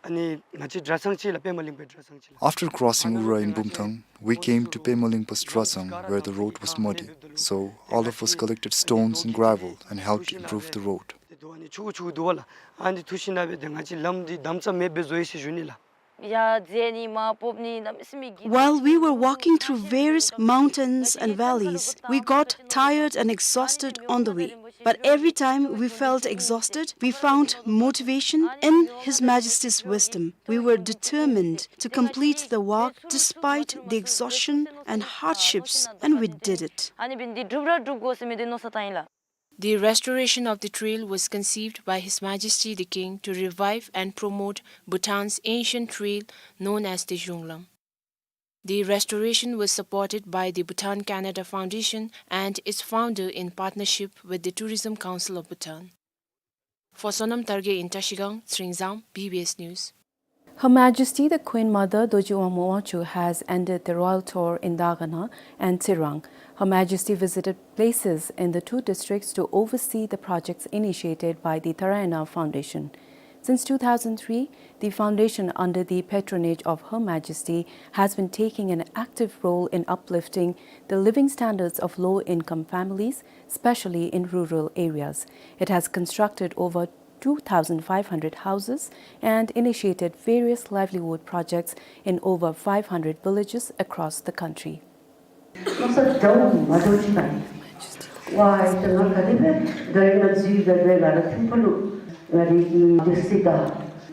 ཨ་ནི་ང་བཅས་གྲྭ་ཚང་ཅིག་ལགས། པདྨ་གླིང་པའི་གྲྭ་ཚང་ཅིག་ལགས། After crossing Ura in Bumthang, we came to Pema Lingpa's Drasang, where the road was muddy. So, all of us collected stones and gravel and helped improve the road. དེ་དུ་ཨ་ནི་ཆུང་ཀུ་ཆུང་ཀུ་འདུག་པ་ལགས། ཨ་ནི་འཐུ་ཞིནམ་སྦེ་ཏེ་ང་བཅས་ལམ་འདི་དམ་རྩ་མེདཔ་སྦེ་བཟོ་ཡི་ཟེར་ཞུ་ནི་ལགས། ཡར་འཛེགས་ནི་མར་སྤོ་ནི་གནམ་མེད་ས་མེད་ཀྱི། While we were walking through various mountains and valleys, we got tired and exhausted on the way. But every time we felt exhausted, we found motivation in His Majesty's wisdom. We were determined to complete the walk despite the exhaustion and hardships, and we did it. ཨ་ནི་འབདན་འདི་སྒྲུབ་ར་སྒྲུབ་དགོ་ཟེར་མི་འདི་མནོ་བསམ་བཏང་ཡི་ལགས། The restoration of the trail was conceived by His Majesty the King to revive and promote Bhutan's ancient trail known as the Zhonglam. The restoration was supported by the Bhutan Kannada Foundation and its founder in partnership with the Tourism Council of Bhutan. For Sonam Targay in Trashigang, Tsering Zam, B B S News. Her Majesty the Queen Mother Dorji Wangmo Wangchuck has ended the royal tour in Dagana and Tsirang. Her Majesty visited places in the two districts to oversee the projects initiated by the Taraiyana Foundation. Since two thousand three, the foundation, under the patronage of Her Majesty, has been taking an active role in uplifting the living standards of low-income families, especially in rural areas. It has constructed over two thousand five hundred houses and initiated various livelihood projects in over five hundred villages across the country. མནོ་བསམ་འདྲཝ་མ་འདྲཝ་ཅིག་བཏང་ཡི། ཝའི་ད་ང་ག་དེ་སྦེ་ད་རིས་ང་འཛུལ་སྦེ་སྦེ་ང་ར་ཐིམ་ཕུག་ལུ་ང་རའི་གི་དེ་སྲིད་ད་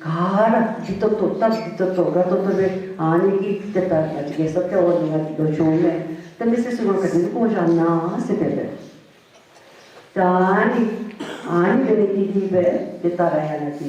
ག་ར་འདི་ཏོག་ཏོ་སྟབས་འདི་ཏོག་ཏོ་དགའ་ཏོག་ཏོ་སྦེ་ཨ་ནི་གི་ཏེ་ད་ང་བཅས་རྒྱལ་ས་ལྟེ་བ་ལུ་ང་འགྱོ་བྱུང་མས། ད་མི་སེར་ཚུ་ང་ག་དེ་སྦེ་བཀོ་བཞག་ནི་ཟེར་སྦེ་སྦེ། ད་ཨ་ནི་ཨ་ནི་འདི་ནི་འདི་འདི་སྦེ་ཏེ་ཏཱ་ར་ཡ་ན་འདི་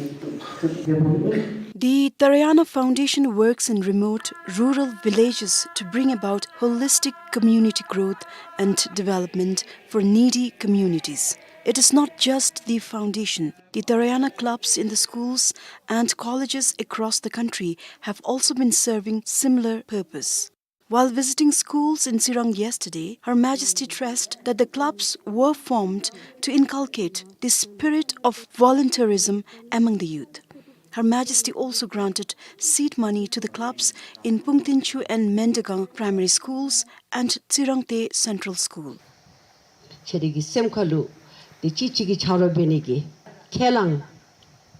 ཚུ་འབད་འབདཝ་ཨིན། The Tarayana Foundation works in remote rural villages to bring about holistic community growth and development for needy communities. It is not just the foundation. The Tarayana clubs in the schools and colleges across the country have also been serving similar purpose. While visiting schools in Tsirang yesterday, Her Majesty stressed that the clubs were formed to inculcate the spirit of volunteerism among the youth. Her Majesty also granted seed money to the clubs in Pungtinchu and Mendagang primary schools and Tsirangte Central School. ཁྱེད་ཀྱི་སེམས་ཁ་ལུ་དེ་གཅིག་གཅིག་གི་ཆ་རོགས་འབད་ནི་གི་ཁས་བླངས་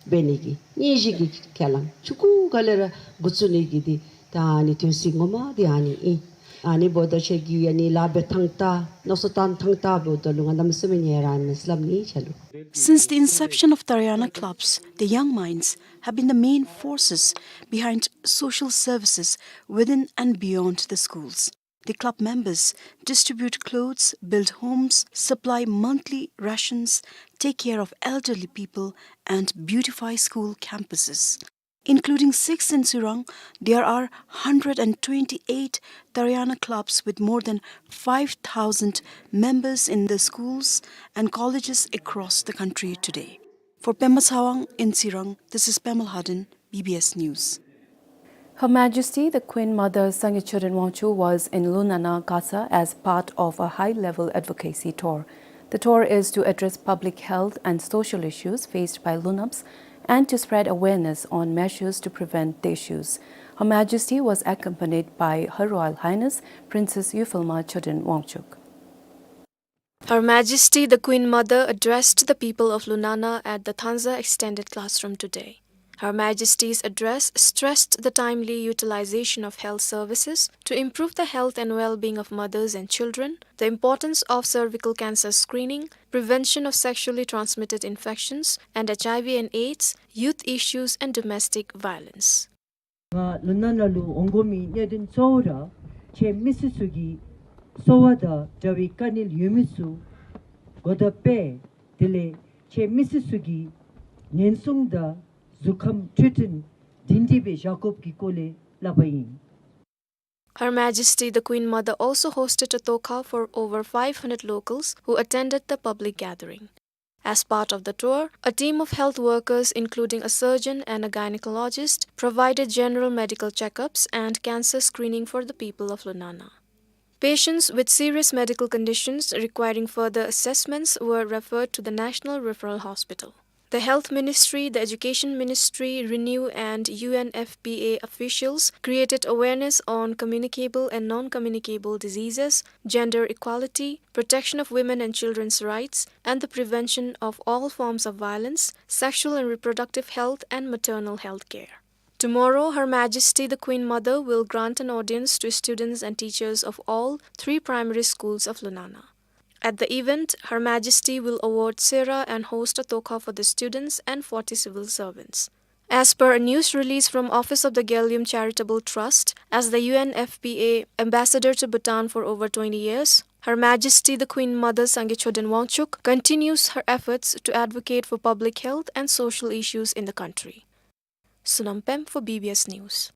འབད་ནི་གི་སྙིང་རྗེ་གི་ཁས་བླངས་ཆུང་ཀུ་ག་ལས་ར་འགོ་བཙུགས་ནི་གི་དེ་ད་ཨ་ནི་དུས་ཚོད་ངོ་མ་དེ་ཨ་ནི་ཨིན། ཨ་ནི་འབདཝ་ད་ཁྱེད་ཀྱི་ཨ་ནི་ལཱ་འབད་ཐངས་ད་མནོ་བསམ་བཏང་ཐངས་ད་འབདཝ་ད་ལུ་ང་གནམ་མེད་ས་མེད་ཡི་རངས་མས་ཟེར་སླབ་ནི་ཁྱེད་ལུ། Since the inception of Tarayana clubs, the young minds have been the main forces behind social services within and beyond the schools. The club members distribute clothes, build homes, supply monthly rations, take care of elderly people, and beautify school campuses. Including six in Tsirang, there are hundred and twenty-eight Tarayana clubs with more than five thousand members in the schools and colleges across the country today. For Pema Tsawang in Tsirang, this is Pema Lhaden, B B S News. Her Majesty the Queen Mother Sangay Choden Wangchuck was in Lunana, Kasa as part of a high-level advocacy tour. The tour is to address public health and social issues faced by Lunabs and to spread awareness on measures to prevent the issues. Her Majesty was accompanied by Her Royal Highness Princess Yufilma Choden Wangchuck. Her Majesty the Queen Mother addressed the people of Lunana at the Thanza Extended Classroom today. Her Majesty's address stressed the timely utilization of health services to improve the health and well-being of mothers and children, the importance of cervical cancer screening, prevention of sexually transmitted infections and H I V and AIDS, youth issues and domestic violence. ང་ལུ་ནཱ་ནང་ལུ་འོང་དགོ་མི་གནད་དོན་གཙོ་བོ་ར་ཁྱེད་མི་སེར་ཚུ་གི་གསོ་བ་དང་འབྲེལ་བའི་དཀའ་ངལ་ཡོད་མི་ཚུ་གོ་བརྡ་སྤེལ། དེ་ལས་ཁྱེད་མི་སེར་ཚུ་གི་ཉེན་སྲུང་དང་གཟུགས་ཁམས་འཕྲོད་བསྟེན་སྒྲིང་སྒྲི་སྦེ་བཞག་དགོཔ་གི་སྐོར་ལས་སླབ་པ་ཨིན། Her Majesty the Queen Mother also hosted a tokha for over five hundred locals who attended the public gathering. As part of the tour, a team of health workers, including a surgeon and a gynecologist, provided general medical checkups and cancer screening for the people of Lunana. Patients with serious medical conditions requiring further assessments were referred to the National Referral Hospital. The Health Ministry, the Education Ministry, RENEW and U N F P A officials created awareness on communicable and non-communicable diseases, gender equality, protection of women and children's rights, and the prevention of all forms of violence, sexual and reproductive health, and maternal health care. Tomorrow, Her Majesty the Queen Mother will grant an audience to students and teachers of all three primary schools of Lunana. At the event, Her Majesty will award Sera and host a tokha for the students and forty civil servants. As per a news release from Office of the Gyaliem Charitable Trust, as the U N F P A ambassador to Bhutan for over twenty years, Her Majesty the Queen Mother Sangay Choden Wangchuk continues her efforts to advocate for public health and social issues in the country. Sonam Pem for B B S News.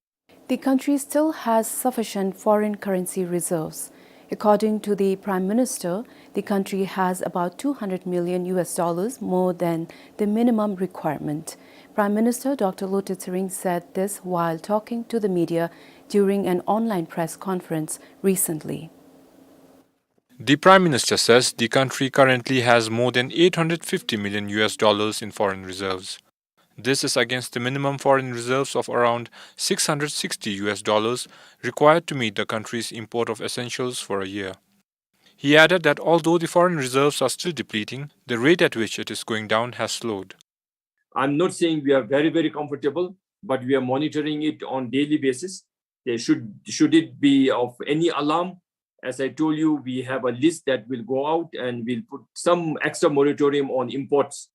The country still has sufficient foreign currency reserves. According to the Prime Minister, the country has about two hundred million U S dollars more than the minimum requirement. Prime Minister Doctor Lotay Tshering said this while talking to the media during an online press conference recently. The Prime Minister says the country currently has more than eight hundred fifty million U S dollars in foreign reserves. This is against the minimum foreign reserves of around six hundred sixty U S dollars required to meet the country's import of essentials for a year. He added that although the foreign reserves are still depleting, the rate at which it is going down has slowed. I'm not saying we are very, very comfortable, but we are monitoring it on daily basis. There should, should it be of any alarm, as I told you, we have a list that will go out and we'll put some extra moratorium on imports.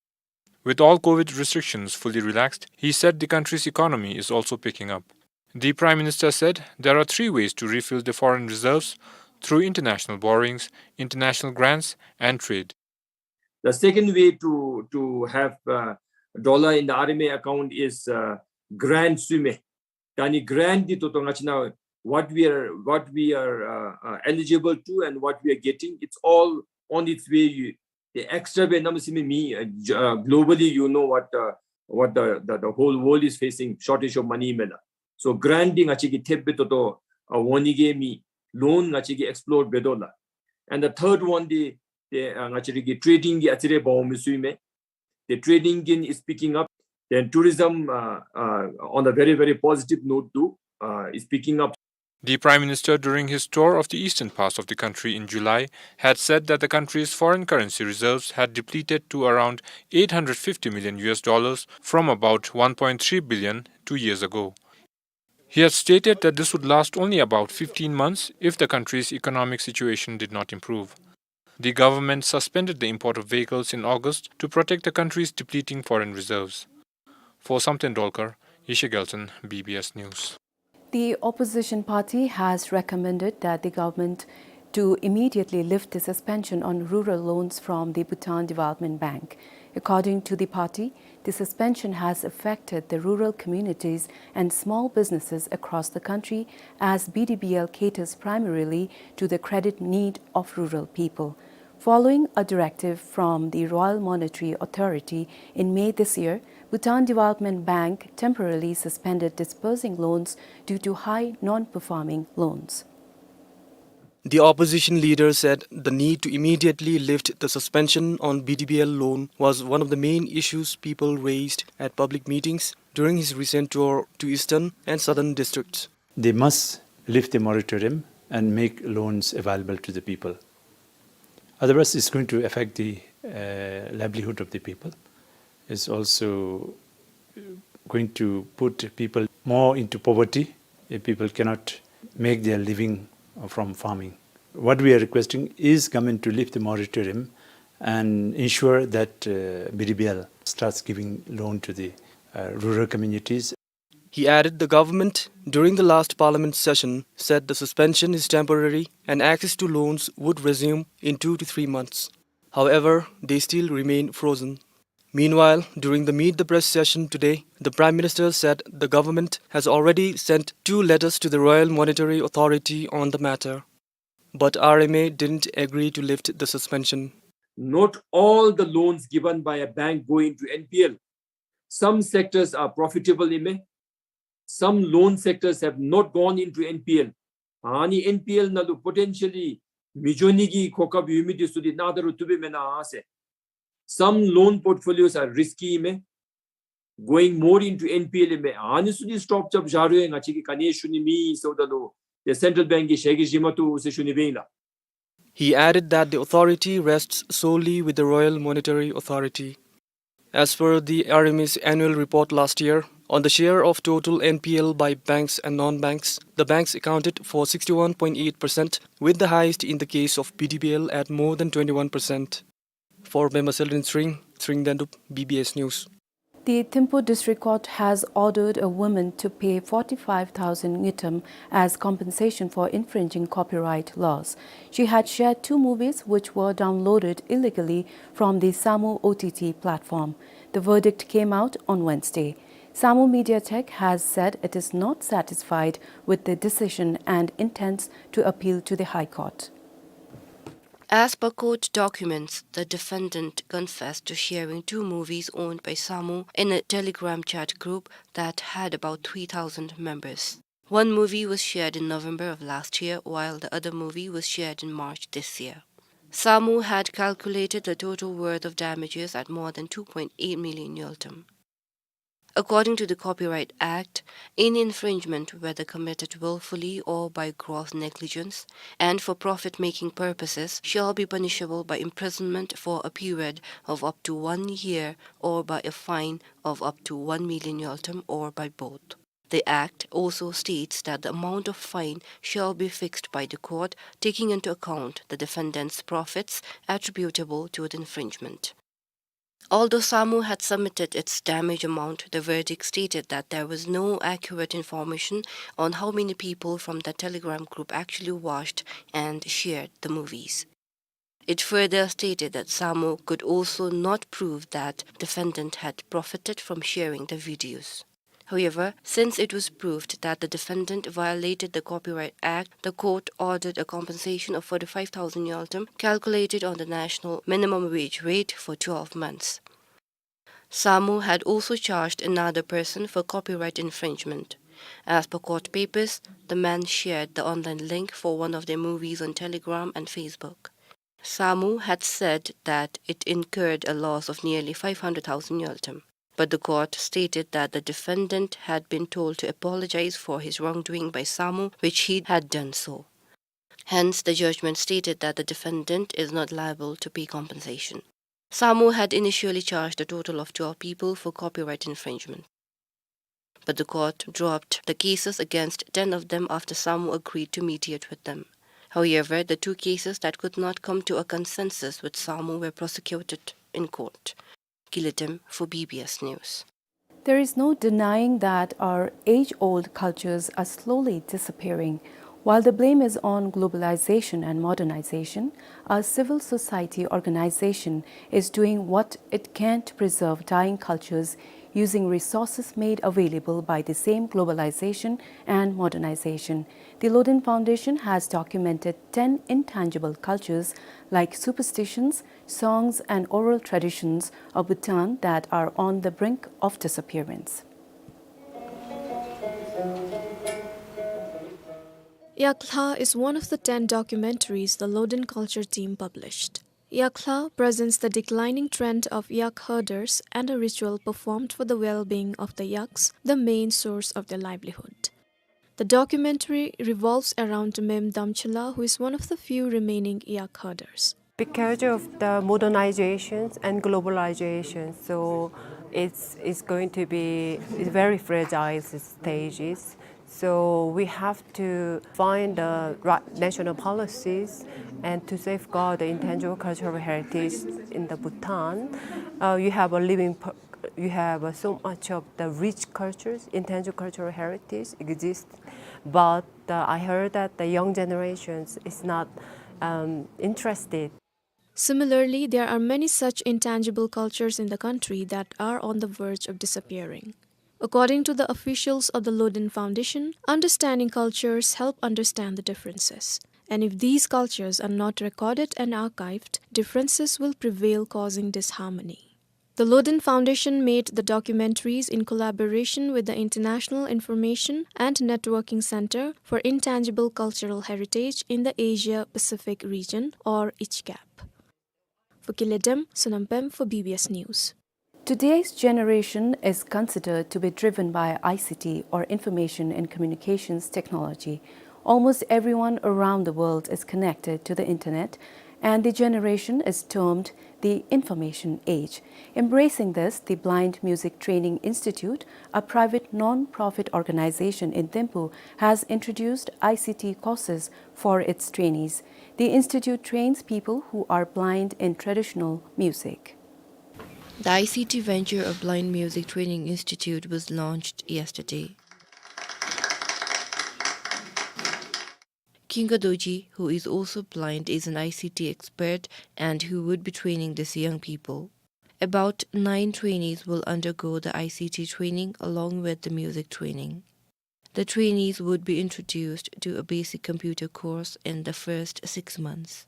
With all COVID restrictions fully relaxed, he said the country's economy is also picking up. The Prime Minister said there are three ways to refill the foreign reserves: through international borrowings, international grants, and trade. The second way to, to have, uh, dollar in the R M A account is, uh, grant ཚུ་མས། ད་ནི་grant འདི་ད་ལྟོ་ང་བཅས་ནཱ་what we are, what we are, uh, uh, eligible to and what we are getting, it's all on its way. You, the extra སྦེ་གནམ་མེད་ས་མེད་མེད། Uh, j- uh, globally, you know what, uh, what the, the, the whole world is facing, shortage of money མས་ལགས། So grant འདི་ང་བཅས་ཀྱིས་ཐེབས་སྦེ་ད་ལྟོ་ཨ་འོང་ནི་གི་མེད། Loan ང་བཅས་ཀྱིས་explore འབད་དོ་ལགས། And the third one འདི་ཏེ་ཨ་ང་བཅས་ར་གི་trading གི་ཨ་ཙི་རེ་འབག་འོང་མི་ཚུ་ཨིན་མས། The trading again is picking up. Then tourism, uh, uh, on a very, very positive note too, uh, is picking up. The Prime Minister, during his tour of the eastern parts of the country in July, had said that the country's foreign currency reserves had depleted to around eight hundred fifty million U S dollars from about one point three billion two years ago. He had stated that this would last only about fifteen months if the country's economic situation did not improve. The government suspended the import of vehicles in August to protect the country's depleting foreign reserves. For Samten Dolkar, Yeshe Gyaltshen, B B S News. The opposition party has recommended that the government to immediately lift the suspension on rural loans from the Bhutan Development Bank. According to the party, the suspension has affected the rural communities and small businesses across the country, as B D B L caters primarily to the credit need of rural people. Following a directive from the Royal Monetary Authority in May this year, Bhutan Development Bank temporarily suspended disbursing loans due to high non-performing loans. The opposition leader said the need to immediately lift the suspension on B D B L loan was one of the main issues people raised at public meetings during his recent tour to eastern and southern districts. They must lift the moratorium and make loans available to the people. Otherwise, it's going to affect the, uh, livelihood of the people. It's also, uh, going to put people more into poverty if people cannot make their living from farming. What we are requesting is government to lift the moratorium and ensure that, uh, B D B L starts giving loan to the, uh, rural communities. He added the government, during the last parliament session, said the suspension is temporary and access to loans would resume in two to three months. However, they still remain frozen. Meanwhile, during the Meet the Press session today, the Prime Minister said the government has already sent two letters to the Royal Monetary Authority on the matter. But R M A didn't agree to lift the suspension. Not all the loans given by a bank go into N P L. Some sectors are profitable ཨིན་མས། Some loan sectors have not gone into N P L. ཨ་ནི་N P L ནང་ལུ་པོ་ཊེན་ཤཱལ་ལི་མི་འགྱོ་ནི་གི་གོ་སྐབས་ཡོད་མི་འདི་ཚུ་འདི་གནང་ད་རུང་བཏུབ་པས་མེན་ན་ཟེར། Some loan portfolios are risky ཨིན་མས། Going more into N P L ཨིན་མས། ཨ་ནི་ཚུ་འདི་སི་ཊོཔ་རྐྱབ་བཞག་རུང་ང་བཅས་ཀྱིས་ག་ནི་ཞུ་ནི་མེད་ཟེརཝ་ད་ལུ་the central bank གིས་ཞལ་གྱིས་བཞེས་མ་བཏུབ་ཟེར་ཞུ་ནི་སྦེ་ཨིན་ལགས། He added that the authority rests solely with the Royal Monetary Authority. As per the R M A's annual report last year, on the share of total N P L by banks and non-banks, the banks accounted for sixty-one point eight percent, with the highest in the case of B D B L at more than twenty-one percent. For Pema Selden Tshering, Tshering Dendup, B B S News. The Thimphu District Court has ordered a woman to pay forty-five thousand ngultrum as compensation for infringing copyright laws. She had shared two movies which were downloaded illegally from the Samu O T T platform. The verdict came out on Wednesday. Samu Media Tech has said it is not satisfied with the decision and intends to appeal to the High Court. As per court documents, the defendant confessed to sharing two movies owned by Samu in a Telegram chat group that had about three thousand members. One movie was shared in November of last year, while the other movie was shared in March this year. Samu had calculated the total worth of damages at more than two point eight million ngultrum. According to the Copyright Act, any infringement, whether committed willfully or by gross negligence and for profit-making purposes, shall be punishable by imprisonment for a period of up to one year or by a fine of up to one million ngultrum or by both. The Act also states that the amount of fine shall be fixed by the court, taking into account the defendant's profits attributable to the infringement. Although Samu had submitted its damage amount, the verdict stated that there was no accurate information on how many people from the Telegram group actually watched and shared the movies. It further stated that Samu could also not prove that defendant had profited from sharing the videos. However, since it was proved that the defendant violated the Copyright Act, the court ordered a compensation of forty-five thousand ngultrum, calculated on the national minimum wage rate, for twelve months. Samu had also charged another person for copyright infringement. As per court papers, the man shared the online link for one of their movies on Telegram and Facebook. Samu had said that it incurred a loss of nearly five hundred thousand ngultrum, but the court stated that the defendant had been told to apologize for his wrongdoing by Samu, which he had done so. Hence, the judgment stated that the defendant is not liable to pay compensation. Samu had initially charged a total of twelve people for copyright infringement. But the court dropped the cases against ten of them after Samu agreed to mediate with them. However, the two cases that could not come to a consensus with Samu were prosecuted in court. Gilidem for B B S News. There is no denying that our age-old cultures are slowly disappearing. While the blame is on globalization and modernization, a civil society organization is doing what it can to preserve dying cultures using resources made available by the same globalization and modernization. The Lodin Foundation has documented ten intangible cultures like superstitions, songs and oral traditions of Bhutan that are on the brink of disappearance. Yaklha is one of the ten documentaries the Lodin Culture team published. Yaklha presents the declining trend of yak herders and a ritual performed for the well-being of the yaks, the main source of their livelihood. The documentary revolves around Mem Damchila, who is one of the few remaining yak herders. Because of the modernizations and globalization, so it's, it's going to be, it's very fragile stages. So we have to find the right national policies and to safeguard the intangible cultural heritage in the Bhutan. Uh, you have a living, per- you have uh, so much of the rich cultures, intangible cultural heritage exists, but uh, I heard that the young generations is not um, interested. Similarly, there are many such intangible cultures in the country that are on the verge of disappearing. According to the officials of the Lodin Foundation, understanding cultures help understand the differences. And if these cultures are not recorded and archived, differences will prevail, causing disharmony. The Lodin Foundation made the documentaries in collaboration with the International Information and Networking Center for Intangible Cultural Heritage in the Asia Pacific Region, or ICCAP. For Kiledem, Sonam Pem for B B S News. Today's generation is considered to be driven by I C T, or information and communications technology. Almost everyone around the world is connected to the internet, and the generation is termed the information age. Embracing this, the Blind Music Training Institute, a private non-profit organization in Thimphu, has introduced I C T courses for its trainees. The institute trains people who are blind in traditional music. The I C T venture of Blind Music Training Institute was launched yesterday. Kinga Dorji, who is also blind, is an I C T expert and who would be training these young people. About nine trainees will undergo the I C T training along with the music training. The trainees would be introduced to a basic computer course in the first six months.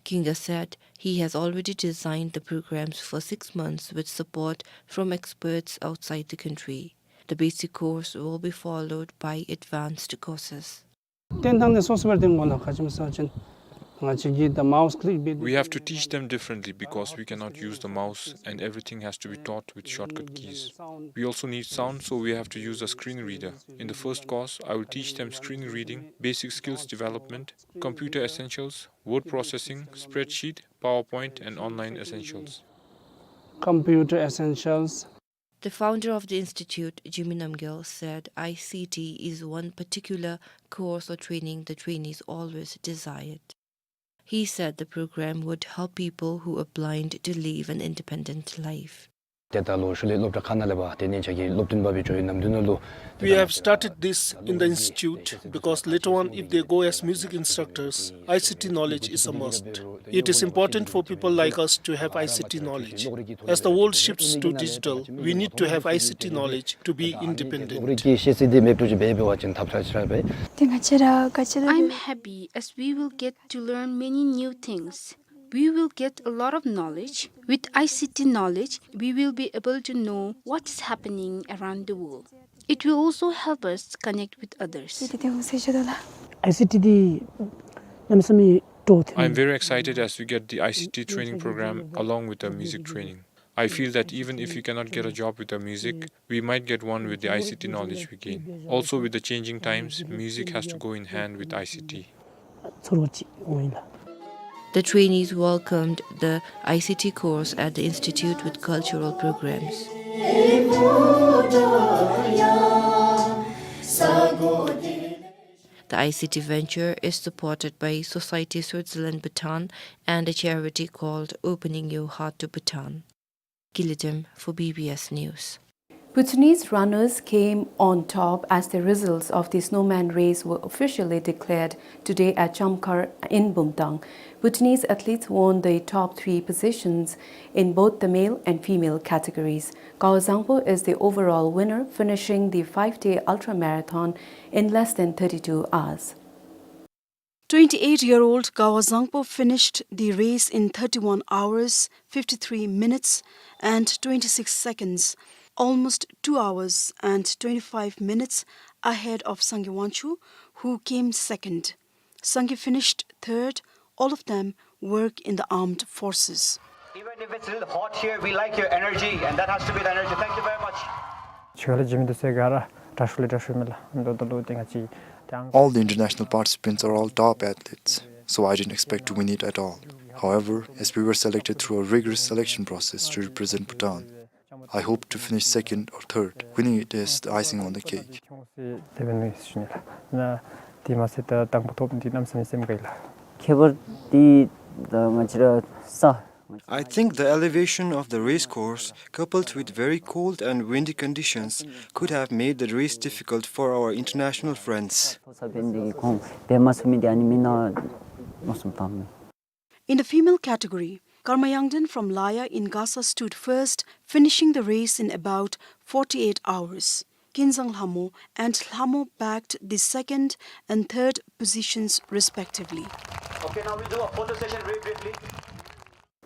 Kinga said he has already designed the programs for six months with support from experts outside the country. The basic course will be followed by advanced courses. ཏན་ཏན་ནི་སོ་སོ་བར་ཏེ་ངོ་ལ་ཁ་ཅིག་སོ་ཅིན་ང་བཅས་ཀྱིས་the mouse click བེད། We have to teach them differently because we cannot use the mouse and everything has to be taught with shortcut keys. We also need sound, so we have to use a screen reader. In the first course, I will teach them screen reading, basic skills development, computer essentials, word processing, spreadsheet, PowerPoint, and online essentials. Computer essentials. The founder of the institute, Jigme Namgyel, said I C T is one particular course or training the trainees always desired. He said the program would help people who are blind to live an independent life. ཏེ་ད་ལོ་ཤུལ་ལས་སློབ་གྲྭ་ཁག་ནང་ལས་འབད་དེ་ནི་ཅ་གི་སློབ་སྟོན་པ་སྦེ་འགྱོ་ནི་ནམ་དུས་ནང་ལུ། We have started this in the institute because later on, if they go as music instructors, I C T knowledge is a must. It is important for people like us to have I C T knowledge. As the world shifts to digital, we need to have I C T knowledge to be independent. ཏེ་ང་བཅས་ར་ག་ཅི་ར། I'm happy as we will get to learn many new things. We will get a lot of knowledge. With I C T knowledge, we will be able to know what is happening around the world. It will also help us connect with others. ཏེ་ཏེ་ཏེ་ངོ་ཤེས་ཤེས་དོ་ལགས། I C T འདི་གནམ་མེད་ས་མེད་སྤྲོ་ཐོན། I'm very excited as we get the I C T training program along with the music training. I feel that even if you cannot get a job with the music, we might get one with the I C T knowledge we gain. Also, with the changing times, music has to go in hand with I C T. ཚོར་བ་ཅིག་འོང་ཡི་ལགས། The trainees welcomed the I C T course at the institute with cultural programs. The I C T venture is supported by Society Switzerland Bhutan and a charity called Opening Your Heart to Bhutan. Kiledem for B B S News. Bhutanese runners came on top as the results of the snowman race were officially declared today at Chamkhar in Bumthang. Bhutanese athletes won the top three positions in both the male and female categories. Gawa Zangpo is the overall winner, finishing the five-day ultra marathon in less than thirty-two hours. Twenty-eight-year-old Gawa Zangpo finished the race in thirty-one hours, fifty-three minutes and twenty-six seconds, almost two hours and twenty-five minutes ahead of Sangay Wangchuk, who came second. Sangay finished third. All of them work in the armed forces. Even if it's a little hot here, we like your energy, and that has to be the energy. Thank you very much. ཕྱི་ཁ་ལས་འགྱོ་མི་འདི་ཚུ་ག་ར་དྲག་ཤོས་ལས་དྲག་ཤོས་མས་ལགས། ཨ་ནི་འདི་ལུ་ཏེ་ང་བཅས་ཏེ་ཨང་། All the international participants are all top athletes, so I didn't expect to win it at all. However, as we were selected through a rigorous selection process to represent Bhutan, I hope to finish second or third. Winning it is the icing on the cake. ཁྱད་པར་འདི་ད་ང་བཅས་ར་ས། I think the elevation of the race course, coupled with very cold and windy conditions, could have made the race difficult for our international friends. In the female category, Karma Yangden from Laya in Gasa stood first, finishing the race in about forty-eight hours. Kinzang Lhamo and Lhamo bagged the second and third positions respectively. Okay, now we do a photo session very briefly.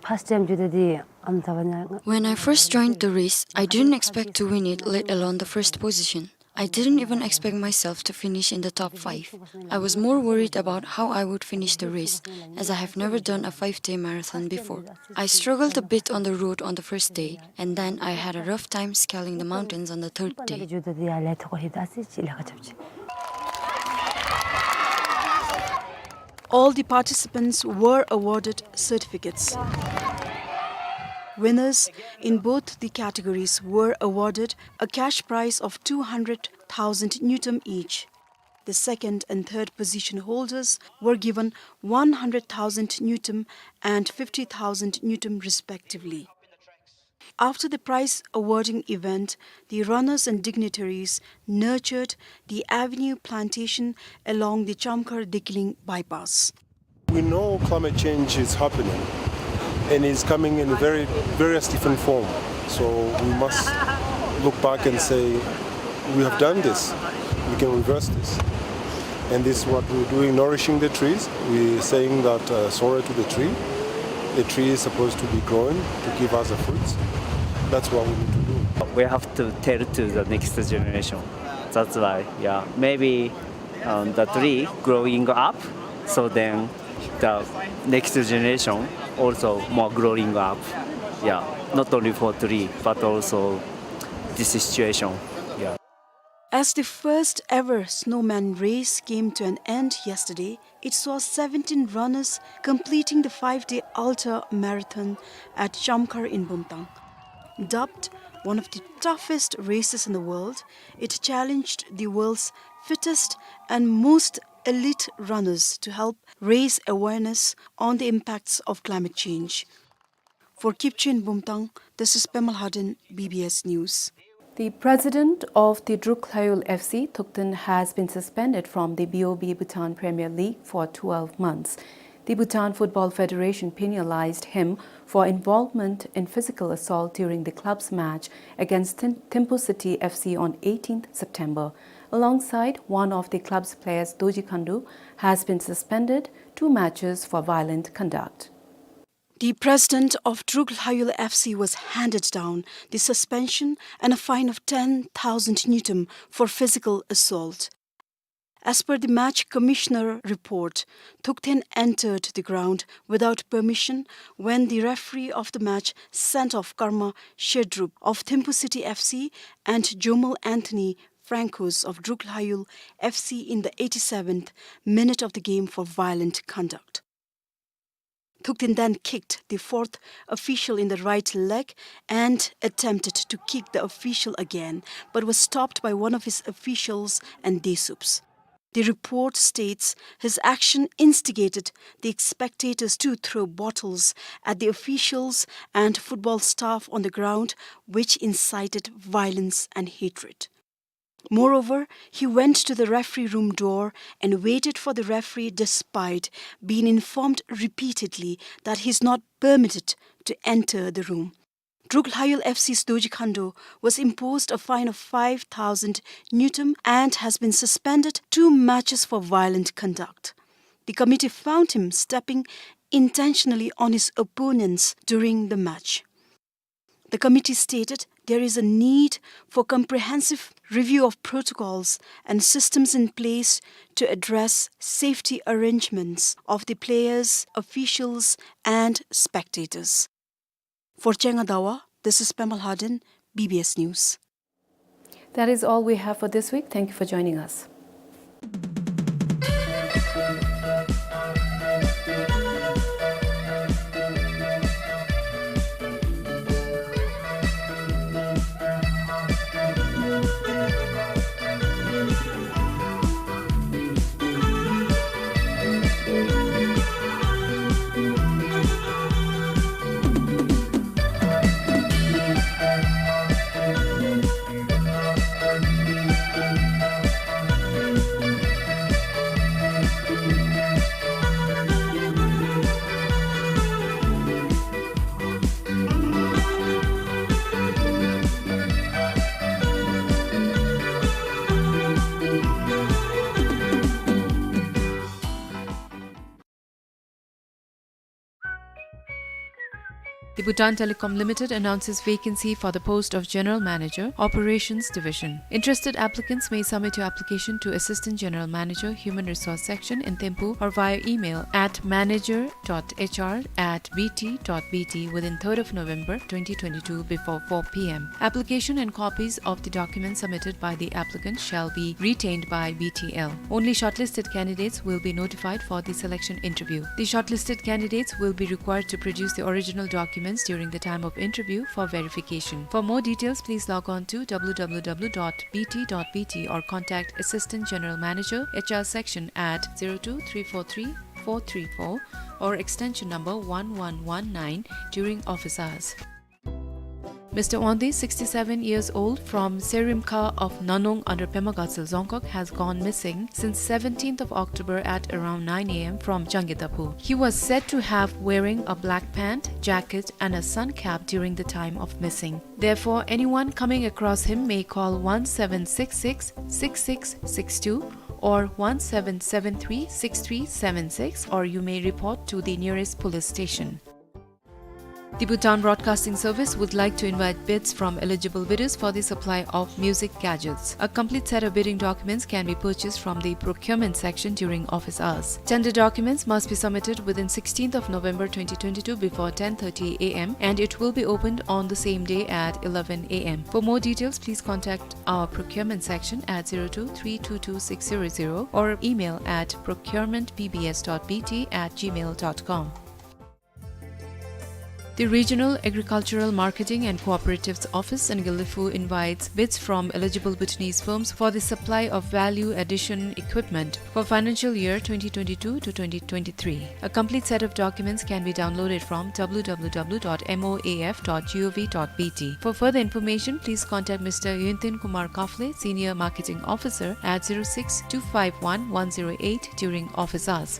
First time འགྱོ་དེ་འདི་ཨམ་ཐ་བ་ཉ། When I first joined the race, I didn't expect to win it, let alone the first position. I didn't even expect myself to finish in the top five. I was more worried about how I would finish the race, as I have never done a five-day marathon before. I struggled a bit on the road on the first day, and then I had a rough time scaling the mountains on the third day. འགྱོ་དེ་འདི་ཡ་ལས་ཐོག་ཧི་ད་སི་ཅི་ལས་ཀ་ཆབ་ཅི། All the participants were awarded certificates. Winners in both the categories were awarded a cash prize of two hundred thousand ngultrum each. The second and third position holders were given one hundred thousand ngultrum and fifty thousand ngultrum respectively. After the prize awarding event, the runners and dignitaries nurtured the avenue plantation along the Chamkhar-Dikling bypass. We know climate change is happening and is coming in very various different form. So we must look back and say, "We have done this. We can reverse this." And this is what we're doing, nourishing the trees. We're saying that, uh, "Sorry to the tree." The tree is supposed to be growing to give us the fruits. That's what we need to do. We have to tell to the next generation. That's why, yeah, maybe, um, the tree growing up, so then the next generation also more growing up. Yeah, not only for tree, but also this situation. Yeah. As the first ever snowman race came to an end yesterday, it saw seventeen runners completing the five-day ultra marathon at Chamkhar in Bumtang. Dubbed one of the toughest races in the world, it challenged the world's fittest and most elite runners to help raise awareness on the impacts of climate change. For Kipchin Bumtang, this is Pema Lhaden, B B S News. The president of the Druk Lhayul F C, Thukten, has been suspended from the B O B Bhutan Premier League for twelve months. The Bhutan Football Federation penalized him for involvement in physical assault during the club's match against Thim-, Thimphu City F C on eighteenth September. Alongside one of the club's players, Dorji Khandu, has been suspended two matches for violent conduct. The president of Druk Lhayul F C was handed down the suspension and a fine of ten thousand ngultrum for physical assault. As per the match commissioner report, Thukten entered the ground without permission when the referee of the match sent off Karma Sherdrup of Thimphu City F C and Jomal Anthony Francos of Druk Lhayul F C in the eighty-seventh minute of the game for violent conduct. Thukten then kicked the fourth official in the right leg and attempted to kick the official again, but was stopped by one of his officials and Desups. The report states his action instigated the spectators to throw bottles at the officials and football staff on the ground, which incited violence and hatred. Moreover, he went to the referee room door and waited for the referee despite being informed repeatedly that he is not permitted to enter the room. Druk Lhayul F C's Dorji Khandu was imposed a fine of five thousand ngultrum and has been suspended two matches for violent conduct. The committee found him stepping intentionally on his opponents during the match. The committee stated there is a need for comprehensive review of protocols and systems in place to address safety arrangements of the players, officials, and spectators. For Chenga Dawa, this is Pema Lhaden, B B S News. That is all we have for this week. Thank you for joining us. Bhutan Telecom Limited announces vacancy for the post of General Manager, Operations Division. Interested applicants may submit your application to Assistant General Manager, Human Resource Section in Thimphu or via email at manager dot H R at B T dot B T within third of November twenty twenty-two before four P M. Application and copies of the documents submitted by the applicant shall be retained by B T L. Only shortlisted candidates will be notified for the selection interview. The shortlisted candidates will be required to produce the original documents during the time of interview for verification. For more details, please log on to W W W dot B T dot B T or contact Assistant General Manager, H R Section at zero two three four three four three four or extension number one one one nine during office hours. Mister Wangdi, sixty-seven years old, from Serimkha of Nanung under Pema Gatshel Dzongkhag, has gone missing since seventeenth of October at around nine A M from Changkedaphu. He was said to have wearing a black pant, jacket and a sun cap during the time of missing. Therefore, anyone coming across him may call one seven six six, six six six two or one seven seven three, six three seven six, or you may report to the nearest police station. The Bhutan Broadcasting Service would like to invite bids from eligible bidders for the supply of music gadgets. A complete set of bidding documents can be purchased from the procurement section during office hours. Tender documents must be submitted within sixteenth of November twenty twenty-two before ten thirty A M and it will be opened on the same day at eleven A M. For more details, please contact our procurement section at zero two three two two six zero zero or email at procurement B B S dot B T at gmail dot com. The Regional Agricultural Marketing and Cooperatives Office in Gelephu invites bids from eligible Bhutanese firms for the supply of value addition equipment for financial year twenty twenty-two to twenty twenty-three. A complete set of documents can be downloaded from W W W dot M O A F dot G O V dot B T. For further information, please contact Mister Yuntin Kumar Kafle, Senior Marketing Officer, at zero six two five one one zero eight during office hours.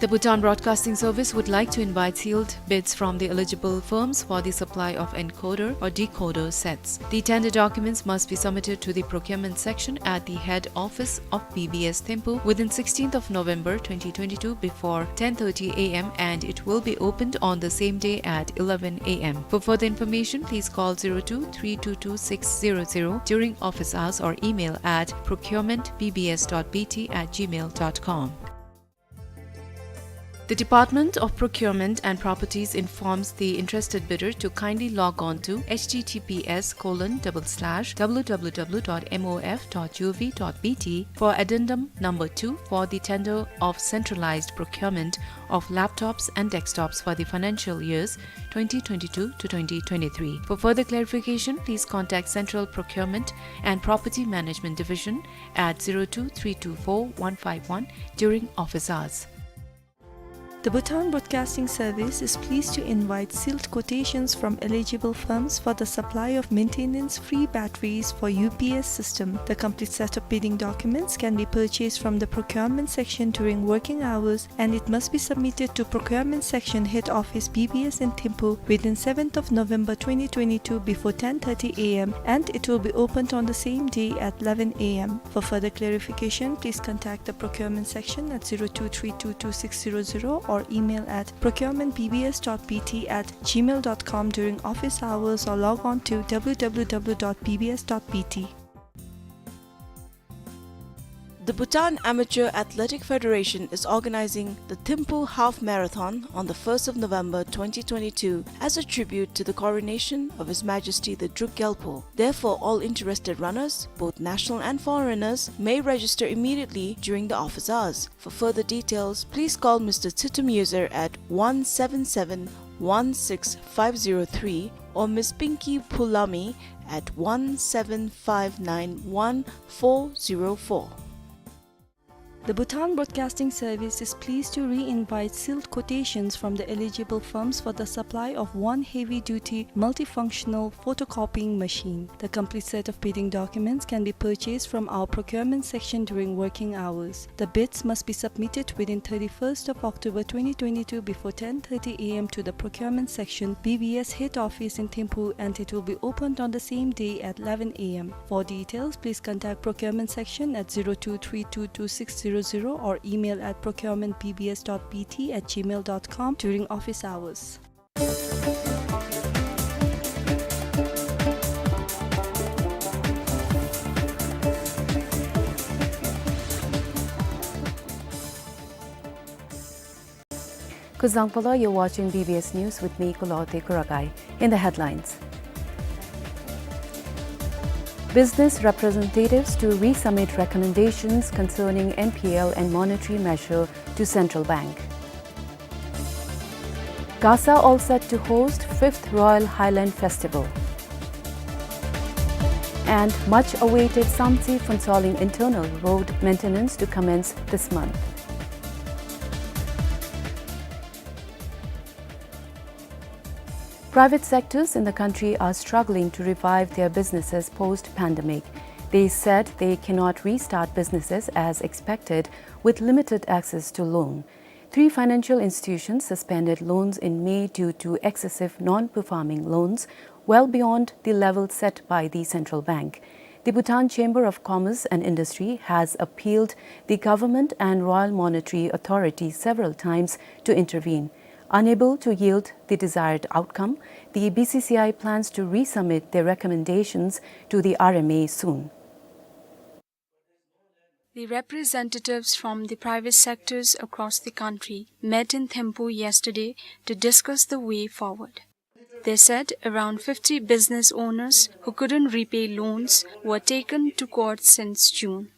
The Bhutan Broadcasting Service would like to invite sealed bids from the eligible firms for the supply of encoder or decoder sets. The tender documents must be submitted to the procurement section at the head office of B B S Thimphu within sixteenth of November twenty twenty-two before ten thirty A M and it will be opened on the same day at eleven A M. For further information, please call zero two three two two six zero zero during office hours or email at procurement B B S dot B T at gmail dot com. The Department of Procurement and Properties informs the interested bidder to kindly log on to H T T P S colon double slash W W W dot M O F dot G O V dot B T for addendum number two for the tender of centralized procurement of laptops and desktops for the financial years twenty twenty-two to twenty twenty-three. For further clarification, please contact Central Procurement and Property Management Division at zero two three two four one five one during office hours. The Bhutan Broadcasting Service is pleased to invite sealed quotations from eligible firms for the supply of maintenance-free batteries for U P S system. The complete set of bidding documents can be purchased from the procurement section during working hours, and it must be submitted to procurement section, head office, B B S in Thimphu, within seventh of November twenty twenty-two before ten thirty A M, and it will be opened on the same day at eleven A M. For further clarification, please contact the procurement section at zero two three two two six zero zero or email at procurement B B S dot B T at gmail dot com during office hours or log on to W W W dot B B S dot B T. The Bhutan Amateur Athletic Federation is organizing the Thimphu Half Marathon on the first of November twenty twenty-two as a tribute to the coronation of His Majesty the Druk Gyalpo. Therefore, all interested runners, both national and foreigners, may register immediately during the office hours. For further details, please call Mister Tsitum User at one seven seven one six five zero three or Miss Pinky Pulami at one seven five nine one four zero four. The Bhutan Broadcasting Service is pleased to re-invite sealed quotations from the eligible firms for the supply of one heavy-duty multifunctional photocopying machine. The complete set of bidding documents can be purchased from our procurement section during working hours. The bids must be submitted within thirty-first of October twenty twenty-two before ten thirty A M to the procurement section, B B S head office in Thimphu, and it will be opened on the same day at eleven A M. For details, please contact procurement section at zero two three two two six zero zero or email at procurement B B S dot B T at gmail dot com during office hours. Kuzuzangpo, you're watching B B S News with me, Kulawarti Kuragai. In the headlines, business representatives to resubmit recommendations concerning N P L and monetary measure to central bank. Gasa all set to host fifth Royal Highland Festival. And much awaited Samtse Phuentsholing internal road maintenance to commence this month. Private sectors in the country are struggling to revive their businesses post-pandemic. They said they cannot restart businesses as expected with limited access to loan. Three financial institutions suspended loans in May due to excessive non-performing loans, well beyond the level set by the central bank. The Bhutan Chamber of Commerce and Industry has appealed the government and Royal Monetary Authority several times to intervene. Unable to yield the desired outcome, the B C C I plans to resubmit their recommendations to the R M A soon. The representatives from the private sectors across the country met in Thimphu yesterday to discuss the way forward. They said around fifty business owners who couldn't repay loans were taken to court since June.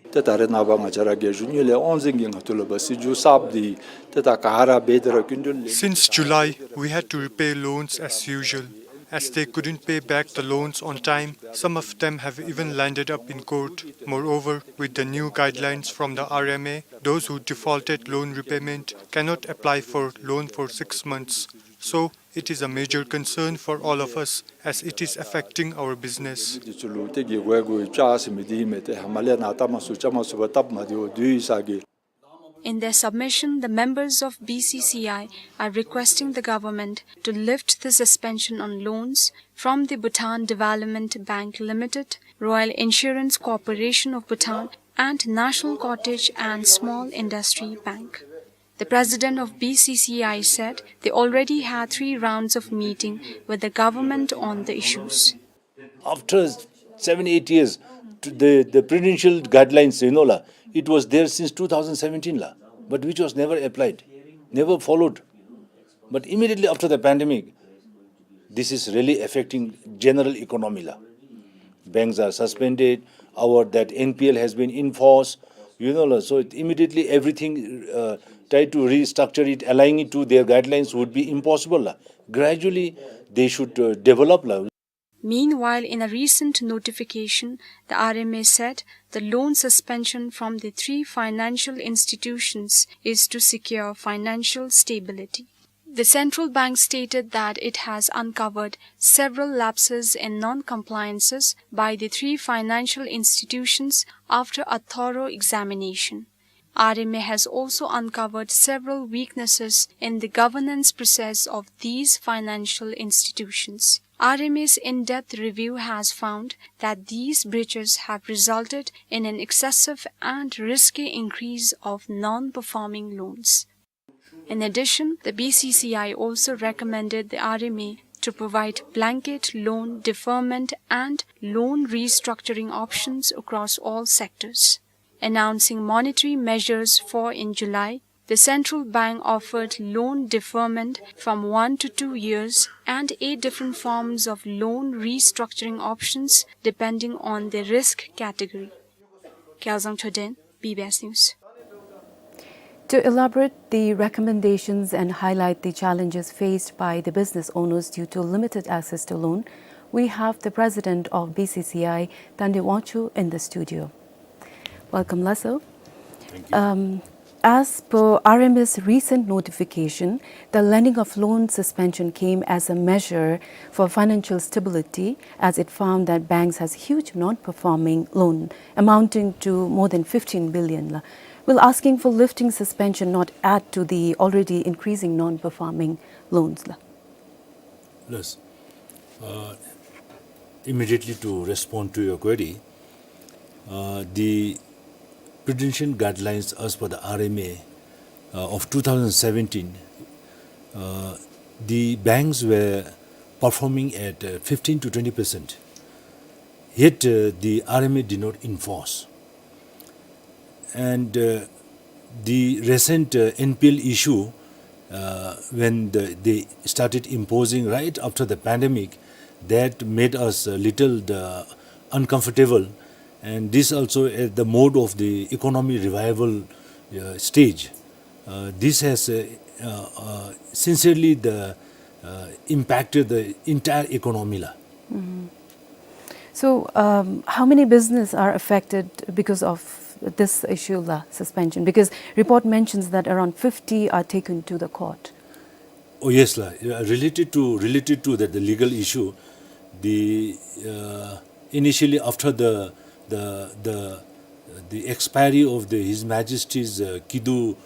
ཏེ་ད་རེས་ནངས་པ་ང་བཅས་ར་རྒྱལ་གཞུང་གཉིས་ལས་དབང་འཛིན་གྱིས་ང་བཅས་ལུ་འབད་སྲིད་བྱུས་གསརཔ་འདི་ཏེ་ད་ག་ར་འབད་དེ་ར་སྐྱིན་འགྲུལ་ལེན། Since July, we had to repay loans as usual, as they couldn't pay back the loans on time, some of them have even landed up in court. Moreover, with the new guidelines from the R M A, those who defaulted loan repayment cannot apply for loan for six months. So, it is a major concern for all of us as it is affecting our business. འདི་ཚུ་ལུ་ཏེ་དགེ་བསྐོས་དགོ་པས་ཟེར་མི་འདི་ཨིན་མས། ཏེ་ཧེ་མ་ལས་ནཱ་བཏབ་མ་ཚུགས་རྐྱབ་མ་ཚུགས་པར་སྟབས་མ་བདེཝ་འདུག་ཡོད་ས་གི། In their submission, the members of B C C I are requesting the government to lift the suspension on loans from the Bhutan Development Bank Limited, Royal Insurance Corporation of Bhutan, and National Cottage and Small Industry Bank. The president of B C C I said they already had three rounds of meeting with the government on the issues. After seven, eight years, to the, the prudential guidelines, you know, la, it was there since two thousand seventeen, la, but which was never applied, never followed. But immediately after the pandemic, this is really affecting general economy, la. Banks are suspended, our that N P L has been enforced, you know, la, so it immediately everything, uh, try to restructure it, align it to their guidelines would be impossible, la. Gradually, they should, uh, develop, la. Meanwhile, in a recent notification, the R M A said the loan suspension from the three financial institutions is to secure financial stability. The central bank stated that it has uncovered several lapses and non-compliances by the three financial institutions after a thorough examination. R M A has also uncovered several weaknesses in the governance process of these financial institutions. R M A's in-depth review has found that these breaches have resulted in an excessive and risky increase of non-performing loans. In addition, the B C C I also recommended the R M A to provide blanket loan deferment and loan restructuring options across all sectors. Announcing monetary measures for in July, the central bank offered loan deferment from one to two years and eight different forms of loan restructuring options depending on the risk category. Kyaljang Choden, B B S News. To elaborate the recommendations and highlight the challenges faced by the business owners due to limited access to loan, we have the president of B C C I, Tande Wangchuk, in the studio. Welcome, la, sir. Thank you. Um, as per R M A's recent notification, the lending of loan suspension came as a measure for financial stability, as it found that banks has huge non-performing loan amounting to more than fifteen billion, la. Will asking for lifting suspension not add to the already increasing non-performing loans, la? Yes. Uh, immediately to respond to your query, uh, the prudential guidelines as per the R M A, uh, of two thousand seventeen, uh, The banks were performing at, uh, fifteen to twenty percent. Yet, uh, the R M A did not enforce. And, uh, the recent, uh, N P L issue, uh, when the, they started imposing right after the pandemic, that made us a little, uh, uncomfortable. And this also at the mode of the economy revival, uh, stage. Uh, this has, uh, uh, uh, sincerely the, uh, impacted the entire economy la. So, um, how many business are affected because of this issue la, suspension? Because report mentions that around fifty are taken to the court. Oh yes la. Yeah, related to, related to that, the legal issue, the, uh, initially after the, the, the, the expiry of the His Majesty's, uh, kidu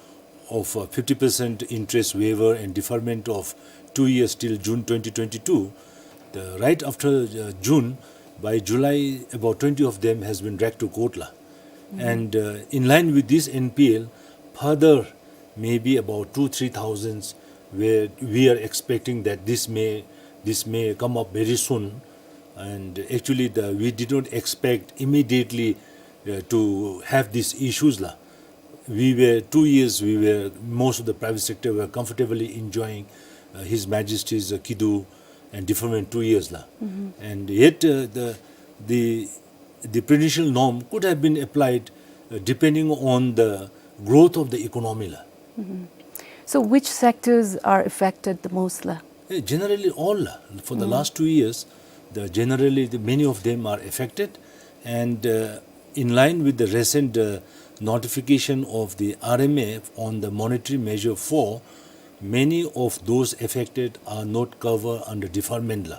of, uh, fifty percent interest waiver and deferment of two years till June twenty twenty-two, the, right after, uh, June, by July, about twenty of them has been dragged to court la. And, uh, in line with this N P L, further maybe about two, three thousands where we are expecting that this may, this may come up very soon. And actually, the, we did not expect immediately, uh, to have these issues la. We were, two years, we were, most of the private sector were comfortably enjoying, uh, His Majesty's, uh, kidu and deferment two years la. And yet, uh, the, the, the prudential norm could have been applied, uh, depending on the growth of the economy la. So which sectors are affected the most la? Eh, generally all la. For the last two years, the, generally the, many of them are affected, and, uh, in line with the recent, uh, notification of the R M A on the monetary measure four, many of those affected are not covered under deferment la.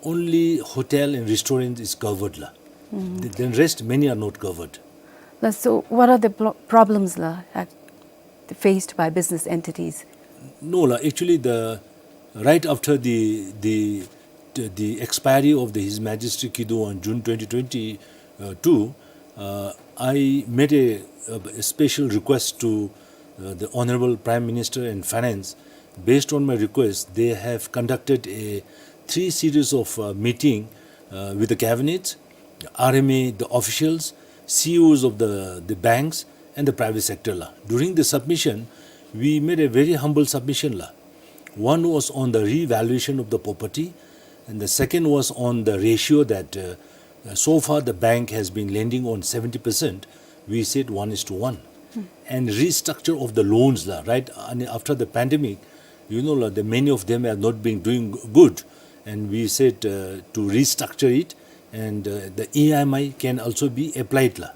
Only hotel and restaurant is covered la. Th-, then rest many are not covered. La, so what are the pro-, problems la, ac-, faced by business entities? No la, actually the, right after the, the, the, the expiry of the His Majesty Kidu on June twenty twenty-two, uh, I made a, a special request to, uh, the Honorable Prime Minister and Finance. Based on my request, they have conducted a three series of, uh, meeting, uh, with the cabinet, R M A, the officials, C E Os of the, the banks, and the private sector la. During the submission, we made a very humble submission la. One was on the revaluation of the property, and the second was on the ratio that, uh, uh, so far the bank has been lending on seventy percent. We said one is to one. And restructure of the loans la, right? And after the pandemic, you know la, the many of them have not been doing g-, good, and we said, uh, to restructure it, and, uh, the E M I can also be applied la.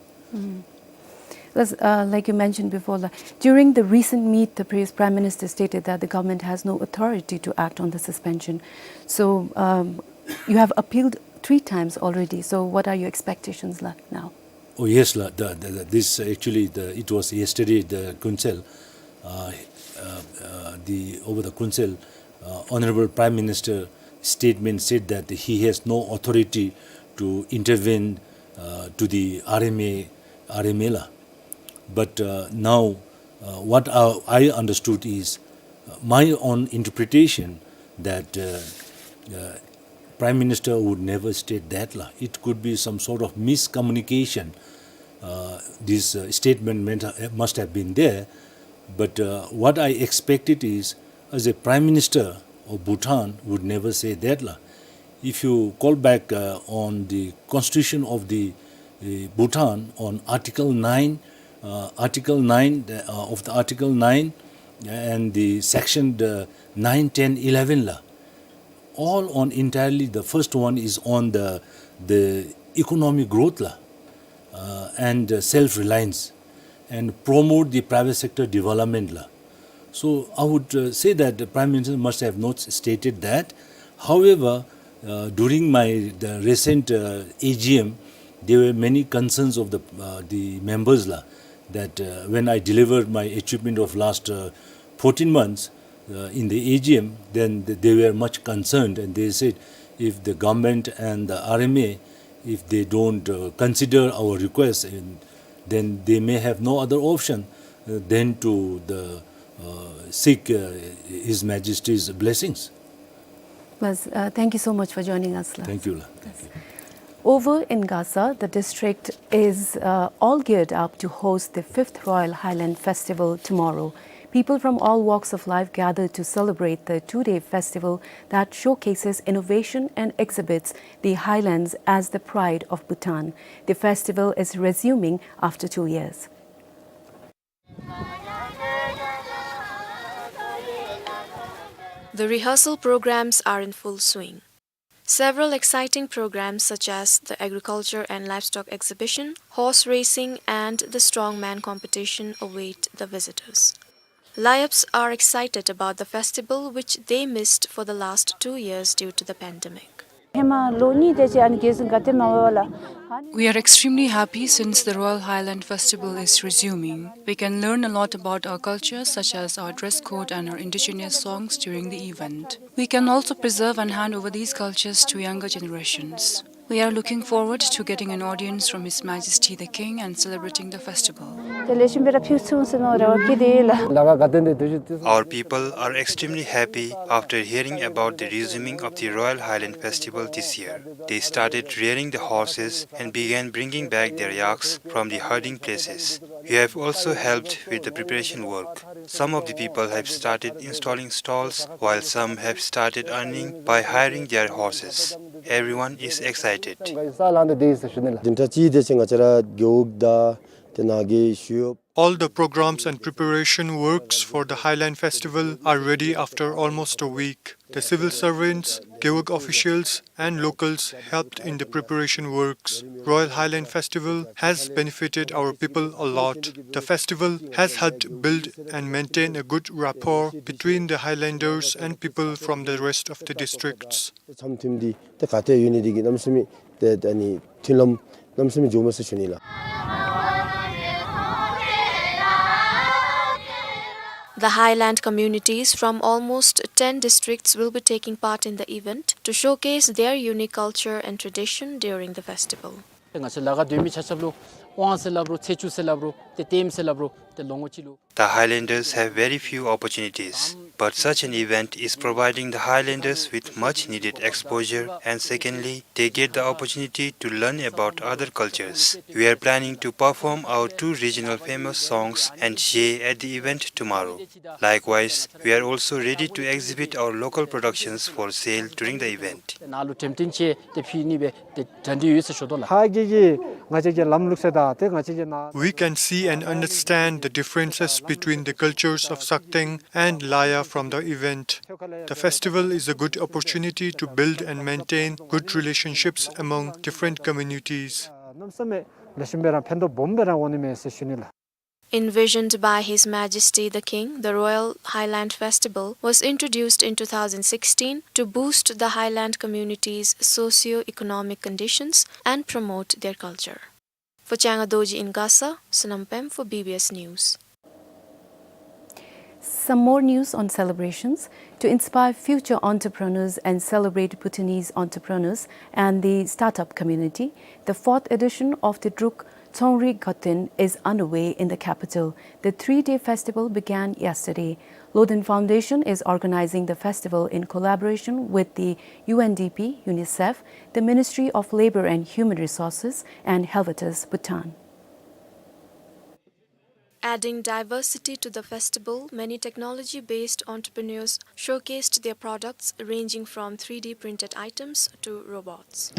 Plus, uh, like you mentioned before, la, during the recent meet, the previous Prime Minister stated that the government has no authority to act on the suspension. So, um, you have appealed three times already. So, what are your expectations la now? Oh yes la, the, the, the, this actually, the, it was yesterday the Kunsel, uh, uh, uh, the, over the Kunsel, uh, Honorable Prime Minister statement said that he has no authority to intervene, uh, to the R M A, R M A la. But, uh, now, uh, what I, I understood is, uh, my own interpretation that, uh, uh, Prime Minister would never state that la. It could be some sort of miscommunication. Uh, this, uh, statement meant, uh, must have been there. But, uh, what I expected is, as a Prime Minister of Bhutan would never say that la. If you call back, uh, on the constitution of the, uh, Bhutan, on Article nine, uh, Article nine, uh, of the Article nine and the section the nine, ten, eleven la, all on entirely, the first one is on the, the economic growth la, uh, and, uh, self-reliance, and promote the private sector development la. So I would, uh, say that the Prime Minister must have not stated that. However, uh, during my, the recent, uh, A G M, there were many concerns of the, uh, the members la, that, uh, when I delivered my achievement of last, uh, fourteen months, uh, in the A G M, then th-, they were much concerned, and they said, if the government and the R M A, if they don't, uh, consider our request, and then they may have no other option, uh, than to the, uh, seek, uh, His Majesty's blessings. Bas, uh, thank you so much for joining us, la. Thank you, la. Thank you. Over in Gasa, the district is, uh, all geared up to host the fifth Royal Highland Festival tomorrow. People from all walks of life gather to celebrate the two-day festival that showcases innovation and exhibits the highlands as the pride of Bhutan. The festival is resuming after two years. The rehearsal programs are in full swing. Several exciting programs such as the agriculture and livestock exhibition, horse racing, and the strongman competition await the visitors. Layups are excited about the festival, which they missed for the last two years due to the pandemic. We are extremely happy since the Royal Highland Festival is resuming. We can learn a lot about our culture, such as our dress code and our indigenous songs during the event. We can also preserve and hand over these cultures to younger generations. We are looking forward to getting an audience from His Majesty the King and celebrating the festival. Our people are extremely happy after hearing about the resuming of the Royal Highland Festival this year. They started rearing the horses and began bringing back their yaks from the herding places. We have also helped with the preparation work. Some of the people have started installing stalls, while some have started earning by hiring their horses. Everyone is excited. འཛིན་གྲྭ་གཅིག་དེ་ཅིག་ང་བཅས་ར་རྒེད་འོག་དང་དེ་ནང་གི་ཞུ་ཡོད། All the programs and preparation works for the Highland Festival are ready after almost a week. The civil servants, Gewog officials, and locals helped in the preparation works. Royal Highland Festival has benefited our people a lot. The festival has helped build and maintain a good rapport between the Highlanders and people from the rest of the districts. འཆམ་མཐུན་འདི་ཏེ་ག་ཏེ་ཡོད་ནི་འདི་གིས་གནམ་མེད་ས་མེད་ཏེ་ཨ་ནི་མཐུན་ལམ་གནམ་མེད་ས་མེད་འགྱོཝ་མས་ཟེར་ཞུ་ནི་ལགས། The highland communities from almost ten districts will be taking part in the event to showcase their unique culture and tradition during the festival. ང་བཅས་ལ་ག་སྡོད་མི་ཆ་ཁྱབ་ལུ་དབང་ཟེར་སླབ་རུང་ཚེས་བཅུ་ཟེར་སླབ་རུང་ཏེ་ལྟདམོ་ཟེར་སླབ་རུང་ཏེ་ལོ་ངོ་གཅིག་ལུ། The Highlanders have very few opportunities, but such an event is providing the Highlanders with much needed exposure, and secondly, they get the opportunity to learn about other cultures. We are planning to perform our two regional famous songs and zhe at the event tomorrow. Likewise, we are also ready to exhibit our local productions for sale during the event. ཏེ་ནཱ་ལུ་འགྲེམས་སྟོན་ཅིག་ཏེ་ཕུལ་ནི་སྦེ་ཏེ་གྲ་སྒྲིག་ཡོད་ཟེར་ཞུ་དོ་ལགས། ཧ་གི་གི་ང་བཅས་ཀྱི་ལམ་ལུགས་ཟེར་དང་ཏེ་ང་བཅས་ཀྱི་ནཱ། We can see and understand the differences between the cultures of Sakteng and Laya from the event. The festival is a good opportunity to build and maintain good relationships among different communities. གནམ་མེད་ས་མེད་ལེགས་ཤོམ་སྦེ་ར་ཕན་ཐོགས་སྦོམ་སྦེ་ར་འོང་ནི་མས་ཟེར་ཞུ་ནི་ལགས། Envisioned by His Majesty the King, the Royal Highland Festival was introduced in two thousand sixteen to boost the highland communities' socio-economic conditions and promote their culture. For Changa Dorji in Gasa, Sonam Pem for B B S News. Some more news on celebrations. To inspire future entrepreneurs and celebrate Bhutanese entrepreneurs and the startup community, the fourth edition of the Druk Tsongri Ghoten is underway in the capital. The three-day festival began yesterday. Loden Foundation is organizing the festival in collaboration with the U N D P, UNICEF, the Ministry of Labor and Human Resources, and Helvetas Bhutan. Adding diversity to the festival, many technology-based entrepreneurs showcased their products ranging from three D printed items to robots.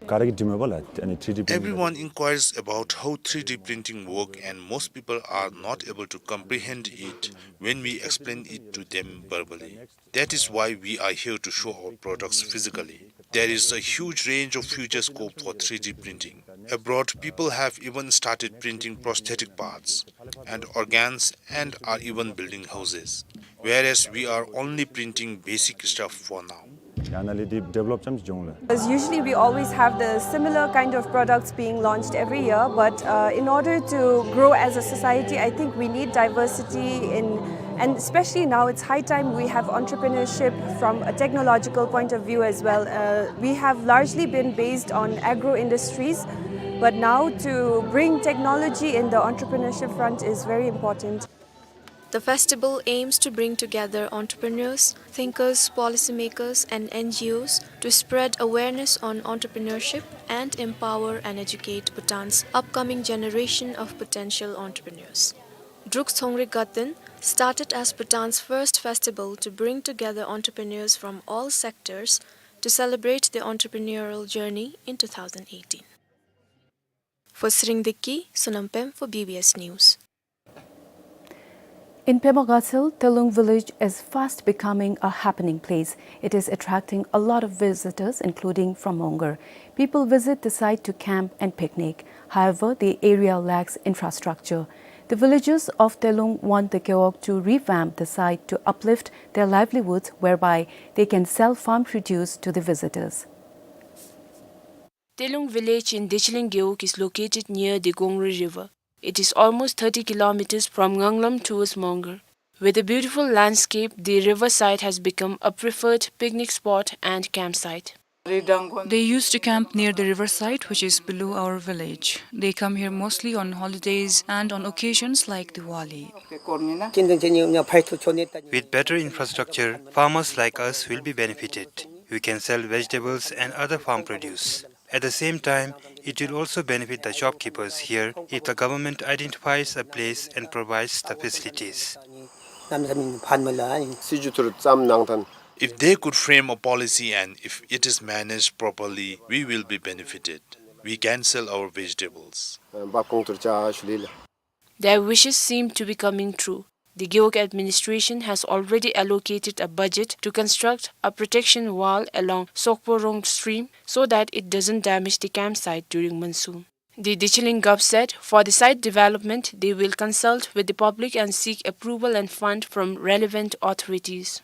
ག་ར་གིས་འདྲིམ་ཡོད་པ་ལགས། ཨ་ནི་three D printing. Everyone inquires about how three D printing work, and most people are not able to comprehend it when we explain it to them verbally. That is why we are here to show our products physically. There is a huge range of future scope for three D printing. Abroad, people have even started printing prosthetic parts and organs and are even building houses, whereas we are only printing basic stuff for now. ཡང་ན་ལས་འདི་develop ཙམ་འབྱུང་ལགས། Because usually we always have the similar kind of products being launched every year, but, uh, in order to grow as a society, I think we need diversity in, and especially now it's high time we have entrepreneurship from a technological point of view as well. Uh, we have largely been based on agro industries. But now to bring technology in the entrepreneurship front is very important. The festival aims to bring together entrepreneurs, thinkers, policymakers, and N G Os to spread awareness on entrepreneurship and empower and educate Bhutan's upcoming generation of potential entrepreneurs. Druk Tsongri Gaden started as Bhutan's first festival to bring together entrepreneurs from all sectors to celebrate their entrepreneurial journey in two thousand eighteen. For Tshering Deki, Sonam Pem for B B S News. In Pema Gatshel, Telung village is fast becoming a happening place. It is attracting a lot of visitors, including from Mongar. People visit the site to camp and picnic. However, the area lacks infrastructure. The villagers of Telung want the gewog to revamp the site to uplift their livelihoods, whereby they can sell farm produce to the visitors. Telung village in Decheleng Gewog is located near the Gongri River. It is almost thirty kilometers from Nganglam towards Mongar. With a beautiful landscape, the riverside has become a preferred picnic spot and campsite. They used to camp near the riverside, which is below our village. They come here mostly on holidays and on occasions like Diwali. With better infrastructure, farmers like us will be benefited. We can sell vegetables and other farm produce. At the same time, it will also benefit the shopkeepers here if the government identifies a place and provides the facilities. If they could frame a policy and if it is managed properly, we will be benefited. We can sell our vegetables. Their wishes seem to be coming true. The Gewog administration has already allocated a budget to construct a protection wall along Sokporong stream so that it doesn't damage the campsite during monsoon. The Decheleng Gov said for the site development, they will consult with the public and seek approval and fund from relevant authorities.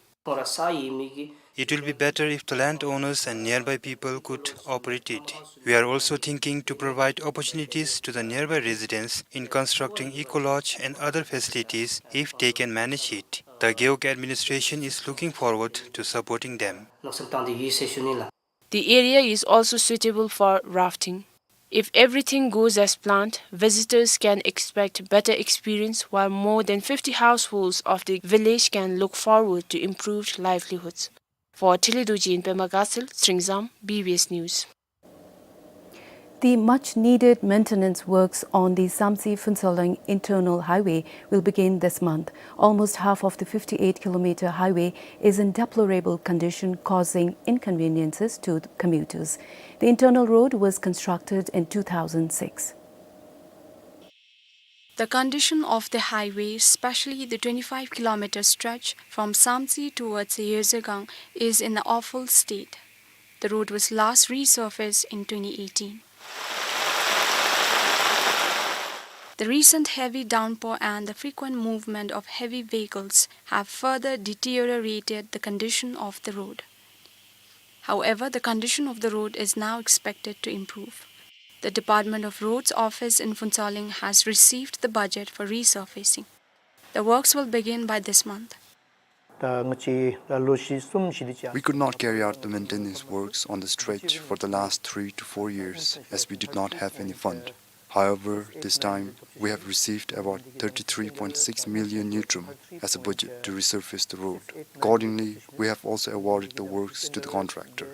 It will be better if the landowners and nearby people could operate it. We are also thinking to provide opportunities to the nearby residents in constructing eco-lodge and other facilities if they can manage it. The Gewog administration is looking forward to supporting them. The area is also suitable for rafting. If everything goes as planned, visitors can expect better experience, while more than fifty households of the village can look forward to improved livelihoods. For Tele Dorji in Pema Gatshel, Tshering Zam, B B S News. The much-needed maintenance works on the Samtse-Phuentsholing internal highway will begin this month. Almost half of the fifty-eight kilometer highway is in deplorable condition, causing inconveniences to the commuters. The internal road was constructed in two thousand six. The condition of the highway, especially the twenty-five kilometer stretch from Samtse towards Yezhegang, is in an awful state. The road was last resurfaced in twenty eighteen. The recent heavy downpour and the frequent movement of heavy vehicles have further deteriorated the condition of the road. However, the condition of the road is now expected to improve. The Department of Roads office in Phuentsholing has received the budget for resurfacing. The works will begin by this month. We could not carry out the maintenance works on the stretch for the last three to four years as we did not have any fund. However, this time we have received about thirty-three point six million ngultrum as a budget to resurface the road. Accordingly, we have also awarded the works to the contractor.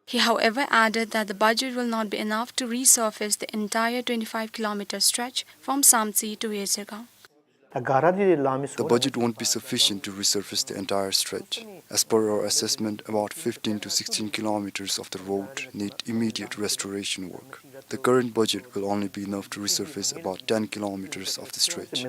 He, however, added that the budget will not be enough to resurface the entire twenty-five kilometer stretch from Samtse to Yezhegang. The budget won't be sufficient to resurface the entire stretch. As per our assessment, about fifteen to sixteen kilometers of the road need immediate restoration work. The current budget will only be enough to resurface about ten kilometers of the stretch.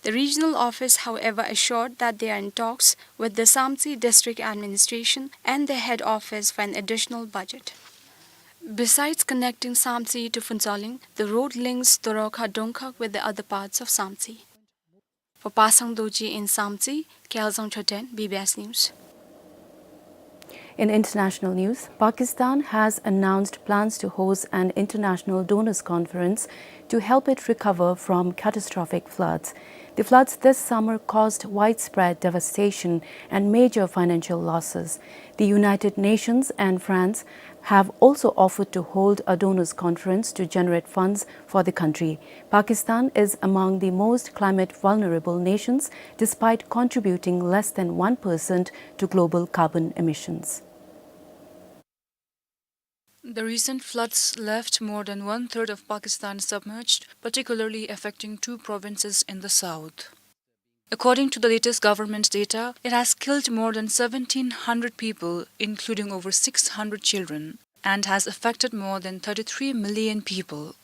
The regional office, however, assured that they are in talks with the Samtse district administration and the head office for an additional budget. Besides connecting Samtse to Phuentsholing, the road links Dorokha Dongkhag with the other parts of Samtse. For Pasang Dorji in Samtse, Kyaljang Choten, B B S News. In international news, Pakistan has announced plans to host an international donors conference to help it recover from catastrophic floods. The floods this summer caused widespread devastation and major financial losses. The United Nations and France have also offered to hold a donors' conference to generate funds for the country. Pakistan is among the most climate vulnerable nations, despite contributing less than one percent to global carbon emissions. The recent floods left more than one-third of Pakistan submerged, particularly affecting two provinces in the south. According to the latest government data, it has killed more than seventeen hundred people, including over six hundred children, and has affected more than thirty-three million people.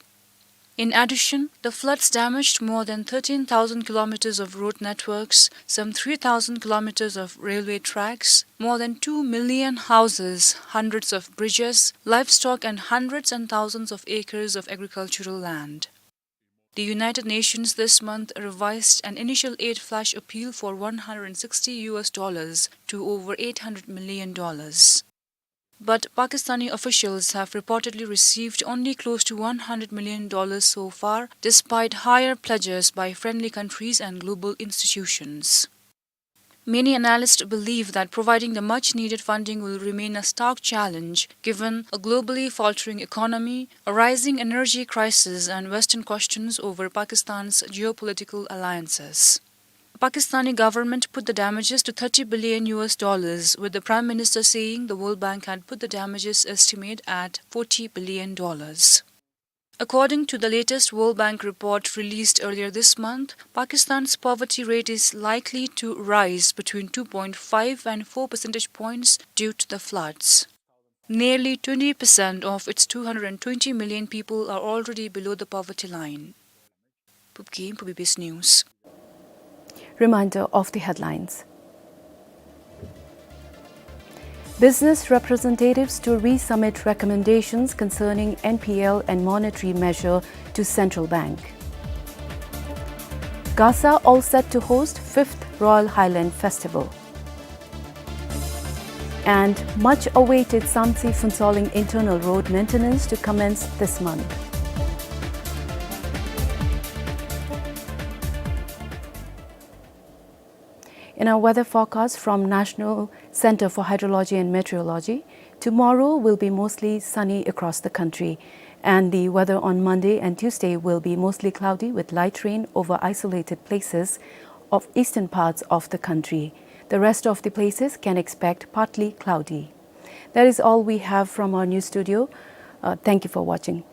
In addition, the floods damaged more than thirteen thousand kilometers of road networks, some three thousand kilometers of railway tracks, more than two million houses, hundreds of bridges, livestock, and hundreds and thousands of acres of agricultural land. The United Nations this month revised an initial aid flash appeal for one hundred sixty U S dollars to over eight hundred million dollars. But Pakistani officials have reportedly received only close to one hundred million dollars so far, despite higher pledges by friendly countries and global institutions. Many analysts believe that providing the much-needed funding will remain a stark challenge, given a globally faltering economy, a rising energy crisis, and Western questions over Pakistan's geopolitical alliances. Pakistani government put the damages to thirty billion U S dollars, with the Prime Minister saying the World Bank had put the damages estimate at forty billion dollars. According to the latest World Bank report released earlier this month, Pakistan's poverty rate is likely to rise between two point five and four percentage points due to the floods. Nearly twenty percent of its two hundred twenty million people are already below the poverty line. Pupkim, Pu B B S News. Reminder of the headlines. Business representatives to resubmit recommendations concerning N P L and monetary measure to central bank. Gasa all set to host fifth Royal Highland Festival. And much awaited Samtse Phuentsholing internal road maintenance to commence this month. In our weather forecast from National Center for Hydrology and Meteorology, tomorrow will be mostly sunny across the country, and the weather on Monday and Tuesday will be mostly cloudy with light rain over isolated places of eastern parts of the country. The rest of the places can expect partly cloudy. That is all we have from our news studio. Uh, thank you for watching.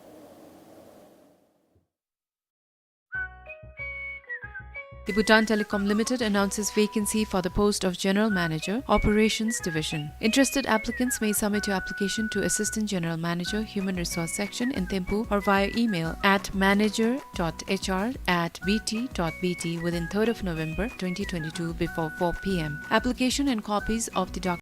The Bhutan Telecom Limited announces vacancy for the post of General Manager, Operations Division. Interested applicants may submit your application to Assistant General Manager, Human Resource Section in Thimphu or via email at manager dot H R at B T dot B T within third of November twenty twenty-two before four P M. Application and copies of the documents